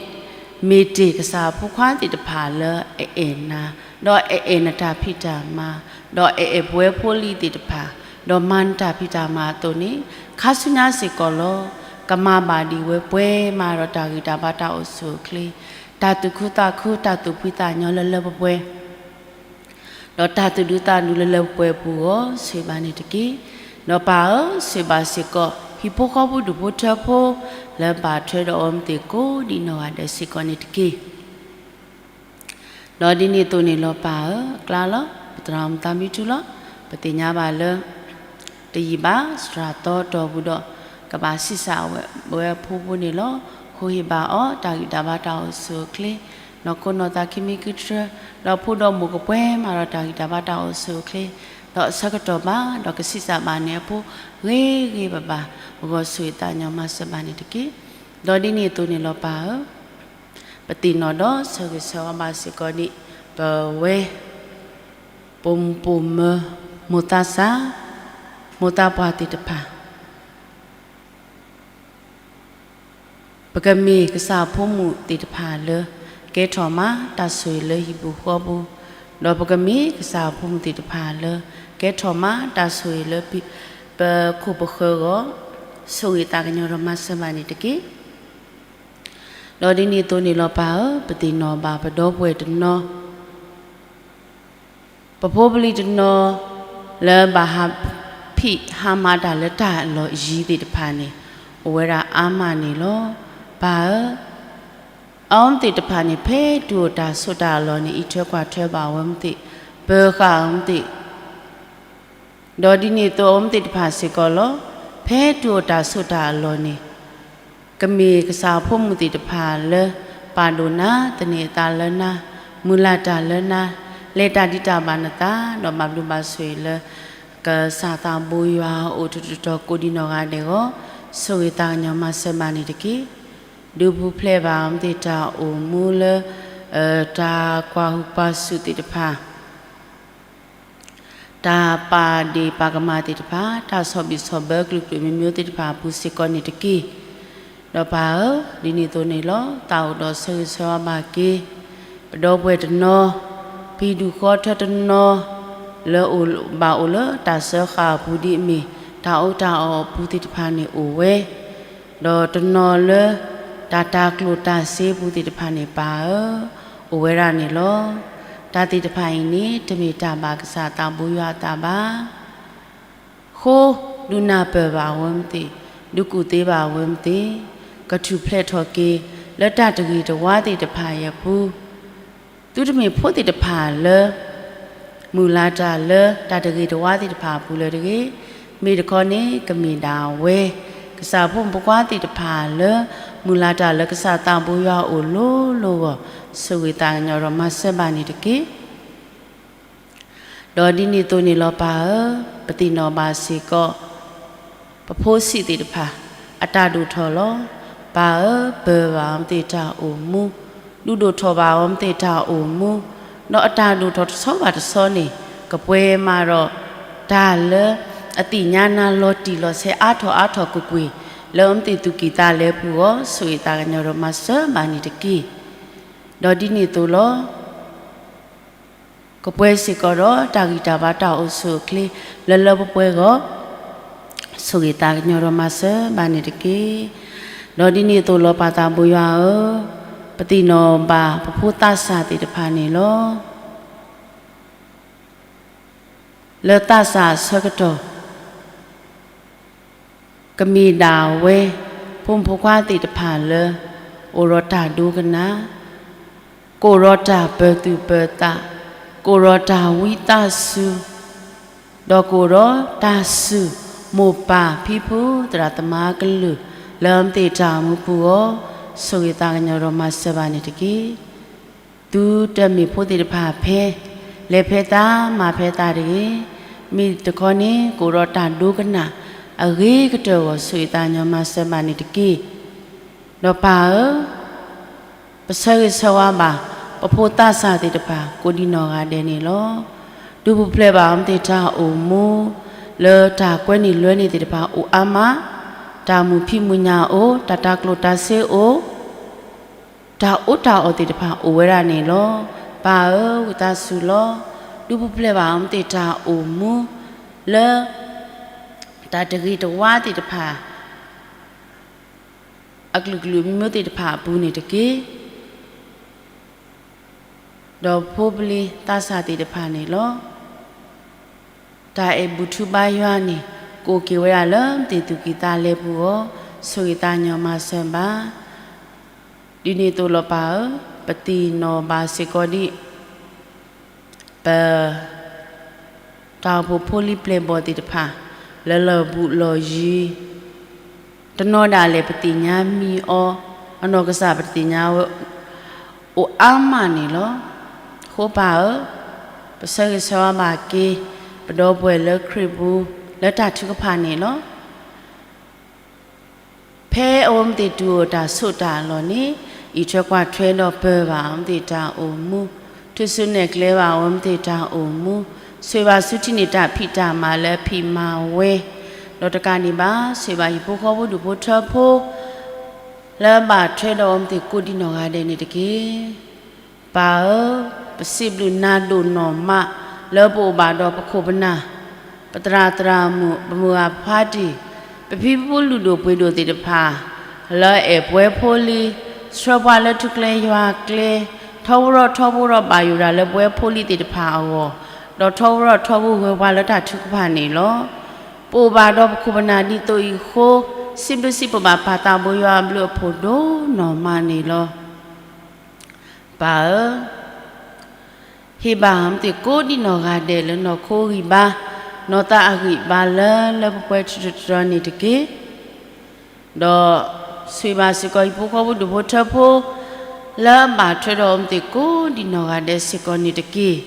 မ့ၢ်တ့ၢ်ကစၢ်ဖိခွါသ့ၣ်တဖၣ်လၢအအဲၣ်နၤ, ဒီးအအဲၣ်နတၢ်ဖံးတၢ်မၤ, ဒီးအအဲၣ်ပဝဲဖိလံၤသ့ၣ်တဖၣ်, ဒီးမၤနတၢ်ဖံးတၢ်မၤအသိးန့ၣ်, ခါဆူညါစ့ၢ်ကီးလီၤ. ကမၤဘၣ်ဒံးဝဲပှဲၤမးဒီးတၢ်ဂံၢ်တၢ်ဘါတၢ်အိၣ်ဆူၣ်အိၣ်ချ့, တၢ်သူၣ်ခုသးခု တၢ်သူၣ်ဖှံသးညီလၢလၢပှဲၤပှဲၤ ဒီးတၢ်သူၣ်ဒူသးဒူလၢလၢပှဲၤပှဲၤအပူၤအဂီၢ် ဆိၣ်ဂ့ၤဘၣ်န့ၣ်တက့ၢ်. ဒီးပၢ်ဧၢ, ဆိၣ်ဂ့ၤဘၣ်စ့ၢ်ကီး ဟံၣ်ဖိဃီဖိဒူၣ်ဖိထၢဖိ လၢဘၣ်ထွဲဒီးအီၤမ့ၢ်သ့ၣ်ကိးဒံးနီၢ်ဂၤဒဲးစ့ၢ်ကီးန့ၣ်တက့ၢ်. ဒီးဒ်န့ၣ်အသိးန့ၣ်လီၤပၢ်ဧၢ, အကျါလီၤ. ပသရၣ်မုၣ်သးမံထူလီၤ. ပသ့ၣ်ညါဘၣ်လၢ တယံာ်ဘၣ် သရၣ်သီတီၢ်ပူၤဒီး ကဘၣ်ဆံးစၢ်ဝဲအဖိဖိန့ၣ်လီၤ. ဃိဟ့ၣ်ဘၣ်အီၤ တၢ်ဂံၢ်တၢ်ဘါတၢ်အိၣ်ဆူၣ်အိၣ်ချ့, နီၢ်ခိနီၢ်သးခံမံၤခံဆၢ, ဒီးဖိဒီးမိၢ်ကပှဲၤမးဒီးတၢ်ဂံၢ်တၢ်ဘါတၢ်အိၣ်ဆူၣ်အိၣ်ချ့, ဒီးအဆၢကတီၢ်ဘၣ် ဒီးကဆံးစၢ်ဘၣ်န့ၢ်အဖိ ဂ့ၤဂ့ၤဘၣ်ဘၣ်, ပဂီၢ်ဆိၣ်ဂ့ၤသးညီမၤစၢၤဘၣ်န့ၣ်တက့ၢ်. ဒီးဒ်န့ၣ်အသိးန့ၣ်လီၤပၢ်ဧၢ, ပသ့ၣ်နီၣ်ဒီးဆၢဂ့ၤဆၢဝါဘၣ်စ့ၢ်ကီးန့ၣ် ပဝဲ ပိာ်မုၣ်ပိာ်မၢၤ မိၢ်သးစၢ် မိၢ်သးပှၢ်သ့ၣ်တဖၣ်, ပကမ့ၢ်ကစၢ်အဖိမုၣ်သ့ၣ်တဖၣ်လၢ ကဲထီၣ်မးတၢ်ဆိၣ်ဂ့ၤလၢဟံၣ်ပူၤဃီပူၤ, ဒီးပကမ့ၢ်ကစၢ်အဖိမုၣ်သ့ၣ်တဖၣ်လၢ ကဲထီၣ်မးတၢ်ဆိၣ်ဂ့ၤလၢ ပခိၣ်ပဃၢၤအဂီၢ်, ဆိၣ်ဂ့ၤသးကညီၤဒီးမၤစၢၤဘၣ်န့ၣ်တက့ၢ်. ဒီးဒ်န့ၣ်အသိးန့ၣ်လီၤပၢ်ဧၢ, ပသ့ၣ်နီၣ်ဘၣ်ပဒီပုၢ်ဝဲၢ်တနီၤ ပဖိပလံၤတနီၤ လၢဘၣ်ဟးဖံးဟးမၤတၢ်လၢတၢ်လီၢ်ယံၤသ့ၣ်တဖၣ်န့ၣ် အိၣ်ဝဲဒၣ်အါမးန့ၣ်လီၤ. ပၢ်ဧၢ, အဝဲသ့ၣ်တဖၣ်န့ၣ် ဖဲတုၤအိၣ်တၢ်ဆိးတၢ်အလီၢ်န့ၣ် အံးထွဲကွၢ်ထွဲဘၣ်အဝဲသ့ၣ်, ပၢၤဃာ်အဝဲသ့ၣ်, ဒီးဒ်န့ၣ်အသိးအဝဲသ့ၣ်တဖၣ်စ့ၢ်ကီးလီၤ. ဖဲတုၤအိၣ်တၢ်ဆိးတၢ်အလီၢ်န့ၣ် ကမ့ၢ်ကစၢ်ဖိမုၣ်သ့ၣ်တဖၣ်လၢ ပာ်ဒိၣ်နၤ, သန့ၤအသးလၢနၤ, မုၢ်လၢ်တၢ်လၢနၤ, လဲၤတၢ်ဒ်တၢ်ဘၣ်နသး, ဒီးဘၣ်ဘျုးဘၣ်ဆိၣ်ဂ့ၤလၢ ကစၢ်သးဘိယွၤအိၣ်တတီၤတီၤကိးဒံနီၢ်ဂၤဒဲးအဂီၢ်, ဆိၣ်ဂ့ၤသးကညီၤမၤစၢၤဘၣ်န့ၣ်တက့ၢ်. ဒုးပူၤဖျဲးဘၣ်အဝဲသ့ၣ်တၢ်အိၣ်မူလၢ တၢ်ကွၢ်ဟုၣ်ကွၢ်စူၣ်သ့ၣ်တဖၣ်, တၢ်ပာ်ဒ့ၣ်ပာ်ကမၣ်သ့ၣ်တဖၣ်, တၢ်ဆီၣ်ဘံၣ်ဆီၣ်ဘၢကလုာ်ကလုာ်မံၤမံၤသ့ၣ်တဖၣ်အပူၤစ့ၢ်ကီးန့ၣ်တက့ၢ်. ဒီးပၢ်ဧၢ, ဒ်န့ၣ်အသိးန့ၣ်လီၤ. သးအိၣ်ဒီးဆၢဂ့ၤဆၢဝါဘၣ်က့ၤ ပဒီပုၢ်ဝဲၢ်တနီၤ, ပှၤဒူၣ်ဃီထၢတနီၤ, လၢအိၣ်ဘၣ်အိၣ်လၢတၢ်စၢဃာ်အပူၤဒ်အမ့ၢ် တၢ်အီၣ်တၢ်အီအပူၤသ့ၣ်တဖၣ်န့ၣ်အိၣ်ဝဲ, ဒီးတနီၤလၢ တၢ်တၢ်ကျိၣ်တၢ်စ့ပူၤသ့ၣ်တဖၣ်န့ၣ်ပၢ်ဧၢ, အိၣ်ဝဲဒၣ်န့ၣ်လီၤ. တၢ်သ့ၣ်တဖၣ်အံၤန့ၣ် တမ့ၢ်တၢ်ဘၣ်ကစၢ်သးဘိယွၤအသးဘၣ် ဃိဒုးနၢ်ပၢၢ်ဘၣ်အဝဲသ့ၣ်, ဒုးကူၣ်သ့ဘၣ်အဝဲသ့ၣ်, ကထူၣ်ဖျဲးထီၣ်က့ၤ လၢတၢ်တဂ့ၤတဝါသ့ၣ်တဖၣ်အံၤအပူၤ, သုတမ့ၢ်ဖိသ့ၣ်တဖၣ်လၢ မုၢ်လၢ်တၢ်လၢတၢ်တဂ့ၤတဝါသ့ၣ်တဖၣ်အပူၤလၢၤတဂ့ၤ, မ့ၢ်တခီန့ၣ် ကမ့ၢ်ဒၣ်ဝဲ ကစၢ်ဖိမုၣ်ဖိခွါသ့ၣ်တဖၣ်လၢ မုၢ်လၢ်တၢ်လၢကစၢ်သးဘိယွၤအိၣ်လိၤလိၤအဂီၢ်, ဆိၣ်ဂ့ၤသးကညီၤဒီးမၤစၢၤဘၣ်န့ၣ်တက့ၢ်. ဒီးဒ်န့ၣ်အသိးန့ၣ်လီၤပၢ်ဧၢ, ပသ့ၣ်နီၣ်ဘၣ်စ့ၢ်ကီး ပဖိဆံးသ့ၣ်တဖၣ် အတၢ်ဒိၣ်ထီၣ်လီၤ. ပၢ်ဧၢ, ပၢၤဘၣ်အဝဲသ့ၣ်တၢ်အိၣ်မူ, ဒုးဒိၣ်ထီၣ်ဘၣ်အဝဲသ့ၣ်တၢ်အိၣ်မူ, ဒီးအတၢ်ဒိၣ်ထီၣ်တဆီဘၣ်တဆီန့ၣ် ကပှဲၤမးဒီး တၢ်လၢအသ့ၣ်ညါနၤလီၤတံၢ်လီၤဆဲးအါထီၣ်အါထီၣ်ကွ့ၢ်ကွ့ၢ် လၢအဝဲသ့ၣ်သူၣ်ကံၢ်သးလဲပူၤအဂီၢ်, ဆိၣ်ဂ့ၤသးကညီၤဒီးမၤစၢၤဘၣ်န့ၣ်တက့ၢ်. ဒီးဒ်န့ၣ်အသိးလီၤ. ကပှဲၤစ့ၢ်ကီးဒီးတၢ်ဂံၢ်တၢ်ဘါတၢ်အိၣ်ဆူၣ်အိၣ်ချ့ လၢလၢပှဲၤပှဲၤအဂီၢ်, ဆိၣ်ဂ့ၤသးကညီၤဒီးမၤစၢၤဘၣ်န့ၣ်တက့ၢ်. ဒီးဒ်န့ၣ်အသိးလီၤပၢ်သးဘိယွၤဧၢ, ပသ့ၣ်နီၣ်ဘၣ်ပဖိသးစၢ်သ့ၣ်တဖၣ်န့ၣ်လီၤ. လၢသးစၢ်အဆၢကတီၢ် ကမ့ၢ်ဒၣ်ဝဲ ဖိမုၣ်ဖိခွါသ့ၣ်တဖၣ်လၢ အိၣ်ဒီးတၢ်ဒိကနၣ်, ကအိၣ်ဒီးတၢ်ပၢၤသူၣ်ပၢၤသး, ကအိၣ်ဒီးတၢ်ဝံသးစူၤ, ဒီးကအိၣ်ဒီးတၢ်ဆိၣ်မိၢ်ပၢ်ဖံဖုသရၣ်သမါကလုာ် လၢအဝဲသ့ၣ်တၢ်အိၣ်မူပူၤအဂီၢ်, ဆိၣ်ဂ့ၤသးကညီၤဒီးမၤစၢၤဘၣ်န့ၣ်တက့ၢ်. သုတမ့ၢ်ဖိသ့ၣ်တဖၣ်ဖဲ လဲၤဖဲသးမၤဖဲသးတဂ့ၤ, မ့ၢ်တခီန့ၣ် ကအိၣ်ဒီးတၢ်ဒိကနၣ်အဂ့ၤကတၢၢ်အဂီၢ် ဆိၣ်ဂ့ၤသးကညီၤမၤစၢၤဘၣ်န့ၣ်တက့ၢ်. ဒီးပၢ်ဧၢ, ပဆၢဂ့ၤဆၢဝါဘၣ် ပဖိသးစၢ်သ့ၣ်တဖၣ် ကိးဒံနီၢ်ဂၤဒဲးန့ၣ်လီၤ. ဒုးပူၤဖျဲးဘၣ်အဝဲသ့ၣ်တၢ်အိၣ်မူ လၢတၢ်ကွဲန့ၢ်လွဲန့ၢ်သ့ၣ်တဖၣ်အိၣ်အါမး, တၢ်မုာ်ဖံးမုာ်ညၣ်အိၣ်, တၢ်တၢ်ကျိၣ်တၢ်စ့အိၣ်, တၢ်အီၣ်တၢ်အီသ့ၣ်တဖၣ်အိၣ်ဝဲဒၣ်န့ၣ်လီၤ. ပၢ်ဧၢ, ဝံသးစူၤလီၤ. ဒုးပူၤဖျဲးဘၣ်အဝဲသ့ၣ်တၢ်အိၣ်မူ လၢ တၢ်တဂ့ၤတဝါသ့ၣ်တဖၣ် အကလုာ်ကလုာ်မံၤမံၤသ့ၣ်တဖၣ်အပူၤန့ၣ်တက့ၢ်. ဒီးဖိပလံၤသးစၢ်သ့ၣ်တဖၣ်န့ၣ်လီၤ. တၢ်အဲၣ်ဘူၣ်ထူဘါယွၤန့ၣ် ကအိၣ်က့ၤဝဲဒၣ်လၢသ့ၣ်သူၣ်ကံၢ်သးလဲပူၤအဂီၢ်, ဆိၣ်ဂ့ၤသးကညီၤမၤစၢၤဘၣ် ဒ်န့ၣ်အသိးလီၤပၢ်ဧၢ, ပသ့ၣ်နီၣ်ဘၣ်စ့ၢ်ကီးဒ် ပ တၢ်အိၣ်ဖှိၣ်ဖိလံၤပျဲၢ်ဘီၣ်သ့ၣ်တဖၣ် လၢလီၤဘူးလီၤယံၤ တနီၤဒၣ်လဲာ်ပသ့ၣ်ညါမံၤအီၤ, အနီၢ်ကစၢ်ပတသ့ၣ်ညါဝဲ အိၣ်အါမးန့ၣ်လီၤ. အဃိပၢ်ဧၢ, ပဆၢဂ့ၤဆၢဝါဘၣ်က့ၤ ပဒီပုၢ်ဝဲၢ်လၢခရံာ်ပူၤ လၢတၢ်ထုကဖၣ်န့ၣ်လီၤ. ဖဲအဝဲသ့ၣ်တုၤအိၣ်တၢ်ဆိးတၢ်အလီၢ်န့ၣ်, အံးထွဲကွၢ်ထွဲဒီးပၢၤဘၣ်အဝဲသ့ၣ်တၢ်အိၣ်မူ, ထုးစုနဲၣ်ကျဲဘၣ်အဝဲသ့ၣ်တၢ်အိၣ်မူ, ဆိၣ်ဂ့ၤဘၣ်ဆူထံၣ်န့ၢ်တၢ်ဖံးတၢ်မၤလၢအဖံးမၤဝဲ, ဒီးတကးဒံးဘၣ် ဆိၣ်ဂ့ၤဘၣ်ဟံၣ်ဖိဃီဖိဒူၣ်ဖိထၢဖိ လၢအဘၣ်ထွဲဒီးအဝဲသ့ၣ်ကိးဒံနီၢ်ဂၤဒဲးန့ၣ်တက့ၢ်. ပၢ်ဧၢ, ပစံးဘျုးနၤဒိၣ်နီၢ်မး လၢပအိၣ်ဘၣ်ဒီးပခိၣ်ပနၢ်, ပသရၣ်သရၣ်မုၣ်, ပမုၢ်ဂၤဖါတံၢ်, ပဖံပဖုလုၢ်ဒိၣ်ပှ့ၤဒိၣ်သ့ၣ်တဖၣ် လၢအအဲၣ်ပဝဲဖိလံၤ, ဆှၢပှၤလၢထူကျဲယွၤကျဲ, ထီဘိထီဘိထီဘိဒီးဘၣ်ယိၣ်ဒၣ်လၢပဝဲဖိလံၤသ့ၣ်တဖၣ်အဂီၢ်, ဒီးထီဘိထီဘိထီဘိဂၢၤပှၤလၢတၢ်ထုကဖၣ်န့ၣ်လီၤ. ပအိၣ်ဘၣ်ဒီးပခိၣ်ပနၢ်ဒ်သိးအံၤအဃိ, စံးဘျုးစံးဖှိၣ်ဘၣ်ပၢ်သးဘိယွၤအဘျုးအဖှိၣ်ဒိၣ်နီၢ်မးန့ၣ်လီၤ. ပၢ်ဧၢ, ဟ့ၣ်ဘၣ်အီၤမ့ၢ်သ့ၣ်ကိးဒံနီၢ်ဂၤဒဲးလၢနီၢ်ခိဂံၢ်ဘါ, နီၢ်သးအဂံၢ်ဘါလၢလၢပှဲၤပှဲၤထီထီထီထီန့ၣ်တက့ၢ်. ဒီးဆိၣ်ဂ့ၤဘၣ်စ့ၢ်ကီးဟံၣ်ဖိဃီဖိဒူၣ်ဖိထၢဖိ, လၢအဘၣ်ထွဲဒီးအီၤမ့ၢ်သ့ၣ်ကိးဒံနီၢ်ဂၤဒဲးစ့ၢ်ကီးန့ၣ်တက့ၢ်.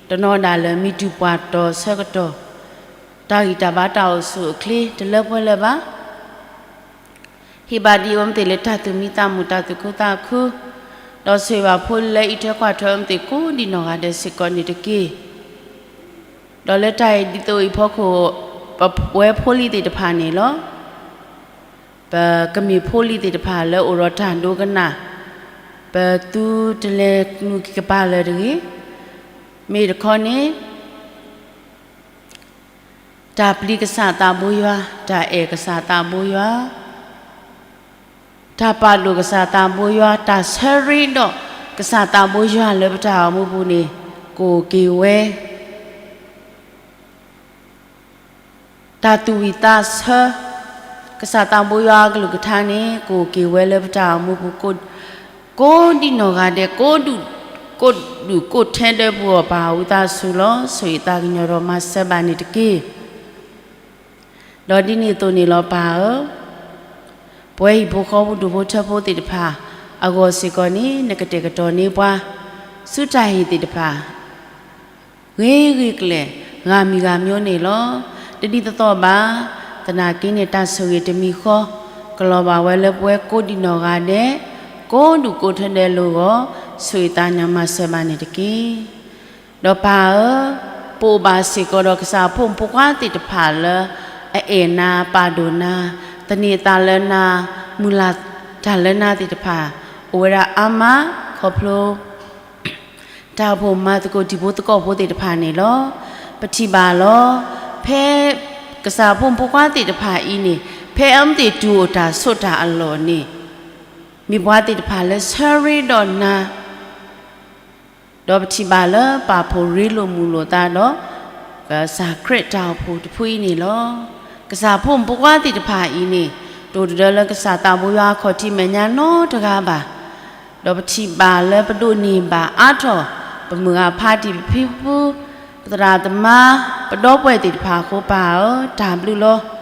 တနီၤဒၣ်လၢမံၤတူၢ်ပှၢ်တီၤဆၢကတီၢ်, တၢ်ဂံၢ်တၢ်ဘါတၢ်အိၣ်ဆူၣ်အိၣ်ချ့တလၢပှဲၤလၢၤဘၣ်. ဟ့ၣ်ဘၣ်ဒံးအီၤမ့ၢ်သ့ၣ်လၢတၢ်သူၣ်မံသးမုာ်တၢ်သူၣ်ခုသးခု, ဒီးဆိၣ်ဂ့ၤဘၣ်ဖိလၢအအံးထွဲကွၢ်ထွဲအီၤမ့ၢ်သ့ၣ်ကိးဒံနီၢ်ဂၤဒဲးစ့ၢ်ကီးန့ၣ်တက့ၢ်. ဒီးလၢတၢ်အံၤဒ်သိးအံၤဖီခိၣ်, ပဝဲဖိလံၤသ့ၣ်တဖၣ်န့ၣ်လီၤ. ပကမ့ၢ်ဖိလံၤသ့ၣ်တဖၣ်လၢအိၣ်ဒီးတၢ်ဒိကနၣ်, ပသုတလဲၤနုာ်က့ၤကပၤလၢၤတဂ့ၤ. မ့ၢ်တခီန့ၣ် တၢ်ပျံၤကစၢ်သးဘိယွၤ, တၢ်အဲၣ်ကစၢ်သးဘိယွၤ, တၢ်ပာ်ဒိၣ်ကစၢ်သးဘိယွၤ, တၢ်ဆၢရ့ဒီးကစၢ်သးဘိယွၤလၢပတၢ်အိၣ်မူပူၤန့ၣ် ကအိၣ်က့ၤဝဲ တၢ်သူၣ်ဝံၣ်သးဆၢ ကစၢ်သးဘိယွၤအကလုၢ်ကထါန့ၣ် ကအိၣ်က့ၤဝဲလၢပတၢ်အိၣ်မူပူၤ ကိးဒံနီၢ်ဂၤဒဲး ကိးဒူၣ်ကိးထဲဒၢပူၤအီၤ ပၢ်ဧၢ ဝံသးစူၤလီၤ. ဆိၣ်ဂ့ၤသးကညီၤဒီးမၤစၢၤဘၣ်န့ၣ်တက့ၢ်. ဒီးဒ်န့ၣ်အသိးန့ၣ်လီၤ ပၢ်ဧၢ, ပဝဲဟံၣ်ဖိဃီဖိဒူၣ်ဖိထၢဖိသ့ၣ်တဖၣ် အဂီၢ်စ့ၢ်ကီးန့ၣ် နကတဲာ်ကတီၤန့ၢ်ပှၤ ဆူတၢ်ဟ့ၣ်သ့ၣ်တဖၣ် ဂ့ၤဂ့ၤကျဲၤ ဂၤမံၤဂၤမံၤန့ၣ်လီၤ. တဒ်သိးသိးဘၣ်, သနာ်က့န့ၣ် တၢ်ဆိၣ်ဂ့ၤတမံၤဃီ ကလီၤဘၣ်ဝဲလၢပဝဲကိးဒံနီၢ်ဂၤဒဲး ကိးဒူၣ်ကိးထဲဒၢလၢအဂီၢ် ဆိၣ်ဂ့ၤသးကညီၤမၤစၢၤဘၣ်န့ၣ်တက့ၢ်. ဒီးပၢ်ဧၢ, ပအိၣ်ဘၣ်စ့ၢ်ကီးဒီးကစၢ်ဖိမုၣ်ဖိခွါသ့ၣ်တဖၣ်လၢ အအဲၣ်နၤ ပာ်ဒိၣ်နၤ သန့ၤသးလၢနၤ မုၢ်လၢ်တၢ်လၢနၤသ့ၣ်တဖၣ် အိၣ်ဝဲဒၣ်အါမး ခီဖျိ တၢ်အိၣ်ဖှိၣ်မၤသကိးတံၤဖိသကိးဖိသ့ၣ်တဖၣ်န့ၣ်လီၤ. ပထံၣ်ဘၣ်လီၤ. ဖဲကစၢ်ဖိမုၣ်ဖိခွါသ့ၣ်တဖၣ်အံၤန့ၣ် ဖဲအမ့ၢ်သ့ၣ်တူၢ်အိၣ်တၢ်ဆိးတၢ်အလီၢ်န့ၣ် မ့ၢ်ပှၤသ့ၣ်တဖၣ်လၢဆၢရ့ဒီးနၤ ဒီးပထံၣ်ဘၣ်လၢပာ်ဖှိၣ်ရ့လိာ်မုာ်လိာ်သးဒီး ကစၢ်ခရံာ်တၢ်အိၣ်ဖှိၣ်တဖုအံၤန့ၣ်လီၤ. ကစၢ်ဖိမုၣ်ဖိခွါသ့ၣ်တဖၣ်အံၤန့ၣ် တအိၣ်တဒၢလၢကစၢ်သးဘိယွၤအခီၣ်ထံးမဲာ်ညါနီတဂၤဘၣ်. ဒီးပထံၣ်ဘၣ်လၢပဒိးန့ၢ်ဘၣ်အါထီၣ် ပမုၢ်ဂၤဖါတံၢ် ပဖံပဖု ပသရၣ်သမါ ပဒီပုၢ်ဝဲၢ်သ့ၣ်တဖၣ်အဃိ ပၢ်ဧၢ တၢ်ဘျုးလီၤ.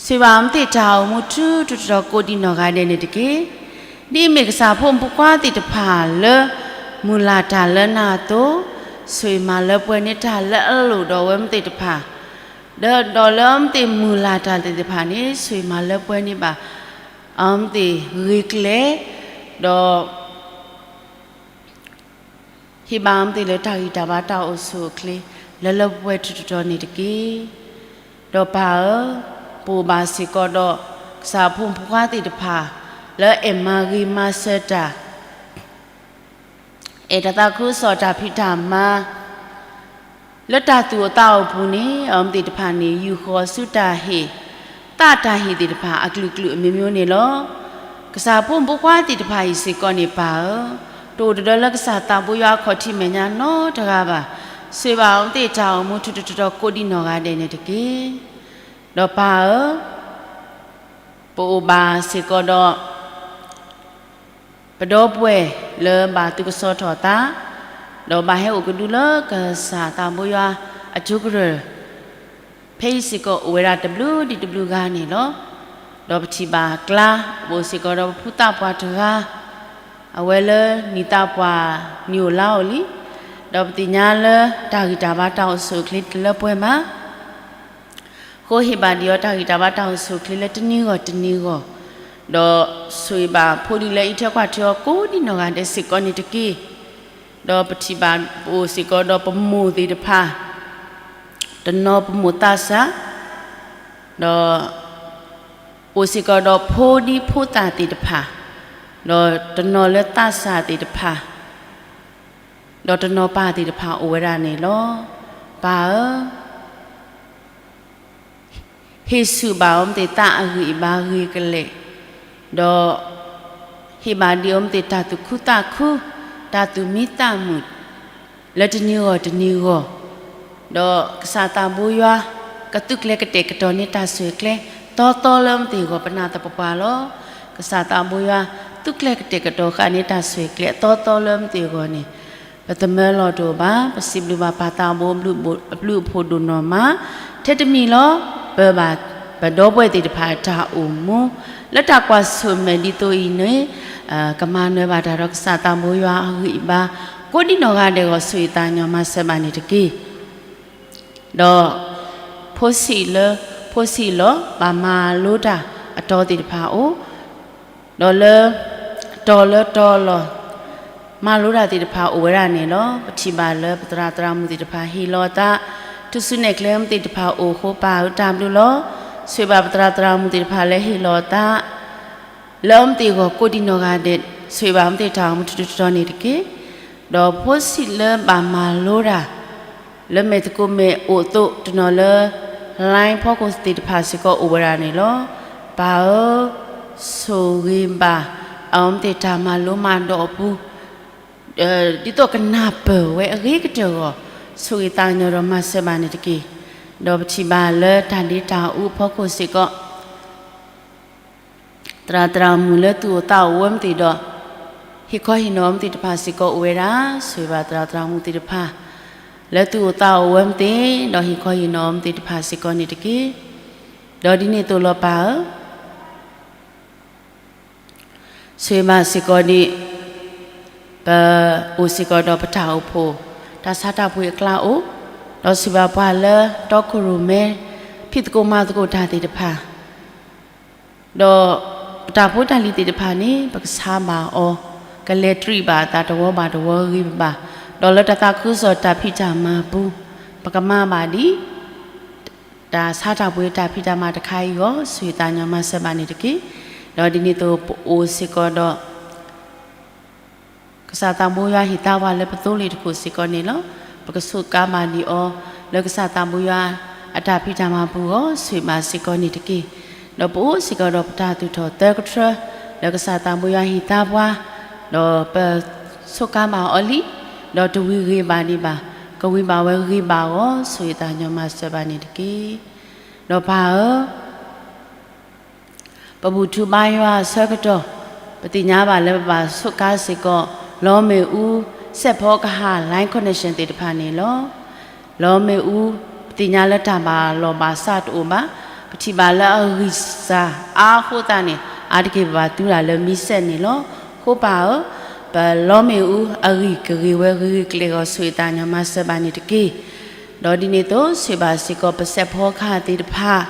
ဆိၣ်ဂ့ၤဘၣ်အီၤမ့ၢ်သ့ၣ်တၢ်အိၣ်မူထူထူတီၤတီၤကိးဒံနီၢ်ဂၤဒဲးန့ၣ်တက့ၢ်. ဒ်အမ့ၢ်ကစၢ်ဖိမုၣ်ဖိခွါသ့ၣ်တဖၣ်လၢ မုၢ်လၢ်တၢ်လၢနၤအသိး, ဆိၣ်ဂ့ၤမၤလၢပှဲၤန့ၢ်တၢ်လၢအလိၣ်ဒီးအဝဲမ့ၢ်သ့ၣ်တဖၣ်, ဒီးဒီးလၢအမ့ၢ်သ့ၣ်မုၢ်လၢ်တၢ်သ့ၣ်တဖၣ်န့ၣ် ဆိၣ်ဂ့ၤမၤလၢပှဲၤန့ၢ်ဘၣ် အမ့ၢ်သ့ၣ်ဂ့ၤကျဲၤ, ဒီး ဟ့ၣ်ဘၣ်အီၤမ့ၢ်သ့ၣ်လၢတၢ်ဂံၢ်တၢ်ဘါတၢ်အိၣ်ဆူၣ်အိၣ်ချ့ လၢလၢပှဲၤပှဲၤထီထီထီန့ၣ်တက့ၢ်. ဒီးပၢ်ဧၢ, ပအိၣ်ဘၣ်စ့ၢ်ကီးဒီး ကစၢ်ဖိမုၣ်ဖိခွါသ့ၣ်တဖၣ် လၢအဲၣ်မၤဂ့ၤမၤစၢၤတၢ် အဲၣ်တၢ်သးခုကစီၣ်တၢ်ဖံးတၢ်မၤ လၢတၢ်သူၣ်အိၣ်သးအိၣ်ပူၤန့ၣ် အဝဲသ့ၣ်တဖၣ်န့ၣ် ယူာ်ဃီၤဆူတၢ်ဟ့ၣ် သးတၢ်ဟ့ၣ်သ့ၣ်တဖၣ်အကလုာ်ကလုာ်အမျိုးမျိုးန့ၣ်လီၤ. ကစၢ်ဖိမုၣ်ဖိခွါသ့ၣ်တဖၣ်အံၤစ့ၢ်ကီးန့ၣ် ပၢ်ဧၢ, တအိၣ်တဒၢလၢကစၢ်သးဘိယွၤအခီၣ်ထံးမဲာ်ညါနီတဂၤဘၣ်. ဆိၣ်ဂ့ၤဘၣ်အဝဲသ့ၣ်တၢ်အိၣ်မူထူထူတီၤတီၤကိးဒံနီၢ်ဂၤဒဲးန့ၣ်တက့ၢ်. ဒီးပၢ်ဧၢ, ပအိၣ်ဘၣ်စ့ၢ်ကီးဒီး ပဒီပုၢ်ဝဲၢ်လၢဘၣ်သုးကစီၣ်ထီၣ်သး, ဒီးဘၣ်ဟဲအိၣ်ကဒုလၢကစၢ်သးဘိယွၤအကၠိကရၢၢ်, ဖဲအံၤစ့ၢ်ကီးအိၣ်ဝဲဒၣ်တဘျုးဒံးတဘျုးဂၤန့ၣ်လီၤ. ဒီးပထံၣ်ဘၣ်ကျါ ပအိၣ်စ့ၢ်ကီးဒီးပဖုသးပှၢ်တဂၤ, အဝဲလၢနံၣ်သးပှၢ်နံၣ်အိၣ်လါအိၣ်လံ, ဒီးပသ့ၣ်ညါလၢတၢ်ဂံၢ်တၢ်ဘါတၢ်အိၣ်ဆူၣ်အိၣ်ချ့တလၢပှဲၤမး အဃိဟ့ၣ်ဘၣ်ဒံးအီၤတၢ်ဂံၢ်တၢ်ဘါတၢ်အိၣ်ဆူၣ်အိၣ်ချ့လၢတနံၤဂီၢ်တနံၤဂီၢ်, ဒီးဆိၣ်ဂ့ၤဘၣ်ဖိလံၤလၢအံးထွဲကွၢ်ထွဲအီၤကိးဒံနီၢ်ဂၤဒဲးစ့ၢ်ကီးန့ၣ်တက့ၢ်. ဒီးပထံၣ်ဘၣ်ပအိၣ်စ့ၢ်ကီးဒီးပမိၢ်သ့ၣ်တဖၣ်, တနီၤပမိၢ်သးစၢ်, ဒီး အိၣ်စ့ၢ်ကီးဒီးဖိဒံဖိသၣ်သ့ၣ်တဖၣ်, ဒီးတနီၤလၢသးစၢ်သ့ၣ်တဖၣ်, ဒီးတနီၤပၢ်သ့ၣ်တဖၣ်အိၣ်ဝဲဒၣ်န့ၣ်လီၤ. ပၢ်ဧၢ, ဟ့ၣ်ဆူၣ်ဘၣ်အီၤမ့ၢ်သ့ၣ်သးအဂံၢ်အဘါဂ့ၤကလဲာ်, ဒီးဟ့ၣ်ဘၣ်ဒံးအီၤမ့ၢ်သ့ၣ်တၢ်သူၣ်ခုသးခု, တၢ်သူၣ်မံသးမုာ် လၢတနံၤဂီၢ်တနံၤဂီၢ်, ဒီးကစၢ်သးဘိယွၤ ကသုးကျဲၤကတဲာ်ကတီၤန့ၢ်တၢ်ဆဲးကျိး သီသီလၢအမ့ၢ်သ့ၣ်ဂီၢ်ပနၢ်သပှၢ်ပှၢ်လီၤ. ကစၢ်သးဘိယွၤ သူၣ်ကျဲၤကတဲာ်ကတီၤဃာ်န့ၢ်တၢ်ဆိၣ်ဂ့ၤကျဲအသီသီလၢမသ့ၣ်အဂီၢ်န့ၣ်, ပသမၢလီၤတအိၣ်ဘၣ်. ပစံးဘျုးဘၣ်ပၢ်သးဘိအဘျုးအဖှိၣ်ဒိၣ်နီၢ်မး, ထဲတမံၤလီၤ, ပၢဘၣ်ပဒီပုၢ်ဝဲၢ်သ့ၣ်တဖၣ်အတၢ်အိၣ်မူ, လၢတၢ်ကွၢ်ဆၢၣ်မဲာ်ဒ်သိးအံၤန့ၣ်, ကမၤနၢၤဘၣ်တၢ်ဒီးကစၢ်သးဘိယွၤအဂံၢ်အဘါ, ကိးဒံနီၢ်ဂၤဒဲးအဂီၢ် ဆိၣ်ဂ့ၤသးကညီၤမၤစၢၤဘၣ်န့ၣ်တက့ၢ်. ဒီး ဖိဆံးလၢ ဖိဆံးလီၤ ဘၣ်မၤလိတၢ်အတီသ့ၣ်တဖၣ်အိၣ်, ဒီးလၢ တီၤလၢတီၤလီၤ မၤလိတၢ်သ့ၣ်တဖၣ်အိၣ်ဝဲဒၣ်န့ၣ်လီၤ. ပထံၣ်ဘၣ်လၢပသရၣ်သရၣ်မုၣ်သ့ၣ်တဖၣ်ဟ့ၣ်လီၤအသး, ထူၣ်စုနဲၣ်ကျဲမုၢ်သ့ၣ်တဖၣ်အိၣ်အဃိ ပၢ်ဧၢတၢ်ဘျုးလီၤ. ဆိၣ်ဂ့ၤဘၣ်ပသရၣ်သရၣ်မုၣ်သ့ၣ်တဖၣ်လၢဟ့ၣ်လီၤအသး လၢအမုၢ်သ့ၣ်အဂီၢ်ကိးဒံနီၢ်ဂၤဒဲး, ဆိၣ်ဂ့ၤဘၣ်အမုၢ်သ့ၣ်တၢ်အိၣ်မူထူထူတီတီန့ၣ်တက့ၢ်. ဒီးဖိဆံးလၢဘၣ်မၤလိတၢ် လၢမဲာ်သကိးမဲာ်အိၣ်အသိး တနီၤလၢ line ဖီခိၣ်သ့ၣ်တဖၣ်စ့ၢ်ကီးအိၣ်ဝဲဒၣ်န့ၣ်လီၤ. ပၢ်ဧၢ, ဆိၣ်ဂ့ၤဘၣ်အမုၢ်သ့ၣ်တၢ်မၤလိမၤဒိးအပူၤ, ဒ်သိးကနၢ်ပၢၢ်ဝဲအဂ့ၤကတၢၢ်အဂီၢ်, ဆိၣ်ဂ့ၤသးကညီၤဒီးမၤစၢၤဘၣ်န့ၣ်တက့ၢ်. ဒီးပထံၣ်ဘၣ်လၢတၢ်ဒ့တၢ်အူအဖီခိၣ်စ့ၢ်ကီး သရၣ်သရၣ်မုၣ်လၢသူၣ်အိၣ်သးအိၣ်ဝဲမုၢ်သ့ၣ်ဒီး ဟ့ၣ်ခီဟ့ၣ်နီၤမုၢ်သ့ၣ်တဖၣ်စ့ၢ်ကီးအိၣ်ဝဲဒၣ်, ဆိၣ်ဂ့ၤဘၣ်သရၣ်သရၣ်မုၣ်သ့ၣ်တဖၣ် လၢသူၣ်အိၣ်သးအိၣ်ဝဲမုၢ်သ့ၣ် ဒီးဟ့ၣ်ခီဟ့ၣ်နီၤမုၢ်သ့ၣ်တဖၣ်စ့ၢ်ကီးန့ၣ်တက့ၢ်. ဒီးဒ်န့ၣ်အသိးလီၤပၢ်ဧၢ, ဆိၣ်ဂ့ၤဘၣ်စ့ၢ်ကီးဒံး ပအိၣ်စ့ၢ်ကီးဒီးပတၢ်အိၣ်ဖှိၣ် တၢ်ဆါတၢ်ပှ့ၤအကျါအိၣ်, ဒီးဆိၣ်ဂ့ၤဘၣ်ပှၤလၢတီခိၣ်ရိၣ်မဲ ဖံးသကိးမၤသကိးတၢ်သ့ၣ်တဖၣ် ဒီးပတၢ်ဖိတၢ်လံၤသ့ၣ်တဖၣ်န့ၣ် ပကဆါဘၣ်အီၤ, ကလဲၤတြံးဘၣ်အသးတဝီဘၣ်တဝီဂ့ၤဂ့ၤဘၣ်ဘၣ်, ဒီးလၢတၢ်သးခုကစီၣ်တၢ်ဖံးတၢ်မၤပူၤ, ပကမၤဘၣ်ဒ် တၢ်ဆါတၢ်ပှ့ၤတၢ်ဖံးတၢ်မၤတခါအံၤအဂီၢ် ဆိၣ်ဂ့ၤသးကညီၤမၤစၢၤဘၣ်န့ၣ်တက့ၢ်. ဒီးဒ်န့ၣ်အသိးပအိၣ်စ့ၢ်ကီးဒီး ကစၢ်သးဘိယွၤဟ့ၣ်သါပှၤလၢပသိလ့ၣ်တခိၣ်စ့ၢ်ကီးန့ၣ်လီၤ. ပကစူးကါဘၣ်ဒံးအီၤ လၢကစၢ်သးဘိယွၤအတၢ်ဖံးတၢ်မၤပူၤအဂီၢ် ဆိၣ်ဂ့ၤဘၣ်စ့ၢ်ကီးန့ၣ်တက့ၢ်. ဒီးပအိၣ်စ့ၢ်ကီးဒီးပတၢ်သူၣ်ထီၣ်သၢကထြၢ လၢကစၢ်သးဘိယွၤဟ့ၣ်သါပှၤ, ဒီးပစူးကါဘၣ်အီၤလံ, ဒီးတဝံၤဂ့ၤဘၣ်ဒံးဘၣ်, ကဝံၤဘၣ်ဝဲဂ့ၤဘၣ်အဂီၢ် ဆိၣ်ဂ့ၤသးကညီၤမၤစၢၤဘၣ်န့ၣ်တက့ၢ်. ဒီးပၢ်ဧၢ ပဘူၣ်ထီၣ်ဘါယွၤအဆၢကတီၢ်, ပသ့ၣ်ညါဘၣ်လၢပဘၣ်စူးကါစ့ၢ်ကီး လီမ့ၣ်အူ စဲးဖီကဟၣ် line connection သ့ၣ်တဖၣ်န့ၣ်လီၤ. လီမ့ၣ်အူ ပသ့ၣ်ညါလၢတၢ်ဘၣ်လီၢ်ဘၣ်စးတအိၣ်ဘၣ်, ပထံၣ်ဘၣ်လၢအဂံၢ်စၢ်အါအဃိသတးန့ၣ် အါတက့ၢ်ပဘၣ်သူဒၣ်လၢမံစဲးန့ၣ်လီၤ. အဃိပၢ်ဧၢ, ပလီမ့ၣ်အူအဂံၢ်ကဂ့ၤဝဲဂ့ၤဂ့ၤကျဲၤအဂီၢ် ဆိၣ်ဂ့ၤသးကညီၤမၤစၢၤဘၣ်န့ၣ်တက့ၢ်. ဒီးဒ်န့ၣ်အသိး ဆိၣ်ဂ့ၤဘၣ်စ့ၢ်ကီးပစဲးဖီကဟၣ်သ့ၣ်တဖၣ်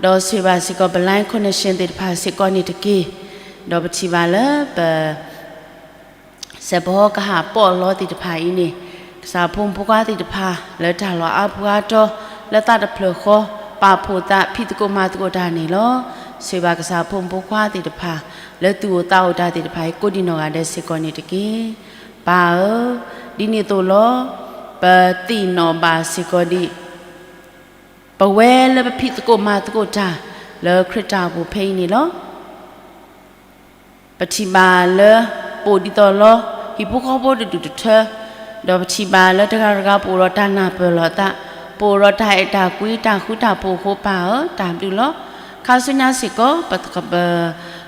ဒီးဆိၣ်ဂ့ၤဘၣ်စ့ၢ်ကီးပ line connection သ့ၣ်တဖၣ်စ့ၢ်ကီးန့ၣ်တက့ၢ်. ဒီးပထံၣ်ဘၣ်လၢပ စဲးဖီကဟၣ်ပီးလီသ့ၣ်တဖၣ်အံၤန့ၣ်, ကစၢ်ဖိမုၣ်ဖိခွါသ့ၣ်တဖၣ် လၢတၢ်လီၢ်အါပူၤအါတီၤ လၢသးတဖျၢၣ်ဃီ ပာ်ဖှိၣ်သးဖံးသကိးမၤသကိးတၢ်န့ၣ်လီၤ. ဆိၣ်ဂ့ၤဘၣ်ကစၢ်ဖိမုၣ်ဖိခွါသ့ၣ်တဖၣ် လၢသူၣ်အိၣ်သးအိၣ်တၢ်သ့ၣ်တဖၣ်အံၤ ကိးဒံနီၢ်ဂၤဒဲးစ့ၢ်ကီးန့ၣ်တက့ၢ်. ပၢ်ဧၢ, ဒ်န့ၣ်အသိးလီၤ. ပသ့ၣ်နီၣ်ဘၣ်စ့ၢ်ကီးဒံး ပဝဲလၢပဖံးသကိးမၤသကိးတၢ် လၢခရံာ်တၢ်အိၣ်ဖှိၣ်ဖဲအံၤန့ၣ်လီၤ. ပထံၣ်ဘၣ်လၢ ပအိၣ်ဒ်သိးလီၤ ဟံၣ်ဖိဃီဖိတဒူၣ်တထၢ, ဒီးပထံၣ်ဘၣ်လၢတဂၤတဂၤပအိၣ်ဒီးတၢ်နၢ်ပၢၢ်လိာ်သး, ပအိၣ်ဒီးတၢ်အဲၣ်တၢ်ကွံတၢ်ဃူတၢ်ဖိးအဃိ ပၢ်ဧၢ တၢ်ဘျုးလီၤ. ခါဆူညါစ့ၢ်ကီး ပ ပ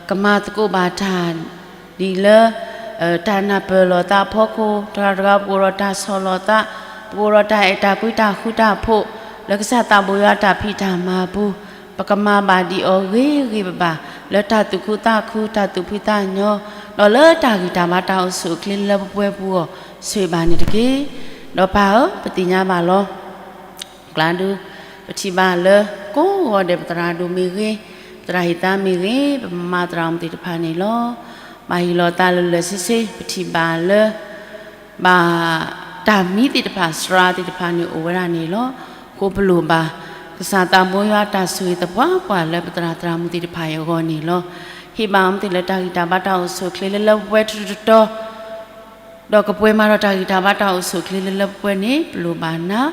ကမၤသကိးဘၣ်တၢ် ဒ်လၢ တၢ်နၢ်ပၢၢ်လိာ်သးအဖီခိၣ်, တဂၤတဂၤပအိၣ်ဒီးတၢ်ဆီၣ်လီၤသး, ပအိၣ်ဒီးတၢ်အဲၣ်တၢ်ကွံတၢ်ဃူတၢ်ဖိး, လၢကစၢ်သးဘိယွၤတၢ်ဖံးတၢ်မၤပူၤ, ပကမၤဘၣ်ဒံးအီၤဂ့ၤဂ့ၤဘၣ်ဘၣ်, လၢတၢ်သူၣ်ခုသးခု တၢ်သူၣ်ဖှံသးညီ, ဒီးလၢတၢ်ဂံၢ်တၢ်ဘါတၢ်အိၣ်ဆူၣ်အိၣ်ချ့လၢပှဲၤပူၤအဂီၢ် ဆိၣ်ဂ့ၤဘၣ်န့ၣ်တက့ၢ်. ဒီးပၢ်ဧၢ ပသ့ၣ်ညါဘၣ်လီၤ ကျါဒု, ပထံၣ်ဘၣ်လၢ ကိးဂီၤဒဲး ပသရၣ်ဒိၣ်မ့ၢ်ဂ့ၤ, ပသရၣ်ဟ့ၣ်သါမ့ၢ်ဂ့ၤ, ပမါသရၣ်မုၣ်သ့ၣ်တဖၣ်န့ၣ်လီၤ. ဘၣ်ဟ့ၣ်လီၤသးလၢလၢာ်ဆ့ဆ့, ပထံၣ်ဘၣ်လၢ ဘၣ်တၢ်မံသ့ၣ်တဖၣ် စှၤသ့ၣ်တဖၣ်န့ၣ်အိၣ်ဝဲဒၣ်န့ၣ်လီၤ. အဃိပလိၣ်ဘၣ် ကစၢ်သးဘိယွၤတၢ်ဆိၣ်ဂ့ၤသပှၢ်ပှၢ်လၢပသရၣ်သရၣ်မုၣ်သ့ၣ်တဖၣ်အံၤအဂီၢ်န့ၣ်လီၤ. ဟ့ၣ်ဘၣ်အီၤမ့ၢ်သ့ၣ်လၢတၢ်ဂံၢ်တၢ်ဘါတၢ်အိၣ်ဆူၣ်အိၣ်ချ့လၢလၢပှဲၤပှဲၤထီထီတီၤ ဒီးကပှဲၤမၤဒီးတၢ်ဂံၢ်တၢ်ဘါတၢ်အိၣ်ဆူၣ်အိၣ်ချ့လၢလၢပှဲၤပှဲၤန့ၣ် ပလိၣ်ဘၣ်နၤ,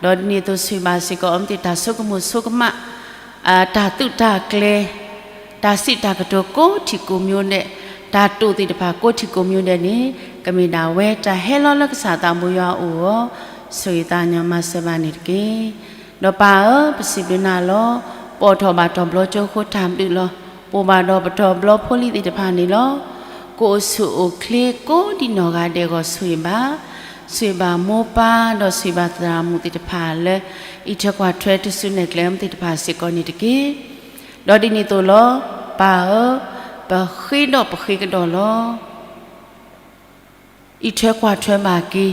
ဒီးဒ်န့ၣ်အသိးဆိၣ်ဂ့ၤဘၣ်စ့ၢ်ကီး အီၤမ့ၢ်သ့ၣ်တၢ်ဆိကမိၣ်ဆိကမး တၢ်သုးတၢ်ကျဲၤ, တၢ်စံးတၢ်ကတိၤကိးထံၣ်ကိးမံၤဒဲး, တၢ်တိာ်သ့ၣ်တဖၣ်ကိးထံၣ်ကိးမံၤဒဲးန့ၣ် ကမ့ၢ်ဒၣ်ဝဲတၢ်ဟဲလီၤလၢကစၢ်သးဘိယွၤအအိၣ်အဂီၢ်, ဆိၣ်ဂ့ၤသးကညီၤမၤစၢၤဘၣ်န့ၣ်တက့ၢ်. ဒီးပၢ်ဧၢ, ပစံးဘျုးနၤလီၤ. ပအိးထီၣ်ဘၣ်တီၤဘျီကၠိအဃိတၢ်ဘျုးလီၤ. ပ အိၣ်ဘၣ်ဒီးပတီၢ်ဘျီဖိလံၤသ့ၣ်တဖၣ်န့ၣ်လီၤ. ကအိၣ်ဆူၣ်အိၣ်ချ့ကိးဒံနီၢ်ဂၤဒဲးအဂီၢ် ဆိၣ်ဂ့ၤဘၣ်, ဆိၣ်ဂ့ၤဘၣ်မိၢ်ပၢ်ဒီးဆိၣ်ဂ့ၤဘၣ်သရၣ်မုၣ်သ့ၣ်တဖၣ်လၢ အံးထွဲကွၢ်ထွဲထူၣ်စုနဲၣ်ကျဲအီၤသ့ၣ်တဖၣ်စ့ၢ်ကီးန့ၣ်တက့ၢ်. ဒီးဒ်န့ၣ်အသိးလီၤ. ပၢ်ဧၢ, ပဃ့ဒီးပဃ့ကဒီးလီၤ. အံးထွဲကွၢ်ထွဲဘၣ်က့ၤ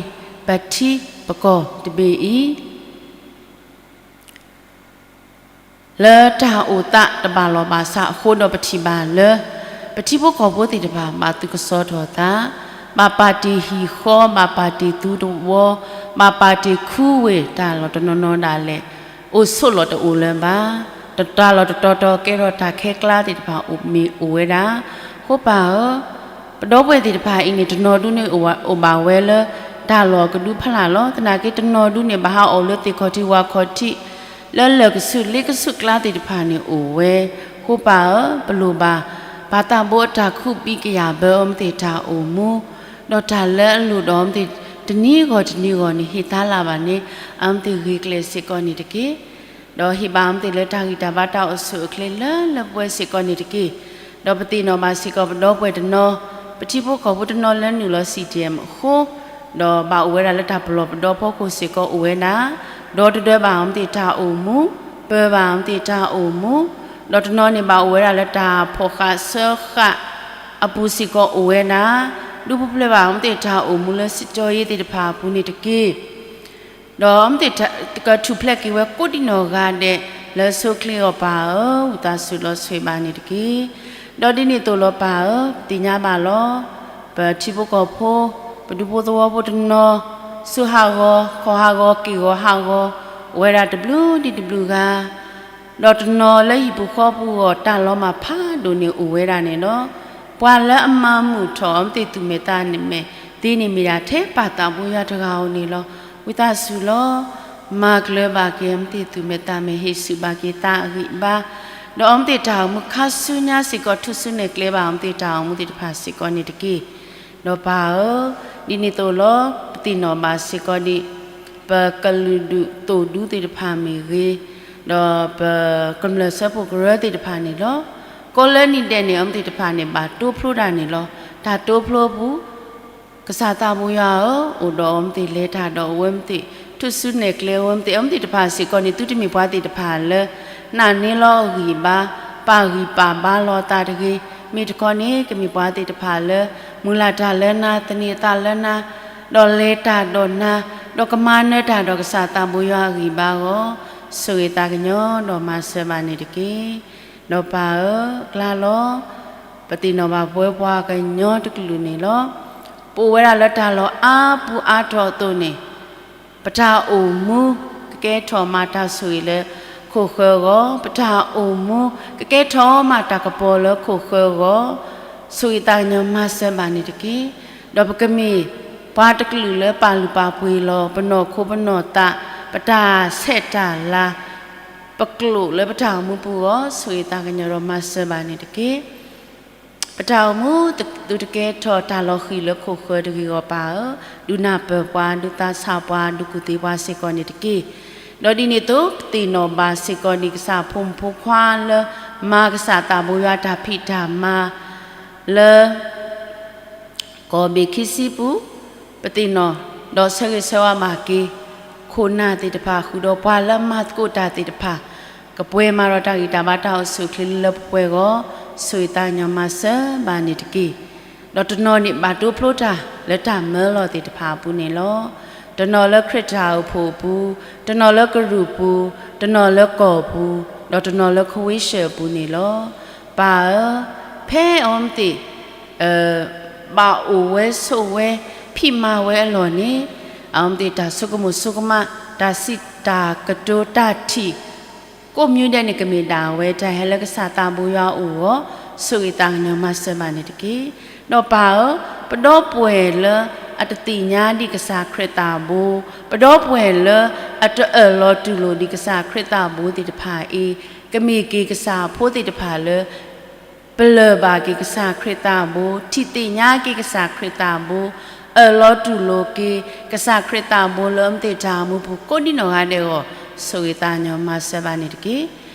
ပထံပကီၢ်တဘ့ၣ်အံၤ လၢတၢ်အိၣ်သးတဘၣ်လီၢ်ဘၣ်စးအဃိဒီး ပထံၣ်ဘၣ်လၢ ပထံဖိကီၢ်ဖိသ့ၣ်တဖၣ် ဘၣ်သူၣ်ကစီၣ်ထီၣ်သး, ဘၣ်ပာ်တ့ၢ်ဟံၣ်ဃီ, ဘၣ်ပာ်တ့ၢ်သူတဝီ, ဘၣ်ပာ်တ့ၢ်ခူဝ့ၢ်တၢ်လီၢ်တနီၤနီၤဒၣ်လဲာ် အိၣ်ဆိးလီၤတအိၣ်လၢၤဘၣ်. တၢ်လီၢ်တတီၤတီၤကဲထီၣ်တၢ်ခဲကျါသ့ၣ်တဖၣ် အိၣ်မ့ၢ်အိၣ်ဝဲဒၣ်. အဃိပၢ်ဧၢ, ပဒီပုၢ်ဝဲၢ်သ့ၣ်တဖၣ်အံၤန့ၣ် တနီၤဒုန့ၣ် အိၣ်ဘၣ်ဝဲလၢ တၢ်လီၢ်ကဒုဖးလာ်လီၤ. သနာ်က့တနီၤဒုန့ၣ် ဘၣ်ဟးအီၣ်လၢသ့ၣ်ခီၣ်ထံးဝၣ်ခီၣ်ထံး လၢလၢၢ်ကဆူးလ့ကဆူးကျါသ့ၣ်တဖၣ်န့ၣ်အိၣ်ဝဲ. အဃိပၢ်ဧၢ, ပလိၣ်ဘၣ် ပၢ်သးဘိအတၢ်ခူပံကယာ်ဘၢအီၤမ့ၢ်သ့ၣ်တၢ်အိၣ်မူ, ဒီးတၢ်လၢအလိၣ်ဒီးအီၤမ့ၢ်သ့ၣ်တနံၤဂီၢ်တနံၤဂီၢ်န့ၣ် ဟ့ၣ်သါလၢ်ဘၣ်န့ၣ် အမ့ၢ်သ့ၣ်ဂ့ၤကျဲၤစ့ၢ်ကီးန့ၣ်တက့ၢ်. ဒီးဟ့ၣ်ဘၣ်အီၤမ့ၢ်သ့ၣ်လၢတၢ်ဂံၢ်တၢ်ဘါတၢ်အိၣ်ဆူၣ်အိၣ်ချ့လၢလၢပှဲၤပှဲၤစ့ၢ်ကီးန့ၣ်တက့ၢ်. ဒီးပသ့ၣ်နီၣ်ဘၣ်စ့ၢ်ကီးပဒီပုၢ်ဝဲၢ်တနီၤ, ပထံဖိကီၢ်ဖိတနီၤလၢနုာ်လီၤ CDM အဃိ, ဒီးဘၣ်အိၣ်ဝဲဒၣ်လၢတၢ်ပလီၢ်ပဒီဖီခိၣ်စ့ၢ်ကီးအိၣ်ဝဲဒၣ်, ဒီတဒၢဘၣ်အီၤမ့ၢ်သ့ၣ်တၢ်အိၣ်မူ, ပၢၤဘၣ်အီၤမ့ၢ်သ့ၣ်တၢ်အိၣ်မူ, ဒီးတနီၤန့ၣ်ဘၣ်အိၣ်ဝဲဒၣ်လၢတၢ်ဖီၣ်ဃာ်စၢဃာ်အပူၤစ့ၢ်ကီးအိၣ်ဝဲဒၣ်, ဒုးပူၤဖျဲးဘၣ်အီၤမ့ၢ်သ့ၣ်တၢ်အိၣ်မူလၢစကၠီယ့သ့ၣ်တဖၣ်အပူၤန့ၣ်တက့ၢ်. ဒီးအီၤမ့ၢ်သ့ၣ်ကထူၣ်ဖျဲးက့ၤဝဲကိးဒံနီၢ်ဂၤဒဲး လၢအဆိအချ့အဂီၢ်ပၢ်ဧၢ, ဝံသးစူၤလီၤဆိၣ်ဂ့ၤဘၣ်န့ၣ်တက့ၢ်. ဒီးဒ်န့ၣ်အသိးလီၤပၢ်ဧၢ, ပသ့ၣ်ညါဘၣ်လီၤ. ပထံဖိကီၢ်ဖိ, ပဒူဖိသဝီဖိတနီၤ, ဆူဟးဂီၤ, ခီၣ်ဟးဂီၤ, က့ၢ်ဂီၤဟးဂီၤ, အိၣ်ဝဲဒၣ်တဘျုးဒံးတဘျုးဂၤ ဒီးတနီၤလၢဟံၣ်ပူၤဃီပူၤအဂီၢ်တၢ်လီၤမၢ်ဖးဒိၣ်န့ၣ်အိၣ်ဝဲဒၣ်န့ၣ်လီၤ. ပှၤလၢအမၤမုာ်ထီၣ်အီၤမ့ၢ်သ့ၣ်သူၣ်မဲာ်သးမဲာ်သ့န့ၣ်မ့ၢ်ဒၣ်ထဲပၢ်သးဘိယွၤတဂၤဧိၤန့ၣ်လီၤ. ဝံသးစူၤလီၤ. မၤကျၢၤဘၣ်က့ၤအီၤမ့ၢ်သ့ၣ်သူၣ်မဲာ်သးမဲာ် ဟ့ၣ်ဆူၣ်ဘၣ်က့ၤသးအဂံၢ်ဘါ, ဒီးအီၤမ့ၢ်သ့ၣ်တၢ်အိၣ်မူခါဆူညါစ့ၢ်ကီး ထူၣ်စုနဲၣ်ကျဲဘၣ်အီၤမ့ၢ်သ့ၣ်တၢ်အိၣ်မူသ့ၣ်တဖၣ်စ့ၢ်ကီးန့ၣ်တက့ၢ်. ဒီးပၢ်ဧၢ, ဒ်န့ၣ်အသိးလီၤ. ပသ့ၣ်နီၣ်ဘၣ်စ့ၢ်ကီးဒ် ပကလုာ်ဒူၣ်သိၣ်ဒူသ့ၣ်တဖၣ်မ့ၢ်ဂ့ၤ, ဒီးပကမျၢၢ်စၢဖှိၣ်ကရၢသ့ၣ်တဖၣ်န့ၣ်လီၤ. ကိးလၢနံၤဒဲးန့ၣ် အီၤမ့ၢ်သ့ၣ်တဖၣ်န့ၣ် ဘၣ်တိဖျိတၢ်န့ၣ်လီၤ. တၢ်တိဖျိအပူၤ ကစၢ်သးဘိယွၤဧၢ, အိၣ်ဒီးအီၤမ့ၢ်သ့ၣ်လဲၤတၢ်ဒီးအဝဲမ့ၢ်သ့ၣ် ထူၣ်စုနဲၣ်ကျဲဝဲမ့ၢ်သ့ၣ် အီၤမ့ၢ်သ့ၣ်တဖၣ်စ့ၢ်ကီးန့ၣ် သုတမ့ၢ်ပှၤသ့ၣ်တဖၣ်လၢ နာ်န့ၢ်လီၤအဂံၢ်အဘါ, ပာ်ဂံၢ်ပာ်ဘါလီၤအသးတဂ့ၤ. မ့ၢ်တခီန့ၣ် ကမ့ၢ်ပှၤသ့ၣ်တဖၣ်လၢ မုၢ်လၢ်တၢ်လၢနၤ, သန့ၤအသးလၢနၤ, ဒီးလဲၤတၢ်ဒီးနၤ, ဒီးကမၤနၢၤတၢ်ဒီးကစၢ်သးဘိယွၤအဂံၢ်အဘါအဂီၢ်, ဆိၣ်ဂ့ၤသးကညီၤဒီးမၤစၢၤဘၣ်န့ၣ်တက့ၢ်. ဒီးပၢ်ဧၢ, အကျါလီၤ. ပသ့ၣ်နီၣ်ဘၣ်ပဝဲပှၤကညီတကလုာ်န့ၣ်လီၤ. ပအိၣ်ဝဲဒၣ်လၢတၢ်လီၢ်အါပူၤအါတီၤအသိးန့ၣ်, ပတၢ်အိၣ်မူ ကကဲထီၣ်မးတၢ်ဆိၣ်ဂ့ၤလၢခိၣ်ဃၢၤအဂီၢ်, ပတၢ်အိၣ်မူ ကကဲထီၣ်မးတၢ်ကပီၤလၢခိၣ်ဃၢၤအဂီၢ်, ဆိၣ်ဂ့ၤသးကညီၤမၤစၢၤဘၣ်န့ၣ်တက့ၢ်. ဒီးပကမ့ၢ်ပှၤတကလုာ်လၢပာ်လုၢ်ပာ်ပှ့ၤလီၤ ပနီၢ်ခိပနီၢ်သး, ပတၢ်ဆဲးတၢ်လၤ, ပကျိာ်လၢပတၢ်အိၣ်မူပူၤအဂီၢ်, ဆိၣ်ဂ့ၤသးကညီၤဒီးမၤစၢၤဘၣ်န့ၣ်တက့ၢ်. ပတၢ်အိၣ်မူ သုတကဲထီၣ်တၢ်လီၤဃံၤလၢခိၣ်ဃၢၤတဂ့ၤအဂီၢ်ပၢ်ဧၢ, ဒုးနၢ်ပၢၢ်ပှၤ, ဒုးသးဆးပှၤ, ဒုးကူၣ်သ့ပှၤစ့ၢ်ကီးန့ၣ်တက့ၢ်. ဒီးဒ်န့ၣ်အသိး ပသ့ၣ်နီၣ်ဘၣ်စ့ၢ်ကီးဒ်ကစၢ်ဖိမုၣ်ဖိခွါလၢ မၤကစၢ်သးဘိယွၤတၢ်ဖံးတၢ်မၤလၢ ကီၢ်ဘ့ၣ်ခံဆံပူၤ, ပသ့ၣ်နီၣ်ဒီးဆၢဂ့ၤဆၢဝါဘၣ်က့ၤ ခိၣ်နၢ်သ့ၣ်တဖၣ် ဃုာ်ဒီးပှၤလၢမၤသကိးတၢ်သ့ၣ်တဖၣ်, ကပှဲၤမးဒီးတၢ်ဂံၢ်တၢ်ဘါတၢ်အိၣ်ဆူၣ်အိၣ်ချ့လၢလၢပှဲၤပှဲၤအဂီၢ်, ဆိၣ်ဂ့ၤသးကညီၤမၤစၢၤဘၣ်န့ၣ်တက့ၢ်. ဒီးတနီၤန့ၣ်ဘၣ်တိဖျိတၢ်လၢတၢ်မၢလီၤသ့ၣ်တဖၣ်အပူၤန့ၣ်လီၤ. တနီၤလၢခရံာ်တၢ်အိၣ်ဖှိၣ်အပူၤ, တနီၤလၢကရူၢ်ပူၤ, တနီၤလၢကီၢ်ပူၤ, ဒီးတနီၤလၢခဝ့ၡၢၣ်အပူၤန့ၣ်လီၤ. ပၢ်ဧၢ, ဖဲအီၤမ့ၢ်သ့ၣ် ဘၣ်အိၣ်ဝဲဆိးဝဲ ဖံးမၤဝဲအလီၢ်န့ၣ်, အမ့ၢ်သ့ၣ်တၢ်ဆိကမိၣ်ဆိကမး, တၢ်စံးတၢ်ကတိၤတၢ်ထံၣ် ကိးမံၤဒဲးန့ၣ် ကမ့ၢ်ဒၣ်ဝဲ တၢ်ဟဲလၢကစၢ်သးဘိယွၤအအိၣ်အဂီၢ်, ဆိၣ်ဂ့ၤသးကညီၤမၤစၢၤဘၣ်န့ၣ်တက့ၢ်. ဒီးပၢ်ဧၢ, ပဒီပုၢ်ဝဲၢ်လၢအတသ့ၣ်ညါဒံးကစၢ်ခရံာ်သးဘိ, ပဒီပုၢ်ဝဲၢ်လၢအတအၢၣ်လီၤတူၢ်လိာ်ဒံးကစၢ်ခရံာ်သးဘိသ့ၣ်တဖၣ်အံၤ, ကမ့ၢ်က့ၤကစၢ်အဖိသ့ၣ်တဖၣ်လၢ ပလၢၢ်ဘၣ်က့ၤကစၢ်ခရံာ်သးဘိ, ထံၣ်သ့ၣ်ညါက့ၤကစၢ်ခရံာ်သးဘိ, အၢၣ်လီၤတူၢ်လိာ်က့ၤ ကစၢ်ခရံာ်သးဘိလၢအမ့ၢ်သ့ၣ်တၢ်အိၣ်မူပူၤ ကိးဒံနီၢ်ဂၤဒဲးအဂီၢ်, ဆိၣ်ဂ့ၤသးကညီၤမၤစၢၤဘၣ်န့ၣ်တက့ၢ်.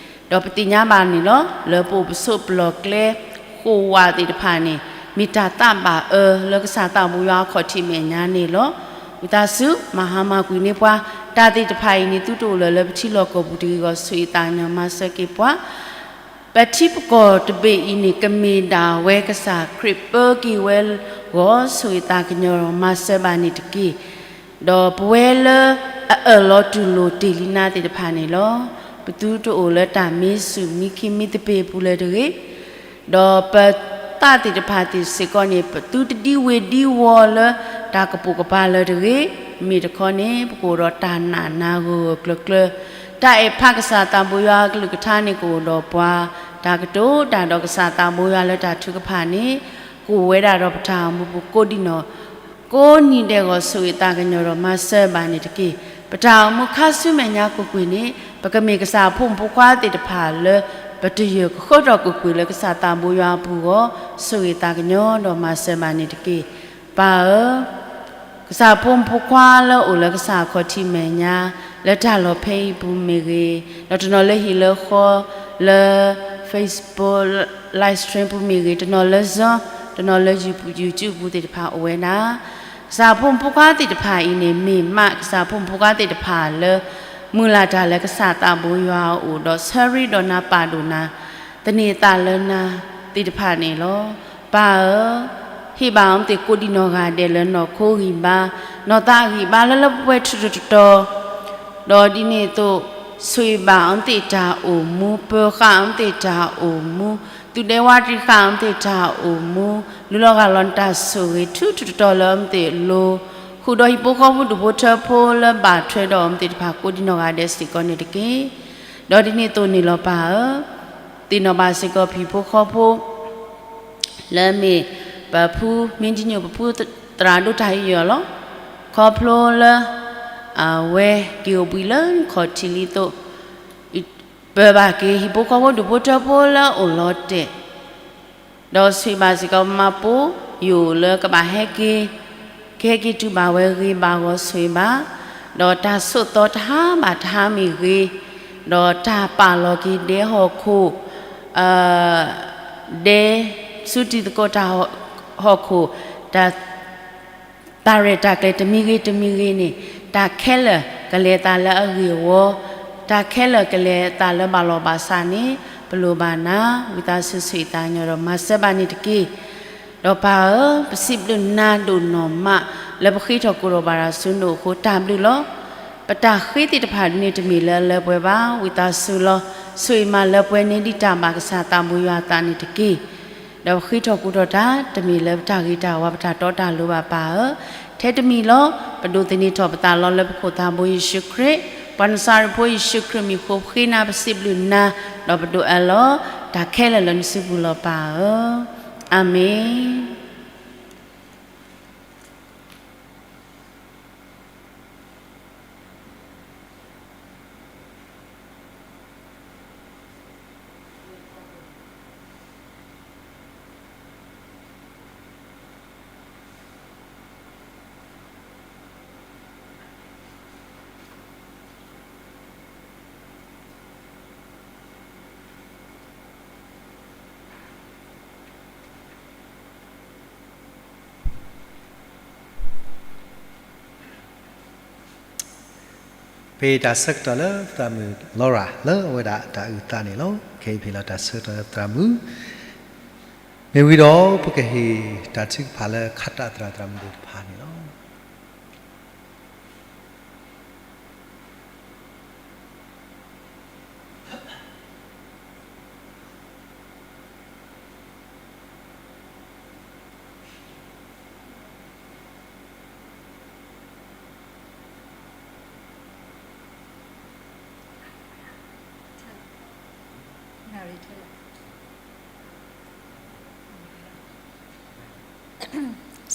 ဒီးပသ့ၣ်ညါဘၣ်န့ၣ်လီၤ. လၢပအိၣ်ပဆိးပလီၢ်ကျဲ ဃိာ်ဝးသ့ၣ်တဖၣ်န့ၣ် မ့ၢ်တၢ်သးဘၣ်အၢလၢကစၢ်သးဘိယွၤအခီၣ်ထံးမဲာ်ညါန့ၣ်လီၤ. ဝံသးစူၤ မၤဟါမၢ်ကွံာ်န့ၢ်ပှၤ, တၢ်သ့ၣ်တဖၣ်အံၤန့ၣ် သုတအိၣ်လၢၤလၢပထံလီၢ်ကီၢ်ပူၤတဂ့ၤအဂီၢ် ဆိၣ်ဂ့ၤသးကညီၤမၤစၢၤက့ၤပှၤ ပထံပကီၢ်တဘ့ၣ်အံၤန့ၣ် ကမ့ၢ်ဒၣ်ဝဲကစၢ်ခရံာ်ပၢက့ၤဝဲအဂီၢ် ဆိၣ်ဂ့ၤသးကညီၤမၤစၢၤဘၣ်န့ၣ်တက့ၢ်. ဒီးပဝဲလၢအအၢၣ်လီၤတူၢ်လိာ်တ့ၢ်လံနၤသ့ၣ်တဖၣ်န့ၣ်လီၤ. ပသုတအိၣ်လၢတၢ်မံဆူၣ်မံခံမံသပ့ၤအပူၤလၢၤတဂ့ၤ ဒီးပသးသ့ၣ်တဖၣ်သ့ၣ်စ့ၢ်ကီးန့ၣ် ပသုတဒံဝ့ၤဒံဝီၤလၢတၢ်ကပိာ်ကပၤလၢၤတဂ့ၤ. မ့ၢ်တခီန့ၣ် ပကအိၣ်ဒီးတၢ်နာ်နၤဂၢၢ်ဂၢၢ်ကျၢၤကျၢၤ, တၢ်အဲၣ်ဖးကစၢ်သးဘိယွၤအကလုၢ်ကထါန့ၣ်ကအိၣ်ဒီးပှၤ, တၢ်ကတိၤတၢ်ဒီးကစၢ်သးဘိယွၤလၢတၢ်ထုကဖၣ်န့ၣ် ကအိၣ်ဝဲဒၣ်ဒီးပတၢ်အိၣ်မူပူၤကိးဒံၣ်နီၢ် ကိးနံၤဒဲးအဂီၢ် ဆိၣ်ဂ့ၤသးကညီၤဒီးမၤစၢၤဘၣ်န့ၣ်တက့ၢ်. ပတၢ်အိၣ်မူခါဆူမဲာ်ညါကွ့ၢ်ကွ့ၢ်န့ၣ် ပကမ့ၢ်ကစၢ်ဖိမုၣ်ဖိခွါသ့ၣ်တဖၣ်လၢ ပတယၢၢ်ကဃၢထီၣ်ကွ့ၢ်ကွ့ၢ်လၢကစၢ်သးဘိယွၤအပူၤအဂီၢ် ဆိၣ်ဂ့ၤသးကညီၤဒီးမၤစၢၤဘၣ်န့ၣ်တက့ၢ်. ပၢ်ဧၢ, ကစၢ်ဖိမုၣ်ဖိခွါလၢအိၣ်လၢကစၢ်အခီၣ်ထံးမဲာ်ညါ လၢတၢ်လီၢ်ဖဲအံၤပူၤမ့ၢ်ဂ့ၤ, ဒီးတနီၤလၢဟံၣ်လၢဃီ လၢ Facebook live stream ပူၤမ့ၢ်ဂ့ၤ, တနီၤလၢ Zoom, တနီၤလၢ YouTube ပူၤသ့ၣ်တဖၣ်အိၣ်ဝဲဒၣ် ကစၢ်ဖိမုၣ်ဖိခွါသ့ၣ်တဖၣ်အံၤန့ၣ် မ့ၢ်မးကစၢ်ဖိမုၣ်ဖိခွါသ့ၣ်တဖၣ်လၢ မုၢ်လၢ်တၢ်လၢကစၢ်သးဘိယွၤအအိၣ်ဒီး ဆၢရ့ဒီးနၤပာ်ဒိၣ်နၤ သန့ၤသးလၢနၤသ့ၣ်တဖၣ်န့ၣ်လီၤ. ပၢ်ဧၢ, ဟ့ၣ်ဘၣ်အီၤမ့ၢ်သ့ၣ်ကိးဒံၣ်နီၢ်ဂၤဒဲးလၢနီၢ်ခိဂံၢ်ဘါ, နီၢ်သးဂံၢ်ဘါလၢလၢပှဲၤပှဲၤထူထူတီတီ, ဒီးဒ်န့ၣ်အသိး ဆိၣ်ဂ့ၤဘၣ်အီၤမ့ၢ်သ့ၣ်တၢ်အိၣ်မူ, ပၢၤဃာ်အီၤမ့ၢ်သ့ၣ်တၢ်အိၣ်မူ, သူၣ်ဒဲဝါတံၢ်ဃာ်အီၤမ့ၢ်သ့ၣ်တၢ်အိၣ်မူ, လူလီၤဂၢ်လီၤနတၢ်ဆိၣ်ဂ့ၤထူထူတီတီလၢအီၤမ့ၢ်သ့ၣ်အလိၤ, ဃုာ်ဒီးဟံၣ်ဖိဃီဖိဒူၣ်ဖိထၢဖိလၢဘၣ်ထွဲဒီးအီၤမ့ၢ်သ့ၣ်တဖၣ်ကိးဒံၣ်နီၢ်ဂၤဒဲးစ့ၢ်ကီးန့ၣ်တက့ၢ်. ဒီးဒ်န့ၣ်အသိးန့ၣ်လီၤပၢ်ဧၢ, သ့ၣ်နီၣ်ဘၣ်စ့ၢ်ကီးပဟံၣ်ဖိဃီဖိ လၢမ့ၢ်ပဖုမ့ၢ်ဒ်ညိၣ်ပဖုသရၣ်ဒိၣ်တၢ်ဟ့ၣ်ယီၤလီၤ. ခီဖျိလၢ အဝဲက့ၤအိၣ်ဘှံးလၢခီၣ်ထံးလံအသိး, ပၢၤဘၣ်က့ၤဟံၣ်ဖိဃီဖိဒူၣ်ဖိထၢဖိလၢအအိၣ်လီၤတဲာ်, ဒီးဆိၣ်ဂ့ၤဘၣ်စ့ၢ်ကီးမါပိ ယိာ်လၢကဘၣ်ဟဲက့ၤ ကဟဲက့ၤတုၤဘၣ်ဝဲဂ့ၤဘၣ်ဂီၢ်ဆိၣ်ဂ့ၤဘၣ်, ဒီးတၢ်ဆိးသီတဟါဘၣ်တဟါမ့ၢ်ဂ့ၤ, ဒီးတၢ်ပာ်လီၤက့ၤဒဲဟီၣ်ခိၣ်, ဒဲဆူတံၤသကိးတၢ်ဟီၣ်ခိၣ်, တၢ် တၢ်ရဲၣ်တၢ်ကျဲၤတမံၤဂ့ၤတမံၤဂ့ၤန့ၣ်, တၢ်ခဲလၢာ်ကလဲၤအသးလၢအဂ့ၤအဝီ, တၢ်ခဲလၢာ်ကလဲၤအသးလၢဘၣ်လီၢ်ဘၣ်စးန့ၣ်, ပလိၣ်ဘၣ်နၤ, ဝံသးစူၤဆိၣ်ဂ့ၤသးကညီၤဒီးမၤစၢၤဘၣ်န့ၣ်တက့ၢ်. ဒီးပၢ်ဧၢ, ပစံးဘျုးနၤဒိၣ်နီၢ်မး လၢပဃ့ထီၣ်ကိးထီၣ်ဘၣ်တၢ်ဆူနအိၣ်အဃိတၢ်ဘျုးလီၤ. ပတၢ်ဃ့သ့ၣ်တဖၣ်ဒ်န့ၣ်တမ့ၢ်လၢအလၢပှဲၤဘၣ်, ဝံသးစူၤလီၤ. ဆိၣ်ဂ့ၤမၤလၢပှဲၤန့ၢ်ဒံးတၢ်ဘၣ်ကစၢ်သးဘိယွၤအသးန့ၣ်တက့ၢ်. ဒီးပဃ့ထီၣ်ကိးထီၣ်တၢ် တမ့ၢ်လၢပတၢ်ဂ့ၤတၢ်ဝါ ပတၢ်တီတၢ်လိၤဘၣ်ပၢ်ဧၢ, ထဲတမံၤလီၤ. ပဒိးသန့ၤထီၣ်ပသးလီၤလၢပခိၣ်သးဘိယ့ၣ်ၡူးခရံာ်, ပှၤနစၤရ့းဖိယ့ၣ်ၡူးခရံာ်မံၤအဃိ ပဃ့နၤပစံးဘျုးနၤ, ဒီးပဒိးအၢၣ်လီၤ တၢ်ခဲလၢာ်လၢနစုပူၤလီၤပၢ်ဧၢ. အၤမ့ၣ်. Pay တၢ်ဆၢကတီၢ်လၢသရၣ်မုၣ် Laura လၢအဝဲဒၣ်တၢ်အုၣ်သးန့ၣ်လီၤ. ခဲအံၤ Pay လီၤတၢ်ဆၢကတီၢ်လၢသရၣ်မုၣ်, မ့ၢ်ဝံၤဒီး ပကဟ့ၣ်တၢ်ထုကဖၣ်လၢခးတၢ်သရၣ်သရၣ်မုၣ်သ့ၣ်တဖၣ်န့ၣ်လီၤ. Mary ထဲလဲၣ်.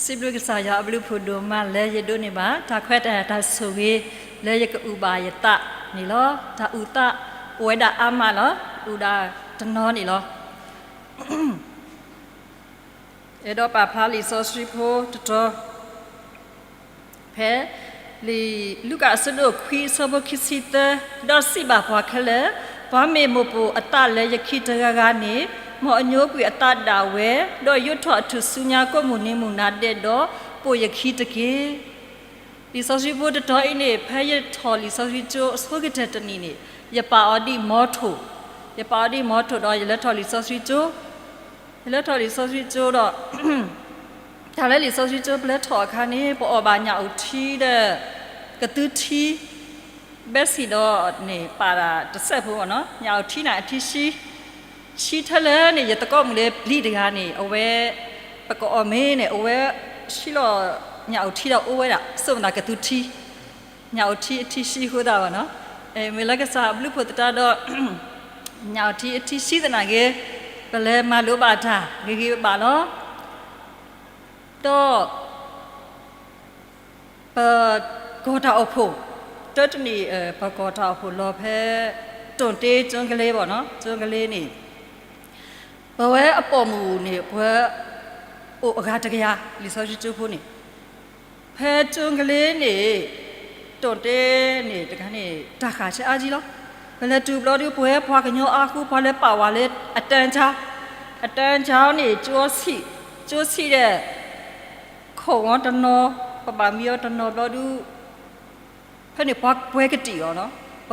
စံးဘျုးကစၢ်ယွၤအဘျုးအဖှိၣ်ဒိၣ်မးလၢယဒိးန့ၢ်ဘၣ် တၢ်ခွဲးတၢ်ယာ်တၢ်ဆိၣ်ဂ့ၤ လၢယကအုၣ်ဘၣ်ယသးန့ၣ်လီၤ. တၢ်အုၣ်သးအိၣ်ဝဲဒၣ်အါမးလီၤ. အုၣ်ဒၣ်တနီၤန့ၣ်လီၤ. အဲၣ်ဒိးပာ်ဖျါလံာ်စီဆှံဖိတတီၤ ဖဲလံာ်လူၤကၣ်အဆၢဒိၣ်ခွံအဆၢဖိခံဆံသၢ, ဒီးစံးဘၣ်ပှၤခဲလၢာ်, ပှၤမ့ၢ်မိၣ်ပိာ်အသးလၢယခံတဂၤဂၤန့ၣ်, မ်အညိကွံာ်အသးဒၣ်ဝဲ, ဒီးယိးထီၣ်အထူၣ်ဆူညါကိးမုၢ်နံၤမုၢ်နၤဒဲးဒီးပိာ်ယခံတက့ၢ်. လံာ်စီဆှံဖိတတီၤအံၤန့ၣ် ဖဲယထီၣ်လံာ်စီဆှံကၠိအဆိကတၢၢ်တနံၤန့ၣ် ယပာ်အီၤဒ် motto, ယပာ်အီၤဒ် motto ဒီးယလဲၤထီၣ်လံာ်စီဆှံကၠိ, ယလဲၤထီၣ်လံာ်စီဆှံကၠိဒီး တၢ်လၢလံာ်စီဆှံကၠိပလဲၤထီၣ်အခါန့ၣ် ပအီၣ်ဘၣ်ညၣ်အိၣ်ထံဒီး ကသူထံ, ဘဲစံၣ်ဒီးန့ၣ် ပာ်တၢ်တစဲးဖိဘၣ်နီၤ, ညၣ်အိၣ်ထံန့ၣ်အထံဆှံ, ဆှံထဲလဲၣ်န့ၣ် ယသကိးမုၣ်လၢပျံၤတဂၤန့ၣ် အဝဲ ပကအီၣ်မ့ၤန့ၣ် အဝဲဆှံလီၤညၣ်အိၣ်ထံဒီးအိၣ်ဝဲဒၣ် စိၣ်မသးကသူထံ, ညၣ်အိၣ်ထံအထံဆှံအဃိသတးဘၣ်နီၤ, မ့ၢ်လၢကစၢ်အဘျုးဖိသတးဒီး ညၣ်အိၣ်ထံအထံဆှံသနာ်က့ ပလဲၤမၤလိဘၣ်တၢ်ဂ့ၤဂ့ၤဘၣ်ဘၣ်လီၤ. ဒီး ပကီၢ်တၢ်အိၣ်ဖှိၣ်, တၢတနံၤ ပကီၢ်တၢ်အိၣ်ဖှိၣ်လီၤဖဲ တိၣ်တ့ကၠိကလ့ဘၣ်နီၤ, ကၠိကလ့န့ၣ် ပဝဲအပိာ်မုၣ်န့ၣ် ပဝဲအိၣ်အဂၤတကယၤ လံာ်စီဆှံကၠိဖိန့ၣ်, ဖဲကၠိကလ့န့ၣ် တိၣ်တ့န့ၣ်တခါန့ၣ် တၢ်ဃၣ်ဆၢအါကံလီၤ. ပလဲၤတုၤဘျီဒုး ပဝဲပှၤကညီအါဃိ ပှၤလဲၤပာ်ဝဲလၢအတၢ်ကၠါ, အတၢ်ကၠါန့ၣ် ကၠိဆံး, ကၠိဆံးဒီး ခိၣ်ဝီတနီၤ, ပဘၣ်မံအီၤတနီၤဘျီဒုး ဖဲန့ၣ်ပှၤပှဲၤကတံာ်အီၤနီၤ, ပ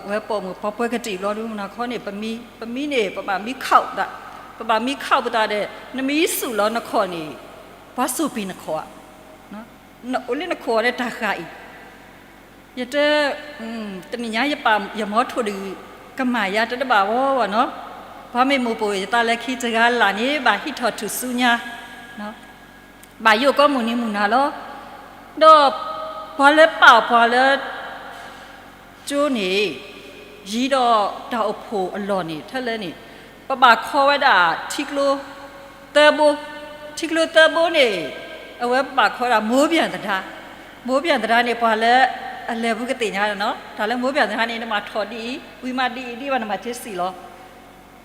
ဝဲပိာ်မုၣ်ပှၤပှဲၤကတံာ်ဘျီဒုး မုၢ်နၤခီန့ၣ် ပမံ, ပမံန့ၣ် ပဘၣ်မံခီၣ်ပသး, ပဘၣ်မံခီၣ်ပသးဒီး နမံစူၣ်လီၤနခိၣ်န့ၣ် ပှၤစိာ်ပ့ၤနခိၣ်ဧါ, နအိၣ်လၢနခိၣ်အီၤဒီးတၢ်ဃၣ်အံၤ, ယတဲ တနံၤညါယပာ်ယ motto ဒီး ကမၤယၤတတဘၣ်ဝဲဘၣ်နီၤ, ပှၤမ့ၢ်မိၣ်ပိာ်ယသးလၢခံတဂၤလၢ်န့ၣ် ဘၣ်ဟံးထီၣ်ထူၣ်စုညါ ဘၣ်ယိၣ်ကိးမုၢ်နံၤမုၢ်နၤလီၤ. ဒီးပှၤလၢပာ်ပှၤလၢ ကၠိန့ၣ် ယံၤဒီးတၢ်အိၣ်ဖှိၣ်အလီၢ်န့ၣ် ထဲလဲၣ်န့ၣ် ပဘၣ်ခီဝဲဒၣ်ထံကျိသၢဘိ, ထံကျိသၢဘိန့ၣ် အဝဲပဘၣ်ခီဝဲဒၣ် မိၢ်ပၠၣ်သဒါ, မိၢ်ပၠၣ်သဒါန့ၣ် ပှၤလၢအလဲၤပူၤကသ့ၣ်ညါနီၤ, တၢ်လၢမိၢ်ပၠၣ်သဒါန့ၣ် နမၤထီၣ်ဒ်အံၤ ဝံၤမးဒ်အံၤဒ်ဘၣ် နမၤက့ၤစံးလီၤ.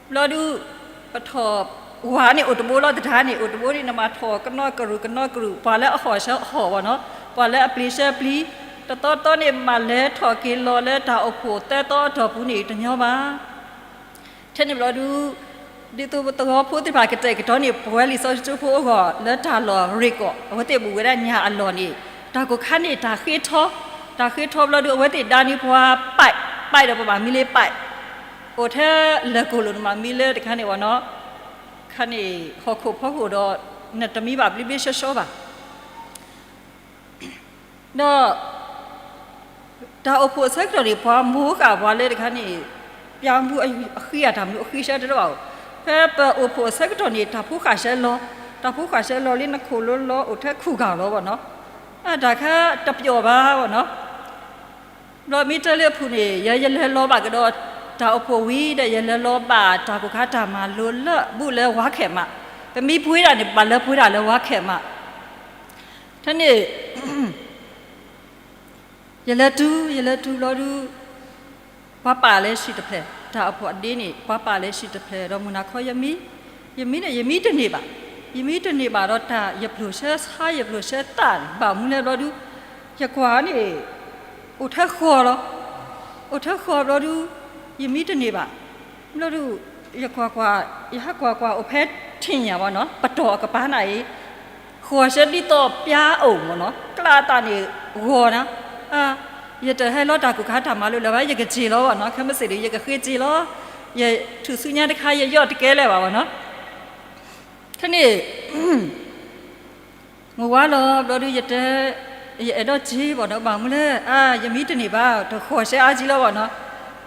ဘျီဒုး ပထီၣ်ဝၤန့ၣ်အိၣ်တဘိလီၤ, သဒါန့ၣ် အိၣ်တဘိန့ၣ် နမၤထီၣ်ကနီကရုၢ်ကနီကရုၢ်, ပှၤလၢအဟီၣ်ဆၢအဟီၣ်ဘၣ်နီၤ, ပှၤလၢအပျံၤဆၢပျံၤ, တသီသီန့ၣ် မၤလဲၤထီၣ်က့ၤလီၤလၢတၢ်အိၣ်ဖှိၣ်သၢသီအတီၢ်ပူၤန့ၣ်တညီဘၣ်. ထဲန့ၣ်ဘျီဒုး ဒ်သိးပသဝီဖိသ့ၣ်တဖၣ်ကတဲာ်ကတီၤန့ၣ် ပဝဲလံာ်စီဆှံကၠိဖိအဂီၢ် လၢတၢ်လီၢ်ရ့ၣ်ကီၢ် အဝဲသ့ၣ်ဘူးဝဲဒၣ်ညၣ်အလီၢ်န့ၣ် တၢ်ကိၢ်ခါန့ၣ် တၢ်ဃ့ထီ, တၢ်ဃ့ထီဘျီဒုး အဝဲသ့ၣ်ဒါန့ၢ်ပှၤ ပိုက်, ပိုက်ဒီးပဘၣ်မံလၢ ပိုက်, အိၣ်ထဲလၢၢ်ကိၢ်လိာ် နမၤမံလၢတခါန့ၣ်ဘၣ်နီၤ, ခါန့ၣ် ဟီၣ်ခိၣ်ဖီခိၣ်ဒီး နတမံဘၣ်ဘျ့ဘျ့ဆှီဆှီဘၣ်. ဒီး တၢ်အိၣ်ဖှိၣ်အဆၢကတီၢ်န့ၣ် ပှၤမိၢ်ဃာ်ပှၤလၢတခါန့ၣ် ပျၢ်မူအဃံအတၢ်မနုၤအဃံဆၢတတဘၣ်ဧိၤ, ဖဲပအိၣ်ဖှိၣ်အဆၢကတီၢ်န့ၣ် တၢ်ဖိဃာ်ဆၢလီၤ, တၢ်ဖိဃာ်ဆၢလီၤလၢနခိၣ်လီၤလီၤ အိၣ်ထဲခူၣ်ဂၤလီၤဘၣ်နီၤ, အတၢ်ခါတပျီၣ်ဘၣ်ဘၣ်နီၤ. ဘျီမ့ၢ်တဲလၢအပူၤန့ၣ် ယဲယလဲၤလီၤဘၣ်ကဒီး တၢ်အိၣ်ဖှိၣ်ဝံၤဒီး ယလဲၤလီၤဘၣ်တၢ်ကိၢ်ခါတၢ်မၤလိလၢဘူးလၢဝါခဲးမး, ပမ့ၢ်ပှ့ၤဒၣ်န့ၣ် ပဘၣ်လၢပှ့ၤဒၣ်လၢဝါခဲးမး, ထဲန့ၣ် ယလဲၤတုၤ ယလဲၤတုၤဘျီဒုး ပှၤပာ်လၢဟံၣ်တဖျၢၣ်, တၢ်အိၣ်ဖှိၣ်အဒ့န့ၣ် ပှၤပာ်လၢဟံၣ်တဖျၢၣ်ဒီး မုၢ်နၤခီယမံ, ယမံန့ၣ် ယမံတန့ၢ်ဘၣ်, ယမံတန့ၢ်ဘၣ်ဒီးတၢ် ယဖျိၣ်ဆၢဆါ ယဖျိၣ်ဆၢသးန့ၣ် ဘၣ်မနုၤလဲၣ်ဘျီဒုး ယကွၢ်န့ၣ် အိၣ်ထဲဃီလီၤ, အိၣ်ထဲဃီဘျီဒုး ယမံတန့ၢ်ဘၣ်, ဘျီဒုး ယကွၢ်ကွၢ် ယဟးကွၢ်ကွၢ်အိၣ်ဖဲထံၣ်ညါဘၣ်နီၤ ပတီၢ်အကပၤနၤအံၤ ဃီၤဆၢဒ်သိးပျၢ်အိၣ်မ့ၢ်နီၤ ကျါသးန့ၣ်ဂီၤနၤ, ယတဟဲလီၤတၢ်ကိၢ်ခါတၢ်မၤလိလၢၤဘၣ် ယကစ့ၢ်လီၤဘၣ်နီၤ ခဲမုၢ်ဆ့ၣ်ဒီး ယကဃ့စ့ၢ်လီၤ, ယထူၣ်စုညါတခါ ယယီၢ်တကဲလၢၤဘၣ်ဘၣ်နီၤ, ထဲန့ၣ် မုၢ်ဝါလီၤဘျီဒုး ယတဲ ယအဲၣ်ဒိးစ့ၢ်ဘၣ်နီၤ ဘၣ်မနုၤလဲၣ် အါ ယမံတန့ၢ်ဘၣ် တဃီၤဆၢအါကံလီၤဘၣ်နီၤ,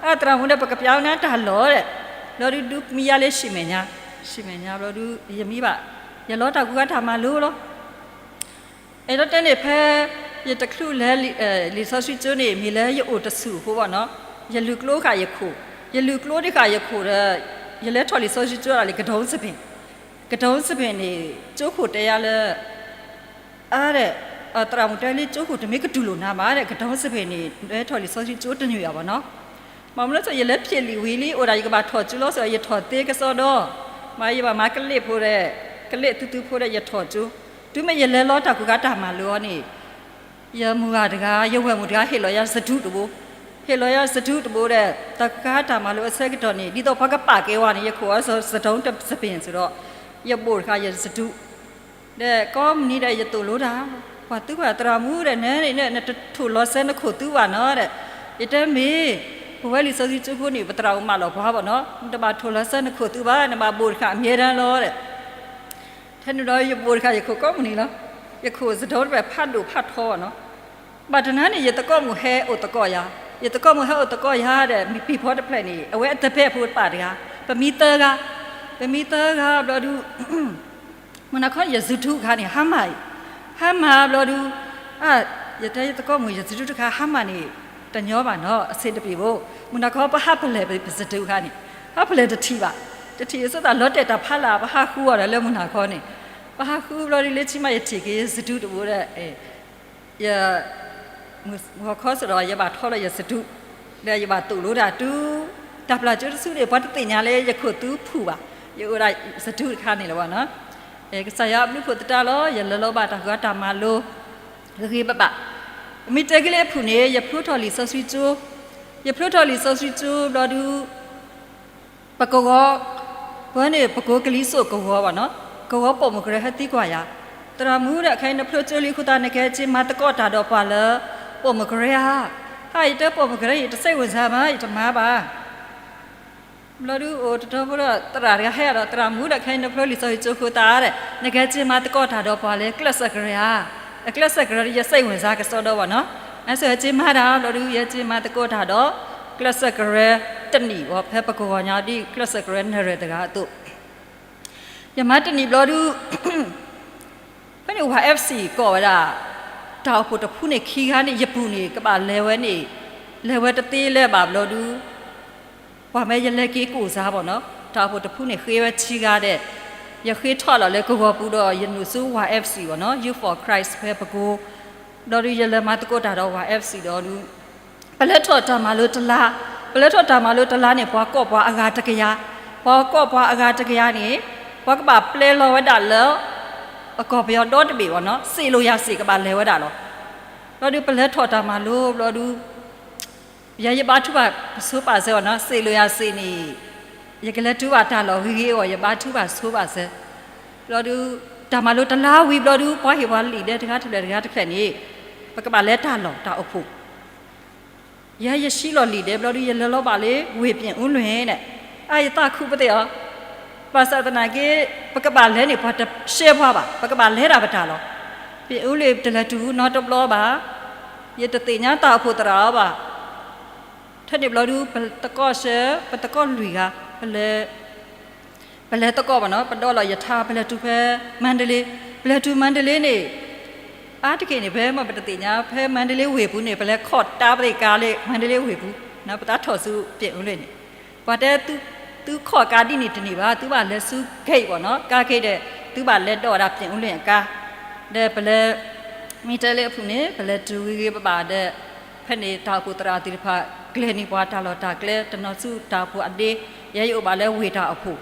အါ သရၣ်မုၣ်ဒီး ပကပျၢ်နၤတၢ်လီၢ်ဒီး ဘျီဒုးဒုးမံယါလၢ ဆံးမဲာ်ညါ, ဆံးမဲာ်ညါဘျီဒုး ယမံဘၣ်, ယလီၤတၢ်ကိၢ်ခါတၢ်မၤလိလီၤ. အဲၣ်ဒိးတဲန့ၣ်ဖဲ ယတချုးလဲၤ လံာ်စီဆှံကၠိန့ၣ် မ့ၢ်လၢယအိၣ်တဆူၣ်အဃိဘၣ်နီၤ, ယလုၢ်ကျိဃာ်ယခိၣ်, ယလုၢ်ကျိတဃာ်ယခိၣ်ဒီး ယလဲၤထီၣ်လံာ်စီဆှံကၠိဒၣ်လၢ ကဒုံစပ့ၤ, ကဒုံစပ့ၤန့ၣ် ကၠိခိၣ်တဲယၤလၢ အါဒီး သရၣ်မုၣ်တဲလၢကၠိခိၣ်တမ့ၢ်ကတူၢ်လိာ်နၤဘၣ်ဒီး ကဒုံစပ့ၤန့ၣ် လဲၤထီၣ်လံာ်စီဆှံကၠိတန့ၢ်ဘၣ်ဘၣ်နီၤ, ဘၣ်မနုၤလဲၣ် ယလဲၤဖျဲးလံာ်ဝံၤလံ အိၣ်ဒၣ်ယကဘၣ်ထီၣ်ကၠိလီၤ စ့ၢ်ယထီၣ်သ့ကစီဒီ, မ့ၢ်ယဘၣ်မၤကလ့ၣ်ဖိဒီး ကလ့ၣ်သုသုဖိဒီး ယထီၣ်ကၠိ, တုၤမ့ၢ်ယလဲၤလီၤတၢ်ကိၢ်ခါတၢ်မၤလိအီၤန့ၣ် ယမုၢ်ဂၤတဂၤ ယဝဲၢ်မုၣ်တဂၤ ဟ့ၣ်လီၤယၤစတူးတဘိ, ဟ့ၣ်လီၤယၤစတူးတဘိဒီး တၢ်ကါတၢ်မၤလိအဆၢကတီၢ်န့ၣ် ဒ်သိးပှၤကပာ်ကဲဝဲန့ၣ် ယခိၣ်အီၤစတူးတပၠ့ၣ်စ့ၢ်ဒီး ယဘိၣ်တခါယစတူး ဒီးကိးမုၢ်နံၤဒီးယသိၣ်လိတၢ် ပှၤသုပှၤသရၣ်မုၣ်ဒီး နန့ၣ် နတထိၣ်လီၤစၢၤနခိၣ်သုဘၣ်နီၤဒီး ယတဲမ့ၢ် ပဝဲလံာ်စီဆှံကၠိဖိန့ၣ် ပသရၣ်အိၣ်မးလီၤပှၤဘၣ်နီၤ နတဘၣ်ထိၣ်လီၤစၢၤနခိၣ်သုဘၣ် နဘၣ်ဘိၣ်တခါအမြဲတမ်းလီၤဒီး ထဲန့ၣ်ဒီးယဘိၣ်တခါ ယခိၣ်ကိးမုၢ်နံၤလီၤ. ယခိၣ်စတူးတပၠ့ၣ်ဖးဒိၣ်ဖးထီဘၣ်နီၤ. ဘၣ်တနၤန့ၣ် ယသကိးမုၣ်ဟဲအိၣ်သကိးယၤ, ယသကိးမုၣ်ဟဲအိၣ်သကိးယၤဒီး မ့ၢ်ပ့ၤဖီတဖျၢၣ်န့ၣ် အဝဲအတပၠ့ၣ်ဖိတပာ်တဂၤ, ပမံသၢဂၤ, ပမံသၢဂၤဘျီဒုး မုၢ်နၤခီန့ၣ် ယစတူးတခါန့ၣ် ဟါမၢ်အံၤ, ဟါမၢ်ဘျီဒုး ယတဲယသကိးမုၣ် ယစတူးတခါ ဟါမၢ်န့ၣ် တညီဘၣ်နီၤ အဆ့တပ့ၤဘိ, မုၢ်နၤခီပဟးဖဲလဲၣ်ပစတူးတခါန့ၣ် ဟးဖဲလဲၣ်တထံၣ်ဘၣ်, တထံၣ်အဆိသးလီၤတဲာ်တၢ်ဖးလၢ် ပဟးဃုအီၤဒီးလၢမုၢ်နၤခီန့ၣ်, ပဟးဃုဘျီဒုး လၢခံမးယထံၣ်က့ၤယစတူးတဘိဒီး ယ မုၢ်ခီစ့ၢ်ဒီးယဘၣ်ထီၣ်လၢယစတူး, ဒီးယဘၣ်သိၣ်လိတၢ်တုၤ တၢ်ပျၢ်ကၠိတစုန့ၣ် ပှၤတသ့ၣ်ညါလၢယခိၣ်သုဖုၣ်ဘၣ်, ယအိၣ်ဒၣ်စတူးတခါန့ၣ်လီၤဘၣ်နီၤ. ကစၢ်ယွၤအဘျုးအဖှိၣ်သတးလီၤ ယလဲၤလီၤဘၣ်တၢ်ဂီၤတၢ်မၤလိ ဂ့ၤဂ့ၤဘၣ်ဘၣ်, မ့ၢ်တဲက့ၤလၢအဖုၣ်န့ၣ် ယဖျိထီၣ်လံာ်စီဆှံကၠိ, ယဖျိထီၣ်လံာ်စီဆှံကၠိဘျီဒုး ပကဝီၤ, ပဝဲန့ၣ် ပကိးကလံၤစိးကဝီၤဘၣ်နီၤ, ကဝီၤပိာ်မုၣ်ကရၢဟဲသံကွၢ်ယၤ, သရၣ်မုၣ်ဒီး ခဲအံၤနဖျိကၠိလံအဃိသတး နကဟဲက့ၤမၤသကိးတၢ်ဒီးပှၤလၢ ပိာ်မုၣ်ကရၢဧါ, ဟါအံၤတဲပိာ်မုၣ်ကရၢ ယတစိတ်ဝင်စားဘၣ် ယတမၤဘၣ် ဘျီဒုးအိၣ်တတီၤဖိဒီး သရၣ်တဂၤဟဲဒီး သရၣ်မုၣ်ဒီး ခဲအံၤနဖျိလံာ်စီဆှံကၠိအဃိသတးဒီး နကဟဲက့ၤမၤသကိးတၢ်ဒီးပှၤလၢ ကျဲးစၢးကရၢဧါ, အကျဲးစၢးကရၢ ယစိတ်ဝင်စား ကစီဒီဘၣ်နီၤ, အဆိဟဲက့ၤမၤတၢ်ဘျီဒုး ယဟဲက့ၤမၤသကိးတၢ်ဒီး ကျဲးစၢးကရၢတနံၣ်အံၤ ဖဲပကဝီၤညါဒ် ကျဲးစၢးကရၢနရၢၢ်တဂၤအသိး, ယမၤတနံၣ်ဘျီဒုး ဖဲန့ၣ် ဝါ FC ကိးဝဲဒၣ် တၢ်အိၣ်ဖှိၣ်တဖုန့ၣ် ခံဂၤန့ၣ် ယပူၤန့ၣ် ကဘၣ်လဲၤဝဲန့ၣ် လဲၤဝဲတသ့လၢၤဘၣ်ဘျီဒုး ပှၤမ့ၢ်ယလဲၤက့ၤကိၣ်စါဘၣ်နီၤ, တၢ်အိၣ်ဖှိၣ်တဖုန့ၣ် ဃ့ဝဲခံဂၤဒီး ယဃ့ထီၣ်လီၤလၢကဝီၤပူၤဒီး ယနုာ်ဆူ ဝါ FC ဘၣ်နီၤ, Youth for Christ ဖဲပကိး, ဘျီဒုးယလဲၤမၤသကိးတၢ်ဒီး ဝါ FC ဒီးဒုး ပလဲၤထီၣ်တၢ်မၤလိတလါ, ပလဲၤထီၣ်တၢ်မၤလိတလါန့ၣ် ပှၤကိးပှၤအဂၤတကယၤ, ပှၤကိးပှၤအဂၤတကယၤန့ၣ် ပှၤကဘၣ်ပျဲလီၤဝဲဒၣ်လၢ အကီၢ်ပယီၤဒီတဘ့ၣ်ဘၣ်နီၤ, စ့ၣ်လိာ်ယၤစ့ၣ်ကဘၣ်လဲၤဝဲဒၣ်လီၤ. ဘျီဒုးပလဲၤထီၣ်တၢ်မၤလိဘျီဒုး ယဲယဘါထုကဖၣ်ဆိပာ်စၢၤဘၣ်နီၤ, စ့ၣ်လိာ်ယၤစ့ၣ်န့ၣ် ယကလဲၤတုၤဘၣ်တၢ်လီၢ်ဂ့ၤဂ့ၤအဂီၢ် ယဘါထုကဖၣ်ဆိပာ်စၢၤ, ဘျီဒုး တၢ်မၤလိတလါဝံၤဘျီဒုး ပှၤဟ့ၣ်ပှၤလံာ်ဒဲးတဂၤတဖျၢၣ်တဂၤတဖျၢၣ်န့ၣ် ပကဘၣ်လဲၤတၢ်လီၢ်တၢ်အိၣ်ဖှိၣ် ယဲယဆှံလီၤလံာ်ဒဲးဘျီဒုး ယလဲၤလီၤဘၣ်လၢဝ့ၢ်ပြင်ဦးလွင်န့ၣ်, အါယသးခုပသ့ၣ်အီၤ, ဘၣ်ဆၣ်သနာ်က့ ပကဘၣ်လဲၤန့ၣ် ပှၤတရှဲပှၤဘၣ်, ပကဘၣ်လဲၤဒၣ်ပတၢ်လီၢ်, ပြင်ဦးလွင်တလဲၤတုၤနီတဘျီဘၣ်, ယတသ့ၣ်ညါတၢ်အိၣ်ဖှိၣ်သရၣ်အီၤဘၣ်, ထဲန့ၣ်ဘျီဒုး ပသကိးဆၢ ပသကိးလွံၢ်ဂၤ ပလဲၤ ပလဲၤသကိးဘၣ်နီၤ, ပဒိးလီၤရထား ပလဲၤတုၤဖဲမါဒလ့, ပလဲၤတုၤမါဒလ့န့ၣ် အါတက့ၢ်န့ၣ် ဖဲမ့ၢ်ပတသ့ၣ်ညါ ဖဲမါဒလ့ဝ့ၢ်ပူၤန့ၣ် ပလဲၤခိးတၢ်ပသ့ၣ်ကါလၢမါဒလ့ဝ့ၢ်ပူၤ, ပသးထီၣ်ဆူပြင်ဦးလွင်န့ၣ်, ပှၤတဲ သုခိးကါဒ်န့ၣ် တန့ၢ်ဘၣ်, သုဘၣ်လဲၤဆူ gate ဘၣ်နီၤ, ကါ gate ဒီး သုဘၣ်လဲၤဒိးဝဲဒၣ်ပြင်ဦးလွင်အကါ, ဒီးပလဲၤ မ့ၢ်တဲလၢအဖုၣ်န့ၣ် ပလဲၤတုၤဂ့ၤဂ့ၤဘၣ်ဘၣ်ဒီး ဖဲန့ၣ်တၢ်အိၣ်ဖှိၣ်သရၣ်သ့ၣ်တဖၣ် ကျဲၤန့ၢ်ပှၤတၢ်လီၢ်တၢ်ကျဲ တနီၤဆူတၢ်အိၣ်ဖှိၣ်အဒ့, ယဲယအိၣ်ဘၣ်လၢဝ့ၢ်တၢ်အိၣ်ဖှိၣ်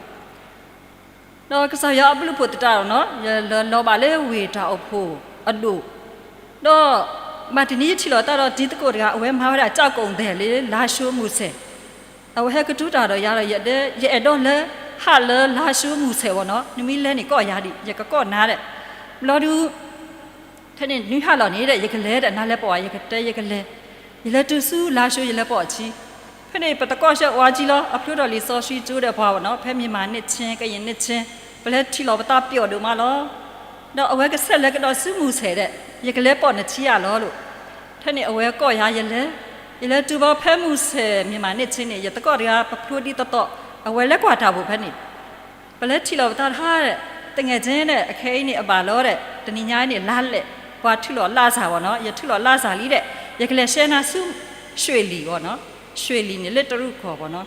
ဒီးကစၢ်ယွၤအဘျုးအဖှိၣ်သတးဒီးနီၤ ယလဲၤလီၤဘၣ်လၢဝ့ၢ်တၢ်အိၣ်ဖှိၣ်အဒိၣ်, ဒီး ဘၣ်တနံၤယထံၣ်လီၤတၢ်ဒီးတံၤသကိးတဂၤ အဝဲမၤဝဲဒၣ် ကျောက်ကုန်သည် လၢ လားရှိုး မူဆယ်, အဝဲဟဲကတုၤတၢ်ဒီးယၤဒီး ယအဲၣ်ဒိးလၢ ဟးလၢ လားရှိုး မူဆယ် ဘၣ်နီၤ, နမ့ၢ်လဲၤန့ၣ်ကိးယၤဒံး ယကကိးနၤဒီး, ဘျီဒုး ဖဲန့ၣ်နွံဟါလီၤန့ၣ်ဒီး ယကလဲၤဒီး နၤလဲၤပိာ်ဘၣ် ယကတဲယကလဲၤ, ယလဲၤတုၤဆူ လားရှိုး ယလဲၤပိာ်အခံ, ဖဲန့ၣ်ပသကိးဆၢအဝဲကံလီၤ အဖျိထီၣ်လံာ်စီဆှံကၠိဒီးပှၤဘၣ်နီၤ ဖဲ မြန်မာနှစ်ခြင်း ကရင်နှစ်ခြင်း ပလဲၤထံၣ်လီၤပသးပျီၣ်ဒိၣ်မးလီၤ, ဒီးအဝဲကဆဲးလဲၤကဒီးဆူ မူဆယ် ဒီး ယကလဲၤပိာ်နခံဂၤလီၤလိာ်, ဖဲန့ၣ်အဝဲကိးယၤယလဲၤ, ယလဲၤတုၤဘၣ်ဖဲ မူဆယ် မြန်မာနှစ်ခြင်း န့ၣ် ယသကိးတဂၤ ပဖျိဒ်သိးသိး အဝဲလဲၤကွၢ်တၢ်အိၣ်ဖှိၣ်ဖဲန့ၣ် ပလဲၤထံၣ်လီၤပသးတဟါဒီး သူငယ်ချင်းဒီး အခဲအံၤန့ၣ်အဘၣ်လီၤဒီး တနံၤညါအံၤန့ၣ် လါလဲာ် ပှၤထုးလီၤလါစၢ်ဘၣ်နီၤ ယထုးလီၤလါစၢ်လံဒီး ယကလဲၤရှဲနၤဆူ ရွှေလီၤဘၣ်နီၤ ရွှေလီၤန့ၣ် လၢတရူးကီၢ်ဘၣ်နီၤ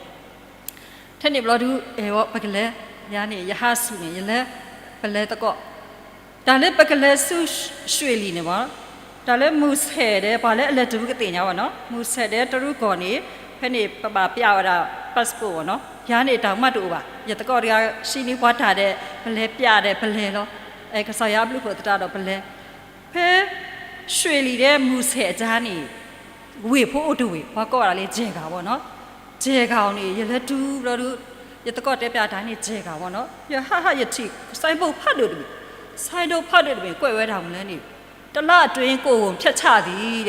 ထဲန့ၣ်ဘျီဒုး အဲၣ်ဝဲပကလဲၤ ယၤန့ၣ် ယဟးဆူၣ်န့ၣ် ယလဲၤ ပလဲၤသကိး တၢ်လၢပကလဲၤဆူ ရွှေလီၤန့ၣ်ဘၣ် တၢ်လၢ မူဆယ် ဒီး ပှၤလၢအလဲၤတုၤကသ့ၣ်ညါဘၣ်နီၤ မူဆယ် ဒီးတရူးကီၢ်န့ၣ် ဖဲန့ၣ်ပဘၣ်ပျးဝဲဒၣ် passport ဘၣ်နီၤ ယၤန့ၣ်တၢ်မၤတအိၣ်ဘၣ် ယသကိးတဂၤ ဟံးန့ၢ်ပှၤတၢ်ဒီး ပလဲၤပျးဒီးပလဲၤလီၤ ကစၢ်ယွၤအဘျုးအဖှိၣ်သတးဒီးပလဲၤ ဖဲ ရွှေလီၤ ဒီး မူဆယ် အကြားန့ၣ် ဝ့ၢ်ဖိအိၣ်တဝ့ၢ် ပှၤကိးဝဲဒၣ်လၢ Jaeger ဘၣ်နီၤ. Jaeger အီၤန့ၣ် ယလဲၤတုၤဘျီဒုး ယသကိးတဲပျးတၢ်န့ၣ် Jaeger ဘၣ်နီၤ. ယဟးဟးယထံၣ် ဆိုင်းဘုတ် ဖးဒိၣ်တဘ့ၣ်, ဆိုင်းဘုတ် ဖးဒိၣ်တဘ့ၣ် ကွဲးဝဲဒၣ်မနုၤလဲၣ်န့ၣ် တလါအတွင်း ကိုယ့်ကို ဖြတ်ချသည် ဒီး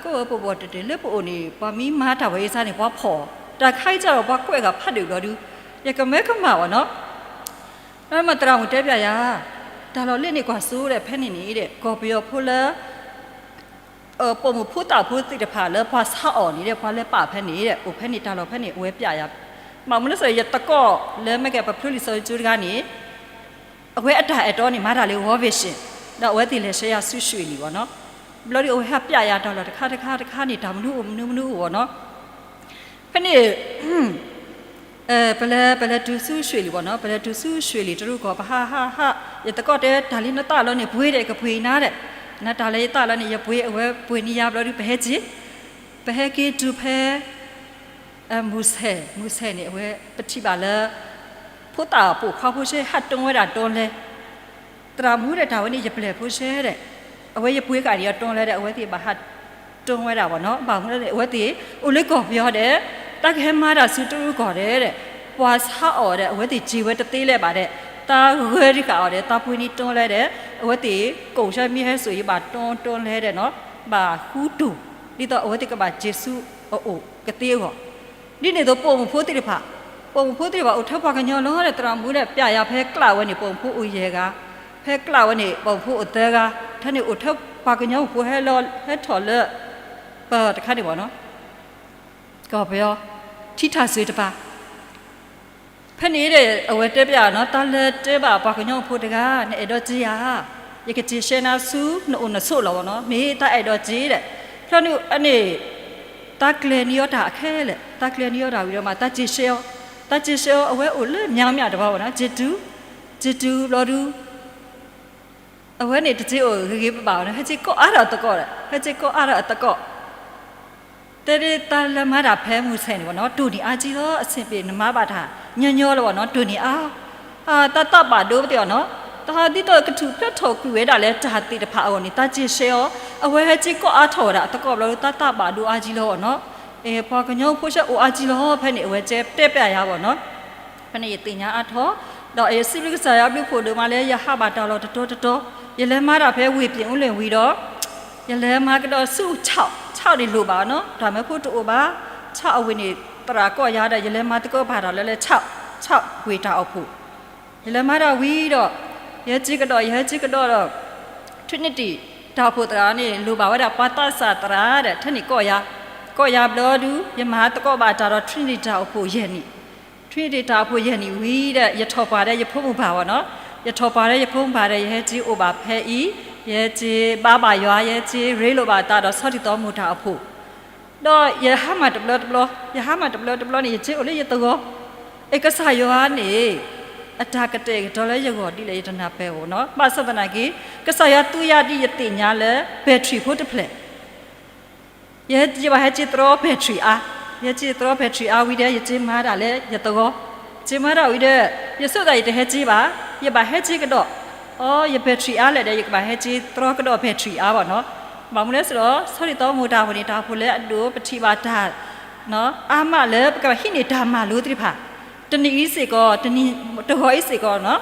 ကိးဝဲ ပဘီၣ်တဲာ်တဲာ်လၢပအိၣ်န့ၣ် ပှၤမ့ၢ်မၤတၢ်ဝဲအံၤစ့ၢ်န့ၣ် ပှၤဖီၣ်အီၤ, တၢ်ခါအံၤစ့ၢ်ဒီး ပှၤကွဲးဂၤဖးဒိၣ်ဘျီဒုး ယကမၢကမၣ်ဘၣ်နီၤ. မ့ၢ်သရၣ်မုၣ်တဲပျးယၤ တၢ်လီၢ်လၢန့ၣ်ကွၢ်စိဒီး ဖဲန့ၣ်န့ၣ်ဒီး ကီၢ်ပယီၤဖိလၢ ပိာ်မုၣ်ဖိသးဖိသ့ၣ်တဖၣ်လၢပှၤဆါအီၣ်န့ၣ်ဒီး ပှၤလဲၤပာ်ဖဲန့ၣ်ဒီး အိၣ်ဖဲန့ၣ် တၢ်လီၢ်ဖဲန့ၣ် အဝဲပျးယၤ. ဘၣ်မနုၤလဲၣ် ယသကိးလၢမ့ၢ်ကဲပဖျိလံာ်စီဆှံကၠိတဂၤန့ၣ် အဝဲအတၢ်အဲၣ်တီန့ၣ် မၤတၢ်လၢ World Vision ဒီးအဝဲသ့ၣ်လဲၤဆှၢယၤဆူ ရွှေလီၤ ဘၣ်နီၤ. ဘျီဒုးအဝဲဟးပျးယၤတၢ်လီၢ်တခါတခါတခါန့ၣ် တၢ်မနုၤအိၣ်မနုၤမနုၤအိၣ်ဘၣ်နီၤ. ဖဲန့ၣ် ပလဲၤ ပလဲၤတုၤဆူ ရွှေလီၤ ဘၣ်နီၤ. ပလဲၤတုၤဆူ ရွှေလီၤ တရူးကီၢ် ပဟးဟးဟး ယသကိးတဲ တၢ်လၢနသးလီၤန့ၣ် ပှ့ၤဒီး ကပှ့ၤနၤဒီး နတၢ်လၢယသးလီၤန့ၣ် ယပှ့ၤ အဝဲပှ့ၤန့ၢ်ယၤ ဘျီဒုး ပဟဲက့ၤ ပဟဲက့ၤတုၤဖဲ မုၢ်ဆဲး မုၢ်ဆဲးန့ၣ် အဝဲပထံၣ်ဘၣ်လၢ ဖိသၣ်ပိာ်ခွါဖိဆှၢ ဟးတွန်းဝဲဒၣ်တွန်းလှည်း, သရၣ်မုၣ်ဒီး တၢ်ဝဲန့ၣ် ယပျဲၢ်ဖိဆှၢဒီး အဝဲယပှ့ၤဃာ်န့ၢ်အီၤတွန်းလှည်းဒီး အဝဲသ့ၣ်ဘၣ်ဟးတွန်းဝဲဒၣ် ဘၣ်နီၤ. ဘၣ်မနုၤလဲၣ်န့ၣ် အဝဲသ့ၣ် အိၣ်လၢကီၢ်ပယီၤဒီး တၢ်ကဟဲမၤတၢ်ဆူတရူးကီၢ်ဒီး ပှၤဆါအီၣ်ဒီး အဝဲသ့ၣ်စံးဝဲတသ့လၢၤဘၣ်ဒီး တၢ်ဂၢၢ်ဒံးဃာ်အီၤဒီး တၢ်ပှ့ၤန့ၢ်တွန်းလှည်းဒီး အဝဲသ့ၣ် ကိၣ်ဆၢမ့ၢ်ဟဲစိာ် ယဘၣ်တွန်းတွန်းလှည်းဒီးနီၤ ဘၣ်ဃူတိၢ် ဒ်သိးအဝဲသ့ၣ်ကဘၣ်စံးဆူအအိၣ်ကသ့အဂီၢ် ဒ်န့ၣ်အသိး ပိာ်မုၣ်ဖိသ့ၣ်တဖၣ်, ပိာ်မုၣ်ဖိသ့ၣ်တဖၣ် အိၣ်ထဲပှၤကညီလီၤဒီး သရၣ်မုၣ်ဒီး ပျးယၤဖဲကျးဝဲန့ၣ် ပိာ်မုၣ်ဖိအိၣ်ယဲၢ်ဂၤ, ဖဲကျးဝဲန့ၣ် ပိာ်မုၣ်ဖိအိၣ်သၢဂၤ, ထဲန့ၣ်အိၣ်ထဲပှၤကညီဖိဟဲလီၤဟဲထီၣ်လၢ ပတခါန့ၣ်ဘၣ်နီၤ ကီၢ်ပယီၤ ထံထၣ်စွ့တပၤ ဖဲန့ၣ်ဒီး အဝဲတဲပျးနီၤ တၢ်လၢတဲဘၣ်ပှၤကညီဖိတဂၤ နအဲၣ်ဒိးစ့ယၤ, ယကစ့ရှဲနၤဆူနအိၣ်နဆိးလီၤဘၣ်နီၤ မ့ၢ်တၢ်အဲၣ်ဒိးစ့ဒီး ဖဲန့ၣ်အန့ၣ် တၢ်ကျဲၤန့ၢ်အီၤတၢ်အခဲလၢာ် တၢ်ကျဲၤန့ၢ်အီၤတၢ်ဝံၤဒီးမး တၢ်စ့ရှဲအီၤ, တၢ်စ့ရှဲအီၤ အဝဲအိၣ်လၢ မြောင်းမြ တပၤဘၣ်နီၤ စ့တုၤ, စ့တုၤဘျီဒုး အဝဲန့ၣ်တစ့အိၣ်ဂ့ၤဂ့ၤဘၣ်ဘၣ်နီၤ ဟဲစ့ကိးအါထီၣ်အသကိးဒီး ဟဲစ့ကိးအါထီၣ်အသကိး တဲဒ်တၢ်လၢမၤတၢ်ဖဲမုၢ်ဆဲးန့ၣ်ဘၣ်နီၤ တိၢ်န့ၢ်အါကံလီၤ အဆင်ပြေနမၤဘၣ်တၢ် ညီညီလၢၤဘၣ်နီၤ တိၢ်န့ၢ်အါ တၢ်သးဘၣ်ဒိပသ့ၣ်အီၤနီၤ တၢ်ဒ်သိးကထူၣ်ဖျဲးထီၣ်ကွံာ်ဝဲဒၣ်လၢတၢ်သ့ၣ်တဖၣ်အဂီၢ်န့ၣ် တၢ်စ့ရှဲအီၤ အဝဲဟဲစ့ကိးအါထီၣ်ဝဲဒၣ်အသကိးဘျီဒုး တၢ်သးဘၣ်ဒိအါကံလီၤဘၣ်နီၤ ပှၤကညီဖိဆှၢအိၣ်အါကံလီၤ ဖဲန့ၣ် အဝဲတဲပျးယၤဘၣ်နီၤ ဖဲန့ၣ်ယသ့ၣ်ညါအါထီၣ် ဒီးယစံးဘျုးကစၢ်ယွၤဘျုးဖှိၣ်ဒိၣ်မးလၢ ယဟးဘၣ်တၢ်လီၢ်တတီၤတတီၤ ယလဲၤမၤတၢ်ဖဲဝ့ၢ်ပၠ့ၣ်အူလ့ၣ်ဝံၤဒီး ယလဲၤမၤကဒီးဆူ ဆီး ဆီးန့ၣ်လိၣ်ဘၣ်နီၤ တၢ်မၢဖိတအိၣ်ဘၣ် ဆီးအဝ့ၢ်န့ၣ် သရၣ်ကိးယၤဒီး ယလဲၤမၤသကိးဘၣ်တၢ်လၢလၢ ဆီး ဆီးဝ့ၢ်တၢ်အိၣ်ဖှိၣ် ယလဲၤမၤတၢ်ဝံၤဒီး ယဟဲစ့ကဒီး ယဟဲစ့ကဒီးဒီး Trinity တၢ်အိၣ်ဖှိၣ်သရၣ်န့ၣ် လိၣ်ဘၣ်ဝဲဒၣ်ပှၤသးစၢ်သရၣ်ဒီး ထဲန့ၣ်ကိးယၤ ကိးယၤဘျီဒုး ယမၤသကိးဘၣ်တၢ်ဒီး Trinity တၢ်အိၣ်ဖှိၣ်ယဲၢ်နံၣ် Trinity တၢ်အိၣ်ဖှိၣ်ယဲၢ်နံၣ်ဝံၤဒီး ယထီၣ်ပှၢ်ဒီးယဖိမုၣ်ဘၣ်ဘၣ်နီၤ ယထီၣ်ပှၢ်ဒီးယဖိမုၣ်ဘၣ်ဒီး ယဟဲစ့အိၣ်ဘၣ်ဖဲအံၤ ယဟဲစ့ဘါဘၣ်ယွၤ ယဟဲစ့ရ့လိာ်ဘၣ်သးဒီးဆီတံၢ်သီမူၤတၢ်အိၣ်ဖှိၣ် ဒီးယဟါမၢ်တဘျီတဘျီ ယဟါမၢ်တဘျီတဘျီန့ၣ် ယစ့အိၣ်လၢယသဝီ အကစၢ်ယွၤန့ၣ် အတၢ်ကတဲာ်ကတီၤလၢယဂီၢ်ဒ်လဲၣ် ယတနၢ်ပၢၢ်အီၤနီၤ ဘၣ်ဆၣ်သနာ်က့ ကစၢ်ယွၤသူယၤဒ်ယသ့ၣ်ညါလၢ battery ဖိတဖျၢၣ် ယဟဲ ယဘၣ်ဟဲစ့တြီ battery အါ, ယဟဲစ့တြီ battery အါဝံၤဒီး ယစ့မၤတၢ်လၢယသဝီ, စ့မၤတၢ်ဝံၤဒီး ယဆိသးယတဟဲစ့ဘၣ်, ယဘၣ်ဟဲစ့ကဒီး, အိ ယ battery အါလဲၣ်ဒီး ယကဘၣ်ဟဲစ့တြီကဒီး battery အါဘၣ်နီၤ. ဘၣ်မနုၤလဲၣ်စ့ဒီး ဆီတံၢ်သီမူၤတၢ်အိၣ်ဖှိၣ်န့ၣ် တၢ်အိၣ်ဖှိၣ်လၢအဒိၣ် ပထံၣ်ဘၣ်တၢ် အါမးလၢပကဟံးန့ၢ်တၢ်မၤလိသ့ၣ်တဖၣ်, တနံၤအံၤစ့ၢ်ကီး တနံၤတဂီၤအံၤစ့ၢ်ကီးနီၤ,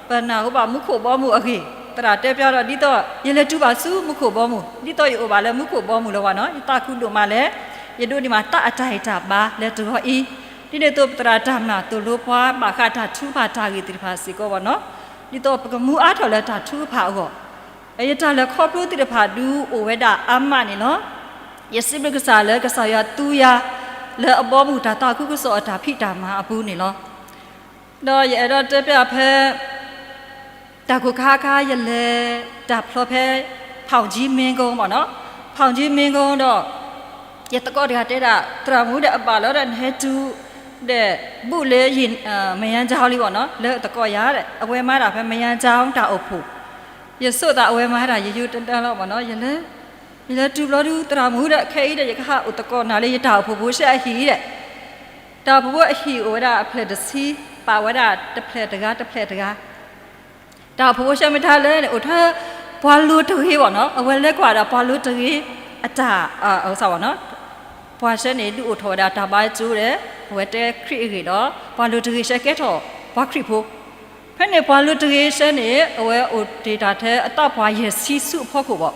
ပနၢ်ဟူဘၣ်မူခိၣ်ဘီမုၢ်အဂ့ၢ်, သရၣ်တဲပျီဒီး ဒ်သိးယလဲၤတုၤဘၣ်ဆူမူခိၣ်ဘီမုၢ်, ဒ်သိးယအိၣ်ဘၣ်လၢမူခိၣ်ဘီမုၢ်လၢၤဘၣ်နီၤ, ယသးခုဒိၣ်မးလၢ ယဒိးန့ၢ်ဘၣ်တၢ်အတၢ်ဟ့ၣ်တၢ်ဘါလၢတဂီၤအံၤ, ဒ်န့ၣ်အသိးပသရၣ်တၢ်မၤသိၣ်လိပှၤဘၣ်ဃးတၢ်ထုကဖၣ်တၢ်ဂ့ၢ်သ့ၣ်တဖၣ်စ့ၢ်ကီးဘၣ်နီၤ, ဒ်သိးပကမူအါထီၣ်လၢတၢ်ထုကဖၣ်အဂီၢ် ယတၢ်လဲၤခီဖျိသ့ၣ်တဖၣ်ဒုးအိၣ်ဝဲဒၣ်အါမးန့ၣ်လီၤ. ယစံးဘျုးကစၢ်လၢကစၢ်ယွၤသူယၤ လၢအဘီမုၢ်တၢ်သးခုကစီၣ်အတၢ်ဖံးတၢ်မၤအပူၤန့ၣ်လီၤ. ဒီးယအဲၣ်ဒိးတဲပျးဖဲ တၢ်ကိၢ်ခါခါယလဲၤတၢ်ဖျီဖဲ ဖောင်ကြီးမင်းကုန်း ဘၣ်နီၤ, ဖောင်ကြီးမင်းကုန်း ဒီး ယသကိးတဂၤတဲဒၣ် သရၣ်မုၣ်ဒီးအဘၣ်လီၤဒီးနဟဲတုၤ ဒီး ဘူးလၢ မယါကၠီလံဘၣ်နီၤ, လၢသကိးယၤဒီး အဝဲမၤတၢ်ဖဲ မယါကၠီ တၢ်အိၣ်ဖှိၣ်, ယဆိသးအဝဲမၤတၢ်ယယိတဒါလီၤဘၣ်နီၤ, ယလဲၤတုၤဘျီဒုး သရၣ်မုၣ်ဒီး ခဲအံၤဒီး ယကဟးအိၣ်သကိးနၤလၢယတၢ်အိၣ်ဖှိၣ်ဖိဆဲအဟံၣ်ဒီး တၢ်အိၣ်ဖှိၣ်ဖိအဟံၣ်အိၣ်ဝဲဒၣ်အဖျၢၣ်တဆံ, ပာ်ဝဲဒၣ်တဖျၢၣ်တဂၤ တဖျၢၣ်တဂၤ တၢ်အိၣ်ဖှိၣ်ဖိဆဲမ့ၢ်တၢ်လၢန့ၣ် အိၣ်ထဲပှၤလိၤတဂ့ၤဘၣ်နီၤ, အဝဲလဲၤကွၢ်ဒီးပှၤလိၤတဂ့ၤ အတၢ် အစၢ်ဝဲနီၤ, ပှၤဆှၢန့ၣ် ဒုးအိၣ်ထီၣ်ဝဲဒၣ်တၢ်ဘါကၠိဒီး အဝဲတဲခရံာ်အဂ့ၢ်ဒီး ပှၤလုၢ်တဂ့ၤဆှၢကဲထီၣ်ပှၤခရံာ်ဖိ, ဖဲန့ၣ်ပှၤလုၢ်တဂ့ၤဆှၢန့ၣ် အဝဲအိၣ်တ့ၢ်တၢ်ထဲအသးပှၢ်ယဲၢ်ဆံဆူအဖီခိၣ်ဘၣ်.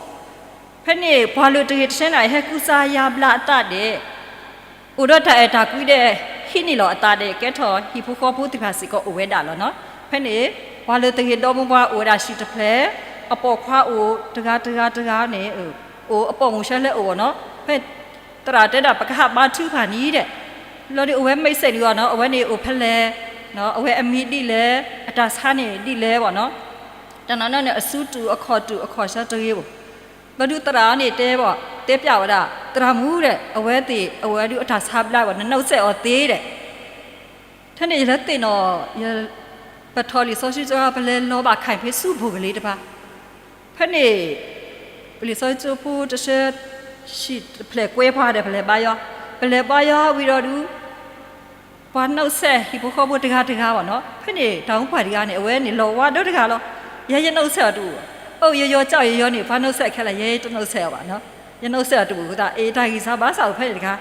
ဖဲန့ၣ်ပှၤလုၢ်တဂ့ၤတဆှၢန့ၣ် ဟဲကူစါယါဘျါအသးဒဲး အိၣ်ဒီးတၢ်အဲၣ်တၢ်ကွံဒီး ဟံးန့ၢ်လီၤအသးဒီး ကဲထီၣ်ဟံၣ်ဖိဃီဖိသ့ၣ်တဖၣ်စ့ၢ်ကီးအိၣ်ဝဲဒၣ်လီၤနီၤ. ဖဲန့ၣ် ပှၤလုၢ်တဂ့ၤဒီမါဝၤအိၣ်ဝဲဒၣ်ဟံၣ်တဖျၢၣ်, အပိာ်ခွါအိၣ်တဂၤတဂၤတဂၤန့ၣ် အိၣ်အပိာ်မုၣ်ဆှၢလၢအိၣ်ဘၣ်နီၤ. ဖဲသရၣ်တဲဒၣ် ပကဟးဘါထုကဖၣ်န့ၣ်ဒီး လီၤဒုးအဝဲမ့ၢ်စဲးဒံးအီၤနီၤ, အဝဲန့ၣ်အိၣ်ဖဲလဲၣ်, အဝဲအမံၤဒ်လဲၣ်, အတၢ်ဆါန့ၣ်ဒ်လဲၣ်ဘၣ်နီၤ. တနီၤနီၤန့ၣ် အစုတူၢ်အခီၣ်တူၢ်အခီၣ်ဆၢတဂ့ၤဘၣ်. ဘျီဒုးသရၣ်န့ၣ်တဲဘၣ်, တဲပျးဝဲဒၣ် သရၣ်မုၣ်ဒီး အဝဲသ့ၣ်အဝဲဒုးအတၢ်ဆါဘျါဘၣ် နနီၢ်ကစၢ်အီၤသ့ဒီး ထဲန့ၣ်ယလဲၤသ့ၣ်နီၣ်, ပထီၣ်လံာ်စီဆှံကၠိ ပလဲၤလီၤဘၣ်ခါဖဲဆူဘိၣ်ကလ့တဖၣ်, ဖဲန့ၣ် ပလံာ်စီဆှံကၠိဖိတဆှၢ ဟံၣ်တဖျၢၣ်ကွဲဖှါဒီး ပလဲၤဘါယွၤ, ပလဲၤဘါယွၤဝံၤဒီးဒုး ပှၤနီၣ်စဲးဟံၣ်ဖိဃီဖိတဂၤတဂၤဘၣ်နီၤ. ဖဲန့ၣ်တၢ်အိၣ်ဖှိၣ်တဂၤန့ၣ် အဝဲန့ၣ်လီၤဝါဒီတဂၤလီၤ. ယဲယနီၣ်စဲးအီၤတအိၣ်, အိၣ်ယယီၤကၠီယယီၤန့ၣ် ပှၤနီၣ်စဲးခဲလၢာ် ယဲတနီၣ်စဲးအီၤဘၣ်နီၤ. ယနီၣ်စဲးအီၤတအိၣ်အဃိသတး အ့ၣ် တၢ်ဂံၢ်စၢ်ဘါစၢ်အိၣ်ဖဲန့ၣ်တခါ.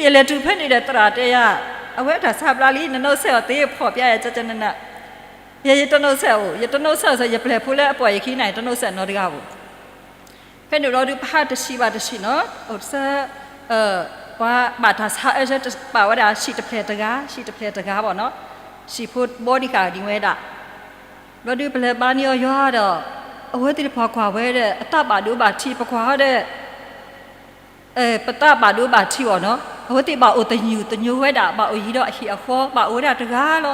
ယလဲၤတုၤဖဲန့ၣ်ဒီးသရၣ်တဲယၤ, အဝဲတၢ်ဆါဘျါလံ နနီၣ်စဲးအီၤသ့ ဖီၣ်ပျးယၤကၠီကၠီနးနး. ယဲယတနီၣ်စဲးအီၤ, ယတနီၣ်စဲးအီၤစ့ၢ် ယပျဲၢ်ဖိလၢအပိာ်ယခံန့ၣ် တနီၣ်စဲးနီတဂၤဘၣ်. ဖဲန့ၣ်ဘျီဒုး ပဟးတဆံးဘၣ်တဆံးနီၤ, အိၣ်တဆၢ ပှၤဘၣ်တၢ်ဆါအၢဆၢပာ်ဝဲဒၣ် ဟံၣ်တဖျၢၣ်တဂၤ, ဟံၣ်တဖျၢၣ်တဂၤဘၣ်နီၤ, ဟံၣ်ဖိဘီဒံးဃာ်ဒံးဝဲဒၣ်. ဘျီဒုး ပလဲၤဘါန့ၢ်အီၤယွၤဒီး အဝဲသ့ၣ်တဖၣ်ကွၢ်ဝဲဒီး အသးဘၣ်ဒိဘၣ်ထံး ပကွၢ်အီၤဒီး ပသးဘၣ်ဒိဘၣ်ထံးအီၤနီၤ, အဝဲသ့ၣ်ဘၣ်အိၣ်သညူးသညိဝဲဒၣ် ဘၣ်အိၣ်ယံၤဒီးအဟံၣ်အဃီ ဘၣ်အိၣ်ဝဲဒၣ်တဂၤလီၤ.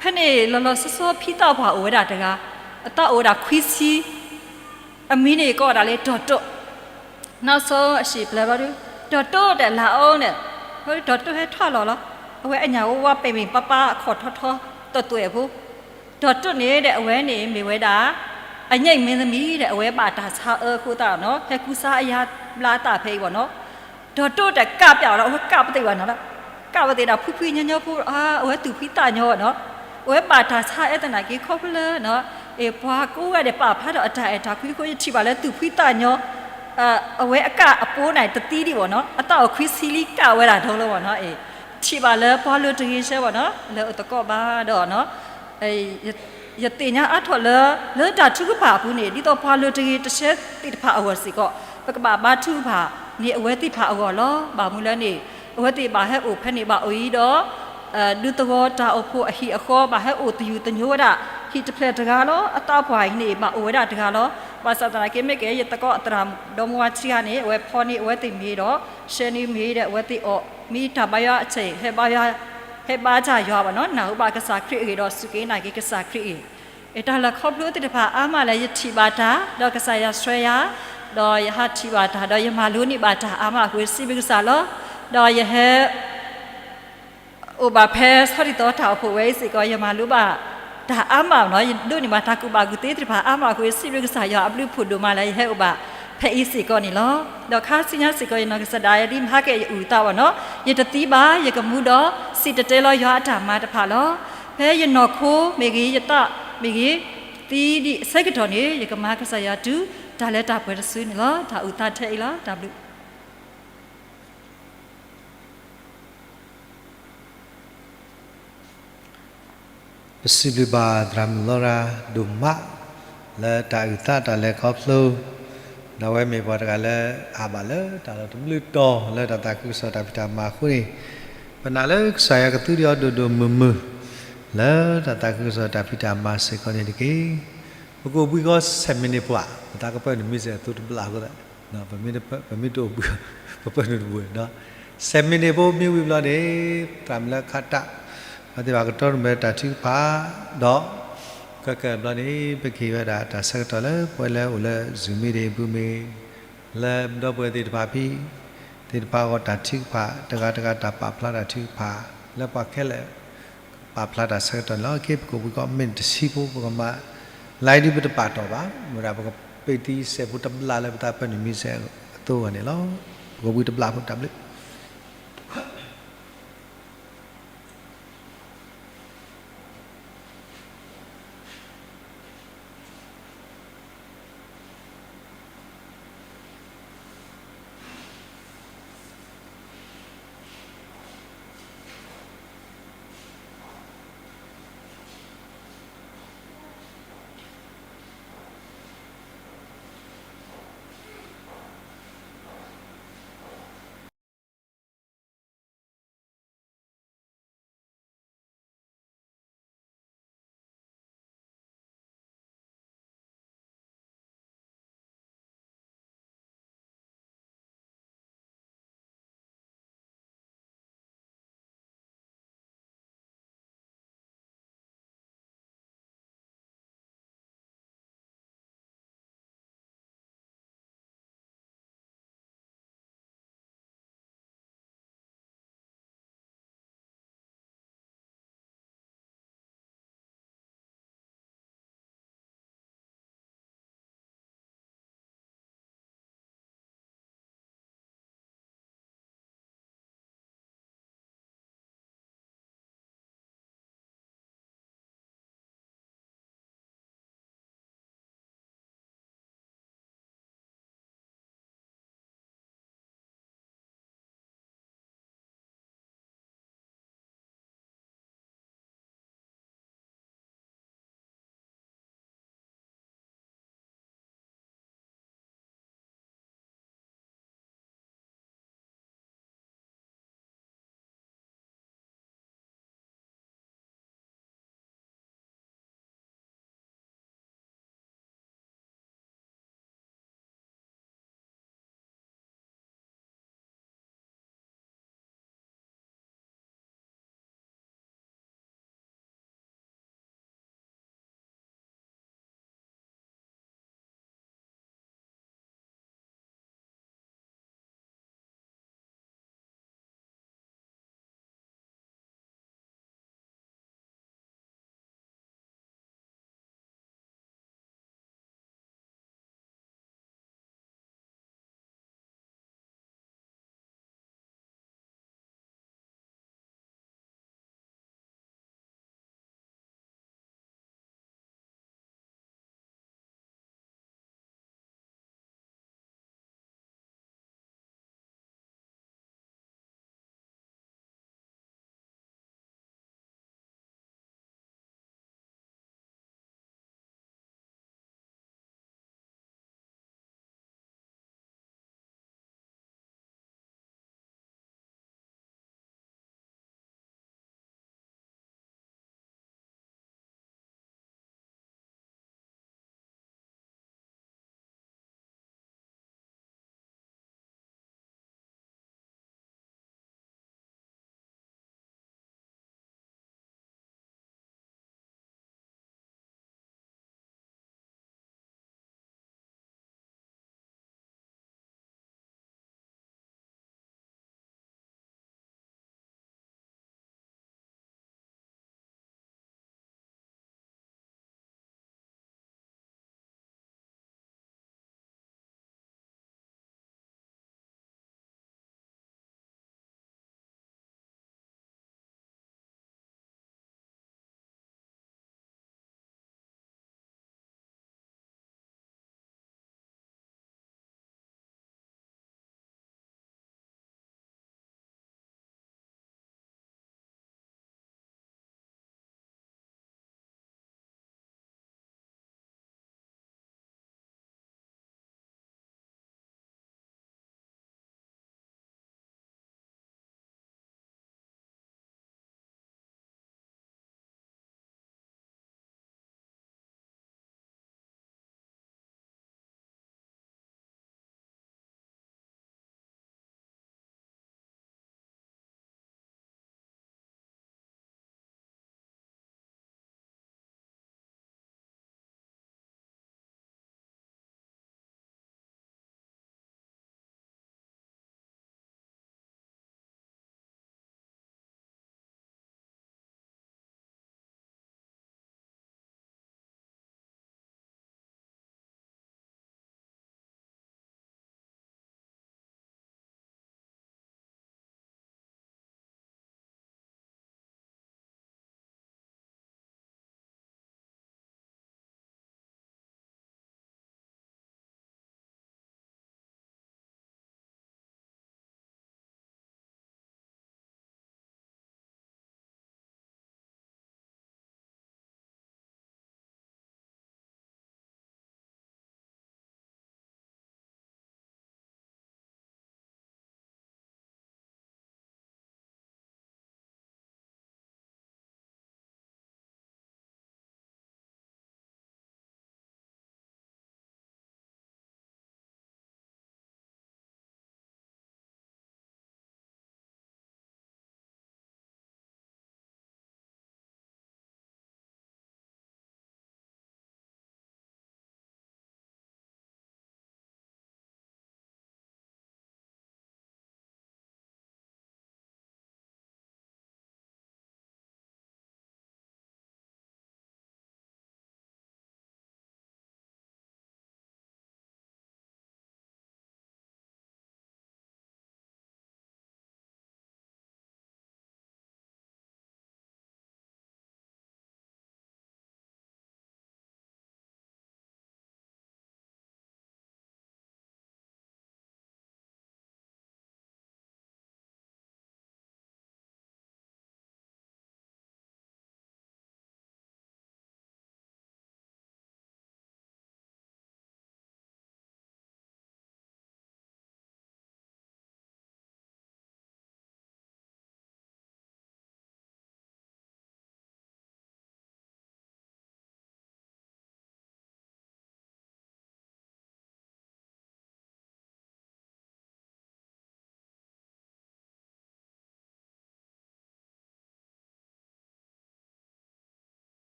ဖဲန့ၣ်လီၤလီၤဆီဆီဖံသးပှၢ်အိၣ်ဝဲဒၣ်တဂၤ, အသးအိၣ်ဝဲဒၣ်ခွံဆံ, အမံၤန့ၣ်ကိးဝဲဒၣ်လၢတီၤတိာ်. နီၢ်ဆီအဟံၣ်ပျဲၢ်ဘျီဒုး တီၤတိာ်ဒီးလၤအီၤန့ၣ်, ဘျီဒုးတီၤတိာ်ဟဲထီၣ်လီၤလီၤ, အဝဲအညၣ်ဝါဝါပ့ၤပ့ၤပါပါအခီၣ်ထီထီ တသွဲၣ်ဖိ တီၤတိာ်န့ၣ်ဒီး အဝဲန့ၣ်မ့ၢ်ဝဲဒၣ် အညိမ့ၢ်သမံၤဒီး အဝဲဘၣ်တၢ်ဆါအၢအဃိသတးနီၤ, ဟဲကူစါအယါဘျါအသးဖဲအံၤဘၣ်နီၤ. တီၤတိာ်တကးပျးအီၤဒီး အဝဲကးပသ့ၣ်ဘၣ်နီၤလီၤ, ကးပသ့ၣ်ဒၣ်ဖှံဖှံညီညီဖိ, အဝဲသူၣ်ဖှံသးညီနီၤ, အဝဲဘၣ်တၢ်ဆါအၢသနာ်က့ ခီဖျိလၢ ပှၤကိးဂၤဒဲးပာ်ဖျါထီၣ်အတၢ်အဲၣ်တၢ်ကွံအဃိ ယထံၣ်ဘၣ်လၢသူၣ်ဖှံသးညီ အဝဲအကးအပိန့ၣ် တသံဒံးဘၣ်နီၤ, အသးအိၣ်ခွံဆံလံကးဝဲဒၣ်ဒီလီၤဘၣ်နီၤ. ထံၣ်ဘၣ်လၢပှၤလုၢ်တဂ့ၤဆှၢဘၣ်နီၤ, လဲၤအိၣ်သကိးဘၣ်ဒီးနီၤ, ယသ့ၣ်ညါအါထီၣ်လၢ လၢတၢ်ထုကဖၣ်အပူၤန့ၣ် ဒ်သိးပှၤလုၢ်တဂ့ၤတဆှၢသ့ၣ်တဖၣ်အဂီၢ်စ့ၢ်ကီး ပကဘၣ်ဘါထုကဖၣ်န့ၣ် အဝဲသ့ၣ်တဖၣ်အဂီၢ်လီၤ. ဘၣ်မနုၤလဲၣ်န့ၣ် အဝဲသ့ၣ်ဘၣ်ဟဲအိၣ်ဖဲန့ၣ်ဘၣ်အိၣ်အံၤဒီး ဒူသဝီတၢ်အိၣ်ဖှိၣ်အဟံၣ်အဃီ ဘၣ်ဟဲအိၣ်သယုၢ်သညိဝဲဒၣ် ဟံၣ်တဖျၢၣ်တဂၤလီၤ. အသးပှၢ်အံၤန့ၣ် ဘၣ်အိၣ်ဝဲဒၣ်တဂၤလီၤ. ဘၣ်ဆၣ်သနာ်က့ မ့ၢ်ကဲ ယသကိးအသရၣ်ဒီမါဝၤတဂၤန့ၣ် အဝဲဖီန့ၢ်အဝဲသ့ၣ်မ့ၤဒီး ဆှၢန့ၢ်မ့ၤဒီး အဝဲသ့ၣ်အီၣ် မ့ၢ်တၢ်ဘါယွၤအဆဲး ဟဲဘါယွၤ ဟဲဘါတၢ်ယွၤဘၣ်နီၤ, နာ်ဟူဘၣ်ကစၢ်ခရံာ်အဂ့ၢ်ဒီး စူၢ်က့ၤနာ်က့ၤကစၢ်ခရံာ်အဂ့ၢ်. အတၢ်လၢခီဖျိသ့ၣ်တဖၣ်အါမးလၢယထံၣ်ဘၣ်တၢ် ဒီးကစၢ်ယွၤဆှၢယၤ, ဒီးယဟးထံၣ်ဘၣ်တၢ် ဒီးယမၤလိန့ၢ်ဘၣ်တၢ်အါမးအဃိ စံးဘျုးကစၢ်လီၤ. ဒီးယဟဲ အိၣ်ဘၣ်ဖဲဆီဒံၣ်သီတၢ်အိၣ်ဖှိၣ်ဝဲအံၤစ့ၢ်ကီး ယမၤလိဘၣ်တၢ်အါမးနီၤ, ယဒိးန့ၢ်ဘၣ်တၢ်ကူၣ်ဘၣ်ကူၣ်သ့သ့ၣ်တဖၣ်အါမးအဃိ စံးဘျုးကစၢ်ယွၤအဘျုးဖးဒိၣ်မးလၢယဟဲအိၣ်ဘၣ်ဖဲအံၤစ့ၢ်ကီးန့ၣ်လီၤ. ဒီးခါဆူညါစ့ၢ်ကီး ယနီၢ်ကစၢ်ဒၣ်ယၤဒ်မဟါကဲယအုၣ်အသးဘၣ်နီၤ, ယတသံဘၣ်, ယကမူဒီး စံၣ်တဲၤတဲလီၤယွၤအတၢ်မၤတဖၣ်လီၤ. ဖဲယနီၢ်ခိမ့ၢ်ဂ့ၤ, ယသးမ့ၢ်ဂ့ၤ, သံဒံးအဆၢကတီၢ်န့ၣ် ယကမၤကစၢ်ယွၤတုၤတၢ်လၢတၢ်ပှဲၤတစုန့ၣ်လီၤ. တၢ်အုၣ်သးထဲအံၤလီၤ. တၢ်ဘျုး ပစံးဘျုးဘၣ်သရၣ်မုၣ်လီရၤဒိၣ်မး လၢတၢ်အုၣ်သးတၢ်လဲၤခီဖျိ, ဒီးအဝဲမ့ၢ်ပှၤတဂၤလၢအဘၣ်လၢတၢ်လီၤတဘျုးတီၤ လၢတၢ်သးခုကစီၣ်တၢ်ဖံးတၢ်မၤအဃိန့ၣ်, ပနာ်လၢကစၢ်ယွၤကသူဒံးအီၤဒိၣ်ဒိၣ်မုၢ်မုၢ် လၢတၢ်သးခုကစီၣ်တၢ်ဖံးတၢ်မၤစ့ၢ်ကီးန့ၣ်တက့ၢ်. ပကအိၣ်ဘှံးဃီဆယ်မိနစ်ဖိဧါ, ပသးကပၢနုာ်မ့ၢ်စ့ၢ်အသိတဘျီအဃိသတး ပမ့ၢ်တအိၣ်ဘှံး ပပၢနုာ်တဘှံး, ဆယ်မိနစ်ဖိမ့ၢ်ဝံၤဘျီန့ၣ် သရၣ်မုၣ်လၢခးတၢ် အဝဲသ့ၣ်ဘၣ်ကတီၢ်နုာ်ဘၣ်တၢ်ထုကဖၣ်ဒီး ခဲကနံၣ်ဘျီန့ၣ် ပကဟ့ၣ်ဝဲဒၣ်တၢ်ဆၢကတီၢ်လၢပှၤလၢအိၣ်လၢ Zoom meeting ပူၤမ့ၢ် လၢဒီပုၢ်ဝဲၢ်သ့ၣ်တဖၣ်ဖဲ သ့ၣ်တဖၣ်အဂီၢ်တၢ်ထုကဖၣ် တဂၤတဂၤတၢ်ပာ်ဖျါတၢ်ထုကဖၣ် လၢပှၤခဲလၢာ် ပာ်ဖျါတၢ်ဆၢကတီၢ်န့ၣ်လီၤ. ခဲပကအိၣ်ဘှံးဃီမ့ၢ်တဆံဖိ ပကမၤ live ဒ်ပတပာ်တီၢ်ဘၣ်, မ့ၢ်ဒၣ်ပကပ့ၢ်သံစဲးဖိတဘျီလၢပသးပၢနုာ်မ့ၢ်စ့ၢ်အသိအဂီၢ်န့ၣ်လီၤ. ပကအိၣ်ဘှံးတဘျီဖိ တၢ်ဘျုး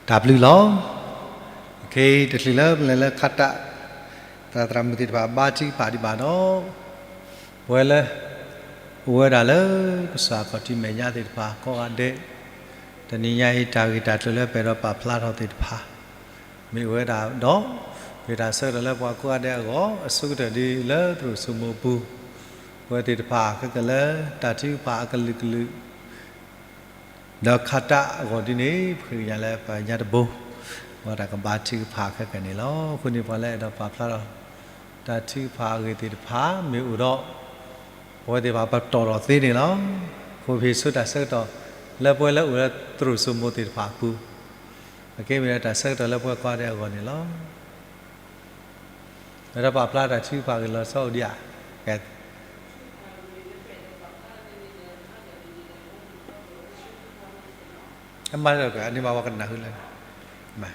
တၢ်ဘျုးလီၤ. တချုးလၢပလဲၤလၢခးတၢ် သရၣ်သရၣ်မုၣ်သ့ၣ်တဖၣ်ဘါထုကဖၣ်ဒံးဘၣ်ဒီး ပဝဲလၢ အိၣ်ဝဲဒၣ်လၢ ကစၢ်ခီၣ်ထံးမဲာ်ညါသ့ၣ်တဖၣ်ကိးဂၤဒဲး, တနံၤညါအံၤတၢ်ဂ့ၢ်တၢ်ကျိၤလၢပအဲၣ်ဒိးပာ်ဖျါထီၣ်သ့ၣ်တဖၣ် မ့ၢ်အိၣ်ဝဲဒၣ်ဒီး ပတၢ်ဆၢကတီၢ်လၢပှၤကိးဂၤဒဲးအဂီၢ် အဆိကတၢၢ်ဒ်လၢသရိာ်စိမိၢ်ပူၤ ပဝဲသ့ၣ်တဖၣ်ခဲကနံၣ်လၢတၢ်ထုကဖၣ်အကလုာ်ကလုာ် ဒီးခးတၢ်အဂီၢ်ဒ်န့ၣ် ပဃ့ကညးလၢပညါတဘိ ပဝဲဒၣ်ကဘါထုကဖၣ်ခဲကနံၣ်န့ၣ်လီၤ. အဃိန့ၣ်ပှၤလၢအဲၣ်ဒိးပာ်ဖျါထီၣ် တၢ်ထုကဖၣ်အဂ့ၢ်သ့ၣ်တဖၣ်မ့ၢ်အိၣ်ဒီး ပဝဲသ့ၣ်တဖၣ်ပတီၢ်ထီၣ်သ့န့ၣ်လီၤ. ပဟ့ၣ်ဆိတၢ်ဆၢကတီၢ် လၢပဝဲလၢအိၣ်လၢသရိာ်စိမိၢ်သ့ၣ်တဖၣ်အပူၤ အကဲမ့ၢ်ဒၣ်တၢ်ဆၢကတီၢ်လၢပှၤကိးဂၤဒဲးအဂီၢ်န့ၣ်လီၤ. အဲၣ်ဒိးပာ်ဖျါတၢ်ထုကဖၣ်ဂ့ၢ်လီၤဆီအိၣ်ဒံးဧါ. ကဲ မၤလၢက အန့ၣ်မးပှၤကနၢ်ဟူလၢ မ့ၢ်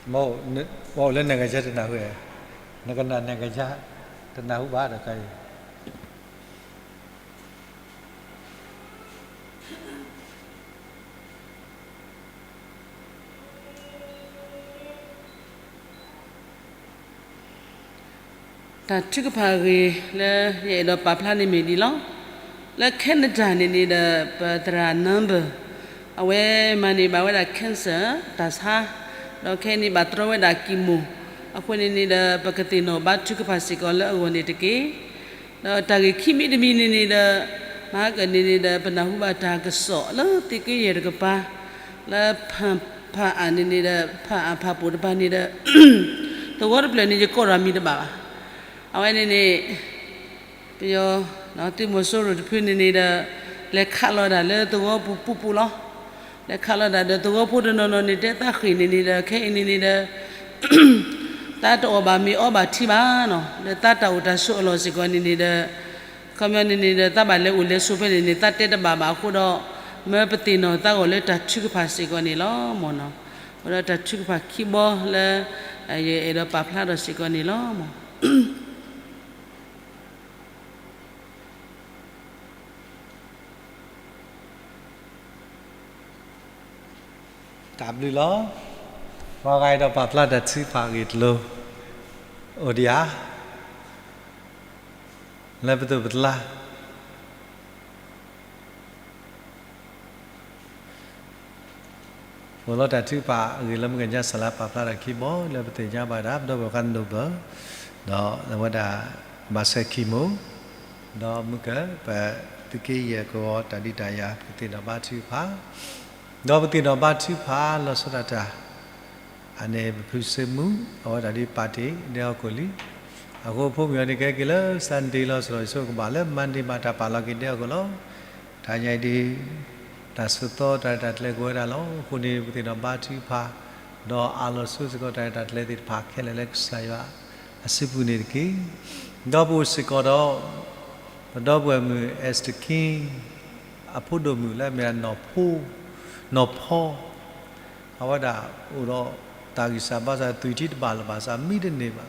အိၣ်လၢနကယၢတနၢ်ဟူ, နကနၣ်နကယၢ တနၢ်ဟူဘၣ်ဒီးကါအံၤ တၢ်ထုကဖၣ်အဂ့ၢ်လၢယအဲၣ်ဒိးပာ်ဖျါန့ၣ်မ့ၢ်ဒ်လီၤ. လၢ Canada န့ၣ်န့ၣ်ဒီး ပသရၣ် Number အဝဲမၤန့ၢ်ဘၣ်ဝဲဒၣ် cancer တၢ်ဆါ, ဒီးခဲအံၤန့ၣ်ဘၣ်တြီဝဲဒၣ် chemo အဃိန့ၣ်န့ၣ်ဒီး ပကသ့ၣ်နီၣ်ဘါထုကဖၣ်စ့ၢ်ကီးလၢအဂီၢ်န့ၣ်တက့ၢ်. ဒီးတၢ်ဂ့ၢ်ခံမံၤတမံၤန့ၣ်န့ၣ်ဒီး မဟါကန့ၣ်န့ၣ်ဒီး ပနၢ်ဟူဘၣ်တၢ်ကစီၣ်လၢသုးက့ယဲၢ်တကပၤ လၢ ဖၣ်အၣ်န့ၣ်န့ၣ်ဒီး ဖၣ်အၣ်ဖၣ်ပိာ်တပၤန့ၣ်ဒီး သဝီတဖျၢၣ်န့ၣ် ယကိးထီၣ်မံၤတဘၣ်ဘၣ်. အဝဲန့ၣ်န့ၣ် ပယီၤ သုးမီၤစိရိၤတဖုန့ၣ်န့ၣ်ဒီး လဲၤခးလီၤဒၣ်လၢသဝီပူၤပူၤပူၤလီၤ. လဲၤခးလီၤဒၣ်ဒီးသဝီဖိတနီၤနီၤန့ၣ် တဲသးဃ့ၢ်န့ၣ်န့ၣ်ဒီး ခဲအံၤန့ၣ်န့ၣ်ဒီး သးတအီၣ်ဘၣ်မ့ၤအီဘၣ်ထံဘၣ်နီၤ, လၢသးတၢ်အိၣ်တၢ်ဆိးအလီၢ်စ့ၢ်ကီးန့ၣ်န့ၣ်ဒီး ခီပညီန့ၣ်န့ၣ်ဒီး သးဘၣ်လဲၤအိၣ်လဲၤဆိးဖဲန့ၣ်န့ၣ် သးတဲတဘၣ်ဘၣ်အဃိဒီး မၢပသ့ၣ်နီၣ်သးဂီၢ်လၢတၢ်ထုကဖၣ်စ့ၢ်ကီးန့ၣ်လီၤမၢ်နီၤ. အဃိဒီးတၢ်ထုကဖၣ်ခံဘီလၢ ယအဲၣ်ဒိးပာ်ဖျါထီၣ်စ့ၢ်ကီးန့ၣ်လီၤမၢ်. တၢ်ဘျုးလီၤ. ပှၤဂၤအဲၣ်ဒိးပာ်ဖျါတၢ်ထုကဖၣ်အဂ့ၢ်တလိၤ အိၣ်ဒံးဧါ လၢပသိးပတလါ အိၣ်လီၤတၢ်ထုကဖၣ်အဂ့ၢ်လၢမုၢ်ကညါစၢ်လၢပာ်ဖျါထီၣ်ခံဘီ လၢပသ့ၣ်ညါဘၣ်ဒၣ် ပဒီပုၢ်ဝဲၢ်ခါ Number ဒီးအဝဲဒၣ် ဘၣ်ဆဲး chemo ဒီးမုၢ်ကၢၢ် ပသုးက့ယဲၢ်ကဝီၤတၢ်ဒုးတၢ်ယၤ ပကသ့ၣ်နီၣ်ဘါထုကဖၣ် ဒီးပသ့ၣ်နီၣ်ဘါထုကဖၣ်လီၤဆီဒၣ်တၢ် အန့ၣ်ပဖုစ့မူ အဝဲဒၣ်ဒ်ပာ်တ့ၢ်ဒဲဟီၣ်ခိၣ်လံ. အဃိဖိမုၣ်အီၤန့ၣ် ကဲက့ၤလၢ Sunday လီၤဆီဒၣ်ဆိကဘၣ်လၢ Monday မးတၢ်ပာ်လီၤက့ၤဒဲဟီၣ်ခိၣ်လီၤ. တၢ်ညါအံၤဒ် တၢ်ဆိးသီတၢ်ရဲၣ်တၢ်ကျဲၤကအိၣ်ဝဲဒၣ်လီၤ. အဃိန့ၣ် ပသ့ၣ်နီၣ်ဘါထုကဖၣ် ဒီးအးလီၤဆိစ့ၢ်ကီးတၢ်ရဲၣ်တၢ်ကျဲၤသ့ၣ်တဖၣ်ခဲလၢာ်လၢကစၢ်ယွၤအစုပူၤန့ၣ်တက့ၢ်. ဒီးပအိၣ်စ့ၢ်ကီးဒီး ပဒီပုၢ်ဝဲၢ်မုၣ် Esther King အဖိဒိၣ်မုၣ်လၢအမ့ၢ်ဒၣ်နီၢ်ဖိ နီၢ်ဖီ အဝဲဒၣ်အိၣ်ဒီးတၢ်ဂံၢ်စၢ်ဘါစၢ် သွံၣ်ထံတဘၣ်လၢၤဘၣ်ဆၣ် မံတန့ၢ်ဘၣ်.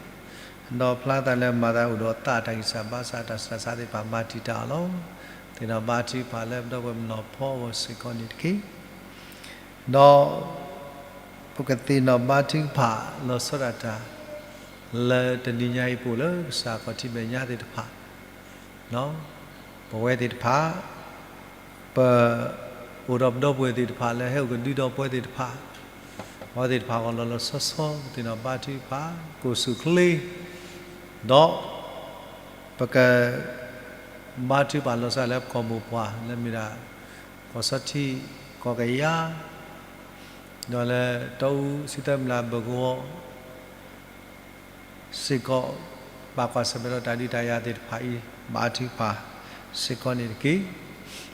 ဒီးဖျါသးလၢမၤသးအိၣ်ဒီးသးတၢ်ဂံၢ်စၢ်ဘါစၢ်တၢ်ဆးသ့ၣ်တဖၣ် မၤတံာ်တာ်အီၤလီၤ. သ့ၣ်နီၣ်ဘါထုကဖၣ်လၢပဒီပုၢ်ဝဲၢ်မုၣ်နီၢ်ဖီအဂီၢ်စ့ၢ်ကီးန့ၣ်တက့ၢ်. ဒီးပကသ့ၣ်နီၣ်ဘါထုကဖၣ်လီၤဆီဒၣ်တၢ် လၢတနံၤညါအံၤပအိၣ်လၢကစၢ်ခီၣ်ထံးမဲာ်ညါသ့ၣ်တဖၣ် ပဝဲသ့ၣ်တဖၣ် ပ အိၣ်ဒီးပဒီပုၢ်ဝဲၢ်သ့ၣ်တဖၣ်လၢဟဲအိၣ်ကဒုဒီးပဝဲသ့ၣ်တဖၣ် ပဝဲသ့ၣ်တဖၣ်အဂီၢ်လီၤလီၤဆီဆီ ပသ့ၣ်နီၣ်ဘါထုကဖၣ် ကိၣ်ဆူၣ်ချ့ ဒီး ပက ဘါထုကဖၣ်လီၤဆီလၢပကီၢ်မိၢ်ပှၢ်လၢမ့ၢ်ဒၣ် ကီၢ်ဆီထံး ကီၢ်ကယၤ ဒီးလၢတီအူ ဆံသၢမုၢ်လၢ်ဘၢၣ်ကဝီၤ စ့ၢ်ကီး ဘၣ်ကွၢ်ဆၢၣ်မဲာ်ဒီးတၢ်ဒုးတၢ်ယၤသ့ၣ်တဖၣ်အံၤ ဘါထုကဖၣ်စ့ၢ်ကီးန့ၣ်တက့ၢ်.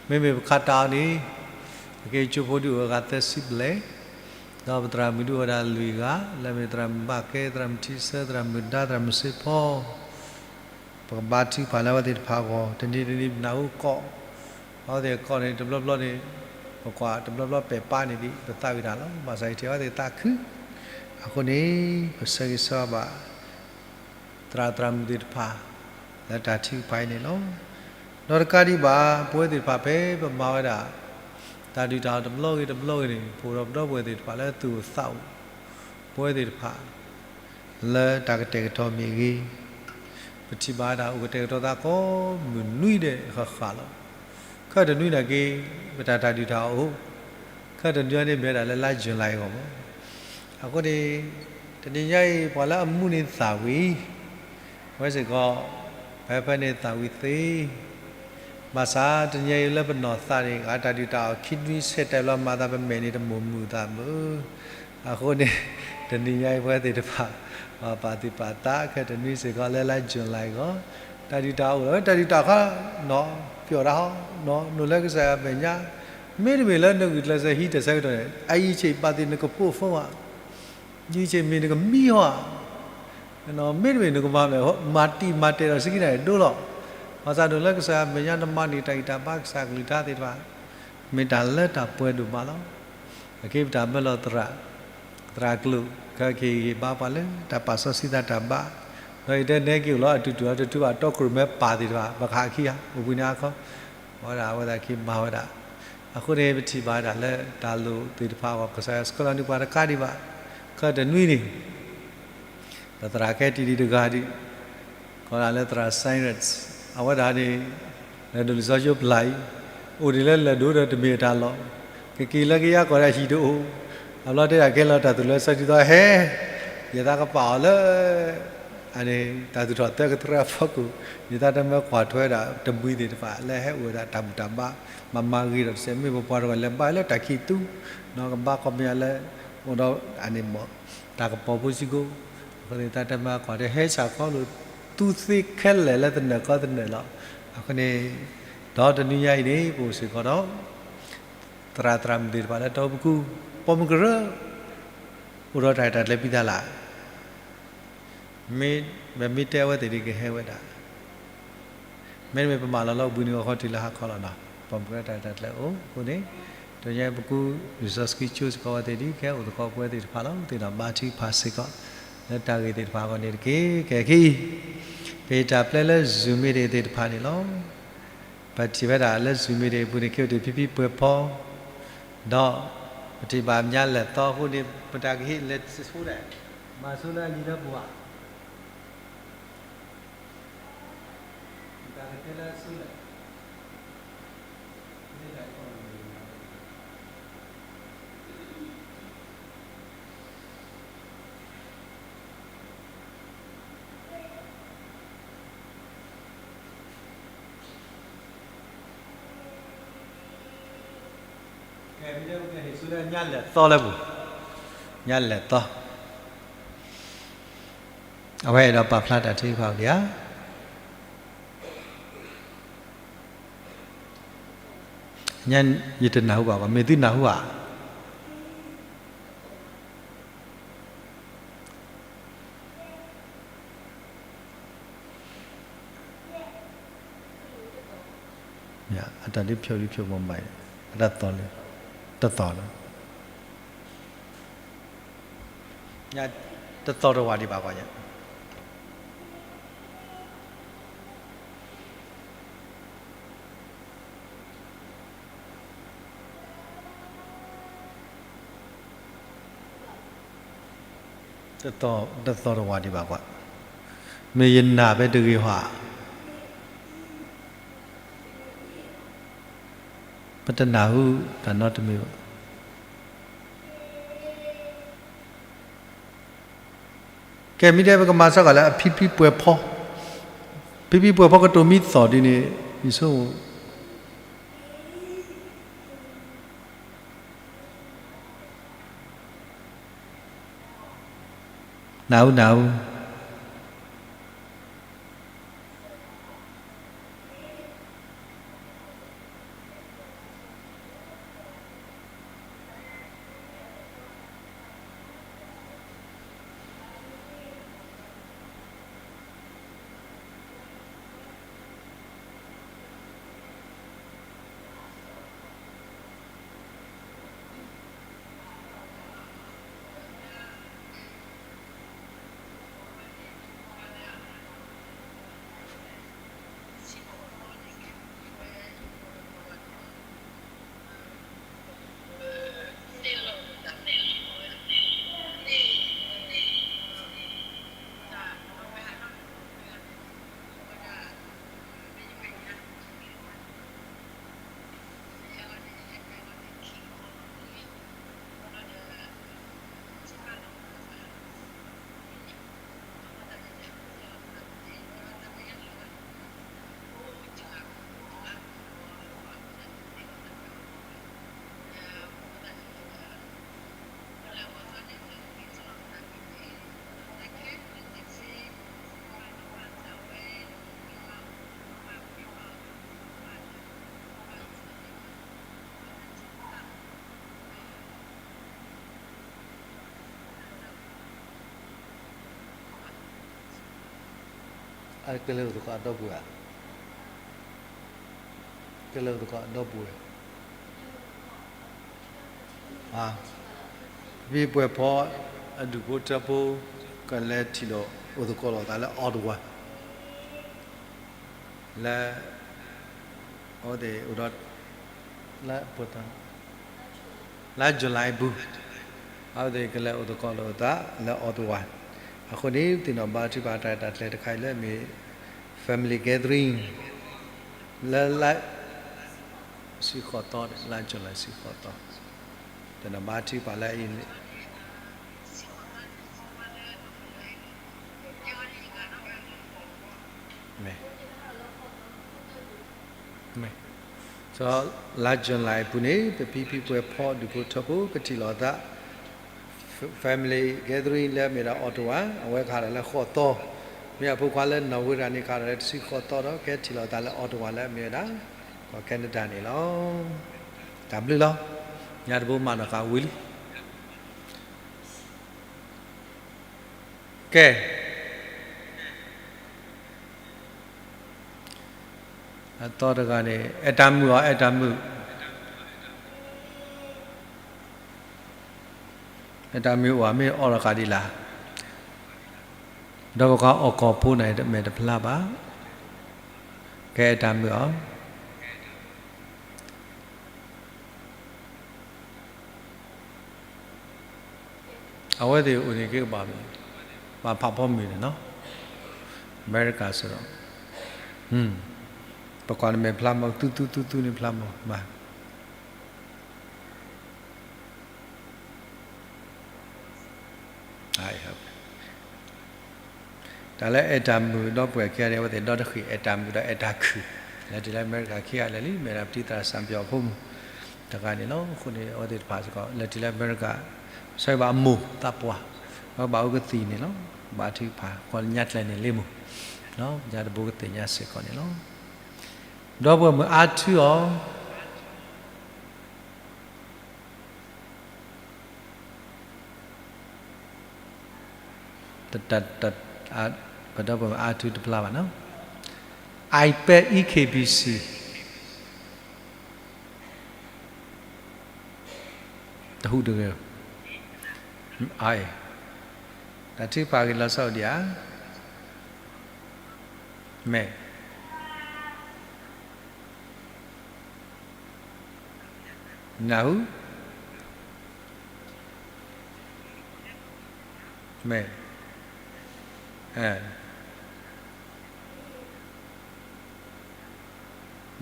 မ့မ့ၢ်ပခးတၢ်အီၤန့ၣ် ပက့ၤကၠိဖိဒုးအိၣ်အဂၤသၢဆံဘျဲၣ်, ဒီးပသရၣ်မုၣ်ဒုးအိၣ်ဝဲဒၣ်လွံၢ်ဂၤ, လၢမ့ၢ်သရၣ်မုၣ်ဘၣ်ကဲ, သရၣ်မုၣ်ထံဆၢ, သရၣ်မုၣ်ဒါ, သရၣ်မုၣ်စ့ဖီ ပကဘါထုကဖၣ်လၢအဝဲသ့ၣ်တဖၣ်အဂီၢ်, တနံၤတနံၤပနၢ်ဟူကိး, အဝဲသ့ၣ်ကိးန့ၣ် တဘျီဘျီန့ၣ် ပကွၢ်တဘျီဘျီပဲာ်ပာ်န့ၣ်ဒံး ပသးဝံၣ်တၢ်လီၤ. ဘၣ်ဆၣ်ယထံၣ်အဝဲသ့ၣ်သးခု, အဃိန့ၣ် ပဆၢဂ့ၤဆၢဝါဘၣ် သရၣ်သရၣ်မုၣ်သ့ၣ်တဖၣ် လၢတၢ်ထုကဖၣ်အံၤန့ၣ်လီၤ. ဒီးတကးဒံးဘၣ် ပဝဲသ့ၣ်တဖၣ်ဖဲပမၤဝဲဒၣ် တၢ်ဒုၣ်တၢ်အီၣ်တဘျီဂ့ၤတဘျီဂ့ၤန့ၣ် ပအိၣ်ဒီးပဒီပုၢ်ဝဲၢ်သ့ၣ်တဖၣ်လၢသူၣ်အိၣ်သးအိၣ် ပဝဲသ့ၣ်တဖၣ် လၢတၢ်ကတဲာ်ကတီၤမ့ၢ်ဂ့ၤ, ပထံၣ်ဘၣ်ဝဲဒၣ်အိၣ်ကတဲာ်ကတီၤသးကိးမုၢ်နွံဒဲးဃၣ်ဃၣ်လီၤ. ခဲအံၤတနွံန့ၣ်က့ၤ ပတၢ်တၢ်ဒုၣ်တၢ်အီၣ်အိၣ်, ခဲအံၤတနွံန့ၣ်မ့ၢ်ဝဲဒၣ်လၢလါ July အဂီၢ်မး. အဃိန့ၣ် တနံၤညါအံၤ ပှၤလၢအမူန့ၣ်သၣ်ဝံၤ ဝဲစ့ၢ်ကီး ဖဲဖဲန့ၣ်သၣ်ဝံၤသ့, ဘၣ်ဆၣ်တနံၤညါအံၤလၢပနီၢ်သးန့ၣ် ဂၤတၢ်ဒုၣ်တၢ်အီၣ်ခံနွံဆဲးတဲာ်လီၤမၤသး ပမဲာ်န့ၣ်တမိၢ်မုာ်သးမုာ်. အဃိန့ၣ် တနံၤညါအံၤပဝဲသ့ၣ်တဖၣ် ပာ်သူၣ်ပာ်သး ခဲအံၤတနွံစ့ၢ်ကီးလၢလါ July အဂီၢ်, တၢ်ဒုၣ်တၢ်အီၣ်အိၣ် တၢ်ဒုၣ်တၢ်အီၣ်ခါနီၤ ပျီၣ်တၢ်ဟီနီၤ နုာ်လၢကစၢ်ယွၤမဲာ်ညါ, မ့တမ့ၢ်လၢနဂုာ်ကျဲးစၢးဟံးတၢ်ဆၢကတီၢ်န့ၣ် အအံၤဆ့ၣ်ပာ်သ့ၣ်နကဖိအဖိဧါ ယံၤဆ့ၣ်မ့ၢ်နကမံဟီဧါ, မ့တမ့ၢ်နကမၤမ့ၢ် မၤတံာ်မၤတဲာ်ဒီးစကံတၢ်န့ၣ်ဒိလီၤ. ဘၣ်ဆၣ်ဒိၣ်လၢကစၢ်ယွၤမဲာ်ညါ နမၤန့ၢ်တၢ်ဂံၢ်တၢ်ဘါ ကစၢ်ကလုၢ်ကထါသ့ၣ်တဖၣ် မ့ၢ်တၢ်လၢတၢ်ပှဲၤဒိၣ်မးလီၤ. အက့ပတၢ်မၢလီၤသရၣ်, သရၣ်ကျိာ် ခဲက့ၤဟ့ၣ်ဘါပှၤလၢတၢ်ပာ်စီဆှံသးတၢ်ဘါ, ဒီးယတဲနဲက့ၤအိၣ်လီၤ အတူၢ်တူၢ်အီၤတတူၢ်ဘၣ် တီခိၣ်ရိၣ်မဲပၢ်သ့ၣ်တဖၣ် ဘၣ်ဃးအခံဂၤ အိၣ်ဘှံးနံၤအါခီ အဝဲဒၣ်အဝဲသ့ၣ်က့ၤမၤဝဲဒၣ်. အဃိန့ၣ် ပထံၣ်ဘၣ်ဝဲဒၣ်လၢတၢ်လိၣ်သ့ၣ်တဖၣ်အဂီၢ် ကစၢ်ယွၤဆှၢလီၤန့ၢ်ပှၤတကးဒံးဘၣ်. ခဲအံၤတနွံန့ၣ် ပသရၣ်ခဲတံၢ်ဒံးတဂၤဒံး ကိးဒၣ်လၢသရၣ် Cyrus အဝဲဒၣ်န့ၣ် လဲၤဒိးလံာ်စီဆှံပျၢ်အံၤ အိၣ်ဒံးလၢလဲၤဒိးဒီးတမ့ၢ်အတၢ်လီၢ်, ကက့ၤလၢကယါကီၢ်ဒၣ်ဟံၣ်တအိၣ်, အဘျီတဲဒၣ်ကဲလီၤတၢ်သူၣ်လၢစီဆှံသီဟဲ, ယသးကပာ်အီၤလၢ အန့ၣ် တၢ်သူၣ်ထီၣ်သၢကတြၢအဖီခိၣ်, ယသးတမၢကွၢ်ထွဲဒၣ်တမှံၤသ့ၣ်တဖၣ် လၢဟဲအိၣ်ဝဲဒၣ်တၢ်ဘူၣ်တၢ်ဘါ, မၤမၤဂ့ၤဒီးတစဲး မ့ၢ်ပပှၤတဂၤလဲၤဘါလၢတၢ်ခံးသူ, နီၢ်ကဘါကီၢ်ပယီၤလၢ အိၣ်ဒီးအန့ၣ်မ့ၢ် တၢ်ကပီၤဖိစ့ၢ်ကီး, အဃိန့ၣ် သးတမၢကွၢ်တဟဲဆၣ်ခီလိာ် သူသ့ခဲလၢာ်လၢသနၢၣ်ခီသနၢၣ်လီၤ. အဃိန့ၣ် ဒီးတနွံညါအံၤန့ၣ် ပအိၣ်စ့ၢ်ကီးဒီး သရၣ်သရၣ်မုၣ်သ့ၣ်တဖၣ်လၢတီပူၤကူ ပိာ်မုၣ်ကရၢ အိၣ်ဒီးတၢ်ရဲၣ်တၢ်ကျဲၤဖံးတၢ်လၢ် မ့ၢ် မ့ၢ်တဲအဝဲသ့ၣ်ဒ်ကဟဲဝဲဒၣ်, မ့တမ့ၢ်ပမၤလီၤလၢအိၣ်ဘှံးနံၤဂီၤခီတုၤလၢဟါခီလီၤနီၤ, ပိာ်မုၣ်ကရၢတၢ်ရဲၣ်တၢ်ကျဲၤအိၣ်အဃိန့ၣ်, တနံၤညါအံၤပကူ လံာ်စီဆှံကၠိစ့ၢ်ကီးဝဲသ့ၣ်ဒ်ကဟဲအိၣ်သကိးပဝဲသ့ၣ်တဖၣ်လီၤ. သ့ၣ်နီၣ်ဘါထုကဖၣ်စ့ၢ်ကီး လၢတၢ်ဂ့ၢ်သ့ၣ်တဖၣ်အဂီၢ်န့ၣ်တက့ၢ်. ခဲအံၤ ပဟ့ၣ်တၢ်ပျဲလၢ Zoom meeting သ့ၣ်တဖၣ်န့ၣ်လီၤ. ပထံၣ်ဝဲဒၣ်လၢ Zoom meeting အပူၤန့ၣ် ခဲအိၣ်တ့ၢ်ဖံဖံပှဲၤဖီ ဒီးပထံၣ်ဘၣ်ညါလဲၣ်သီအဃိန့ၣ် ပတၢ်ကဟ့ၣ်လဲၤဆိဒၣ်, မၤဆိလၢအလံာ်လၢပှၤ တၢ်ကတဲလၢဆိလဲၣ်, ကဲ မ့ၢ်လၢပကဟ့ၣ်ဆိလၢညါလဲၣ်သီလၢပူၤ, ညါလဲၣ်သီ, အဝဲအဲၣ်ဒိးပာ်ဖျါတၢ်ထုကဖၣ်အိၣ်ဒံးဧါ. ညါ ယတနၢ်ဟူဘၣ်ဘၣ် မ့ၢ်သုနၢ်ဟူဧါ. အတၢ်ဒုးဖျိးဒုးဖျိးမးမး, အတၢ်သီလံ, တသီလံ, တသီတဝာ်ဒံးဘၣ်ကွၢ်ညါ. တသီတဝာ်ဒံးဘၣ်ကွၢ်, မ့ၢ်ယနာ်ဖဲတဂ့ၤဟီဧါ. ပတနၢ်ဟူတၢ်နီတမံၤဘၣ်. ကဲ မ့ၢ်တဲပကမၤစၢၤကီးလၢအဖံဖံပှဲၤဖီ, ဖံဖံပှဲၤဖီကတိၤမံသီၣ်ဒ်န့ၣ် ယဆိကမိၣ် နၢ်ဟူ နၢ်ဟူ. ကလဲၤအိၣ်သကိးအဒီပုၢ်ဝဲၢ်, ကလဲၤအိၣ်သကိးအဒီပုၢ်ဝဲၢ်, ဖံဖုပှဲၤဖီအဒူၣ်ဖိထၢဖိ ကလဲၤထံၣ်လိာ်အိၣ်သကိးလိာ်သးလၢ Ottawa လၢ အဝဲသ့ၣ်အိၣ်ဒီး လၢ လါ July ပူၤ, အဝဲသ့ၣ်ကလဲၤအိၣ်သကိးလိာ်သးလၢ Ottawa. အဃိန့ၣ် သ့ၣ်နီၣ်ဘါထုကဖၣ်တၢ်ရဲၣ်တၢ်ကျဲၤတခါအံၤလၢအမ့ၢ် family gathering လၢလါ ဆံဃိးသီ, လါ July ဆံဃိးသီ, သ့ၣ်နီၣ်ဘါထုကဖၣ်လၢအံၤန့ၣ် မ့ၢ် လါ July အပူၤန့ၣ် ပဖံဖုပှဲၤဖီဒူၣ်ဖိထၢဖိကထံၣ်လိာ်သး family gathering လၢအမ့ၢ်ဒၣ် Ottawa အဝဲကဟးထီၣ်လၢဃိးသီ, မ့ၢ်အဖိခွါလၢနီၣ်ဝ့ရၤန့ၣ် ကဟးထီၣ်လၢတဆံဃိးသီဒီး ကဟဲထံၣ်လိာ်သးလၢ Ottawa လၢအမ့ၢ်ဝဲဒၣ် ကီၢ် Canada န့ၣ်လီၤ. တၢ်ဘျုးလီၤ. ညါတဘိမၤနီၣ်ဃာ်ဝံၤလံ. ကဲ အသီတဂၤန့ၣ် အဲၣ်တၢ်မုာ်အီၤ, အဲၣ်တၢ်မုာ်, အဲၣ်တၢ်မုာ်အီၤ မ့ၢ်အီၣ်တဂၤဒ်လဲၣ်, ဒီးပကအီၣ်ကီၢ်ဖိန့ၣ် မဲာ်တဖျါဘၣ်, ကဲအဲၣ်တၢ်မုာ်အီၤ. အဝဲသ့ၣ်အိၣ်န့ၣ်က့ၤကဘၣ်, ဘၣ်ဖးဖီမုၢ်န့ၣ်နီၤ, အမဲရကၤစ့ၢ်ကီး, ပကွၢ်န့ၣ်မဲာ်ဖျါမး, သူသူသူသူန့ၣ်ဖျါမး, ဘၣ် တၢ်လၢအဲၣ်တၢ်မုာ်ဒီပုၢ်ဝဲၢ်ခံဂၤန့ၣ် အဝဲသ့ၣ်ဒီတဃံၣ် အဲၣ်တၢ်မုာ်ဒီးအဲၣ်တၢ်ခုၣ်, လဲၤတုၤလၢအမဲရကၤခံဂၤလၢာ်လံ, မ့ၢ်ဒၣ်ပတံၤသရၣ်စၣ်ပၠီၣ်ဖိမုၣ်တဂၤန့ၣ်လီၤ. အဃိန့ၣ် အဝဲသ့ၣ်တဖၣ်စ့ၢ်ကီး လဲၤတုၤလၢအမဲရကၤ, ဆၢဘၣ်အမိၢ်သးပှၢ်, အဝဲဘၣ်အိၣ်ကသံၣ်န့ၣ်လီၤ. ဘါထုကဖၣ် ကီၢ်ညါကျဲန့ၣ်လ့မိၢ်, ညါတဘိကသ့ၣ်ညါစ့ၢ်ကီးန့ၣ်လီၤ. ဒီပုၢ်ဝဲၢ်မုၣ်အါထုအီၤ ပဒီပုၢ်ဝဲၢ်မုၣ်အါထု တဖျါဘၣ်နီၤ, iPad E K B C တဟူးတဂ့ၤ, တၢ်ထုကဖၣ်ဂ့ၤလီၤဆီဒံးဧါ, မ့ၢ် နၢ်ဟူ, မ့ၢ်,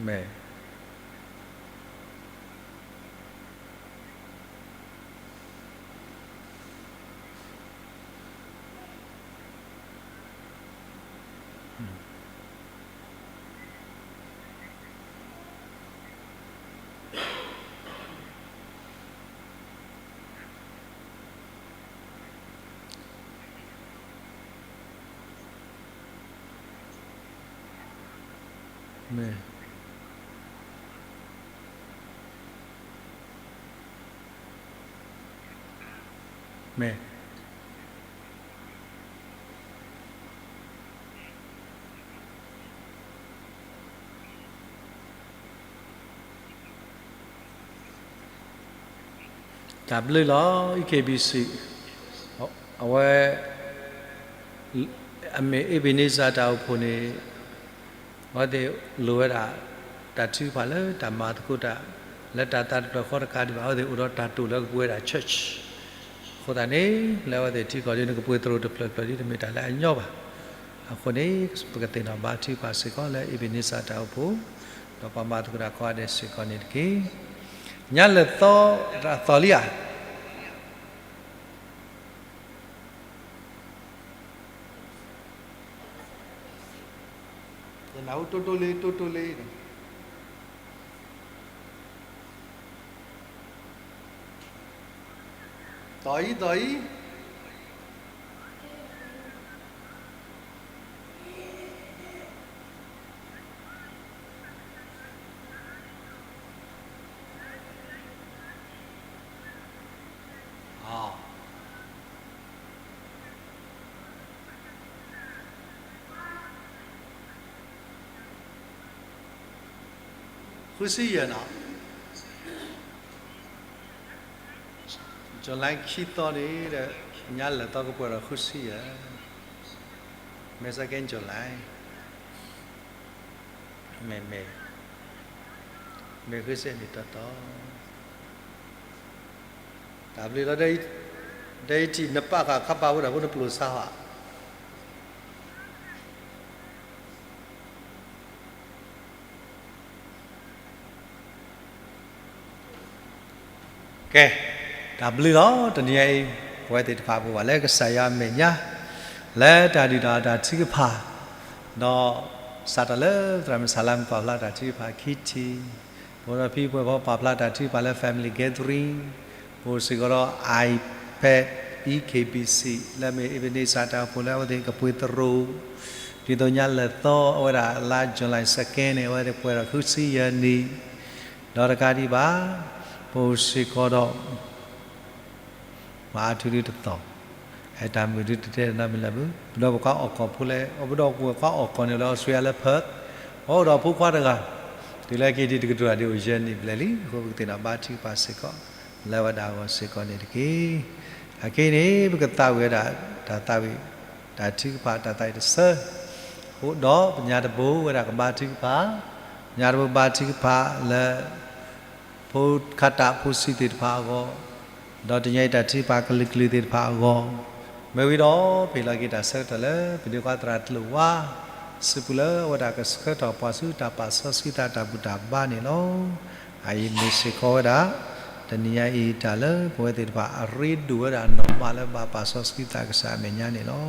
မ့ၢ်မ့ၢ်, မ့ၢ် တၢ်ဘျုးလီၤ E K B C, အဝဲ အမ့ၢ် Ebenezer တၢ်အိၣ်ဖှိၣ်န့ၣ် အဝဲသ့ၣ်လိၣ်ဝဲဒၣ် တၢ်ထုကဖၣ်လၢတၢ်မၤသကိးတၢ် လၢတၢ်သးတဖျၢၣ်ဃီတခါဒံးဘၣ်, အဝဲသ့ၣ်အိၣ်ဒီးတၢ်တိာ်လၢကပှဲၤဝဲဒၣ် church အဃိသတးန့ၣ် လၢအဝဲသ့ၣ်ထံကီၢ်ဒ်န့ၣ် ကပှဲၤသရိာ်တဖျၢၣ်ဖျၢၣ်ဒ်တမ့ၢ်တၢ်လၢအညီဘၣ်. အဃိန့ၣ် ပကသ့ၣ်နီၣ်ဘါထုကဖၣ်စ့ၢ်ကီးလၢ Ebenezer တၢ်အိၣ်ဖှိၣ်, ဒီးပှၤမၤသကိးတၢ်ကိးဂၤဒဲးစ့ၢ်ကီးန့ၣ်တက့ၢ်. ညါလၢသီ အသီလံဧါ. ယနၢ်ဟူတိတိလံ တိတိလံန့ၣ်, သီအံၤ သီအံၤ. ဃုဆံယဲၢ်နီၤ, July ခံသီန့ၣ်ဒီး ညါလၢာ်သီကပှဲၤဒီးဃုဆံယဲၢ်, မ့ၢ် second July, မ့ၢ် မ့ၢ် မ့ၢ်ဃုဆံန့ၣ်တီတီ, တၢ်ဘျုးလီၤ, ဒီးယထံၣ်နပာ်ဃာ်ခါပာ်ဝဲဒၣ်ဖိနပျိာ်စါဟီ ကဲ, တၢ်ဘျုးလီၤ. တနံၤအံၤ ပဝဲသ့ၣ်တဖၣ်ပဘၣ်လၢကစၢ်ယွၤအမဲာ်ညါ လၢတၢ်ဒုၣ်တၢ်အတၢ်ထုကဖၣ်, ဒီးစးထီၣ်လၢသရၣ်မုၣ်စၢ်လါမုၣ်ပာ်ဖျါတၢ်ထုကဖၣ်ခံထံၣ်, ပအိၣ်ဒီးဖံပှဲၤဖီပာ်ဖျါတၢ်ထုကဖၣ်လၢ family gathering, ပအိၣ်စ့ၢ်ကီးဒီး iPad E K B C လၢမ့ၢ် Ebenezer တၢ်အိၣ်ဖှိၣ်လၢအဝဲသ့ၣ်ကပှ့ၤသရိာ် ဒ်သိးညါလၢာ်သီ အဝဲဒၣ်လါ July second န့ၣ် အဝဲသ့ၣ်ပှဲၤဒီးဃုဆံယဲၢ်နံၣ်, ဒီးတကးဒံးဘၣ် ပအိၣ်စ့ၢ်ကီးဒီး ပှၤအါထူဒုတသီၣ်, အတၢ်မုာ်ဒုတတဲတနီတမံၤလၢၤဘၣ်, ပဒီပုၢ်ဝဲၢ်ခွါအီၣ်ကီၢ်ဖိလၢ ပဒီပုၢ်ဝဲၢ်ခွါအီၣ်ကီၢ်န့ၣ်လၢ Australia လၢ Perth, ပအိၣ်ဒီးဖိခွါတဂၤ, တုၤလၢက့ၤဒံးတကတြူၢ်ဒံးအိၣ်ယဲၢ်နံၣ်ဘျဲၣ်လံ, အဃိပကသ့ၣ်နီၣ်ဘါထုကဖၣ်စ့ၢ်ကီး လၢဝဲဒၣ်အဂီၢ်စ့ၢ်ကီးန့ၣ်တက့ၢ်. အခဲအံၤန့ၣ် ပကသးဝံၣ်ဝဲဒၣ် တၢ်သးဝံၣ် တၢ်ထုကဖၣ်တၢ်သးဝံၣ်တဆၢ, အဃိဒီးပညါတဘိဝဲဒၣ်ကဘါထုကဖၣ်, ပညါတဘိဘါထုကဖၣ်လၢ ဖိခါတၢ်ဖိဆံးသ့ၣ်တဖၣ်အဂီၢ်, ဒီးတနံၤအံၤတၢ်ထုကဖၣ်ကလုာ်ကလုာ်သ့ၣ်တဖၣ်အဂီၢ်, မ့ၢ်ဝံၤဒီး ပဟ့ၣ်လီၤက့ၤတၢ်ဆၢကတီၢ်လၢ ပဒိၣ်ခွါသရၣ်ကျိၣ်ဝါ စံးပူၤလၢအဝဲဒၣ်ကဆှၢထီၣ်ပှၤဆူတၢ်ပာ်စီဆှံသးတၢ်ဘူၣ်တၢ်ဘါန့ၣ်လီၤ. အအံၤမ့ၢ်စ့ၢ်ကီးဝဲဒၣ် တနံၤအံၤတၢ်လၢပဝဲသ့ၣ်တဖၣ်အရ့ဒိၣ်ဝဲဒၣ်နီၢ်မးလၢဘၣ်ပာ်စီဆှံသးကစၢ်အမဲာ်ညါန့ၣ်လီၤ.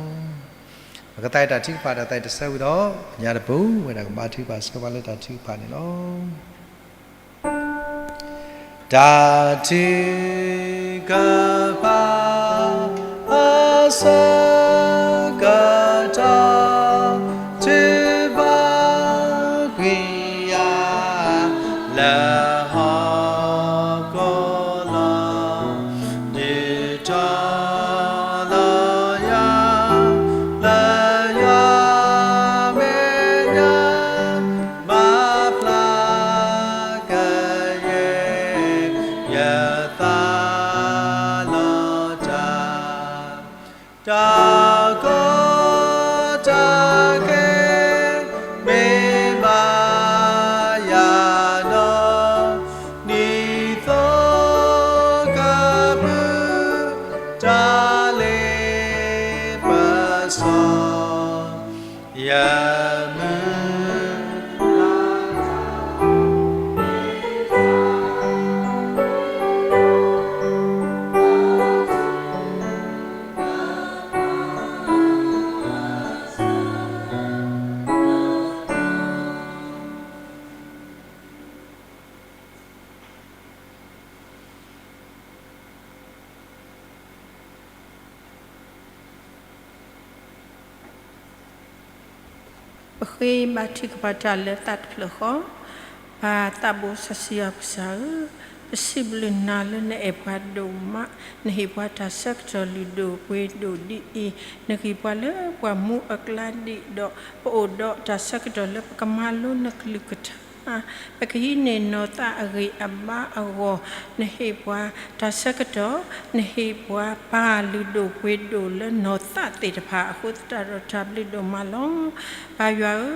ပကသးဝံၣ်တၢ်ထုကဖၣ်တၢ်သးဝံၣ်တဆၢဝံၤဒီး ပညါတပူၤဝဲဒၣ်ကဘါထုကဖၣ်ဆၢပှၤလၢတၢ်ထုကဖၣ်န့ၣ်လီၤ. တၢ်ထုကဖၣ် အဆၢကတီၢ် ထုကဖၣ်ကွံာ်ယၤ လၢဟီၣ်ခိၣ်လီၤ. ဒုးထီၣ်လီၤယၤ လၢယွၤမဲာ်ညါ ဘၣ်ဖျါကယဲၢ် ယသးလီၤတၢ် တၢ်ကီတၢ်ခဲ မ့ၢ်ဘၣ်ယၤဒီး ဒ်သိးကဘုး တၢ်လ့ပစီ ယမုၢ်လၢ် ပဃ့ဘါထုကဖၣ်တၢ်လၢသးတဖျၢၣ်ဃီ, ပၢ်သးဘိစီဆှံယွၤပကစၢ်ဧၢ, ပစံးဘျုးနၤလၢနအဲၣ်ပှၤဒိၣ်မး, နဟ့ၣ်ပှၤတၢ်ဆၢကတီၢ်လုၢ်ဒိၣ်ပှ့ၤဒိၣ်ဒ်အံၤ, နဂံၢ်ပှၤလၢပှၤမူအကျါဒံးဒီး ပအိၣ်ဒီးတၢ်ဆၢကတီၢ်လၢပကမၤလိနကလုၢ်ကထါ ပကဟံးန့ၢ်နီၢ်သးအဂံၢ်အဘါအဂီၢ်, နဟ့ၣ်ပှၤတၢ်ဆၢကတီၢ်, နဟ့ၣ်ပှၤပၢ်လုၢ်ဒိၣ်ပှ့ၤဒိၣ်လၢနီၢ်သးသ့ၣ်တဖၣ်အဃိသတးဒီးတၢ်ဘျုးဒိၣ်မးလီၤ. ပၢ်ယွၤဧ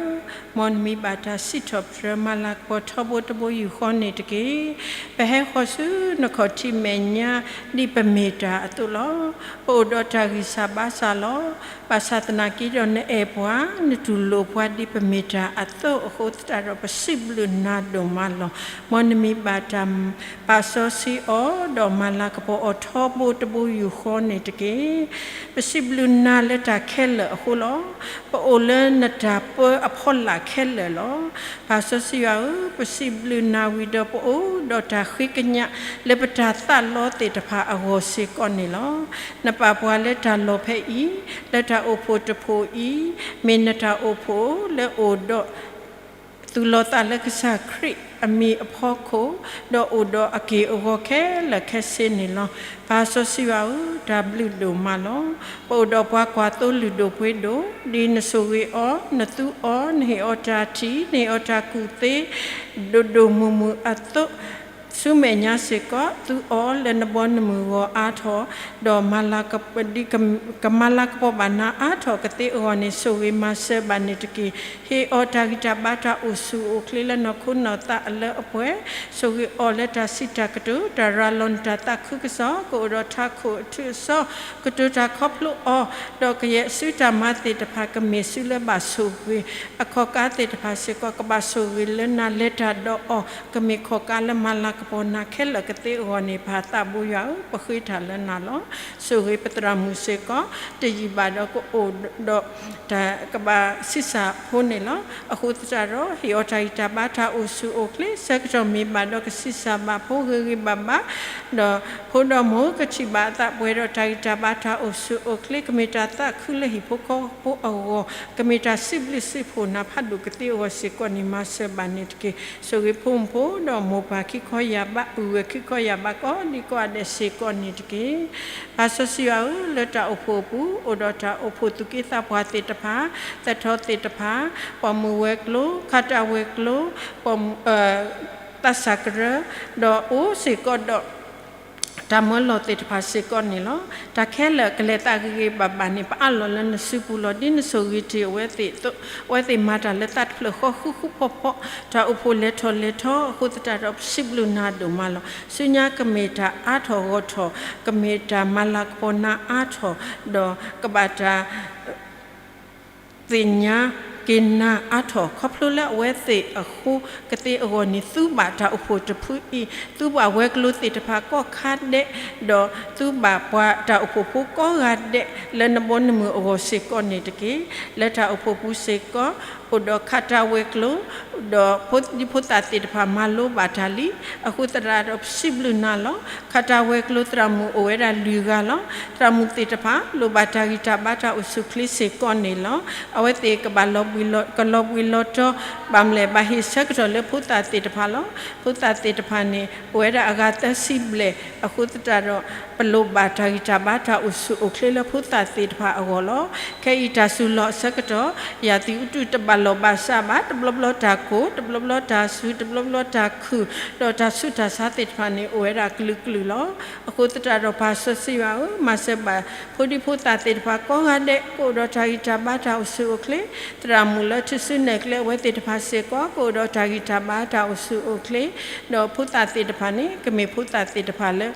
ၢ, မ်နမံၤဘၣ်တၢ်စံးထီၣ်ပတြၢၤမၤလၤကပီၤထီဘိတဘိယူၢ်ဃီန့ၣ်တက့ၢ်. ပဟဲဃီၤဆူနခီၣ်ထံးမဲာ်ညါဒ်ပမ့ၢ်တၢ်အသိးလီၤ. ပအိၣ်ဒီးတၢ်ဂံၢ်စၢ်ဘါစၢ်လီၤ. ဘၣ်ဆၣ်သနာ်က့ဒီးနအဲၣ်ပှၤ, နတူၢ်လိာ်ပှၤဒ်ပမ့ၢ်တၢ်အသိးအဃိသတးဒီး ပစံးဘျုးနၤဒိၣ်မးလီၤ. မ်နမံၤဘၣ်တၢ်ပာ်စီဆှံအီၤ, ဒီးမၤလၤကပီၤအီၤထီဘိတဘိယူၢ်ဃီန့ၣ်တက့ၢ်. ပစံးဘျုးနၤလၢတၢ်ခဲလၢာ်အဃိလီၤ. ပအိၣ်လၢနတၢ်ပၢအဖီလာ်ခဲလၢာ်လီၤ. ပၢ်စီဆှံယွၤဧၢ, ပစံးဘျုးနၤဝံၤဒီးပအိၣ်ဒီးတၢ်ဃ့ကညးလၢပတၢ်သးလီသ့ၣ်တဖၣ်အဂီၢ်စ့ၢ်ကီးန့ၣ်လီၤ. နပာ်ပှၤလၢတၢ်လီၢ်ဖဲအံၤ, လၢတၢ်အိၣ်ဖှိၣ်တဖှိၣ်အံၤ, မ့ၢ်နတၢ်အိၣ်ဖှိၣ်လၢအိၣ်ဒီး သူၣ်လီၤသးလၢကစၢ်ခရံာ်အမံၤအဖီခိၣ်, ဒီးအိၣ်ဒီးအက့ၢ်အဂီၤခဲလၢာ်ခဲဆ့န့ၣ်လီၤ. ပၢ်စီဆှံယွၤဧၢ, တၢ်ဘျုးဒိၣ်မးလီၤ. ပအိၣ်ဒီးပှၤကွၢ်သိလ့ၣ်ဒိၣ်ပှ့ၤဒိၣ်, ဒ်နဆိၣ်ဂ့ၤအီၤ, နသူအီၤ, နဟ့ၣ်အီၤတၢ်ထံၣ်, နဟ့ၣ်အီၤတၢ်ကူၣ်သ့, ဒိၣ်ဒိၣ်မုၢ်မုၢ်အသိး ဆူမဲာ်ညါစ့ၢ်ကီး, သူအီၤလၢနဘီနမုၢ်ဂီၤအါထီၣ်, ဒီး ကမၤလၤကပီၤဘၣ်နၤအါထီၣ်ကသ့အဂီၢ်န့ၣ်, ဆိၣ်ဂ့ၤမၤစၢၤဘၣ်န့ၣ်တက့ၢ်. ဟ့ၣ်အီၤတၢ်ဂံၢ်တၢ်ဘါတၢ်အိၣ်ဆူၣ်အိၣ်ချ့လၢနီၢ်ခိနီၢ်သးအလၢအပှဲၤ, ဆိၣ်ဂ့ၤအီၤလၢတၢ်စံးတၢ်ကတိၤ, တၢ်ရၤလီၤနတၢ်သးခုကစီၣ်, ကအိၣ်ဒီးထးခိၣ်အထူးအစီၤ, ကတိၤတၢ်ခီဖျိအီၤ, ဒီးကယဲၢ်စုတၢ်မၤသ့ၣ်တဖၣ် ကမ့ၢ်စုလၢဘၣ်ဆိၣ်ဂ့ၤ, အခီၣ်ကါသ့ၣ်တဖၣ်စ့ၢ်ကီး ကဘၣ်ဆိၣ်ဂ့ၤလၢနၤ, လဲၤတၢ်ဒီးအီၤ ကမ့ၢ်ခီၣ်ကါလၢမၤလၤကပီၤနၤခဲလၢာ်ကသ့အဂီၢ်န့ၣ်, ပၢ်သးဘိယွၤဧၢ, ပဃ့တၢ်လၢနၤလီၤ. ဆိၣ်ဂ့ၤပသရၣ်မုၣ်စ့ၢ်ကီး, တယံာ်ဘၣ်ဒီးကအိၣ်ဒီးတၢ်ကဘၣ်ဆံးစၢ်ဖိန့ၣ်လီၤ. အဃိသတးဒီး ဟ့ၣ်အီၤတၢ်ဂံၢ်တၢ်ဘါတၢ်အိၣ်ဆူၣ်အိၣ်ချ့, ဆၢကတီၢ်မ့ၢ်ဘၣ်ဒီးကဆံးစၢ်ဘၣ်ဖိဂ့ၤဂ့ၤဘၣ်ဘၣ်, ဒီးဖိဒီးမိၢ်ကထံၣ်ဘၣ်အသးပှဲၤဒီးတၢ်ဂံၢ်တၢ်ဘါတၢ်အိၣ်ဆူၣ်အိၣ်ချ့, ကမ့ၢ်တၢ်သးခုလၢဟံၣ်ဖိဃီဖိအဂီၢ်, ကမ့ၢ်တၢ်စံးဘျုးစံးဖှိၣ်နၤဖးဒိၣ်ကသ့အဂီၢ်စ့ၢ်ကီးန့ၣ် မၤစၢၤဘၣ်န့ၣ်တက့ၢ်. ဆိၣ်ဂ့ၤဖိမုၣ်ဖိဒီးမိၢ်ပၢ်ခံခီယၢ်ဘး, ပုၢ်ဝဲၢ်ခံခီယၢ်ဘးကိးဒံကိးဂၤဒဲးစ့ၢ်ကီးန့ၣ်တက့ၢ်. ပၢ်စီဆှံယွၤဧၢ, လၢတၢ်အိၣ်ဖှိၣ်အပူၤ အိၣ်ဒီးတၢ်အိၣ်ဖှိၣ်သူၣ်က့သးပှၢ်သ့ၣ်တဖၣ်, သၢထီသ့ၣ်တဖၣ်, ပိာ်မုၣ်ဝဲၤကျိၤ, ခးတၢ်ဝဲၤကျိၤ, ပိာ်မုၣ် သးစၢ်ကရၢ, ဒီးအိၣ်စ့ၢ်ကီးဒီး တၢ်မၢလီၤသ့ၣ်တဖၣ်စ့ၢ်ကီးန့ၣ်လီၤ. တၢ်ခဲလၢာ်ကလဲၤသးဂ့ၤဂ့ၤဘၣ်ဘၣ်န့ၣ် ပအးလီၤလၢနစုပူၤလီၤ. ဒ်နဆိၣ်ဂ့ၤတ့ၢ်အဝဲသ့ၣ်အသိး, အဝဲသ့ၣ်မၤတၢ်လၢသးတဖျၢၣ်ဃီဃူဃူဖိးဖိး, တၢ်အိၣ်ဖှိၣ်လဲၤထီၣ်လဲၤထီအဃိသတးဒီး ပစံးဘျုးနၤဒိၣ်မးလီၤ. ဆူညါကမ့ၢ်တၢ်အါထီၣ်ဂီၢ်ထီၣ်, ကမ့ၢ်တၢ်မၤလၤကပီၤနၤအါထီၣ်, ဒီးကဘၣ်တၢ် သ့ၣ်ညါက့ၤနၤအါထီၣ် ခီဖျိလၢအဝဲသ့ၣ်အဃိကသ့အဂီၢ်န့ၣ်, သူဘၣ်တၢ်အိၣ်ဖှိၣ်တဖုအံၤ, သူဘၣ်ဝဲၤကျိၤသ့ၣ်တဖၣ်ကိးခါဒဲး, ဒီးသူဘၣ်ပှၤတၢ်အိၣ်ဖှိၣ်ဖိကိးဂၤဒဲး လၢနဘီနမုၢ်အဂီၢ်စ့ၢ်ကီးန့ၣ်တက့ၢ်. လၢတၢ်အိၣ်ဖှိၣ်ပူၤစ့ၢ်ကီး, အိၣ်ဒီးခးတၢ်ဝဲၤကျိၤ, ဒီးဖိဒံဖိသၣ်သ့ၣ်တဖၣ်မၤလိဘၣ်တၢ်လံ, အဃိသတးဒီးပစံးဘျုးနၤလီၤ. ခးတၢ်ဝဲၤကျိၤသရၣ်မုၣ်အိၣ်ဝဲဒၣ်လွံၢ်ဂၤလီၤ. သရၣ်မုၣ်သ့ၣ်တဖၣ် လိၣ်ဘၣ်တၢ်ဂံၢ်တၢ်ဘါတၢ်အိၣ်ဆူၣ်အိၣ်ချ့စ့ၢ်ကီးန့ၣ်လီၤ. အဝဲသ့ၣ်ကဘၣ်လီၤဘှံးလီၤတီၤ ဘၣ်မလဲၣ်ဘၣ်ဟ့ၣ်ဆၢကတီၢ်လၢဖိသၣ်သ့ၣ်တဖၣ်လီၤ. ဖိသၣ်သ့ၣ်တဖၣ်န့ၣ် အိၣ်ဝဲဒၣ်အဂၤသၢဆံဘျဲၣ်, အဃိသတးဒီး ပလိၣ်ဘၣ်တၢ်ဂံၢ်တၢ်ဘါတၢ်အိၣ်ဆူၣ်အိၣ်ချ့လၢဖိသၣ်သ့ၣ်တဖၣ်အဂီၢ်လီၤ. ခဲအံၤတၢ်စူၤလီၢ်အဆၢကတီၢ်, ယၤသံးအူတူၢ်တဘၣ်လီၢ်ဘၣ်စးဘၣ်, တဘျီဘျီတၢ်ကိၢ်, တဘျီဘျီတၢ်စူၤ, တဘျီဘျီတၢ်ခုၣ်, ဒီးတၢ်ဆူးတၢ်ဆါသ့ၣ်တဖၣ်န့ၣ် အိၣ်ဝဲဒၣ်ကလုာ်ကလုာ်လီၤ. အဃိသတးဒီးပၢ်စီဆှံယွၤဧၢ, မၤစၢၤဘၣ်ဖိဒံဖိသၣ်သ့ၣ်တဖၣ်ကိးဂၤဒဲး ကအိၣ်ဒီးတၢ်ဂံၢ်တၢ်ဘါတၢ်အိၣ်ဆူၣ်အိၣ်ချ့, သရၣ်မုၣ်လၢထူၣ်စုနဲၣ်ကျဲအဝဲသ့ၣ်တဖၣ်စ့ၢ်ကီး ကအိၣ်ဒီးတၢ်ဂံၢ်တၢ်ဘါတၢ်အိၣ်ဆူၣ်အိၣ်ချ့, ဒီးဖိသၣ်သ့ၣ်တဖၣ်န့ၣ် ကမ့ၢ်ဖိသၣ်သ့ၣ်တဖၣ်လၢ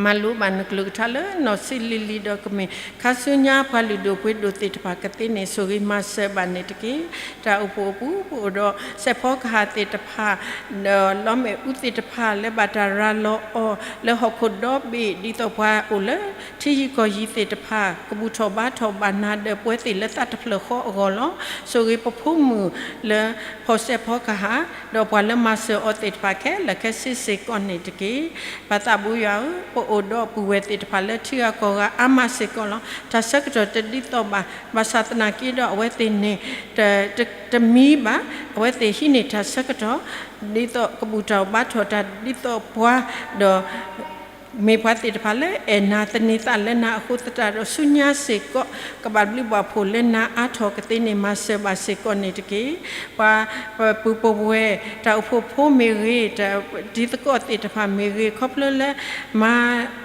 မၤလိဘၣ်နကလုၢ်ကထါလၢနီၢ်ဆံးလံၤလံၤဒီး ကမ့ၢ်ခါဆူညါပှၤလုၢ်ဒိၣ်ပှ့ၤဒိၣ်သ့ၣ်တဖၣ်ကသ့န့ၣ် ဆိၣ်ဂ့ၤမၤစၢၤဘၣ်န့ၣ်တက့ၢ်. တၢ်အိၣ်ဖှိၣ်အပူၤ ပအိၣ်ဒီးစဲးဖီကဟၣ်သ့ၣ်တဖၣ်, ဒီးလီမ့ၣ်အူသ့ၣ်တဖၣ်လၢဘၣ်တၢ်ရၤလီၤအီၤလၢဟီၣ်ခိၣ်ဒီဘ့ၣ် ဒ်သိးပှၤအိၣ်လၢထံယံၤကီၢ်ယံၤသ့ၣ်တဖၣ် ကဘူၣ်ထီၣ်ဘါထီၣ်ဘၣ်နၤဒီးပဝဲသ့ၣ်လၢသးတဖျၢၣ်ဃီအဂီၢ်လီၤ. ဆိၣ်ဂ့ၤပဖိမုၣ်လၢဖီၣ်စဲးဖီကဟၣ်, ဒီးပှၤလၢမၤစၢၤအီၤသ့ၣ်တဖၣ်ခဲလၢာ်ခဲဆ့စ့ၢ်ကီးန့ၣ်တက့ၢ်. ပၢ်သးဘိယွၤဧၢ, ပအိၣ်ဒီးပုၢ်ဝဲၢ်သ့ၣ်တဖၣ်လၢထံဂၤကီၢ်ဂၤအါမးစ့ၢ်ကီးလီၤ. တၢ်ဆၢကတီၢ်တဒ်သိးဘၣ်, ဘၣ်ဆၣ်သနာ်က့ဒီးအဝဲသ့ၣ်န့ၣ် တမံဘၣ်, အဝဲသ့ၣ်ဟံးန့ၢ်တၢ်ဆၢကတီၢ် ဒ်သိးကဘူၣ်ထီၣ်ဘါထီၣ်တၢ်ဒ်သိးပှၤ, ဒီး မ့ၢ်ပှၤသ့ၣ်တဖၣ်လၢအဲၣ်နၤ သန့ၤသးလၢနၤအဃိသတးဒီး ဆူညါစ့ၢ်ကီး ကဘၣ်ဘျုးဘၣ်ဖှိၣ်လၢနၤအါထီၣ်ကသ့န့ၣ် မၤစၢၤဘၣ်စ့ၢ်ကီးန့ၣ်တက့ၢ်. ပှၤပုၢ်ပဝဲၢ် တၢ်အိၣ်ဖှိၣ်ဖိမ့ၢ်ဂ့ၤ, တံၤသကိးသ့ၣ်တဖၣ်မ့ၢ်ဂ့ၤ, ခီဖျိလၢမၤ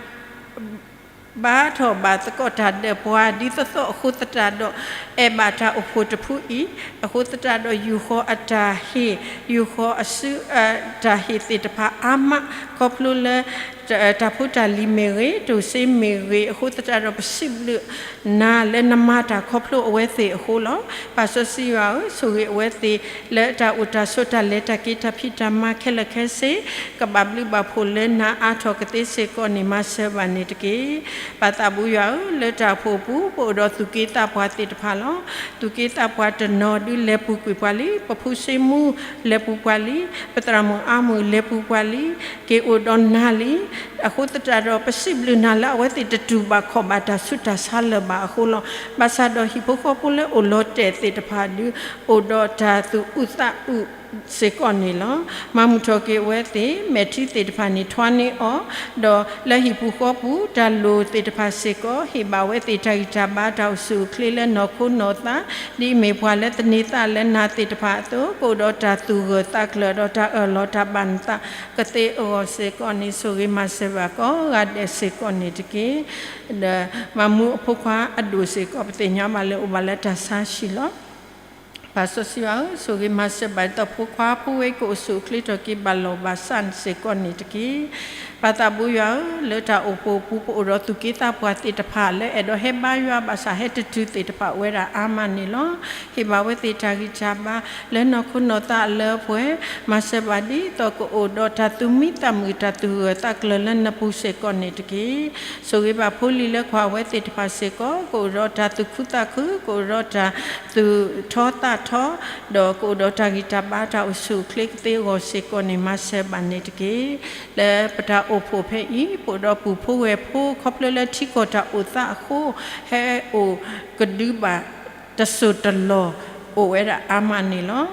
ဘါထီၣ်ဘၣ်သကိးတၢ်ဒီးပှၤ ဒ်သိးသိးအဃိသတးဒီး အဲၣ်ဘၣ်တၢ်အိၣ်ဖှိၣ်တဖုအံၤ, အဃိသတးဒီး ယူာ်ဃီၤအတၢ်ဟ့ၣ်, ယူာ်ဃီၤအစု တၢ်ဟ့ၣ်သ့ၣ်တဖၣ်အါမး, ခီဖျိလၢ တၢ်ဖိတၢ်လံၤမ့ၢ်ဂ့ၤ, တိၢ်စ့မ့ၢ်ဂ့ၤ, အဃိသတးဒီး ပစံးဘျုးနၤလၢနမၤတၢ်ခီဖျိအဝဲသ့ၣ်အဃိလီၤ. ပၢ်စီဆှံယွၤဧၢ, ဆိၣ်ဂ့ၤအဝဲသ့ၣ် လၢတၢ်အိၣ်တၢ်ဆိးတၢ်လဲၤတၢ်က့ၤတၢ်ဖံးတၢ်မၤခဲလၢာ်ခဲဆ့ ကဘၣ်ဘျုးဘၣ်ဖှိၣ်လၢနၤအါထီၣ်ကသ့စ့ၢ်ကီးန့ၣ် မၤစၢၤဘၣ်န့ၣ်တက့ၢ်. ပၢ်သးဘိယွၤဧၢ, လၢတၢ်အိၣ်ဖှိၣ်အပူၤ ပအိၣ်ဒီးသူၣ်က့သးပှၢ်သ့ၣ်တဖၣ်လီၤ. သူၣ်က့သးပှၢ်တနီၤဒုးလဲၤပူၤကွံာ်ပှၤလံ, ပဖုစ့မူလဲၤပူၤပှၤလံ, ပသရၣ်မုၣ်အါမုၣ်လဲၤပူၤပှၤလံ, က့ၤအိၣ်ဒီးနၤလံ, အဃိသတးဒီး ပစံးဘျုးနၤလၢအဝဲသ့ၣ်တတူၢ်ဘၣ်ခီၣ်ဘၣ်တၢ်ဆူးတၢ်ဆါလၢၤဘၣ်အဃိလီၤ. ဘၣ်ဆၣ်ဒီးဟံၣ်ဖိဃီဖိလၢအိၣ်လီၤတဲာ်သ့ၣ်တဖၣ်ဒုး အိၣ်ဒီးတၢ်သူၣ်အုးသးအုးစ့ၢ်ကီးန့ၣ်လီၤ. မၤမုာ်ထီၣ်က့ၤအဝဲသ့ၣ် မဲာ်ထံသ့ၣ်တဖၣ်န့ၣ် ထွါန့ၢ်အီၤ, ဒီးလၢဟံၣ်ပူၤဃီပူၤ တၢ်လိၣ်သ့ၣ်တဖၣ်စ့ၢ်ကီး ဟ့ၣ်ဘၣ်ဝဲသ့ၣ်တၢ်ဂံၢ်တၢ်ဘါတၢ်အိၣ်ဆူၣ်အိၣ်ချ့လၢနီၢ်ခိနီၢ်သး, ဒ်အမ့ၢ်ပှၤလၢသန့ၤသးလၢနၤသ့ၣ်တဖၣ်အသိး ကအိၣ်ဒီးတၢ်သူၣ်ဂၢၢ်သးကျၢၤ ဒီးတၢ်အၢၣ်လီၤတၢ်ဘၣ်နသးကသ့အဂီၢ်စ့ၢ်ကီးန့ၣ် ဆိၣ်ဂ့ၤမၤစၢၤဘၣ်ကိးဂၤဒဲးစ့ၢ်ကီးန့ၣ်တက့ၢ်. ဒီးမၤမူအဖိခွါအဒိၣ်စ့ၢ်ကီး ပသ့ၣ်ညါဘၣ်လၢအိၣ်ဘၣ်လၢတၢ်ဆါဟံၣ်လီၤ. ပၢ်စီဆှံယွၤဧၢ, ဆိၣ်ဂ့ၤမၤစၢၤဘၣ်ဒ်သိးဖိခွါဖိဝဲကအိၣ်ဆူၣ်အိၣ်ချ့ထီၣ်က့ၤဘၣ်လီၢ်ဘၣ်စးစ့ၢ်ကီးန့ၣ်တက့ၢ်. ပၢ်သးဘိယွၤဧၢ, လၢတၢ်အိၣ်ဖှိၣ်အပူၤ ပအိၣ်ဒီးသူၣ်က့သးပှၢ်သ့ၣ်တဖၣ် လၢအဲၣ်ဒိးဟဲဘါယွၤဘၣ်ဆၣ် ဟဲတတုၤသ့ၣ်တဖၣ်အိၣ်ဝဲဒၣ်အါမးန့ၣ်လီၤ. ဟ့ၣ်ဘၣ်ဝဲသ့ၣ်တၢ်ဂံၢ်တၢ်ဘါ လၢနီၢ်ခိနီၢ်သးအလၢအပှဲၤ, မၤစၢၤဘၣ်ဒ်သိးကအိၣ်ဒီးတၢ်သူၣ်မံသးမုာ် တၢ်သူၣ်ဂၢၢ်သးကျၢၤလၢနပူၤစ့ၢ်ကီးန့ၣ်တက့ၢ်. ဆိၣ်ဂ့ၤဘၣ်ဖိလံၤလၢခွါဝဲသ့ၣ်တဖၣ်စ့ၢ်ကီး ကအိၣ်ဒီးတၢ်သူၣ်ခုသးခု, ကအိၣ်ဒီးတၢ်သူၣ်ထီသးထီ, ဒီးကအိၣ်ဒီးတၢ်ဂံၢ်တၢ်ဘါတၢ်အိၣ်ဆူၣ်အိၣ်ချ့ကသ့အဂီၢ်စ့ၢ်ကီးန့ၣ် မၤစၢၤဘၣ်န့ၣ်တက့ၢ်. လၢပတၢ်အိၣ်ဖှိၣ်ဖဲအံၤ ပအိၣ်ဒီးပုၢ်ဖိဝဲၢ်ဖိ ခီဖျိလၢထံကီၢ်တၢ်အိၣ်သးအဃိ ဟဲအိၣ်ကဒုဘၣ်တစိၢ်တလီၢ် အိၣ်ဝဲဒၣ်အါမးန့ၣ်လီၤ.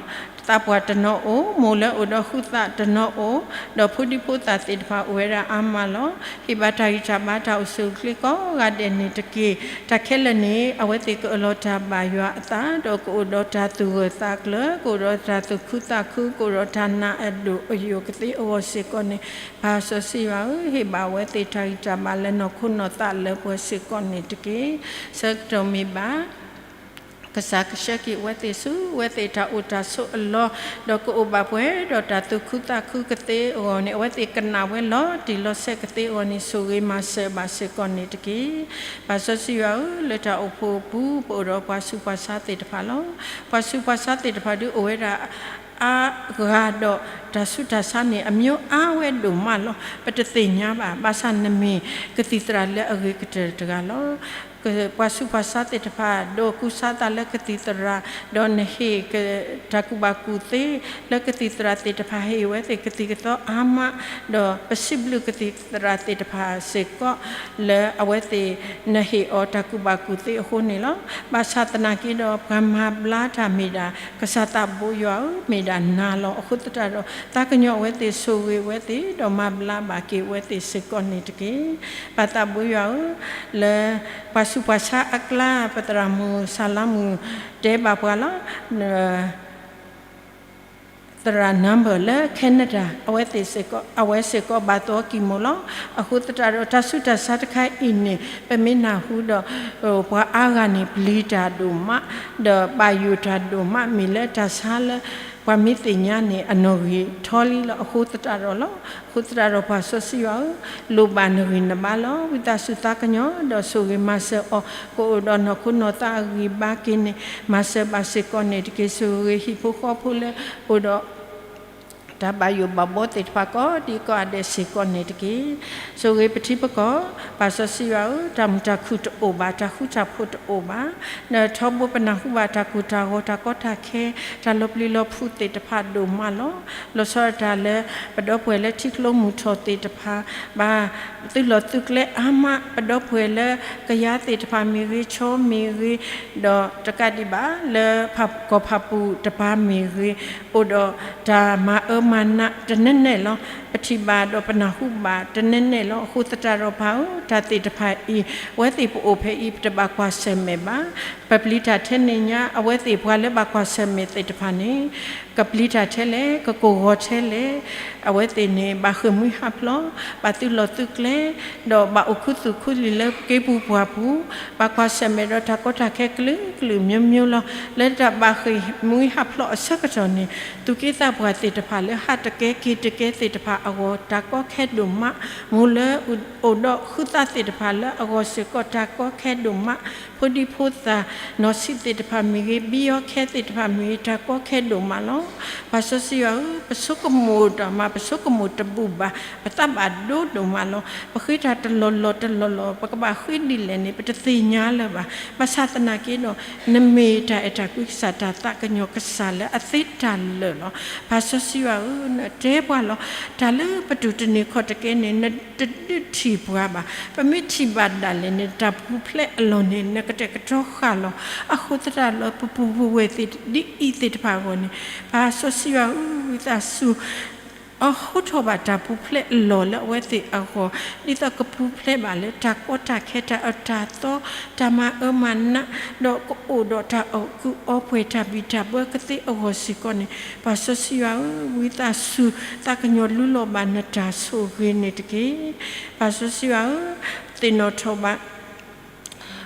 သးပှၢ်တနီၤအိၣ်, မိၢ်လၢအိၣ်ဒီးဃုသးတနီၤအိၣ်, ဒီးဖိဒံဖိသၣ်သ့ၣ်တဖၣ်အိၣ်ဝဲဒၣ်အါမးလီၤ. ဟ့ၣ်ဘၣ်တၢ်ဂံၢ်တၢ်ဘါတၢ်အိၣ်ဆူၣ်အိၣ်ချ့ကိးဂၤဒဲးန့ၣ်တက့ၢ်. တၢ်ခဲလၢာ်န့ၣ် အဝဲသ့ၣ်ကအၢၣ်လီၤတၢ်ဘၣ်ယွၤအသး ဒီးကအိၣ်ဒီးတၢ်သူၣ်ဂၢၢ်သးကျၢၤ, ကအိၣ်ဒီးတၢ်သူၣ်ခုသးခု, ကအိၣ်ဒီးတၢ်နာ်အဒိၣ်အယိာ်ကသ့အဂီၢ်စ့ၢ်ကီးန့ၣ်, ပၢ်စီဆှံယွၤဧၢ, ဟ့ၣ်ဘၣ်ဝဲသ့ၣ်တၢ်ဂံၢ်တၢ်ဘါလၢနီၢ်ခိနီၢ်သးလၢပှဲၤစ့ၢ်ကီးန့ၣ်တက့ၢ်. ဆၢကတီၢ်မ့ၢ်ဘၣ် ကစၢ်ကဆှၢက့ၤအဝဲသ့ၣ်ဆူ အဝဲသ့ၣ်တၢ်အိၣ်တၢ်ဆိးအလီၢ်, ဒီးကအိၣ်ဘၣ်ပှဲၤဒီးတၢ်သူၣ်ခုသးခုကသ့အဂီၢ်န့ၣ် အဝဲသ့ၣ်ကနၣ်ဝဲလီၤတံၢ်လီၤဆဲးကသ့အဂီၢ်န့ၣ် ဆိၣ်ဂ့ၤမၤစၢၤဘၣ်စ့ၢ်ကီးန့ၣ်တက့ၢ်. ပၢ်စီဆှံယွၤဧၢ, လၢတၢ်အိၣ်ဖှိၣ်အပူၤ ပအိၣ်ဒီးပှၤဆူးပှၤဆါသ့ၣ်တဖၣ်လီၤ. ပှၤဆူးပှၤဆါသ့ၣ်တဖၣ်ဒုးအိၣ်ဝဲဒၣ် အါဂၤဒီးတၢ်ဆူးတၢ်ဆါန့ၣ် အမျိုးအါဝဲဒိၣ်မးလီၤ. ပတသ့ၣ်ညါဘၣ်, ဘၣ်ဆၣ်နမ့ၢ်ကသံၣ်သရၣ်လၢအဂ့ၤကတၢၢ်တဂၤလီၤ. ပှၤဆူးပှၤဆါသ့ၣ်တဖၣ် ဒိးကူစါသးလၢကသံၣ်သရၣ်, ဒီးနဟ့ၣ်တၢ်ကူၣ်ဘၣ်ကူၣ်သ့လၢကသံၣ်သရၣ်သ့ၣ်တဖၣ် ဟ့ၣ်ဝဲသ့ၣ်ကသံၣ်ကသီအါမး, ဒီးပစံးဘျုးကသံၣ်သရၣ်သ့ၣ်တဖၣ်စ့ၢ်ကီး လၢအဝဲသ့ၣ်နဟ့ၣ်အီၤတၢ်ကူၣ်ဘၣ်ကူၣ်သ့အဃိန့ၣ်လီၤ. ဘၣ်ဆၣ်သနာ်က့ဒီး ပှၤမၤဘျါတၢ်မ့ၢ်ဒၣ် ကစၢ်သးဘိယွၤဧၢ, မ့ၢ်ဒၣ်နၤလီၤ. အဃိသတးဒီး သးကညီၤအဝဲသ့ၣ်, ဆိၣ်ဂ့ၤအဝဲသ့ၣ်, ဒီးမၤဘျါဘၣ်က့ၤအဝဲသ့ၣ်စ့ၢ်ကီးန့ၣ်တက့ၢ်. ပၢ်သးဘိယွၤဧၢ, လၢပှၤဆူးပှၤဆါအကျါ ပသရၣ်မုၣ်စၢ်လါမုၣ်တဲဘၣ်ပှၤလီၤ. သရၣ် Number လၢ Canada အဝဲသ့ၣ်စ့ၢ်ကီး, အဝဲစ့ၢ်ကီးဘၣ်သီကံၢ်မူလီၤ. အဃိသတးဒီး တၢ်ဆူးတၢ်ဆါတခါအံၤန့ၣ် ပမ့ၢ်နၢ်ဟူဒီး ပှၤအါဂၤန့ၣ် ပျံၤတၢ်ဒိၣ်မး, ဒီးဘၣ်ယိၣ်တၢ်ဒိၣ်မး, မ့ၢ်လၢတၢ်ဆါလၢ ပှၤမ့ၢ်သ့ၣ်ညါန့ၣ် အနီၣ်ဂံၢ်ထီလံလီၤ. အဃိသတးဒီးလီၤ. အဃိသတးဒီး ပှၤစီဆှံယွၤဧၢ, လိၣ်ဘၣ်နဂံၢ်နဘါလီၤ. ဝံသးစူၤသးကညီၤ ဒီးဆိၣ်ဂ့ၤမၤစၢၤအီၤ, ကအိၣ်ဒီးနီၢ်ခိနီၢ်သးအဂံၢ်ဘါက့ၤန့ၣ် မၤစၢၤဘၣ်စ့ၢ်ကီးန့ၣ်တက့ၢ်. ဆိၣ်ဂ့ၤဟံၣ်ဖိဃီဖိလၢ အိၣ်ဒီး တၢ်ဘၣ်ယိၣ်ဘၣ်ဘီသ့ၣ်တဖၣ် ကိးဒံကိးဂၤဒဲးစ့ၢ်ကီးန့ၣ်တက့ၢ်. ဆိၣ်ဂ့ၤပထံပကီၢ်, ပၢ်စီဆှံယွၤဧၢ, တၢ်မုာ်တၢ်ခုၣ်တအိၣ်ဘၣ်, တၢ်ဃူတၢ်ဖိးတအိၣ်ဘၣ်. ဒီးထီဘိပနၢ်ဟူဘၣ်တၢ်ကိၢ်တၢ်ဂီၤ, တၢ်ကီတၢ်ခဲ, တၢ်လီၤပျံၤလီၤဖုးသ့ၣ်တဖၣ်ဒိၣ်မးလီၤ. လီၤဆီဒၣ်တၢ်လၢ ပဒီပုၢ်ဝဲၢ်လၢထံကျိမုၢ်ထီၣ်သ့ၣ်တဖၣ် ဘၣ်သုးလီၢ်သုးကျဲအါမး, ပဒီပုၢ်ဝဲၢ်လၢကယၤသ့ၣ်တဖၣ်မ့ၢ်ဂ့ၤ, ခၠီမ့ၢ်ဂ့ၤ, ဒီးတကးဒံးဘၣ် လၢကီၢ်ဖၣ်ပူၣ်တပၤမ့ၢ်ဂ့ၤ, အိၣ်ဒီးတၢ်မၤအၢမၤနးတနဲနဲလီၤ. ပထံၣ်ဘၣ်ဒီးပနၢ်ဟူဘၣ်တနဲနဲလီၤ. အဃိသတးဒီးပၢ်ဧၢ, တၢ်သ့ၣ်တဖၣ်အံၤ အဝဲသ့ၣ်ပအိၣ်ဖဲအံၤ ပတဘၣ်ကွၢ်ဆၢၣ်မဲာ်ဘၣ်. ပပျံၤတၢ်ထဲန့ၣ်ညါ, အဝဲသ့ၣ်ပှၤလၢဘၣ်ကွၢ်ဆၢၣ်မဲာ်သ့ၣ်တဖၣ်န့ၣ် ကပျံၤတၢ်ထဲလဲၣ်, ကကိၢ်ဂီၤထဲလဲၣ်, အဝဲသ့ၣ်န့ၣ် ဘၣ်ဃ့ၢ်မှံဟးဖျိး, ဘၣ်သုးလီၢ်သုးကျဲ, ဒီးဘၣ်အိၣ်ခူသူၣ်ခူလံာ်လၢက့ပူၤပှၢ်ပူၤ, ဘၣ်ကွၢ်ဆၢၣ်မဲာ်ဒီးတၢ်ကီတၢ်ခဲကလုာ်ကလုာ်မျိုးမျိုးလီၤ. လၢတၢ်ဘၣ်ဃ့ၢ်မှံဟးဖျိးအဆၢကတီၢ်န့ၣ် သူၣ်က့သးပှၢ်သ့ၣ်တဖၣ်လၢဟးတကဲက့ၤတကဲသ့ၣ်တဖၣ်အဂီၢ် တၢ်ကီခဲဒိၣ်မး, မိၢ်လၢအိၣ်ဒီးဃုသးသ့ၣ်တဖၣ်လၢအဂီၢ်စ့ၢ်ကီး တၢ်ကီခဲဒိၣ်မး, ဖိဒံဖိသၣ်နီၢ်ဆံးသ့ၣ်တဖၣ်မ့ၢ်ဂ့ၤ, ဘံယီခဲသ့ၣ်တဖၣ်မ့ၢ်ဂ့ၤ, တၢ်ကီခဲဒိၣ်မးလီၤ. ပၢ်စီဆှံယွၤဧၢ, ပဆိကမိၣ်တၢ်မး, ပဆိကမိၣ်တဘူၣ်ဘၣ်, ပသးဘၣ်ဒိဒိၣ်မးလီၤ. ပဃ့တၢ်တလီၢ်လီၢ်တလီၢ်လီၢ်, ပကဘၣ်ဃ့ဒ်လဲၣ်န့ၣ် ပတသ့ၣ်ညါလၢၤဘၣ်. ဘၣ်ဆၣ်သနာ်က့ဒီး နမ့ၢ်တၢ်အဲၣ်တၢ်ကွံကစၢ်, တၢ်သးကညီၤကစၢ်လၢအသ့တၢ်လၢာ်လီၤ. ပၢ်စီဆှံယွၤဧၢ, နတဲပှၤလီၤ. တၢ်လၢပတူၢ်တန့ၢ်ခီၣ်တကဲန့ၣ် နတဒုးထံၣ်ပှၤဘၣ်. ပမ့ၢ်ထံၣ်ဘၣ်ဒၣ်လဲာ်န့ၣ် တၢ်ပူၤဖျဲးအလီၢ်န့ၣ် နကတဲာ်ကတီၤဃာ်လီၤ. အဃိသတးဒီး ပပူၤပဝဲၢ်သ့ၣ်ဒ်အံၤသ့ၣ်တဖၣ်အဂီၢ်န့ၣ် ပၢ်စီဆှံယွၤဧၢ, ဝံသးစူၤ အဟိထီၣ်ဘၣ်တၢ်ပူၤဖျဲးအလီၢ်လၢအဝဲသ့ၣ်အဂီၢ်, ဒ်သိးကပူၤဖျဲးဘၣ်လၢတၢ်ကီတၢ်ခဲ တၢ်အၢတၢ်သီ တၢ်မၤအၢမၤနး, ဒီးကအိၣ်ဒီးတၢ်အီၣ်ကုၢ်အီပှဲၤ တၢ်ဘံၣ်တၢ်ဘၢကသ့အဂီၢ်စ့ၢ်ကီးန့ၣ်, ပၢ်စီဆှံယွၤဧၢ, ဝံသးစူၤ သးကညီၤလူလီၤဘၣ်နတၢ်ဆိၣ်ဂ့ၤန့ၣ်တက့ၢ်. ပၢ်စီဆှံယွၤဧၢ, ပသ့ၣ်နီၣ်ထီၣ်ဘၣ်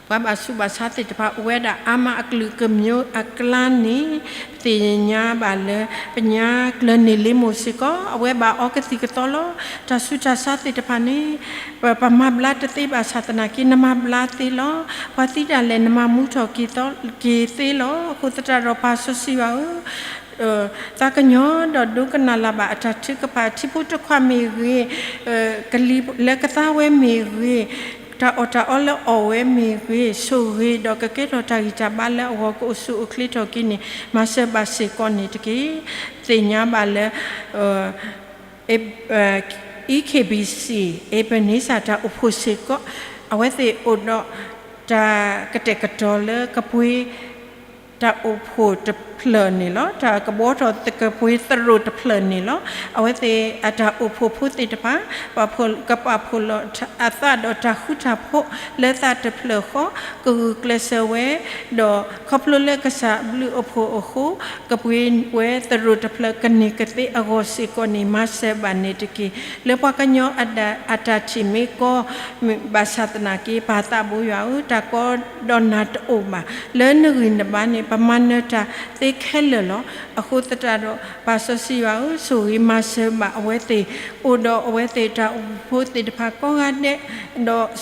ပှၤဘၣ်ဆူးဘၣ်ဆါသ့ၣ်တဖၣ် အိၣ်ဝဲဒၣ်အါမးအကလုာ်ကမျိးအကျါန့ၣ်, ပသ့ၣ်ညါဘၣ်လၢ ပညါကျၢၤန့ၢ်လ့မိၢ်စ့ၢ်ကီး အဝဲဘၣ်အီကသံၣ်ကသီလီၤ. တၢ်ဆူးတၢ်ဆါသ့ၣ်တဖၣ်န့ၣ် ပမၤဘျါတသ့ဘၣ်ဆၣ်သနာ်က့ နမၤဘျါသ့လီၤ. ပှၤသံဒၣ်လဲာ် နမၤမူထီၣ်က့ၤသီက့ၤသ့လီၤ. အဃိသတးဒီး ပၢ်စီဆှံယွၤဧၢ, သးကညီၤဒီးဒိကနၣ်လၢ်ဘၣ်အတၢ်ထုကဖၣ် ထံဖိတခွါမ့ၢ်ဂ့ၤ, ကလံၤလၢကသါဝဲမ့ၢ်ဂ့ၤ, တၢ်အီၣ်တၢ်အီလၢအီၣ်ဝဲမ့ၢ်ဂ့ၤ, ဆိၣ်ဂ့ၤဒီးကကဲထီၣ်တၢ်ဂံၢ်တၢ်ဘါလၢအဂီၢ် ကအိၣ်ဆူၣ်အိၣ်ချ့ထီၣ်က့ၤန့ၣ် မၤစၢၤဘၣ်စ့ၢ်ကီးန့ၣ်တက့ၢ်. သ့ၣ်ညါဘၣ်လၢ E K B C, Ebenezer တၢ်အိၣ်ဖှိၣ်စ့ၢ်ကီး အဝဲသ့ၣ်အိၣ်ဒီးတၢ်ကတဲာ်ကတီၤလၢကပှ့ၤ တၢ်အိၣ်ဖှိၣ်တဖျၢၣ်န့ၣ်လီၤ. တၢ်ကဘှီထီၣ်သကပှ့ၤသရိာ်တဖျၢၣ်န့ၣ်လီၤ. အဝဲသ့ၣ်အတၢ်အိၣ်ဖှိၣ်ဖိသ့ၣ်တဖၣ် ပာ်ဖှိၣ် ကပာ်ဖှိၣ်လီၤအသးဒီးတၢ်ဃူတၢ်ဖိးလၢသးတဖျၢၣ်ဃီ ကဂုာ်ကျဲးစၢးဝဲ ဒီးခီဖျိလၢကစၢ်ဘျုးအဖှိၣ်အဃိ ကပှ့ၤဝဲသရိာ်တဖျၢၣ် ကန့ၢ်ကသ့အဂီၢ်စ့ၢ်ကီးန့ၣ် မၤစၢၤဘၣ်န့ၣ်တက့ၢ်. လၢပှၤကညီအတၢ်ထံၣ်မ့ၢ်ကီ ဘၣ်ဆၣ်သနာ်က့ ပၢ်သးဘိယွၤဧၢ, တၢ်ကီဒီးနၤတအိၣ်ဘၣ်. လၢနဂံၢ်နဘါန့ၣ် ပမၤနၢၤတၢ်သ့ခဲလၢာ်လီၤ. အဃိသတးဒီး ပၢ်စီဆှံယွၤဧၢ, ဆိၣ်ဂ့ၤမၤစၢၤဘၣ်အဝဲသ့ၣ်, အိၣ်ဒီးအဝဲသ့ၣ်တၢ်အိၣ်ဖှိၣ်ဖိသ့ၣ်တဖၣ်ကိးဂၤဒဲး, ဒီး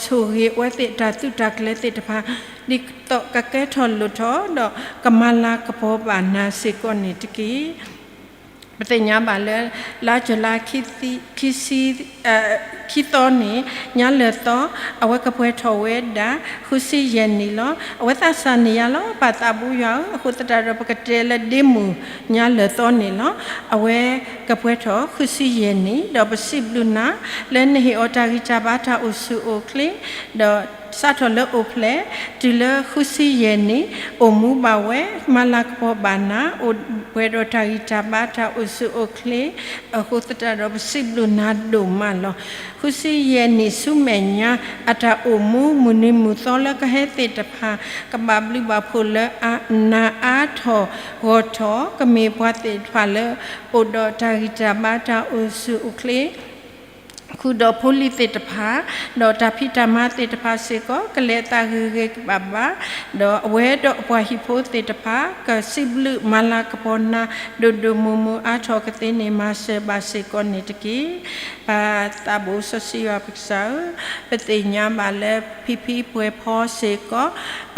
ဆိၣ်ဂ့ၤအဝဲသ့ၣ်တၢ်သုးတၢ်ကျဲၤသ့ၣ်တဖၣ် ဒ်သိးကကဲထီၣ်လိၣ်ထီၣ် ဒီးကမၤလၤကပီၤဘၣ်နၤစ့ၢ်ကီးန့ၣ်တက့ၢ်. ပသ့ၣ်ညါဘၣ်လၢ လါကၠူၤလါ ခံသီန့ၣ် ညါလၢာ်သီ အဝဲကပှဲၤထီၣ်ဝဲဒၣ် ဃုဆံယဲၢ်နံၣ်လီၤ. အဝဲသးစၢ်န့ၣ်ယါလီၤ ပၢ်သးဘိယွၤဧၢ, အဃိသတးဒီး ပကတဲလၢဒ့မုၢ် ညါလၢာ်သီန့ၣ်လီၤ. အဝဲကပှဲၤထီၣ်ဃုဆံယဲၢ်နံၣ်, ဒီးပစံးဘျုးနၤ လၢနဟ့ၣ်အီၤတၢ်ဂံၢ်တၢ်ဘါ တၢ်အိၣ်ဆူၣ်အိၣ်ချ့ ဒီးစးထီၣ်လၢအိၣ်ဖျဲၣ် တုၤလၢဃုဆံယဲၢ်နံၣ် အိၣ်မူဘၣ်ဝဲ မၤလၤကပီၤဘၣ်နၤ အိၣ်ပှဲၤဒီးတၢ်ဂံၢ်တၢ်ဘါ တၢ်အိၣ်ဆူၣ်အိၣ်ချ့, အဃိသတးဒီး ပစံးဘျုးနၤဒိၣ်မးလီၤ. ဃုဆံယဲၢ်နံၣ်ဆူမဲာ်ညါ အတၢ်အိၣ်မူ မုၢ်နံၤမုၢ်သီလၢကဟဲသ့ၣ်တဖၣ် ကဘၣ်ဘျုးဘၣ်ဖှိၣ်လၢနၤအါထီၣ်ဂီၢ်ထီၣ်, ကမ့ၢ်ပှၤသ့ၣ်တဖၣ်လၢ အိၣ်ဒီးတၢ်ဂံၢ်တၢ်ဘါ တၢ်အိၣ်ဆူၣ်အိၣ်ချ့ ဃုာ်ဒီးဖိလံၤသ့ၣ်တဖၣ်, ဒီးတၢ်ဖံးတၢ်မၤသ့ၣ်တဖၣ်စ့ၢ်ကီး ကလဲၤအသးဂ့ၤဂ့ၤဘၣ်ဘၣ်, ဒီးအဝဲဒီးအပှၤဟံၣ်ဖိသ့ၣ်တဖၣ် ကစံးဘျုးမၤလၤကပီၤနၤ ဒိၣ်ဒိၣ်မုၢ်မုၢ်အါထီၣ်ကသ့န့ၣ် မၤစၢၤဘၣ်စ့ၢ်ကီးန့ၣ်တက့ၢ်. ပၢ်သးဘိစီဆှံယွၤပကစၢ်ဧၢ, ပသ့ၣ်ညါဘၣ်လၢဖံဖံပှဲၤဖီစ့ၢ်ကီး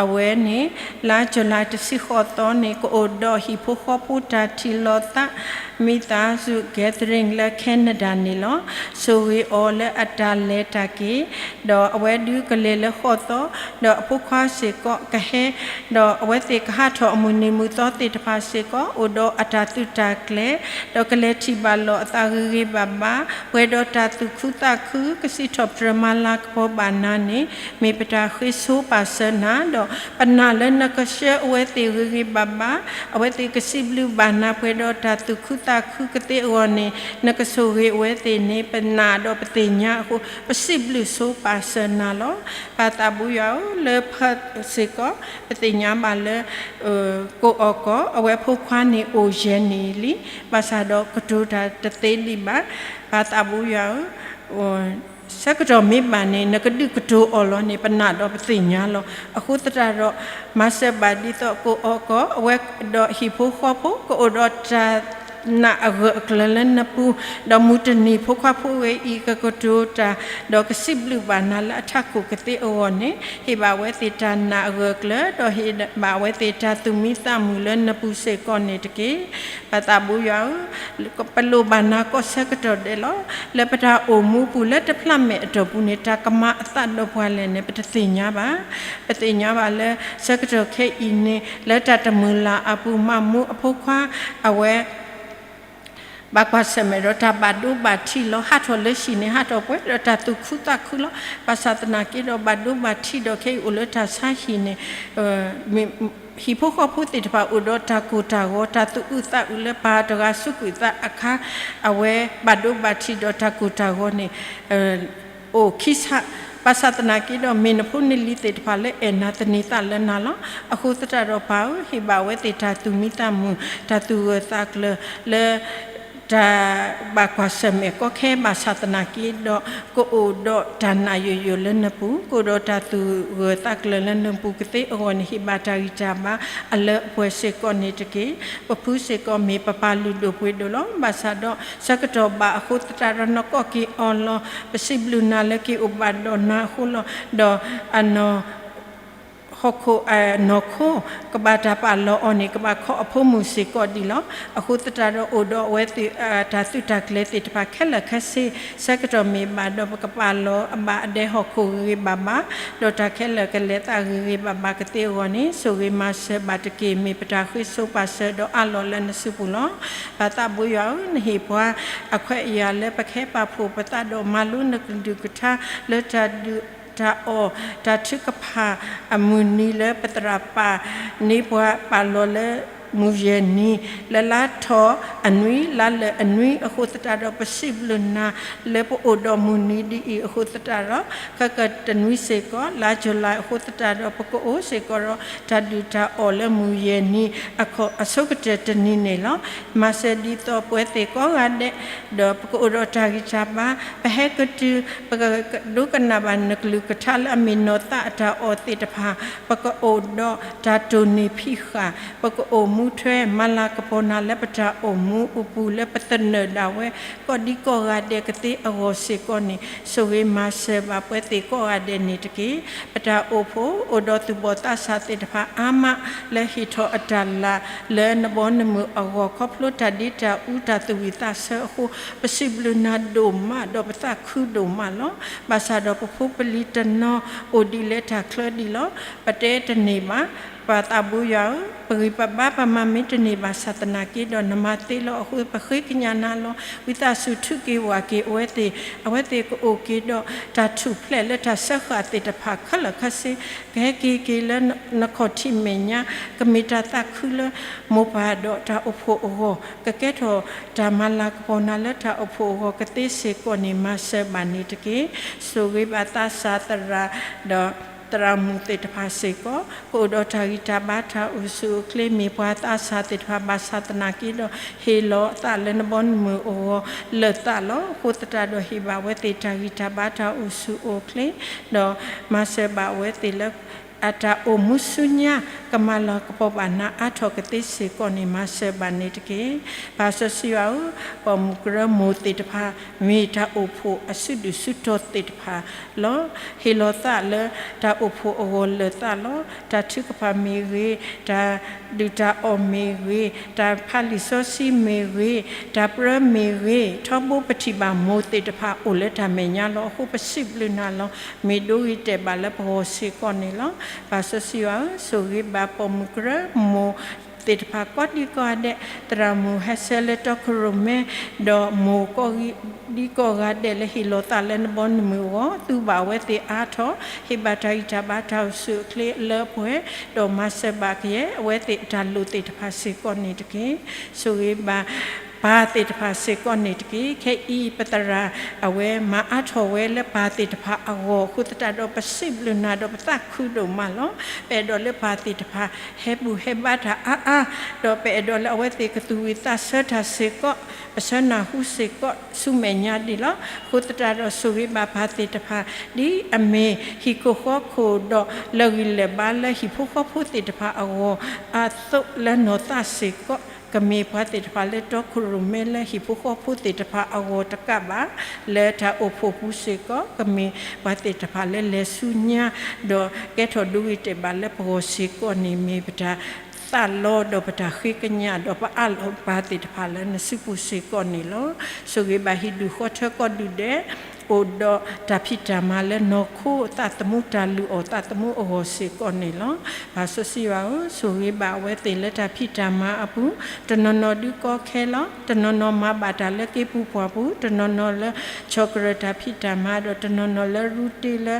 အဝဲန့ၣ် လါကၠူၤလါတဆံဃိးသီန့ၣ် ကအိၣ်ဒီးဟံၣ်ဖိဃီဖိတၢ်ထံၣ်လိာ်သး မိသားစု gathering လၢ Canada န့ၣ်လီၤ. ဆိၣ်ဂ့ၤအီၤလၢအတၢ်လဲၤတၢ်က့ၤ, ဒီးအဝဲဒုးကလဲၤလၢဃိးသီ, ဒီးအဖိခွါစ့ၢ်ကီးကဟဲ, ဒီးအဝဲသ့ၣ်ကဟးထီၣ်အမုၢ်နံၤမုၢ်သီသ့ၣ်တဖၣ်စ့ၢ်ကီး အိၣ်ဒီးအတၢ်သုးတၢ်ကျဲၤ, ဒီးကလဲၤထံၣ်ဘၣ်လိာ်အသးဂ့ၤဂ့ၤဘၣ်ဘၣ်, ပှဲၤဒီးတၢ်သူၣ်ခုသးခု ကစံးထီၣ်ပတြၢၤမၤလၤကပီၤဘၣ်နၤန့ၣ် မ့ၢ်ပတၢ်ဃ့ဆိပာ်စၢၤနၤ, ဒီးပနာ်လၢနကဆှၢအဝဲသ့ၣ်ဂ့ၤဂ့ၤဘၣ်ဘၣ်, အဝဲသ့ၣ်ကစံးဘျုးဘၣ်နၤ ပှဲၤဒီးတၢ်သူၣ်ခုသးခုကသ့အဂီၢ်န့ၣ် နကဆိၣ်ဂ့ၤအဝဲသ့ၣ်န့ၣ် ပနာ်ဒီးပသ့ၣ်ညါအဃိ ပစံးဘျုးဆိပာ်စၢၤနၤလီၤ. ပၢ်သးဘိယွၤဧၢ, လၢပၢ်စ့ၢ်ကီး ပသ့ၣ်ညါဘၣ်လၢ ကိးအီၣ်ကီး အဝဲဖိခွါန့ၣ်အိၣ်ယဲၢ်နံၣ်လံ, ဘၣ်ဆၣ်ဒီးကတိၤတၢ်တသ့ဒံးဘၣ်. ပၢ်သးဘိယွၤဧၢ, ဆၢကတီၢ်မ့ၢ်ဘၣ်န့ၣ် နကဒုးကတိၤအီၤလီၤန့ၣ် ပနာ်ဒီးပသ့ၣ်ညါလီၤ. အဃိသတးဒီး မၤစၢၤဘၣ်ဒ်သိးကိးအီၣ်ကီး အဝဲဒီးဟံၣ်ဖိဃီဖိ ကအိၣ်ဒီးတၢ်နာ်အဂၢၢ်အကျၢၤလၢနပူၤ, ဒီးမုၢ်တနံၤဖိခွါဖိဝဲအံၤ ကကတိၤတၢ် ဒီးကစံးဘျုးဘၣ်နၤလၢအထးခိၣ်ကသ့အဂီၢ်န့ၣ် ဟ့ၣ်ဘၣ်ဝဲသ့ၣ်တၢ်နာ်အဂၢၢ်အကျၢၤ ဒီးဟ့ၣ်ဘၣ်ဝဲသ့ၣ်တၢ်သူၣ်မံသးမုာ်လၢနပူၤစ့ၢ်ကီးန့ၣ်တက့ၢ်. ပၢ်သးဘိယွၤဧၢ, ပလိၣ်ဘၣ်နၤကိးဆၢကတီၢ်ဒဲးလီၤ. လၢပတၢ်အိၣ်မူပူၤလၢတဖျးမဲာ်အတီၢ်ပူၤန့ၣ် တၢ်ကမၤအသးဒီးပှၤလဲၣ်န့ၣ် ပတသ့ၣ်ညါဘၣ်. ပသ့ၣ်ညါဘၣ်လၢဆၢကတီၢ်ခဲအံၤန့ၣ် လၢတၢ်တမုာ်လၤအပူၤ မၤမူအဖိခွါ အဝဲ ဘၣ်ကွၢ်ဆၢၣ်မဲာ်ဒီးတၢ်ဘၣ်ဒိဘၣ်ထံးလီၤ. ဟးထီၣ်လၢဟံၣ်န့ၣ် ဟးထီၣ်ပှဲၤဒီးတၢ်သူၣ်ခုသးခုလီၤ. ဘၣ်ဆၣ်သနာ်က့ဒီး ဘၣ်ဒိဘၣ်ထံးဒီး ခဲအံၤအိၣ်လၢတၢ်ဆါဟံၣ်န့ၣ် ဟံၣ်ဖိဃီဖိသ့ၣ်တဖၣ်အိၣ်ဒီးတၢ်ကိၢ်တၢ်ဂီၤ, တၢ်သူၣ်အုးသးအုးလၢပှၤတဂၤသူၣ်ခုသးခုအခါ, အဝဲဘၣ်ဒိဘၣ်ထံးဒီးတၢ်ကိၢ်တၢ်ဂီၤန့ၣ် အိၣ်ခံဆး. ဘၣ်ဆၣ်သနာ်က့ဒီး မ့ၢ်နဖိနလံၤသ့ၣ်တဖၣ်လၢအဲၣ်နၤသန့ၤသးလၢနၤလီၤ. အဃိသတးဒီးပၢ်ဧၢ, ဟ့ၣ်ဘၣ်ဝဲသ့ၣ်တၢ်သူၣ်မံသးမုာ်, တၢ်သူၣ်ဂၢၢ်သးကျၢၤလၢ တၢ်ဘၣ်ကွၢ်ဆၢၣ်မဲာ်ကီခဲ ဘၣ်ဆၣ်သနာ်က့ဒီး ကအိၣ်ဒီးတၢ်နာ်ယိာ်ယိာ်လၢနပူၤ, ကအိၣ်ဒီးတၢ်သူၣ်ဂၢၢ်သးကျၢၤလၢနပူၤကသ့အဂီၢ်န့ၣ် ဟ့ၣ်ဘၣ်တၢ်ဂံၢ်တၢ်ဘါအလၢအပှဲၤစ့ၢ်ကီးန့ၣ်တက့ၢ်. ပဖုစ့ၢ်ကီးမ့ၢ်ပပၢ်လုၢ်ဒိၣ်ပှ့ၤဒိၣ်လီၤ. ဘၣ်ဆၣ်ဒီးဆၢကတီၢ်ဘၣ်အဃိသတးဒီး နကိးက့ၤအီၤလီၤ. ပစံးဘျုးနၤလၢက့ၤအိၣ်ဘၣ်ဒီးနၤအဃိလီၤ. ဒီးအနီၢ် ဟီၣ်ခိၣ်အနီၢ်ခိ ကဘၣ်တၢ်ပာ်လီၤအီၤန့ၣ် ကဘၣ်ခီအဖိမုၣ်စ့ၢ်ကီးဒံးလီၤ. အဃိသတးဒီး အိၣ်ဒီးအဝဲသ့ၣ် တၢ်သုးတၢ်ကျဲၤသ့ၣ်တဖၣ်ခဲလၢာ်ခဲဆ့, ဆၢကတီၢ်မ့ၢ်ဘၣ်ဒီး ပကပာ်လီၤအဘၣ်အဒဲဟီၣ်ခိၣ်ဂ့ၤဂ့ၤဘၣ်ဘၣ်, ဒီးတၢ်ခဲလၢာ်ကလဲၤသးဂ့ၤဂ့ၤဘၣ်ဘၣ်ကသ့အဂီၢ်န့ၣ် ဆိၣ်ဂ့ၤမၤစၢၤဘၣ်တက့ၢ်. မ့ၢ်ပတၢ်ဃ့ဆိပာ်စၢၤဒီးအးလီၤလၢနစုပူၤလီၤ. ပၢ်သးဘိယွၤဧၢ, နဟ့ၣ်ပှၤအခွဲးအယာ်လၢပကဟဲပာ်ဖှိၣ်ပသးဒီးမၤလိနကလုၢ်ကထါ လၢတၢ်ဒုၣ်တၢ်အီၣ် တၢ်ထုကဖၣ်အမုၢ်နံၤလၢပသရၣ်ပာ်န့ၢ်ပှၤပာ်လီၤလၢမုၢ်ယဲၢ်နံၤ, လၢလါထီၣ်အနွံ လါလၢာ်အနွံအဃိသတးဒီး ပစံးဘျုးနၤလၢပအိၣ်ဒီးမုၢ်နံၤဒ်အံၤအဃိသတးဒီး ခဲကတနွံစ့ၢ်ကီး လါယူၤလံအဃိသတးဒီး ပကအိၣ်စ့ၢ်ကီးဒီး တၢ်ဒုၣ်တၢ်အီၣ်လၢမုၢ်ယဲၢ်နံၤ အဆိကတၢၢ်တနံၤန့ၣ်လီၤ. မၤစၢၤဒ်သိးပဝဲသ့ၣ်ကိးဂၤဒဲး ဒီးပကအိၣ်ဒီးတၢ်ဂံၢ်တၢ်ဘါ, ပဟဲကတုၤပကဒိကနၣ်ဘၣ်နကလုၢ်ကထါလၢအမ့ၢ်နီၢ်သးအတၢ်အီၣ်သ့ၣ်တဖၣ်, ပကအိၣ်ဒီးတၢ်တိၢ်နီၣ်ဖံးဃာ်, ပကအိၣ်မူထွဲမၤလၤကပီၤနၤလၢပတၢ်အိၣ်မူအပူၤ လၢပသနၢၣ်ဒၣ်ဝဲ ကိးဒံကိးဂၤဒဲးကသ့အဂီၢ်စ့ၢ်ကီးန့ၣ် ဆိၣ်ဂ့ၤမၤစၢၤဘၣ်ပဝဲသ့ၣ်ကိးဂၤဒဲးန့ၣ်တက့ၢ်. ပတၢ်အိၣ်ဖှိၣ်အိၣ်ဒီးသူၣ်ဘီၣ်သးစၢ်သ့ၣ်တဖၣ်အါမး လၢဟ့ၣ်ထီၣ်အတၢ်လၤလၢနဘီနမုၢ်အဂီၢ် ခီဖျိတၢ်ဒ့တၢ်အူတၢ်သူၣ်ဝံၣ်သးဆၢအဃိ ပစံးဘျုးနၤဒိၣ်မး ဒီးပသးခုဒိၣ်မးလီၤ. ဘၣ်ဆၣ်ဒီးပဖိပလံၤတနီၤအိၣ်ဒံးလၢတၢ်ချၢဒံးလီၤ. ပတဲတန့ၢ်ဘၣ်, ပၢ်သးဘိယွၤဧၢ, ပဂံၢ်ပဘါပမၤမ့ၢ်တန့ၢ်ဘၣ်ဆၣ်သနာ်က့ဒီး နမၤသ့လီၤအဃိ ပဃ့ကညးနၤလီၤ. ဝံသးစူၤထုးက့ၤဝးက့ၤအဝဲသ့ၣ်, အဝဲသ့ၣ်ကအိၣ်က့ၤဒီးတၢ်ထူၣ်ဖျဲးလၢတၢ်စၢဃာ်သ့ၣ်တဖၣ်ခဲလၢာ်ခဲဆ့, ကဟဲက့ၤက့ၤလၢနခီၣ်ထံးမဲာ်ညါ, ကမ့ၢ်တၢ်သးခုလၢမိၢ်ပၢ်ဒီးတၢ်အိၣ်ဖှိၣ်အဂီၢ်, ကကဲထီၣ်တၢ်မၤလၤကပီၤနၤလၢတၢ်အိၣ်ဖှိၣ်အဂီၢ်ကသ့စ့ၢ်ကီးန့ၣ် မၤစၢၤဘၣ်န့ၣ်တက့ၢ်. ဆိၣ်ဂ့ၤဘၣ်သးစၢ်သရၣ်ဒီး သရၣ်မုၣ်သ့ၣ်တဖၣ်စ့ၢ်ကီး, ကအိၣ်ဒီးတၢ်ဂံၢ်တၢ်ဘါတၢ်အိၣ်ဆူၣ်အိၣ်ချ့ မ့ၢ်ပှၤသးစၢ်သ့ၣ်တဖၣ်ဘၣ်ဆၣ်သနာ်က့ဒီး ဟ့ၣ်လီၤအသးလၢနဘီနမုၢ်အဂီၢ်လၢာ်သးလီၤ. အဃိသတးဒီးဟ့ၣ်ဘၣ်ဝဲသ့ၣ်တၢ်ဂံၢ်တၢ်ဘါတၢ်အိၣ်ဆူၣ်အိၣ်ချ့, ဒီးမၤစၢၤဘၣ်ဝဲသ့ၣ်လၢ အတၢ်အိၣ်မူဆူညါ ကမၤလၤကပီၤဘၣ်နၤအါထီၣ်ကသ့စ့ၢ်ကီးန့ၣ် မၤစၢၤဘၣ်န့ၣ်တက့ၢ်. ပၢ်စီဆှံယွၤဧၢ, ပိာ်မုၣ်ကရၢမိၢ်သ့ၣ်တဖၣ် မ့ၢ်တၢ်အိၣ်ဖှိၣ်အစုဒုၣ်စုတီသ့ၣ်တဖၣ်လီၤ. ဟ့ၣ်လီၤသးလၢတၢ်အိၣ်ဖှိၣ်အဂီၢ်လၢာ်သးလီၤ. တၢ်ထုကဖၣ်မ့ၢ်ဂ့ၤ, တၢ်ဒုၣ်တၢ်အီၣ်မ့ၢ်ဂ့ၤ, တၢ်ဖးလံာ်စီဆှံမ့ၢ်ဂ့ၤ, တၢ်ပြၢမ့ၢ်ဂ့ၤ, ထီဘိပထံၣ်ဘၣ်မိၢ်သ့ၣ်တဖၣ်အိၣ်လၢတၢ်မဲာ်ညါလီၤ. အဃိပစံးဘျုးနၤလီၤ. မ့ၢ်ဒိဂ့ၤတဲာ်ဘၣ်လၢပဂီၢ်စ့ၢ်ကီးန့ၣ်လီၤ. ပၢ်စီဆှံယွၤဧၢ, ဆိၣ်ဂ့ၤဘၣ်ပိာ်မုၣ်ကရၢမိၢ်သ့ၣ်တဖၣ်ကိးဒံကိးဂၤဒဲး, သရၣ်မုၣ်ဟဲဆၢလၢတီခိၣ်ရိၣ်မဲ, ဒီးမိၢ်ကိးဒံကိးဂၤဒဲးလၢဟ့ၣ်လီၤသးလၢနဘီနမုၢ်အဂီၢ်, သူဘၣ်အဝဲသ့ၣ်အါထီၣ်, ဟ့ၣ်ဘၣ်တၢ်ဂံၢ်တၢ်ဘါတၢ်အိၣ်ဆူၣ်အိၣ်ချ့လၢပှဲၤ, ဒီးမၤစၢၤဘၣ်ကယဲၢ်အဝဲသ့ၣ်အတၢ်လိၣ်သ့ၣ်တဖၣ်စ့ၢ်ကီးန့ၣ်တက့ၢ်. ဆိၣ်ဂ့ၤဘၣ် ပၢ်သ့ၣ်တဖၣ်စ့ၢ်ကီးန့ၣ်တက့ၢ်. ခဲအံၤပသရၣ်အဝဲမၤအါထီၣ်ဝဲလၢပၢ်သ့ၣ်တဖၣ်အဂီၢ်အဃိသတးဒီး ပစံးဘျုးနၤဒီးပသးခုဒိၣ်မးလီၤ. ပအဲၣ်ဒိးလၢပၢ်သ့ၣ်တဖၣ် ဟဲဘူၣ်ဟဲဘါတၢ်အါအါ, ဒီးပအဲၣ်ဒိးလၢအဝဲသ့ၣ်ကသူၣ်ဝံၣ်သးဆၢတၢ်စ့ၢ်ကီး, ပဆၢနၢ်ဟူစ့ၢ်ကီးဆူမဲာ်ညါဒံးလီၤ. အဃိသတးဒီး ဆိၣ်ဂ့ၤဘၣ်ပၢ်သ့ၣ်တဖၣ် ဒ်အမ့ၢ်ဟံၣ်ခိၣ်ဃီခိၣ်ဒီးလၢာ်ဂံၢ်လၢာ်ဘါလၢဟံၣ်ဖိဃီဖိသ့ၣ်တဖၣ်အဂီၢ်အသိးလၢနီၢ်သးစ့ၢ်ကီး, ကမ့ၢ်ပှၤသ့ၣ်တဖၣ်လၢတီခိၣ်ရိၣ်မဲလၢဟံၣ်ဖိဃီဖိသ့ၣ်တဖၣ်အဂီၢ်တကးဘၣ်, လၢတၢ်အိၣ်ဖှိၣ်ပူၤစ့ၢ်ကီး, ကမ့ၢ်ပှၤသ့ၣ်တဖၣ်လၢလဲၤဆူညါ, ဒီးကဲထီၣ်ဒိဂ့ၤတဲာ်ဘၣ်လၢပဂီၢ်စ့ၢ်ကီးန့ၣ် မ့ၢ်ပတၢ်သးလီဒီးပတၢ်ဃ့ကညး ဒီးပအးလီၤပၢ်သ့ၣ်တဖၣ်လၢနစုပူၤစ့ၢ်ကီးန့ၣ်လီၤ. ဆိၣ်ဂ့ၤဘၣ်ဟံၣ်ဒူၣ်ဃီထၢကီၢ်ဒူၣ်ဒဲး အိၣ်ဒီးတၢ်ဖံးတၢ်မၤလၢနီၢ်ခိအသးသမူ တၢ်လုၢ်အီၣ်သးသမူအဂီၢ်စ့ၢ်ကီးန့ၣ်လီၤ. ပၢ်စီဆှံယွၤဧၢ, ဆိၣ်ဂ့ၤဘၣ်အဝဲသ့ၣ်လၢတၢ်ဖံးတၢ်မၤအပူၤ, တနီၤနီၤဒုးကီခဲလီၤ, တနီၤနီၤမၤဘၣ်တၢ်လၢက့ၤပူၤပှၢ်ပူၤ, တနီၤနီၤလၢဆီၣ်ကရၢၢ်တၢ်ဖံးတၢ်မၤ, ဒီးတနီၤနီၤလၢရူတ့လၢ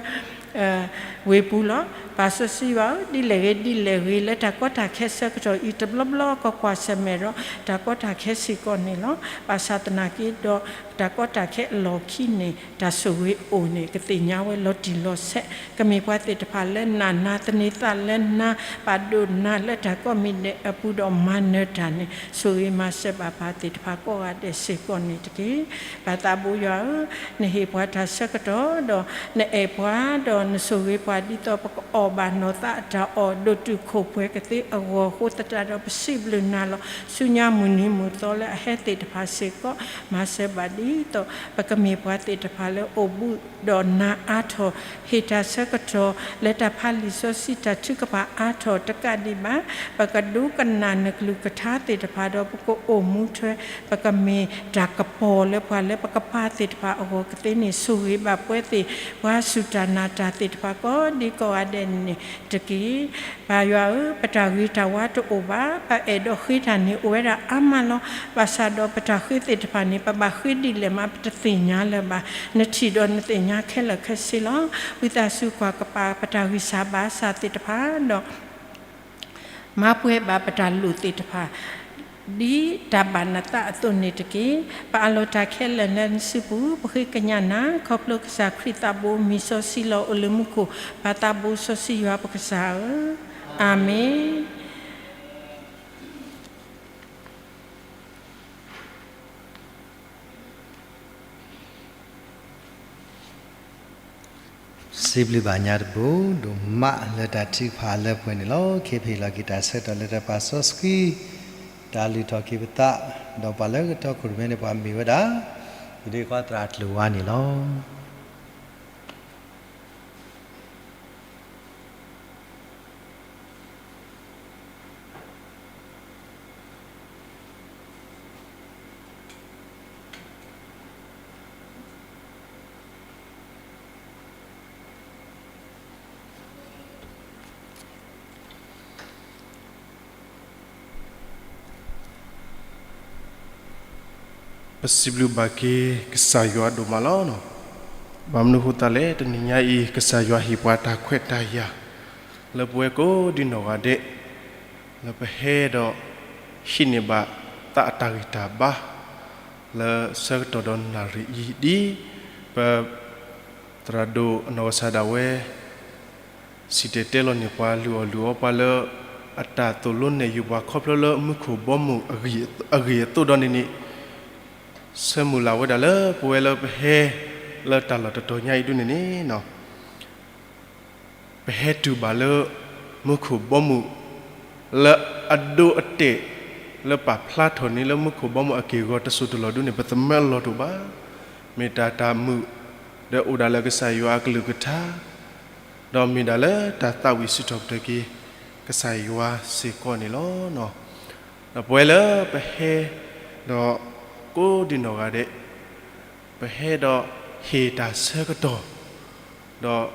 ဝ့ၢ်ပူၤလီၤ. ပၢ်စီဆှံယွၤဧၢ, ဒ်လဲၣ်ဂ့ၤဒ်လဲၣ်ဂ့ၤ လၢတၢ်ကီတၢ်ခဲဆၢကတီၢ်အံၤ တဘျီဘျီကကွၢ်ဆၢၣ်မဲာ်ဒီး တၢ်ကီတၢ်ခဲစ့ၢ်ကီးန့ၣ်လီၤ. ဘၣ်ဆၣ်သနာ်က့ဒီး တၢ်ကီတၢ်ခဲအလီၢ်ခံန့ၣ် တၢ်ဆိၣ်ဂ့ၤအိၣ်န့ၣ် ကသ့ၣ်ညါဝဲလီၤတံၢ်လီၤဆဲး, ကမ့ၢ်ပှၤသ့ၣ်တဖၣ်လၢနးနၤ သန့ၤသးလၢနၤ ပာ်ဒိၣ်နၤလၢတၢ်ကိးမံၤဒဲးအပူၤဒီးမၤနၢၤတၢ်န့ၣ် ဆိၣ်ဂ့ၤမၤစၢၤဘၣ်ပၢ်သ့ၣ်တဖၣ်ကိးဂၤဒဲးစ့ၢ်ကီးန့ၣ်တက့ၢ်. ပၢ်သးဘိယွၤဧၢ, နဟ့ၣ်ပှၤတၢ်ဆၢကတီၢ်ဒီး နအဲၣ်ပှၤဒီးနဆိၣ်ဂ့ၤပှၤ ဒ်သိးပကအီၣ်ဘၣ်နီၢ်သးအတၢ်အီၣ် ဒိၣ်တုာ်ခိၣ်ပှဲၤကသ့အဂီၢ်အဃိသတးဒီး ပစံးဘျုးနၤလီၤ. ဆူညါမုၢ်နံၤမုၢ်သီလၢအဟဲသ့ၣ်တဖၣ်စ့ၢ်ကီး မၤစၢၤဘၣ်ဒ်သိး ပကမ့ၢ်ပှၤသ့ၣ်တဖၣ်လၢအိၣ်ဘူးဒီးနၤအါထီၣ်, ဟ့ၣ်တၢ်ဆၢကတီၢ်လၢတၢ်ဖးလံာ်စီဆှံတၢ်ထုကဖၣ်အါထီၣ်တကးဒံးဘၣ် ပကဒိကနၣ်နကလုၢ်ကထါသ့ၣ်တဖၣ်ဒီး ပကအိၣ်မူထွဲ ပကမ့ၢ်တၢ်ကပီၤလၢပှၤလၢပကပၢ်သ့ၣ်တဖၣ်အဂီၢ်ကသ့န့ၣ် ဆိၣ်ဂ့ၤဘၣ်ပဝဲသ့ၣ် ပှၤစူၢ်တၢ်နာ်တၢ်သ့ၣ်တဖၣ်ကိးဒံကိးဂၤဒဲးန့ၣ်တက့ၢ်. ပၢ်ယွၤဧၢ, ပတၢ်ဂ့ၤတၢ်ဝါတအိၣ်ဘၣ်, ပအဲၣ်ဒိးဃ့တၢ်န့ၣ်အိၣ်ဝဲဒၣ်အါမးလီၤ. ဘၣ်ဆၣ်ဒီးပတၢ်ဃ့သ့ၣ်တဖၣ်န့ၣ် ပဘၣ်ဃ့ဒ်လဲၣ်မး ပတသ့ၣ်ညါလၢၤဘၣ်. နထံၣ်ဒီးနသ့ၣ်ညါခဲလၢာ်ခဲဆ့လီၤ. ဝံသးစူၤကွၢ်ကပၤပတၢ်ဂံၢ်စၢ်ဘါစၢ်သ့ၣ်တဖၣ်ဒီး မၤပှဲၤဘၣ်ပတၢ်လိၣ်သ့ၣ်တဖၣ် ဒ်တၢ်ဘၣ်နသးအသိးန့ၣ်တက့ၢ်. ပအးလီၤတၢ်ခဲလၢာ်လၢနစုပူၤ, ပဃ့ကညးနၤ ခီဖျိကစၢ်ခရံာ်သးဘိ မံၤစီဆှံလီၤအိၣ်လၢမူခိၣ် ပၢ်သးဘိစီဆှံယွၤပကစၢ်ဧၢ, အၤမ့ၣ်. စံးဘျုးဘၣ်ညါတပူၤဒိၣ်မးလၢတၢ်ထုကဖၣ်လၢပှဲၤန့ၣ်လီၤ. ခ့ဖံးလီၤက့ၤတၢ်ဆၢကတီၢ်လၢတၢ်ပာ်စီဆှံ တၢ်လုၢ်ထီၣ်က့ၤပသး ဒီးပှၤလၢကတီခိၣ်ရိၣ်မဲန့ၣ် ပှၤမ့ၢ်ဝဲဒၣ် ပဒ့ခွါသရၣ်ကျိၤဝါန့ၣ်လီၤ. ပစံးဘျုးဘၣ်က့ၤကစၢ်ယွၤဒိၣ်မးလီၤ. ဘၣ်မနုၤအဃိသတးလဲၣ်, တနံၤညါအံၤ ကစၢ်ယွၤဟ့ၣ်ပှၤတၢ်ခွဲးတၢ်ယာ် လၢပဝဲကိးဒံနီၢ်ဂၤဒဲး လၢပဟဲဒီးဟံးန့ၢ်ဘၣ်သးအတၢ်ဂံၢ်တၢ်ဘါ လၢဆၢကတီၢ်ဒီးနၣ်ရံၣ်အံၤ ဒ်ပသရၣ်ဒိၣ်အနီၢ်ကစၢ်ဒၣ်ဝဲ စံၣ်တဲၤတဲလီၤန့ၢ်ပှၤ လုၢ်အီၣ်လုၢ်အီပှၤလၢ အတၢ်သိၣ်လိနဲၣ်ယုာ်ပှၤခီဖျိလၢမူခိၣ်ဘီမုၢ်အဂ့ၢ်အသိးဒီးန့ၣ်န့ၣ်, ဆၢမုၢ်လၢ်ဝဲဒၣ်လၢပဝဲလၢပဟဲလၢတၢ်လီၢ်တတီၤညါအံၤဒ်န့ၣ်န့ၣ် ပဟဲတုၤဘၣ်လၢ မူခိၣ်ဘီမုၢ် လၢအဒိအတဲာ် လၢပာ်ဖျါထီၣ်န့ၢ်လၢမူခိၣ်ဘီမုၢ်အက့ၢ်အဂီၤတစိၢ်တလီၢ်ဒ်န့ၣ် ပသမၢလီၤတအိၣ်ဘၣ်. မ့ၢ်တၢ်တၢ်မုာ် ဒီးအိၣ်ဒၣ်လၢကစၢ်ယွၤအကလုၢ်ကထါ ဒီးမ့ၢ်ဒၣ်လၢတၢ်သးဝံၣ်စံးထီၣ်ပတြၢၤက့ၤ ကစၢ်ယွၤစ့ၢ်ကီးန့ၣ်လီၤ. ဒီးပဝဲလၢပဟဲ ဒီးကိးဒံနီၢ်ဂၤဒဲး ပဟဲဒီးဟ့ၣ်တၢ်ဆၢကတီၢ် ဒီး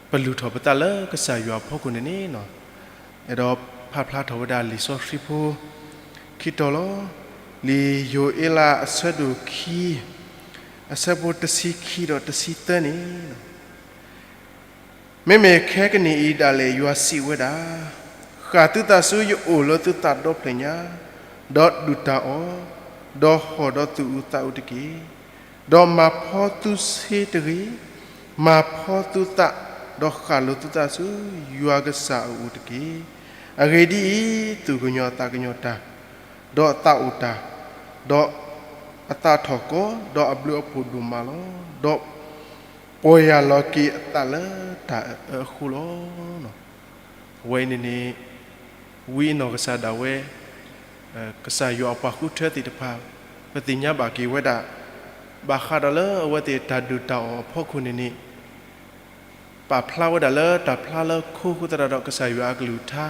ပလုၢ်ထီၣ်ပသးလၢကစၢ်ယွၤအဖီခိၣ်န့ၣ်န့ၣ်, အဲၣ်ဒိးဖးဖျါထီၣ်ဝဲဒၣ်လံာ်စီဆှံဖိ ခံတီၤလီၤ. လံာ်ယိၤအ့လးအဆၢဒိၣ်ခံ အဆၢဖိတဆံခံဒီးတဆံသၢန့ၣ်, မ့မ့ၢ်ခဲကနံၣ်အံၤဒၣ်လဲာ်ယွၤစံးဝဲဒၣ်, ဃၣ်သုသးဆူယအိၣ်လၢသုသးဒီဖျၢၣ်ညါ, ဒီးဒုၣ်တၢ်အီၣ်, ဒီးဟီၣ်ဒီးသူၣ်အုးသးအုးတက့ၢ်. ဒီးမၤဖှီသုဆ့တဂ့ၤ, မၤဖှီသုသး, ဒီးဃၣ်လိၤသုသးဆူယွၤကစၢ်အအိၣ်တက့ၢ်. အဂ့ၢ်ဒ်အံၤ, သူၣ်ကညီၤသးကညီၤတၢ်, ဒီးအသးအိၣ်တၢ်, ဒီးအသးထီၣ်ကီ, ဒီးအဘျုးအဖှိၣ်ဒိၣ်မးလီၤ. ဒီးပီၢ်ယၢ်လီၤက့ၤအသးလၢတၢ်အၢအဃိလီၤ. အဝဲအံၤန့ၣ်န့ၣ် ဝံအနီၢ်ကစၢ်ဒၣ်ဝဲ ကစၢ်ယွၤအပှၤဃုထၢသ့ၣ်တဖၣ် ပသ့ၣ်ညါဘၣ်က့ၤဝဲဒၣ် ဘၣ်ဃးဒီးလၢအဝဲသ့ၣ်တၢ်ဒုၣ်တၢ်အီၣ်အဖီခိၣ်န့ၣ်န့ၣ် ပာ်ဖျါဝဲဒၣ်လၢတၢ်ဖျါလၢခိအဃိသတးဒီး ကစၢ်ယွၤအကလုၢ်ကထါ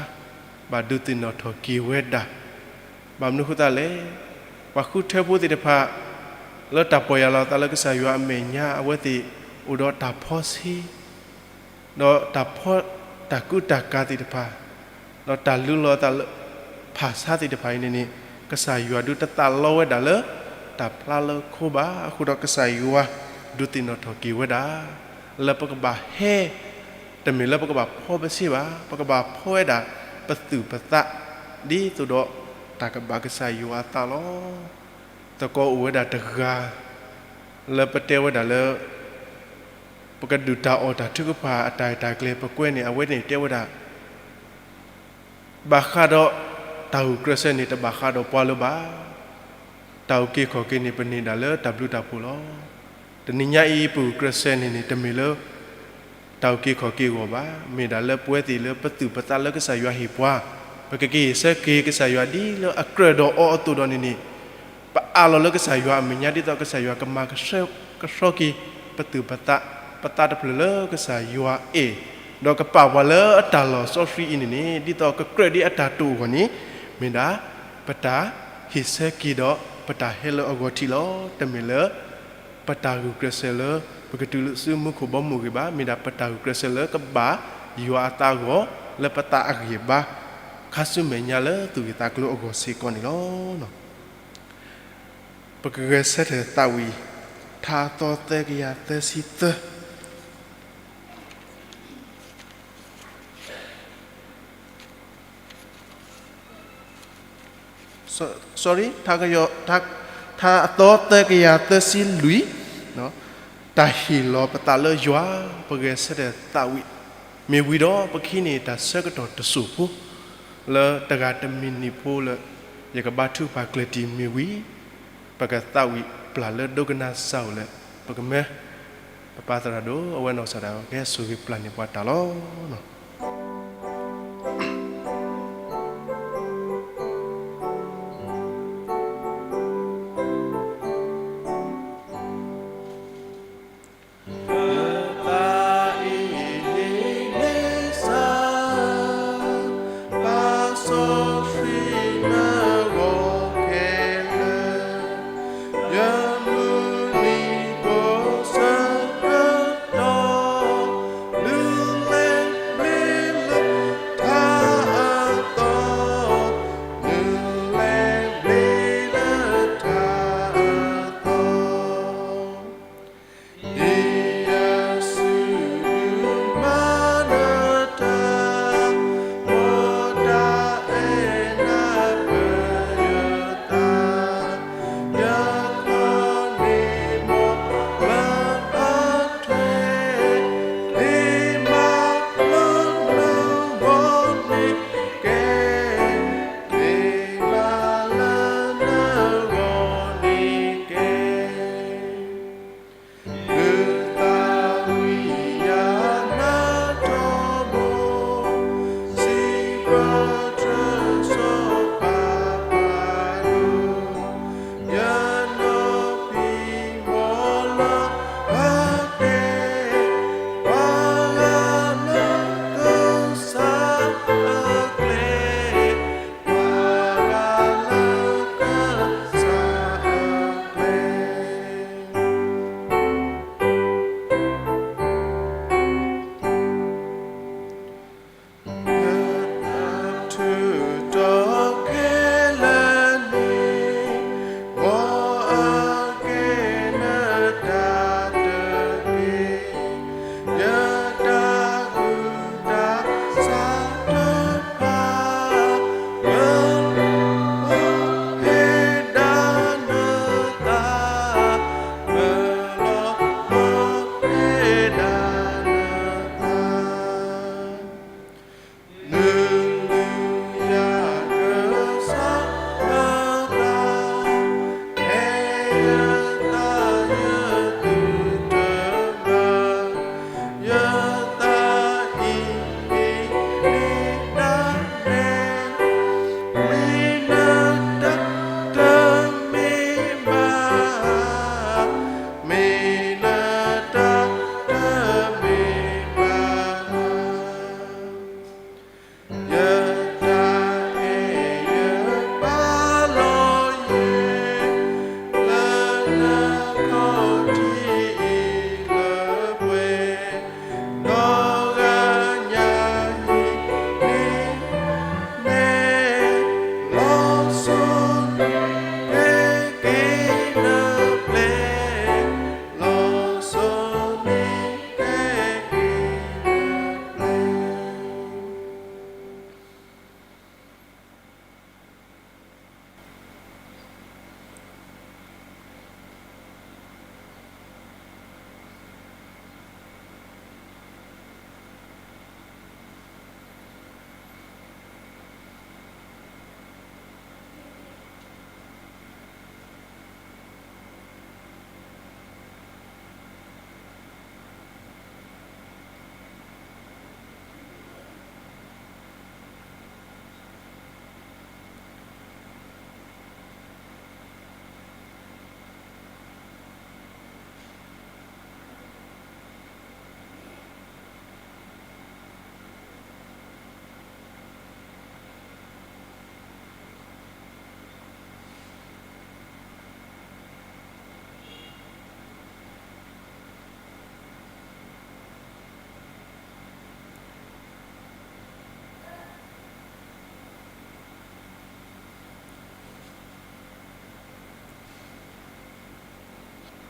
ဘၣ်ဒုးသ့ၣ်နီၣ်ထီၣ်က့ၤဝဲဒၣ်. ဘၣ်မနုၤအဃိသတးလဲၣ်, ပှၤဃုထၢဖိသ့ၣ်တဖၣ် လၢတၢ်ပီၢ်ယၢ်လီၤအသးလၢကစၢ်ယွၤအမဲာ်ညါ အဝဲသ့ၣ်အိၣ်ဒီးတၢ်ဖီဆ့ ဒီးတၢ်ဖီ တၢ်ကူတၢ်ကၤသ့ၣ်တဖၣ်, ဒီးတၢ်လုၢ်လီၤအသးလၢ ဖၣ်ဆါသ့ၣ်တဖၣ်အံၤန့ၣ်န့ၣ်, ကစၢ်ယွၤဒုးတသးလီဝဲဒၣ်လၢ တၢ်ဖျါလၢခိဘၣ်. အဃိဒီးကစၢ်ယွၤ ဒုးသ့ၣ်နီၣ်ထီၣ်က့ၤဝဲဒၣ် လၢပကဘၣ်ဟဲ, တမ့ၢ်လၢပကဘၣ်ဖီပဆ့ဘၣ်, ပကဘၣ်ဖီဝဲဒၣ် ပသူၣ်ပသး ဒ်သိးဒီး တၢ်ကဘၣ်ကစၢ်ယွၤအသးလီၤ. သကိးအိၣ်ဝဲဒၣ်တဂၤ လၢပတဲဝဲဒၣ်လၢ ပကဒုၣ်တၢ်အီၣ်တၢ်ထုကဖၣ်အတၢ်ရဲၣ်တၢ်ကျဲၤ ပကွဲန့ၣ် အဝဲန့ၣ်တဲဝဲဒၣ် ဘၣ်ဃးဒီးတၢ်ဂုာ်ကျဲးစၢးန့ၣ် တဘၣ်ဃးဒီးပှၤလၢၤဘၣ်. တၢ်အုၣ်က့ၤခီၣ်က့ၤန့ၣ် ပန့ၢ်ဒၣ်လၢတၢ်ဘျုးတၢ်ဖှိၣ်လီၤ. တနံၤညါအံၤ ပဂုာ်ကျဲးစၢးန့ၣ်န့ၣ် တမ့ၢ်လၢ တၢ်အုၣ်က့ၤခီၣ်က့ၤအဂီၢ်ဘၣ်. မ့ၢ်ဒၣ်လၢပဝဲသ့ၣ်လၢပသူၣ်ပသးလၢကစၢ်ယွၤဟ့ၣ်ပှၤ, ပကက့ၤဟ့ၣ်ဆၢက့ၤကစၢ်ယွၤဒ်လၢအကြၢးဒီးအီၤအသိးဒီးန့ၣ်န့ၣ်, ပအးလီၤလၢကစၢ်ယွၤအမဲာ်ညါ ဒ်သိးကစၢ်ယွၤကမၤကဆှဲကဆှီက့ၤ ပသူၣ်ပသး, ပသးတဖျၢၣ်လၢကစၢ်ယွၤအဲၣ်, ဒီးကပာ်ပှၤလၢအတၢ်လီၢ်စီဆှံအံၤန့ၣ်န့ၣ် ဒ်သိးကကြၢးဒ်အတၢ်တိာ်အဂီၢ်န့ၣ်, မ့ၢ်ဒၣ် ပတၢ်ဟ့ၣ်ဆၢက့ၤဒီး ပတၢ်ဟဲလၢအဂီၢ်ထံးလီၤ. တမ့ၢ်လၢ ပတၢ်ဂုာ်ကျဲးစၢးလၢ ပကတုၤဆူမူခိၣ်ဘီမုၢ်အဂ့ၢ်ဘၣ်. မ့ၢ်ဒၣ်ပတၢ်ဂုာ်ကျဲးစၢးလၢကဘၣ်ယွၤအသးအဂီၢ်, လၢပသးအဂံၢ်အဘါ, ခါဆူမဲာ်ညါလၢသူၣ်ဂ့ၢ်သးကျိၤအဂီၢ်စ့ၢ်ကီးန့ၣ်လီၤ. ပကဂဲၤဆၢထၢၣ်သးဝံၣ် ထါအသီသၢကယၤသၢဆံသၢ sorry, ထါအသီသၢကယၤသၢဆံလွံၢ်, တၢ်ဟ့ၣ်လီၤပသးလၢယွၤ, ပဂဲၤဆၢထၢၣ်သးဝံၣ်, မ့ၢ်ဝံၤဒီးပကဟံးန့ၢ်တၢ်ဆၢကတီၢ်တစိၢ်ဖိ, လၢတဂၤတမံးနံးဖိလၢ ယကဘါထုကဖၣ်ကျၢၢ်တံၢ်မ့ၢ်ဝံၤ, ပကသးဝံၣ်ပျၢ်လၢဒိကနၣ်စၢ်အိၣ်လၢ ပကမၢ ပပၢ်သရၣ်ဒိၣ် အဝဲနီၢ်ကစၢ်ဒၣ်ဝဲကဟဲဆိၣ်ဂ့ၤပျၢ်န့ၢ်ပှၤတၢ်လီၤ.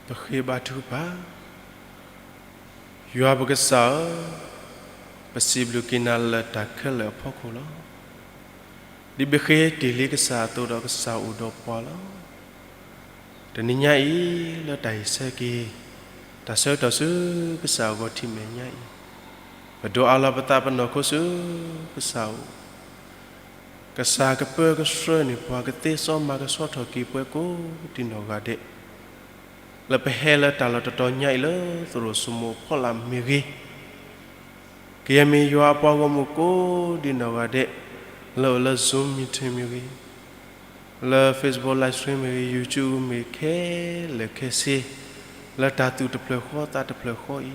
ပဃ့ဘါထုကဖၣ်. ယွၤပကစၢ်ဧၢ, ပစံးဘျုးက့ၤနၤလၢတၢ်ခဲလၢာ်အဖီခိၣ်လီၤ. ဒ်ပဃ့တ့ၢ်လံကစၢ်အသိးဒီး ကစၢ်အိၣ်ဒီးပှၤလီၤ. တနံၤညါအံၤ လၢတၢ်ဟ့ၣ်ဆၢက့ၤ တၢ်ဆၢကတီၢ်ဆူကစၢ်အဂီၢ်ထံမဲာ်ညါအံၤ, ပဒိးအးလီၤပသးပနီၢ်ခိဆူကစၢ်အအိၣ်, ကစၢ်ကပၢကဆှၢန့ၢ်ပှၤ ကသ့စီမၤကဆှီထီၣ်က့ၤပှၤကိးဒံနီၢ်ဂၤဒဲး, လၢပဟဲလၢတၢ်လီၢ်တတီၤညါအံၤ လၢသရိာ်စိမိၤအဖီလာ်မ့ၢ်ဂ့ၤ, ကယဲၢ်မ့ၢ်ယွၤအပှၤဂီၢ်မုၢ်ကိးဒံနီၢ်ဂၤဒဲး လၢအိၣ်လၢ Zoom meeting မ့ၢ်ဂ့ၤ, လၢ Facebook live stream မ့ၢ်ဂ့ၤ, YouTube မ့ၢ်ဂ့ၤ, ခဲလၢာ်ခဲဆ့ လၢတၢ်သူၣ်တဖျၢၣ်ဃီသးတဖျၢၣ်ဃီ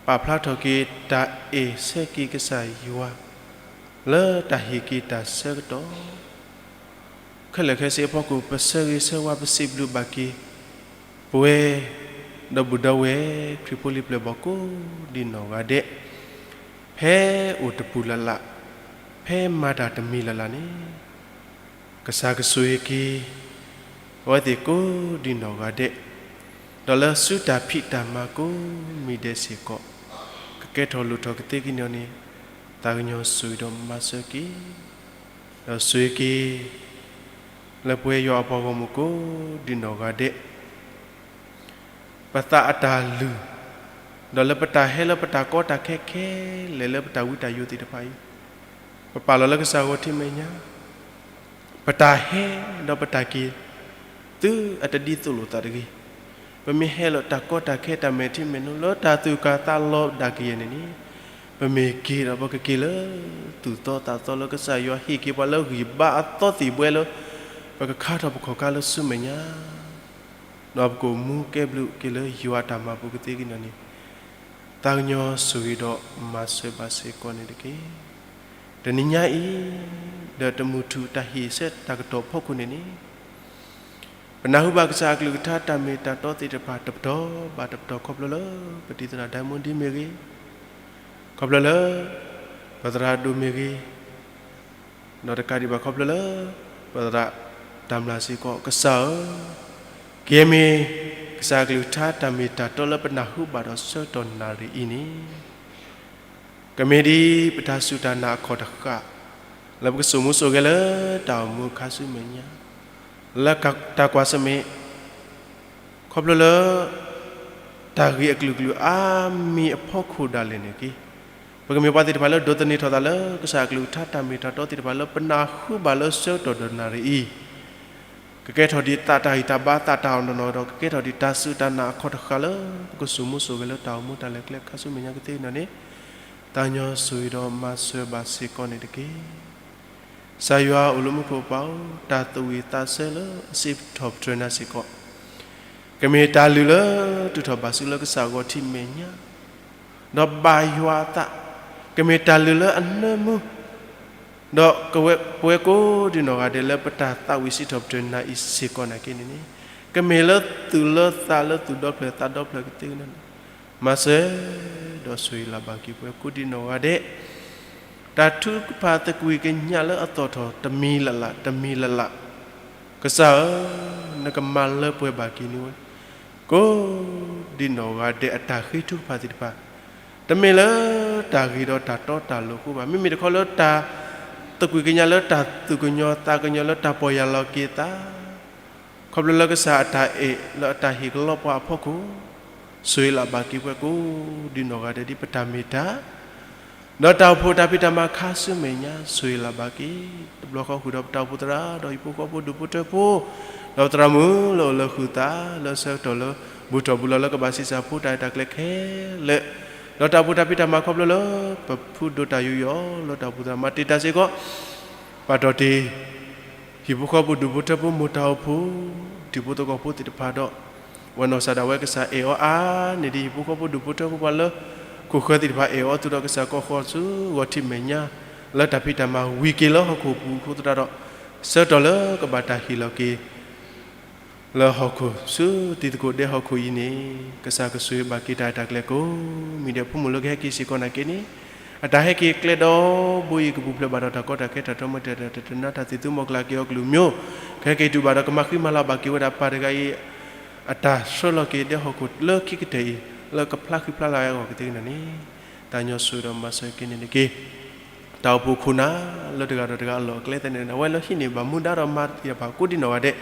အံၤ, ပာ်ဖျါထီၣ်က့ၤတၢ်အဲၣ်ဆၢက့ၤကစၢ်ယွၤ လၢတၢ်ဟ့ၣ်က့ၤတၢ်ဆၢကတီၢ် ခဲလၢာ်ခဲဆ့အဖီခိၣ်, ပဆၢဂ့ၤဆၢဝါ ပစံးဘျုးဘၣ်က့ၤ ပဝဲ ဒီပုၢ်ဒီဝဲၢ် ခရံာ်ဖိလံၤပျဲၢ်ဘီၣ်ကိးဒံနီၢ်ဂၤဒဲး, ဖဲအိၣ်တပူၤလၢ်လၢ်, ဖဲမၤတၢ်တမံၤလၢ်လၢ်န့ၣ်, ကစၢ်ကဆိၣ်ဂ့ၤက့ၤ အဝဲသ့ၣ်ကိးဒံနီၢ်ဂၤဒဲး, ဒီးလၢစုတၢ်ဖံးတၢ်မၤကိးမံၤဒဲးစ့ၢ်ကီး, ကကဲထီၣ်လိၣ်ထီၣ်ကသ့က့ၤန့ၣ်န့ၣ်, သးကညီၤဆိၣ်ဂ့ၤဒီးမၤစၢၤက့ၤ, ဒီးဆိၣ်ဂ့ၤက့ၤ လၢပဝဲယွၤအပှၤဂီၢ်မုၢ်ကိးဒံနီၢ်ဂၤဒဲး, ပသးအတၢ်လုၢ်, ဒီးလၢပတၢ်ဟဲလၢပတၢ်ကီတၢ်ခဲခဲလၢာ် လၢပတၢ်ဝံတၢ်ယိးသ့ၣ်တဖၣ်အံၤ, ပပာ်လီၤလၢကစၢ်အဂီၢ်ထံမဲာ်ညါ, ပတၢ်ဟဲဒီးပတၢ်က့ၤ သုအတဒ်သိးလိာ်သးတဂ့ၤ. ပမ့ၢ်ဟဲလၢတၢ်ကီတၢ်ခဲ တၢ်မဲာ်ထံမဲာ်နိ လၢတၢ်သူၣ်ကၢ်သးလီၤဒၣ်ကယဲၢ်န့ၣ်န့ၣ်, ပမ့ၢ်က့ၤဒီးပကက့ၤလၢသူၣ်သီသးသီ လၢကစၢ်ယွၤဟ့ၣ်က့ၤပှၤလၢဂံၢ်ဘါအသီသံၣ်ဘှဲလၢ ပကခါထီၣ်ပခီၣ်ခါလၢဆူမဲာ်ညါ, ဒီးပကအိၣ်မူကဲဘျုးက့ၤလၢယွၤအတၢ်မၤပူၤကသ့က့ၤန့ၣ်န့ၣ်, သးကညီၤဆိၣ်ဂ့ၤဒီးမၤစၢၤဘၣ်စ့ၢ်ကီးန့ၣ်တက့ၢ်. တနံၤညါအံၤ ဒီးတမုၢ်ထူၣ်တၢ်ဟ့ၣ်ဆၢတၢ်ကတီၢ်ဖီခိၣ်န့ၣ်န့ၣ်, ပနၢ်ဟူဘၣ်ကစၢ်အကလုၢ်ကထါတၢ်မ့ၢ်တၢ်တီသ့ၣ်တဖၣ်တပတီၢ်ဘၣ်တပတီၢ် ခီဖျိလၢ ပတံၤသရၣ်ဒၢမူဒံမ့ၢ်ဂ့ၤ, ခီဖျိလၢ ပသရၣ်ဒိၣ်မ့ၢ်ဂ့ၤ, ဒီးတကးဒံးဘၣ်ခီဖျိလၢ ပသရၣ်တၢ်မျၢ်စ့ၢ်ကီး ကစၢ်ဧၢ, ကယဲၢ်မ့ၢ်ကစၢ်အကလုၢ်ကထါတၢ်မ့ၢ်တၢ်တီလၢပနၢ်ဟူဘၣ်ဒီးဆၢကတီၢ်နၣ်ရံၣ်အံၤန့ၣ် ကမ့ၢ်ဒ်ပတၢ်စူၢ်တၢ်နာ်အခီၣ်တဃၣ်, လၢပကစိာ်မူစိာ်ဂဲၤလၢတၢ်အိၣ်မူအခါဆူမဲာ်ညါ, လၢတၢ်ကွၢ်ဆၢၣ်မဲာ်, ခီဖျိလၢ တၢ်ဂ့ၢ်အကလုာ်ကလုာ်အါမံၤအဖီခိၣ်ဒၣ်လဲာ်န့ၣ်တက့ၢ်, ပကမ့ၢ်ပှၤသ့ၣ်တဖၣ်လၢဒိးသန့ၤထီၣ်သးလၢကစၢ်အကလုၢ်ကထါတၢ်မ့ၢ်တၢ်တီသ့ၣ်တဖၣ်လၢပနၢ်ဟူဘၣ်လၢဆၢကတီၢ်ဒီးနၣ်ရံၣ်အံၤ, ကကဲထီၣ်ဒ်သးတၢ်ဂံၢ်တၢ်ဘါ သးတၢ်အီၣ်နီၢ်နီၢ်ဒီး ကကဲထီၣ်ဒ်တၢ်စူၢ်တၢ်နာ်အခီၣ်တဃၣ်လၢ ပကစိာ်မူစိာ်ဂဲၤလၢတၢ်အိၣ်မူတၢ်လဲၤကျဲအခါဆူမဲာ်ညါကသ့က့ၤန့ၣ်န့ၣ်, သးကညီၤဆိၣ်ဂ့ၤဒီးမၤစၢၤဘၣ်စ့ၢ်ကီးန့ၣ်တက့ၢ်. ကစၢ်ယွၤအိၣ်လၢမူခိၣ်ပၤဧၢ, တၢ်သူၣ်ဝံၣ်သးဆၢလၢအစံးထီၣ်ပတြၢၤနၤစ့ၢ်ကီး, ကမ့ၢ်တၢ်လုၢ်လၢတုၤထီၣ်ဘၣ်ဆူလၢကစၢ်အဂီၢ်ထံမဲာ်ညါ, ဒီးဘၣ်ယွၤအသး, ကမ့ၢ်တၢ်လုၢ်လၢအနၢမူ, ဒီးကဝဲပဝဲကိးဒံနီၢ်ဂၤဒဲးလၢပတၢ်သးဝံၣ်စံးထီၣ်ပတြၢၤနၤအံၤစ့ၢ်ကီးနာ်က့န့ၣ်န့ၣ်, ကမ့ၢ်လၢသူၣ်လၢသးလၢသူၣ်ဒီဖျၢၣ်သးဒီဖျၢၣ်ကသ့က့ၤန့ၣ်န့ၣ်, မၤစၢၤ ဒီးဆိၣ်ဂ့ၤလၢ်ဘၣ်က့ၤပဝဲကိးဒံနီၢ်ဂၤဒဲး, တၢ်ထုကဖၣ်သကွံၢ်ကညးလၢအသီၣ်ထီၣ်တမံၤလၢ်လၢ် တမံၤလၢ်လၢ်, ကစၢ်ဧၢ, နကမၤလၢပှဲၤဘၣ်က့ၤန့ၢ်ဝဲ ကိးဒံနီၢ်ဂၤဒဲးအတၢ်ဃ့ထုကဖၣ်သ့ၣ်တဖၣ်, တမ့ၢ်လၢတၢ်ဂ့ၤဒီးတၢ်တီတၢ်လိၤအဃိဘၣ်, မ့မ့ၢ်တခီလၢတၢ်သကွံၢ်ကညးလၢတၢ်သူၣ်ကညီၤသးကညီၤလၢတၢ်ပီၢ်ယၢ်လီၤက့ၤသး ခီဖျိလၢကစၢ်အတၢ်အဲၣ်လၢအတၢ်ဟ့ၣ်ကလီပှၤအဖီခိၣ်, ဆိၣ်ဂ့ၤလၢ်ဘၣ်က့ၤပှၤကိးဒံနီၢ်ဂၤဒဲးဒ်ပတၢ်မ့ၢ်တၢ်, ဒီးတၢ်အိၣ်ဖှိၣ်တၢ်ဖံးတၢ်မၤခါဆူမဲာ်ညါ ဆိၣ်ဂ့ၤလၢ်ဘၣ်က့ၤ, တဘျီဃီဃုာ်ဒီးပတၢ်အိၣ်ဖှိၣ်သရၣ် ဒီးဟံၣ်ဖိဃီဖိဒူၣ်ဖိထၢဖိ, ဒီးပသရၣ်မုၣ်လၢအိၣ်လၢဃုာ်သး လၢဆၢကတီၢ်လၢ ဘူၣ်ထီၣ်ဘူၣ်လီၤလၢကဘၣ်ဆံးစၢ်ဖိတၢ်ရဲၣ်တၢ်ကျဲၤခဲလၢာ်, ဒီးတၢ်အိၣ်ဖှိၣ်တၢ်ဖံးတၢ်မၤခီဖျိလၢ ပဖုဒိၣ်တၢ်ယူးယီၣ်လၢတၢ်အိၣ်ဖှိၣ်သရၣ်မၤတ့ၢ်တၢ်စ့ၢ်ကီး, ပာ်တီၢ်တ့ၢ် ဟံၣ်ဖိဃီဖိဒူၣ်ဖိထၢဖိ မိၢ်တၢ်အိၣ်ဖှိၣ် တံၤဖိသကိးဖိသ့ၣ်တဖၣ်ဒီး ဝဲနီၢ်ကစၢ်ဒၣ်ဝဲကစၢ်အဲၣ်အီၤအါန့ၢ်ဒံး ဟံၣ်ဖိဃီဖိဒူၣ်ဖိထၢဖိပှၤလၢ ခိၣ်ဃၢၤသ့ၣ်တဖၣ်အဲၣ်အီၤသုဒီးကစၢ်ကီၢ်ဃီဆူဂီၤထံးမဲာ်ညါ လၢတၢ်ဖံးတၢ်မၤဝံၤက့ၤလၢဟီၣ်ခိၣ်ပူၤအဃိသတးဒီး ဆၢကတီၢ်လၢကဘၣ်တၢ်ဟ့ၣ်လီၤက့ၤ လၢဟီၣ်ခိၣ်ဆူတံၤသကိးဒဲဟီၣ်ခိၣ်အံၤန့ၣ် ကစၢ်ကဆိၣ်ဂ့ၤဘၣ်က့ၤတၢ်ရဲၣ်တၢ်ကျဲၤကိးမံၤဒဲး ဖိမုၣ်လၢကဟဲက့ၤစ့ၢ်ကီးနာ်က့န့ၣ် အတၢ်ဟဲက့ၤကျဲဒီဘိအံၤ ကပူၤဖျဲးဘၣ်ဒီးတၢ်ကီတၢ်ခဲတၢ်ထီၣ်မတၤတၢ်တနါတၢ်သံၣ်သူမီၤကျၢ်က့ၤအီၤကလုၢ်မိ ကဟဲက့ၤတုၤဘၣ်ဒီးကမၤဃံမၤလၤဘၣ်က့ၤဝဲဒၣ်ပၢ်တဂၤအံၤ အတၢ်ဆှၢလီၤက့ၤဒဲဟီၣ်ခိၣ်လၢခံကတၢၢ်အံၤ လၢကဖျါဃံဖျါလၤဝဲအဂီၢ်ကသ့ၣ်နီၣ်န့ၣ်, သးညီဆိၣ်ဂ့ၤဒီးမၤစၢၤက့ၤန့ၣ်တက့ၢ်. တၢ်အိၣ်ဖှိၣ်ခိၣ်နၢ်လၢတဂၤဒီးတဂၤအလီၢ်အကျဲသ့ၣ်န့ၣ် အဝဲလၢဟံးန့ၢ်ဘၣ်မူဒါဒီးမၤတ့ၢ်ဘၣ်ကိးဒံနီၢ်ဂၤဒဲး,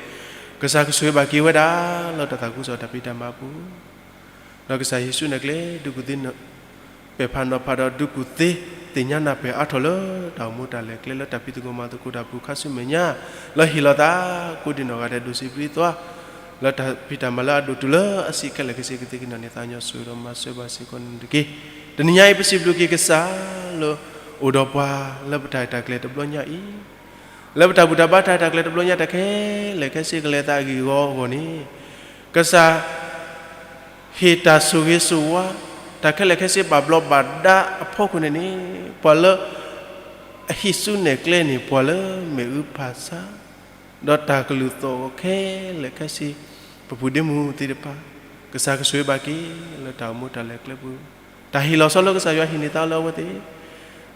ကစၢ်ကဆိၣ်ဂ့ၤဘၣ်က့ၤဝဲဒၣ် လၢတၢ်သးခုကစီၣ်တၢ်ဖံးတၢ်မၤအပူၤ ဒီးကစၢ်ယ့ၣ်ၡူးန့ၣ်ကျဲ ဒုးကူၣ်သ့ ပဲာ်ဖးနီၤဖးဒီးဒုးကူၣ်သ့ သ့ၣ်ညါနၢ်ပၢၢ်အါထီၣ်လၢတၢ်အိၣ်မူတၢ်လဲၤကျဲလၢတၢ်ဖံးသကိးမၤသကိးတၢ်ပူၤခါဆူမဲာ်ညါ, လၢဟ့ၣ်လီၤသးကိးဒံနီၢ်ဂၤဒဲးဒိၣ်စံးဘျုးသး လၢတၢ်ဖံးတၢ်မၤလၢအဒိၣ်တုၤလၢအဆံးခဲလၢာ်ခဲဆ့ကသ့ၣ်နီၣ်န့ၣ် သးညီဆိၣ်ဂ့ၤဒီးမၤစၢၤဘၣ်စ့ၢ်ကီးန့ၣ်တက့ၢ်. တနံၤညါအံၤပစံးဘျုးက့ၤကစၢ်လၢ အိၣ်ဒီးပှၤလၢပတၢ်ရဲၣ်တၢ်ကျဲၤတဘျီညါအံၤ လၢပတၢ်ဘူၣ်တၢ်ဘါတၢ်ရဲၣ်တၢ်ကျဲၤတဘျီညါတၢ်ခဲလၢာ်ခဲဆ့ကလဲၤသးအဂ့ၢ်အဂီၢ်အဂီၢ်န့ၣ်, ကစၢ် ဟ့ၣ်တၢ်ဆိၣ်ဂ့ၤဆိၣ်ဝါ တၢ်ခဲလၢာ်ခဲဆ့ဘၣ်ဘျီးဘၣ်ဒါအဖီခိၣ်န့ၣ်န့ၣ်, ပှၤလၢ အဟံးစုနဲၣ်ကျဲန့ၣ် ပှၤလၢမ့ၣ်အူဖးဆါ ဒီးတၢ်ကလုၢ်သီၣ်ဂီၤခဲလၢာ်ခဲဆ့ ပပုၢ်ဒ့မုၣ်သ့ၣ်တဖၣ် ကစၢ်ကဆိၣ်ဂ့ၤဘၣ်က့ၤလၢတၢ်အိၣ်မူတၢ်လဲၤကျဲပူၤ, တၢ်ဟ့ၣ်လီၤဆီလၢကစၢ်ယွၤဟ့ၣ်န့ၢ်သးလၢအဝဲသ့ၣ်,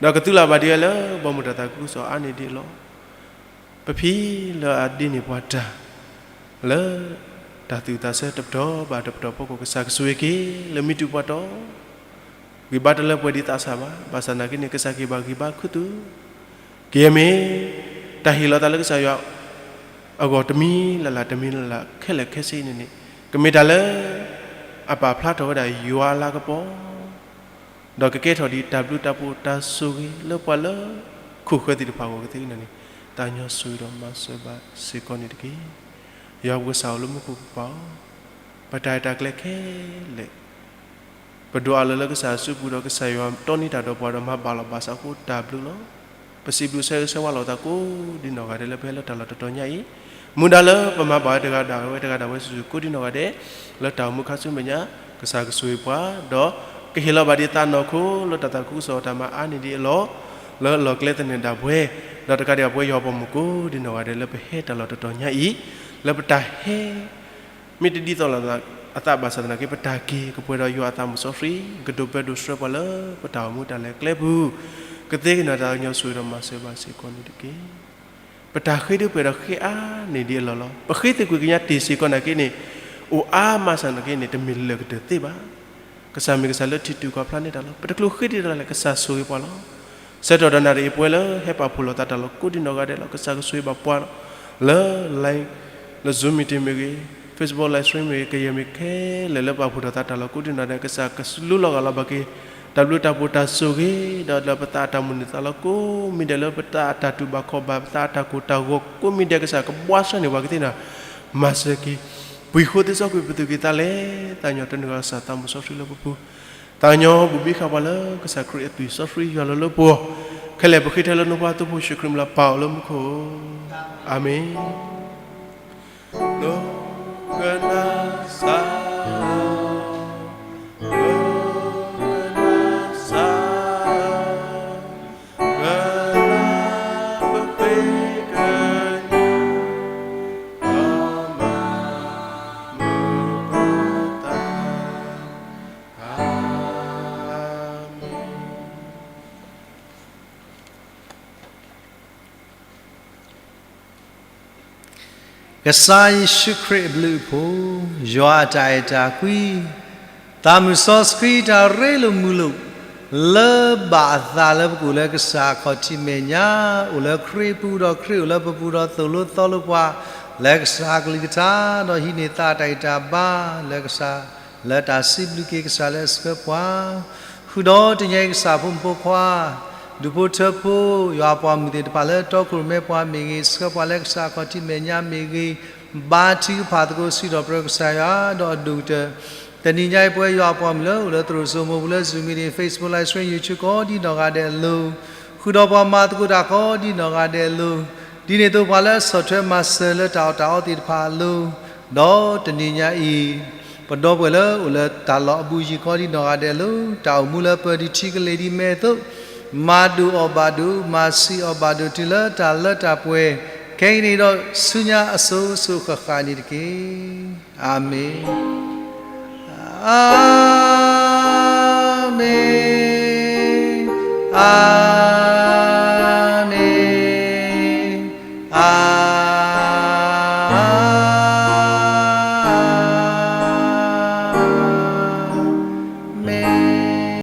ဒီးကသူလၢ်ဘၣ်ဒံးဝဲလၢဘီမုၢ်တၢ်သးခုကစီၣ်အါန့ၢ်ဒံးအလီၢ် ပဖံလၢအဒ့န့ၢ်ပှၤတၢ် လၢ တၢ်သူၣ်သးဆၢတပတီၢ်ဘၣ်တပတီၢ်ဖီခိၣ် ကစၢ်ကဆိၣ်ဂ့ၤက့ၤလၢမံတူၢ်ပှၤတီၢ်, ဂံၢ်ဘါတလၢပှဲၤဒံးသးစၢ်ဘၣ်, ဘၣ်ဆၣ်သနာ်က့န့ၣ် ကစၢ်က့ၤဘၣ်ဂံၢ်ဘါခူသူၣ်, ကယဲၢ်မ့ၢ် တၢ်ဟ့ၣ်လီၤသးလၢကစၢ်ယွၤ အဂီၢ်တမံၤလၢ်လၢ်တမံၤလၢ်လၢ်ခဲလၢာ်ခဲဆ့န့ၣ်န့ၣ်, ကမ့ၢ်တၢ်လၢ အပာ်ဖျါထီၣ်ဝဲဒၣ်ယွၤအလၤကပီၤ ဒီးကကဲထီၣ်ဒံးတၢ်ဘျုးတၢ်ဖှိၣ်တၢ်ဆိၣ်ဂ့ၤလၢပှၤလၢ ခိၣ်ဃၢၤသ့ၣ်တဖၣ်အဂီၢ်ကသ့ၣ်နီၣ်န့ၣ်, သးညီဆိၣ်ဂ့ၤဒီးမၤစၢၤဘၣ်စ့ၢ်ကီးန့ၣ်တက့ၢ်. ယွၤပကစၢ်အိၣ်လၢမူခိၣ်ကပၤအီၤ, ပတၢ်ရဲၣ်တၢ်ကျဲၤခဲလၢာ် ပဒိးအးလၢာ်လၢကစၢ်အစုပူၤဒီးကစၢ်ယွၤတီန့ၢ်တၢ်ဒီးပှၤဒီးမၤဘၣ်လီၤဘၣ်စးဃိတၢ်ဘျုးလီၤ. ပစံးဘျုးဆၢဂ့ၤဆၢဝါလိာ်သးကိးဒံနီၢ်ဂၤဒဲးလၢပဟဲလၢတၢ်လီၢ်တတီၤညါအံၤ, မူဒါလၢပမၤဘၣ်ဝဲတဂၤဒၣ်ဝဲတဂၤဒၣ်ဝဲစုာ်စုာ်ကိးဒံနီၢ်ဂၤဒဲး, လၢတၢ်အိၣ်မူခါဆူမဲာ်ညါ, ကစၢ်ကဆိၣ်ဂ့ၤပှၤ, ဒီးကဟ့ၣ်လီၤဘၣ်ဒံးသးနီၢ်ခိလၢတၢ်သးခုကစီၣ်တၢ်မၤအါန့ၢ်ဒံးအလီၢ်, လၢအလီၢ်ကျဲသနၢၣ်ဒၣ်ပှဲၤ, ဒီးတကးဒံးပှဲၤယွၤအပှၤမုၣ်ကိးဒံနီၢ်ဂၤဒဲးလၢပဟဲတၢ်လီၢ်တတီၤညါအံၤ, လၢပတၢ်ဟဲ မ့ၢ်တဒ်သိးလိာ်အသးဘၣ်ဆၣ်သနာ်က့ ပတၢ်က့ၤကပှဲၤဒီးယွၤအသးမုၢ်စီဆှံ, ကဒိးပၢဒိးဆှၢပှၤလၢပတၢ်အိၣ်မူတၢ်လဲၤကျဲပူၤ, ကသ့ကနၣ်တၢ်ညီဆိၣ်ဂ့ၤဒီးမၤစၢၤဘၣ်စ့ၢ်ကီးန့ၣ်တက့ၢ်. ပတၢ်ဃ့ဒုးပှဲၤဒီးဃ့အါန့ၢ်ဒံးအလီၢ်လီၤ. ပဃ့သကွံာ်ကညးတ့ၢ်စ့ၢ်ကီးနာ်က့န့ၣ်, အိၣ်အါမးဆၣ်သနာ်က့န့ၣ် တမ့ၢ်လၢာ်ကတၢၢ်သ့ဘၣ်. ကစၢ်မ့ၢ်ကစၢ်လၢထံၣ်တုၤကွၢ်ဖျါန့ၢ်တၢ်လီၤ. ပတကျိၤဃ့ဒ်လဲၣ် ကစၢ်ဆိၣ်ဂ့ၤပှၤလီၤ. ဆၢကတီၢ်ဒီးနၣ်ရံၣ်အံၤ ပဝဲလၢဟဲပာ်ဖှိၣ်လိာ်သးတၢ်လီၤကိးဒံနီၢ်ဂၤဒဲးလီၤ. ကစၢ်ကဆိၣ်ဂ့ၤဘၣ်ပှၤလီၤ. လၢ line လၢ Zoom meeting မ့ၢ်ဂ့ၤ, Facebook live stream မ့ၢ်ဂ့ၤ, ကယဲၢ်မ့ၢ်ခဲလၢာ်လၢပာ်ဖှိၣ်ထီၣ်သးတၢ်လီၤကိးဒံနီၢ်ဂၤဒဲး ကစၢ်ကလူလီၤဂာ်လီၤဘၣ်က့ၤ တၢ်ဘျုးတၢ်ဖှိၣ်တၢ်ဆိၣ်ဂ့ၤ, ဒီးလၢပသးအတၢ်မုၢ်လၢ်သးလီၤကိးမံၤဒဲး လၢပသးအတၢ်တူၢ်ဘၣ်ခီၣ်ဘၣ် ပသးအတၢ်ကိၢ်တၢ်ဂီၤကိးမံၤဒဲး ကစၢ်ကဘှါဆှဲန့ၢ်ပှၤကသ့ၣ်နီၣ် မၤစၢၤက့ၤ ပှ့ၤဃိသ့စီကွံာ်ပသူၣ်ကံၢ်သးလဲ, သးညီတနုာ်ဂၤကစၢ်သးမုၢ်စီဆှံလၢပပူၤ, သးညီဘူၣ်ဘံဃာ်ပှၤလၢကစၢ်ခရံာ်အသွံၣ်စီဆှံယွၤလီၤလၢပဂီၢ်, ခဲလၢာ်ပဃ့ထဲလၢနဖိသူဖိယ့ၣ်ၡူးခရံာ်မံၤလီၤ ပၢ်အိၣ်လၢမူခိၣ်ဧၢ, အၤမ့ၣ်. နကနၣ်စၢ်, နကနၣ်စၢ်, ကနၣ်ပဃ့ကညး, ဒီးမၤမုာ်ပသး, အၤမ့ၣ်. ကစၢ်ယ့ၣ်ၡူးခရံာ်အဘျုးအဖှိၣ်, ယွၤအတၢ်အဲၣ်တၢ်ကွံ, သးမုၢ်စီဆှံတၢ်ရ့လိာ်မုာ်လိာ်, လၢဘၣ်အသးလၢပကအိၣ်လၢကစၢ်အခီၣ်ထံးမဲာ်ညါ, အိၣ်လၢခရံာ်ပူၤဒီးခရံာ်အိၣ်လၢပပူၤဒီးသိၣ်လိသီလိပှၤ, လၢကစၢ်အကလုၢ်ကထါ, ဒီးဟံးန့ၢ်သးတၢ်ဂံၢ်တၢ်ဘါလၢကစၢ်, လၢတၢ်စံးဘျုးက့ၤကစၢ်လၢအဆှၢပှၤ ဃုာ်ဒီးတနံၤအံၤကစၢ်ဖိမုၣ်ဖိခွါ, ဒူၣ်ဖိထၢဖိ, ယွၤအပှၤမုၣ်သ့ၣ်တဖၣ်လၢတီခိၣ်ရိၣ်မဲပှၤမ့ၢ်ဂ့ၤ, ဆှၢပှၤလၢကစၢ်အခီၣ်ထံးမဲာ်ညါမ့ၢ်ဂ့ၤ, ဘါထုကဖၣ်သကိးစံးထီၣ်ပတြၢၤကစၢ်ယွၤဒီးအဒိၣ်ကတၢၢ်, တနံၤညါအံၤပဝဲယွၤအပှၤမုၣ်လၢအိၣ်လၢသရိာ်စိမိၤပူၤလၢ Zoom meeting, Facebook live stream, YouTube ကိးဒံနီၢ်ဂၤဒဲးအလိၤ, ဃုာ်ဒီးပှၤမၤသကိးတၢ်ကိးဒံနီၢ်ဂၤဒဲးအလိၤ, ဒ်န့ၣ်အသိးပှၤလၢအဆီၣ်ထွဲမၤစၢၤလၢတၢ်အီၣ်တၢ်အီသ့ၣ်တဖၣ်အလိၤ, ဒီးတနံၤညါအံၤ ပဒီပုၢ်ဝဲၢ်လၢအိၣ်လၢတၢ်လီၢ်အဘူးအယံၤကိးဒံနီၢ်ဂၤဒဲးအလိၤ, တၢ်အိၣ်မူလၢပၢၤဒံးထံကလ့ၤဒံးမဲာ်အသိး, မၤဒိၣ်အီၣ်ဘၣ်ဒိၣ်, မၤဆံးအီၣ်ဘၣ်ဒိၣ်တုၤလၢတၢ်လၢတၢ်ပှဲၤ, ခဲကနံၣ်အံၤဒီးဆူညါအစိၤစိၤဃၣ်ဃၣ်န့ၣ်တက့ၢ်. အၤမ့ၣ်, အၤမ့ၣ်, အၤ